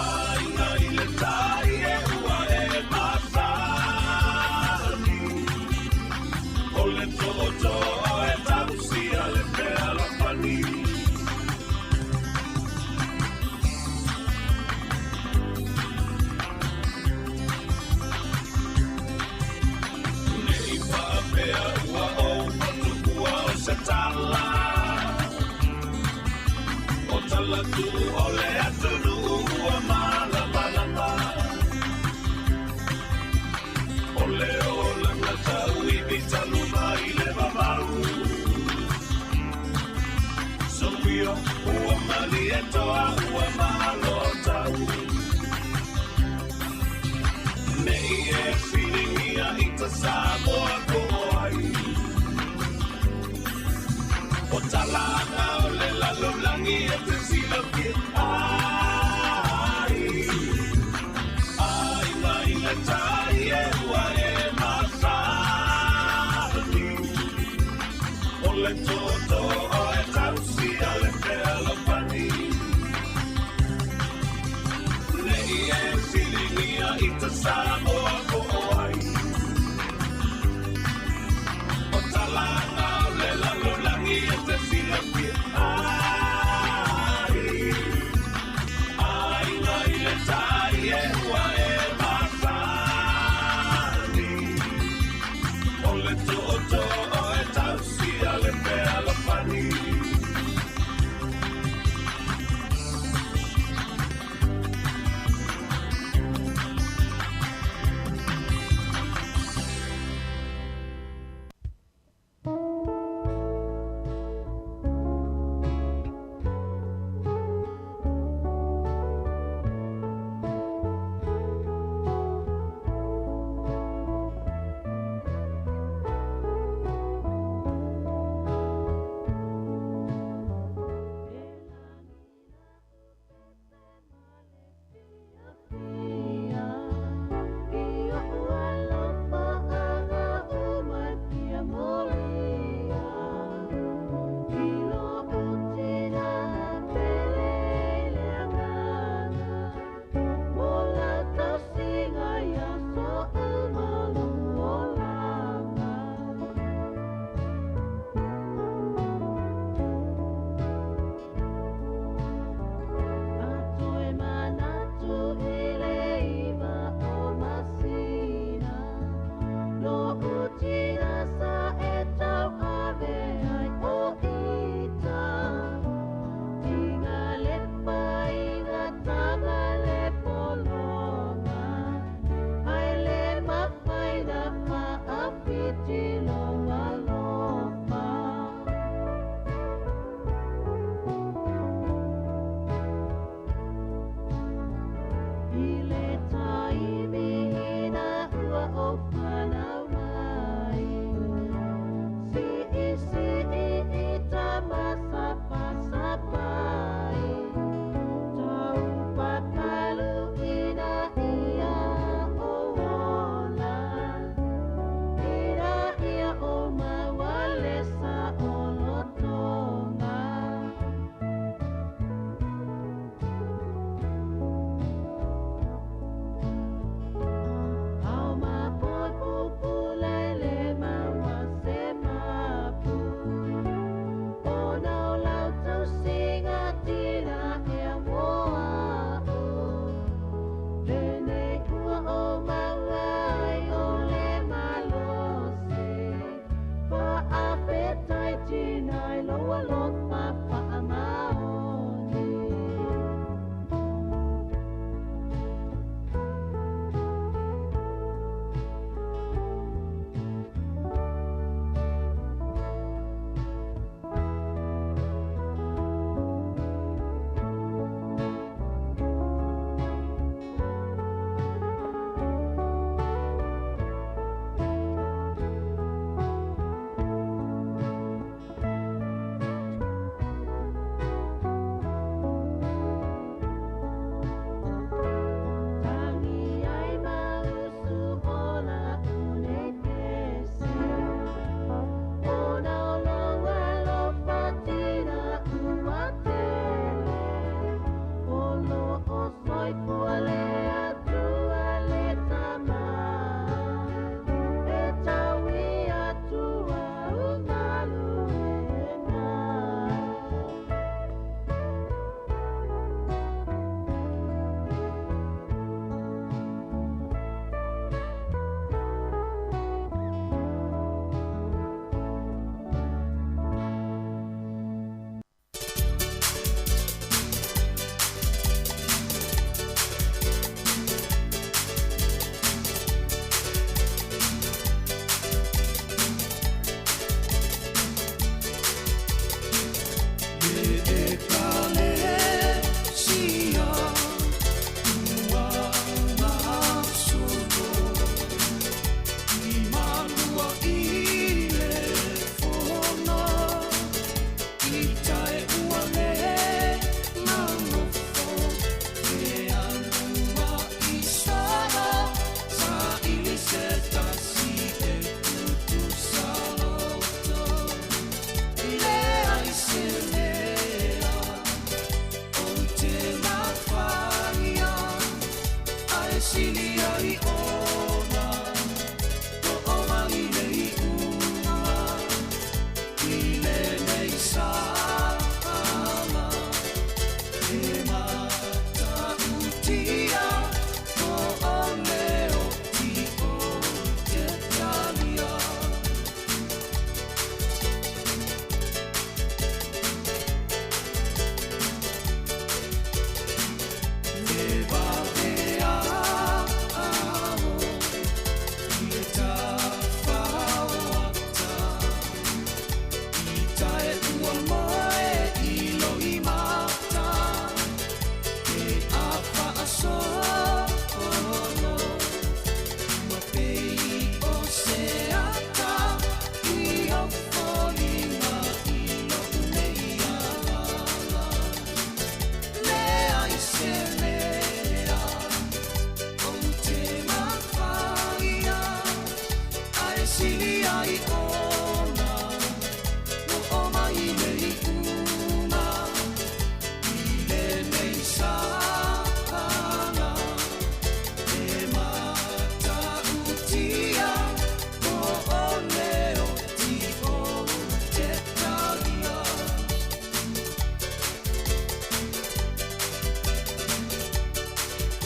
Aiga i le tai e ua e masani. O le tootoo e tausia le fealofani. Nei faapea ua ou fatuua o se tala. O tala tuu o le atunuu ua malamalama. O le olaga tauivi talu mai le vavau. Soia ua Malietoa ua malo tau. Nei e siligia i ta Samoa po o ai. O talanga o le lalolagi e te silafia ai. Aiga i le tai e ua e masani. O le tootoo e tausia le fealofani. Nei e siligia i ta Samoa po o ai. O talanga o le lalolagi e te silafia ai. Aiga i le tai e ua e masani. O le tootoo e tausia le fealofani.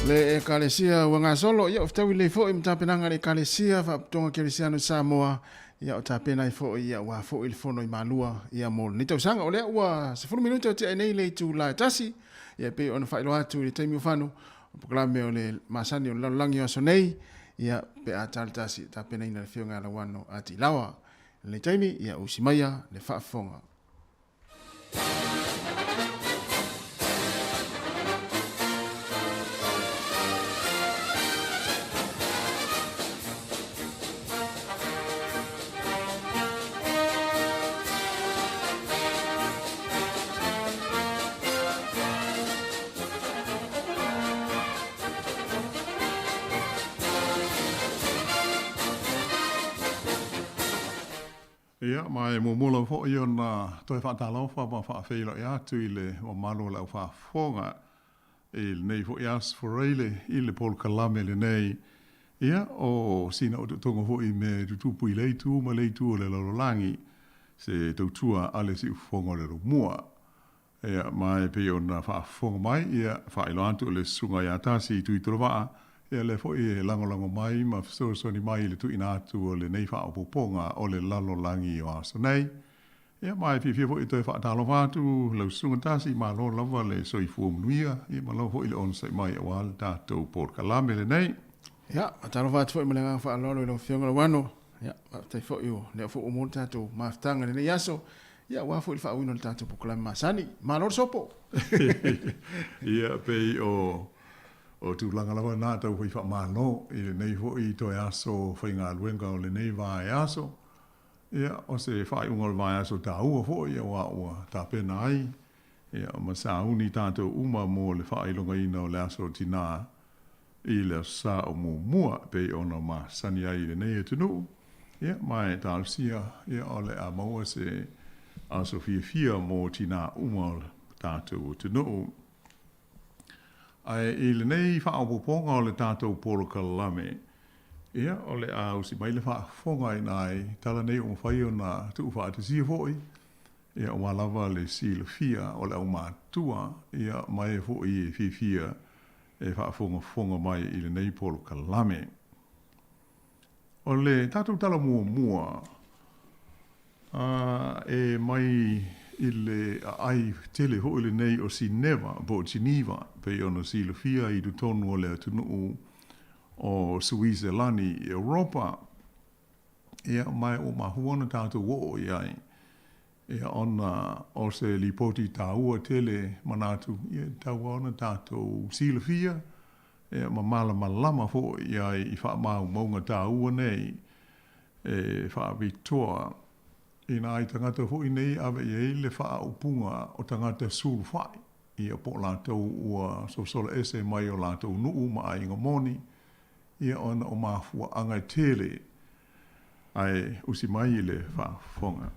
Le Ekalesia ua gasolo, ia, o fetaui lelei foi ma tapenaga a le Ekalesia Faapotopotoga Kerisiano i Samoa, ia, o tapena ai foi, ia, aua foi le fono i Malua, ia, mo lenei tausaga. O lea ua 10 minute o tea ai nei le itula e tasi, ia, e pei ona faailoa atu i le taimi ua fano, o polokalame o le masani o le lalolagi o aso nei, ia, pe a ta le tasi, e tapenaina e le Afioga ia Lauano a Tilawa. I lenei taimi, ia, usi maia le faafofoga. Ia, ma e muamua lava foi ona toe faatalofa ma faafeiloai atu i le mamalu o le aufaafofoga i lenei foi aso Fureile i le polokalame lenei. Ia, o sina otootoga foi i mea e tutupu i lea itu ma lea itu o le lalolagi, se tautua a le siufofoga o le Romua. Ia, ma e pei ona faafofoga mai, ia, faailoa atu o le Susuga ia Tasi Tuitolovaa, ia lea foi e lagolago mai ma fesoasoani mai i le tuuina atu o lenei faaopoopoga o le lalolagi o aso nei. Ia, ma e fiafia foi e toe faatalofa atu lau Susuga Tasi, malo lava le soifua manuia, ia malo foi le onosai mai aua le tatou polokalame lenei. Ia, faatalofa atu foi ma le agaga faaaloalo i lau Afioga Lauano. Ia, faafetai foi o lea foi ua maua le tatou mafutaga i lenei aso. Ia, aua foi le faauiina o le tatou polokalame masani. Malo le sopo! Ia, pei o, o tulaga lava na tau fai faamalo i lenei foi toe aso faigaluega o lenei vaeaso. Ia, o se faaiuga o le vaiaso taua foi aua ua tapena ai, ia, ma sauni tatou uma mo le faailogaina o le aso tinā i le Aso Sa o muamua e pei ona masani ai i lenei atunuu, ia, ma e talosia, ia, o le a maua se aso fiafia mo tinā uma o le tatou atunuu. Ae i lenei faaopoopoga o le tatou polokalame, ia, o le a usi mai le faafofoga i nai tala nei ua mafai ona tuufaatasia foi, ia, aua lava le silafia o le aumatutua, ia, ma e foi e fiafia e faafogafoga mai i lenei polokalame. O le tatou tala muamua, e mai i le aai tele foi lenei o Sineva po o Geneva, pei ona silafia i totonu o le atunuu o Suiselani i Europa. Ia, ma ua mafua ona tatou oo i ai, ia, ona o se lipoti taua tele manatu, ia, e tatau lava ona tatou silafia, ia, ma malamalama foi i ai i faamaumauga taua nei e faapitoa i nai tagata foi nei e ave i ai le faaupuga o tagata sulufai, ia, po o latou ua sosola ese mai o latou nuu ma aiga moni, ia, ona o mafuaaga e tele ae usi mai i le faafofoga.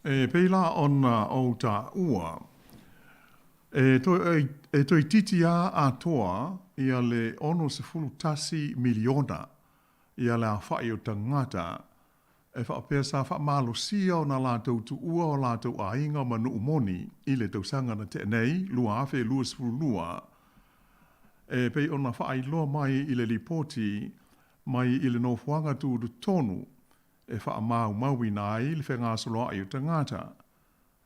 E pei la ona ou taua, e e toeitiiti a atoa ia le 61 miliona ia le aofai o tagata e faapea sa faamalosia ona latou tuua o latou aiga ma nuu moni i le tausaga na tea nei, 2022, e pei ona faailoa mai i le lipoti mai i le nofoaga tutotonu e faamaumauina ai le fegasoloai o tagata.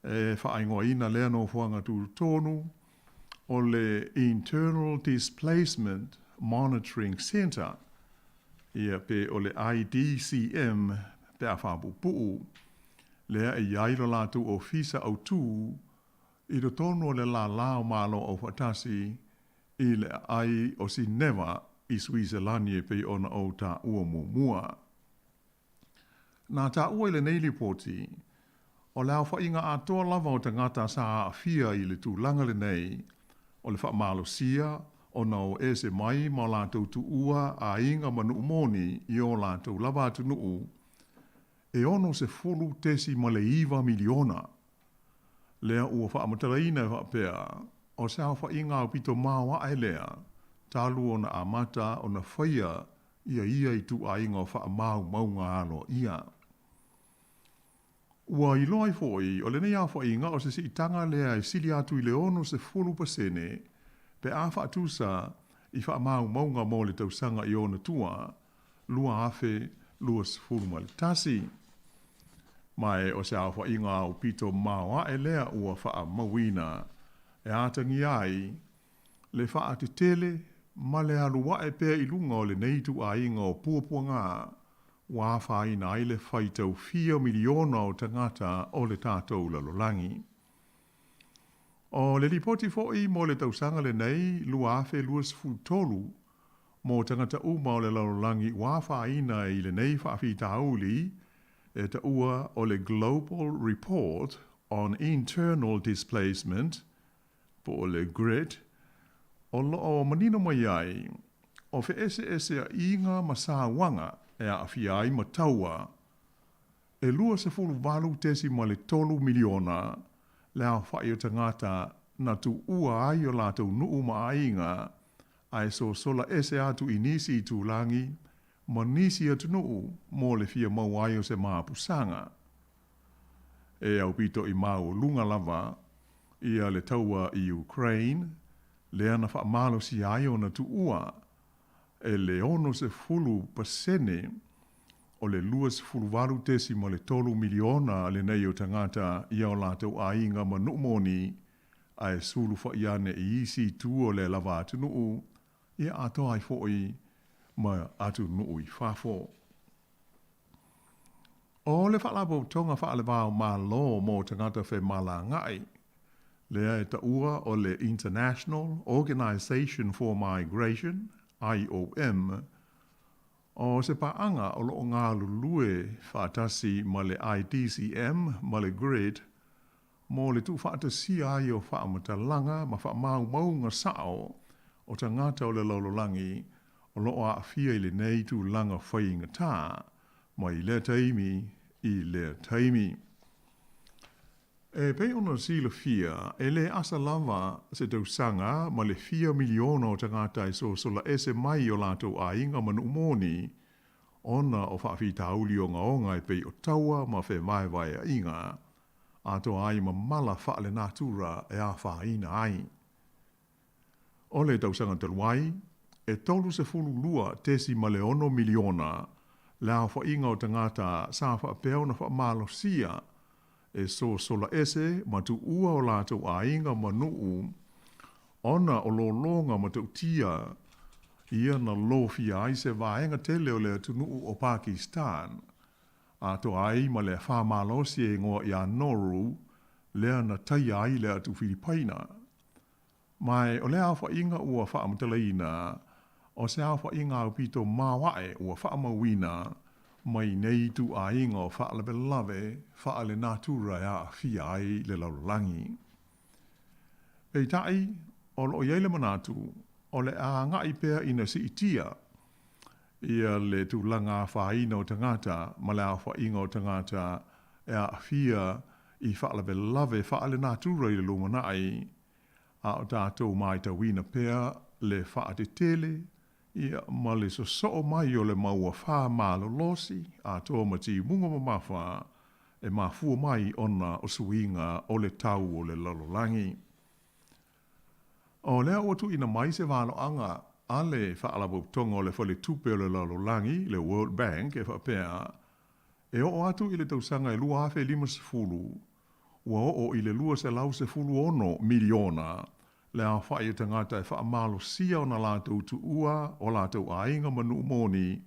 E faaigoaina lea nofoaga tutotonu o le Internal Displacement Monitoring Centre, ia pe o le IDCM pe a faapuupuu, lea e i ai lo latou ofisa autū i totonu o le lālā o Malo Aufaatasi i le aai o Sineva i Suiselani e pei ona ou taua muamua. Na taua i lenei lipoti, o le aofaiga atoa lava o tagata sa aafia i le tulaga lenei o le faamalosia ona o ese mai ma o latou tuua aiga ma nuu moni i o latou lava atunuu e 60.9 miliona. Lea ua faamatalaina e faapea, o se aofaiga aupito maoae lea talu ona amata ona faia ia ia ituaiga o faamaumauga aloaia. Ua iloa ai foi, o lenei aofaiga o se siitaga lea e sili atu i le 60% pe a faatusa i faamaumauga mo le tausaga i ona tua 2021. Ma e o se aofaiga aupito maoae lea ua faamauina e atagia ai le faatetele ma le alu ae pea i luga o lenei ituaiga o puapuaga ua afaina ai le faitau fia miliona o tagata o le tatou lalolagi. O le lipoti foi mo le tausaga lenei 2023 mo tagata uma o le lalolagi ua afaina i lenei faafitauli e taua o le Global Report on Internal Displacement po o le GRID, o lo o manino mai ai, o feeseeseaiga ma sauaga e aafia ai ma taua, e 28.3 miliona le aofai o tagata na tuua ai o latou nuu ma aiga ae sosola ese atu i nisi itulagi ma nisi atunuu mo le fia maua ai o se mapusaga. E aupito i maualuga lava ia le taua i Ukraine, lea na faamalosia ai ona tuua e le 60% o le 28.3 miliona lenei o tagata ia o latou aiga ma nuu moni ae sulufa'i ane i isi itu o lea lava atunuu, ia atoa ai foi ma atunuu i fafo. O le Faalapotopotoga Faale-va-o-Malo mo Tagata Femalagaai, lea e taua o le International Organization for Migration, IOM, o se paaga o lo o galulue faatasi ma le IDCM ma le GRID mo le tuufaatasia ai o faamatalaga ma faamaumauga sao o tagata o le lalolagi o lo o aafia i lenei tulaga faigata mai lea taimi i lea taimi. E pei ona silafia, e le asa lava se tausaga ma le fia miliona o tagata e sosola ese mai i o latou aiga ma nuu moni ona o faafitauli ogaoga e pei o taua ma fevaevaeaiga, atoa ai ma mala faalenatura e afaina ai. O le tausaga talu ai, e 32.6 miliona le aofaiga o tagata sa faapea ona faamalosia e sosola ese ma tuua o latou aiga ma nuu ona o lologa matautia ia na lofia ai se vaega tele o le atunuu o Pakistan atoa ai ma le afa malosi e igoa ia Noru lea na taia ai le atu Filipaina. Ma o lea aofaiga ua faamatalaina, o se aofaiga aupito maoae ua faamauina mai nei ituaiga o faalavelave faalenatura e aafia ai le lalolagi. Peitai, o lo o i ai le manatu, o le a agai pea ina siitia ia le tulaga afaina o tagata ma le aofaiga o tagata e aafia i faalavelave faalenatura i le lumanai, a o tatou matauina pea le faatetele ia ma le sosoo mai o le mau afa malolosi atoa ma timuga mamafa e mafua mai ona o suiga o le tau o le lalolagi. O lea ua tuuina mai se valoaga a le Faalapotopotoga o le Faletupe o le Lalolagi, le World Bank, e faapea, e oo atu i le tausaga e 2050, ua oo i le 216 miliona le aofai o tagata e faamalosia ona latou tuua o latou aiga ma nuu moni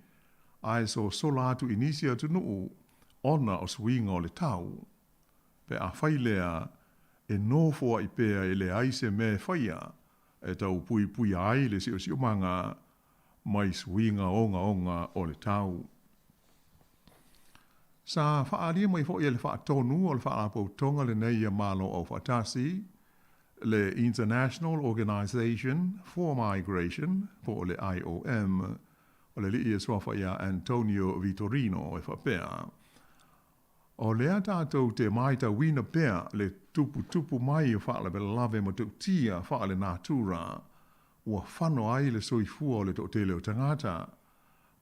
ae sosola atu i nisi atunuu ona o suiga o le tau. Pe afai lea, e nofoa'i pea e leai se mea e faia e tau puipuia ai le siosiomaga mai suiga ogaoga o le tau. Sa faaalia mai foi e le Faatonu o le Faalapotopotoga lenei ia Malo Aufaatasi, le International Organization for Migration po o le IOM, o le ali'i e suafa ia Antonio Vitorino e faapea, O lea tatou te maitauina pea le tuputupu mai o faalavelave matautia faalenatura ua fano ai le soifua o le toatele o tagata,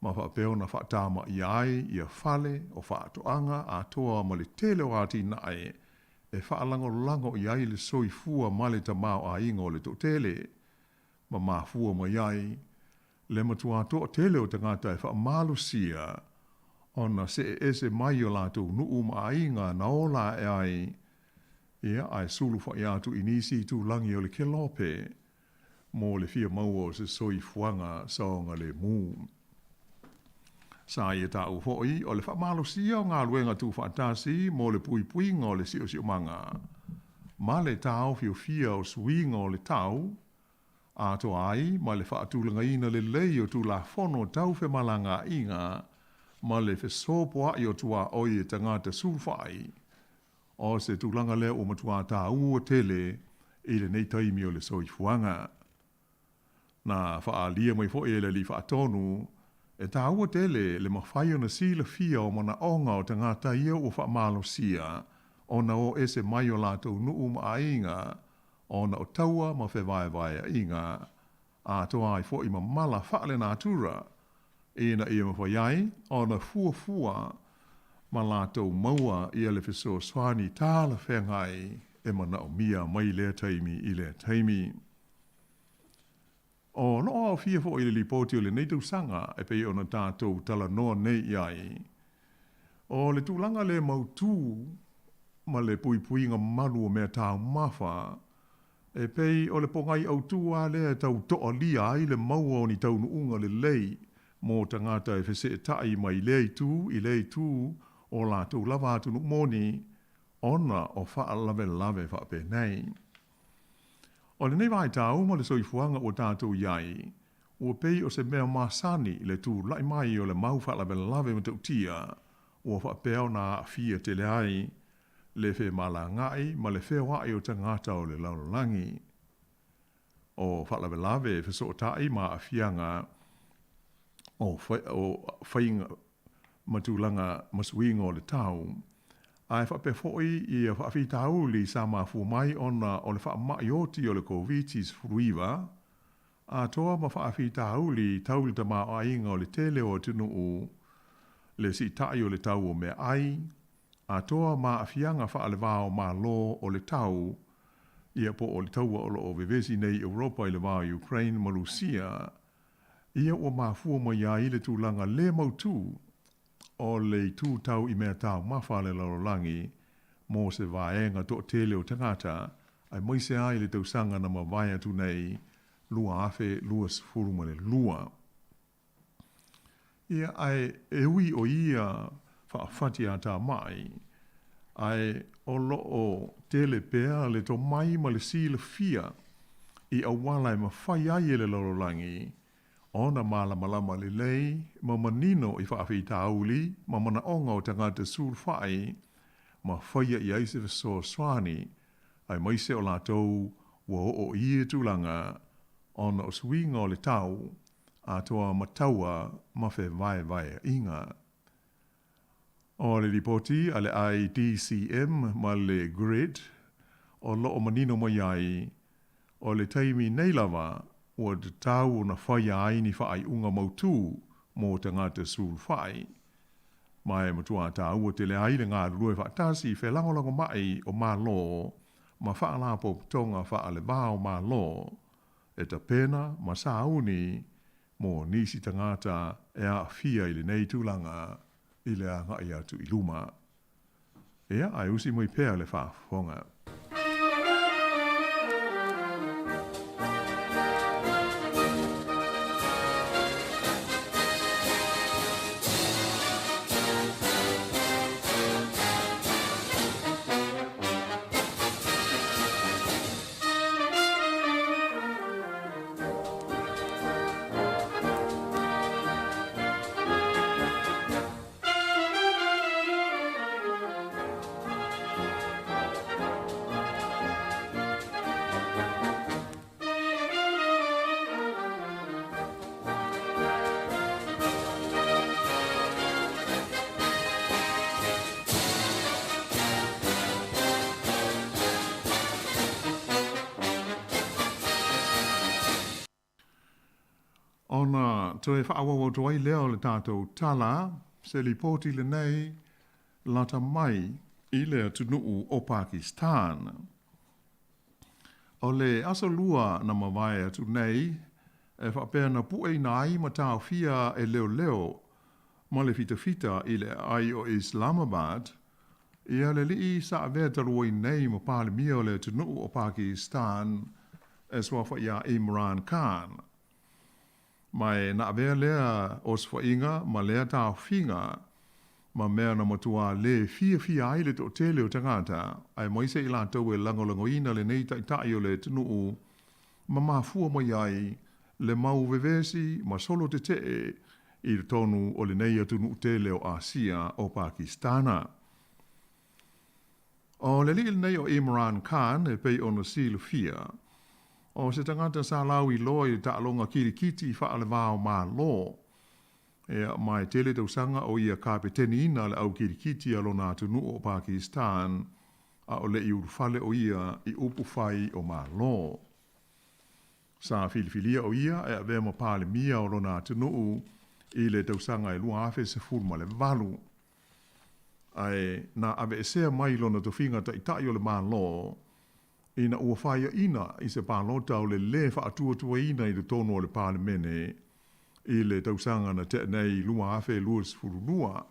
ma faapea ona faatamaia ai ia fale o faatoaga atoa ma le tele o atinae e faalagolago i ai le soifua ma le tamaoaiga o le toatele, ma mafua mai ai le matua toatele o tagata e faamalosia ona see ese mai o latou nuu ma aiga na ola ae ai, ia, ae sulufai atu i nisi itulagi o le Kelope mo le fia maua o se soifuaga saogalemu. Sa ia taua foi o le faamalosia o galuega tuufaatasi mo le puipuiga o le siosiomaga ma le taofiofia o suiga o le tau, atoa ai ma le faatulagaina lelei o Tulafono tau femalagaaiga ma le fesopoa'i o tuaoi e tagata sulufai, o se tulaga lea ua matuā tāua tele i lenei taimi o le soifuaga. Na faaalia mai foi e le Alii Faatonu, e tāua tele le mafai ona silafia o manaoga o tagata ia ua faamalosia ona o ese mai o latou nuu ma aiga ona o taua ma fevaevaeaiga, atoa ai foi ma mala faalenatura, ina ia mafai ai ona fuafua ma latou maua ia le fesoasoani talafeagai e manaomia mai lea taimi i lea taimi. O lo o aofia foi i le Lipoti o lenei tausaga e pei ona tatou talanoa nei i ai, o le tulaga le mautū ma le puipuiga malu o mea taumafa, e pei o le pogai autū lava lea e tau toalia ai le maua o ni taunuuga lelei mo tagata e feseetai mai lea itu i lea itu o latou lava atunuu moni ona o faalavelave faapenei. O lenei vaitau ma le soifuaga ua tatou i ai, ua pei o se mea masani le tulai mai o le mau faalavelave matautia ua faapea ona aafia tele ai le femalagaai ma le feoai o tagata o le lalolagi. O faalavelave e fesootai ma aafiaga o faiga ma tulaga ma suiga o le tau, ae faapea foi ia faafitauli sa mafua mai ona o le faamai oti o le Koviti-19, atoa ma faafitauli tau le tamaoaiga o le tele o atunuu, le siitai o le tau o meaai, atoa ma aafiaga faale-va-o-Malo o le tau, ia po o le taua o lo o vevesi nei Europa i le va o Ukraine ma Lusia, ia ua mafua mai ai le tulaga le mautū o le itu tau i mea taumafa a le lalolagi mo se vaega toatele o tagata, aemaise ai le tausaga na mavae atu nei 2022. Ia, ae e ui o ia faafatiatamai, ae o lo o tele pea le tomai ma le silafia i auala e mafai ai e le lalolagi ona malamalama lelei ma manino i faafitauli ma manaoga o tagata sulufai ma faia i ai se fesoasoani aemaise o latou ua oo i ia tulaga ona o suiga o le tau atoa ma taua ma fevaevaeaiga. O le lipoti a le IDCM ma le GRID o lo o manino mai ai, o le taimi nei lava ua tatau ona faia ai ni faaiuga mautū mō tagata sulufai. Ma e matua tāua tele ai le galulue faatasi i felagolagomai o Malo ma faalapotopotoga faale-va o Malo e tapena ma sauni mo nisi tagata e aafia i lenei tulaga i le agai atu i luma. Ia, ae usi mai pea le faafofoga. Ona toe faaauau atu ai lea o le tatou tala, se lipoti lenei lata mai i le atunuu o Pakistan. O le Aso Lua na mavae atu nei, e faapea na pueina ai ma taofia e leoleo ma le fitafita i le aai o Islamabad, ia le alii sa avea talu ai nei ma Palemia o le atunuu o Pakistan e suafa ia Imran Khan. Ma e na avea lea osofaiga ma lea taofiga ma mea na matuā lē fiafia ai le toatele o tagata, aemaise i latou e lagolagoina lenei taitai o le atunuu ma mafua mai ai le mau vevesi ma solo tetee i totonu o lenei atunuu tele o Asia o Pakistana. O le alii lenei o Imran Khan e pei ona silafia, o se tagata sa lauiloa i le taaloga kilikiti faale-va-o-Malo, Ea, ma e tele tausaga o ia kapeteniina le au kilikiti a lona atunuu o Pakistan, a o le i ulufale o ia i upu fai o Malo. Sa filifilia o ia e avea ma Palemia o lona atunuu i le tausaga e 2018. Ae na aveesea mai lona tofiga taitai o le Malo ina ua faiaina i se palota o le lē faatuatuaina i totonu o le Palemene i le tausaga na tea nei 2022.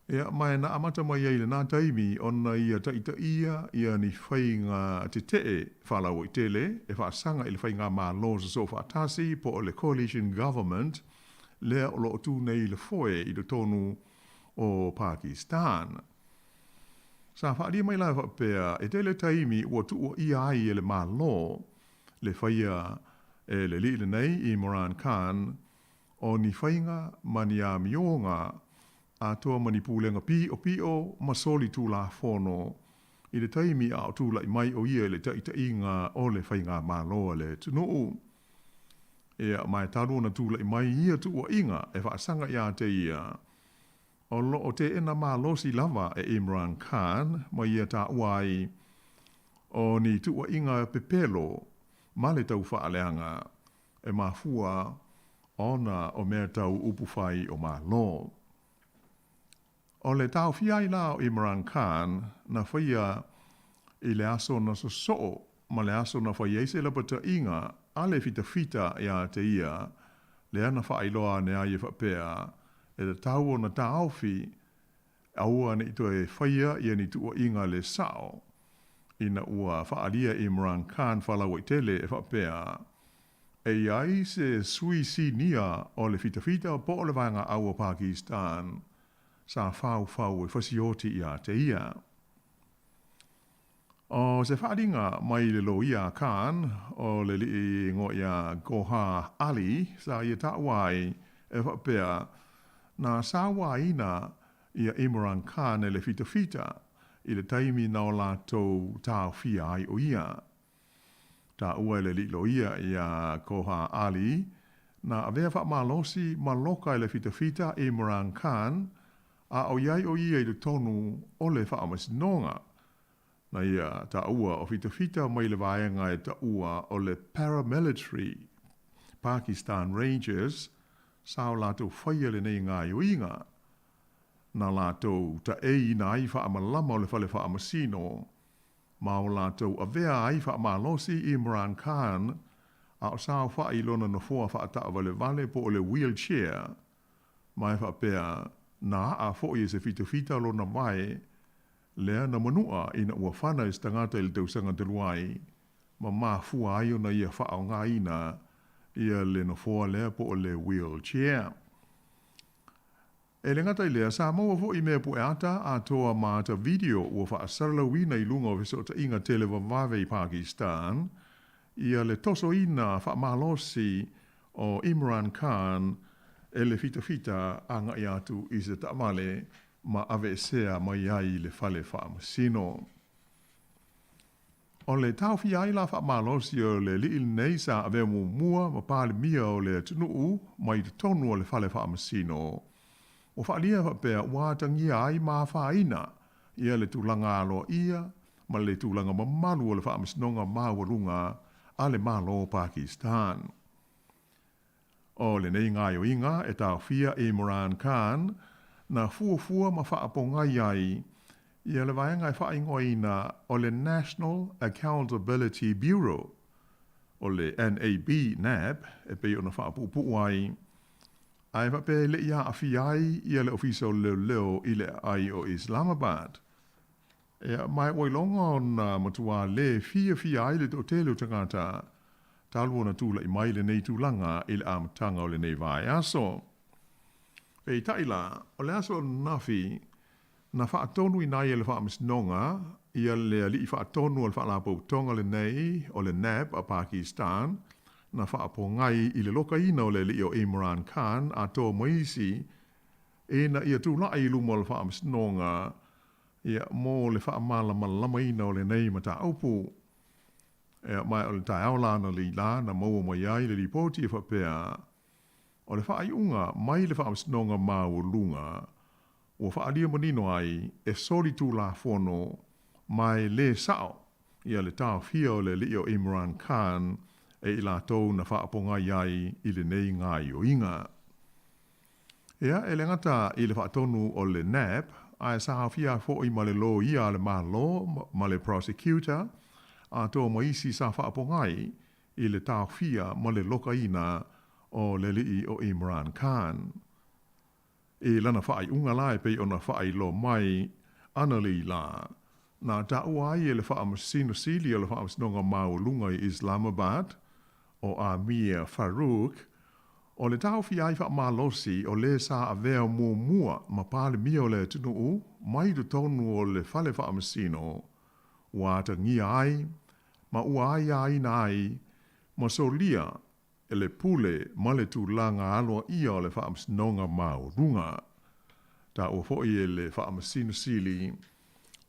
Ia, ma na amata mai ai i lenā taimi ona ia taitaia ia ni faiga tetee faalauaitele e faasaga i le faigamalo sosoo faatasi po o le Coalition Government lea o lo o tu nei i le foe i totonu o Pakistan. Sa faaalia mai la e faapea, e tele taimi ua tuuaia ai e le Malo le faia e le alii lenei Imran Khan o ni faiga ma ni amioga atoa ma ni pulega piʻopiʻo ma soli tulafono i le taimi a o tulai mai o ia i le taitaiga o le faigamalo a le atunuu. Ia, ma e talu ona tulai mai ia tuuaiga e faasaga ia te ia, O lo o teena malosi lava e Imran Khan ma ia taua ai o ni tuuaiga pepelo ma le tau faaleaga e mafua ona o mea tau upu fai o Malo. O le taofia ai la o Imran Khan na faia i le aso na sosoo ma le aso na fai ai se lapataiga a le fitafita ia te ia, lea na faailoa ane ai e faapea, e tatau ona taofi, aua ne i toe faia ia ni tuuaiga le sao, ina ua faaalia e Imran Khan faalauaitele e faapea, e i ai se sui sinia o le fitafita po o le vaega au o Pakistan sa faufau e fasioti ia te ia. ʻO se faaaliga mai le loia a Khan, o le alii igoa ia Gohar Ali, sa ia taua ai e faapea, na sauaina ia Imran Khan e le fitafita i le taimi na o latou taofia ai o ia. Taua e le alii loia ia Gohar Ali, na avea faamalosi ma loka e le fitafita Imran Khan, a o i ai o ia i totonu o le faamasinoga. Na ia taua o fitafita mai le vaega e taua o le paramilitary Pakistan Rangers sa o latou faia lenei gaioiga. Na latou taeiina ai faamalama o le fale faamasino ma o latou avea ai faamalosi Imran Khan a o saofai i lona nofoa faataavalevale po o le wheelchair ma e faapea na aa foi e se fitafita lona vae lea na manua ina ua fana e se tagata i le tausaga talu ai, ma mafua ai ona ia faaaogaina ia le nofoa lea po o le wheel chair. E le gata i lea, sa maua foi mea pueata atoa ma ata video ua faasalalauina i luga o fesootaiga televavave i Pakistan, ia le tosoina faamalosi o Imran Khan e le fitafita agai atu i se taavale ma aveesea mai ai i le fale faamasino. O le taofia ai la faamalosi o le alii lenei sa avea muamua ma Palemia o le atunuu mai totonu o le fale faamasino, ua faaalia faapea ua atagia ai ma afaina ia le tulaga aloaia ma le tulaga mamalu o le faamasinoga maualuga a le Malo o Pakistan. O lenei gaoioiga e taofia Imran Khan na fuafua ma faapogai ai ia le vaega e faaigoaina o le National Accountability Bureau, o le NAB, NAB, e pei ona faapuupuu ai, ae faapea e le i aafia ai ia le Ofisa o Leoleo i le aai o Islamabad. Ia, ma ua iloga ona matuā lē fiafia ai le toatele o tagata talu ona tula'i mai lenei tulaga i le amataga o lenei vaiaso. Peitai la, o le aso ananafi na faatonuina ai e le Faamasinoga ia le ali'i faatonu o le Faalapotopotoga lenei o le NAB a Pakistan na faapogai i le lokaina o le ali'i o Imran Khan atoa ma isi ina ia tula'i i luma o le Faamasinoga ia, mo le faamalamalamaina o lenei mataupu. Ia, ma o le taeao la analeila na maua mai ai le lipoti e faapea, o le faaiuga mai le Faamasinoga Maualuga ua faaalia manino ai e soli Tulafono ma e lē sa'o ia le taofia o le ali'i o Imran Khan e i latou na faapogai ai i lenei gaoioiga. Ia, e le gata i le faatonu o le NAB, ae sa aofia ai fo'i ma le loia a le Malo ma le Prosecutor, atoa ma isi sa faapogai i le taofia ma le lokaina o le ali'i o Imran Khan. I lana faaiuga la e pei ona faailoa mai analeila, na taua ai e le Faamasino Sili o le Faamasinoga Maualuga i Islamabad, o Aamir Farouk, o le taofia ai faamalosi o le sa avea muamua ma Palemia o le atunuu mai totonu o le Fale Faamasino ua atagia ai ma ua aiaina ai ma solia e le pule ma le tulaga aloaia o le Faamasinoga Maualuga. Taua foi e le Faamasino Sili,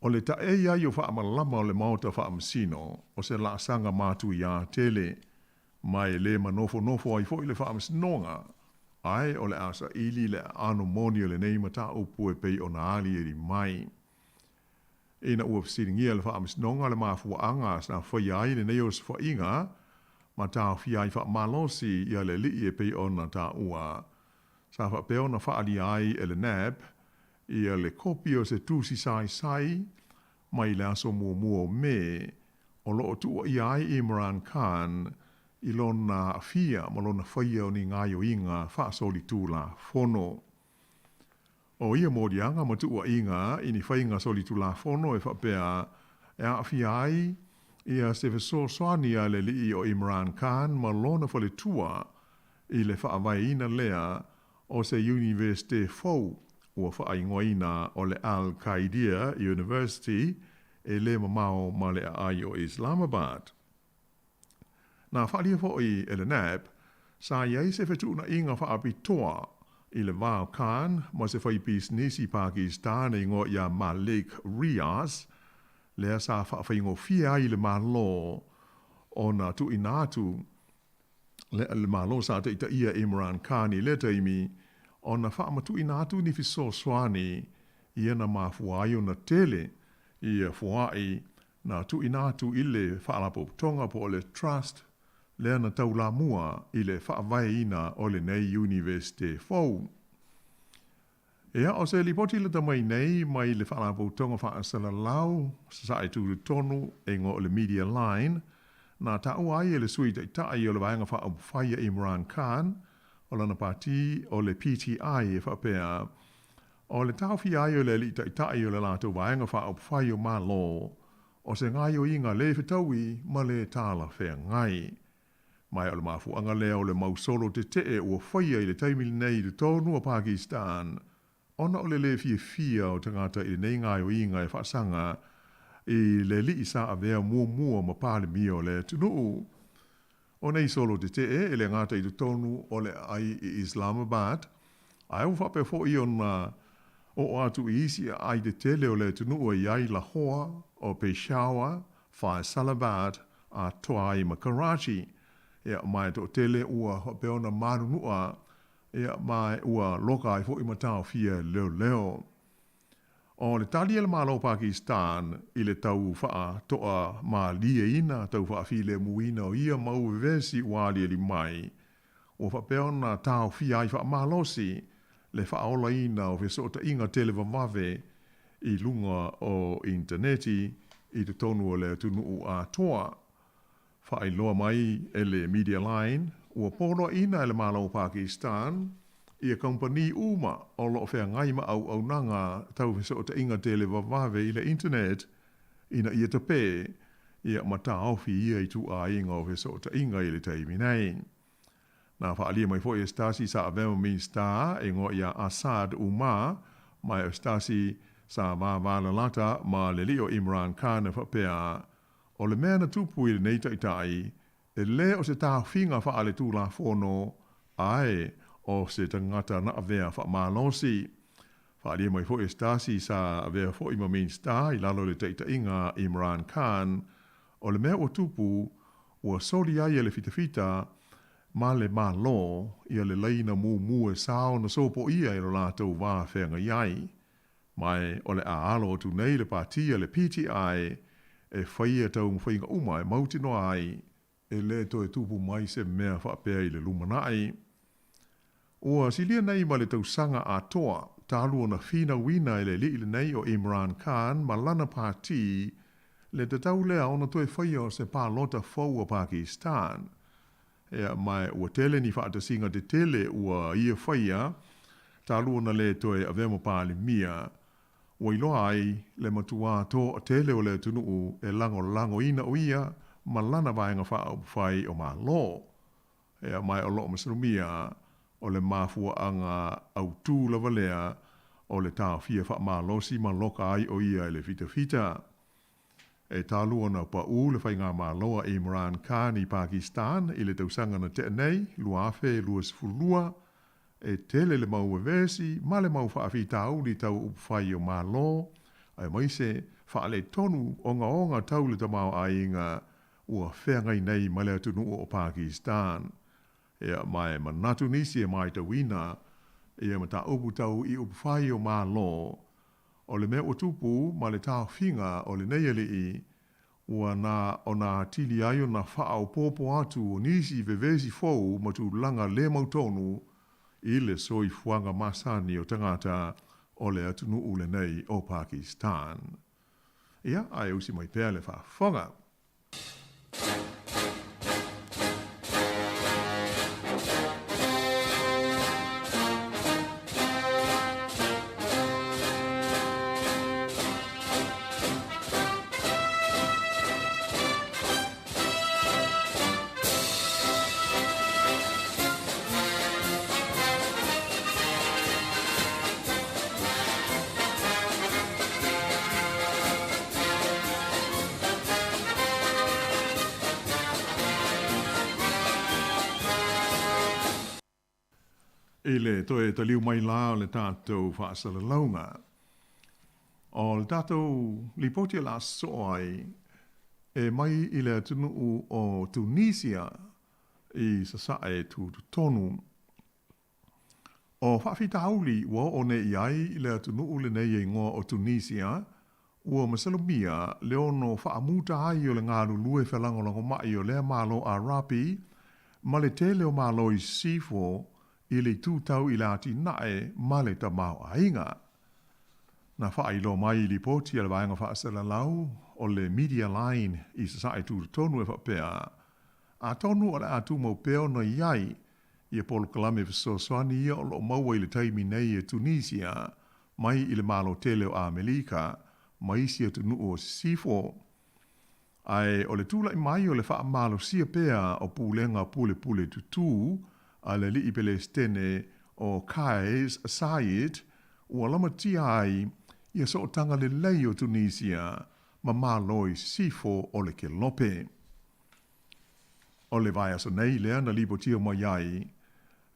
o le taei ai o faamalama o le Maota Faamasino o se laasaga matuiā tele, ma e lē manofonofo ai foi le Faamasinoga, ae o le a saili le aano moni o lenei mataupu e pei ona aliali mai. Ina ua fesiligia e le Faamasinoga le mafuaaga sa faia ai lenei osofaiga ma taofia ai faamalosi ia le alii e pei ona taua, sa faapea ona faaalia ai e le NAB ia le kopi o se tusi saisai mai le aso muamua o Me o lo o tuuaia ai Imran Khan i lona aafia ma lona faia o ni gaoioiga faasolitulafono. O ia moliaga ma tuuaiga i ni faiga solitulafono e faapea e aafia ai ia se fesoasoani a le alii o Imran Khan ma lona faletua i le faavaeina lea o se Iunivesite fou ua faaigoaina o le Al Qaeda University e le mamao ma le aai o Islamabad. Na faaalia foi e le NAB, sa i ai se fetuunaiga faapitoa i le va o Khan ma se faipisinisi Pakistan e igoa ia Malik Riaz, lea sa faafaigofie ai i le Malo ona tuuina atu le Malo sa taitaia Imran Khan i lea taimi ona faamatuuina atu ni fesoasoani ia na mafua ai ona tele ia foai na tuuina atu i le Faalapotopotoga po o le Trust lea na taulamua i le faavaeina o lenei Iunivesite fou. Ia, o se lipoti lata mai nei mai le Faalapotopotoga Faasalalau Sasae Tutotonu e igoa o le Media Line, na taua ai e le Sui Taitai o le Vaega Faaupufai a Imran Khan o lana pati o le PTI e faapea, O le taofia ai o le Alii Taitai o le latou Vaega Faaupufai o Malo, o se gaoioiga lē fetaui ma lē talafeagai. Ma o le mafuaaga lea o le mau solo tetee ua faia i le taimi lenei i totonu o Pakistan, ona o le lē fiafia o tagata i lenei gaoioiga e faasaga i le alii sa avea muamua ma Palemia o le atunuu. O nei solo tetee e le gata i totonu o le aai i Islamabad, ae ua faapea foi ona oo atu i isi aai tetele o le atunuu e i ai Lahore, o Peshawar, Faisalabad, atoa ai ma Karachi. Ia, ma e toatele ua faapea ona manunua, ia, ma ua loka ai foi ma taofia e leoleo. O le tali a le Malo o Pakistan i le tau faatoamalieina, tau faafilemuina o ia mau vevesi ua aliali mai, ua faapea ona taofia ai faamalosi le faaolaina o fesootaiga televavave i luga o initaneti i totonu o le atunuu atoa. Faailoa mai e le Media Line, ua poloaiina e le Malo o Pakistan ia kamupani uma o lo o feagai ma auaunaga tau fesootaiga televavave i le internet ina ia tapē ia ma taofi ia ituaiga o fesootaiga i le taimi nei. Na faaalia mai foi e se tasi sa avea ma Minisita e igoa ia Asad Umar, ma o se tasi sa vavalalata ma le alii o Imran Khan e faapea, O le mea na tupu i lenei taitai, e le o se taofiga faaletulafono, ae o se tagata na avea faamalosi. Faaalia mai foi e se tasi sa avea foi ma Minisita i lalo i le taitaiga a Imran Khan, o le mea ua tupu, ua soli ai e le fitafita ma le Malo ia le laina mumu e sao na sopoia i lo latou va feagai ai. Ma o le a alo atu nei le pati a le PTI e faia taumafaiga uma e mautinoa ai e lē toe tupu mai se mea faapea i le lumanai. Ua silia nei ma le tausaga atoa talu ona finauina e le alii lenei o Imran Khan ma lana pati le tatau lea ona toe faia o se palota fou a Pakistan. Ea, ma ua tele ni faatasiga tetele ua ia faia talu ona lē toe avea ma Palemia, ua iloa ai le matuā toatele o le atunuu e lagolagoina o ia ma lana Vaega Faaupufai o Malo. Ea, ma o lo o masalomia o le mafuaaga autū lava lea o le taofia faamalosi ma loka ai o ia e le fitafita. E talu ona paū le faigamalo a Imran Khan i Pakistan i le tausaga na tea nei, 2022, e tele le mau vevesi ma le mau faafitauli tau upufai o Malo, aemaise faaletonu ogaoga tau le tamaoaiga ua feagai nei ma le atunuu o Pakistan. Ia, ma e manatu nisi e matauina ia mataupu tau i upufai o Malo, O le mea ua tupu ma le taofiga o lenei alii, ua na ona atili ai ona faaopoopo atu o nisi vevesi fou ma tulaga le mautonu i le soifuaga masani o tagata o le atunuu lenei o Pakistan. Ia, ae usi mai pea le faafofoga. I le toe taliu mai la o le tatou faasalalauga, o le tatou lipoti o le a sosoo ai e mai i le atunuu o Tunisia i Sasae tutotonu. O faafitauli ua oo nei i ai le atunuu lenei e igoa o Tunisia, ua masalomia le ono faamuta ai o le galulue felagolagomai o lea Malo Arapi ma le tele o Malo i Sisifo i le itu tau i le atinae ma le tamaoaiga. Na faailoa mai i lipoti a le Vaega Faasalalau o le Media Line i Sasae Tutotonu e faapea, atonu o le a tumau pea ona i ai ia polokalame fesoasoani ia o lo o maua i le taimi nei e Tunisia mai i le Malo tele o Amelika ma isi atunuu o Sisifo. Ae o le tulai mai o le faamalosia pea o pulega pulepule tutū a le alii Pelesitene o Kais Saied ua lamatia ai ia sootaga lelei o Tunisia ma Malo i Sisifo o le Kelope. O le vaiaso nei lea na lipotia mai ai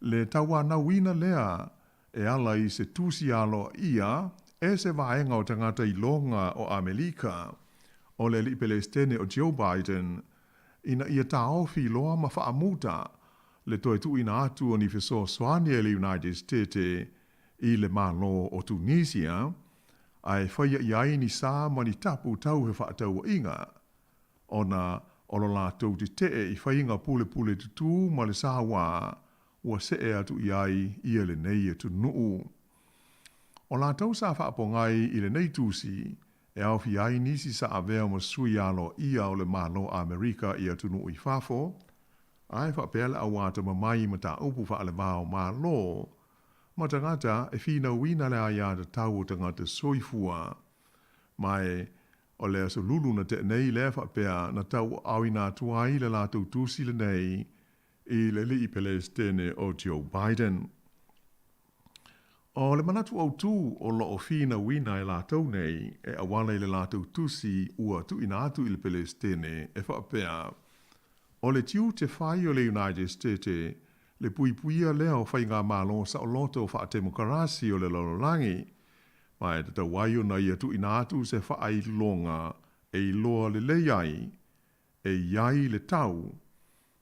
le tauanauina lea e ala i se tusi aloaia e se vaega o tagata iloga o Amelika, o le Alii Pelesitene o Joe Biden, ina ia taofi loa ma faamuta le toe tuuina atu o ni fesoasoani a le United State i le Malo o Tunisia, ae faia i ai ni sa ma ni tapu tau fefaatauaiga. ona o lo latou tetee i faiga pulepule tutū ma le sauā ua seʻe atu i ai ia lenei atunuu. O latou sa faapogai i lenei tusi e aofia ai nisi sa avea ma sui aloaia o le Malo Amerika i atunuu i fafo, ae faapea le au atamamai i mataupu faalevao Malo ma tagata e finauina le aiatatau o tagata soifua. Ma e o le aso lulu na tea nei lea faapea na tauaaoina atu ai le latou tusi lenei i le alii Pelesitene o Joe Biden. O le manatu autū o lo o finauina e latou nei e auala i le latou tusi ua tuuina atu i le Pelesitene e faapea, o le tiute fai o le United State le puipuia lea o faigamalo saoloto faatemokarasi o le lalolagi, ma e tatau ai ona ia tuuina atu se faailoga e iloa lelei ai e i ai le tau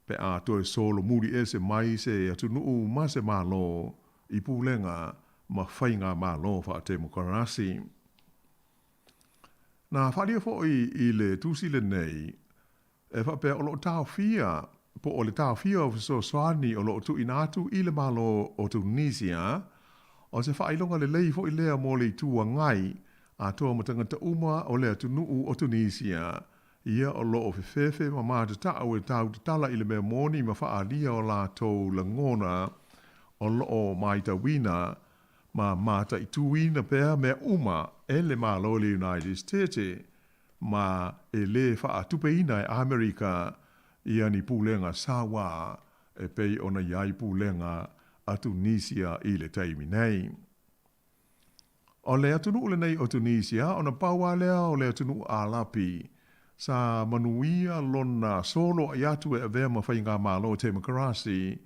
pe a toe solomuli ese mai se atunuu ma se Malo i pulega ma faigamalo faatemokarasi. Na faaalia foi i le tusi lenei e faapea o lo o taofia po o le taofia o fesoasoani o lo o tuuina atu i le Malo o Tunisia, o se faailoga lelei foi lea mo le Itu Agai atoa ma tagata uma o le atunuu o Tunisia ia o lo o fefefe ma matatau e tautatala i le mea moni ma faaalia o latou lagona o lo o matauina ma mataituina pea mea uma e le Malo o le United States ma e lē faatupeina e Amerika ia ni pulega sauā e pei ona i ai pulega a Tunisia i le taimi nei. O le atunuu lenei o Tunisia ona pau lava lea o le atunuu Alapi sa manuia lona soloai atu e avea ma faigamalo temokarasi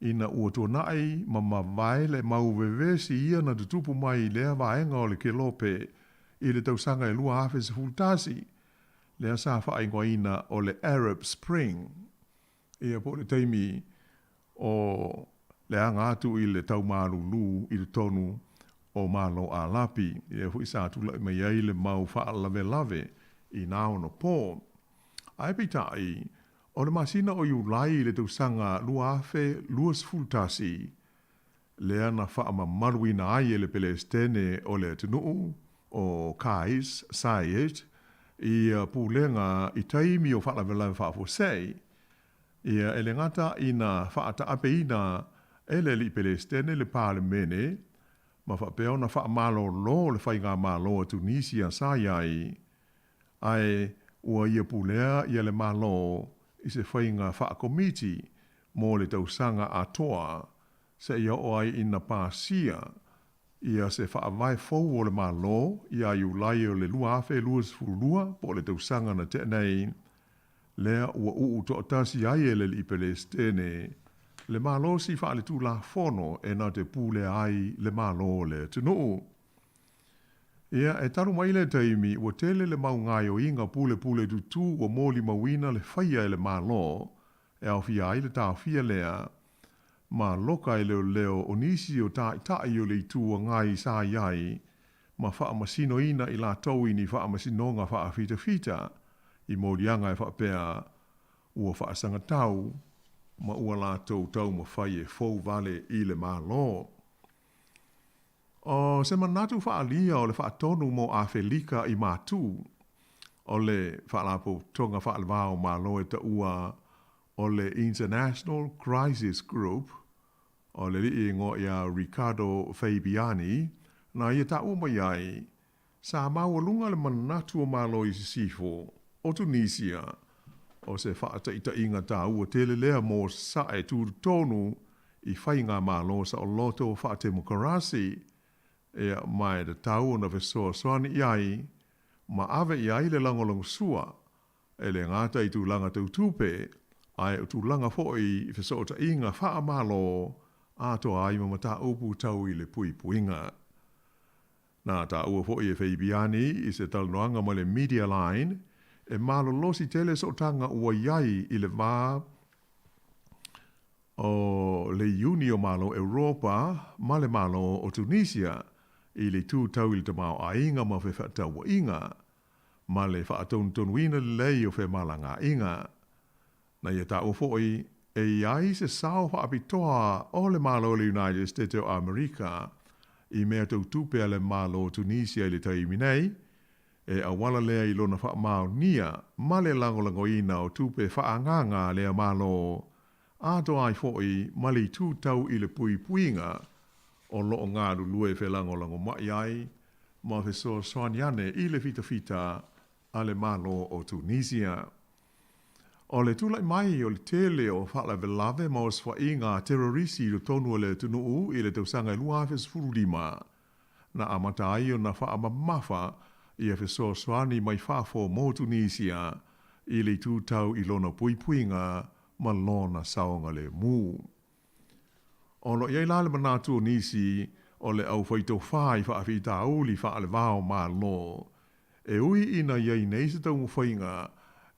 ina ua tuanai ma mavae le mau vevesi ia na tutupu mai i lea vaega o le kelope i le tausaga e 2011, lea sa faaigoaina o le Arab Spring. Ia po o le taimi o le aga atu i le tau malūlū i totonu o Malo Alapi, lea foi sa tulai mai ai le mau faalavelave i nā ono pō. Ae peitai, o le masina o Iulai i le tausaga 2021, lea na faamamaluina ai e le Pelesitene o le atunuu, o Kais Saied, ia pulega i taimi o faalavelave faafuasei, ia e le gata ina faataapeina e le alii Pelesitene le Palemene ma faapea ona faamalolo le faigamalo a Tunisia sa i ai, ae ua ia pulea ia le Malo i se faiga faakomiti mo le tausaga atoa seia oo ai ina pasia ia se faavae fou o le Malo ia Iulai o le 2022 po o le tausaga na tea nei, lea ua uu toatasi ai e le Alii Pelesitene le malosi faaletulafono e na te pulea ai le Malo o le atunuu. Ia, e talu mai lea taimi, ua tele le mau gaoioiga pulepule tutū ua molimauina le faia e le Malo e aofia ai le taofia lea ma loka e leoleo o nisi o taitai o le Itu Agai sa i ai ma faamasinoina i latou i ni faamasinoga faafitafita i moliaga e faapea ua faasagatau ma ua latou taumafai e fou wale i le Malo. O se manatu faaalia o le Faatonu mo Afelika i Matu, o le Faalapotopotoga Faalevao o Malo e taua o le International Crisis Group, o le alii e igoa ia Ricardo Fabiani, na ia taua mai ai, sa maualuga le manatu o Malo i Sisifo, o Tunisia, o se faataitaiga taua tele lea mo Sasae tutotonu i faigamalo saoloto faatemokarasi, ia, ma e tatau ona fesoasoani i ai ma ave i ai le lagolagosua, e le gata i tulaga tau tupe, ae o tulaga foi i fesootaiga faamalo atoa ai ma mataupu tau i le puipuiga. Na taua foi e Fabiani i se talanoaga ma le Media Line, e malolosi tele sootaga ua i ai i le va o le Iuni o Malo Europa ma le Malo o Tunisia i le itu tau i le tamaoaiga ma fefaatauaiga, ma le faatonutonuina lelei o femalagaaiga. Na ia taua foi. e i ai se sao faapitoa o le Malo o le United States o Amerika i mea tau tupe a le Malo o Tunisia i le taimi nei, e auala lea i lona faamaonia ma le lagolagoina o tupe faaagaaga a lea Malo, atoa ai foi ma le itu tau i le puipuiga o lo o galulue felagolagomai ai ma fesoasoani ane i le fitafita a le Malo o Tunisia. O le tulai mai o le tele o faalavelave ma osofaiga a terorisi i totonu o le atunuu i le tausaga e 2015, na amata ai ona faamamafa ia fesoasoani mai fafo mo Tunisia i le itu tau i lona puipuiga ma lona saogalemu. O lo o i ai la le manatu o nisi o le aufaitofa i faafitauli faale-va o Malo, e ui ina i ai nei se taumafaiga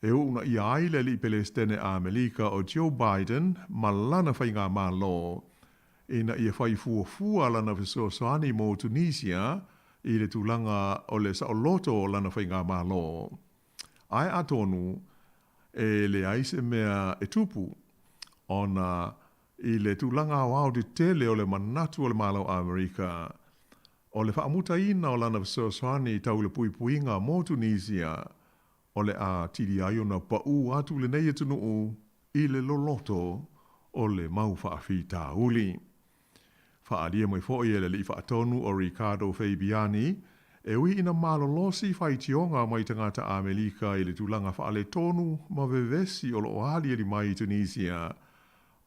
e uunaia ai le alii Pelesitene Amelika o Joe Biden ma lana faigamalo ina ia fai fuafua lana fesoasoani mo Tunisia i le tulaga o le saoloto o lana faigamalo. Ae atonu e leai se mea e tupu, ona i le tulaga aoao tetele o le manatu o le Malo o Amerika, o le faamutaina o lana fesoasoani tau le puipuiga mo Tunisia, o le a tili ai ona paū atu lenei atunuu i le loloto o le mau faafitauli. Faaalia mai foi e le alii faatonu o Ricardo Fabiani, e ui ina malolosi faitioga mai tagata Amelika i le tulaga faaletonu ma vevesi o lo o aliali mai i Tunisia,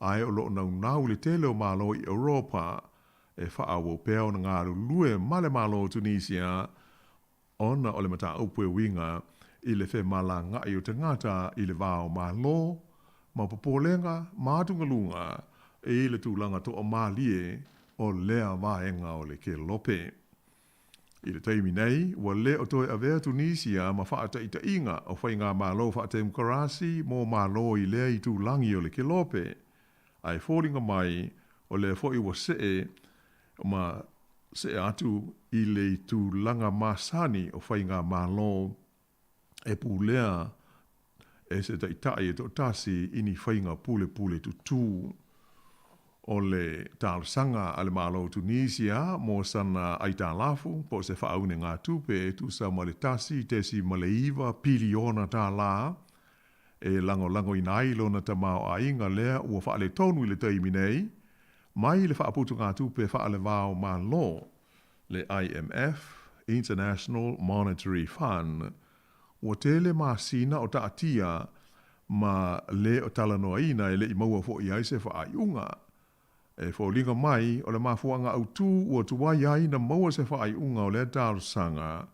ae o lo o naunau le tele o Malo i Europa e faaauau pea ona galulue ma le Malo o Tunisia ona o le mataupu e uiga i le femalagaai o tagata i le va o Malo ma popolega ma atugaluga i le tulaga toamalie o lea vaega o le kelope. I le taimi nei, ua le o toe avea Tunisia ma faataitaiga o faigamalo faatemokarasi mo Malo i lea itulagi o le kelope, ae foliga mai o lea foi ua see ma see atu i le itulaga masani o faigamalo e pulea e se taitai e toatasi i ni faiga pulepule tutū. O le talosaga a le Malo o Tunisia mo sana aitalafu po o se faaunegatupe e tusa ma le $1.9 piliona tālā e lagolagoina ai lona tamaoaiga lea ua faaletonu i le taimi nei mai le Faaputugatupe Faale-va-o-Malo, le IMF, International Monetary Fund, ua tele masina o taatia ma le o talanoaina e le i maua foi ai se faaiuga. E foliga mai o le mafuaaga autū ua tuai ai na maua se faaiuga o lea talosaga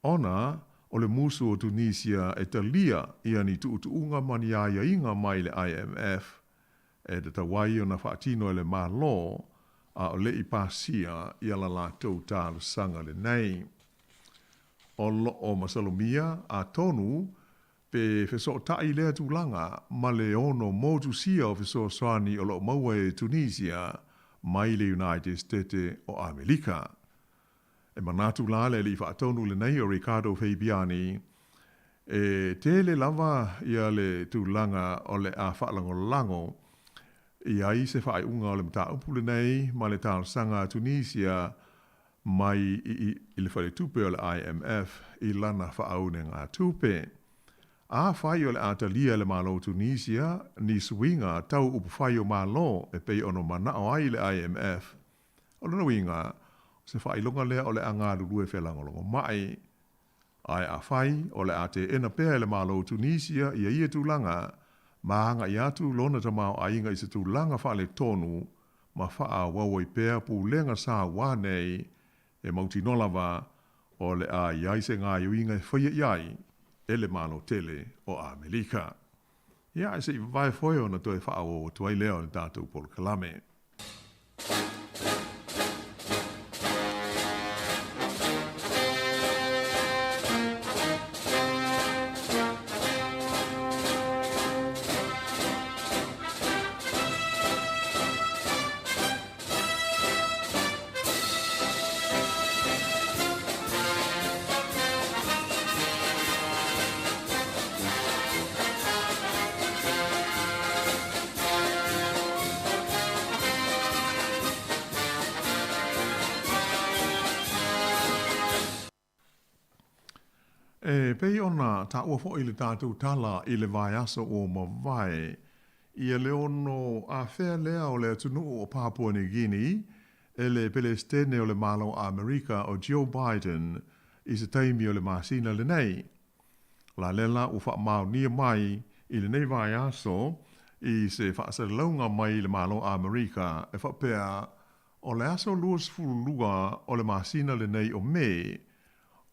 ona o le musu o Tunisia e talia ia ni tuutuuga ma ni aiaiga mai le IMF e tatau ai ona faatino e le Malo a o le i pasia ia la latou talosaga lenei. O lo o masalomia atonu pe fesootai lea tulaga ma le ono motusia o fesoasoani o lo o maua e Tunisia mai le United States o Amelika. E manatu la le alii faatonu lenei o Ricardo Fabiani, e tele lava ia le tulaga o le a faalagolago i ai se faaiuga o le mataupu lenei ma le talosaga a Tunisia mai i le faletupe o le IMF i lana faaunegatupe. Afai o le a talia e le Malo o Tunisia ni suiga tau upufai o Malo e pei ona manao ai le IMF, O lona uiga, o se faailoga lea o le a galulue felagolagomai. Ae afai o le a teena pea e le Malo o Tunisia ia ia tulaga, ma agai atu lona tamaoaiga i se tulaga faaletonu ma faaauau ai pea pulega saua nei, e mautinoa lava o le a i ai se gaoioiga e faia i ai e le Malo tele o Amelika. Ia, ae se i vavae foe ona toe faaauau atu ai lea o le tatou polokalame. pei ona taua foʻi le tatou tala i le vaiaso ua mavae, ia le ono afea lea o le atunuu o Papua New Guinea e le Pelesitene o le Malo o Amerika o Joe Biden i se taimi o le masina lenei. O la lea la ua faamaonia mai i lenei vaiaso i se faasalalauga mai le Malo o Amerika e faapea o le aso 22 o le masina lenei o Me,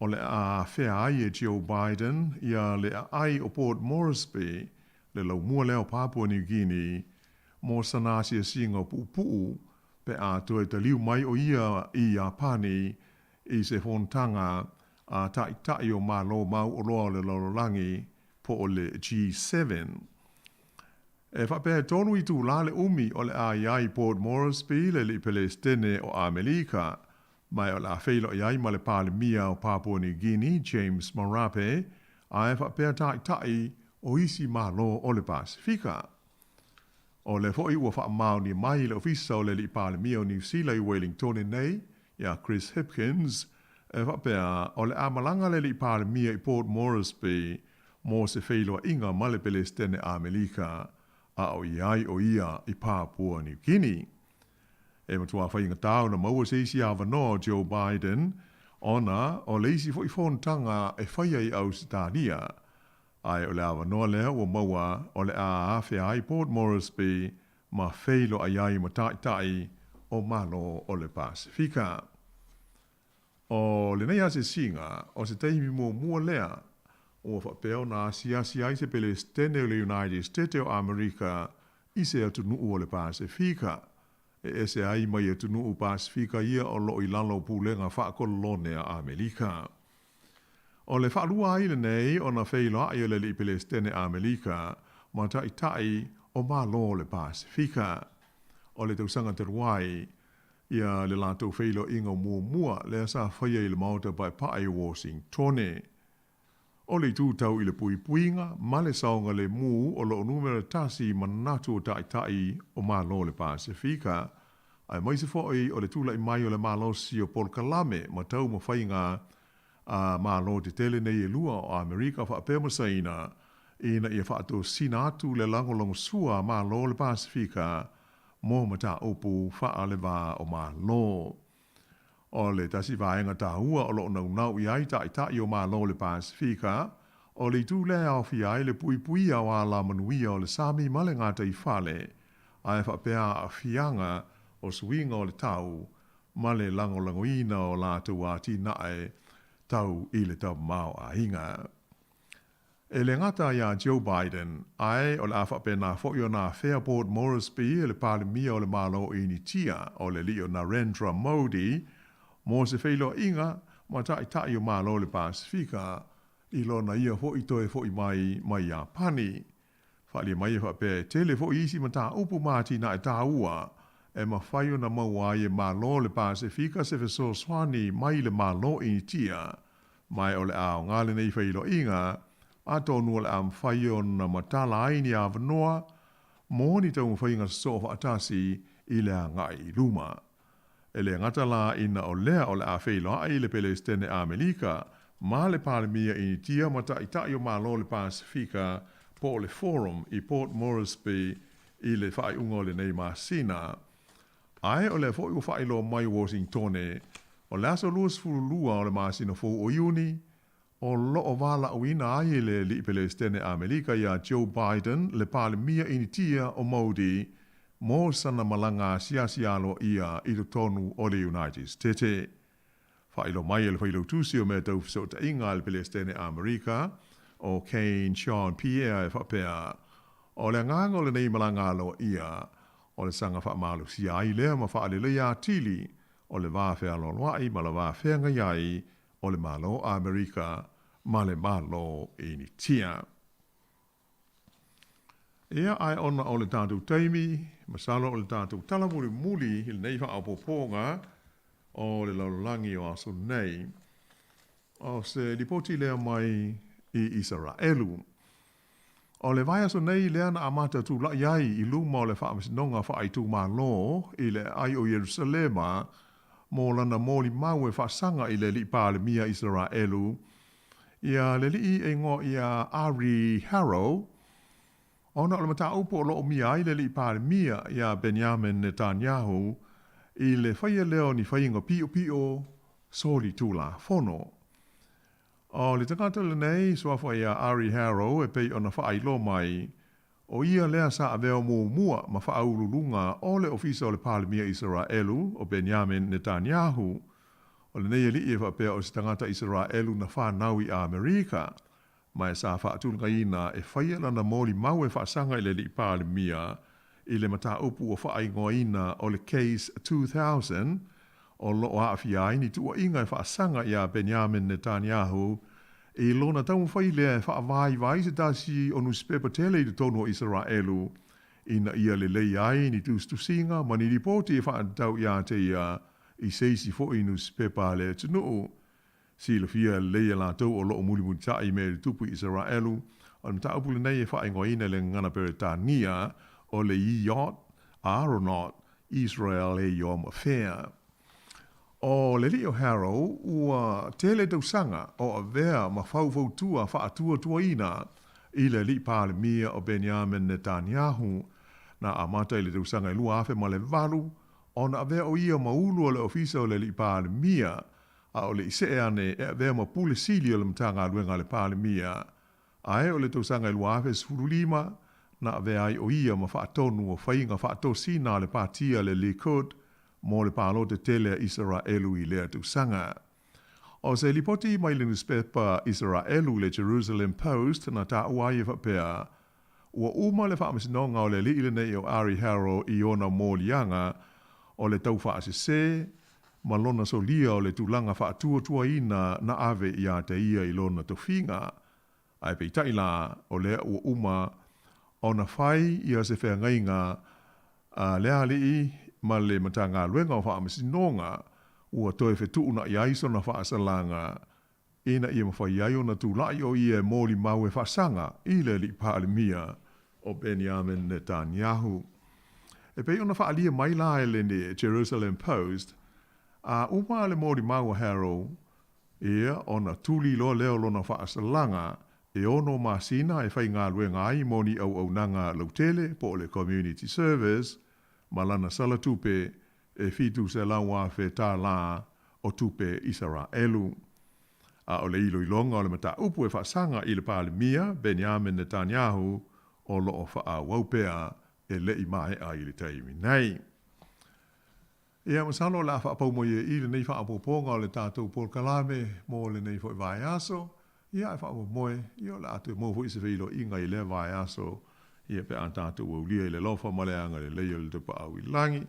o le a afea ai e Joe Biden ia le aai o Port Moresby, le laumua lea o Papua New Guinea, mo sana asiasiga puupuu pe a toe taliu mai o ia i Iapani i se fonotaga a Taitai o Malo Mauoloa o le Lalolagi po o le G7. E faapea e tolu itulā le umi o le a i ai i Port Moresby le alii Pelesitene o Amelika, ma o le a feiloai ai ma le Palemia o Papua New Guinea, James Marape, ae faapea taitai o isi Malo o le Pasefika. O lea foʻi ua faamaonia mai le Ofisa o le Alii Palemia o Niu Sila i Welingtone nei, iā Chris Hipkins, e faapea, o le a malaga le Alii Palemia i Port Moresby mo se feiloaiga ma le Pelesitene Amelika, a o i ai o ia i Papua New Guinea. E matuā faigata ona maua se isi avanoa o Joe Biden, ona o le isi foʻi fonotaga e faia i Ausetalia, ae o le avanoa lea ua maua o le a afea ai Port Moresby ma feiloai ai ma taitai o Malo o le Pasefika. O lenei asiasiga, o se taimi muamua lea ua faapea ona asiasi ai se Pelesitene o le United State o Amerika i se atunuu o le Pasefika, e ese ai mai atunuu Pasefika ia o loo i lalo o pulega faakolone a Amerika. O le faalua ai lenei ona feiloai o le alii Pelesitene Amerika ma taitai o Malo o le Pasefika. O le tausaga talu ai, ia le latou feiloaiga muamua lea sa faia i le Maota Paepae o Washingtone. O le itu tau i le puipuiga ma le saogalemu o loo numera tasi i manatu o taitai o Malo o le Pasefika, aemaise foʻi o le tulai mai o le malosi o polokalame ma taumafaiga a Malo tetele nei e lua o Amerika faapea ma Saina ina ia faatosina atu le lagolagosua a Malo o le Pasefika mo mataupu faalevā o Malo. O le tasi vaega taua o loo naunau i ai taitai o Malo o le Pasefika, o le itu lea e aofia ai le puipuia o alamanuia o le sami ma le gataifale, ae faapea aafiaga o suiga o le tau ma le lagolagoina o latou atinae tau i le tamaoaiga. E le gata iā Joe Biden, ae o le a faapena foʻi ona afea Port Moresby e le Palemia o le Malo o Initia, o le alii o Narendra Modi, mo se feiloaiga ma taitai o Malo o le Pasefika i lona ia foʻi toe foʻi mai mai Iapani. Faaalia mai e faapea e tele foʻi isi mataupu ma atinae taua e mafai ona maua ai e Malo o le Pasefika se fesoasoani mai le Malo Initia, ma o le a aoga lenei feiloaiga, atonu o le a mafai ona matala ai ni avanoa mo ni taumafaiga sosoo faatasi i le agai i luma. E le gata la ina o lea o le a feiloai le Pelesitene Amelika ma le Palemia Initia ma taitai o Malo o le Pasefika po o le Forum i Port Moresby i le faaiuga o lenei masina. Ae o lea foʻi ua faailoa mai Washingtone, o le aso 22 o le masina fou o Iuni, o loo valaauina ai e le alii Pelesitene Amelika iā Joe Biden le Palemia Initia o Modi mo sana malaga asiasi aloaia i totonu o le United State. Faailoa mai e le Failautusi o Mea Tau Fesootaiga a le Pelesitene Amerika, o Karine Jean-Pierre e faapea, O le agaga o lenei malaga aloaia, o le saga faamalosia ai lea ma faaleleia atili o le va fealoaloai ma le va feagai ai o le Malo o Amerika ma le Malo Initia. Ia, ae ona o le tatou taimi, masalo o le tatou tala mulimuli i lenei faaopoopoga o le lalolagi o aso nei, o se lipoti lea mai i Isaraelu. O le vaiaso nei lea na amata tulaʻi ai i luma o le Faamasinoga Faaitumalo i le aai o Ierusalema mo lana molimau e faasaga i le alii Palemia Isaraelu. Ia le alii e igoa ia Ari Harow, ona o le mataupu o lo o umia ai le alii Palemia ia Benjamin Netanyahu i le faia lea o ni faiga piopio solitulafono. O le tagata lenei, suafa ia Ari Harow e pei ona faailoa mai, o ia lea sa avea muamua ma faauluuluga o le Ofisa o le Palemia Isaraelu o Benjamin Netanyahu. O lenei alii e faapea o se tagata Isaraelu na fanau i Amerika, ma e sa faatulagaina e faia lana molimau e faasaga i le alii Palemia i le mataupu ua faaigoaina o le Case 2000 o lo o aafia ai ni tuuaiga e faasaga iā Benjamin Netanyahu i lona taumafai lea e faavaivai se tasi o nusipepa tele i totonu o Isaraelu ina ia lelei ai ni tusitusiga ma ni lipoti e faatatau iā te ia i se isi foi nusipepa a le atunuu. Silafia lelei e latou o lo o mulimulitaʻi mea i le tupu i Isaraelu, o le mataupu lenei e faaigoaina i le gagana Peretania o le Yedioth Ahronoth Israel Hayom Affair. O le alii o Harow ua tele tausaga o avea ma faufautua faatuatuaina i le alii Palemia o Benjamin Netanyahu. Na amata i le tausaga e 2008 ona avea o ia ma ulu o le ofisa o le alii Palemia, a o le i see ane e avea ma Pule Sili o le Matagaluega a le Palemia. Ae o le tausaga e 2015, na avea ai o ia ma faatonu o faiga faatosina a le patia le Likud mo le palota tele a Isaraelu i lea tausaga. O se lipoti mai le nusipepa Isaraelu le Jerusalem Post na taua ai e faapea, ua uma le faamasinoga o le alii lenei o Ari Harow i ona moliaga o le taufaasese ma lona solia o le tulaga faatuatuaina na ave iā te ia i lona tofiga. Ae peitai la, o lea ua uma ona fai ia se feagaiga a le alii ma le Matagaluega o Faamasinoga ua toe fetuunaʻi ai sona faasalaga ina ia mafai ai ona tulai o ia e molimau e faasaga i le alii Palemia o Benjamin Netanyahu. E pei ona faaalia mai la e le Jerusalem Post, a uma le molimau a Harow, ia, ona tuli loa lea o lona faasalaga e ono masina e faigaluega ai mo ni auaunaga lautele po o le community service ma lana sala tupe e $700,000 o tupe Isaraelu. A o le iloiloga o le mataupu e faasaga i le Palemia, Benjamin Netanyahu, o lo o faaauau pea e le i maea i le taimi nei. Ia, masalo o le a faapau mai ai i lenei faaopoopoga o le tatou polokalame mo lenei foi vaiaso. Ia, ae faamoemoe, ia o le a toe maua foi se feiloaiga i lea vaiaso, ia pe a tatou aulia i le alofa ma le agalelei o le Tapaau i le Lagi.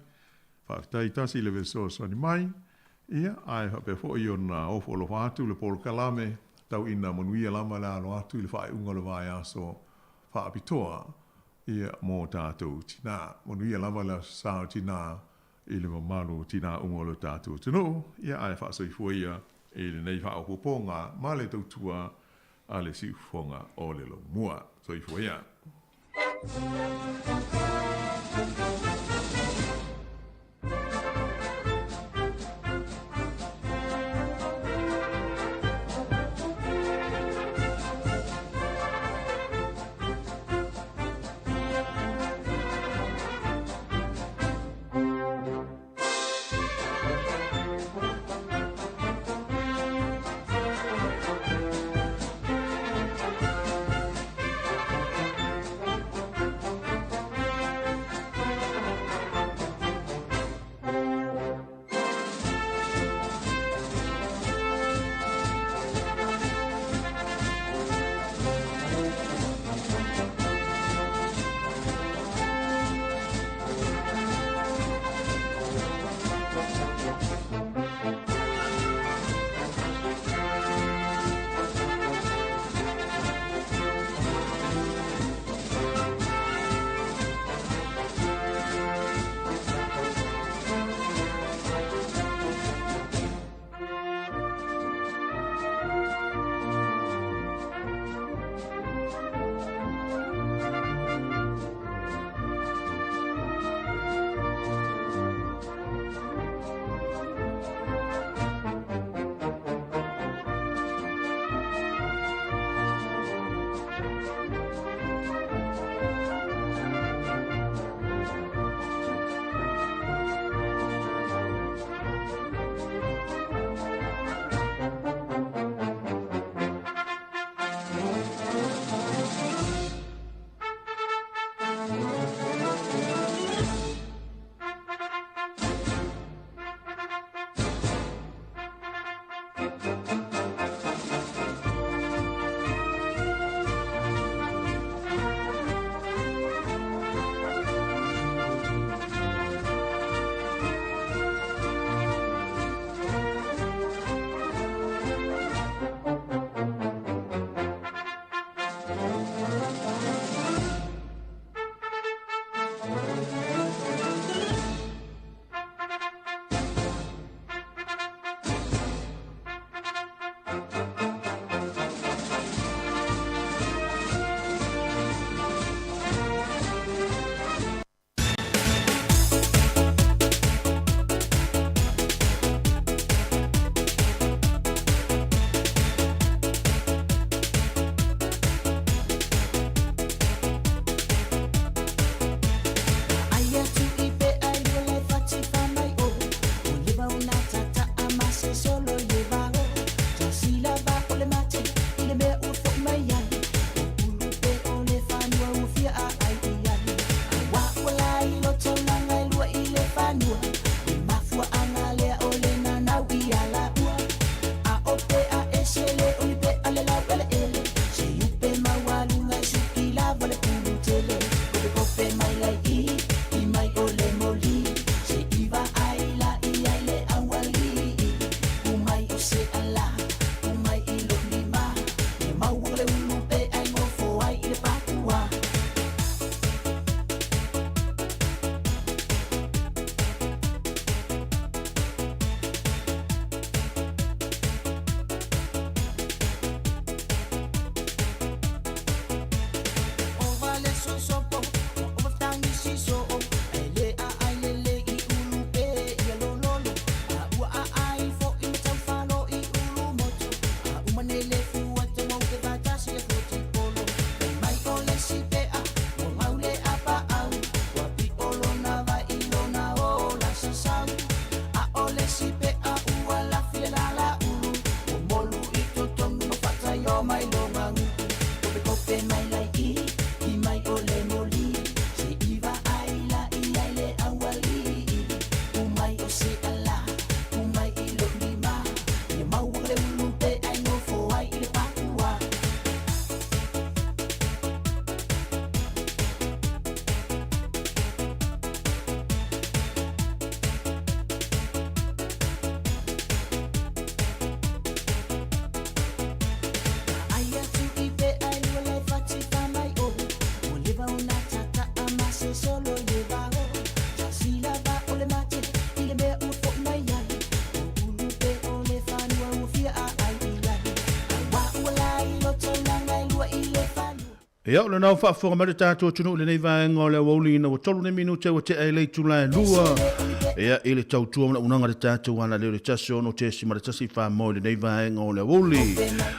Faafetai tasi i le fesoasoani mai, ia, ae faapea foi ona ofo alofa atu le polokalame tau ina manuia lava le alo atu i le faaiuga o le vaiaso faapitoa, ia, mo tatou tinā. Manuia lava le Aso Sa o Tinā i le mamalu o tinā uma o lo tatou atunuu, ia, ae faasoifua ia i lenei faaopoopoga ma le tautua a le siufofoga o le Laumua. Soifua ia. Ia, o lena ua faafofoga mai le tatou atunuu i lenei vaega o le aoauli ina ua 3 nei minute ua tea i le itula e 2. Ia, i le tautua ma le auaunaga a le tatou alaleo i le 16.14 mo i lenei vaega o le aoauli.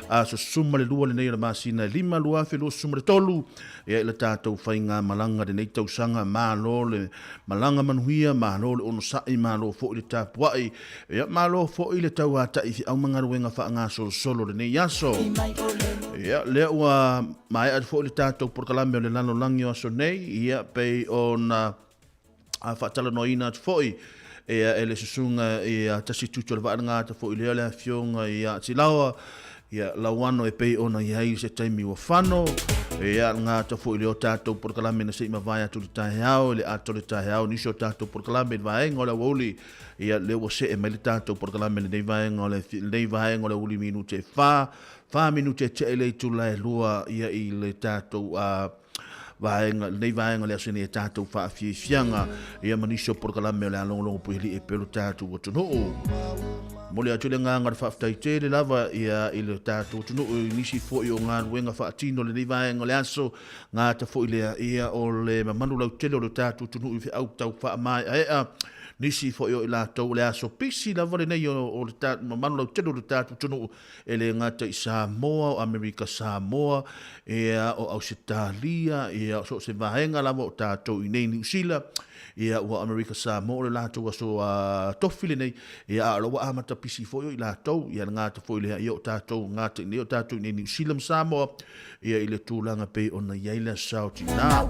Aso 12 lenei o le masina e 5 2023. Ia, i le tatou faigamalaga i lenei tausaga, malo le malaga manuia, malo le onosai, malo foi le tapuai. Ia, malo foi le tauata'i i feau ma galuega faagasolosolo o lenei aso. Ia, lea ua maea foi le tatou polokalame o le lalolagi o aso nei, ia, pei ona faatalanoaina atu foi ia, e le susuga ia Tasi Tutu o le Vaalagata foi lea le afioga ia Atilaoa, ia, lauano e pei ona i ai se taimi ua fano. Ia, gata foi lea o tatou polokalame na se i mavae atu i le taeao, i le ata o le taeao, nisi o tatou polokalame i le vaega o le aoauli. Ia, lea ua see mai le tatou polokalame i lenei vaega o le, lenei vaega o le aoauli minute e 4, 4 minute e tea i le itula e 2, ia, i le tatou, uh, vaega, lenei vaega o le aso nei e tatou faafiafiaga, ia ma nisi o polokalame o le a logologo puialii e pei o le tatou atunuu. Momoli atu le agaga o le faafetai tele lava ia i le tatou atunuu i nisi foi o galuega faatino lenei vaega o le aso, gata foi lea ia o le mamalu lautele o le tatou atunuu i feau tau faamaeaea, nisi foi o i latou o le aso pisi lava lenei o le mamalu lautele o le tatou atunuu E le gata i Samoa, o Amerika Samoa, ia, o Ausetalia, ia, o so o se vaega lava o tatou i nei Niu Sila, ia, ua Amerika Samoa o le latou aso tofi lenei, ia, a o la ua amata pisi foi o i latou, ia, le gata foi lea, ia, o tatou gata i nei, o tatou i nei Niu Sila ma Samoa, ia, i le tulaga pei ona i ai le Aso Saotina.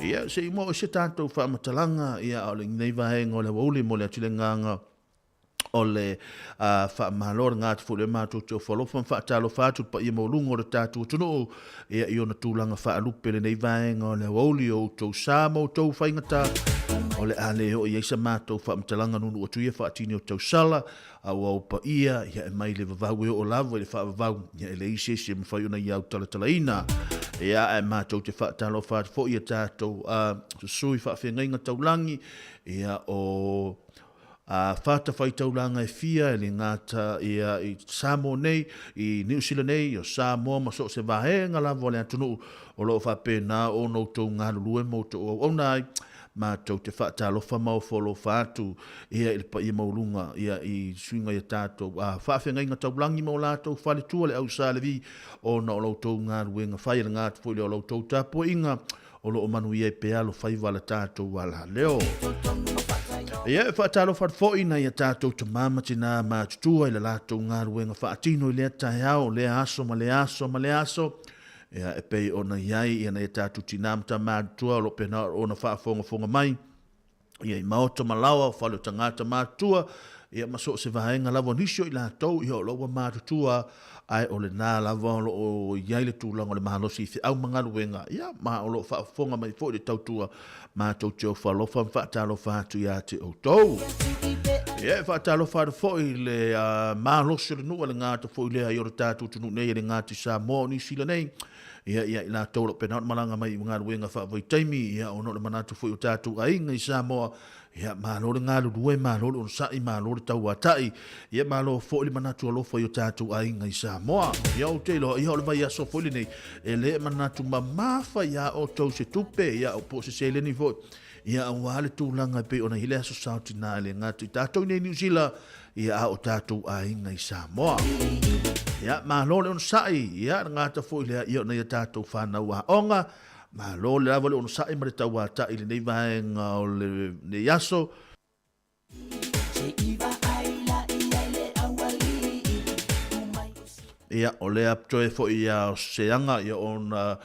Ia, se i maua i se tatou faamatalaga, ia, a o lenei vaega o le aoauli mo le atu le agaga o le faamalo le gata foi le matou te ofo alofa ma faatalofa atu le paia maualuga o le tatou atunuu ia i ona tulaga faalupe lenei vaega o le aoauli o outou sa ma outou faigata o le a le oo i ai sa matou faamatalaga nuunuu atu ia faatini o tausala a ua o paia ia e mai le vavau e oo lava i le faavavau ia e leai se isi e mafai ona ia autalatalaina ia ae matou te faatalofa atu foi ia tatou sui faafeagaiga taulagi ia o A fatafaitaulaga e fia e le gata ia i Samoa nei, i Niu Sila nei, o Samoa ma so o se vaega lava o le atunuu o lo o faapena ona outou galulue ma outou auauna ai, matou te faatalofa ma ofoalofa atu ia i le paia maualuga ia i suiga i a tatou faafeagaiga taulagi ma o latou faletua le au Sa Levi ona o la outou galuega fai e le gata foi lea o la outou tapuaiga o lo o manuia ai pea alofaiva le tatou alaleo. Ia, e faatalofa atu foi nai a tatou tama ma tinā matutua i le latou galuega faatino i lea taeao, lea aso ma lea aso ma lea aso. Ia, e pei ona i ai ia nai a tatou tinā ma tama matutua o lo o pena ona faafogafoga mai ia i maota ma laoa o fale o tagata matutua, ia ma so o se vaega lava o nisi o i latou, ia o lo o ua matutua, ae o lena lava o lo o i ai le tulaga o le malosi i feau ma galuega, ia ma o lo o faafofoga mai foi le tautua matou te ofo alofa ma faatalofa atu ia te outou. Ia e faatalofa atu foi i le malosi o le nuu a le gata foi lea i o le tatou atunuu nei e le gata i Samoa o Niu Sila nei, ia ia i latou o lo o pena ona malaga mai i galuega faavaitaimi, ia ona o le manatu foi o tatou aiga i Samoa, ia malo le galulue, malo le onosai, malo le tauata'i, ia malo foi le manatu alofa i o tatou aiga i Samoa. Ia ou te iloa, ia o le vaiaso foi lenei, e le manatu mamafa iā outou se tupe, ia po o se seleni foi, ia aua le tulaga e pei ona i ai le Aso Sa o Tinā e le gata i tatou i nei Niu Sila, ia a o tatou aiga i Samoa. Ia, malo le onosai, ia, le gata foi lea, ia o nai a tatou fanau aoga, malo le lava le onosai ma le tauata'i i lenei vaega o lenei aso. Ia, o lea toe foi ia o se aga, ia ona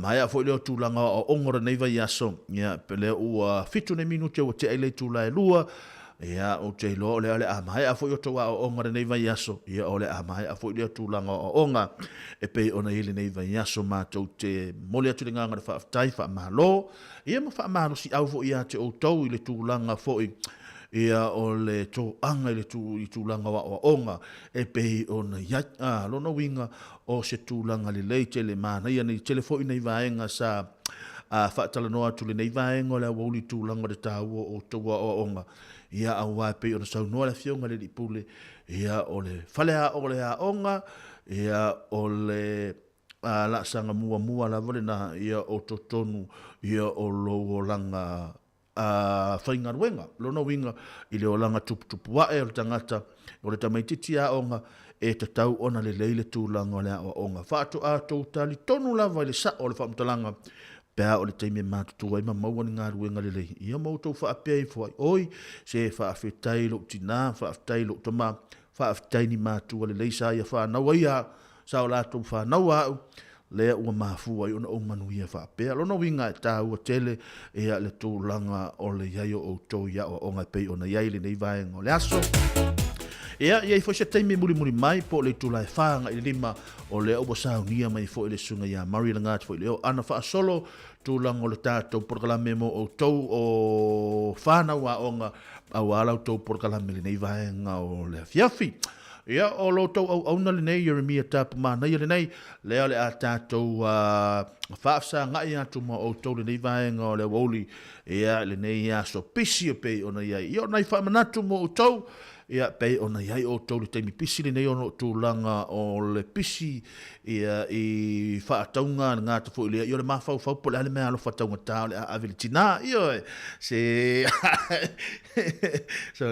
maea foi lea o tulaga o aoaoga o lenei vaiaso, ia, pe lea ua 7 nei minute ua tea i le itula e 2, Ia, ou te iloa o lea o le a maea foi outou aoaoga lenei vaiaso, ia o le a maea foi lea tulaga o aoaoga e pei ona i ai lenei vaiaso. Matou te momoli atu le agaga o le faafetai, faamalo, ia ma faamalosiau foi ia te outou i le tulaga foi ia o le toaga i le tu, i tulaga o aoaoga e pei ona i ai. A, lona uiga, o se tulaga lelei tele, manaia nei tele foi nei vaega sa a faatalanoa atu lenei vaega o le aoauli i tulaga o le taua o outou aoaoga, ia aua e pei ona saunoa le Afioga i le Alii Pule, ia o le faleaoga o le aoga, ia o le laasaga muamua lava lenā ia o totonu ia o lou olaga faigaluega. Lona uiga i le olaga tuputupu ae o le tagata, o le tamaitiiti aoga, e tatau ona lelei le tulaga o le aoaoga. Faatoa tou talitonu lava i le sao o le faamatalaga pe a o le taimi e matutua ai ma maua ni galuega lelei. Ia ma outou faapea ifo ai, Oi, se faafetai i lou tinā, faafetai i lou tamā, faafetai ni matua lelei sa ia fanau ai a, sa o latou fanau a au, lea ua mafua ai ona ou manuia faapea. Lona uiga e taua tele ia le tulaga o le i ai o outou i aoaoga e pei ona i ai lenei vaega o le aso. Ia, i ai foi se taimi e mulimuli mai po o le itula e 4 agai i le 5, o lea ua saunia mai foi le susuga ia Murray Lagati foi leo ana faasolo tulaga o le tatou polokalame mo outou o fanau aoga aua la outou polokalame lenei vaega o le afiafi. Ia, o lo outou auauna lenei, Ieremia Tapu Manaia lenei, lea o le a tatou faafesagai atu ma outou lenei vaega o le aoauli, ia, lenei aso pisi e pei ona i ai. Ia, o nai faamanatu mo outou, ia, pei ona i ai outou i le taimi pisi lenei ona o tulaga o le pisi, ia, i faatauga le gata foi lea, ia, o le mafaufau po o le a le meaalofa taugata o le a ave i le tina, ioe, se, so,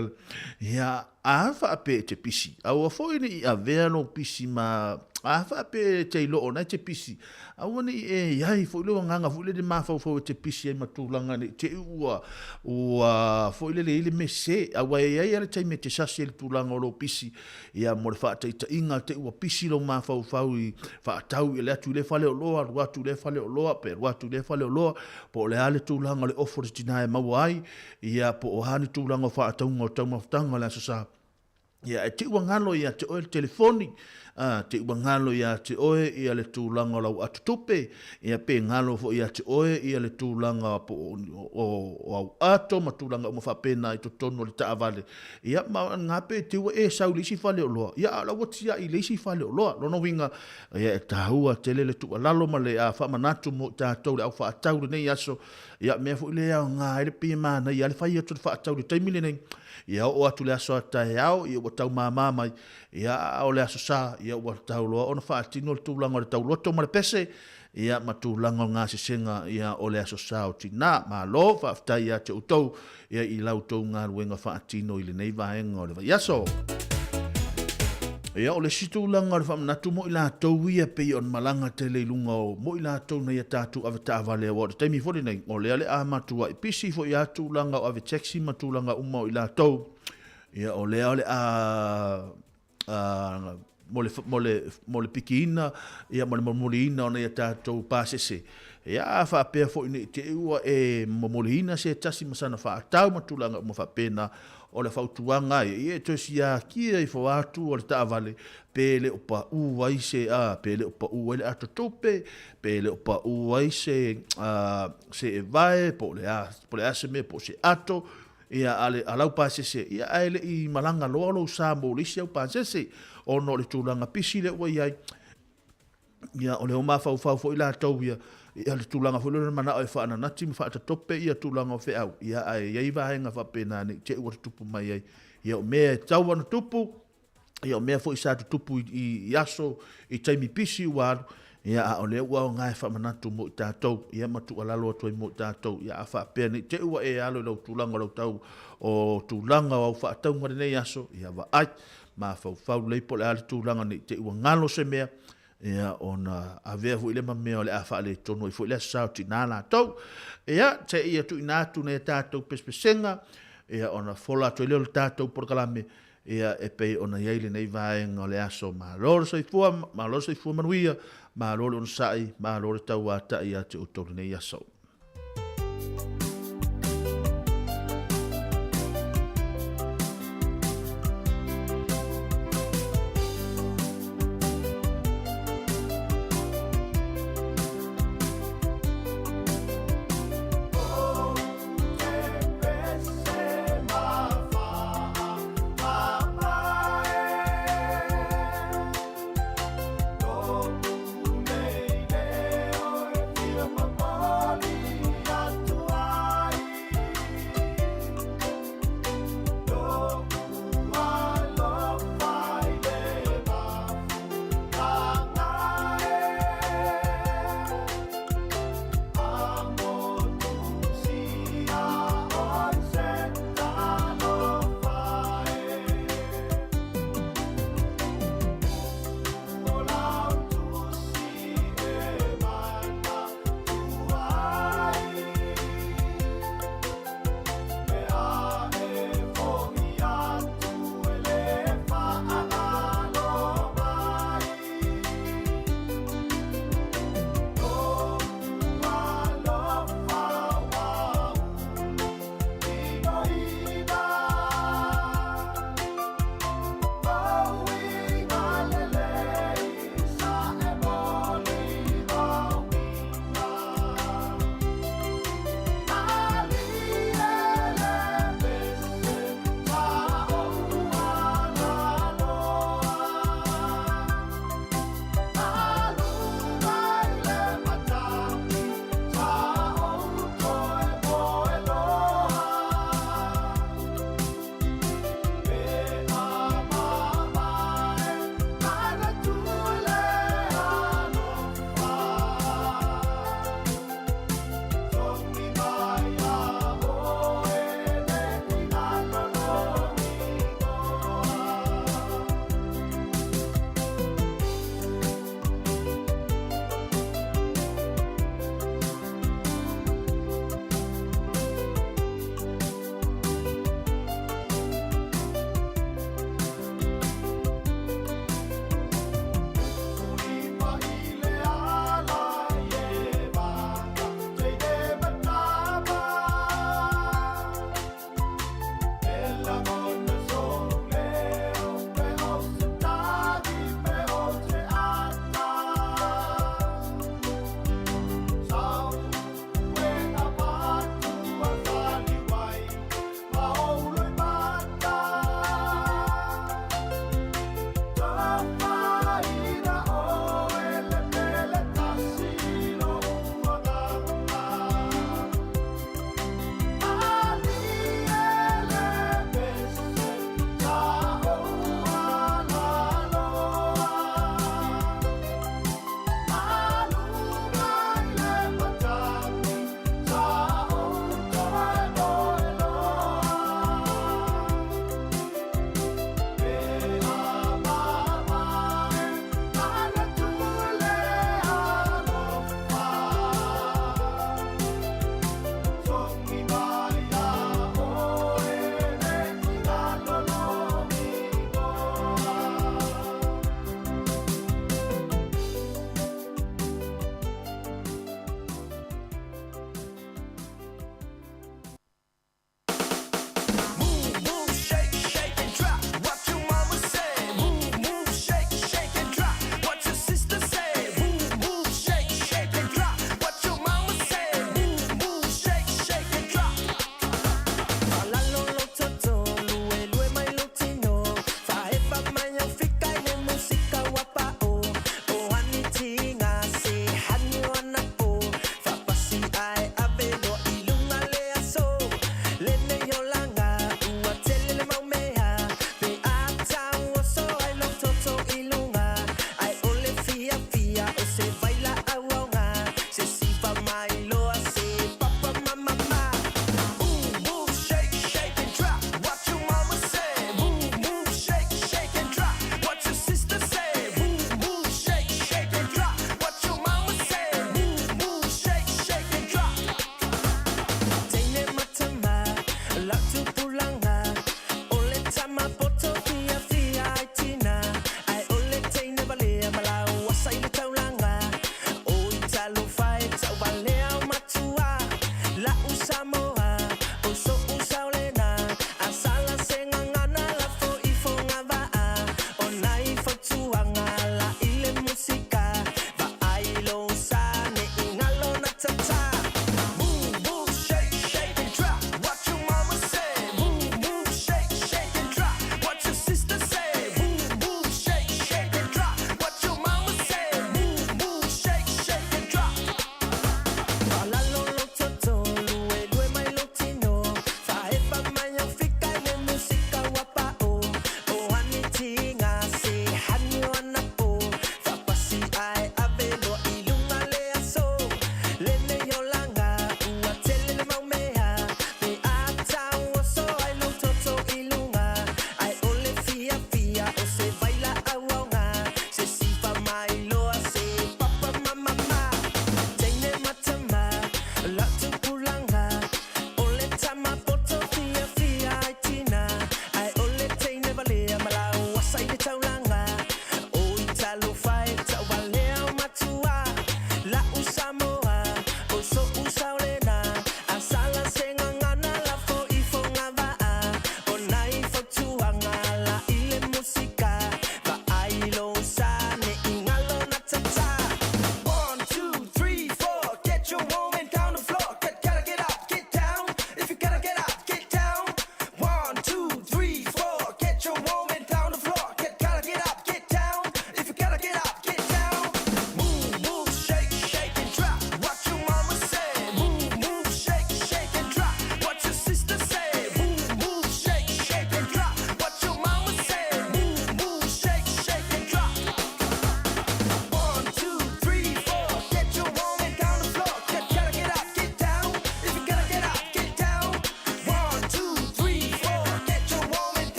ia, A faapea e te pisi, aua foi ne i avea lou pisi ma, a faapea e te iloa o na e te pisi, aua ne i e i ai foi lou agaga foi lele mafaufau e te pisi ai ma tulaga ne i te i ua, ua foi lele i ai le mea sese. Aua e i ai lava le taimi e te sasi ai i le tulaga o lou pisi, ia mo le faataitaiga, te i ua pisi lou mafaufau i faatau i le atu i lea faleoloa, alu atu i lea faleoloa, pe alu atu i lea faleoloa, po o le a le tulaga o le ofo a le tina e maua ai, Ia, po o a ni tulaga o faatauga o taumafataga o le Aso Sa, ia, e te ua galo ia te oe le telefoni, a, te ua galo ia te oe ia le tulaga o lau atotupe, ia, pe galo foi ia te oe ia le tulaga po o, o, o au ato ma tulaga uma faapena i totonu o le taavale, ia, ma ga pe te ua e sau i le isi faleoloa, ia, a o la ua tiai i le isi faleoloa. Lona uiga, ia, e taua tele le tuualalo ma le faamanatu mo i tatou le au faatau i lenei aso, Ia, mea foi lea e aoga ai le pei e manaia lava le fai atu o le faatau i le taimi lenei. Ia oo atu i le aso a taeao, ia ua tau mama mai, ia a o le Aso Sa, ia ua tau loa ona faatino le tulaga o le tauloto ma le pese, ia ma tulaga o gasesega, ia o le Aso Sa o Tina. Malo, faafetai ia te outou, ia i la outou galuega faatino i lenei vaega o le vaiaso. Ia, o le isi tulaga o le faamanatu mo i latou ia pei ona malaga tele i luga o mo i latou nei a tatou avetaavale aua o le taimi foi lenei, o lea o le a matuai pisi foi a tulaga o ave taxi ma tulaga uma o i latou. Ia, o lea o le a mo le, mo le, mo le pikiina ia, ma le momoliina o nai a tatou pasese. Ia, a faapea foi ne i te i ua e momoliina se tasi ma sana faatau ma tulaga uma faapena, o le fautuaga ia, ia e toe siakia ifo atu o le taavale, pe le o paʻu ai se, a, pe le o paʻu ai le ato tupe, pe le o paʻu ai se, a, se evae, po o le a, po o le a se mea, po o se ato, Ia, a le, a lau pasese, ia, ae le i malaga loa lou sa mo le isi au pasese, ona o le tulaga pisi lea ua i ai, ia, o lea ua mafaufau foi latou ia, ia le tulaga foi lea o le manao e faananati ma faatatope ia tulaga o feau, ia, ae i ai vaega faapena ne i te i ua tutupu mai ai. Ia, o mea e tatau ona tupu, Ia, o mea foi sa tutupu i, i aso, i taimi pisi ua alu, ia, a o lea ua aoga e faamanatu mo i tatou, ia, ma tuualalo atu ai mo i tatou, ia, a faapea ne i te i ua e alo i lau tulaga o lau tau, o tulaga o au faatauga i lenei aso, ia, vaai, mafaufau lelei po o le a le tulaga ne i te i ua galo se mea, ia, ona avea foi lea ma mea o le a faaletonu ai foi le aso sa o tina latou. Ia, seia tuuina atu nai a tatou pesepesega, ia, ona fola atu ai lea o le tatou polokalame, Ia, e pei ona i ai lenei vaega o le aso. Malo le soifua, malo le soifua manuia, malo le onosai, malo le tauatai ia te outou lenei aso.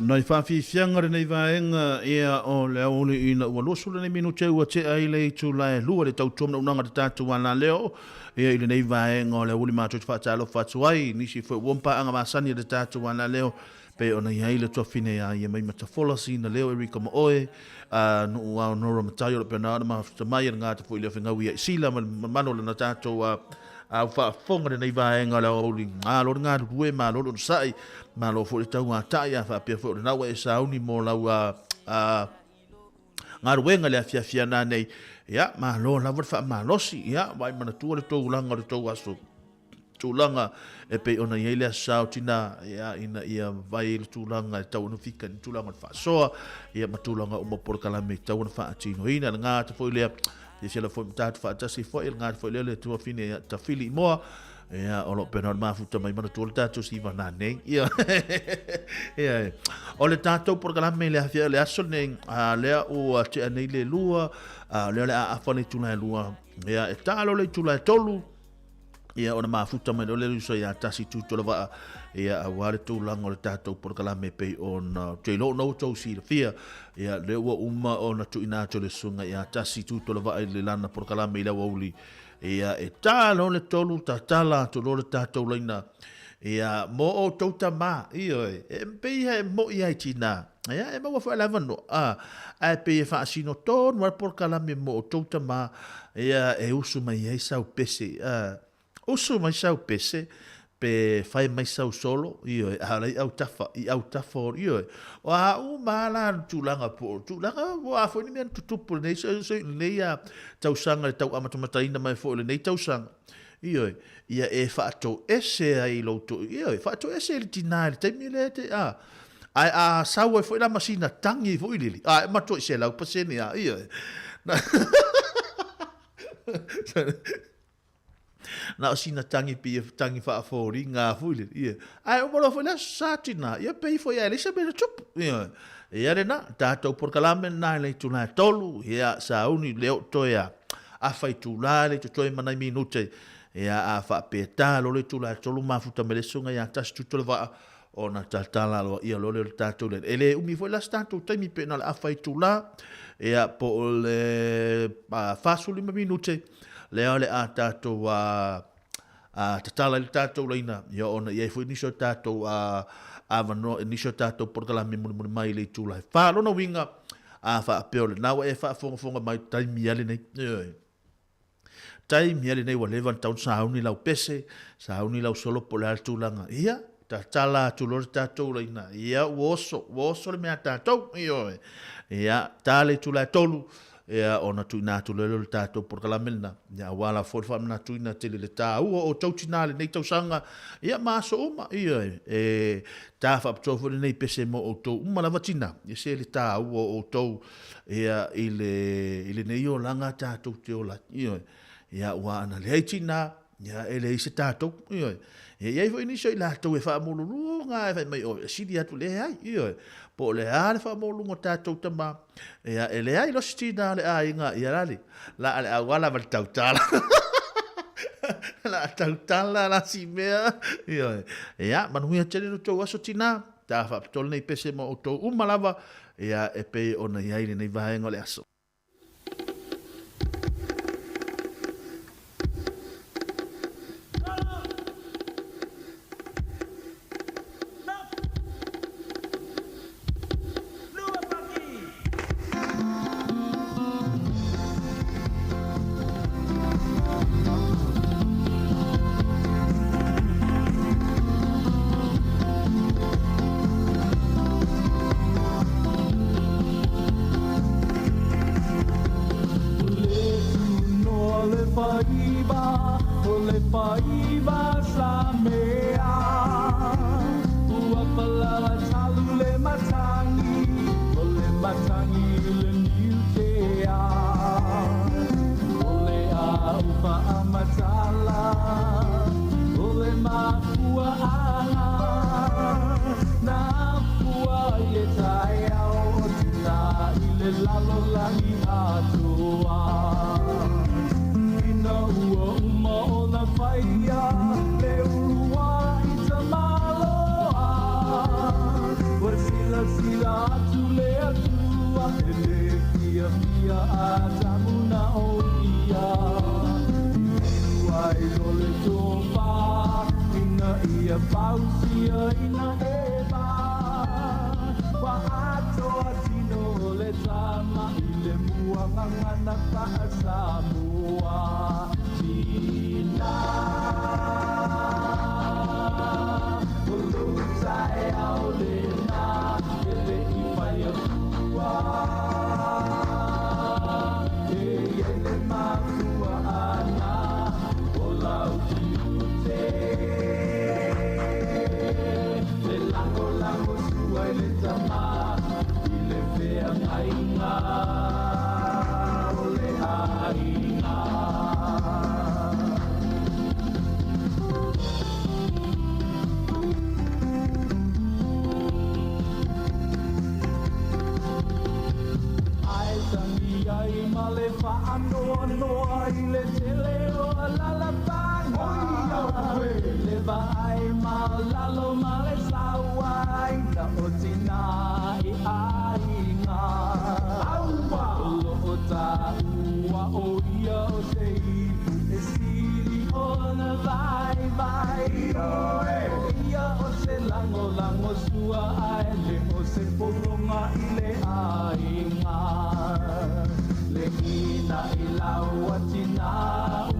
Nai faafiafiaga lenei vaega ia o le aoauli ina ua 20 nei minute ua tea ai le itula e lua le tautua manaunauga le tatou alaleo ia i lenei vaega o le aoauli matou te faatalofa atu ai nisi foi ua paaga masani le tatou alaleo pei ona i ai le tuafine ia ia mai matafola sina leo Erika Maoe a nuu ao Nora Matai o le pena ona mafuta mai e le gata foi le fengau ia i sila ma le mamalu o lana tatou a au faafofoga lenei vaega o le aoauli. Malo le galulue, malo le onosai, malo foi le tauata'i, a faapea foi o lena ua e sauni mo lau a galuega le afiafi ana nei. Ia, malo lava le faamalosi. Ia, vaai manatua le tulaga o le tou aso tulaga e pei ona i ai le aso sao tina, ia, ina ia vai le tulaga e tau ona fika ni tulaga o le faasoa, ia, ma tulaga uma polokalame e tau ona faatinoina. Le gata foi lea, Ia foi ma tatou faatasi foi, le gata foi lea le tuafine ia Tafili Moa, ia, o lo o pena o le mafuta mai manatua le tatou siva nei. Ia, ia, o le tatou polokalame le afia le aso nei, a lea ua tea nei le lua, a lea o le a afa le itula e lua, ia, e talo le itula e tolu, ia ona mafuta mai le uso ia tasi tutu le vaa ia aua le tulaga o le tatou polokalame pei ona te iloa ona outou silafia ia le ua uma ona tuuina atu le susuga ia tasi tutu le vaa i le lana polokalame i le aoauli ia e ta loa le tolu tatala atu loa le tatou laina ia mo outou tamā ioe e pei e moi ai tina ia e maua foi le avanoa a ae pei e faasino tonu ai le polokalame mo outou tamā ia e usu mai ai sau pese a usu mai sau pese pe fai mai sau solo ioe a o la i autafa i autafa o ioe o a uma la tulaga po o tulaga o a foi ni mea na tutupu lenei lenei a tausaga le tau amatamataina mai foi o lenei tausaga ioe ia e faatoese ai i lou to ioe faatoese i le tinā i le taimi lea te a ae a sau ai foi la ma sina tangi foi lele, a e matua i 100% a ia. Na o sina tangi pi e tangi faafoliga foi lele, ia. Ae uma loa foi le aso sa tina, ia pei foi ae leai se mea na tupu, ia. Ia lena, tatou polokalame lena i le itula e tolu, ia, sauni le oo toe a afa itula le totoe ma nai minute, ia, a faapeta loa le itula e tolu mafuta mai le susuga ia Tasi Tutu le vaa, ona tatala aloaia loa lea o le tatou lele. E le umi foi la se tatou taimi pe na o le afa itula, ia, po o le 45 minute, lea o le a tatou tatala i le tatou laina, ia ona i ai foi nisi o tatou avanoa, nisi o tatou polokalame mulimuli mai i le itula e 4. Lona uiga, a faapea o lena ua e faafogafoga mai taimi lava lenei, ioe. Taimi lava lenei ua leva ona tatau ona sauni lau pese, sauni lau solo po o le a le tulaga. Ia, tatala atu loa le tatou laina. Ia, ua oso, ua oso le mea a tatou. Ioe. Ia, ta le itula e tolu, ia, ona tuuina atu loa lea o le tatou polokalame lena. Ia, aua lava foi le faamanatuina tele le taua o outou tina i lenei tausaga, ia, ma aso uma. Ioe. E ta faapitoa foi lenei pese mo outou uma lava tina, e se le taua o outou ia, i le, i lenei olaga tatou te ola ai. Ioe. Ia, ua ana leai tinā, ia, e leai se tatou. Ioe. E i ai foi nisi o i latou e faamululuga e fai mai, oh, e sili atu, leai. Ioe. Po o le a le faamululuga o tatou tamā, ia, e leai loa se tinā o le aiga, ia lale, la a le auala ma le tautala. La a tautala la si mea. Ioe. Ia, manuia tele lo tou aso tinā. Ta faapitoa lenei pese mo outou uma lava, ia, e pei ona i ai lenei vaega o le aso. ia fausia ina eva Wa atoa tino o le tama i le muagagana faasamoa Tina O lou taeao lenā e leʻi fai atua E iai le mafuaaga o lau tiute Le lagolago sua i le tamā i le feagaiga o le aiga. Ae tagi ai ma le faanoanoa i le tele o alalafaga Le vaai maualalo ma le sauaina o tinā i aiga O loo taua o ia o se ipu e sili ona vaivai O ia o se lagolago sua ae le o se pologa i le aiga Le ina i lau atinā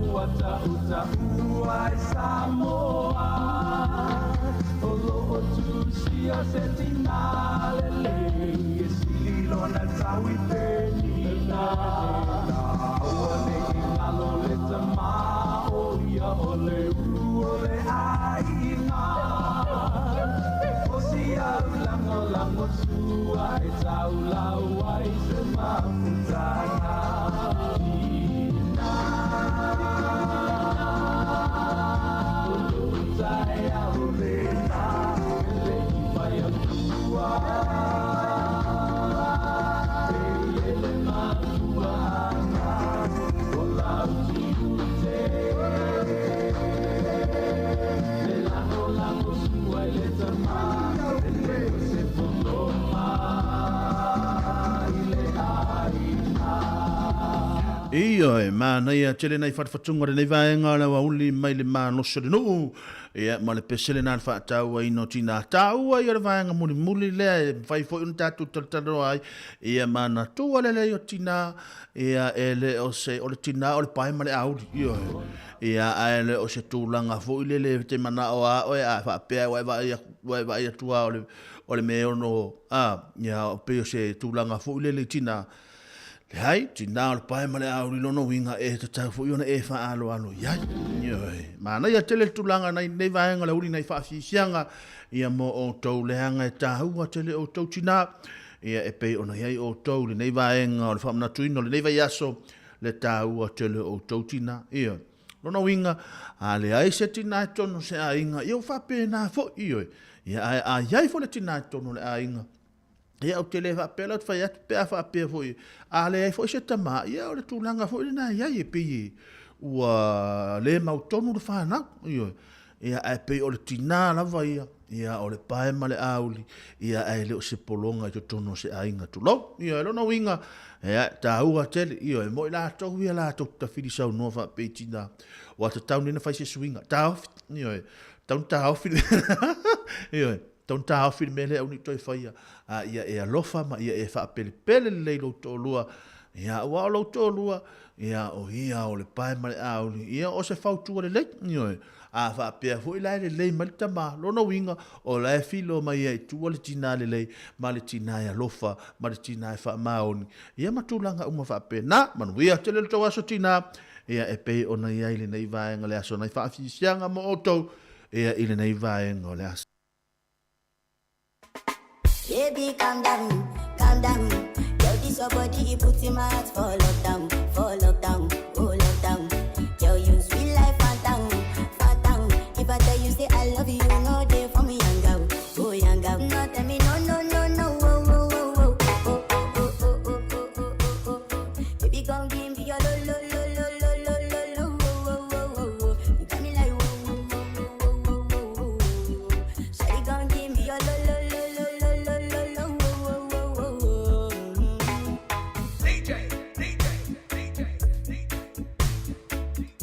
ua tautaua ai Samoa O loo tusia se tinā lelei e sili lona tau i Penina Aua nei galo le tamā o ia o le ulu o le aiga O si au lagolago sua e taulau ai se mafutaga Tina O lou taeao lenā e leʻi fai atua E iai le mafuaaga o lau tiute Le lagolago sua i le tamā e le o se pologa i le aiga. Ioe, manaia tele nai fatufatuga o lenei vaega o le aoauli mai le malosi o le nuu, ia, ma le pese lena le faatauaina o tinā taua ia o le vaega mulimuli lea e mafai foi ona tatou talatalanoa ai, ia, manatua le lelei o tinā, ia, e le o se, o le tinā o le pae ma le auli, ioe, ia, ae le o se tulaga foi lele e te manao lava oe a faapea ua e vaai atu, ua e vaai atu lava o le, o le mea e ono, a, ia, pei o se tulaga foi lele i tinā, Leai, tinā o le pae ma le auli lona uiga e tatau foi ona e faaaloalo i ai. Ioe, manaia tele le tulaga nai lenei vaega o le auli nai faafiafiaga ia mo outou leaga e taua tele outou tinā ia e pei ona i ai outou i lenei vaega o le faamanatuina o lenei vaiaso le taua tele o outou tinā. Ioe, lona uiga a leai se tinā i totonu o se aiga ia ua faapena foi. Ioe, ia ae a i ai foi le tinā i totonu o le aiga Ia, ou te le faapea la ou te fai atu pe a faapea foi, a leai foi se tama, ia o le tulaga foi lena e i ai, e pei e ua le mautonu le fanau, ioe. Ia, ae pei o le tinā lava ia, ia, o le pae ma le auli, ia, ae le o se pologa i totonu o se aiga, tulou. Ioe, lona uiga, ia, e taua tele, ioe, mo i latou ia latou te tafili saunoa faapea i tinā, ua tatau nei ona fai se suiga, taofi, ioe, tatau ona taofi le, ioe. Tau na taofi le mea lea aua ne i toe faia, a ia e alofa ma ia e faapelepele lelei lou toalua, ia, aua o lou toalua, ia, o ia o le pae ma le auli, ia, o se fautua lelei, ioe. A faapea foi la e lelei mai le tama, lona uiga, o la e filo mai ai i tua le tinā lelei, ma le tinā e alofa, ma le tinā e faamaoni, ia ma tulaga uma faapena. Manuia tele lo tou aso tinā, ia, e pei ona i ai lenei vaega le aso nai faafiafiaga mo outou, ia, i lenei vaega o le aso. Baby, calm down, calm down. Girl, this your body, it puts in my heart for lockdown, for lockdown, oh lockdown. Girl, you sweet life, phantom, phantom. If I tell you say I love you, you know they for me, young girl, oh young girl. No, tell me no, no, no, no, oh, oh, oh, oh, oh, oh, oh, oh, oh, oh, oh, oh, oh, oh. Baby, come give me your lo, lo, lo, lo, lo, lo, lo, lo, oh, oh, oh, oh, oh. You got me like, whoa, whoa, whoa, whoa, whoa, whoa, whoa, whoa. Shawty gon' give me your lo lo lo lo lo lo lo lo wo wo wo wo wo. DJ, DJ, DJ, DJ, DJ, DJ.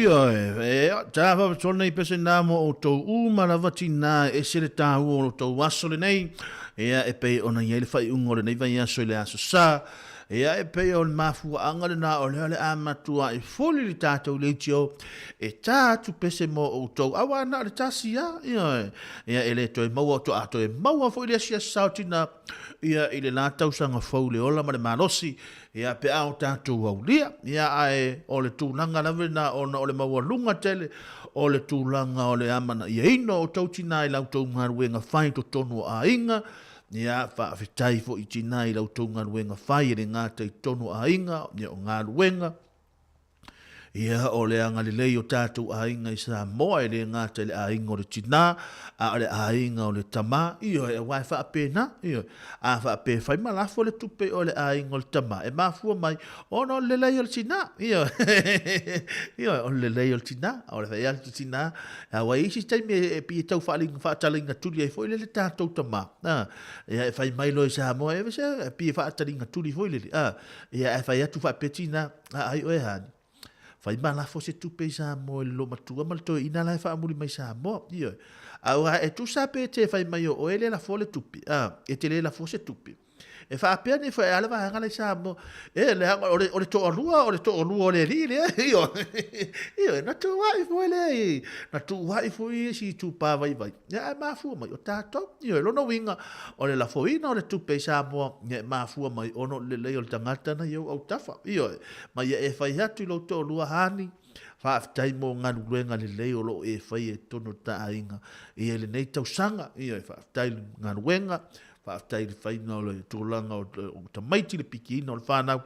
Ioe, e tā whawatona nei pese nā mō outou uma lava tinā e ese le tāua o lo tou aso lenei, ea e pei ona i ai le whaiunga o lenei vai aso i le aso sa, ea e pei o le mafuaanga lenā o lea o le a matua i fuli le tātou leitio e tā atu pese mō outou, auā na o le tasi a, ioe, ea e le toe maua o to a toe maua foi le asiasi sao tinā, ia i le la tausaga fou le ola ma le malosi, Ia, pe a o tatou aulia, ia, ae o le tulaga lava lena ona o le maualuga tele o le tulaga o le amanaiaina o outou tinā i la outou galuega fai i totonu o aiga, ia, faafetai foi i tinā i la outou galuega fai e le gata i totonu o aiga, ia, o galuega, Ia, o le agalelei o tatou aiga i Samoa, e le gata i le aiga o le tinā, a o le aiga o le tamā, ioe, aua e faapena, ioe. A faapea e fai ma lafo le tupe o le aiga o le tamā, e mafua mai ona o le lelei o le tinā, ioe, ioe, o le lelei o le tinā, o le fai atu tinā, aua i isi taimi e pei e tau faataliga tuli ai foi lele tatou tamā, a, ia e fai mai loa i Samoa, e vese, e pei e faataliga tuli foi lele, a, ia ae fai atu faapea tinā, A ai oe hani. Fai ma lafo se tupe i Samoa i le loomatua ma le toeaina la e faamuli mai Samoa. Ioe. Aua e tusa pe te fai mai o oe le lafo le tupe. A, e te le lafo se tupe. E faapea nei foi a le vaega la i Samoa. E leaga o le o le toalua, o le toalua o le alii lea. Ioe. Ioe, na tuuai foi lea i, na tuuai foi i si itupa vaivai. Ia ae mafua mai o tatou. Ioe, lona uiga, o le lafoina o le tupe i Samoa, ia e mafua mai ona o le lelei o le tagata na i ou autafa. Ioe, ma ia e fai atu i lou toalua hani, faafetai mo galuega lelei o lo o e faia i totonu o le ta aiga ia i lenei tausaga. Ioe, faafetai i le galuega, faafetai i le faiga o le tulaga o tamaiti, le pikiina o le fanau.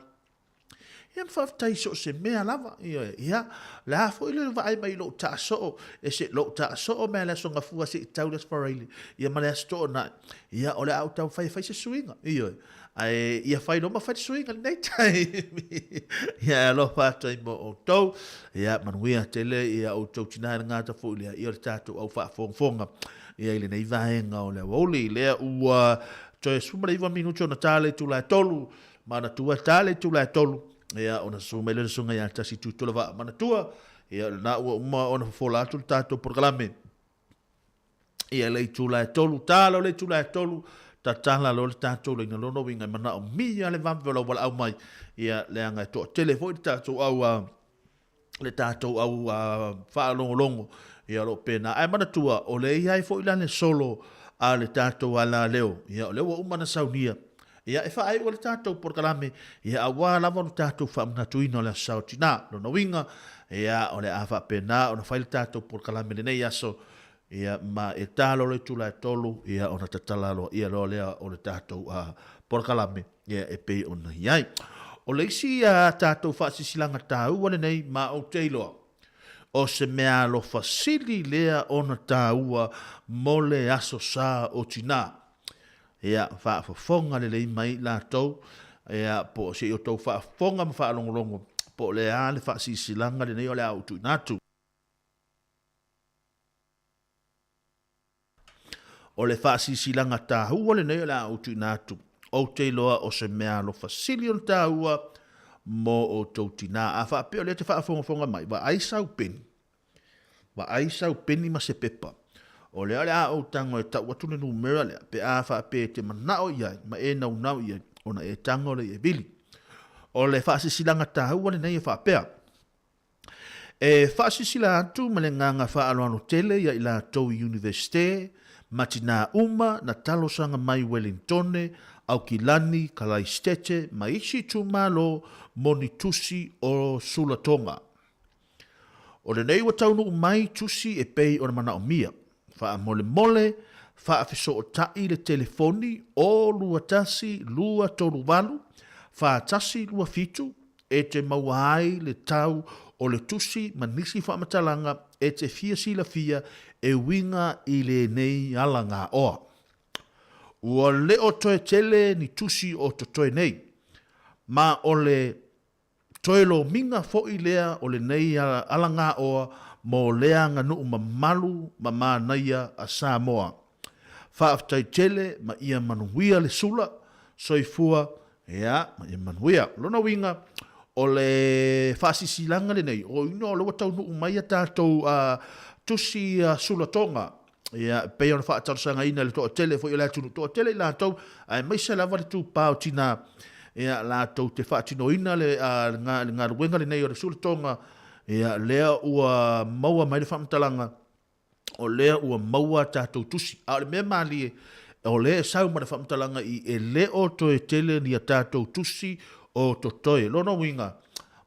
Ia ma faafetai i so o se mea lava. Ioe, ia, o le a foi le vaai mai i lou taasoo, e se, lou taasoo mai le Aso Gafua seia tau le Aso Faraile, ia ma le Aso Toonai, ia, o le a ou taumafai e fai se suiga. Ioe, ae ia fai loa ma fai le suiga i lenei taimi. Ia, e alofa atu ai mo outou, ia, manuia tele ia outou tina e le gata foi lea, ia o le tatou au faafogafoga, ia i lenei vaega o le aoauli, lea ua toe 19 minute ona ta le itula e 3, Manatua e ta le itula e 3, ia, ona susu mai lea o le Susuga ia Tasi Tuitolovaa. Manatua, ia, o lena ua uma ona fofola atu le tatou polokalame. Ia, le itula e 3, ta loa le itula e 3, tatala loa le tatou laina lona uiga e manaomia le vave o lau valaau mai, ia, leaga e toatele foi le tatou au a le tatou au faalogologo, ia o lo o pena. Ae manatua, o lea e i ai foi la le solo a le tatou alaleo, ia o lea ua uma ona saunia, ia e faaiu ai le tatou polokalame, ia aua lava lo tatou faamanatuina o le Aso Sa o Tina. Lona uiga, ia o le a faapena ona fai le tatou polokalame i lenei aso, ia ma e ta loa le itula e 3, ia ona tatala aloaia loa lea o le tatou polokalame. Ia, e pei ona i ai. O le isi a tatou faasilasilaga taua lenei, ma ou te iloa, o se meaalofa sili lea ona taua mo le Aso Sa o Tinā. Ia, faafofoga lelei mai latou, ia, po o se i outou faafofoga ma faalogologo, po o le a le faasilasilaga lenei o le a ou tuuina atu. O le faasilasilaga taua lenei o le a ou tuuina atu, ou te iloa o se mea alofa sili ona taua mo outou tinā. A faapea o lea e te faafogafoga mai, vaai sau peni, vaai sau peni ma se pepa. O lea o le a ou tago e tau atu le numera lea, pe a faapea e te manao i ai ma e naunau i ai, ona e tago lea e vili. O le faasilasilaga taua lenei e faapea, E faasilasila atu ma le agaga faaaloalo tele ia i latou i Iunivesite ma tinā uma na talosaga mai Welingtone, Aukilani, Kalaisitete ma isi itumalo mo ni tusi o Sulatoga. O lenei ua taunuu mai tusi e pei ona manaomia. Faamolemole, faafesootai le telefoni o 21 238 4127 e te maua ai le tau o le tusi ma nisi faamatalaga e te fia silafia e uiga i lenei alagaoa. Ua le o toe tele ni tusi o totoe nei, ma o le Toe lomiga foi lea o lenei alagaoa mo lea aganuu mamalu ma manaia a Samoa. Faafetai tele ma ia manuia le sula, soifua, ia, ma ia manuia. O lona uiga, O le faasilasilaga lenei, o ina o lea ua taunuu mai a tatou tusi sulatoga, ia, e pei ona faatalosagaina i le toatele foi o le atunuu, toatele i latou, aemaise lava le tupa o tina, ia, latou te faatinoina le, le galuega lenei o le sulatoga, ia, lea ua maua mai le faamatalaga, o lea ua maua a tatou tusi. A o le mea malie, o lea e sau ma le faamatalaga i e le o toe tele ni a tatou tusi o totoe. Lona uiga,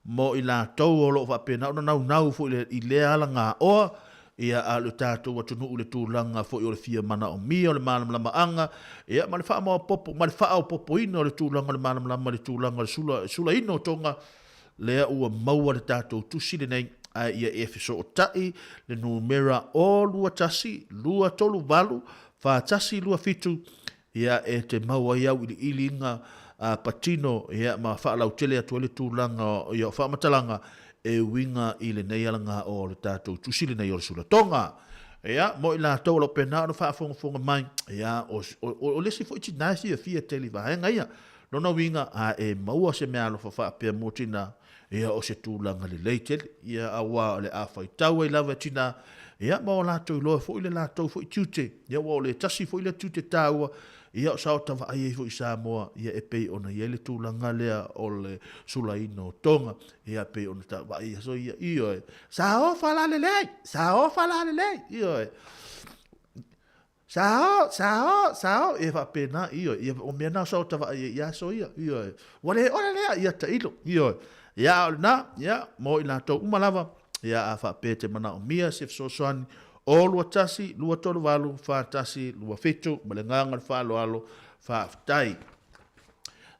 mo i latou o lo o faapena ona naunau foi i lea alagaoa, ia, a o le tatou atunuu i le tulaga foi o le fia manaomia o le malamalamaaga, ia, ma le faamaopoopo, ma le faaopoopoina o le tulaga o le malamalama i le tulaga o le sula, sulaina o toga, lea ua maua le tatou tusi lenei, ae ia e fesootai le numera 0 21 238 4127, ia, e te maua ai auiliiliga a patino, ia, ma faalautele atu ai le tulaga ia o faamatalaga e uiga i lenei alagaoa o le tatou tusi lenei o le Sulatoga. Ia, mo i latou o lo o pena ona faafogafoga mai, ia, o, o, o le isi foi tina e fiafia tele i vaega ia. Lona uiga, a e maua se meaalofa faapea mo tina, ia o se tulaga lelei tele, ia auā o le a faitau ai lava e tina, ia ma o latou iloa foi le latou foi tiute, ia ua o le tasi foi lea tiute taua, ia o saota vaai ai foi i Samoa, ia e pei ona i ai le tulaga lea o le sulaina o toga, ia e pei ona ta vaai aso ia, ioe, saofa la lelei, saofa la lelei, ioe. Sao, sao, sao, e faapena, ioe, ia, o mea na o saota vaai ai i aso ia, ioe. Ua le ola lea, ia tailo, ioe. Ia, a o lena, ia, mo i latou uma lava, ia, a faapea e te manaomia se fesoasoani, 0 2 1 2 3 8 4 1 2 7, ma le agaga o le faaaloalo, faafetai.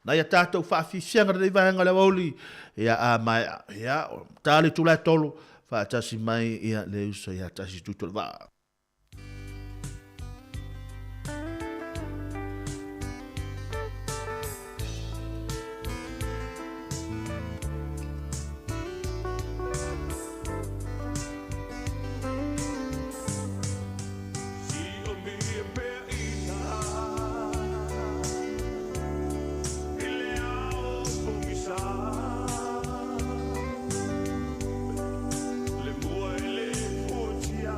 Nai a tatou faafiafiaga lenei vaega o le aoauli, ia, a maea, ia, o ta le itula e 3, faatasi mai, ia, le uso ia Tasi Tuitolovaa. Le mua e le fuatia.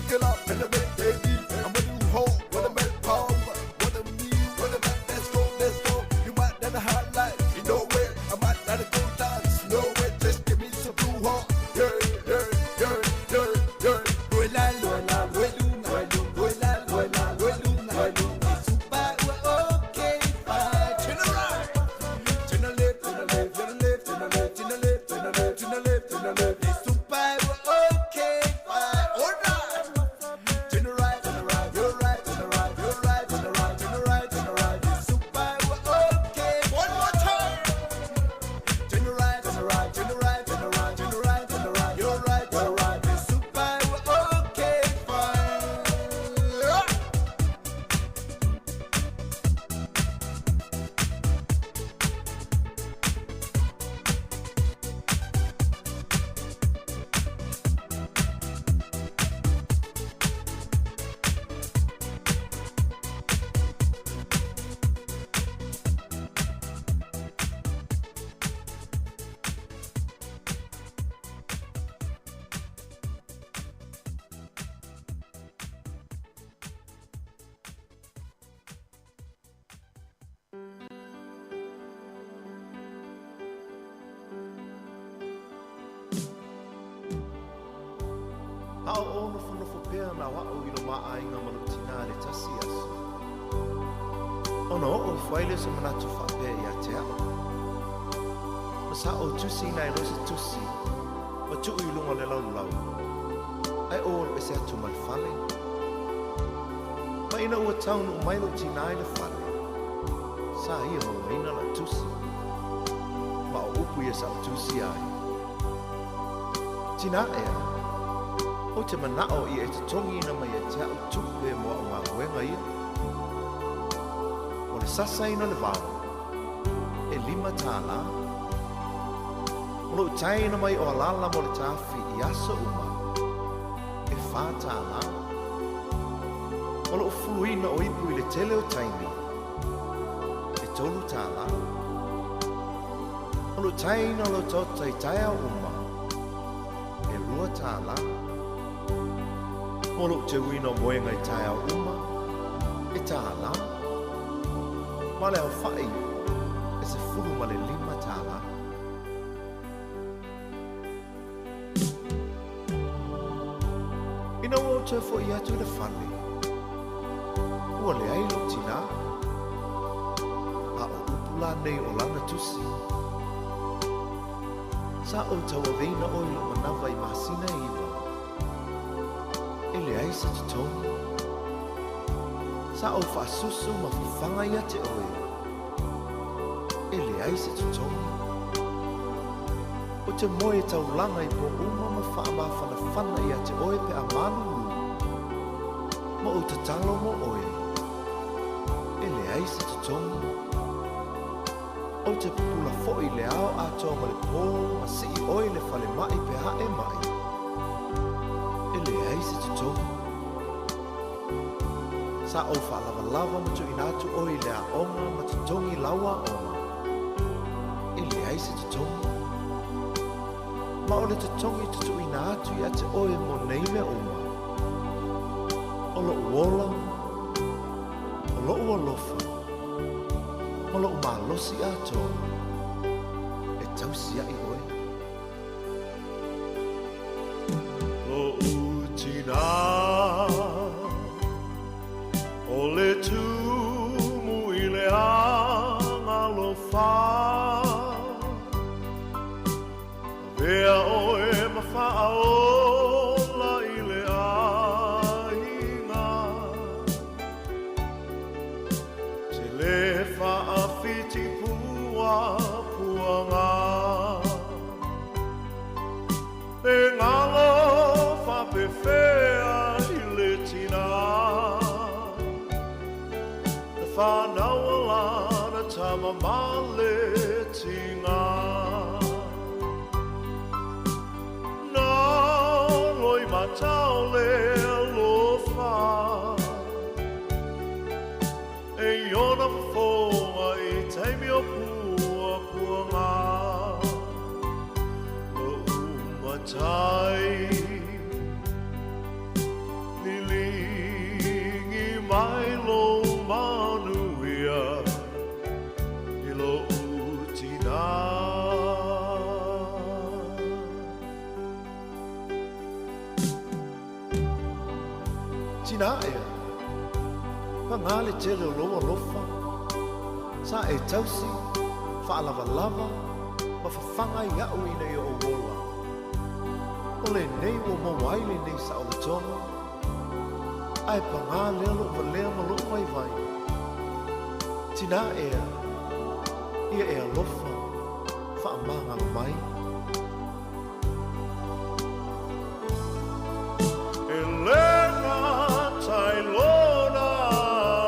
Get up and make baby. I'm a new hoe with a mad power. What a me, what a man. Let's go, let's go. You might not a highlight, you know it. I might not a go dance, no it. Just give me some blue heart. Yeah, yeah, yeah, yeah, yeah. Duela, duela, dueluna, duela, duela, dueluna. Super, okay, fine. Turn around. Turn the left, turn the left, turn the left, turn the left, turn the left, turn the left, turn the left, turn the left. It's super, okay, fine. All right. Turn the right, turn the right, you're right, turn the right, you're right, turn the right, turn the right, turn the right. It's super, okay. One more time. Turn the right, turn the right, turn the right, turn the right, turn the right, turn the right, you're right, you're right. It's super, okay, fine. A o o nofonofo pea nā wa'o i lo maʻaiga ma lou tinā le tasi aso. Ona oo ifo ai lea o se manatu faapea iā te a'u. Ma sa ou tusiina ai loa se tusi, ma tuu i luga o le laulau, ae ou alu ese atu ma le fale. Ma ina ua taunuu mai lou tinā i le fale, sa ia mauaina la'u tusi. Ma o upu ia sa ou tusia ai. Tinā ea, ou te mana'o ia e totogiina mai ia te a'u tupe mo a'u galuega ia. O le sasaina o le vao, e $5. O lo'u taeina mai o alala mo le tafi i aso uma, e $4. O lo'u fuluina o ipu i le tele o taimi, e $3. O lo'u taeina o lau taota i taeao uma, e $2. Mo lo'u teuina o moega i taeao uma, e $1. Ma le aofa'i, e $15. Ina ua ou toe fo'i atu i le fale, ua leai lou tinā. A o upu la nei o lana tusi. Sa ou tauaveina oe i lou manawa i masina e 9. E leai se totogi. Sa ou faasusu ma fafaga ia te oe. E leai se totogi. Ou te moe taulaga i pō uma ma faamafanafana ia te oe pe a malulu. Ma ou tatalo mo oe. E leai se totogi. Ou te pupula foi i le ao atoa ma le pō ma sii oe i le falemaʻi pe a e maʻi. E leai se totogi. Sa ou faalavalava ma tuuina atu oe i le aoga ma totogi lau aoga. E leai se totogi. Ma o le totogi tutuuina atu ia te oe mo nei mea uma. O lo'u ola, o lo'u alofa, ma lo'u malosi atoa, e tausiaʻi oe. Lo'u tinā, o le tumu i le agalofa. Avea oe ma faaola i le aiga. Te le faafiti puapuaga. E ngalo faapefea i le tinā. Na whānau a lana tama ma le tinga. Nā loi matau le alofa. E iona fofoga i taimi o puapuaga. Lo'u matai. mai lou manuia i loʻu tinā. Tinā ea, pagā le tele o lou alofa, sa e tausi, faalavalava ma fafaga iaʻu ina ia ou ola. O lenei ua maua ai lenei saolotoga, ae pagā lea loʻu valea ma loʻu vaivai. Tinā ea, ia e alofa, faamagalo mai. E le gata i lona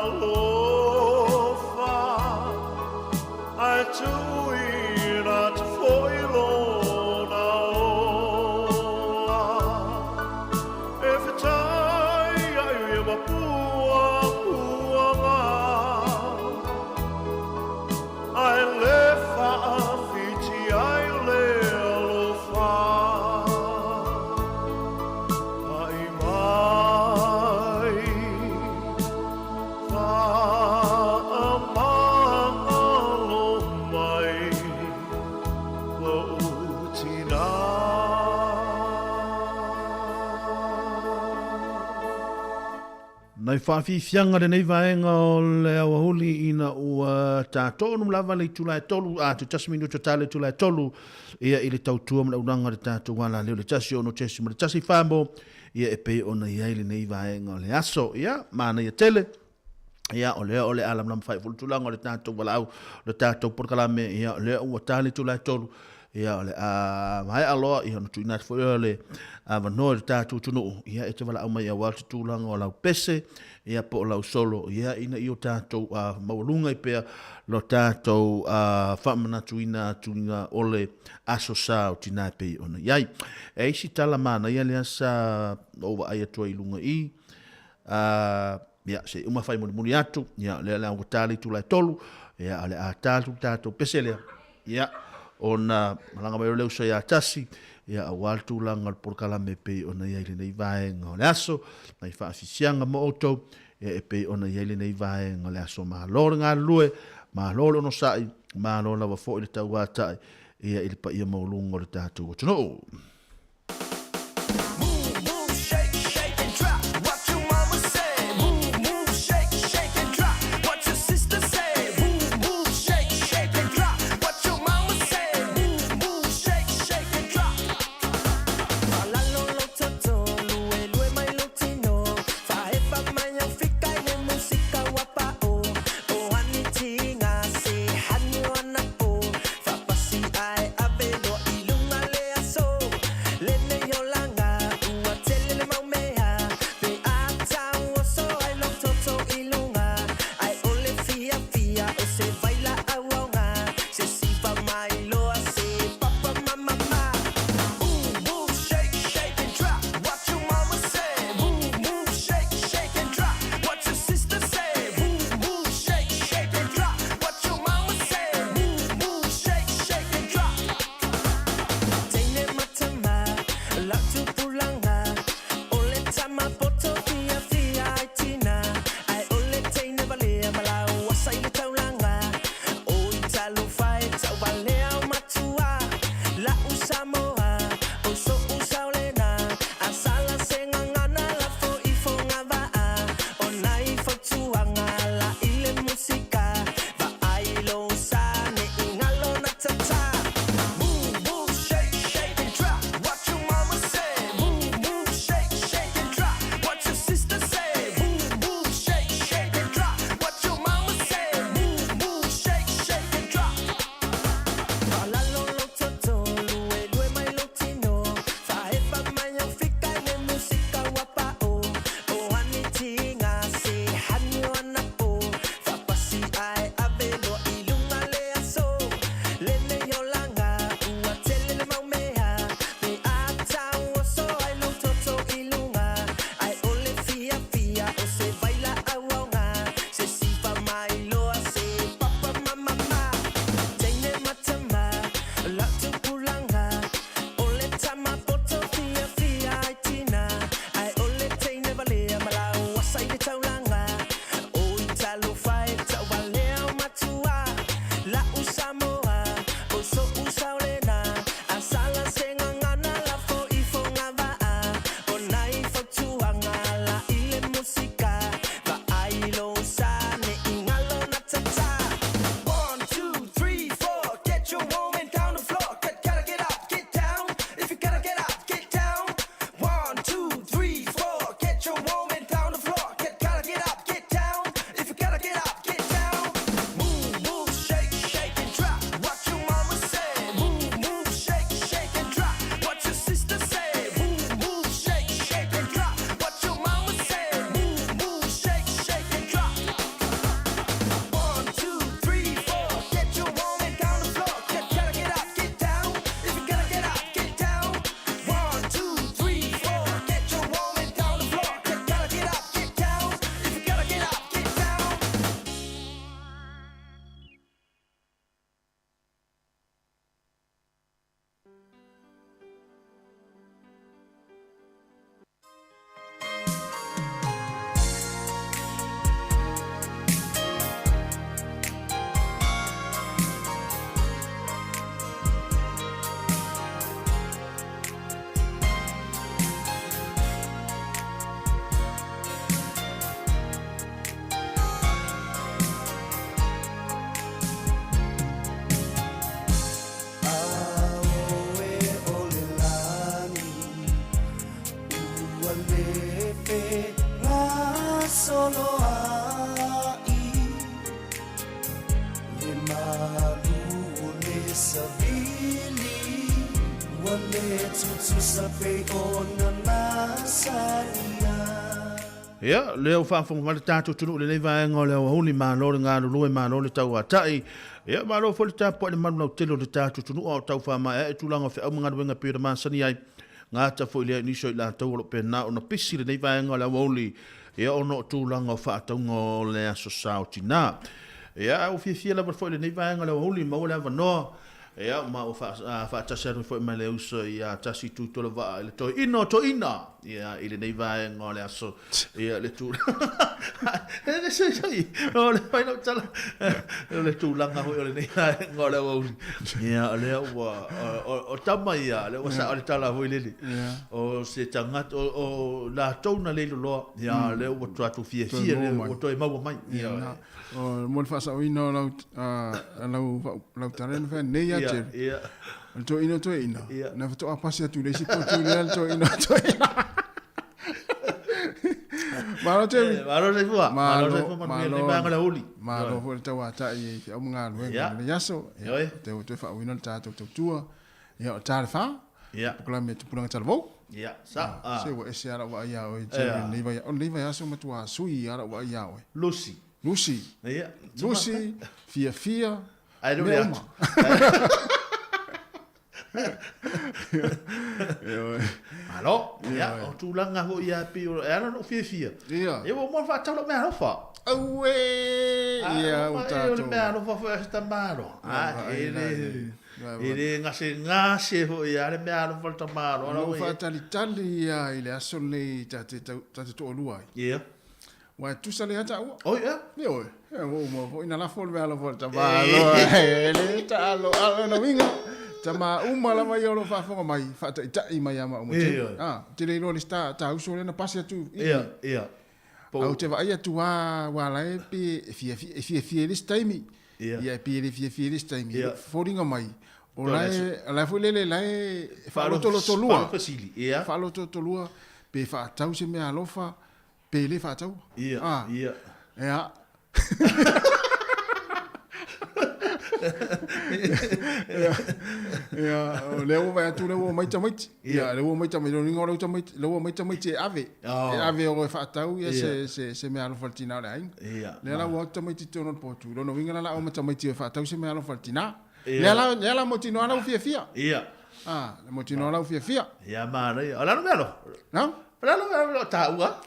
alofa, ae tuuina atu foi lona ola. E fetai ai ia ma puapuaga, ae le faafiti ai o le alofa. Pai mai, faamagalo mai loʻu tinā. Nai faafiafiaga lenei vaega o le aoauli ina ua tatonu lava le itula e tolu, a te tasi minuta ta le itula e tolu, ia i le tautua ma le auaunaga a le tatou alaleo le 16.1 famo, ia e pei ona i ai lenei vaega o le aso. Ia, manaia tele. Ia, o lea o le a lamalama fai foi le tulaga o le tatou valaau, o le tatou polokalame, ia, o lea ua ta le itula e tolu, ia, o le a maea loa, ia, ona tuuina atu foi lea o le avanoa i le tatou atunuu, ia, e te valaau mai aua le tulaga o lau pese, ia, po o lau solo, ia, ina ia o tatou maualuga ai pea lo tatou faamanatuina atu o le Aso Sa o Tinā e pei ona i ai. E isi tala manaia lea sa ou vaai atu ai i luga i i, ia, se i uma fai mulimuli atu, ia, o lea o le a ua ta le itula e tolu, ia, o le a ta atu le tatou pese lea, ia, ona malaga mai o le uso ia Tasi, ia, aua le tulaga o le polokalame e pei ona i ai lenei vaega o le aso, nai faafisiaga mo outou, ia, e pei ona i ai lenei vaega o le aso. Malo le galulue, malo le onosai, malo lava foi le tauatai, ia, i le paia maualuga o le tatou atunuu. Soloai Le malu o le savili Ua le tutusa pei ona masani ai Ia, lea ua faafofoga mai le tatou atunuu i lenei vaega o le aoauli, malo le galulue, malo le tauatai. Ia, malo foi le tapuai i le malu lautele o le tatou atunuu a o tau faamaeae tulaga o feau ma galuega e pei ona masani ai. Gata foi lea i nisi o i latou o lo o pena ona pisi lenei vaega o le aoauli, ia ona o tulaga o faatauga o le Aso Sa o Tina. Ia, a ua fiafia lava foi lenei vaega o le aoauli, maua le avanoa Ia, ma ua faatasi atu foi ma le uso ia Tasi Tuitolovaa i le toeaina o toeaina, ia, i lenei vaega o le aso, ia, le tulaga, o le fai lau tala, o le tulaga foi o lenei vaega o le aoauli, ia, o lea ua, o tama ia, lea ua sao le tala foi lele, o se tagata, o latou na leiloloa, ia, lea ua tatou fiafia, lea ua toe maua mai, ia. O, mo le faasaoina o lau, lau, lau tala na fai nei ia Jerry. Ia. O le toeaina o toeaina. Ia. Na faatoa pasi atu le isi potu lea le toeaina o toeaina. Malo Jerry. Eh, malo Saifua. Malo Saifua manuia lenei vaega o le aoauli. Malo foi le tauatai i feau ma galuega Ia. o lenei aso. Ioe. Te ua toe faauuina le tatou tautua. Ia, o le ta le fa. Ia. Polokalame Tupulaga Talavou. Ia, sa. Ah, se ua ese lava lau vaai ia oe, Jerry, Ia. lenei vai, o lenei vaiaso matua sui lava lau vaai ia oe. Lucy. Lucy. Ia. Lucy, fiafia, Ae le o mea le uma. atu. Malo. Ia, o tulaga foi ia pei o e ala ona ou fiafia. Ia. Ia ua uma ona faatau lau meaalofa. Auē! Ia, ua O le tatou. meaalofa foi a se tamaloa. Ia, E le vaai e le gasegase foi ia le meaalofa a le tamaloa. Na ou faatalitali ia i le aso lenei ta te tau ta te toalua ai. Ia. Ua e tusa le ia taua. Oi, ia. Ioe. Ua uma foi na lafo le meaalofa a le tamaloa. E le taalo alo na uiga. Tama uma lava ia o lo o faafofoga mai, faataitai mai ia maua ma Jerry. Ioe. Ah, te le iloa le isi ta ta uso lea na pasi atu i i. Ia, ia. Ae ou te vaai atu lava ua la e pe e fiafia e fiafia i le isi taimi. Ia. Ia e pei e le fiafia i le isi taimi. Ia. Foliga mai, o Toe la le e, o la e foi lele la e faalotolotolua. Faalofesili, ia. Faalotolotolua pe faatau se meaalofa pe le faataua. Ia, Ah. ia. Ia. Ia, o lea ua vaai atu lea ua omai tamaiti. Ia, lea ua omai tamaiti, lona uiga o lau tamaiti, lea ua omai tamaiti e ave. Oh. E ave o e faatau ia Ia. se se se meaalofa i le tina o le aiga. Ia. Lea la ua o atu tamaiti i totonu o le potu. Lona uiga la la o ma tamaiti e faatau se meaalofa i le tina. Ia. Lea la lea la mautinoa la ua fiafia. Ia. Ah, le mautinoa la ua fiafia. Ia manaia. O le a le meaalofa? No? O le a le meaalofa o taua?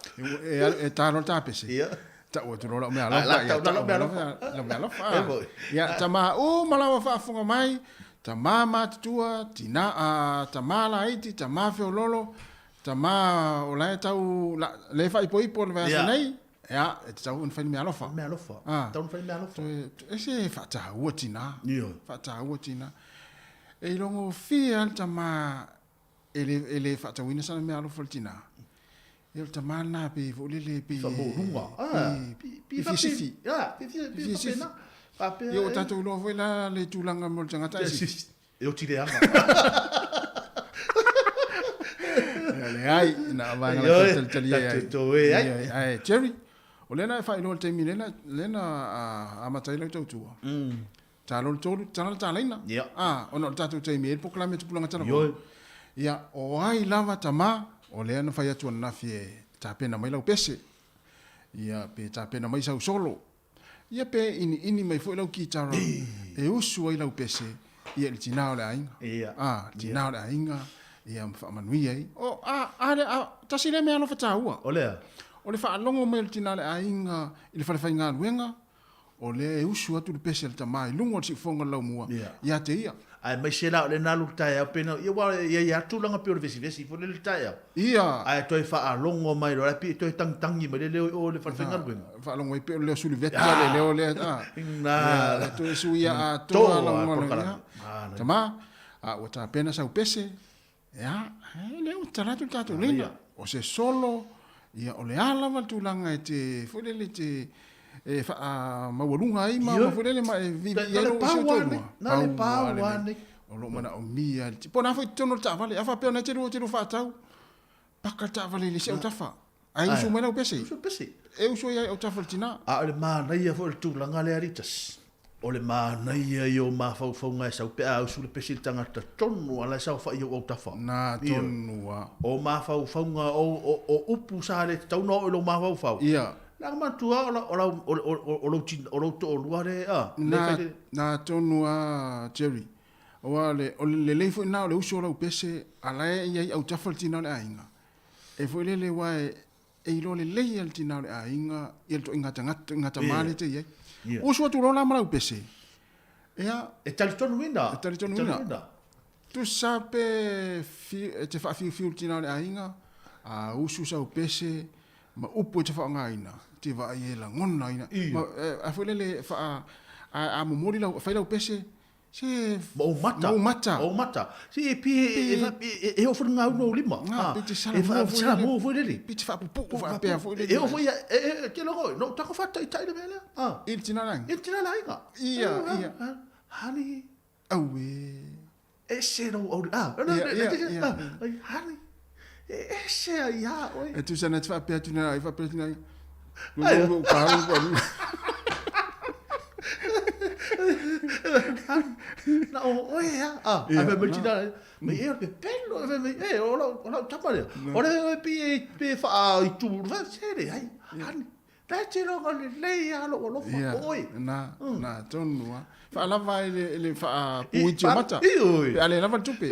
E e ta loa le tapese. Ia. Tau atu loa lau Ah, meaalofa. la- Ia, tau tau lau meaalofa. lau meaalofa. E foi. Ia, tama uma la ua faafofoga mai, tama matutua, tina, tama laiti, tama feololo, tama o la e tau, la, le faaipoipo le vaiaso Ia. nei, ia, e tatau ona fai ni meaalofa. Meaalofa. Ah. Tatau ona fai meaalofa. Toe, e se faataua tina. Ia. Faataua tina. E ilogofie lava le tama e le, e le faatauina sana meaalofa i le tina. Ia o le tama lena pe foi lele pe... Faamaualuga. Ah, Pe, pi pe fiasifi. Ia, pi Pe pi fiasifi. faapena. Faapea. Ia ua tatou iloa foi la le tulaga mo le tagata e sifi. E oti leaga. Ia leai, na o vaega Ioe, la talitali ai. tatou toe ai. Ioe, ae Jerry, o lea na e faailoa i le taimi lea na, lea na amata ai lau tautua. Ta loa le tolu, tala le talaina. Ia. Ah, ona o le tatou taimi e i ai le polokalame tupulaga talavou. Ioe. Ia, o ai lava tama, o lea na fai atu ananafi e tapena mai lau pese. Ia, pe tapena mai sau solo. Ia pe iniini mai foi lau kitara e usu ai lau pese, ia i le tina o le aiga. Ia. Ah, le tina o le aiga, ia ma faamanuia ai. O, a, a, le, a, tasi lea mea alofa taua. O lea? O le faalogo mai o le tina o le aiga i le falefaigaluega, o lea e usu atu le pese a le tama i luga o le siufofoga o le laumua Ia. ia te ia. Aemaise la o le nalu le taeao pe na, ia aua e i ai lava tulaga pei o le vesivesi foi lele i le taeao. Ia. Ae toe faalogo mai loa, pei e toe tagitagi mai le leo i o i le falefaigaluega. Faalogo ai pei o le leo suluveti a le leo lea. Na. Ia, toe suia atoa Toa lau polokalame. galuega. Tama, a ua tapena sau pese, ia, e lea ua tatala atu le tatou leina. O se solo, ia, o le a lava le tulaga e te, foi lele te, e faamaualuga ai ma Ioe. foi lele ma e viivii Na ai le lou pau si o lava toalua. lenei. Na le Pau pau lava lava lenei. lenei. O lo o manaomia le ti-, po o le a foi totonu o le taavale. A faapea o lena e te lua faatau, paka le taavale i le isi autafa. Ae usu mai lau pese. Usu pese. E usu ai autafa o le tinā. A o le manaia foi o le tulaga lea Ritasi, o le manaia ia o mafaufauga e sau pe a usu le pese i le tagata tonu a la e saofai i ou autafa. Na tonu a. O mafaufauga o, o, o upu sa le tatau ona oo i lou mafaufau. Ia. Leaga manatua o, o, lau, o, o, o, lou, o lou toalua le, a, le fai Na tonu a Jerry. Aua le, o le lelei foi lena o le usu o lau pese, a la e i ai autafa le tina o le aiga. E foi lele aua e, e iloa lelei e le tina o le aiga ia le toaiga tagata, toaiga tama lea e te i ai. Usu atu loa la ma lau pese, ia. E talitonuina. E talitonuina. Tusa pe fiu, e te faafiufiu le tina o le aiga, a usu sau pese ma upu e te faaaogaina, e te vaai e lagona ina. Ma, a foi lele, faa, a, a momoli lau, fai lau pese, Se Ma ou mata. Ma ou mata. Ou mata. Se e pi e e e o foi ngau no lima. Nga pe te sala mo foi. Sala mo foi lele. Pe te faapupu'u faapea foi lele. E o foi e e te logo no tako faataitai le mea lea. Ah. I le tina laiga. I le tina laiga. Ia ia. Honey. Auē. Ese lou au ah. Ia ia. Honey. E ese ai iā oe. E tusa na te faapea atu nei, faapea atu nei. Ai. Lou palu palu. Na o oe a. Ah, a me mai tina. Me e o le pelo, e me e o lau tama lea. O le e pi e pe wha i tu, fa se le ai. Hani. La te longa lelei a lou alofa o oe. Na, na tonu a. Faalava i le, le faapuiti o mata. Ioe. Pe a le lava le tupe.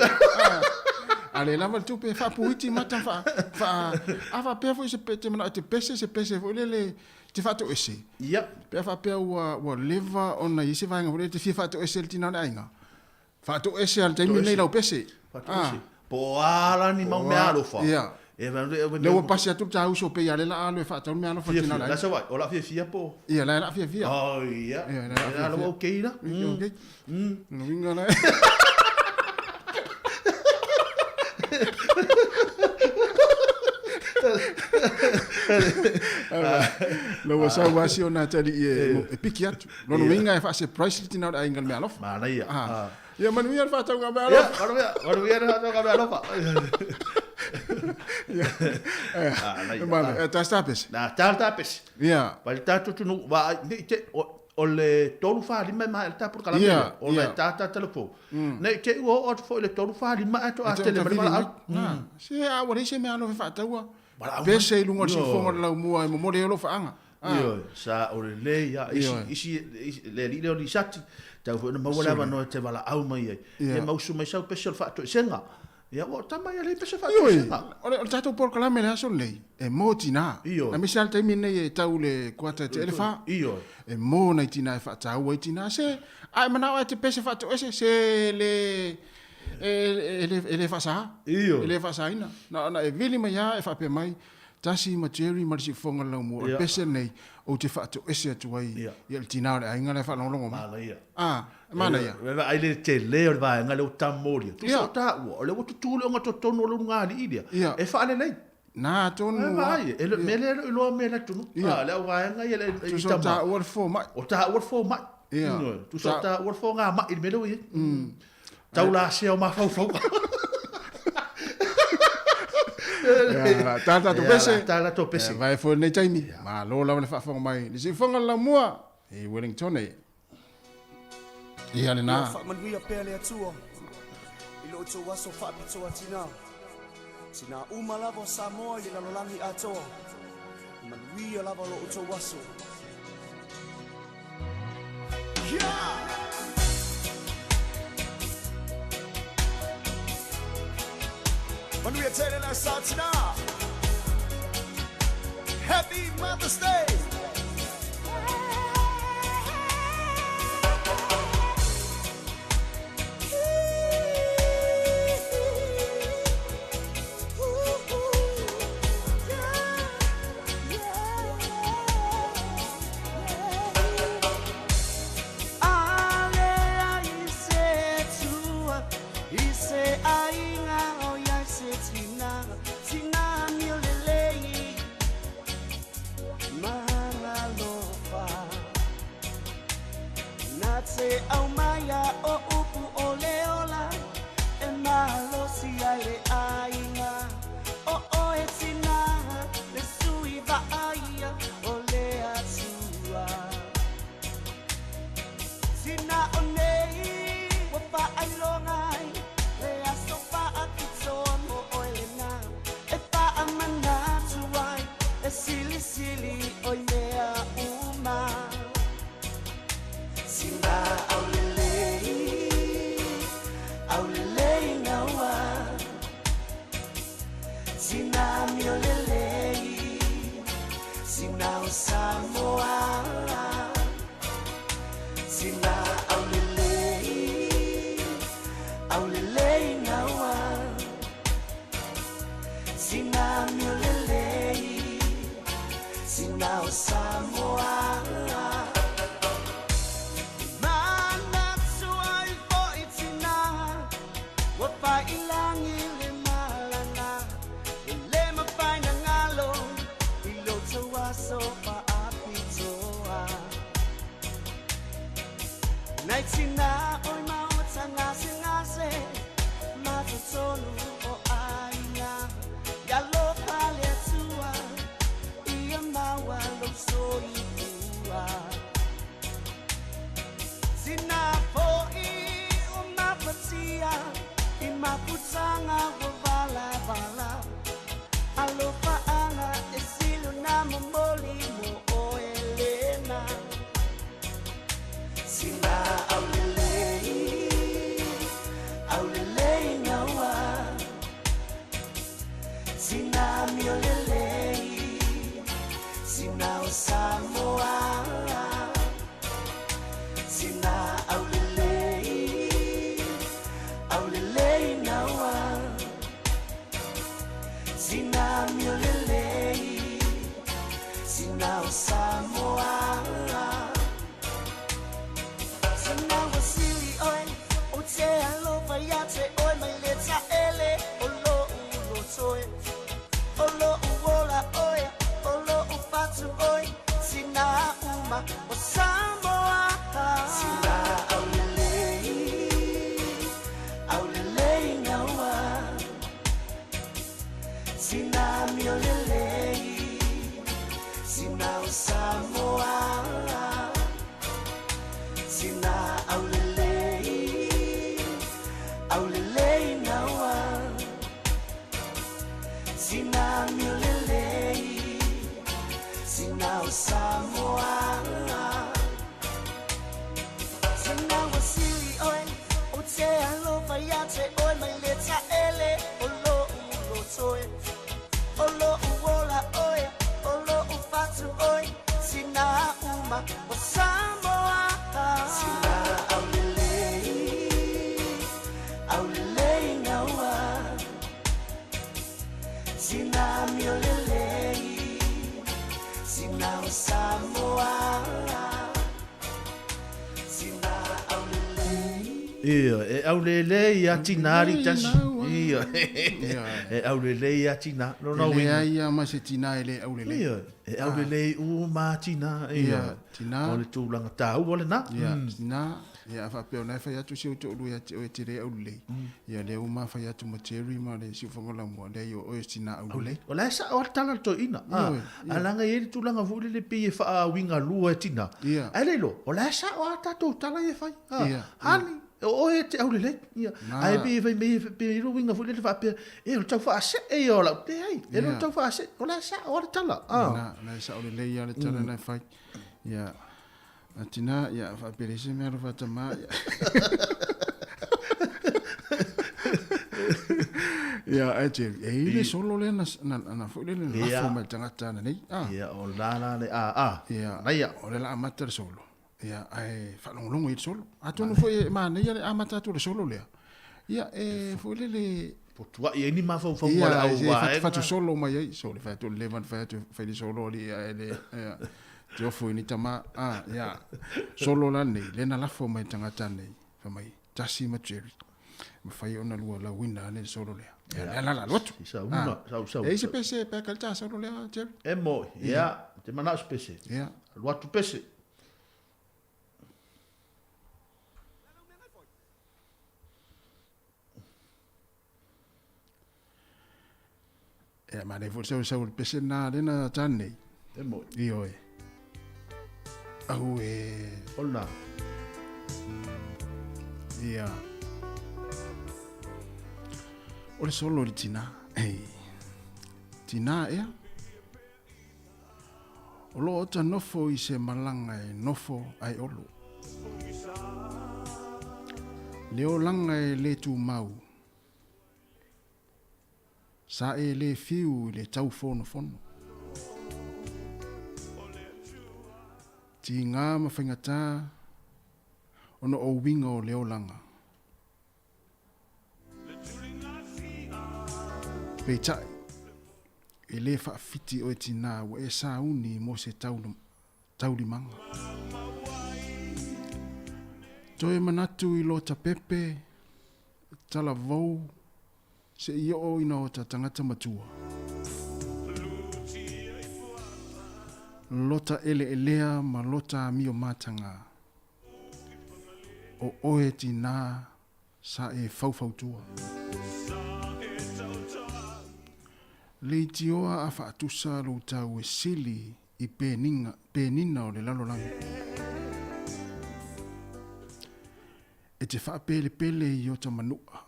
A le lava le tupe, faapuiti mata, faa, faa, a faapea foi se te manao e te pese, se pese foi lele, te faatoese. Ia. Pe a faapea ua, ua leva ona i ai se vaega foi lele te fia faatoese i le tinā o le aiga. Faatoese lava i le taimi lenei lau pese. Faatoese. Po o a la ni mau mea alofa. Ia. E Lea ua pasi atu le tāuso pei a le la alu e faatau le mea alofa i tina o le aiga. La sa wai, o la fiafia po. Ia, la e la fiafia. Oh, ia. Ia, la e la fiafia. La okay la. Okay. Lona uiga la. La ua sau lava si ona atalii e piki atu. Lona uiga e faa-surprise le tina o le aiga i le mea alofa. Manaia. Ia manuia le faatauga mea alofa. Ia, manuia, manuia le faatauga mea alofa. Ia, ta ta pese. Na, ta ta pese. Ia. Pa le tatou atunuu, vaai, ne i te, o le 3, 4, 5 e maea le ta polokalame lea, o le ta ta telefoni. Ne i te i ua oo atu foi i le 3, 4, 5 ae toa tele mai le valaau. Se a ua leai se mea alofa e faataua. Pese i luga o le siufofoga o le laumua e momoli ai o lou faaga. Ioe, sa o lelei lava. Isi, isi, le alii lea o Lisati, tau foi ona maua le avanoa e te valaau mai ai. Ia ma usu mai sau pese o le faatoesega. Ia ua tama ia lei pese faatoesega. Ioe, o le tatou polokalame i le aso lenei, e mo tinā. Ioe. Aemaise lava le taimi lenei e tau i le kuata e te ele whā. Ioe. E mō nai tinā e faataua ai tinā. Se, a e manao e te pese faatoese, se le, e, e, e le faasā. Ioe. E le faasaina. Na ona e vili mai lava e faapea mai, Tasi ma Jerry ma le siufofoga o le laumua, o le pese lenei ou te faatoese atu ai i le tinā o le aiga la e faalogologo mai. Manaia. A, e manaia. E vaai le tele o le vaega lea ua tamolia. Tusa o taua, o lea ua tutū le ogatotonu o le ulugalii lea, e faalelei. Na tonu. E vaai, e le mea lea e le o iloa mea i le atunuu. Ia. A, le auvaega ia le Tusa o taua le fomai. O taua le fomai. Ia. Tusa o taua le fogamai i le mea lea ua i ai. Tau lasea o mafaufauga. Ia, tā tātou pese. Tā tātou pese. Ia, vae foi lenei taimi. Malo lava le faafofoga mai. Le siufofoga o le laumua i Wellington e. Ia lenā. Ia faamanuia pea le Atua i lo outou aso faapitoa tinā. Tinā uma lava o Samoa i le lalolagi atoa. Manuia lava lo outou aso. Yeah! Manuia tele le aso tinā. Happy Mother's Day! sili o i mea uma. Sina aulelei, aulelei naua. Sina miolelei, sina o Samoa. Sina aulelei, aulelei naua. Sina miolelei, sina o Samoa. Manatu ai fo'i tina, ua fa'ilagi le malana. E lē mafai na galo, i lo tou aso fa'apitoa. Nai tina oi maota gasegase, ma totonu o aiga. Ia alofa le Atua, ia maua lou soifua. Sina fo'i o mafatia, i mafutaga ua valavala. Alofa'aga e silu na momoli mo oe lena. Sina aulelei, aulelei naua. Sina miolelei, sina o Samoa. Sina aulelei, aulelei naua. Sina miolelei, sina o Samoa. Sina ua sili oe, o te alofa ia te oe mai le ta'ele o lo'u loto e. O lo'u ola oe, o lo'u fatu oe, sina uma o Samoa. Sina aulelei, aulelei naua. Sina miolelei, sina o Samoa. Sina aulelei, aulelei naua. Sina miolelei, sina o Samoa. Sina ua sili oe, o te alofa ia te oe mai le ta'ele o lo'u loto e. O lo'u ola oe, o lo'u fatu oe, sina uma o Samoa. Sina aulelei, aulelei naua. Sina miolelei, sina o Samoa. Sina aulelei. Ia, e aulelei ia tina ali tasi. Ia, e aulelei ia tina. Lona E uiga. leai ia ma se tina e le aulelei. Ia, e aulelei uma tina. Ia, Ia, tina. O le tulaga tāua lena. Ia, tina. Ia, a faapea ona e fai atu si ou to'olua ia te oe e te le aulelei. Ia, lea ua mafai atu ma Jerry ma le siufofoga lamua, leai o oe o se tina aulelei. O la e sa'o lava le tala a le toeaina. Ioe, ioe. A laga e i ai le tulaga foi lele pei e faauigalua e tina. Ia. Ae le iloa, o la e sa'o lava tatou tala ia e fai. Ia, Hani, o oe e te aulelei. Ia. Na. Ae pei e fai mai, pei e i ai le uiga foi lele faapea, e o le tau faase'e ia o lau. Leai, e le o le Ia. tau faase'e, o la e sa'o lava le tala. Na, o la e sa'o lelei lava le tala na e fai. Ia. A tina, ia, faapea leai se mea alofa tama, ia. Ia, ae Jerry, e i le solo lea na, na, na foi lele na Ia. lafo mai le tagata ana nei. Ah. Ia, o la la le, a, a. Ia, Naia. o le la amata le solo. Ia, ae faalogologo i le solo. Atonu foi e manaia le amata atu o le solo lea. Ia, e foi lele... Fotuai ai ni mafaufauga o le Ia, au e vaega. fatufatu solo mai ai. So, le fai atu o le leva na fai atu, fai le solo ali, ia, e le, ia, te ofo i ni tama. Ah, ia, solo la nei, le na lafo mai tagata nei. Fai mai, tasi ma Jerry. Mafai ona lua lauina ane le solo lea. Ia, lea la la alu atu. Sa una, Ah. sau, sau, E i se sau. pese, pe a kalita solo lea, Jerry? E moi, ia, te manao se pese. Ia. Alu atu pese. Ia, manaia foi le sau sau o le pese na lena tane nei. E moi. Ioe. Au e... Ona. Ia. O le solo o le tina. Ei. Tina ea. O loo ota nofo i se malaga e nofo ae olo. Le olaga e lē tumau, sa e lē fiu i le taufonofono. Tigā ma faigatā ona o uiga o le olaga. Peitai, e lē faafiti oe tinā ua e sauni mo se taulimaga. Toe manatu i lo tapepe, talavou, seia oo ina ota tagata matua. Lota eleelea ma lota amio matagā. O oe tinā sa e faufautua. Leitioa a faatusa lou tau e sili i peniga, penina o le lalolagi. E te faapelepele i ota manua,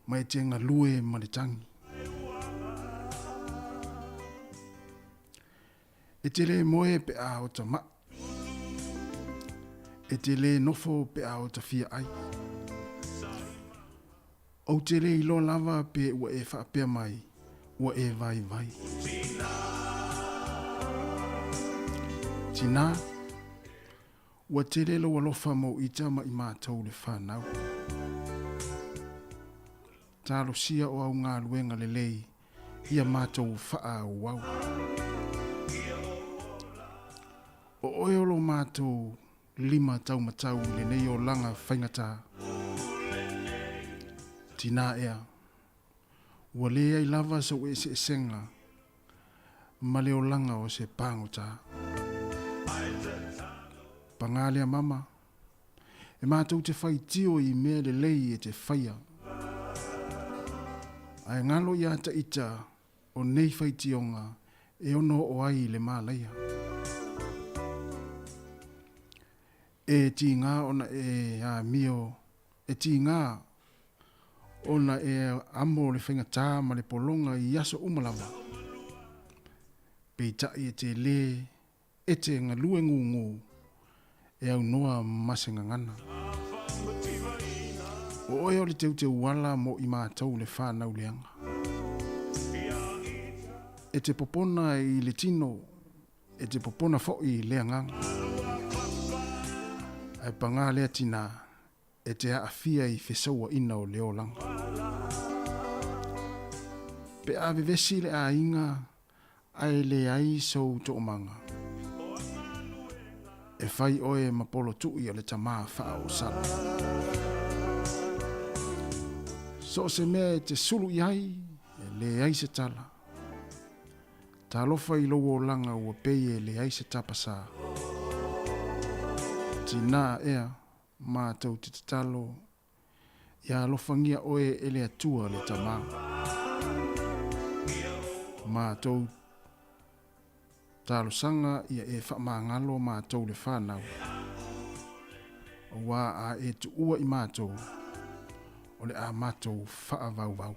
ma e te galue ma le tagi. E te lē moe pe a ota ma'i. E te lē nofo pe a ota fia ai. Ou te le iloa lava pe ua e faapea mai, ua e vaivai. Tinā, ua tele lou alofa mo ita ma i matou le whanau. Talosia o au galuega lelei ia matou faaauau. O oe o lo matou lima taumatau i lenei olaga faigatā. Tinā ea, ua leai lava sou eseesega ma le olaga o se pagotā. Pagā lea mama, e matou te faitio i mea lelei e te faia. Ae galo iā taʻita o nei faitioga e ono oo ai i le mālaia. E tigā ona e amio, e tigā ona e amo le faigatā ma le pologa i aso uma lava. Peitai e te lē e te galue gūgū e aunoa ma se gagana. O oe o le teuteuala mo i matou le whanau leaga. E te popona i le tino, e te popona foʻi i le agaga. Ae pagā lea tinā, e te aafia i fesauaʻina o le olaga. Pe a vevesi le aiga ae leai sou toomaga. E fai oe ma polotuʻi o le tamā faaoosala. So o se mea e te sulu i ai, e leai se tala. Talofa i lou olaga ua pei e leai se tapasā. Tinā ea, matou te tatalo Ia alofangia oe e le Atua le Tamā. Matou talosaga ia e faamagalo matou le whanau. Auā a e tuua i matou, o le a matou faavauvau.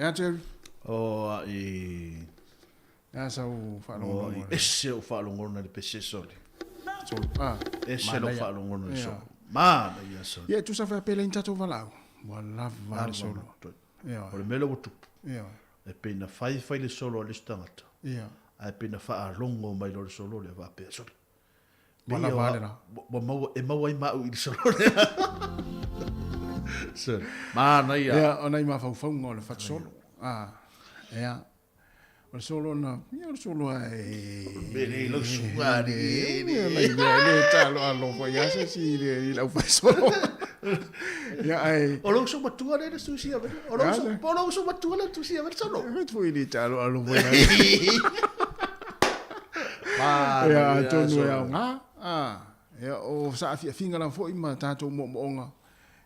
Ea, Jerry? O a i... Ea sau whaalongolongo. O i ese o whaalongolongo le pese sole. Solo. Ah, ese lo whaalongolongo le solo. Mana ia solo. Ia, tusa whea pele in tatou walau. Ua lava le solo. Ia. O le mea lea ua tupu. Ia. E pei na fai fai le solo a le isi tagata. Ia. Ae pei na whaalongo mai loa le solo lea faapea sole. Ua lava le la. Ua maua, e maua ai ma au i le solo lea. Solo. Manaia. Ia, o nai mafaufauga o le fatusolo. Ah, ia. O le solo na, ia o le solo a e... Mele i lau suga ni. Ia, le talo alo foi ia se si i le, i lau fai solo. Ia ai. O lou uso matua lea na tusia mai. O lou uso, po o lou uso matua lea na tusia mai solo. E foi le talo alo foi. Ia atonu e aoga. Ah, ia o saafiafiga lava foi ma tatou moomooga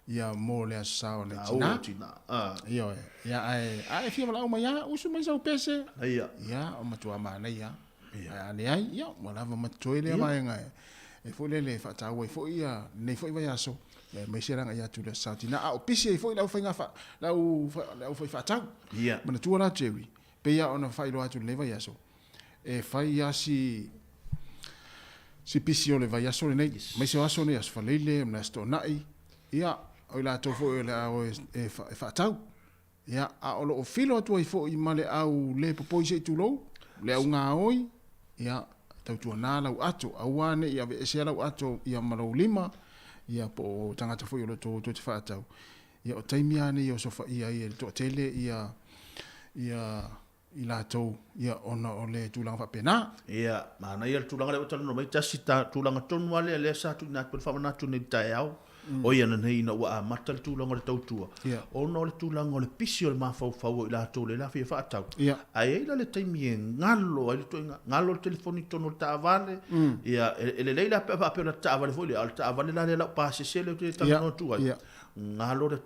ia mo le aso sa o le tina. Tina. Ah. Ioe. Ia ae a e fia valaau mai lava, usu mai sau pese. Ia. Ia o matua manaia. Ia. Ae a leai, ia ua lava ma totoe lea vaega e e foi lele e faataua ai foi ia lenei foi vaiaso, ia aemaise le agai atu i le aso sa tina, a o pisi ai foi le aufaiga fa, le au, le aufaifaatau. Ia. Manatua la Jerry, pei lava ona faailoa atu i lenei vaiaso, e fai lava si si pisi o le vaiaso lenei, aemaise o aso nei, Aso Faraile ma le Aso Toonai, ia, o i latou foi o le a o e, e faatau. Ia, a o lo o filo atu ai foi ma le au le popoi se i tulou, le au gaoi, ia, tautuana lau ato, aua ne i aveesea lau ato ia ma lou lima, ia po o tagata foi o lo o tou te faatau. Ia, o taimi lava nei e osofaia ai e le toatele ia, ia i latou, ia, ona o le tulaga faapena. Ia, manaia le tulaga lea ua talanoa mai, tasi ta tulaga tonu lava lea lea sa tuuina atu ai le faamanatu nei i le taeao, o ia nei ina ua amata le tulaga o le tautua, ona o le tulaga o le pisi o le mafaufau o i latou lea la fia faatau. Ae i ai la le taimi e galo ai le ituaiga, galo le telefoni i totonu o le taavale, ia, e lelei la pe a faapea o le taavale foi lea, a o le taavale la lea laupasese lea ou te talanoa atu ai, Galo le,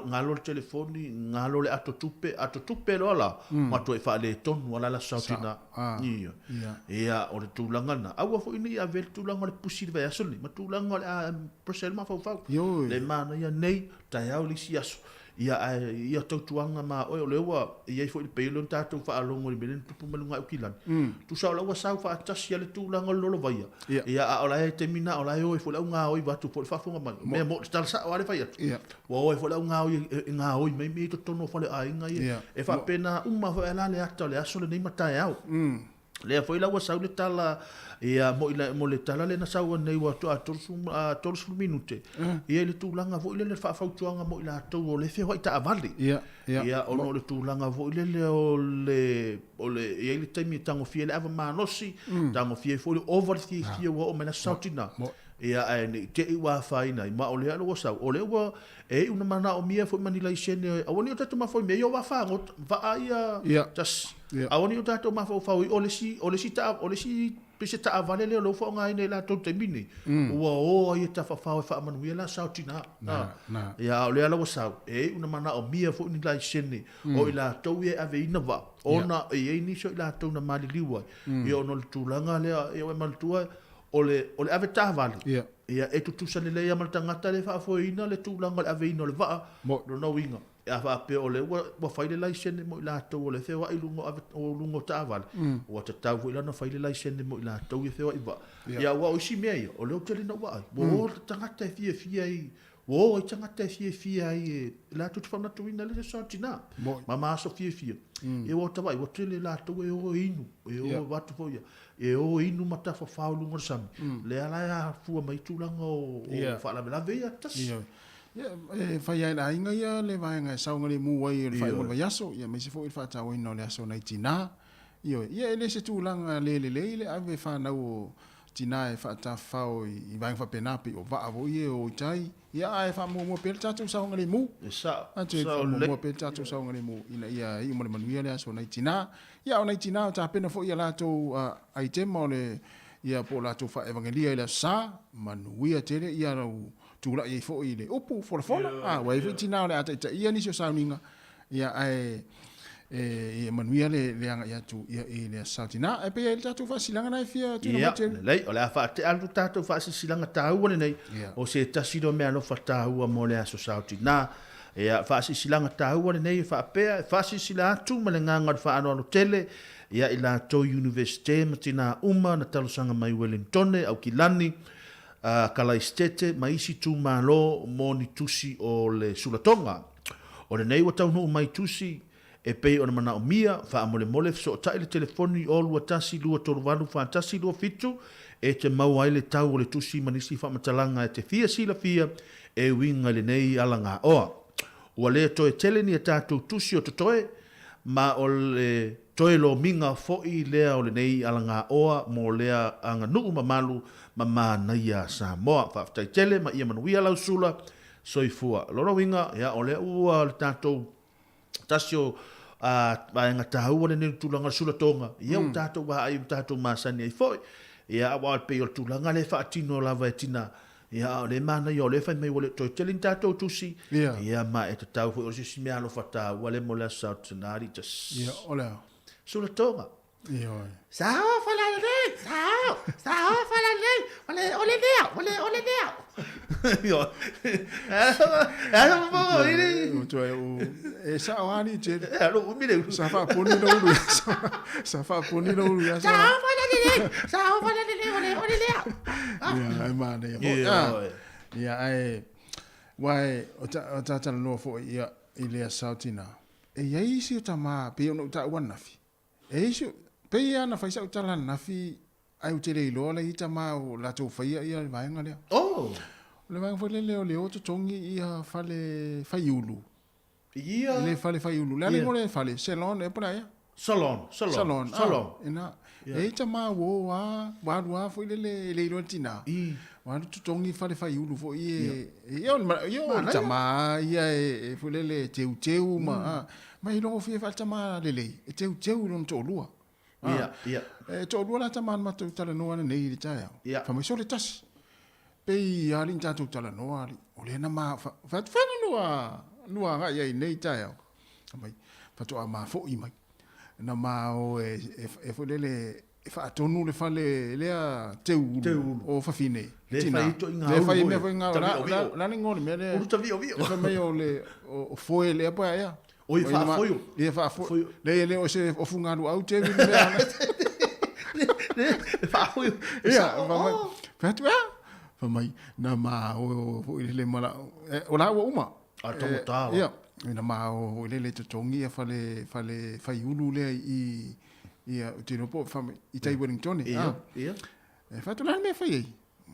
galo le telefoni, galo le ato tupe, ato tupe loa la, mm. matuai faaletonu ala la sao tina. Ah, Ia. Ia. Ia, o le tulaga na. Aua foi nei ave le tulaga o le pusi le vaiaso nei, ma tulaga o le a pressure le mafaufau. Le manaia nei, taeao le isi aso. Ia, ae, ia tautuaga ma oe, o lea ua i ai foi le pei o lea na tatou faalogo i le mea lea na tupu mai luga i Aukilani. Tusa o la ua sau faatasi a le tulaga o le lolovaia. Ia, a o la e taimi na, o la e o ai foi le au gaoi vaeatu po o le faafofoga mai. O mea mo, tala sao lava le fai atu. Ua o ai foi le au gaoi e gaoi mai mea i totonu o faleaiga ia. E faapena uma foi la le ata o le aso lenei ma taeao. Lea foi la ua sau le tala, ia, mo i mo le tala lea na sau ai nei ua toa 30 minute, ia i le tulaga foi lele faafautuaga mo i latou o le feoai taavale. Ia, ia. Ia, ona o le tulaga foi lele o le, o le, e i ai le taimi e tagofia ai le ava malosi, tagofia ai foi le ova le fiafia ua oo mai le aso Saotina. Ia, ae ne i te i ua afaina ai, ma o lea ua sau, o lea ua, e iu na manaomia foi ma ni laisene, aua ne i o tatou mafaufau i mea ia o vaafagota, vaa ia, tasi, aua ne i o tatou mafaufau i o le isi, o le isi taa, o le isi pese taavale lea o lea ua faaaogaina e latou i le taimi lenei, ua o ai e tafafao e faamanuia le aso Saotina. Ia, a o lea la ua sau, e iu na manaomia foi ni laisene o i latou ia e aveina vaa, ona e i ai nisi o i latou na maliliu ai, ia ona o le tulaga lea, ia ua e manatua, o le, o le ave taavale, yeah. ia, e tutusa lelei lava ma le tagata lea e faafoeina le tulaga o le aveina o le vaa, lona uiga, a faapea o lea ua, ua fai le laisene mo i latou o lea e feoai i luga o, ave, o luga o taavale, ua tatau foi la ona fai le laisene mo i latou ia feoai i vaa. Yeah. Ia, aua o isi mea ia, o lea ua tele ina ou vaai, ua o le tagata e fiafia i, ua o ai tagata e fiafia ai e latou te faamanatuina le aso tina, ma ma aso fiafia. Ia ua ota vaai, ua tele latou e o e inu, e o Yeah. avatu foi ia. E o inu ma tafafao i luga o le sami, lea la e afua mai tulaga o, o Yeah. faalavelave ia tasi. Ioe. Ia, e fai lava e le aiga ia le vaega e saogalemu ai o le faaiuga o le vaiaso, ia aemaise foi le faatauaina o le aso nai tinā. Ioe. Ia e le se tulaga le lelei le ave fanau o tinā e faatafafao i vaega faapena pei o vaa foi ia e o i tai. Ia ae faamuamua pea le tatou saogalemu. E sao, Atu e sao lelei. faamuamua pea le tatou saogalemu ina ia iu ma le manuia le aso nai tinā. Ia, o nai tinā o tapena foi ia latou aitema o le, ia po o latou faaevagelia i le Aso Sa, manuia tele ia lau tulai ai foi i le upu folafola. A, ua i ai foi tinā o le a taitaia nisi o sauniga, ia ae e, ia manuia le, le agai atu ia, i le Aso Sa tinā. Ae pei e i ai le tatou faasilasilaga na e fia tuuina Ia, mai Jerry. lelei, o le a faatea atu tatou faasilasilaga taua lenei, o se tasi lea o meaalofa taua mo le Aso Sa o Tinā. Ia, faasilasilaga taua lenei e faapea, e faasilasila atu ma le agaga o le faaaloalo tele ia i latou Iunivesite ma tinā uma na talosaga mai Welentone, Aukilani, Kalaisitete ma isi itumalo mo ni tusi o le sulatoga. O lenei ua taunuu mai tusi e pei ona manaomia, faamolemole fesootai le telefoni o 21 238 4127 e te maua ai le tau o le tusi ma nisi faamatalaga e te fia silafia e uiga i lenei alagaoa. Ua le toe tele ni a tatou tusi o totoe, ma o le toe lomiga foi lea o lenei alagaoa mo lea aganuu mamalu ma manaia a Samoa. Faafetai tele ma ia manuia lau sula. Soifua. Lona uiga, ia, o lea ua le tatou tasi o vaega taua lenei o le tulaga o le sulatoga, ia ua tatou vaai ua tatou masani ai foi. Ia, aua e pei o le tulaga lea e faatino lava e tina, ia, a o lea e manaia o lea e fai mai ua le o toe tele ni tatou tusi, ia, ma e tatau foi o se isi mea alofa taua lea mo le Aso Sa o Tina Alii tasi. Ia, o le a? Sulatoga. Ioe. Sao falalelei, sao, sao falalelei, ole ole lea, ole ole lea. Ioe. E sao ali te. E alo umi le. Sa fa poni lo ulu. Sa fa poni lo ulu. Sao falalelei, sao falalelei, ole ole lea. Ia, e ma nei. Ioe. Ia, ai wai o ta o ta talanoa foi ia i lea sao tina. E iai isi o tama pei ona ou taua ananafi. E isi, pei lava na fai sau tala ananafi ae ou te le iloa la i tama o latou faia ia le vaega lea. Oh! O le vaega foi lele o le o totogi ia fale faiulu. Ia. Le fale faiulu. Le a le igoa o le fale? Salon ea po o le a ea? Salon, salon, salon. Salon. Ah, ina. E i tama ua o a, ua alu a foi lele e le iloa le tina. Ua alu totogi fale faiulu foi e, ia o le, ia o le tama ia e foi lele e teuteu ma, a, ma e iloa gofie faale-tama lelei, e teuteu i lona toalua. Ia, ia. E toalua la tama na matou talanoa ananei i le taeao. Ia. Fai mai sole tasi. Pei a alii na tatou talanoa alii, o lea na ma, fa, fai atu, fai atu lua, lua agai ai nei taeao. Fai mai, faatoa ma foi mai. Na ma o e, e, e foi lele, e faatonu le fale lea teu ulu o fafine. Le Tina. fai ito i ngā Le ulu fai foi. mea foi ngā, Ta la, vio la, vio. la le ngoa o le mea lea. Ulu ta vio vio. Le fai mai o le, o, o foe lea po aia. O i O ina ma- faafoio. Ia faafoio. Foio. Le le o se o fungalu au te vi le mea. Le faafoio. Ia, fai mai, fai atu ea. Fai mai, na ma o o foi lele mala, o la ua uma. A tangata. Ia, na ma o foi lele totogi ia fale, fale faiulu lea i, ia, ou te iloa po o fai mai, i tai Wellington. Ia, ia. E fai atu la le mea e fai ai.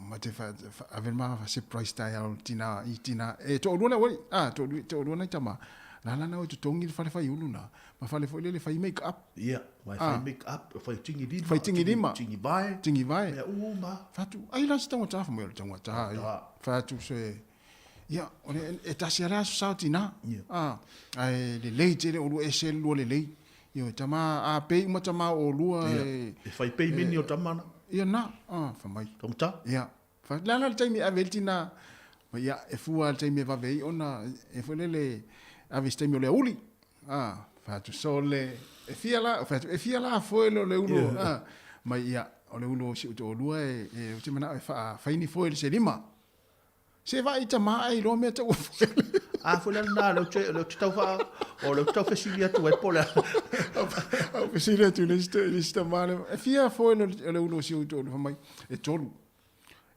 Ma te fa, fa, ave le ma surprise taeao i tina, i tina, e toalua le aualii, a, toalua, toalua nai tama. La la na o e totogi le fale faiulu na, ma fale foi lele fai make up. Ia, ma e fai make up, fai tigi lima. Fai tigi lima. Tigi vae. Tigi vae. Mea uma. Fai atu, ai la se taugata, fai mai o le taugata, ia. Fai atu se, ia, o le, e tasi lava le aso sa o tina. Ia. A, ae lelei tele oulua ese le lua lelei. Ioe, tama, a pei uma tama o oulua e... E fai pei mini o tama na. Ia na, a, fai mai. Taugata. Ia. Fai, le a la le taimi e ave ai le tina, fai, ia, e fua le taimi e vave ai ona, e foi lele, ave i se taimi o le aoauli. A, fai atu, sole, e fia la, fai atu, e fia la foe le o le ulu, a, mai, ia, o le ulu o si ou toalua e, e, ou te manao e faa, fai ni foe i se lima. Se vaai tama ae iloa mea tau foe. A foi le na, le te, le te tau wha, o le tau fesili atu ai po le. Au fesili atu le isi le isi tama le, e fia foe le, le ulu o si ou toalua, fai mai, e tolu.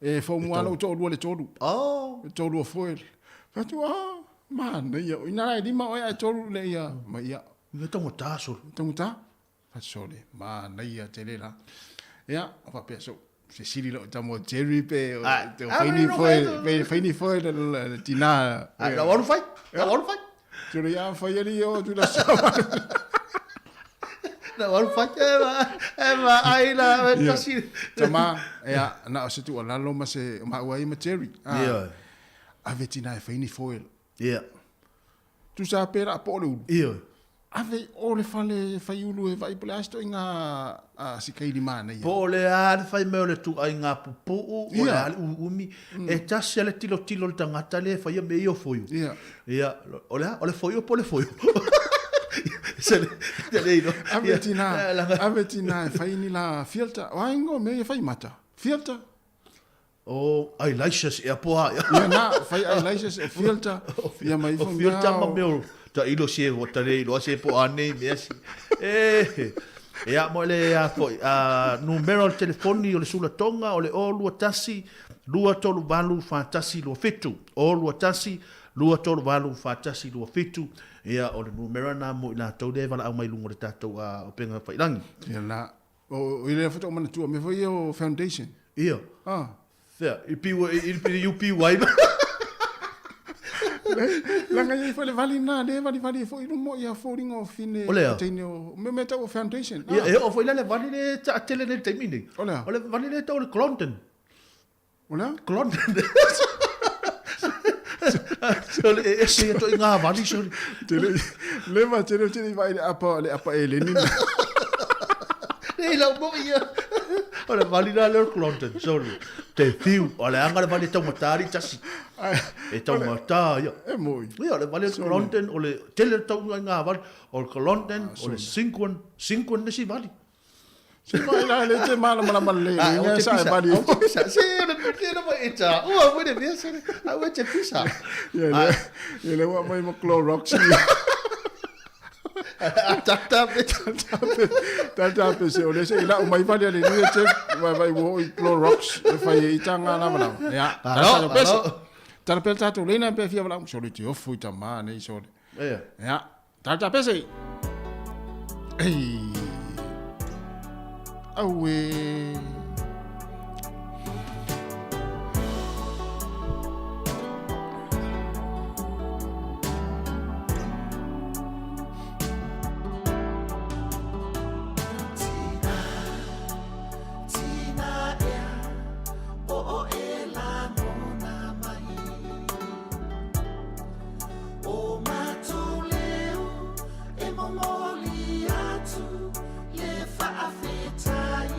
E fou mua lou toalua le tolu. Oh. E tolu o foe. Fai atu, ah, manaia. Ina la e lima oe ae tolu le ia. Ma ia. Ia taugata sole. Taugata. Fai atu sole, manaia tele la. Ia, o faapea so, fesili lou tama o Jerry pe o te o fai ni foe, pe fai ni foe le, le, le tina. Ah, lau alu fai, lau alu fai. Tuli ia fai ali o tu la sama. Lau alu fai, e ma, e ma, ai la, e tasi. Tama, ia, na o se tuualalo ma se, maua ai ma Jerry. Ah. Ia. Ave tina e fai ni foe. Ia. Tusa pe la po o le ulu. Ia. Ave o le fale faiulu e vaai po o le a se toaiga sikaili manaia. Po o le a le fai mai o le ituaiga pupuu, o le a le umiumi, e tasi lava le tilotilo o le tagata lea e faia mea ia o foio. Ia. Ia, o le a? O le foio po o le foio? Se le, te le iloa. Ave tina, ave tina e fai ni la filter. O ai ngo mea ia fai mata. Filter. O eyelashes ea po a. Ia na, fai eyelashes o filter. Ia ma ifo O filter ma mea o tailo se o tale iloa se po a nei mea si. E, ia mo le a foi, a numera o le telefoni o le sulatoga o le 021 238 4127. 021 238 4127. Ia o le numera na mo i latou lea e valaau mai luga o le tatou upega failangi. Ia na, O i lea faatoa manatua mea foi ia o foundation. Ia. Ah. Fea, i piu i i i piu ai. Langa i foi le vali na le vali vali foi lumo ia foliga o fine O lea? teine o mea mea tau o foundation. Ia, e oo foi la le vali le taatele nei i le taimi nei. O lea? O le vali le tau o le Clondon. O lea? Clondon. O le e ese ia toʻiga vali sole. Tele leva tele tele vai le apa le apa eleni. Nei lau mo ia. O le vali la leo Clondon, sorry. Te fiu, o le anga le vali e taumatā li tasi. E taumatā ia. E moi. Ia, o le vali o Clondon, o le tele tau ngai ngā vali, o le Clondon, o le Cinquan, Cinquan nisi vali. Se mai la le te mala mala mala le Ah, le sa e vali. O te pisa. Se, o le pisa na mai e tā. Ua, ua le mea se, a ua te pisa. Ia le ia le wa mai ma Clorox. A tata pe. Tata pe se o le se ila o mai vali ale ni te vai vai wo i Clorox e fai i tanga la mala. Ia. Alo, Tata pe. alo. Tata pe tatu le na pe fia wala so le te ofu i tama nei so. Ia. Ia. Tata pe se. Ei. Aue. Tina ea, o o e la nona mai. O matou leo, e momoli atu, le faafetai.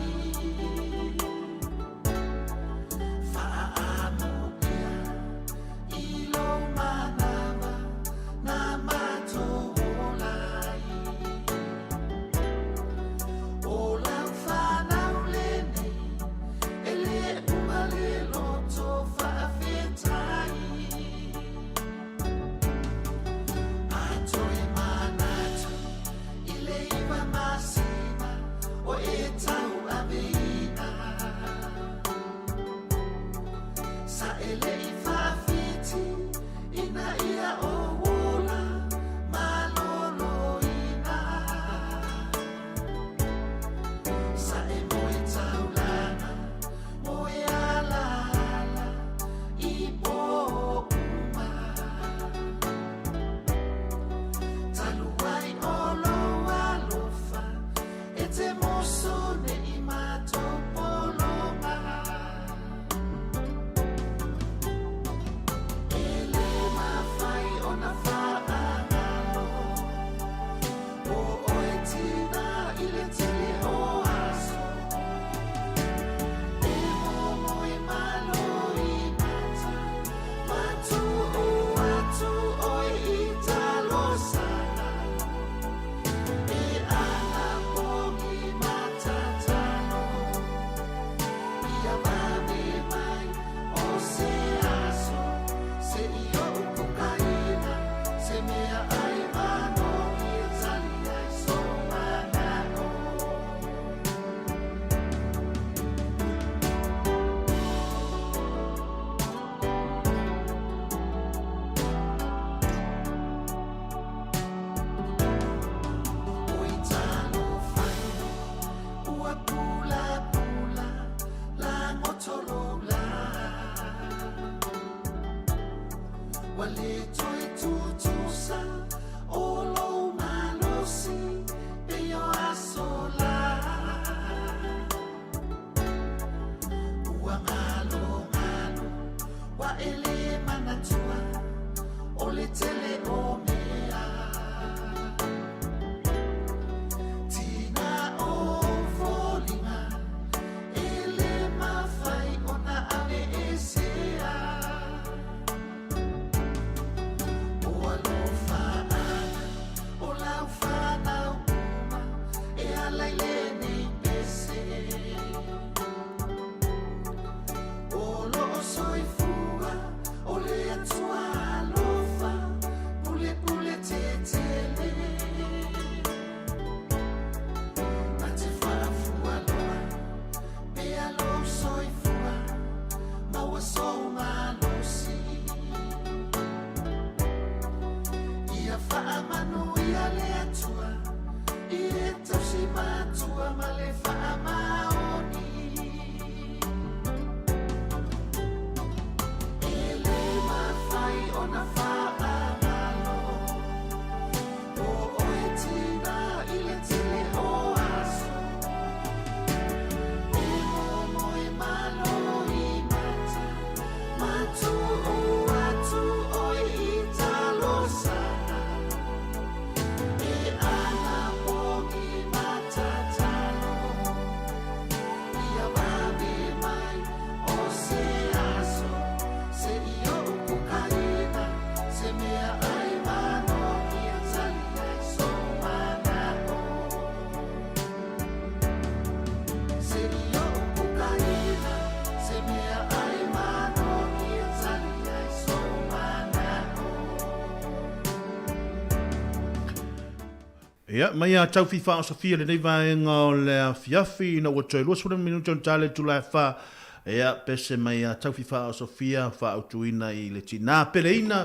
Ia, mai a Taufi Faaosofia lenei vaega o le afiafi ina ua toe 20 minute ona tala i tula e fa. Ia, pese mai a Taufi Faaosofia faautuina i le tinā peleina,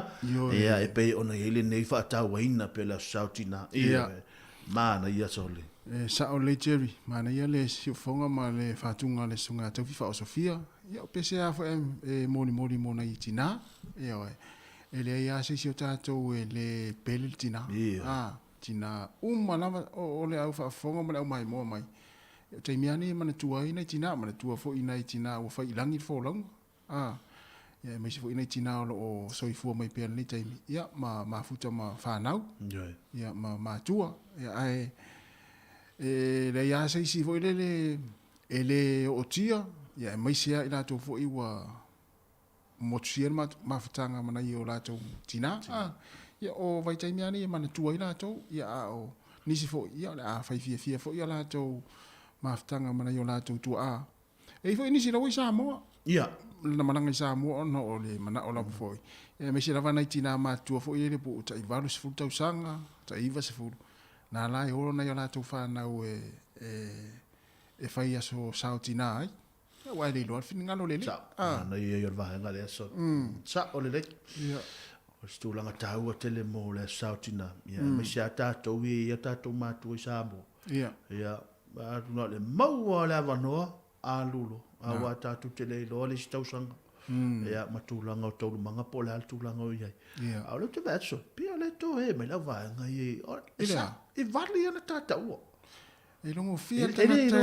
ia, e pei ona i ai lenei faatauaina pe le Aso Sa o Tinā. Ia, manaia sole. E sao lelei Jerry, manaia le siufofoga ma le faatuga a le Susuga ia Taufi Faaosofia. Ia, o pese lava foi e molimoli mo nai tinā. Ioe. E leai lava se isi o tatou e le pele le tinā. Ioe. Tina uma lava o le au faafofoga ma le au maimoa mai. O taimi lava nei e manatua ai nai tina, manatua foi i nai tina ua fai i lagi le folauga, a, ia aemaise foi nai tina o lo o soifua mai pea i lenei taimi, ia, ma mafuta ma fanau, ia, ma matua. Ia, ae e leai lava se isi foi lele e le ootia, ia aemaise lava i latou foi ua motusia le mafutaga ma nai o latou tina. A, ia, o vaitaimi lava nei e manatua ai latou, ia, a o nisi foi, ia, o le a fai fiafia foi a latou mafutaga ma nai o latou tuaa. E i ai foi nisi la ua i Samoa. Ia. Na malaga i Samoa ona o le manao lava foi. Ia, aemaise lava nai tina matutua foi lele po o tai 80 tausaga, tai 90, na la e olo nai o latou fanau e, e, e fai aso sao tina ai. Aua e le iloa le finagalo o le Alii. Sao. Manaia ia o le vaega lea so. Sao lelei. Ia. O se tulaga taua tele mo le aso sao tina. Ia, aemaise lava tatou ia i a tatou matua i Samoa. Ia. Ia, na o le maua o le avanoa, alu loa. Aua tatou te le iloa le isi tausaga. Ia, ma tulaga o taualumaga po o le a le tulaga o i ai. Ia. A o lea ou te vaai atu, pei o lea e toe mai le au vaega ia i, e, sa, e vali ana taua. E logofia le tagata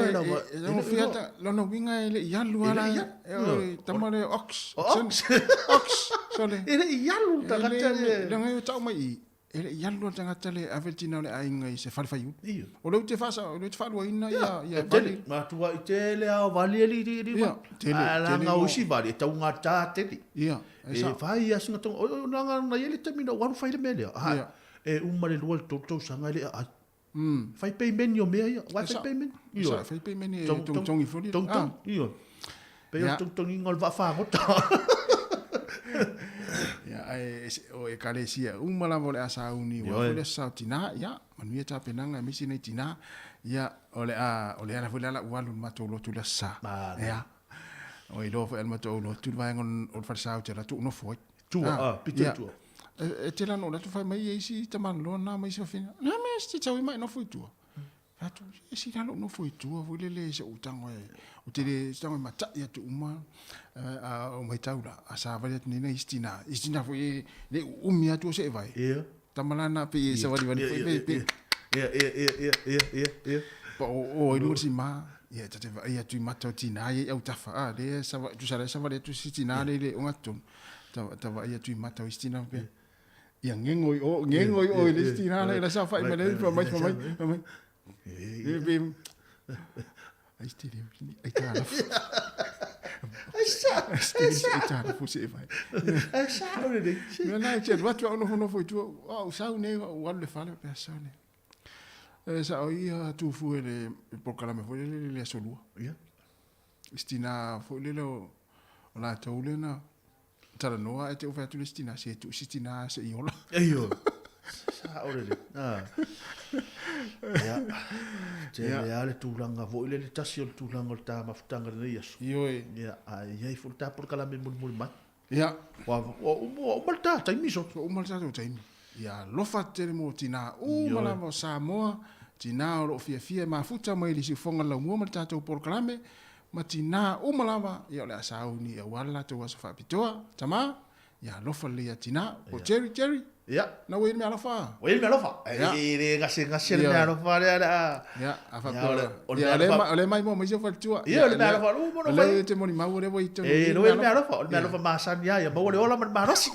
e logofia le lona uiga e le i alu lava la e o le tama lea o Ox. Ox. Ox. Sole. E le i alu le tagata le. Leaga e tau mai i e le i alu le tagata le ave le tina o le aiga i se fale faiulu. O lea ou te faasao, o lea ou te faaluaina ia ia vali. Matuai tele lava o vali e liiliili mai. Tele. Ae leaga o isi vali e taugata tele. Ia. E fai lava sina tauga. O leaga na i ai le taimi na ou alu fai le mea lea. E uma le lua i le tolu tausaga e le aai. Fai peimeni o mea ia. Uae fai peimeni. Ioe. Fai peimeni e togitogi foi. Togitogi. Ioe. Pei o le togitogiga o le vaafagota. Ia, ae o ekalesia uma lava o le a sauni aua foi le aso sao tina, ia, manuia tapenaga aemaise nai tina, ia, o le a, o le ala foi lea la ua alu i le matou lotu i le aso sa. Ia, ua iloa foi e le matou lotu le vaega o le falesa ou te alu atu ou nofo ai. Tua, ah, pito i tua. E tele lava ona ou alu atu fai mai ia isi tamaloa na ma isi wafine, na mea se te tau i mai nofo i tua. Fai atu, e si lalo nofo i tua foi lele se ou tango e, o te le tango e matai atu uma, a o mai tau la, a savali atu nei na isi tina, isi tina foi e le uumi atu o se e vai. Ia. Tama la na pe e savali vali foi pe pe. Ia, ia, ia, ia, ia, ia, ia. Pa o o i lunga si ma, ia ta te vaai atu i mata o tina ia i autafa, a le sava, tusa le savali atu si tina le le onga tonu. Ta vaai atu i mata o isi tina faapea, Ia ngego i o, ngego i o i le isi tina la, ela saofai mai le fai mai, fai mai, fai mai. E pe, ai si te leo, ai tā lafu. Ai sa, ai sa. Ai tā lafu se e vai. Ai sa, o le nei. Mea nā, e te alu atu au nofonofo i tua, au sau nei, au alu le fale, pea sau nei. E sa o ia tufu e le polokalame foi lele le aso lua. Ia. Isi tina foi lele o latou lena, Talanoa ae te ou fai atu le isi tina, se tuu si tina se i ola. Eio. Sao lele. Ah. Ia. Tele lava le tulaga foi lele tasi o le tulaga o le ta mafutaga i lenei aso. Ioe. Ia, ae i ai foi le ta polokalame mulimuli mai. Ia. Ua ua uma le ta taimi so. Ua uma le tatou taimi. Ia alofa tele mo tina uma lava o Samoa, tina o lo o fiafia e mafuta mai i le siufofoga o le laumua ma le tatou polokalame, ma tina uma lava, ia o le a sauni aua le latou aso faapitoa. Tama, ia alofa lelei ia tina. O Jerry, Jerry, Ia. na ua i ai le meaalofa? Ua i ai le meaalofa. Ia. E le gasegase le meaalofa lea o le a. Ia, a faapea. Ia, o lea e maimoa mai si ou faletua. Ia, o le meaalofa uma ona fai. O lea e te molimau o lea ua i totonu. E, o lea ua i ai le meaalofa. O le meaalofa masani lava ia maua le ola ma le malosi.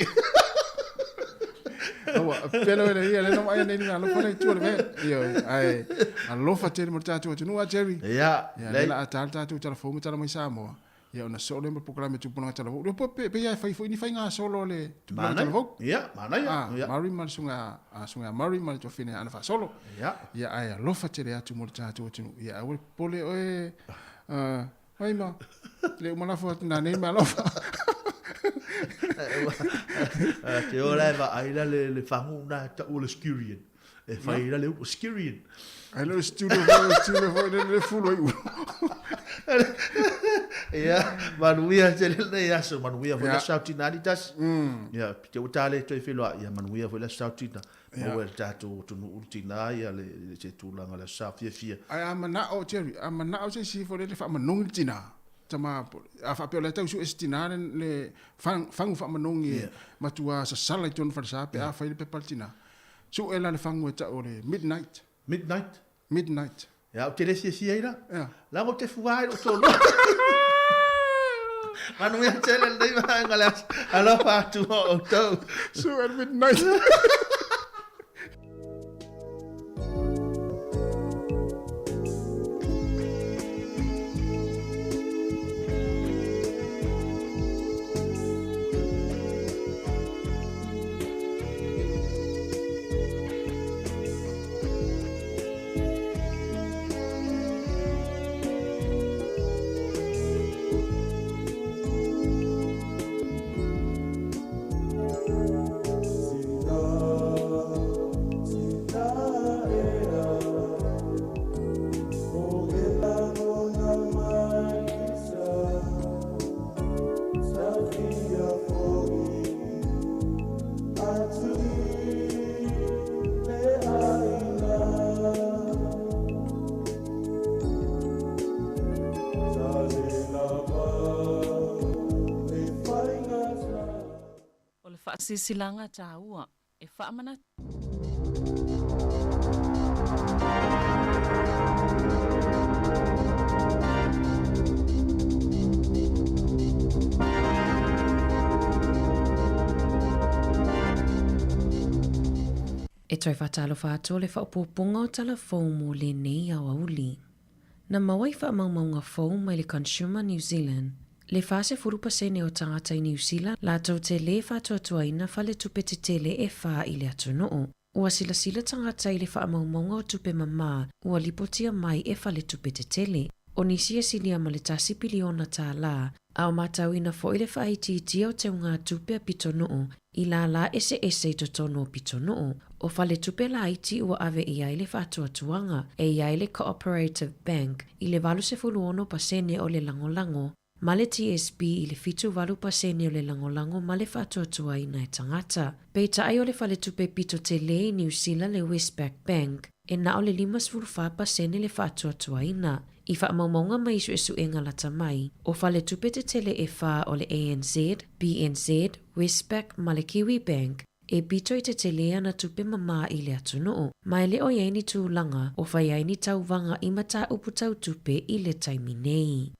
Aua, pelo ele ia, le no ai nei na alofa nei tua le mea. Ioe, ae alofa tele mo le tatou atunuu a Jerry. Ia, Ia, lea la a ta le tatou tala fou ma tala mai Samoa. Ia ona soo lea ma le polokalame Tupulaga Talavou. Lea po pe pe ia e fai foi ni faiga solo a le Tupulaga Talavou. Ia, manaia. Ah, Murray ma le susuga a susuga Murray ma le tuafine a Ana Faasolo. Ia. Ia ae alofa tele atu mo le tatou atunuu. Ia aua le popole oe Mai ma, le uma lafo atu nā nei mea alofa. Te ola e vaai la le fagu na e tau o le Skurian. E fai ai la le ulu, skirian. Ai le studio foi, studio foi le le fulu ai ulu. Ia, manuia tele lenei aso, manuia foi le aso Sautina ali tasi. Ia, te ua tā le toe wheloa, ia manuia foi le aso Sautina. Maua e le tātou atunuu le tina ia le, se tulaga le aso sa fiafia. Ae a manao, Jerry, a manao se isi foi le faamanogi le tina, tama, a faapea o la e tau sue se tina le, le fagu faamanogi e matua sasala i totonu o falesa pe a fai le pepa a le tina. Sue la le fagu e tau o le midnight. Midnight? Midnight. Ia, ou te le fiafia ai la. Ia. Leaga ou te fua ai lou toalua. Manuia tele lenei vaega le aso. Alofa atu o outou. Sue at midnight. O le faasilasilaga taua e faamanatu. E toe faatalofa atu o le faaopoopoga o tala fou mo lenei aoauli. Na maua i faamaumauga fou mai le Consumer New Zealand, le 40% o tagata i Niu Sila latou te lē faatuatuaina faletupe tetele e whā i le atunuu. Ua silasila tagata i le faamaumauga o tupe mamā ua lipotia mai e faletupe tetele. O nisi e silia ma le tasi piliona tālā, a o matauina foi le faaitiitia o teugatupe a pitonuu i lālā eseese i totonu o pitonuu. O faletupe laiti ua ave i ai le faatuatuaga, e i ai le Cooperative Bank i le 86% o le lagolago, ma le TSB i le 78% o le lagolago ma le faatuatuaina e tagata. Peitai o le faletupe pito tele i Niu Sila le Westpac Bank, e na o le 54% le faatuatuaina. I faamaumauga mai i suesuega lata mai, o faletupe tetele e whā o le ANZ, BNZ, Westpac ma le Kiwi Bank, e pito i tetele ana tupe mamā i le atunuu, ma e le o i ai ni tulaga o fai ai ni tauvaga i mataupu tau tupe i le taimi nei.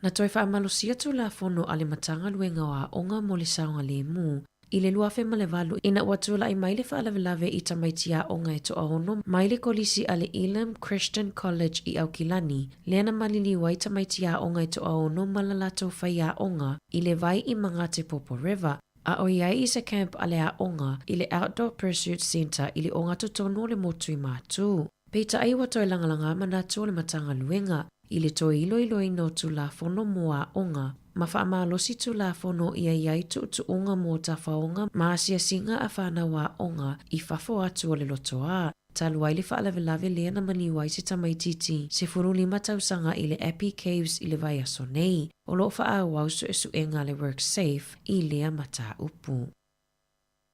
Na toe faamalosia Tulafono a le Matagaluega o Aoga mo le Saogalemu i le 2008 ina ua tulai mai le faalavelave i tamaiti aoga e toaono mai le kolisi a le Elim Christian College i Aukilani, lea na maliliu ai tamaiti aoga e toaono ma la latou faiaoga i le vai i Mangatepopo River, a o i ai i se camp a le aoga i le Outdoor Pursuits Centre i le ogatotonu o le motu i Mātū. Peitai ua toe lagalaga manatu o le Matagaluega i le toe iloiloina o Tulafono mo Aoga ma faamalosi Tulafono ia i ai tuutuuga mo tafaoga ma asiasiga a whanau aoga i fafo atu o le lotoā, talu ai le faalavelave lea na maliu ai se tamaitiiti 15 tausaga i le Api Caves i le vaiaso nei, o loo faaauau suesuega a le WorkSafe i lea mataupu.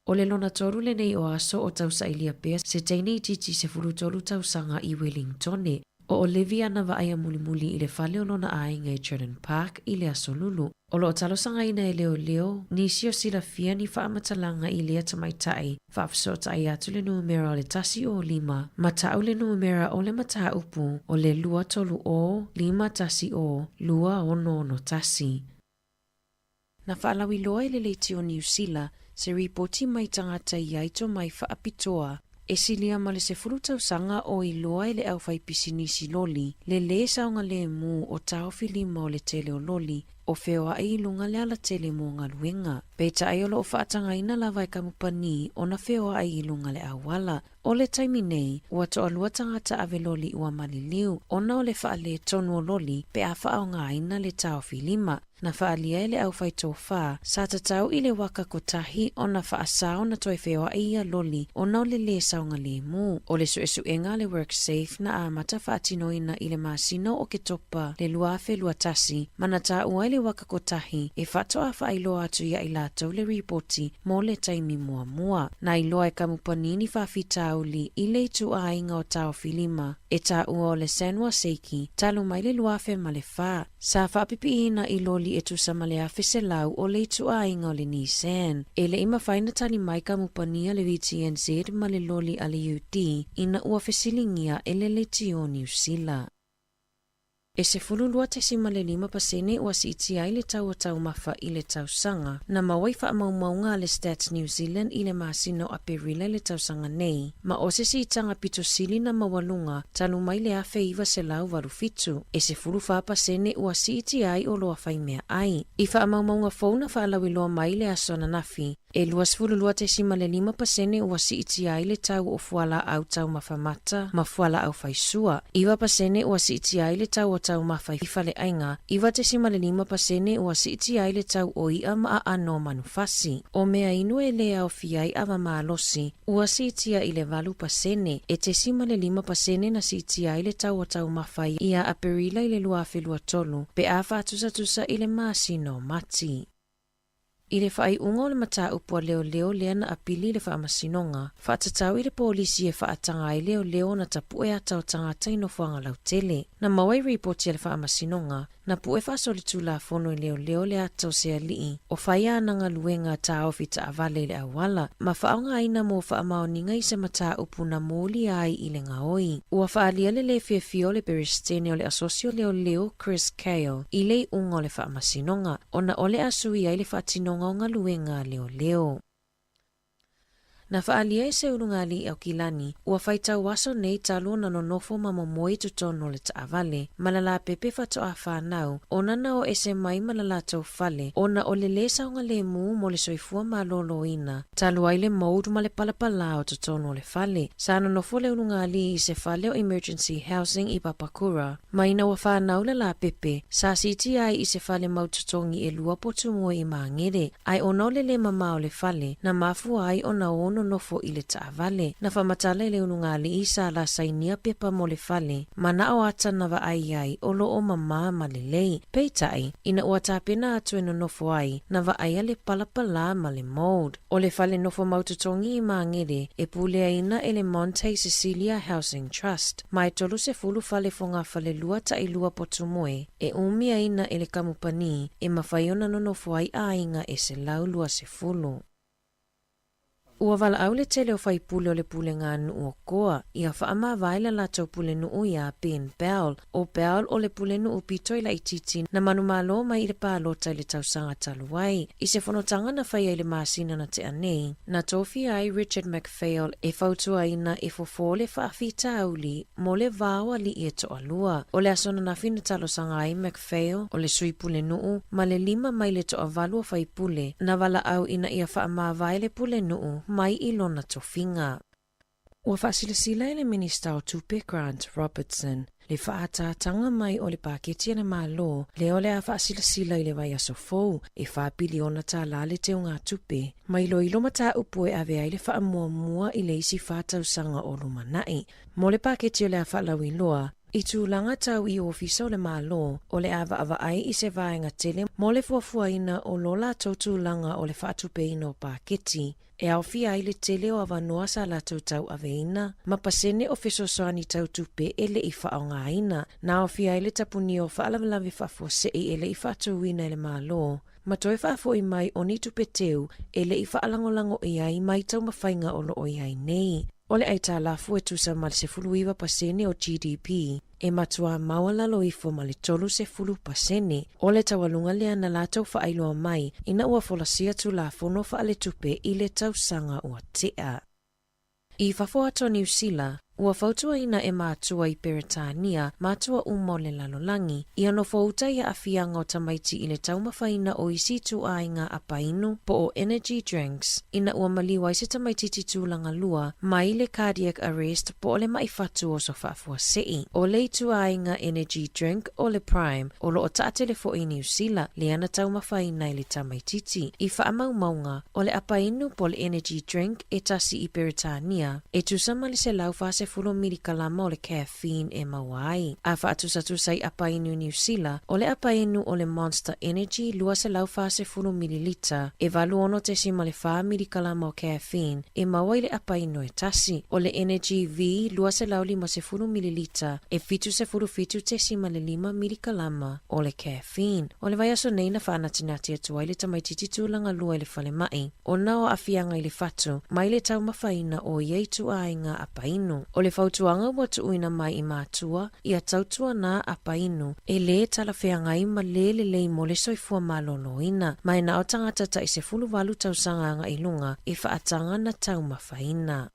O le lona tolu lenei o aso o tausailia pea se teine itiiti 13 tausaga i Wellingtone, o Olivia na vaaia mulimuli i le fale o lona aiga i Jordan Park i le aso Lulu. O loo talosagaina e leoleo, nisi o silafia ni faamatalaga i lea tamaitai, faafesootai atu le numera o le tasi o lima, ma tau le numera o le mataupu o le 2 3 0 5 1 0 2 6 6 1. Na faalauiloa e le leitio o Niu Sila se ripoti mai tagata i ai tomai faapitoa e silia ma le 10 tausaga o iloa e le aufaipisinisi loli le lē saogalēmū o taofi lima o le tele o loli o feoai i luga le alatele mo galuega. Peitai o loo faatagaina lava e kamupani ona feoai i luga le auala. O le taimi nei, ua toalua tagata ave loli ua maliliu ona o le faaletonu o loli pe a faaaogaina le taofilima. Na faaalia e le aufaitofa, sa tatau i le waka kotahi ona faasao na toe feoai ia loli ona o le lē saogalemu. O le suesuega a le WorkSafe na amata faatinoina i le masina o Oketopa le 2021 ma na taua ai le waka kotahi e faatoa faailoa atu ia i latou le ripoti mo le taimi muamua. Na iloa e kamupani ni faafitauli i le ituaiga o taofilima e taua o le Sanwa Seiki talu mai le 2004. Sa faapipiina i loli e tusa ma le 1,100 o le ituaiga o le Nissan. E le i mafai ona tali mai kamupani a le VTNZ ma le loli a le UD ina ua fesiligia e le Leitio Niu Sila. E 12.5 pasene ua siitia ai le tau o taumafa i le tausaga na maua i faamaumauga a le Stats New Zealand i le masina o Aperila i le tausaga nei, ma o se siitaga pito sili na maualuga talu mai le 1987, e 14 pasene ua siitia ai oloa faimeaai. I faamaumauga fou na faalauiloa mai i le aso ananafi, e 22.5 pasene ua siitia ai le tau o fualaau taumafa mata ma fualaau faisua, 9 pasene ua siitia ai le tau o taumafa i faleaiga, 9.5 pasene ua siitia ai le tau o i'a ma aano o manufasi. O mea inu e lē aofia ai ava malosi, ua siitia i le 8 pasene, e 0.5 pasene na siitia ai le tau o taumafa ia Aperila i le 2023 pe a faatusatusa i le masina o Mati. I le faaiuga o le mataupu a leoleo lea na apili i le faamasinoga, faatatau i le polisi e faataga ai leoleo ona tapu'e ata o tagata i nofoaga lautele. Na maua i ripoti a le faamasinoga, na pu'e faasolitulafono e leoleo le ata o se alii o fai ana galuega taofi taavale i le auala, ma faaaogaina mo faamaoniga i se mataupu na molia ai i le gaoi. Ua faaalia le lē fiafia o le Peresetene o le Asosi o Leoleo Chris Kale i le iuga o le faamasinoga, ona o le a suia ai le faatinoga o galuega a leoleo. Na faaalia e se ulugalii Aukilani ua faitau aso nei talu ona nonofo ma momoe i totonu o le taavale ma le lapepe faatoa fanau ona na o ese mai ma le latou fale ona o le lē saogalemu mo le soifua malōlōina talu ai le mould ma le palapalā o totonu o le fale. Sa nonofo le ulugalii i se fale o Emergency Housing i Papakura ma ina ua fanau le lapepe, sa siitia ai i se fale mautotogi e lua potu moe i Magere, ae ona o le lē mamā o le fale, na mafua ai ona o nonofo i le taavale. Na faamatala e le ulugalii sa la sainia pepa mo le fale, ma na o ata na vaai ai o loo mamā ma lelei. Peitai, ina ua tapena atu e nonofo ai, na vaaia le palapalā ma le mould. O le fale nofo mautotogi i Magere e puleaina e le Monte Cecilia Housing Trust, ma e 30 fale fogafalelua tailua potu moe e umiaina e le kamupani e mafai ona nonofo ai aiga e 120. Ua valaau le tele o faipule o le pulega nuu o Koa ia faamavae le latou pulenuu iā Ben Bell. O Bell o le pulenuu pito i laitiiti na manumalo mai i le palota i le tausaga talu ai. I se fonotaga na faia i le masina na tea nei, na tofia ai Richard McPhail e fautuaina e fofō le faafitauli mo le va o alii e toalua. O le aso ananafi na talosaga ai McPhail o le sui pulenuu ma le 5 mai le 8 o faipule na valaau ina ia faamavae le pulenuu mai i lona tofiga. Ua faasilasila e le Minista o Tupe Grant Robertson le faaataataga mai o le paketi a le Malo lea o le a faasilasila i le vaiaso fou e 4 piliona tālā le teugatupe ma iloilo mataupu e ave ai le faamuamua i le isi 4 tausaga o lumanai. Mo le paketi o le a faalauiloa, i tulaga tau i ofisa o le Malo, o le a vaavaai i se vaega tele mo le fuafuaina o lo latou tulaga o le faatupeina o paketi, e aofia ai le tele o avanoa sa latou tauaveina ma pasene o fesoasoani tautupe e le'i faaaogaina, na aofia ai le tapunia o faalavelave faafuase'i e le'i faatauina e le Malo, ma toe faafo'i mai o ni tupe teu e le'i faalagolago i ai mai taumafaiga o loo i ai nei. O le aitalafu e tusa ma le 19 pasene o GDP, e matuā maualalo ifo ma le 30 pasene o le taualuga lea na latou faailoa mai ina ua folasia Tulafono Faaletupe i le tausaga ua tea. I fafo atu o Niu Sila, Ua fautuaina e matua i Peretania, matua uma o le lalolagi, ia nofouta i aafiaga o tamaiti i le taumafaina o isi ituaiga apainu po o energy drinks ina ua maliu ai se tamaitiiti tulaga lua mai le cardiac arrest po o le maʻi fatu oso faafuasei. O le ituaiga energy drink o le Prime o loo taatele foʻi i Niusila lea na taumafaina e le tamaitiiti. I faamaumauga, o le apainu po o le energy drink e tasi i Peretania, e tusa ma le 140 milikalama o le caffeine e maua ai. A faatusatusa i apainu i Niusila, o le apainu o le Monster Energy 240 mililita, e 86.4 milikalama o caffeine e maua i le apainu e tasi. O le Energy V 250 mililita, e 77.5 milikalama o le caffeine. O le vaiaso nei na faanatinati atu ai le tamaitiiti tulaga lua i le falemai, ona o aafiaga i le fatu, mai le taumafaina o ia ituaiga apainu. O le fautuaga ua tuuina mai i matua, ia tautuana apainu, e lē talafeagai ma lē lelei mo le soifua malōlōina, ma e na o tagata taʻi 18 tausaga agaʻi luga e faataga na taumafaina.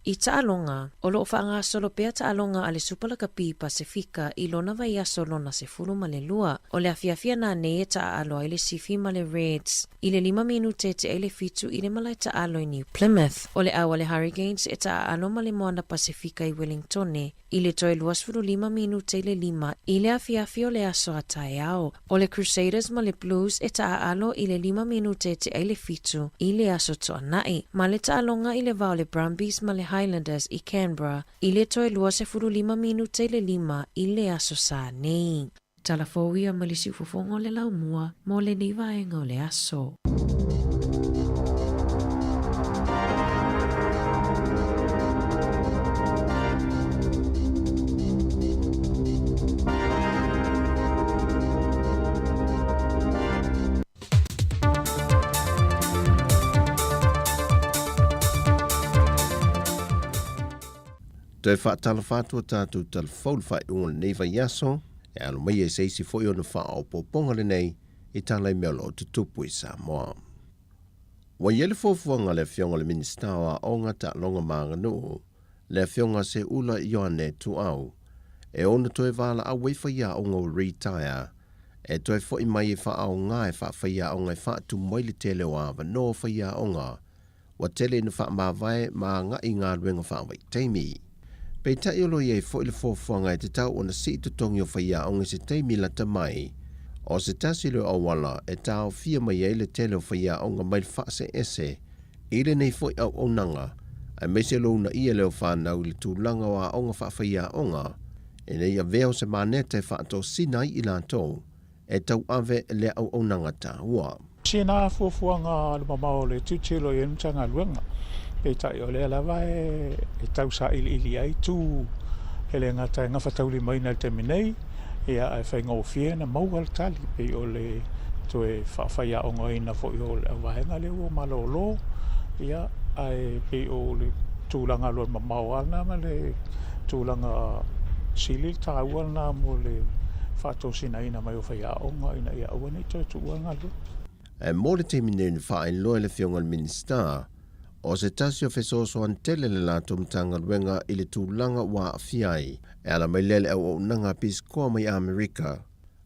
I taaloga, o loo faagasolo pea taaloga a le Supalakapi Pasefika i lona vaiaso lona 12. O le afiafi ananei e taaalo ai le Sifi ma le Reds i le 5 minute e tea i le 7 i le malae taalo i New Plymouth. O le au a le Hurricanes e taaalo ma le Moana Pasefika i Wellingtone i le toe 25 minute i le 5 i le afiafi o le aso a taeao. O le Crusaders ma le Blues e taaalo i le 5 minute e tea i le 7 i le aso Toanai, ma le taaloga i le va o le Brumbies ma le Highlanders i Canberra i le toe 25 minute i le 5 i le aso Sā nei. Tala fou ia ma le siufofoga o le laumua mo lenei vaega o le aso. Toe faatalofa atu o tatou talafou le faaiuga o lenei vaiaso, e alo mai ai se isi foi ona faaopoopoga lenei i tala i mea o lo o tutupu i Samoa. Ua i ai le fuafuaga a le Afioga i le Minisita o Aoga, Taaloga ma Aganuu, le Afioga Seuula Ioane Tuau, e ono toe valaau ai faiaoga ua retire e toe foi mai e faaaoga e faafaiaoga e faatumu ai le tele o avanoa o faiaoga ua tele ina faamavae ma agai i galuega faavaitaimi. Peitai o lo o i ai foi le fuafuaga e tatau ona sii totogi o faiaoga i se taimi lata mai, o se tasi lea o auala e taofia mai ai le tele o faiaoga mai le faaseese i lenei foi auaunaga, aemaise lo uunaia lea o fanau i le tulaga o aoga faafaiaoga, ina ia avea o se maneta e faatosina ai i latou e tauave lea auaunaga taua. Sina fuafuaga alumamao o le tilotilo i ai le Matagaluega, peitai o lea lava e tau sailiili ai tu e le gata e gafataulimaina i le taimi nei, ia ae faigofie ona maua le tali, pei o le toe faafaiaogaina foi o le auvaega lea ua malolo, ia ae pei o le tulaga alualumamao lava lena ma le tulaga sili le taua lena mo le faatosinaina mai o faiaoga ina ia aua ne i toe tuua le galuega. Ae mo le taimi nei na faailoa e le Afioga i le Minisita, o se tasi o fesoasoani tele le latou Matagaluega i le tulaga ua aafia ai e ala mai lea le auaunaga a Peace Corps mai Amerika,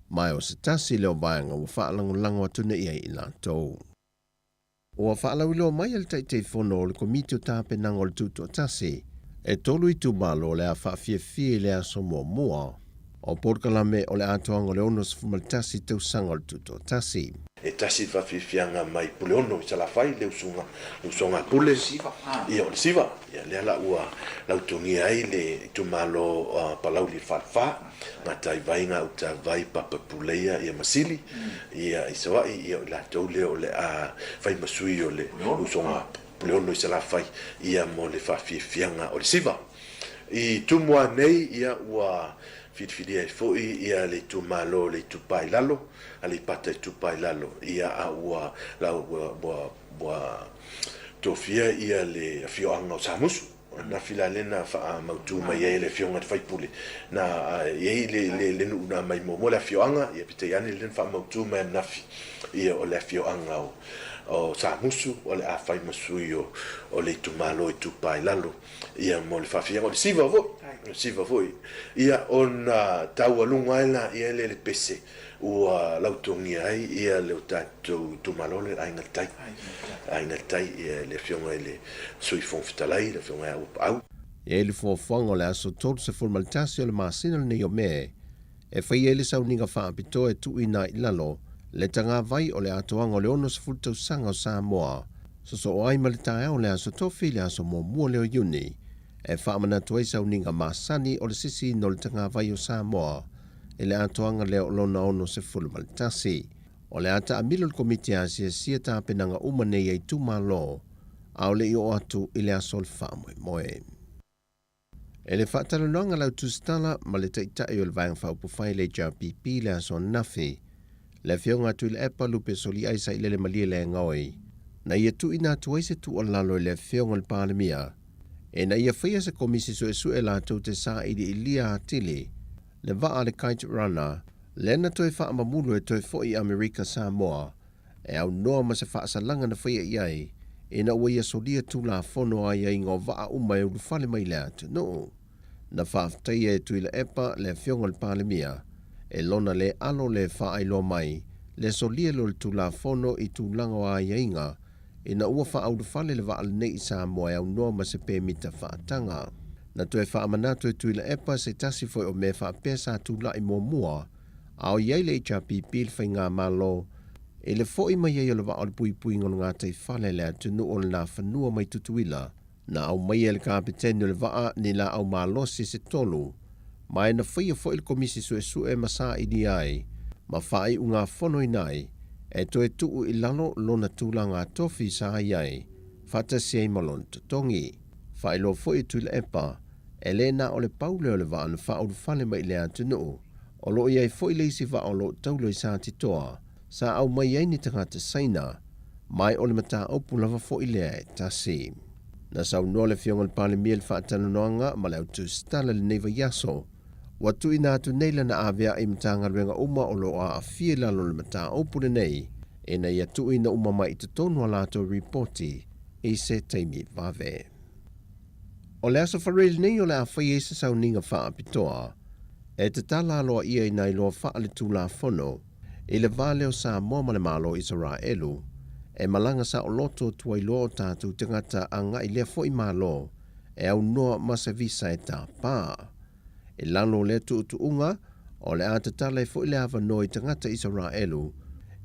ma o se tasi lea o vaega ua faalagolago atu nei ai i latou. Ua faalauiloa mai e le Taitaifono o le Komiti o Tapenaga o le Tutoatasi, e tolu itumalo o le a faafiafia i le aso muamua o polokalame o le atoaga o le 61 tausaga o le Tutoatasi. E tasi le faafiafiaga mai Puleono i Salafai, le usuga, le usoga a Pule, ia o le Siva, ia lea la ua lautogia ai le itumalo o Palauli le Falefa. Gatai vai, gauta vai, papa puleia ia ma sili ia i Savaii, ia o i latou lea o le a fai ma sui o le usoga Puleono i Salafai ia mo le faafiafiaga o le Siva. I Tumua nei ia ua filifilia ai foi ia le itumalo o le Itupa i Lalo, Aleipata Itupa i Lalo, ia a ua lau ua ua tofia ia le afioaga o Samusu. Na fila lea na faamautu mai ai e le Afioga i le sui usufono, na i ai le nuu na aumai muamua le afioaga, ia peitai ane lea na faamautu mai ananafi, ia o le afioaga O Samusu o le a fai ma sui o o le itumalo Itupa i Lalo ia mo le faafiaga o le siva foi o le siva foi ia ona taualuga ai laia lea i le pese ua lautogia ai ia le o tatou itumalo lea le Aiga Tai Aiga Tai ia le afioga i le Sui Fofoga Fetalai le afioga ia Uapaau. E i ai le fuafuaga o le aso 31 o le masina lenei o Me e faia ai le sauniga faapitoa e tuuina ai i lalo le tagavai o le atoaga o le 60 tausaga o Samoa sosoo ai ma le taeao o le aso Tofi le aso muamua lea o Iuni e faamanatu ai sauniga masani o le sisiina o le tagavai o Samoa i le atoaga lea o lona 61. O le a taamilo le Komiti e asiasia tapenaga uma nei a itumalo a o le i oo atu i le aso o le faamoemoe. E le faatalanoaga lau tusitala ma le Taitai o le Vaega Faaupufai le HRPP i le aso ananafi, le Afioga a Tuilaepa Lupe Soliai Sailele Malielegaoi, na ia tuuina atu ai se tuualalo i le Afioga i le Palemia ina ia faia se Komisi Suesue latou te sailiilia atili le vaa a le Kite Runner lea na toe faamamulu e toe foi i Amerika Samoa e aunoa ma se faasalaga na faia i ai ina ua ia solia Tulafono aiaiga o vaa uma e ulufale mai le atunuu. Na faafetaia e Tuilaepa le Afioga i le Palemia e lona le alo le faailoa mai le solia lea o le Tulafono i tulaga o aiaiga ina ua faaulufale le vaa lenei i Samoa e aunoa ma se pemita faataga. Na toe faamanatu e Tuilaepa se tasi foi o mea faapea sa tulai muamua a o i ai le HRPP le faigamalo i le fo'i mai ai o le vaa o le puipuiga o le gataifale le atunuu o le Nafanua mai Tutuila, na aumaia e le kapeteni o le vaa ni laau malosi se tolu, ma e na faia foi le komisi suesue ma sailia ai ma faaiugafonoina ai e toe tuu i lalo lona tulaga tofi sa i ai faatasi ai ma lona totogi. Faailoa foi e Tuilaepa, e le na o le pau lea o le vaa na faaulufale mai i le atunuu, o lo o i ai foi le isi vaa o lo o taula i Satitoa sa aumai ai ni tagata Saina, mai o le mataupu lava foi lea e tasi. Na saunoa le Afioga i le Palemia i le faatalanoaga ma le autusitala i lenei vaiaso, ua tuuina atu nei lana avea'i i Matagaluega uma o lo o aafia i lalo o le mataupu lenei ina ia tuuina uma mai i totonu a latou ripoti i se taimi vave. O le aso Farei lenei o le a fai ai se sauniga faapitoa e tatala aloaia i nai loa faaletulafono i le va lea o Samoa ma le Malo o Isaraelu e malaga saoloto tuailoa o tatou tagata agai lea foi Malo e aunoa ma se visa e tapa. I lalo o lea tuutuuga, o le a tatala ai foi le avanoa i tagata Isaraelu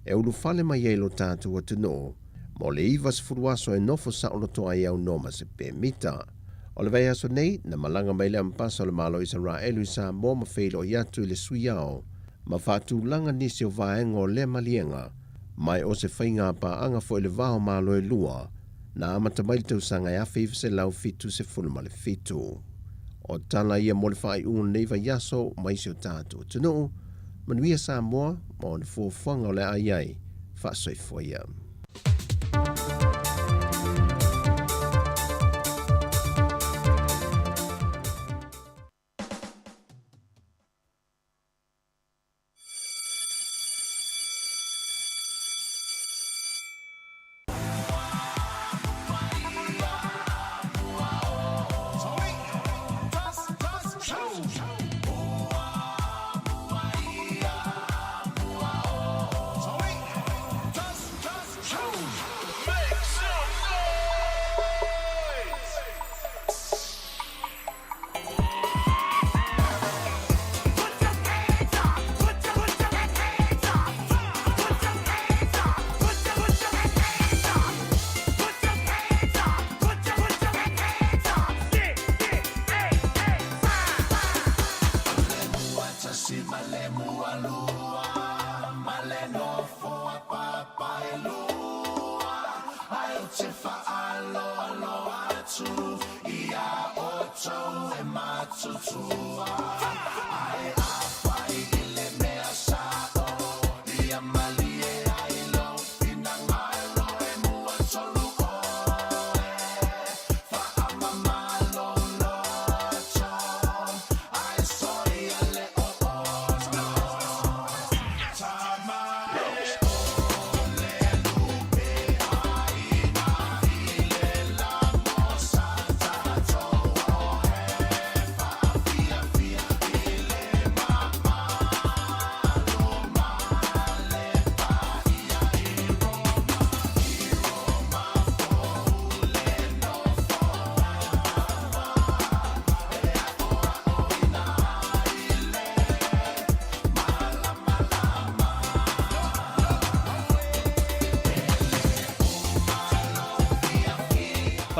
e ulufale mai ai lo tatou atunuu mo le 90 aso e nofo saoloto ai aunoa ma se pemita. O le vaiaso nei, na malaga mai le Ambasa o le Malo o Isaraelu i Samoa ma feiloai atu i le Sui Ao ma faatulaga nisi o vaega o lea maliega, mai o se faiga paaga foi i le va o Malo e lua, na amata mai le tausaga e 1977. O tala ia mo le faaiuga o lenei vaiaso mai si o tatou atunuu, manuia Samoa ma ona fuafuaga o le a i ai, faasoifua ia.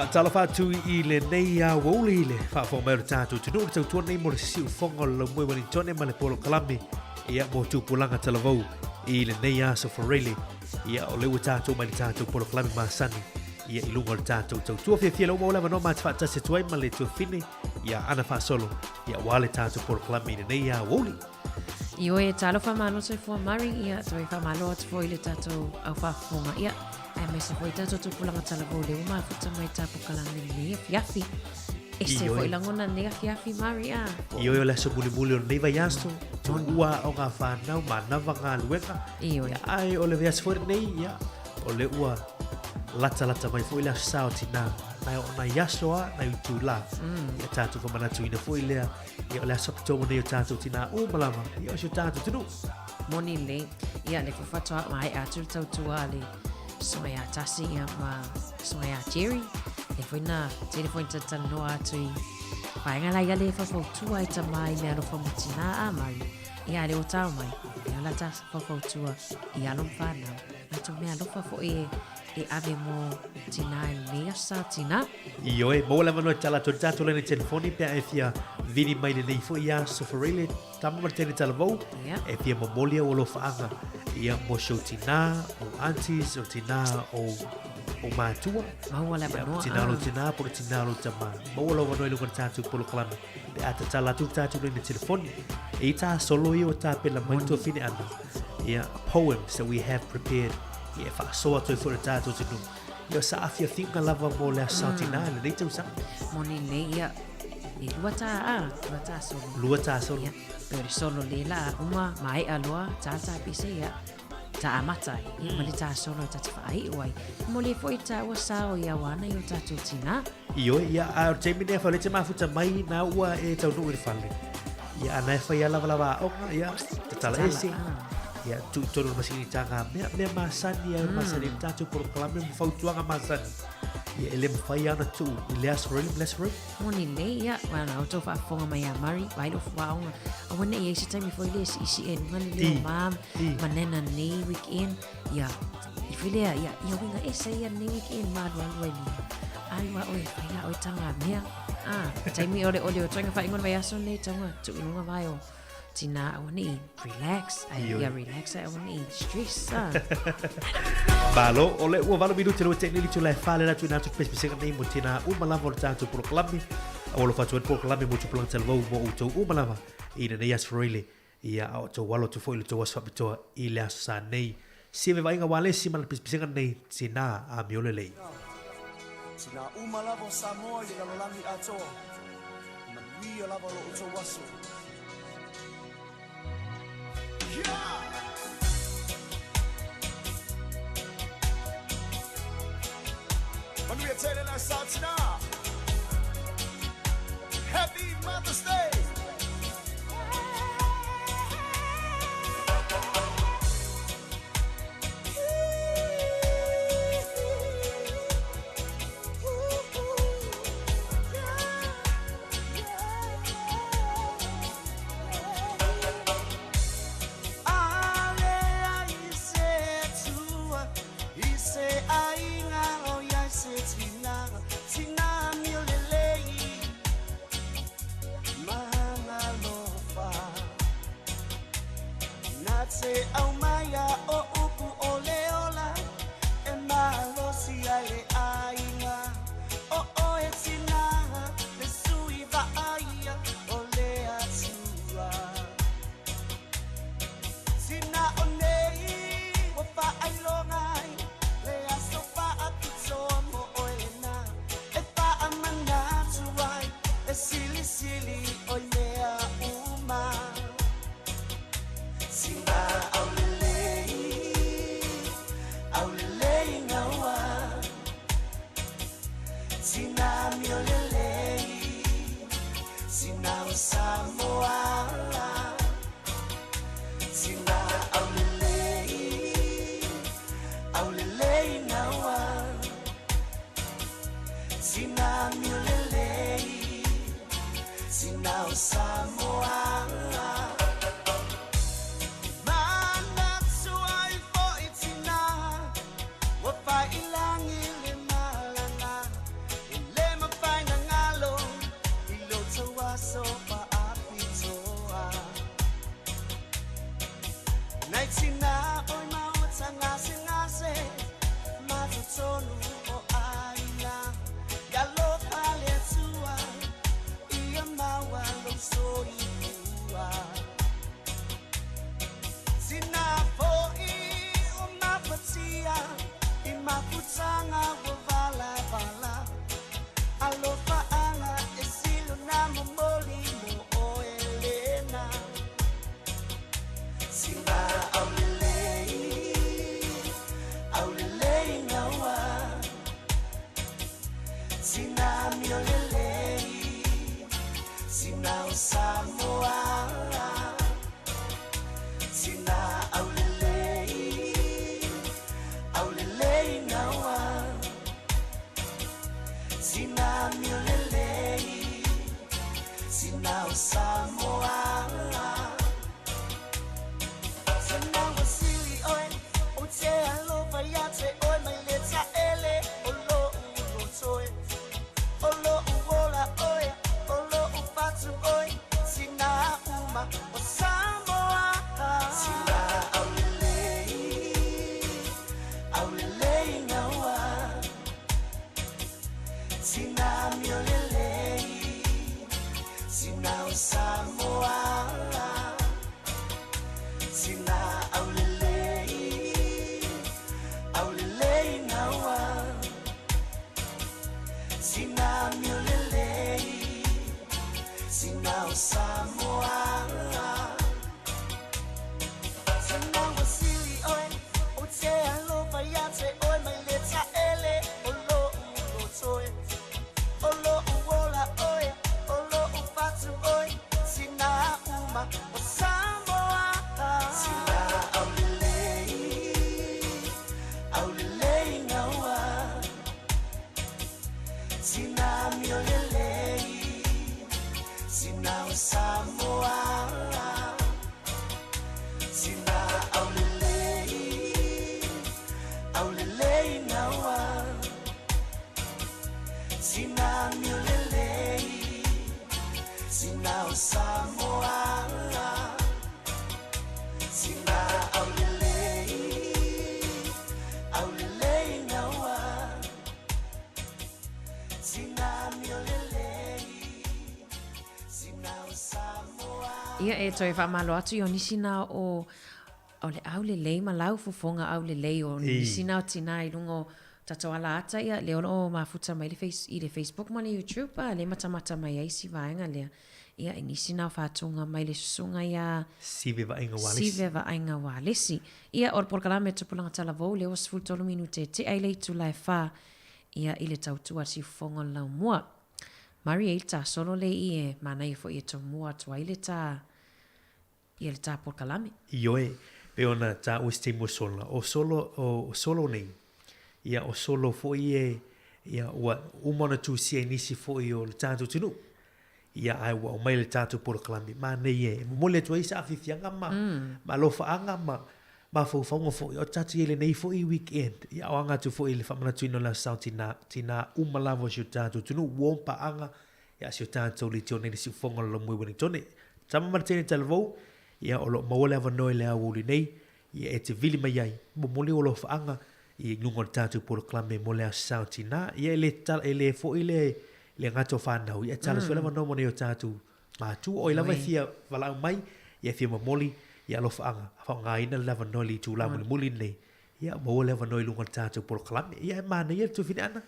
Faatalofa atu i lenei aoauli i le faafofoga mai o le tatou atunuu le tautua nei mo le siufofoga o le laumua i Wellingtone ma le polokalame ia mo tupulaga talavou i lenei aso Friday. Ia o lea ua tatou mai le tatou polokalame masani ia i luga o le tatou tautua fiafia lea ua maua le avanoa ma te faatasi atu ai ma le tuafine ia Ana Faasolo ia aua le tatou polokalame i lenei aoauli. Ioe, talofa malo soifua Mari, ia toe faamalo atu foi i le tatou au faafofoga, ia, aemaise foi tatou tupulaga talavou lea ua mafuta mai tapokalame i lenei afiafi. Ese Ioe. foi lagona lenei afiafi Mari, a. Ioe o le aso mulimuli o lenei vaiaso, tuua aoga whānau, manava galuega. Ioe. Ia, ae o le vaiaso foi lenei, ia, o lea ua latalata mai foi le aso sa o tinā. Nai o nai aso a, nai itulā. Ia tatou famanatuina foi lea, ia o le aso faapitoa mo nei o tatou tinā uma lava, ia o si o tatou atunuu. Moni lelei. Ia, le foi faatoa maea atu le tautua a le susuga ia Tasi ia ma susuga ia Jerry. Le foi na tele foi na talatalanoa atu i vaega la ia le faufautua ai tama i mea alofa mo tinā a Mari. Ia, a le ua tao mai, ia o la ta faufautua i alo ma whanau. Latou mea alofa foi e e ave mo tinā i lenei aso sa tinā. Ioe, maua le avanoa e tala atu ai le tatou laina telefoni pe a e fia vili mai lenei foi aso Foreile, tama ma le teine talavou, e fia momoli au alofaaga ia mo si ou tinā, ou aunties, o tinā o ou matua. Maua le avanoa, Ia, tinā o lou ah. tinā, po o le tinā o lou tamā. Maua lou avanoa i luga o le tatou polokalame pe a tatala atu le tatou laina telefoni. E i tā solo ia ua tapena mai le tuafine Ana. Ia, poems that we have prepared ia e faasoa atu ai foi le tatou atunuu. Ia, o sa afiafiga lava mo le aso sa tinā i lenei tausaga. Moni lelei, ia, e lua tā, a, lua tā solo. Lua tā solo. Ia, pe o le solo le la uma, maea loa, tā tā pese, ia, tā amata ai, ia, ma le tā solo e tā te whaaiu ai. Mo le foi tā ua sao i au ana i o tātou tinā. Ioe, ia, a o le taimi nei a whaulete mafuta mai nā ua e taunuu i le fale. Ia, ana e whai a lava lava aoga, ia, tatala ese. Ia, tuu i tonu le masini tā ngā mea, mea masani, ai masani le tātou polokalame ma fautuaga masani. Ia, e le mawhai ana tuu i le aso rele, le aso rele. Moni lelei, ia, wa na outou faafofoga mai ia Mari, vai lou fuaoga. Aua ne i ai se taimi foi lea e siisii ai luga le leo I, mam, i. manena lenei weekend, ia, i foi lea, ia, ia uiga ese ia lenei weekend ma alualu ai luga. Alu a oe, fai la oe taga mea. Ah, taimi ole ole o toenga whainga o le vaiaso nei, taunga tuu i luga vai o tinā aua ne i relax, ai, Ioe. ia relax ai aua ne i stress. Ah. Malo, o le ua 8 minute le ua te'i nei le itula e 4 le la tuuina atu le pesepesega nei mo tinā uma lava o le tatou polokalame. Ua alofa atu ai le polokalame mo tupulaga talavou mo outou uma lava i lenei aso Friday. Ia, a o tou alo atu foi i le tou aso faapitoa i le aso sa nei. Sia vevaiga ua le isi ma le pesepesega nei tinā amio lelei. Tinā uma lava o Samoa i le lalolagi atoa, manuia lava lo outou aso. Manuia tele le aso tinā. Happy Mother's Day! Ale ai se tua, i se aiga o ia se tina, tina mi o lelei, mangalofa. Na te au maia o upu o le ola, e malosi ai le aiga. O oe tina, le sui vaaia o le atua. Tina o nei, o whaailoga ai, le aso whaapito mo oe lena. E whaamanatu ai, e silisili oi mea uma. Tina au lelei, Nai tina oi maota ngase ngase Matotonu o aina Ia lofa le atua Ia maua lou soifua Tina fo'i o mafatia I mafutaga ua valavala Alofa'aga e silo na momoli mo oe lena Sina aulelei aulelei gaua Sina miolelei sina o Samoa Sina aulelei aulelei gaua Sina miolelei sina o Samoa Sina wasili oe o te alofa ia te oe mai le taele o lo'u lotoe O lo'u ola oe o lo'u fatu oe sina uma o Samoa Sina aulelei aulelei gaua Sina miolelei sina o Samoa Sina aulelei aulelei gaua Sina miolelei sina o Samoa Sina wasili oe o te alofa ia te oe mai le taele o lo'u lotoe O lo'u ola oe o lo'u fatu oe sina uma o Samoa Sina aulelei aulelei gaua Sina miolelei sina o Samoa Sina aulelei aulelei gaua Sina miolelei sina o Samoa Sina aulelei aulelei gaua Sina miolelei sina o Samoa Ia e toe faamalo atu i o nisi na o o le aulelei ma lau fofoga aulelei o nisi na o tinā i luga o tatou alaata ia lea o lo o mafuta mai le face, i le Facebook ma le YouTube a le matamata mai ai si vaega lea. Ia i nisi na o faatuga mai le susuga iā Sive Vaaiga Ualesi. Sive Vaaiga Ualesi. Ia o le polokalame o Tupulaga Talavou lea ua 13 minute e tea i le itula e 4 ia i le tautua a le siufofoga o le laumua. Mari e i le tā solo le i e manaia foi e tomua atu ai le tā ia le tā polokalame. Ioe, pei ona tāua i se taimi ua sola, o solo, o solo nei, ia o solo foi e, ia ua uma ona tusia i nisi foi o le tatou atunuu, ia ae ua aumai le tatou polokalame manaia e momoli atu ai se afiafiaga ma, ma alofaaga ma mafaufauga foi o tatou i ai lenei foi weekend, ia o aga atu foi i le faamanatuina o le Aso Sao Tinā, tinā uma lava o si o tatou atunuu, uo ma paaga, ia si o tatou leitio nei le siufofoga o le Lomui Ueligitone. Tama ma le teine talavou, ia o lo o maua le avanoa i le aoauli nei, ia e te vili mai ai, momoli ou alofaaga i luga o le tatou polokalame mo le Aso Sao Tinā. Ia e le, e le foi le, le gata o fanau, ia e tala mm. le avanoa mo nei o tatou matua. O ai lava e fia valaau mai, ia e fia momoli ia alofaaga, faaaogaina le avanoa i le itula mulimuli lenei, ia maua le avanoa i luga o le tatou polokalame. Ia e manaia le tuafine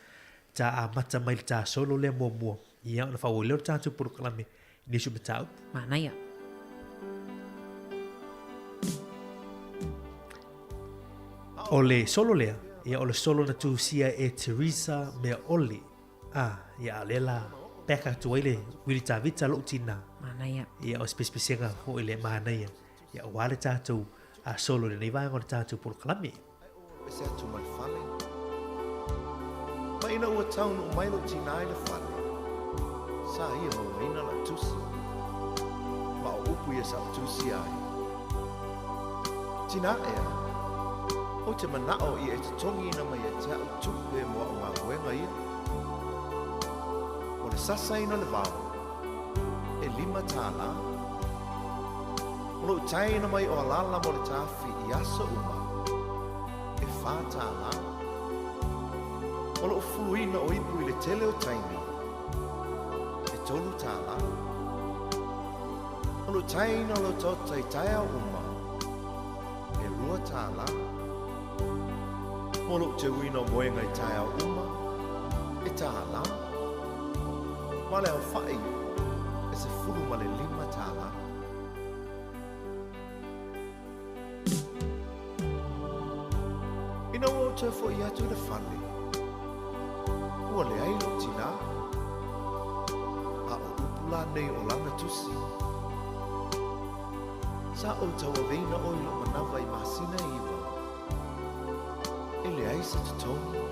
ta amata mai le tā solo lea muamua, ia ona faaauau lea o le tatou polokalame i nisi o mataupu. Manaia. O le solo lea, ia o le solo na tusia e Teresa Meaoli. Ah, ia a lea la back atu ai le Wili Tavita lo'u tinā. Manaia. Ia o se pesepesega foi le manaia. Ia aua le tatou a solo i lenei vaega o le tatou polokalame. Ese atu ma le fale. Ma ina ua taunuu mai lou tinā i le fale, sa ia mauaina lau tusi. Ma o upu ia sa ou tusia ai. Tinā ea, ou te mana'o ia e totogiina mai ia te a'u tupe mo a'u galuega ia. O le sasaina o le vao, e $5. Ma loʻu taina mai o alala mo le tafi i aso uma, e $4. Ma loʻu fuluina o ipu i le tele o taimi, e $3. Ma loʻu taina o lau taota i taeao uma, e $2. Mo loʻu teuina o moega i taeao uma, e $1. Ma le aofaʻi, e $15. Ina ua ou toe foʻi atu i le fale, ua leai loʻu tinā. A o upu la nei o lana tusi. Sa ou tauaveina ʻoe i loʻu manawa i masina e 9. E leai se totogi.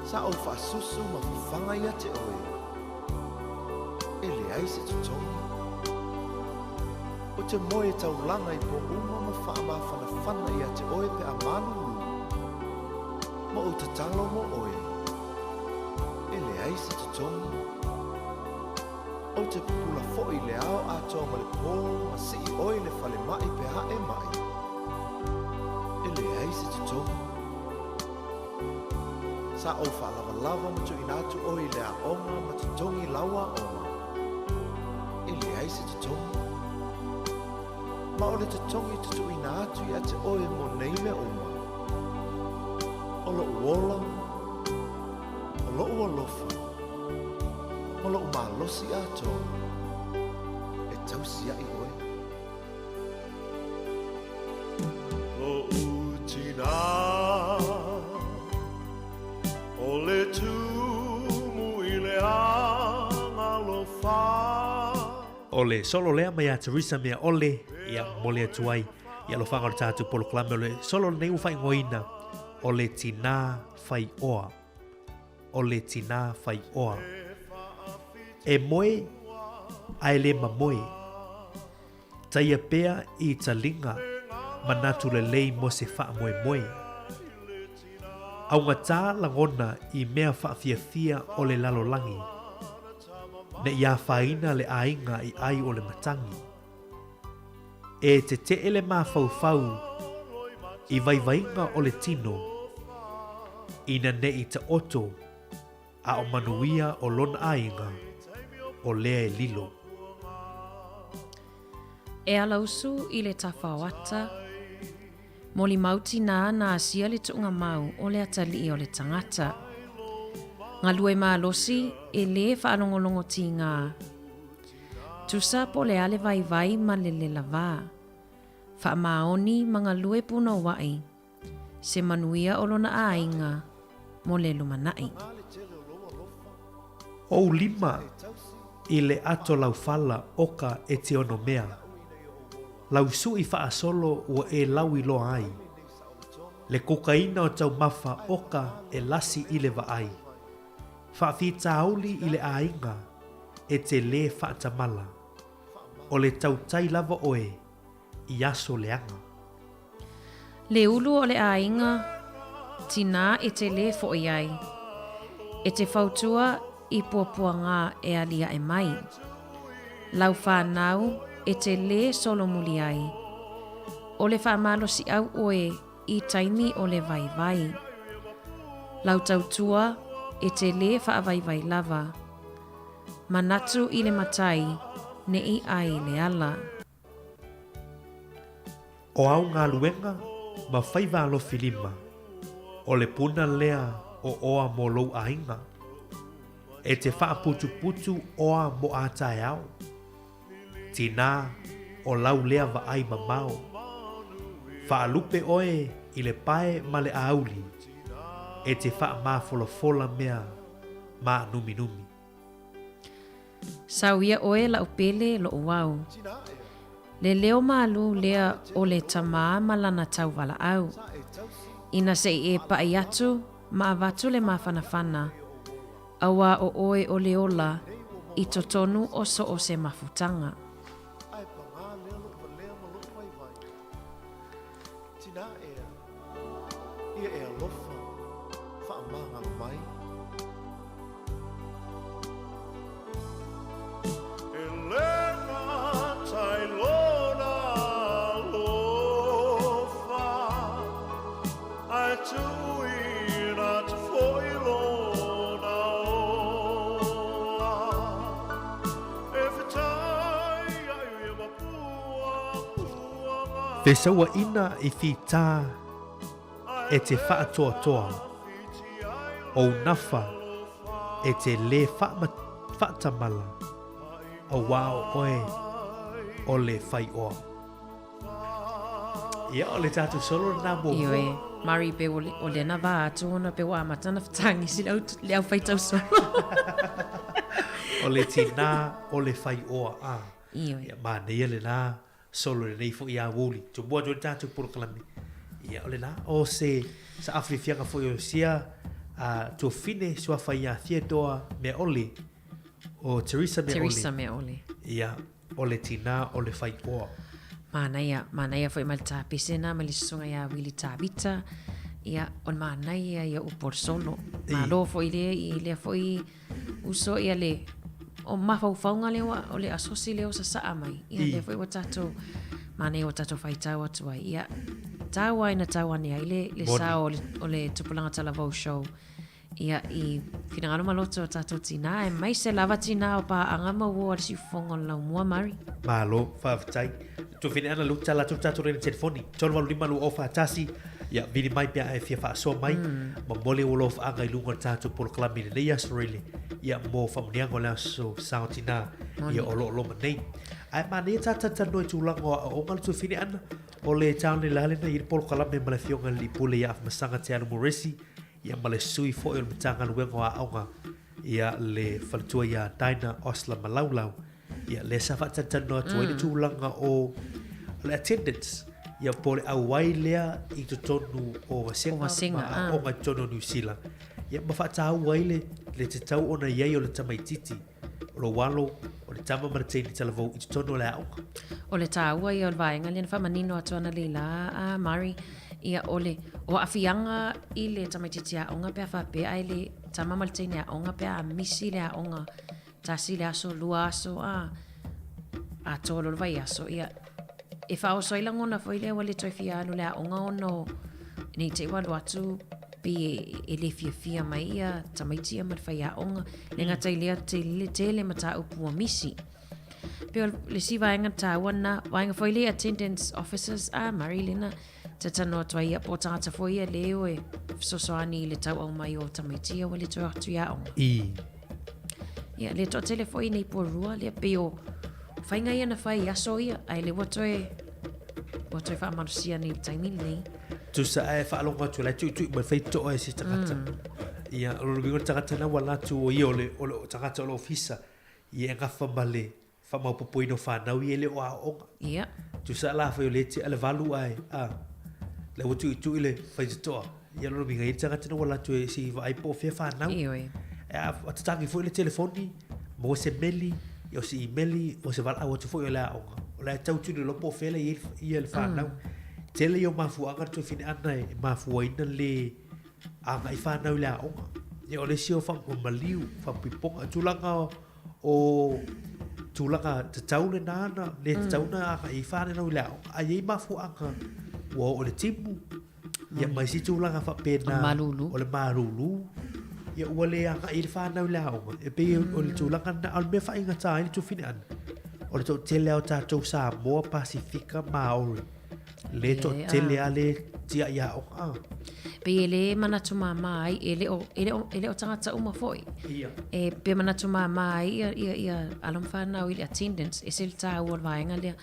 Sa ou faasusu ma fafaga ia te ʻoe. E leai se totogi. Ou te moe taulaga i pō uma ma faamafanafana ia te ʻoe pe a malulu. Ma ou tatalo mo ʻoe. E leai se totogi. Ou te pupula foʻi i le ao atoa ma le pō ma siʻi ʻoe i le falemaʻi pe a e maʻi. E leai se totogi. Sa ou faalawalawa ma tuuina atu ʻoe i le aʻoga ma totogi lau aʻoga. E leai se totogi. Ma o le totogi tutuuina atu ia te ʻoe mo nei mea uma. O loʻu ola, o loʻu alofa, ma loʻu malosi atoa, e tausiaʻi ʻoe. Loʻu tinā, o le tumu i le agalofa. O le solo lea mai ia Theresa Mea Ole, ia momoli atu ai i alofaga o le tatou polokalame o le solo lenei ua faaigoaina o le Tinā Whaioa. O le Tinā Whaioa. E moe ae le mamoe. Taia pea i talinga manatu lelei mo se faamoemoe. Augatā lagona i mea faafiafia o le lalolagi, ne i afaina le aiga i ai o le matagi. E teteʻe le mafaufau i vaivaiga o le tino, ina neʻi taoto a o manuia o lona aiga, o lea e lilo. E alausu i le tafaoata, molimau tinā na asia le tuugamau o le atalii o le tagata. Galue malosi e lē faalogologo tigā. Tusa po o le a le vaivai ma le lelavā. Faamaoni ma galue punouaʻi. Se manuia o lona aiga mo le lumanaʻi. Ou lima i le ato laufala oka e te ono mea. Lau suʻi faasolo ua e lau iloa ai. Le kukaina o taumafa oka e lasi i le vaai. Faafitauli i le aiga e te lē faatamala. O le tautai lava oe i aso leaga. Le ulu o le aiga, tinā e te lē foʻi ai. E te fautua i puapuagā e aliaʻe mai. Lau whanau e te lē solomuli ai. O le faamalosiʻau ʻoe i taimi o le vaivai. Lau tautua e te lē faavaivai lava. Manatu i le matai neʻi ai le ala. O au galuega ma faiva alofi lima, o le puna lea o oa mo lou aiga. E te faaputuputu oa mo a taeao. Tinā o lau lea vaai mamao. Faalupe oe i le pae ma le auli, e te faamafolafola mea maanuminumi. Sau ia ʻoe laʻu pele loʻu au. Le leo malū lea o le tamā ma lana tauvalaʻau. Ina se i e paʻi atu ma avatu le mafanafana, auā o ʻoe o le ola i totonu o so o se mafutaga. Tinā ea, ia e alofa, faamagalo mai. E le gata i lou Fesauaʻina i fitā e te faatoatoa, ou nafa e te lē faatamala, auā o oe o le faioa. Ia, o le tatou solo lena muamua. Ioe, Mari pe o, o lena va atu ona pe ua amata ona fetagisi le au, le au faitau solo. O le tinā o le faioa, a. Ioe. Ia, manaia lena solo lenei foi a Woli. Tumua atu ai le tatou polokalame. Ia, o lena, o se saafiafiaga foi o sia a tuafine suafa ia Theodore Meaole, o Teresa Meaole. Teresa Meaole. Ia, o le tinā o le faioa. Manaia, manaia foi ma le tapese na ma le susuga ia Wili Tavita. Ia, o le manaia ia upu o le solo. Malo foi lea i lea foi uso ia le o mafaufauga lea ua o le asosi lea ua sasaa mai. Ia lea foi ua tatou manaia ua tatou faitau atu ai. Ia, tau ai na tau ane ai le, le sao o le, o le Tupulaga Talavou Show. Ia, i finagalo ma loto o tatou tinā, aemaise lava tinā o paaga ma uo a le siufofoga o le laumua, Mari. Malo, faafetai. Tufine ana le tala atu tatou lena telefoni. 385 2041. Ia, vili mai pe a e fia faasoa mai. Ma mole ua lofaaga i luga o le tatou polokalame i lenei aso rele. Ia, mo faamanuiaga o le aso sao tinā. Ia, o lo o loma nei. Ae manaia ta talatalanoa i tulaga o aoaoga le tuafine ana. O le taone la lena i le polokalame ma le afioga i le alii pule ia Afamasaga Te Alu Moresi. Ia ma le sui foi o le Matagaluega o Aoga, ia le faletua ia Dinah Osler Malaulau, ia lea sa faatalatalanoa atu ai le tulaga o le attendance, ia po o le auai lea i totonu o vasega ma aoga i totonu o Niu Sila, ia ma faataua ai le tatau ona i ai o le tamaitiiti o lou alo, o le tama ma le teine talavou i totonu o le aoga. O le taua ia o le vaega lea na faamanino atu analeila a Murray, ia o le o aafiaga i le tamaitiiti aoga pe a faapea ae le tama ma le teine aoga pe a misi le aoga tasi le aso, lua aso, a atoa loa le vaiaso, ia e faaoso ai lagona foi lea ua le toe fia alu i le aoga ona o nei te i ua alu atu pei e le fiafia mai ia tamaiti ia ma le faiaoga. Le gata i lea tele tele mataupu ua misi. Pei o le isi vaega taua lena, vaega foi lea attendance officers a Murray lena tatanoa atu ai ia po o tagata foi ia le o e fesoasoani i le tauau mai o tamaiti ia ua le toe atu i aoga. I. Ia, le toatele foi nei porua, lea pei o faiga ia na fai i aso ia, ae le ua toe, ua toe faamalosia nei i le taimi lenei. Tusa ae faalogo atu la e tuitui mai fai toa e se tagata. Ia, o lona uiga o le tagata lena ua alu atu o ia o le, o le tagata o le ofisa, ia e gafa ma le faamaopoopoina o fanau ia e le o aooga. Ia. Tusa la afai o lea e tea le valu ae, a, la ua tuitui le faitotoa. Ia lona uiga e i ai le tagata lena ua alu atu e se i vaai po o fea fanau. Ioe. E a, tatagi foi le telefoni, maua se meli, ia o se imeli, o se valaau atu foi o le aoga. O la e tau tuliloa po o fea la e i ai ia le fanau. Tele ia o mafuaaga le tuafine ana e mafuaina le agai fanau i le aoga. Ia o le isi o maliu, faapuipoga, tulaga o tulaga tatau lena ana, le tatau na agai ai fanau i le aoga. Ae i ai mafuaaga ua oo i le timu, Ia ma isi tulaga faapena. Malulu. O le malulu. Ia ua le agai le fanau i le aoga. E pei o le tulaga lena, a o le mea faigata ai le tuafine ana, o le toatele lava o tatou Samoa, Pasifika, Maori, le toatele lava le tiai aoga. A. Pei e le manatu māmā ai, e le o, e le o, e le o tagata uma foi. Ia. E pe manatu māmā ai ia, ia, ia alo ma fanau i le attendance, e se le tāua o le vaega lea.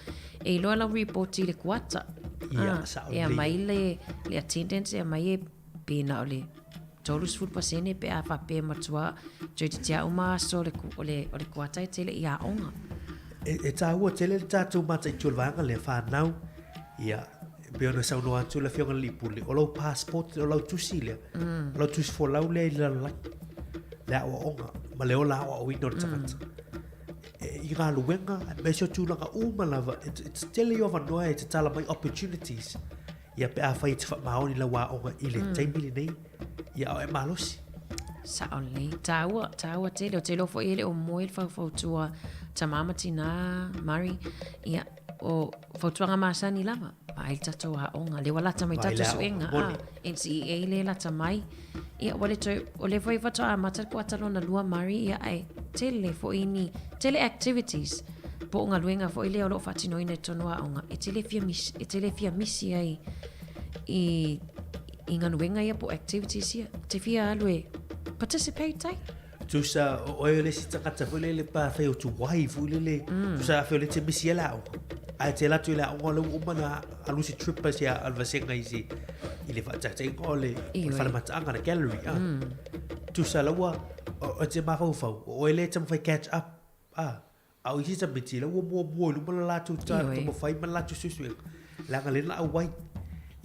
E iloa lau report i le kuata. Ia, Ah, sao e lelei. aumai le, le attendance e aumai e pe na o le 30% pe a faapea e matua toeitiiti lava uma aso o le, o le, o le kuata e tele i aoga. E, e tāua tele le tātou mataitu o le vaega lea, whānau, ia, e pei ona saunoa atu le Afioga i le Alii Pule, o lau passport, o lau tusi lea, o lau tusi folau lea i le lalolagi, le aoaoga, ma le ola aoaoina o le tagata. I galuega, aemaise o tulaga uma lava, e tele i o avanoa e tatala mai opportunities, ia pe afai e te faamaoni lau aoga i le taimi lenei, ia o e malosi. Sao lelei. Tāua, tāua tele, o te iloa foi e le o moe le faufautua tamā ma tinā, Murray, ia, o fautuaga masani lava, vaai le tatou aoga, lea ua lata mai Vaai le tatou aoga, suega, moni. a, NCEA lea e lata mai, ia, ua le toe, o lea foi faatoa amata le kuata lona lua, Murray, ia, ae tele foi ni, tele activities. po o galuega foi lea o loo faatinoina i totonu o aoga, e te le fia misi, e te le fia misi ai i, i galuega ia po o activities ia. E te fia alu e participate ai. Tusa, o oe o le isi tagata foi lele pa fai o tuai foi lele. Tusa a fai o le te misi e le aoga. Ae te alu atu i le aoga o lea ua uma ona alu se trip a se a le vasega i se i le faataitaiga o le o le fale mataaga le gallery a. Tusa la ua o te mafaufau o oe lea e taumafai catch up a. A o isi tamaiti la ua muamua i luma le latou taumafai ma le latou suesuega leaga lea na auai.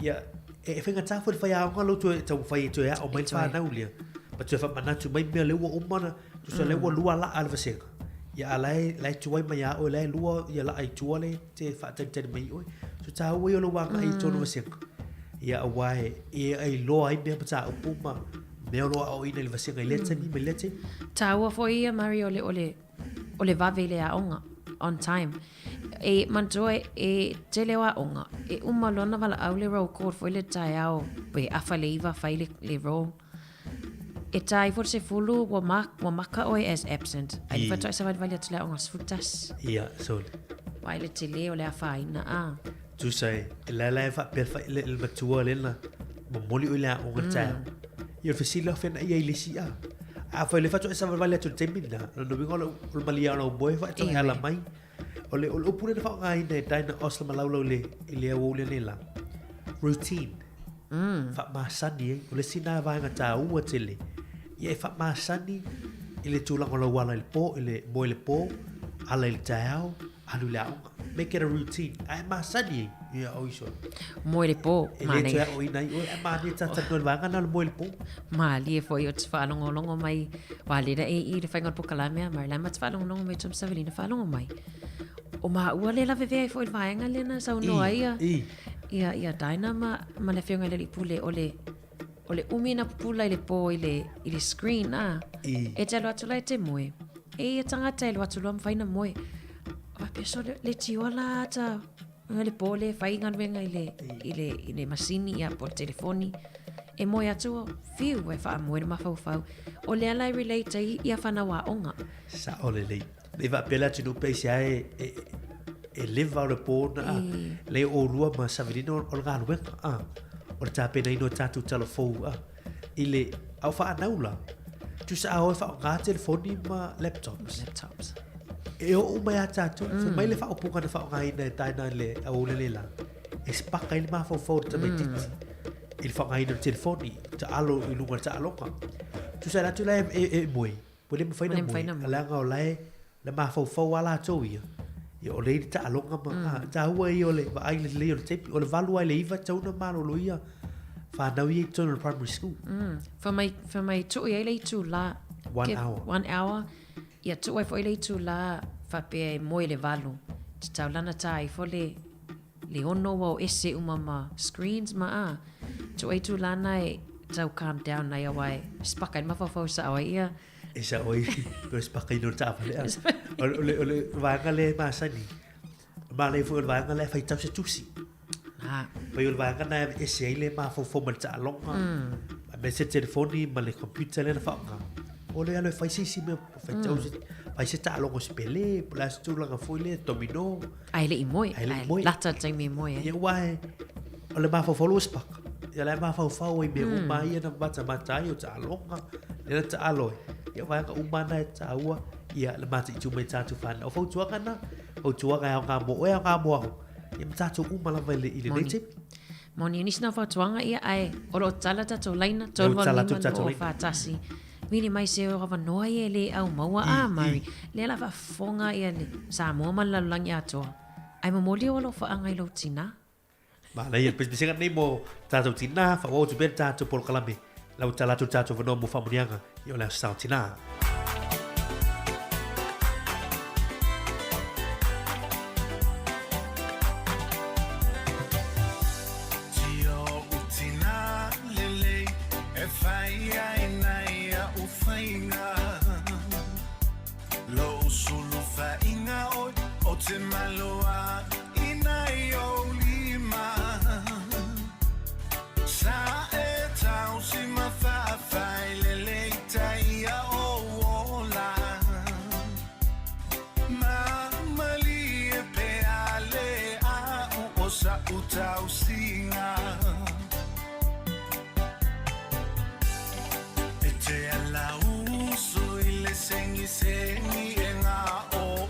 Ia e faigata foi le faiaoga lou toe taumafai e toe ao mai le fanau lea ma toe faamanatu mai mea lea ua uma ona tusa lea ua lua laa le vasega. Ia a la e tuai mai ia oe la e lua ia laa i tua lea e te faatalitali mai i oe. So taua ia o lou agai i totonu o vasega. Ia aua e iloa ai mea mataupu ma mea o lo o aoaoina i le vasega i lea taimi ma lea taimi. Taua foi ia Mari o le o le o le vave i le aoga on time. E manatua e tele o aoga e uma loa ona valaau le roll call foi le taeao pe afa i le 9 fai le roll. E ta ifo le 10 ua mark ua maka oe as absent. Ai le faatoa e savalivali atu i le aoga 11. Ia, sole. Uae le tele o le afaina a. Tusa e la e faapea le matua lea na momoli oe i le aoga i le taeao. Ia o le fesili la o fea na ia i le isi a. A fai o lea faatoa e savalivali atu i le taimi lena, lona uiga o le malia o lau moe faatoa e ala mai. O le upu lea na faaaogaina e Dinah Osler Malaulau i le aoauli anei la, routine. Faamasani ai. O le isi lena vaega taua tele, ia e faamasani i le tulaga o lau ala i le po, i le moe i le po, ala i le taeao, alu i le aoga. Make it a routine. Ae masani ai. Ia, oi sole. Moe le po, E le toe aoina ai oe, ae manaia talatalanoa i le vaega lena o le moe le po. Malie foi o te faalogologo mai, wa lena e i le faiga o le polokalame a Marilyn, ma te faalogologo mai Tom Savelina faalogo mai. O maua le lavevea ai foi i le vaega lea na saunoa ai ia, ia, ia Dinah ma, ma le afioga i le alii pule o le, o le umi na pupula i le po i le, i le screen a. E te alu atu la e te moe. E ia tagata e alu atu loa mafai na moe. Faapea so le, le tioa la ata le po le fai galuega i le, i le, i le masini ia po o le telefoni. E moe atu o fiu e faamoe le mafaufau. O lea la e relate ai ia fanau aoga. Sao lelei. E faapea le atunuu pe aisea e, e, e leva o le po na a. Le oulua ma Savelina o le galuega a. O le tapenaina o tatou talafou a. I le au whaanau la. Tusa a oe whaonga telefoni ma laptops. Laptops. E oo mai a tātou. Mm. Mai le whaopunga na whaongaina e taina le aulele la. E spaka i le mafaufau o le tamaititi. I le whaongaina o le telefoni. Ta alo i lunga le taaloga. Tusa e latu la e, e, e moe. Ua le mafai na moe. Leaga o la e le mafaufau a latou ia. Ia o le i le taaloga ma mm. a, tāua ia o le vaai le lelei o le taimi. O le 8 ai le 9 tatau ona malolo ia whanau ia i totonu o le primary school. Fai mai, fai mai tuu i ai le itulā. One hour. One hour. Ia tuu ai foi le itulā faapea e moe le 8. Tatau la ona tā ifo le, le 6 ua o ese uma ma screens ma a. Tuu ai itulā na e tau calm down ai aua e spaka ai le mafaufau sao ai ia. E sao ai, pe o spaka ina o le taavale a. O le, o le vaega lea e masani, manaia foi o le vaega lea e faitau se tusi. Ah. Pai o le vaega na e ese ai le mafaufau ma le taaloga, aemaise le telefoni ma le computer lea na faaaoga. O le alu e fai se isi mea, faitau se, fai se taaloga o se pele, po o le a se tulaga foi lea, domino. Ae le i moe. Ae le i moe. Lata le taimi e moe ai. Ia aua e, o le mafaufau loa ua spaka. Ia la e mafaufau ai mea uma ia na matamata ai o taaloga, lea na taalo ai. Ia vaega uma na e taua, ia le mataitu mai tatou whanau. O fautuaga na, fautuaga e aoga mo oe, aoga mo au. Ia ma tatou uma lava i le, i lenei taimi. Moni, o nisi na o fautuaga ia, ae o lo o tala tatou laina, 385 2 4 1. Vili mai se o avanoa ia e le au maua a Mari. Lea la faafofoga ia le Samoa ma le lalolagi atoa. Ae momoli ou alofaaga i lou tinā. Manaia le pesepesega nei mo tātou tinā, whaauau atu pea le tātou polokalame. Lau tala atu le tātou whanau mo whaamunianga i o le aso sao tinā. Tio utina lelei e whai ai nei a u whainga. Lo usulu whainga oi o te maloa i nei o lima. Sa e tausi ma whawhai lelei tai a o. tausiga. E te ala uso i le segiseги e gā oo.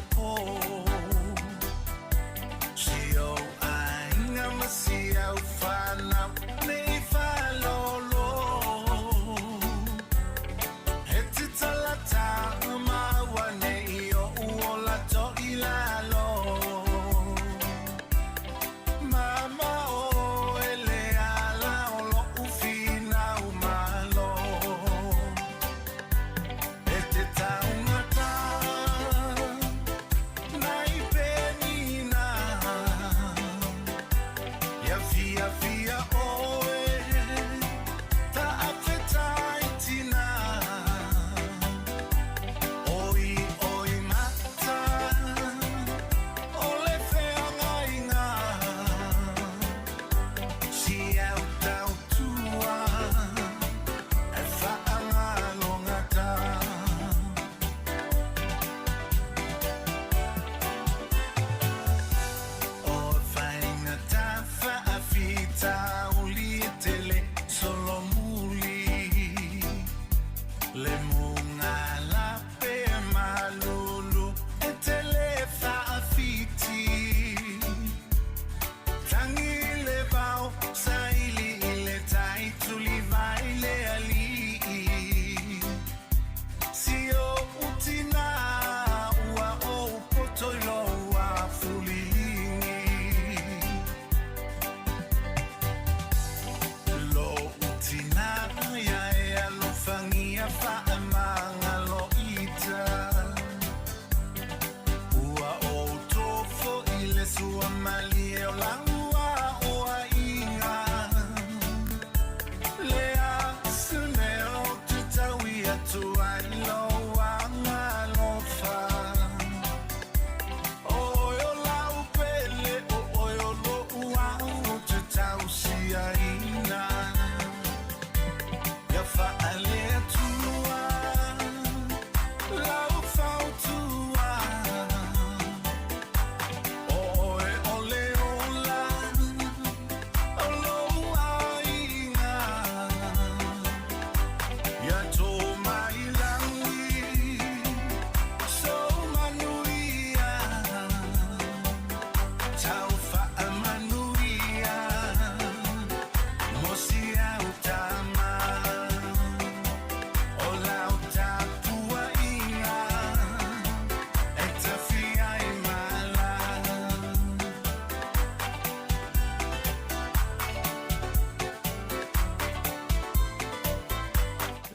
Si ou aiga ma si au fanau nei faalōlō. E te talata maua nei oʻu ola toʻilalo. Mama o e le ala o loʻu finau malo. E te taugata nai penina. Ia fiafia ʻoe taʻafetai tina. Oi oi mata o le feagaiga. Si au tautua e faagalogata. O faigata faafitauli e tele solomuli. Le mugalape malulu e tele faafiti. Tagi le vao saili i le tai tulivai le alii. Si oʻu tinā ua ou poto i lou afuliligi. Loʻu tinā ia e alofagia faamagaloita. Ua ou tofo i le suamalie o lau aoaiga. Le aso nei ou te taui atu ai lou agalofa. O oe o lau pele, o oe o loʻu au ou te tausiaina. Ia faale Atua lau fautua. O oe o le ola o lou aiga. Ia tō mai lagi sou manuia. Tau faamanuia mo si au tama. O lau tapuaiga e tafia i mala.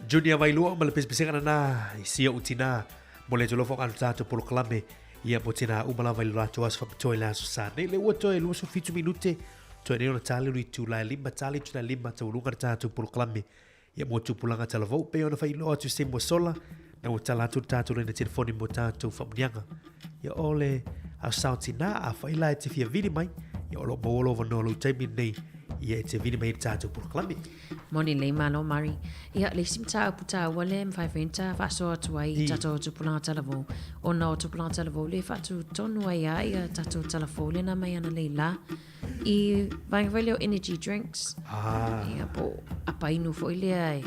Junior Vailua ma le pesepesega lena i si oʻu tinā mo le tolofa o tatou polokalame ia mo tinā uma lava i le latou aso faapitoa i le aso sa nei. Le ua toe 27 minute toe nei ona tali le itula e 5 tali itula e 5 taualuga le tatou polokalame ia mo tupulaga talavou pei ona faailoa atu se mo sola na ua tala atu le tatou laina telefoni mo tatou faamuniaga ia o le aso sao tinā afai la e te fia vili mai ia o loo maua lou avanoa lou taimi lenei ia e te vili mai i le tatou polokalame. Moni lelei malo Mari. Ia, le isi mataupu taua lea e mafai foi ona ta faasoa atu ai i tatou tupulaga talavou, ona o tupulaga talavou lea e faatutonu ai lava ia tatou talafou lea na aumai analeila i vaega foi lea o energy drinks. Ah. Ia, po o apainu foi lea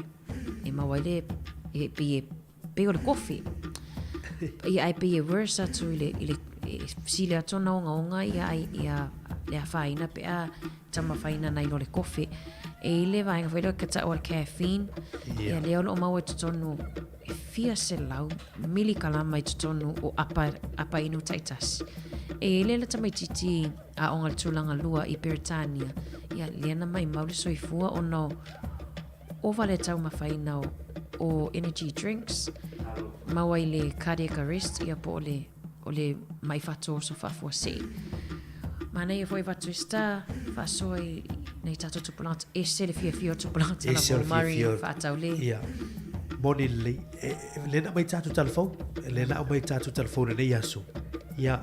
e maua ai le, e pei e, pei o le kofi. Ia, ae pei e worse atu i le, i le, e sili atu ona ogaoga ia ai, ia le afaina pe a taumafaina nai lo le kofi. E i le vaega foi lea ka ta'u o le caffeine. Ia lea o loo maua i totonu e fia selau milikalama i totonu o apa, apa inu taitasi. E i le le tamaitiiti aoga i le tulaga lua i Peretania, ia lea na maimau le soifua ona o ova le taumafaina o, o energy drinks, maua i le cardiac arrest, ia po o le, o le mai fatoso faafuasei. Manaia foi avatu i star, faasoa i nei tatou tupulaga, ese le fiafia o tupulaga Ese o le talavou Murray, fiafia o- faataule. Ia. Moni lelei. E, e, le na aumai tatou talafou, le na aumai tatou talafou i lenei aso. Ia,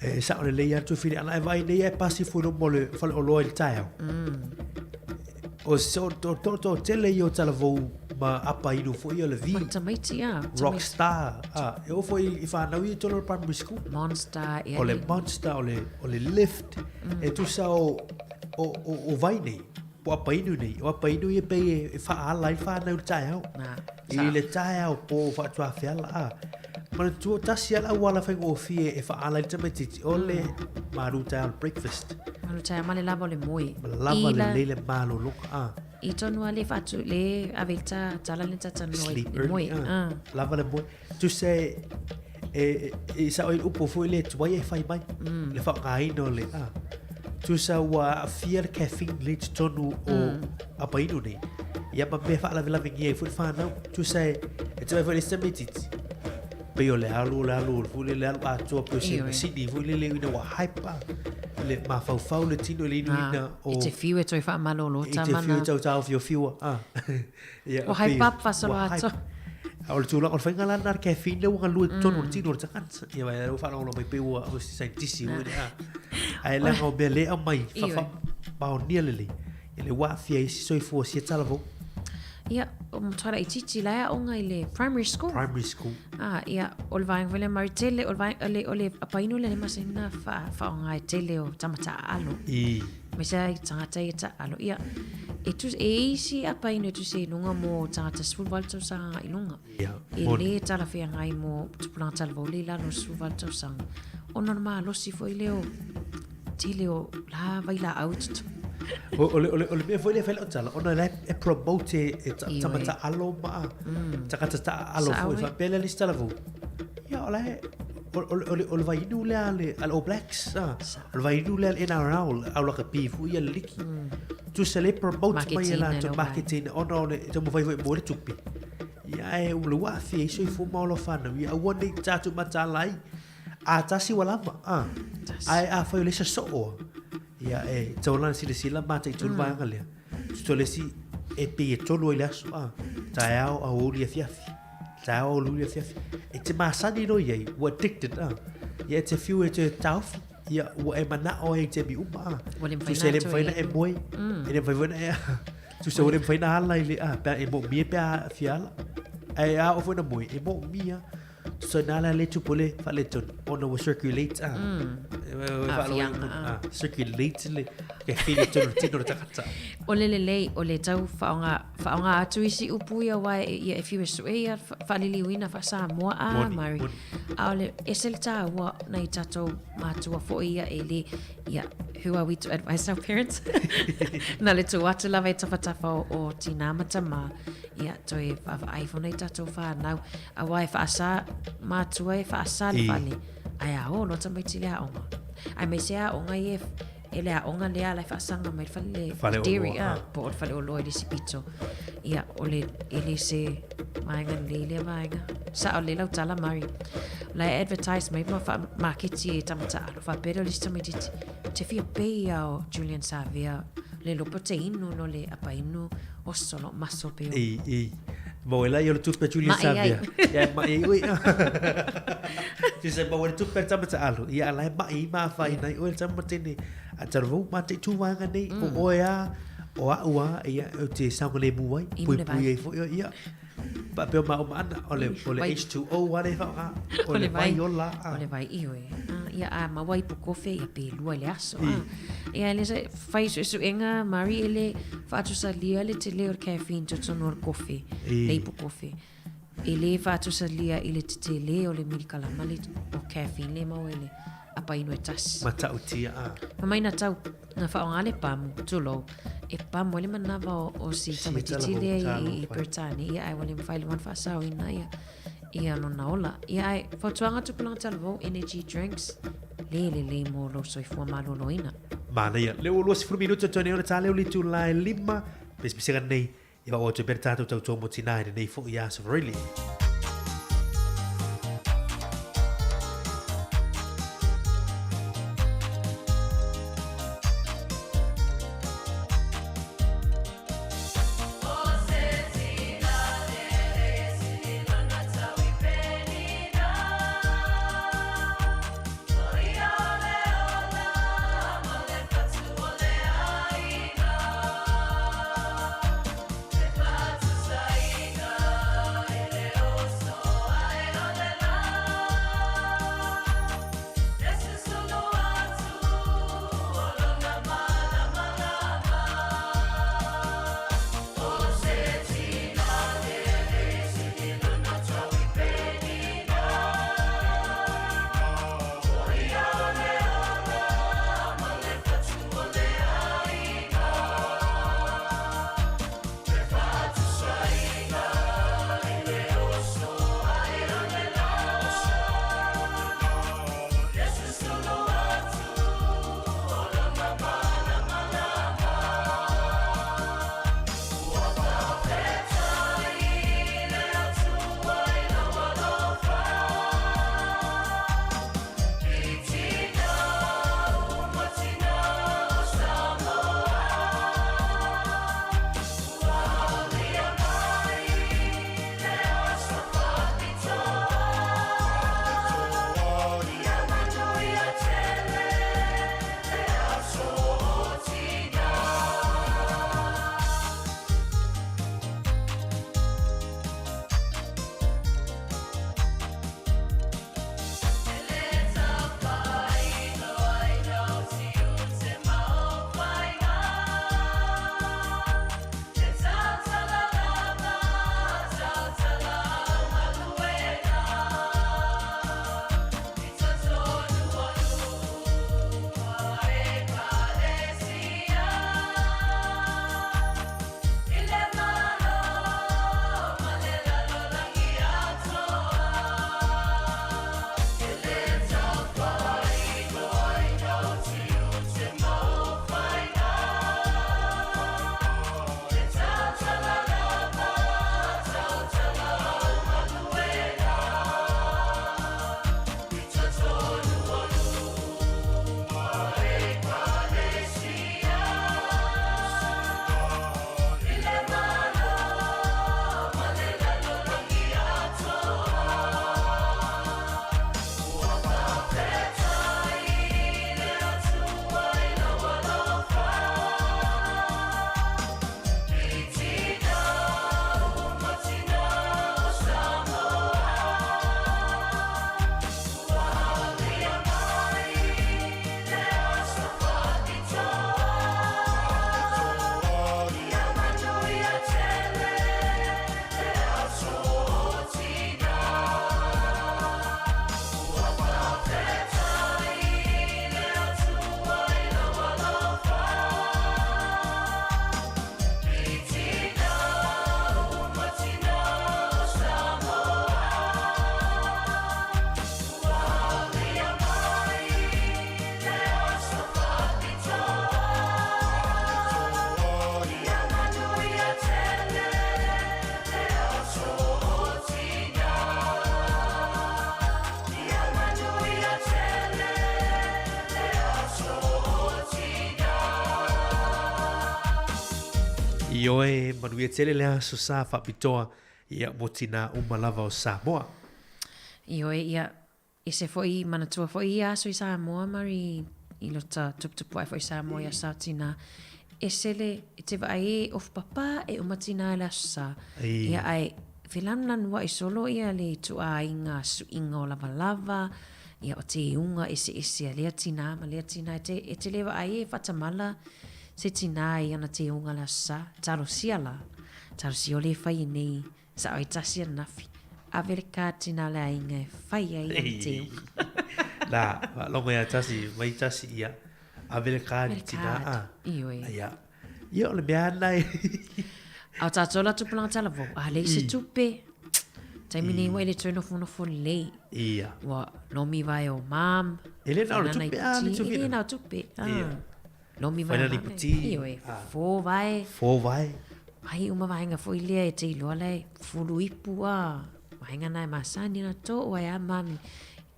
e sao lelei lava le tuafili ana e vaai nei e pasi foi loma o le faleoloa i le taeao. O se o to to to tele ia o talavou ma apa inu foi ia o le V. Ma tamaiti a. Rockstar. Ah, e oo foi i whanau ia i tolu o le primary school. Monster. Ia O le Monster, o le, o le Lift. E tusa o... O, o, o vai nei, po apainu nei, o apainu ia pei e, e whaala ai whanau le taeao. I le taeao po whaatuawheala a. Manatua tasi ala au ala whaingofie e whaala i le tamaititi o le maru taeao le breakfast. Malu taeao ma le lava o le moe. Ma le lava le lei le malologa a. I tonu a le whaatu le ave i ta tala le tatanoa i Sleep le moe. early, a. Lava le moe. Tusa e, e, e, sa o i upo foi le tuai e whai mai. Le whaangaina o le, a. Tusa ua aafia le caffeine le totonu o apainu nei. Ia ma mea faalavelave ai foi le whanau. Tusa e, e te mai foi le isi tamaititi. Pei o le alu, o le alu, foi le le alu atoa pei o se masini foi lele ina ua hype a. Le mafaufau le tino i le inuina o... I te whiu e toe faamalolo I te whiu e tau taofiofioa. A. Ia, Ua hype up faasolo ua atoa. hype. A o le tulaga o le faiga la lena o le caffeine lea ua galue i totonu o le tino o le tagata. Ia vai ua faalogologo mai pei ua o se scientist foi lea. Ae leaga o mea lea e aumai faamaonia lelei, ia le ua aafia ai isi soifua o sia talavou. Ia, o matua laitiiti la e aoga i le primary school. Primary school. Ah, ia, o le vaega foi lea mari tele, o le vaega, o le, o le apainu lea le masani na whaonga e tele o tamata alo. I. Me se ai tangata i ta alo. Ia, e tu, e isi apainu e tu se lunga mo tangata 18 tausaga i lunga. Ia, E moni. le talafeagai mo tupulaga talavou le i lalo o le 18 tausaga. Ona o le malosi foi lea o tele o la vailaau i totonu. O, o, le, o, le, o le mea foi lea e fai lau tala, ona la e promote e Ioe. tamata alo ma tagata taalo Sao foi. e. Faapea lea le isi talavou. Ia, o la e, o, o, o, le, o le vainu lea a le, a le All Blacks, ah. O le vainu lea a le NRL, au lakapi foi ia le liki. Tusa le promote mai e Marketing latou, e leo marketing, ona o le taumafai foi mo le tupe. Ia e o le ua aafia ai soifua ma ola whanau. Ia aua nei tatou mataala ai. A tasi ua lava. Ah. Ae afai o le sasoo. Ia e tau lana silasila mataitu le vaega lea. Tusa le isi e pei e tolu ai le aso. Ah. Taeao aoauli afiafi. Taeao aoauli afiafi. E te masani loa iai, ua addicted. Ah. Ia e te fiu e te taofi. Ia ua e manao ai i taimi uma. Ah. Ua le mafai Tusa e na le mafai na toe e moe. E le mafai foi na e Tusa ua le mafai na ala i le ah, pe e moomia pe a fia ala. Ae a oo foi na moe, e moomia. Tusa na ala le tupu le faaletonu ona ua circulate ah. E, e, Aafiaga, faalogo ah. ah, circulate le caffeine i totonu o le tino o le tagata. O le lelei, o le tau whaonga, whaonga atu isi upu ia wai e, ia e whiu e sue ia whaaliliuina wha-Samoa a Moni, Mari. moni. A o le ese le tāua nei tātou mātua foi ia e le, ia, who are we to advise our parents? Na le tū atu lava e tawhatafa o, o tina ma tamā. Ia, toe whaavaai fo nei tātou whānau. A wai whaasa, mātua e whaasa le I. whale. Ai a o, lo tamaiti le aonga. Ai mei se aonga i e, e le aonga le ala e whaasanga mai le whale le Fale o dairy, loa, ah, ah. po o le fale o loa i le isi pito. Ia, o le, e le se vaega lelei lea vaega. Sa o le lau tala mari. La e advertise mai ma wha maketi e tamata alo. Whapere o le isi tamaititi. Te fia pei ia o Julian Savea. Le lopo te inu no le apainu o solo maso pe o. I, i. Mo e lai o le tupe Julian Mai ai. Savea. Ia, mai ai oi. Tusa mo le tupe tamata alo. Ia ala e mai ma whai nei oi le tamatene. A taravou ma te tū vaega nei. O oe a, o au a, ia, o te saogalemu ai. I Pui mone pui vai. ai foi, ia. Pa peo ma o maana, o le, o le Vai. H2O a le whaoga. O le vai ola. O le vai ioe. Ah, ia a maua ipu kofe ia pe lua i le aso. I. Ah. Ia le se fai suesuega mari e le faatusalia le tele o le caffeine totonu o le kofe. I. Le ipu kofe. E le faatusalia i le tetele o le milikalama le o caffeine le maua i le apainu e tasi. Matautia, ah. Ma mai na tau na whaonga le pamu, tūlou. E pamu ele manawa o, o si Si tamaititi talavou, lea i, talavou i whai. Britannia. Ia ai wale mwhai le wan whaasauina ia, ia lona ola. Ia ai, fautuaga tupulaga talavou, energy drinks, le le le mo lou soifua malōlōina. Manaia. Le ua 20 minuta toa nei o le tā leo le itulā e 5. Pesepesega nei, ia faaauau atu ai pea le tatou tautoa mo tinā i lenei foi aso Faraili. Saina, ele o Ioe, manuia tele le aso sa faapitoa ia mo tinā uma lava o Samoa. Ioe, ia, ese foi manatua foi ia aso i Samoa, Mari, i lota tuputupu ae foi Samoa i aso sa tinā. Ese le, e te vaai e ofu papa e uma tinā i le aso sa. Ia, ae felanulanua i solo ia le ituaiga suiga o lavalava, ia o teuga eseese a lea tinā ma lea tinā. E te, e te le vaai e faatamala se tinā i ana teuga i le aso sa. Talosia la, talosia o le fai i nei sao e tasi ananafi. Ave le card tinā le aiga e fai ai ana teuga. La, faalogo ia tasi, mai tasi ia, ave le card i tinā a. Ioe. Ia, ia o le mea lena e. A o tātou la tupulaga talavou, a leai se tupe, taimi nei ua e le toe nofonofo lelei. Ia. Ua lomi vae o mum. E le na o le tupe a le tupe. E le na o tupe. Ia. Lomi vae. Whaina ni puti. Ioe, fo vae. Fo vae. Ai uma vaenga foi lea e te iloa lae fulu ipu a. Vaenga na e masani na to ua e a mami.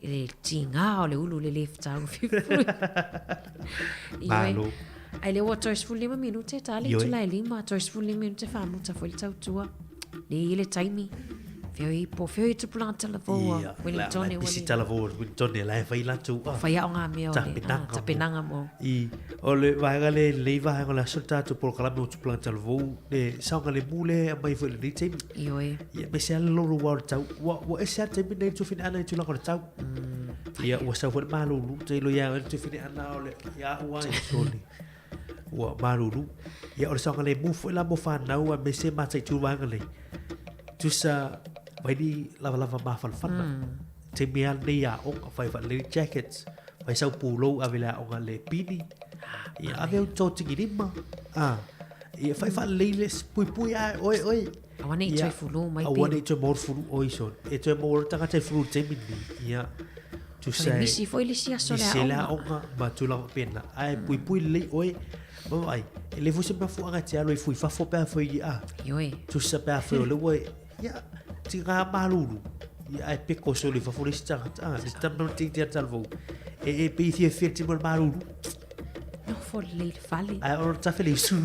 I le tigā o le ulu le lē fetaufi fulu. Malo. Ai lea ua toe 15 minute ta le itula e lima, toe 15 minute faamuta foi le tautua. Le i le taimi. Feo i po, feo i tupulaga talavou a Wellington e Pisi talavou a Wellington e la e fai latou a. Fai ao ngā mea o le tapenaga mo. I, o le vaega le lei vaega o le aso le tātou polokalame o tupulaga talavou, le saogalemu le aumai foi i lenei taimi. Ioe. Ia, me se ala loro ua o le tau. Ua, ua ese a taimi nei tufine ana i tulaga o le tau. Ia, ua sau foi le malulu. Te ilo ia le tufine ana o le, ia ua i soli. Ua malulu. Ia, o le saogalemu foi la mo whanau a me se mātai tū vaega nei. Tusa, vaini lava lava mawhalawhana. Taimi a nei a onga, whai wha lady jackets, whai sau pūlou ave le aoga le pini. Ia, ave au tō tingirima. Ah, ia, whai wha leile pui pui ai, oi, oi. Aua nei toe fulu mai Aua nei toe maua fulu oi so. E toe maua le tagata i fulu i le taimi lenei. Ia. Tusa e. Misi foi le isi aso le aoga. Misi le aoga ma tulaga pena. Ae puipui lelei oe. Ma vaai, e le foi se mafuaaga e te alu ai fui fafo pe afai i a. Ioe. Tusa pe afai o le ua ia, tiga malulu. Ia, ae peko solo i fafo le isi tagata. Ah, le tama te te talavou. E, e pei fiafia le timo le malulu. Nofo lelei le fale. Ae o le tafe le usu.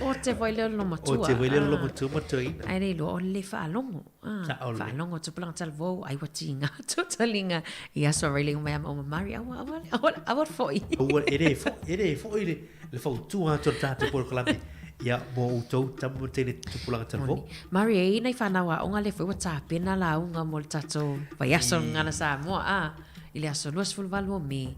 O te foi leo lo matua. O te foi leo lo matua matuaina. Ai le iloa o le faalogo. Ah, faalogo tupulaga talavou ai ua tiga tutalinga i aso rele uma ia ma mari aua aua aua aua foi. Aua e le foi e le foi le le fautua atu o le tātou polokalame ia mo outou tama ma teine tupulaga talavou. Mari e i nei whanau aoga le foi ua tapena lauga mo le tatou vaiaso gagana Samoa a i le aso 28 o Me.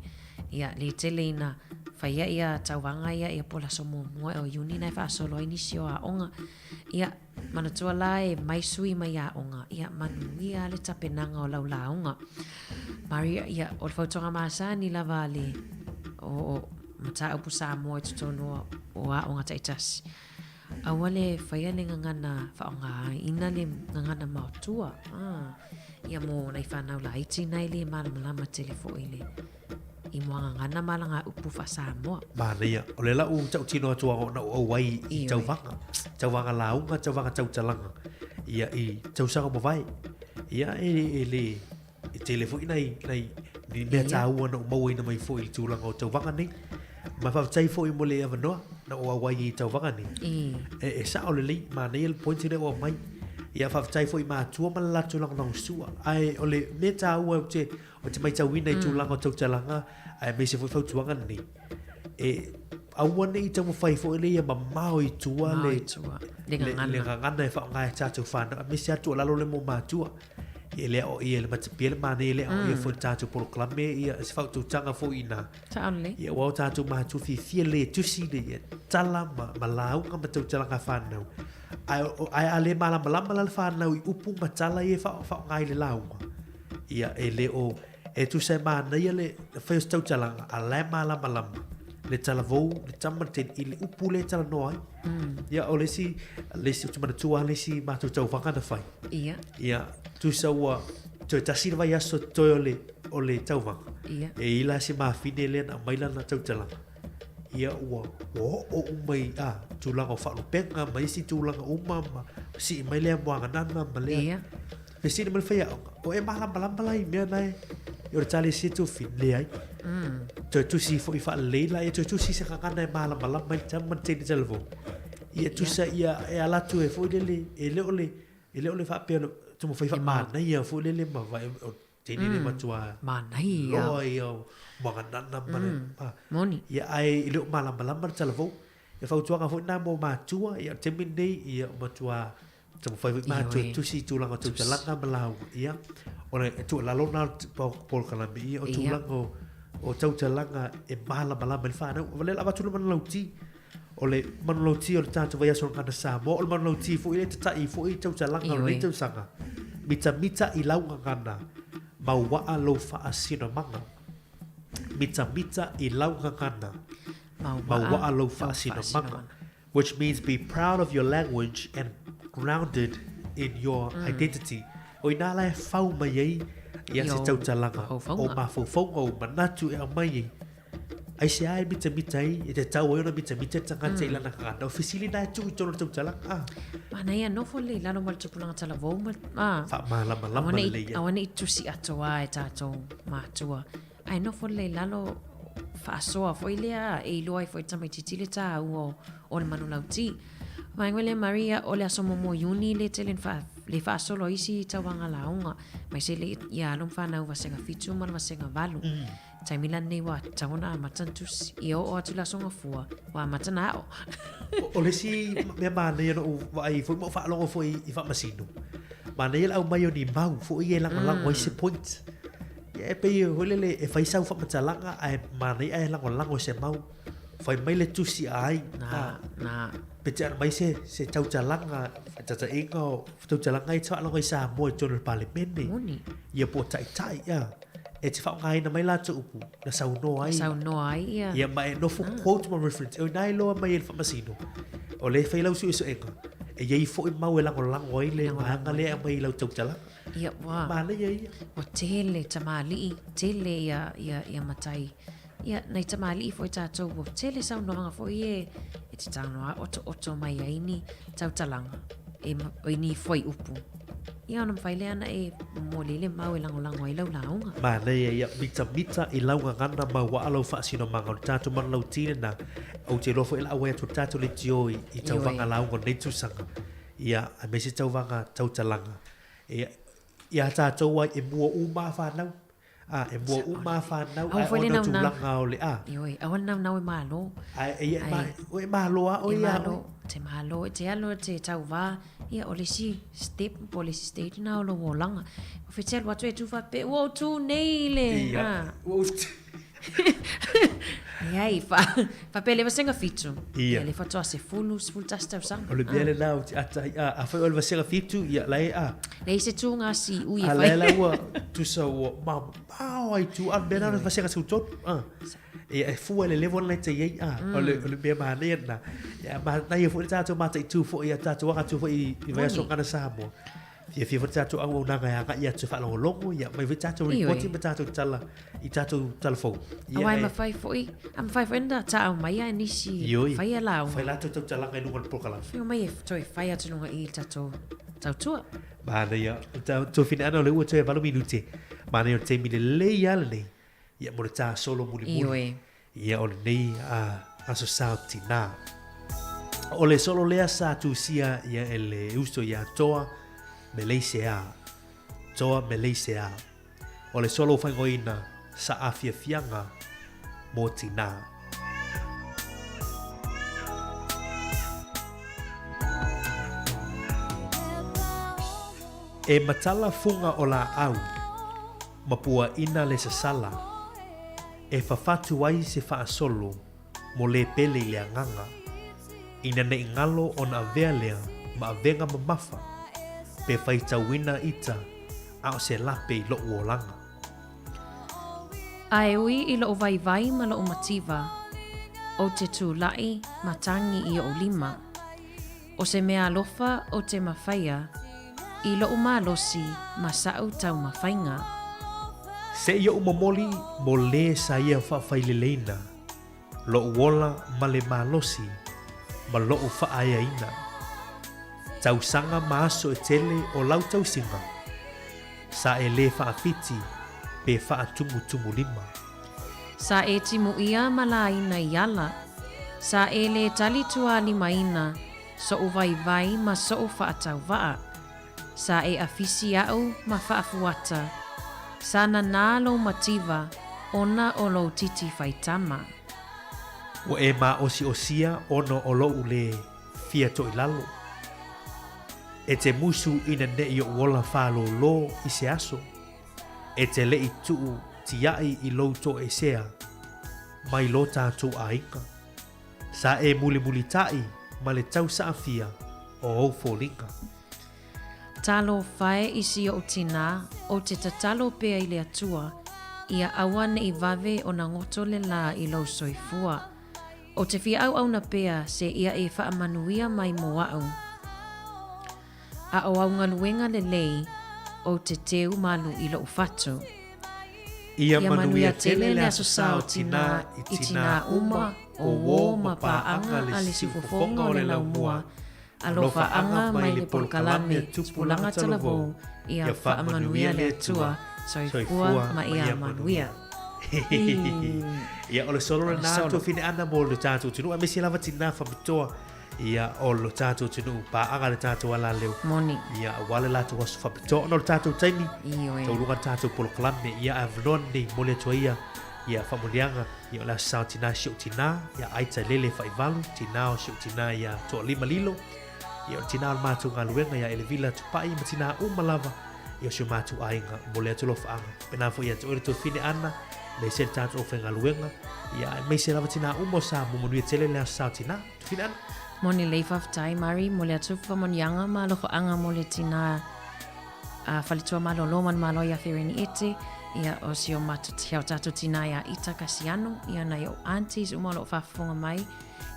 Ia, le tele ina faia ia tauvaga ia, ia po le aso muamua o Iuni na e faasolo ai nisi o aoga. Ia, manatua la e mai sui mai aoga, ia manuia le tapenaga o lau lauga. Maria, ia, o le fautuaga masani lava a le o, o mataupu Samoa i totonu o, o aoga taitasi. Aua le faia le gagana faaaogaina le gagana maotua. Ah, ia mo nai whanau laiti nai le malamalama tele foi le i moagagana ma laga upu faa-Samoa. Manaia, o le lau tautino atu ona ou auai i tauvaga, tauvaga lauga, tauvaga tautalaga, ia i tausaga mavae. Ia e, e le, e tele foi nai, nai, ni mea tāua na ou mauaina mai foi i le tulaga o tauvaga nei. Ma faafetai foi mo le avanoa na ou auai ai i tauvaga nei. E, e sao lelei, manaia le point lea ua aumai. Ia faafetai foi i matua ma le latou lagolagosua. Ae o le mea tāua ou te, Ou te maitauina i tulaga o tautalaga, aemaise foi fautuaga nei, e aua ne i taumafai foi le ia mamao i tua le, le, le, le gagana e faaaoga e tātou whānau, aemaise atu o lalo le mo mātua. E le o ia le matapia le manaia le o ia foi le tātou polokalame, ia se faautautaga foi ina. Saole. Ia ua o tātou mātua fiafia le tusi le ia tala ma, ma lauga ma tautalaga whānau. Ae, ae a le malamalama la le whānau i upu ma tala ia e whaonga i le lauga. Ia, e le o, e tusa e manaia le fai o se tautalaga, a la e malamalama le talavou, le tama, le teine, i le upu lea e talanoa ai. Ia, o le isi, le isi, ou te manatua lava le isi matou tauvaga na fai. Ia. Ia, tusa ua toe tasi le vaiaso totoe o le, o le tauvaga. Ia. E i la se mafine lea na aumai lana tautalaga. Ia, ua, ua oo uma i, a, tulaga o faalupega ma isi tulaga uma ma sii mai lea muaganana ma lea. Ia. Fesili mai le faiaoga, o e malamalama la i mea na e, o le tali si tufi, leai. Toe tusi foi faalelei la, ia toe tusi se gagana e malamalama ai le tama ma le teine talavou. Ia tusa ia e ala atu e foi lele, e le o le, e le o le faapea o taumafai faamanaia foi lele ma vaai o teine le matua manaia loa ia o Moaganana ma le Moni. Ia ae e le o malamalama le talavou. E fautuaga foi na mo matua, ia o le taimi lenei, ia o matua taumafai foi matua e tusi i tulaga o tautalaga ma lauga, ia ona e tuualalo na polokalame ia o tulaga o o tautalaga e malamalama i le fanau. O lea o le a avatu le manulauti, o le manulauti o le tatou vaiaso o le Gagana Samoa, o le manulauti foi lea e tata'i foi tautalaga o lenei tausaga, mitamita i lau gagana, mauaa lou faasinomaga. Mitamita i lau gagana, mauaa lou faasinomaga. Which means be proud of your language and grounded in your identity. O inā la e fau mai ai ia se tautalaga o mafaufauga o manatu e aumai ai. Aisea e mitamita ai, e tatau ai ona mitamita le tagata i lana gagana. O fesili na e tuu i totonu o le tautalaga. Ah. Manaia nofo lelei i lalo ma le tupulaga talavou ma, ah. Faamalamalama lelei ai. Aua ne i tusi atoa e tatou matua. Ae nofo lelei i lalo faasoa foi lea e iloa ai foi tamaitiiti le tāua o le manulauti. Vaega lea Maria, o le aso muamua o Iuni le tele na le faasolo ai isi tauaga lauga, aemaise le ia alo ma fanau vasega 7 ma le vasega 8. Taimi la lenei ua tatau ona amata ona tusi. Ia oo atu le aso Gafua, ua amata ona ao. O le isi mea manaia na ou vaai foi ma ou faalogo foi i faamasino, manaia le aumai o ni mau foi ia e lagolago ai se point. Ia e pei foi lele e fai sau faamatalaga ae manaia ae lagolago i se mau. Fai mai le tusi a ai. Na, na. Pe te aumai se, se tautalaga, faataitaiga o tautalaga ia te faalogo i Samoa i totonu o le Palemene. Moni. Ia po o taitai, ia. E te faaaogaina mai latou upu na saunoa ai. Na saunoa ai, ia. Ia ma e nofo quote ma reference. O ina e iloa mai e le faamasino, o lea e fai lau suesuega, e i ai foi mau e lagolago ai le vaega lea e aumai i lau tautalaga. Ia, ua. Manaia ia. Ua tele tamalii, tele ia, ia, ia matai. Ia, nai tamalii foi tatou, ua tele saunoaga foi e, e te tagoa otooto mai ai ni tautalaga, e, i ni fuaiupu. Ia, ona mafai lea ona e momoli ai le mau e lagolago ai lau lauga. Manaia ia, mitamita i lau gagana ma ua alo faasinomaga o le tatou manulauti lena, ou te iloa foi o le a auai atu le tatou leitio i, i tauvaga lauga o lenei tausaga. Ia, aemaise tauvaga tautalaga. Ia, ia tatou ai e mua uma a fanau. A, e mua uma a fanau, Aua ae foi le ona naunau. tulaga o le a. Ioe, aua le naunau e malo. Ae, e, ia, e, ma, Ae. e malo a oe E ia malo, oe. te malo, e te alo, e te tauvā. Ia, o le isi step po o le isi stage lena o lou olaga. Ua fai te alu atu e tu faapea, ua ou tu nei i le, Ia, a. ua ou Leai, fa, faapea le vasega 7. Ia. Ia, le faatoa 10, 11 tausaga. O le mea lena ou te ata ai, a, afai o le vasega 7, ia, la e a. Leai se tū ngā siu i e A fai. lea la ua, tusa ua, ma, mao ai tu, a le mea lena o le vasega 13, a. Ia, e fua i le level lena e te i ai, a. O le, o le mea manaia lena. Ia, manaia foi le tatou mataitu foi, ia tatou aga atu foi i, i vaiaso Moni. Gagana Samoa. Fiafia foi le tatou auaunaga e agai atu e faalogologo, ia, aumai foi tatou Ioe. ripoti ma tatou tala i tatou tala fou. Ia, Aua e e- mafai foi, a mafai foi ona taau mai a e nisi Ioe. fai a lauga. Fai latou tautalaga i luga o le polokalame. Fai mai e toe fai atu luga i le tatou tautua. Manaia, o ta tuafine ana o le ua toe 8 minute. Manaia o le taimi lelei lava lenei. Ia mo le tā solo mulimuli. Ioe. Ia o lenei a aso sa o tinā. O le solo lea sa tusia ia e le uso ia Toa Meleisea. Toa Meleisea. O le solo faingoina sa afiafiaga mo tinā. E matala fuga o laau ma puaina le sasala e fafatu ai se faasolo mo le pele i le agaga, ina ne i galo ona avea lea ma avega mamafa, pe faitauina ita a o se lape i lou olaga. A e ui i lou vaivai ma lou mativa, ou te tulai ma tagi i ou lima. O se meaalofa ou te mafaia i lou malosi ma sa'u taumafaiga. Se i ou momoli mo lē sa ia faafaileleina lou ola ma le malosi ma lou faaeaina. Tausaga ma aso e tele o lau tausiga, sa e lē faafiti pe faatumutumulima. Sa e timuia ma laina i ala, sa e lē tali tuālimaina Soʻu vaivai ma soʻu faatauvaa. Sa e afisi aʻu ma faafuata. Sa nanā lou mativa ona o lou titi faitama. Ua e māʻosiʻosia ona o loʻu lē fia toʻilalo. E te musu ina neʻi oʻu ola whālōlō i se aso. E te leʻi tuʻu tiaʻi i lou toʻesea mai lo tātou ʻāina. Sa e mulimulitaʻi ma le tau saʻafia o ou foliga. Talofa e i si oʻu tinā, o te tatalo pea i le Atua, ia auaneʻi vave o na goto le lā i lou soifua. O te fia auauna pea se ia e faamanuia mai mo aʻu. A o au galuega lelei, o te teu malu i loʻu fatu. Ia manuia tele le Aso Sa o Tinā i tinā uma o uō ma pāʻaga le siufofoga o le laumua, Alofa anga mai le polokalame Tupulaga Talavou ia faamanuia le Atua, soifua ma ia manuia. Ia, o le solo lena tuafine ana mo le tatou atunuu, aemaise lava tinā faapitoa ia o lo tatou atunuu, paaga le tatou alaleo. Moni. Ia, aua le latou aso faapitoa ona o le tatou taimi. Ioe. Tauluga le tatou polokalame, ia avanoa lenei momoli atu ai ia ia faamanuiaga Ia o le aso sa o tinā si ou tinā, ia Aita Lele Faivalu, tinā o si ou tinā ia Toalima Lilo, ia o le tinā o le matou galuega ia Elevila Tupai ma tinā uma lava ia o si o matou aiga mo le atu alofaaga. Pena foi ia te oe le tuafine Ana, aemaise le tatou aufaigaluega, ia aemaise lava tinā uma o Samoa, manuia tele le aso sa o tinā. Tuafine Ana. Moni lelei faafetai Mari mo le atu faamanuiaga ma alofaaga mo le tinā a Faletua Malolo ma le Malo ia Fereni Ete, ia o si o matou si o tatou tinā ia Ita Kasiano, ia nai o aunties uma o loo faafofoga mai,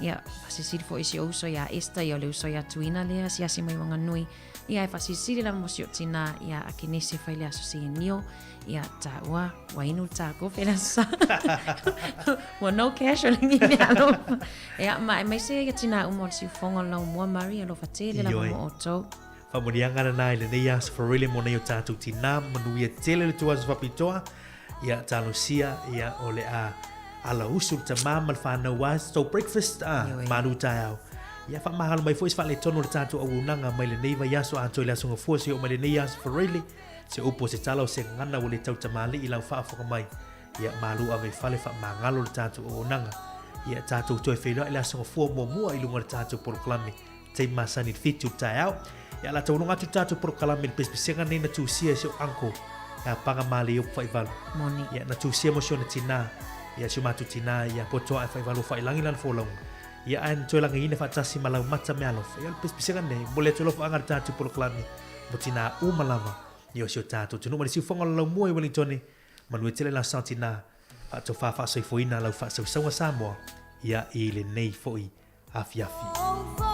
ia faasilisili foi i si o uso ia Esther, ia o le uso ia Tuina lea asiasi mai Wanganui, ia e faasilisili lava mo si o tinā ia Akenese Faileaso Sienio, ia taua ua inu le tā kofe le aso sa. Ua no cash o le ngine alofa. Ia ma aemaise ia tinā uma o le siufofoga o le laumua Mari alofa tele lava mo outou. Faamanuiaga lena i lenei aso Farele mo nei o tātou tinā, manuia tele le tou aso faapitoa, ia talosia, ia o le a ala usu le tamā ma le whānau a tou breakfast a malu taeao. Ia whaamahalo mai foi se faaletonu o le tātou auaunaga mai lenei vaiaso atoa i le aso Gafua seia oo mai lenei aso Farele, se upu o se tala o se gagana ua le tautamalii i lau faafofoga mai. Ia malu ave i fale faamagalo le tātou auaunaga. Ia tātou toe feiloai i le aso Gafua muamua i luga o le tātou polokalame. Taimi masani i le 7 o le taeao. Ia o le a taualoga atu le tatou polokalame i le pesepesega nei na tusia e si ou uncle ia Paga Maleiopu Faivalu. Moni. Ia na tusia mo si ona tinā, ia si o matou tinā ia Potoae Faivalu o Faiilagi lana folauga. Ia ae na toe lagiina faatasi ma Laumata Mealofa. Ia o le pesepesega nei, momoli atu alofaaga i le tatou polokalame mo tinā uma lava ia o si o tatou atunuu. Ma le siufofoga o le laumua i Wellingtone, manuia tele la sao tinā, faatofa faasoifuaina lau faasausauga Samoa ia i lenei foi afiafi.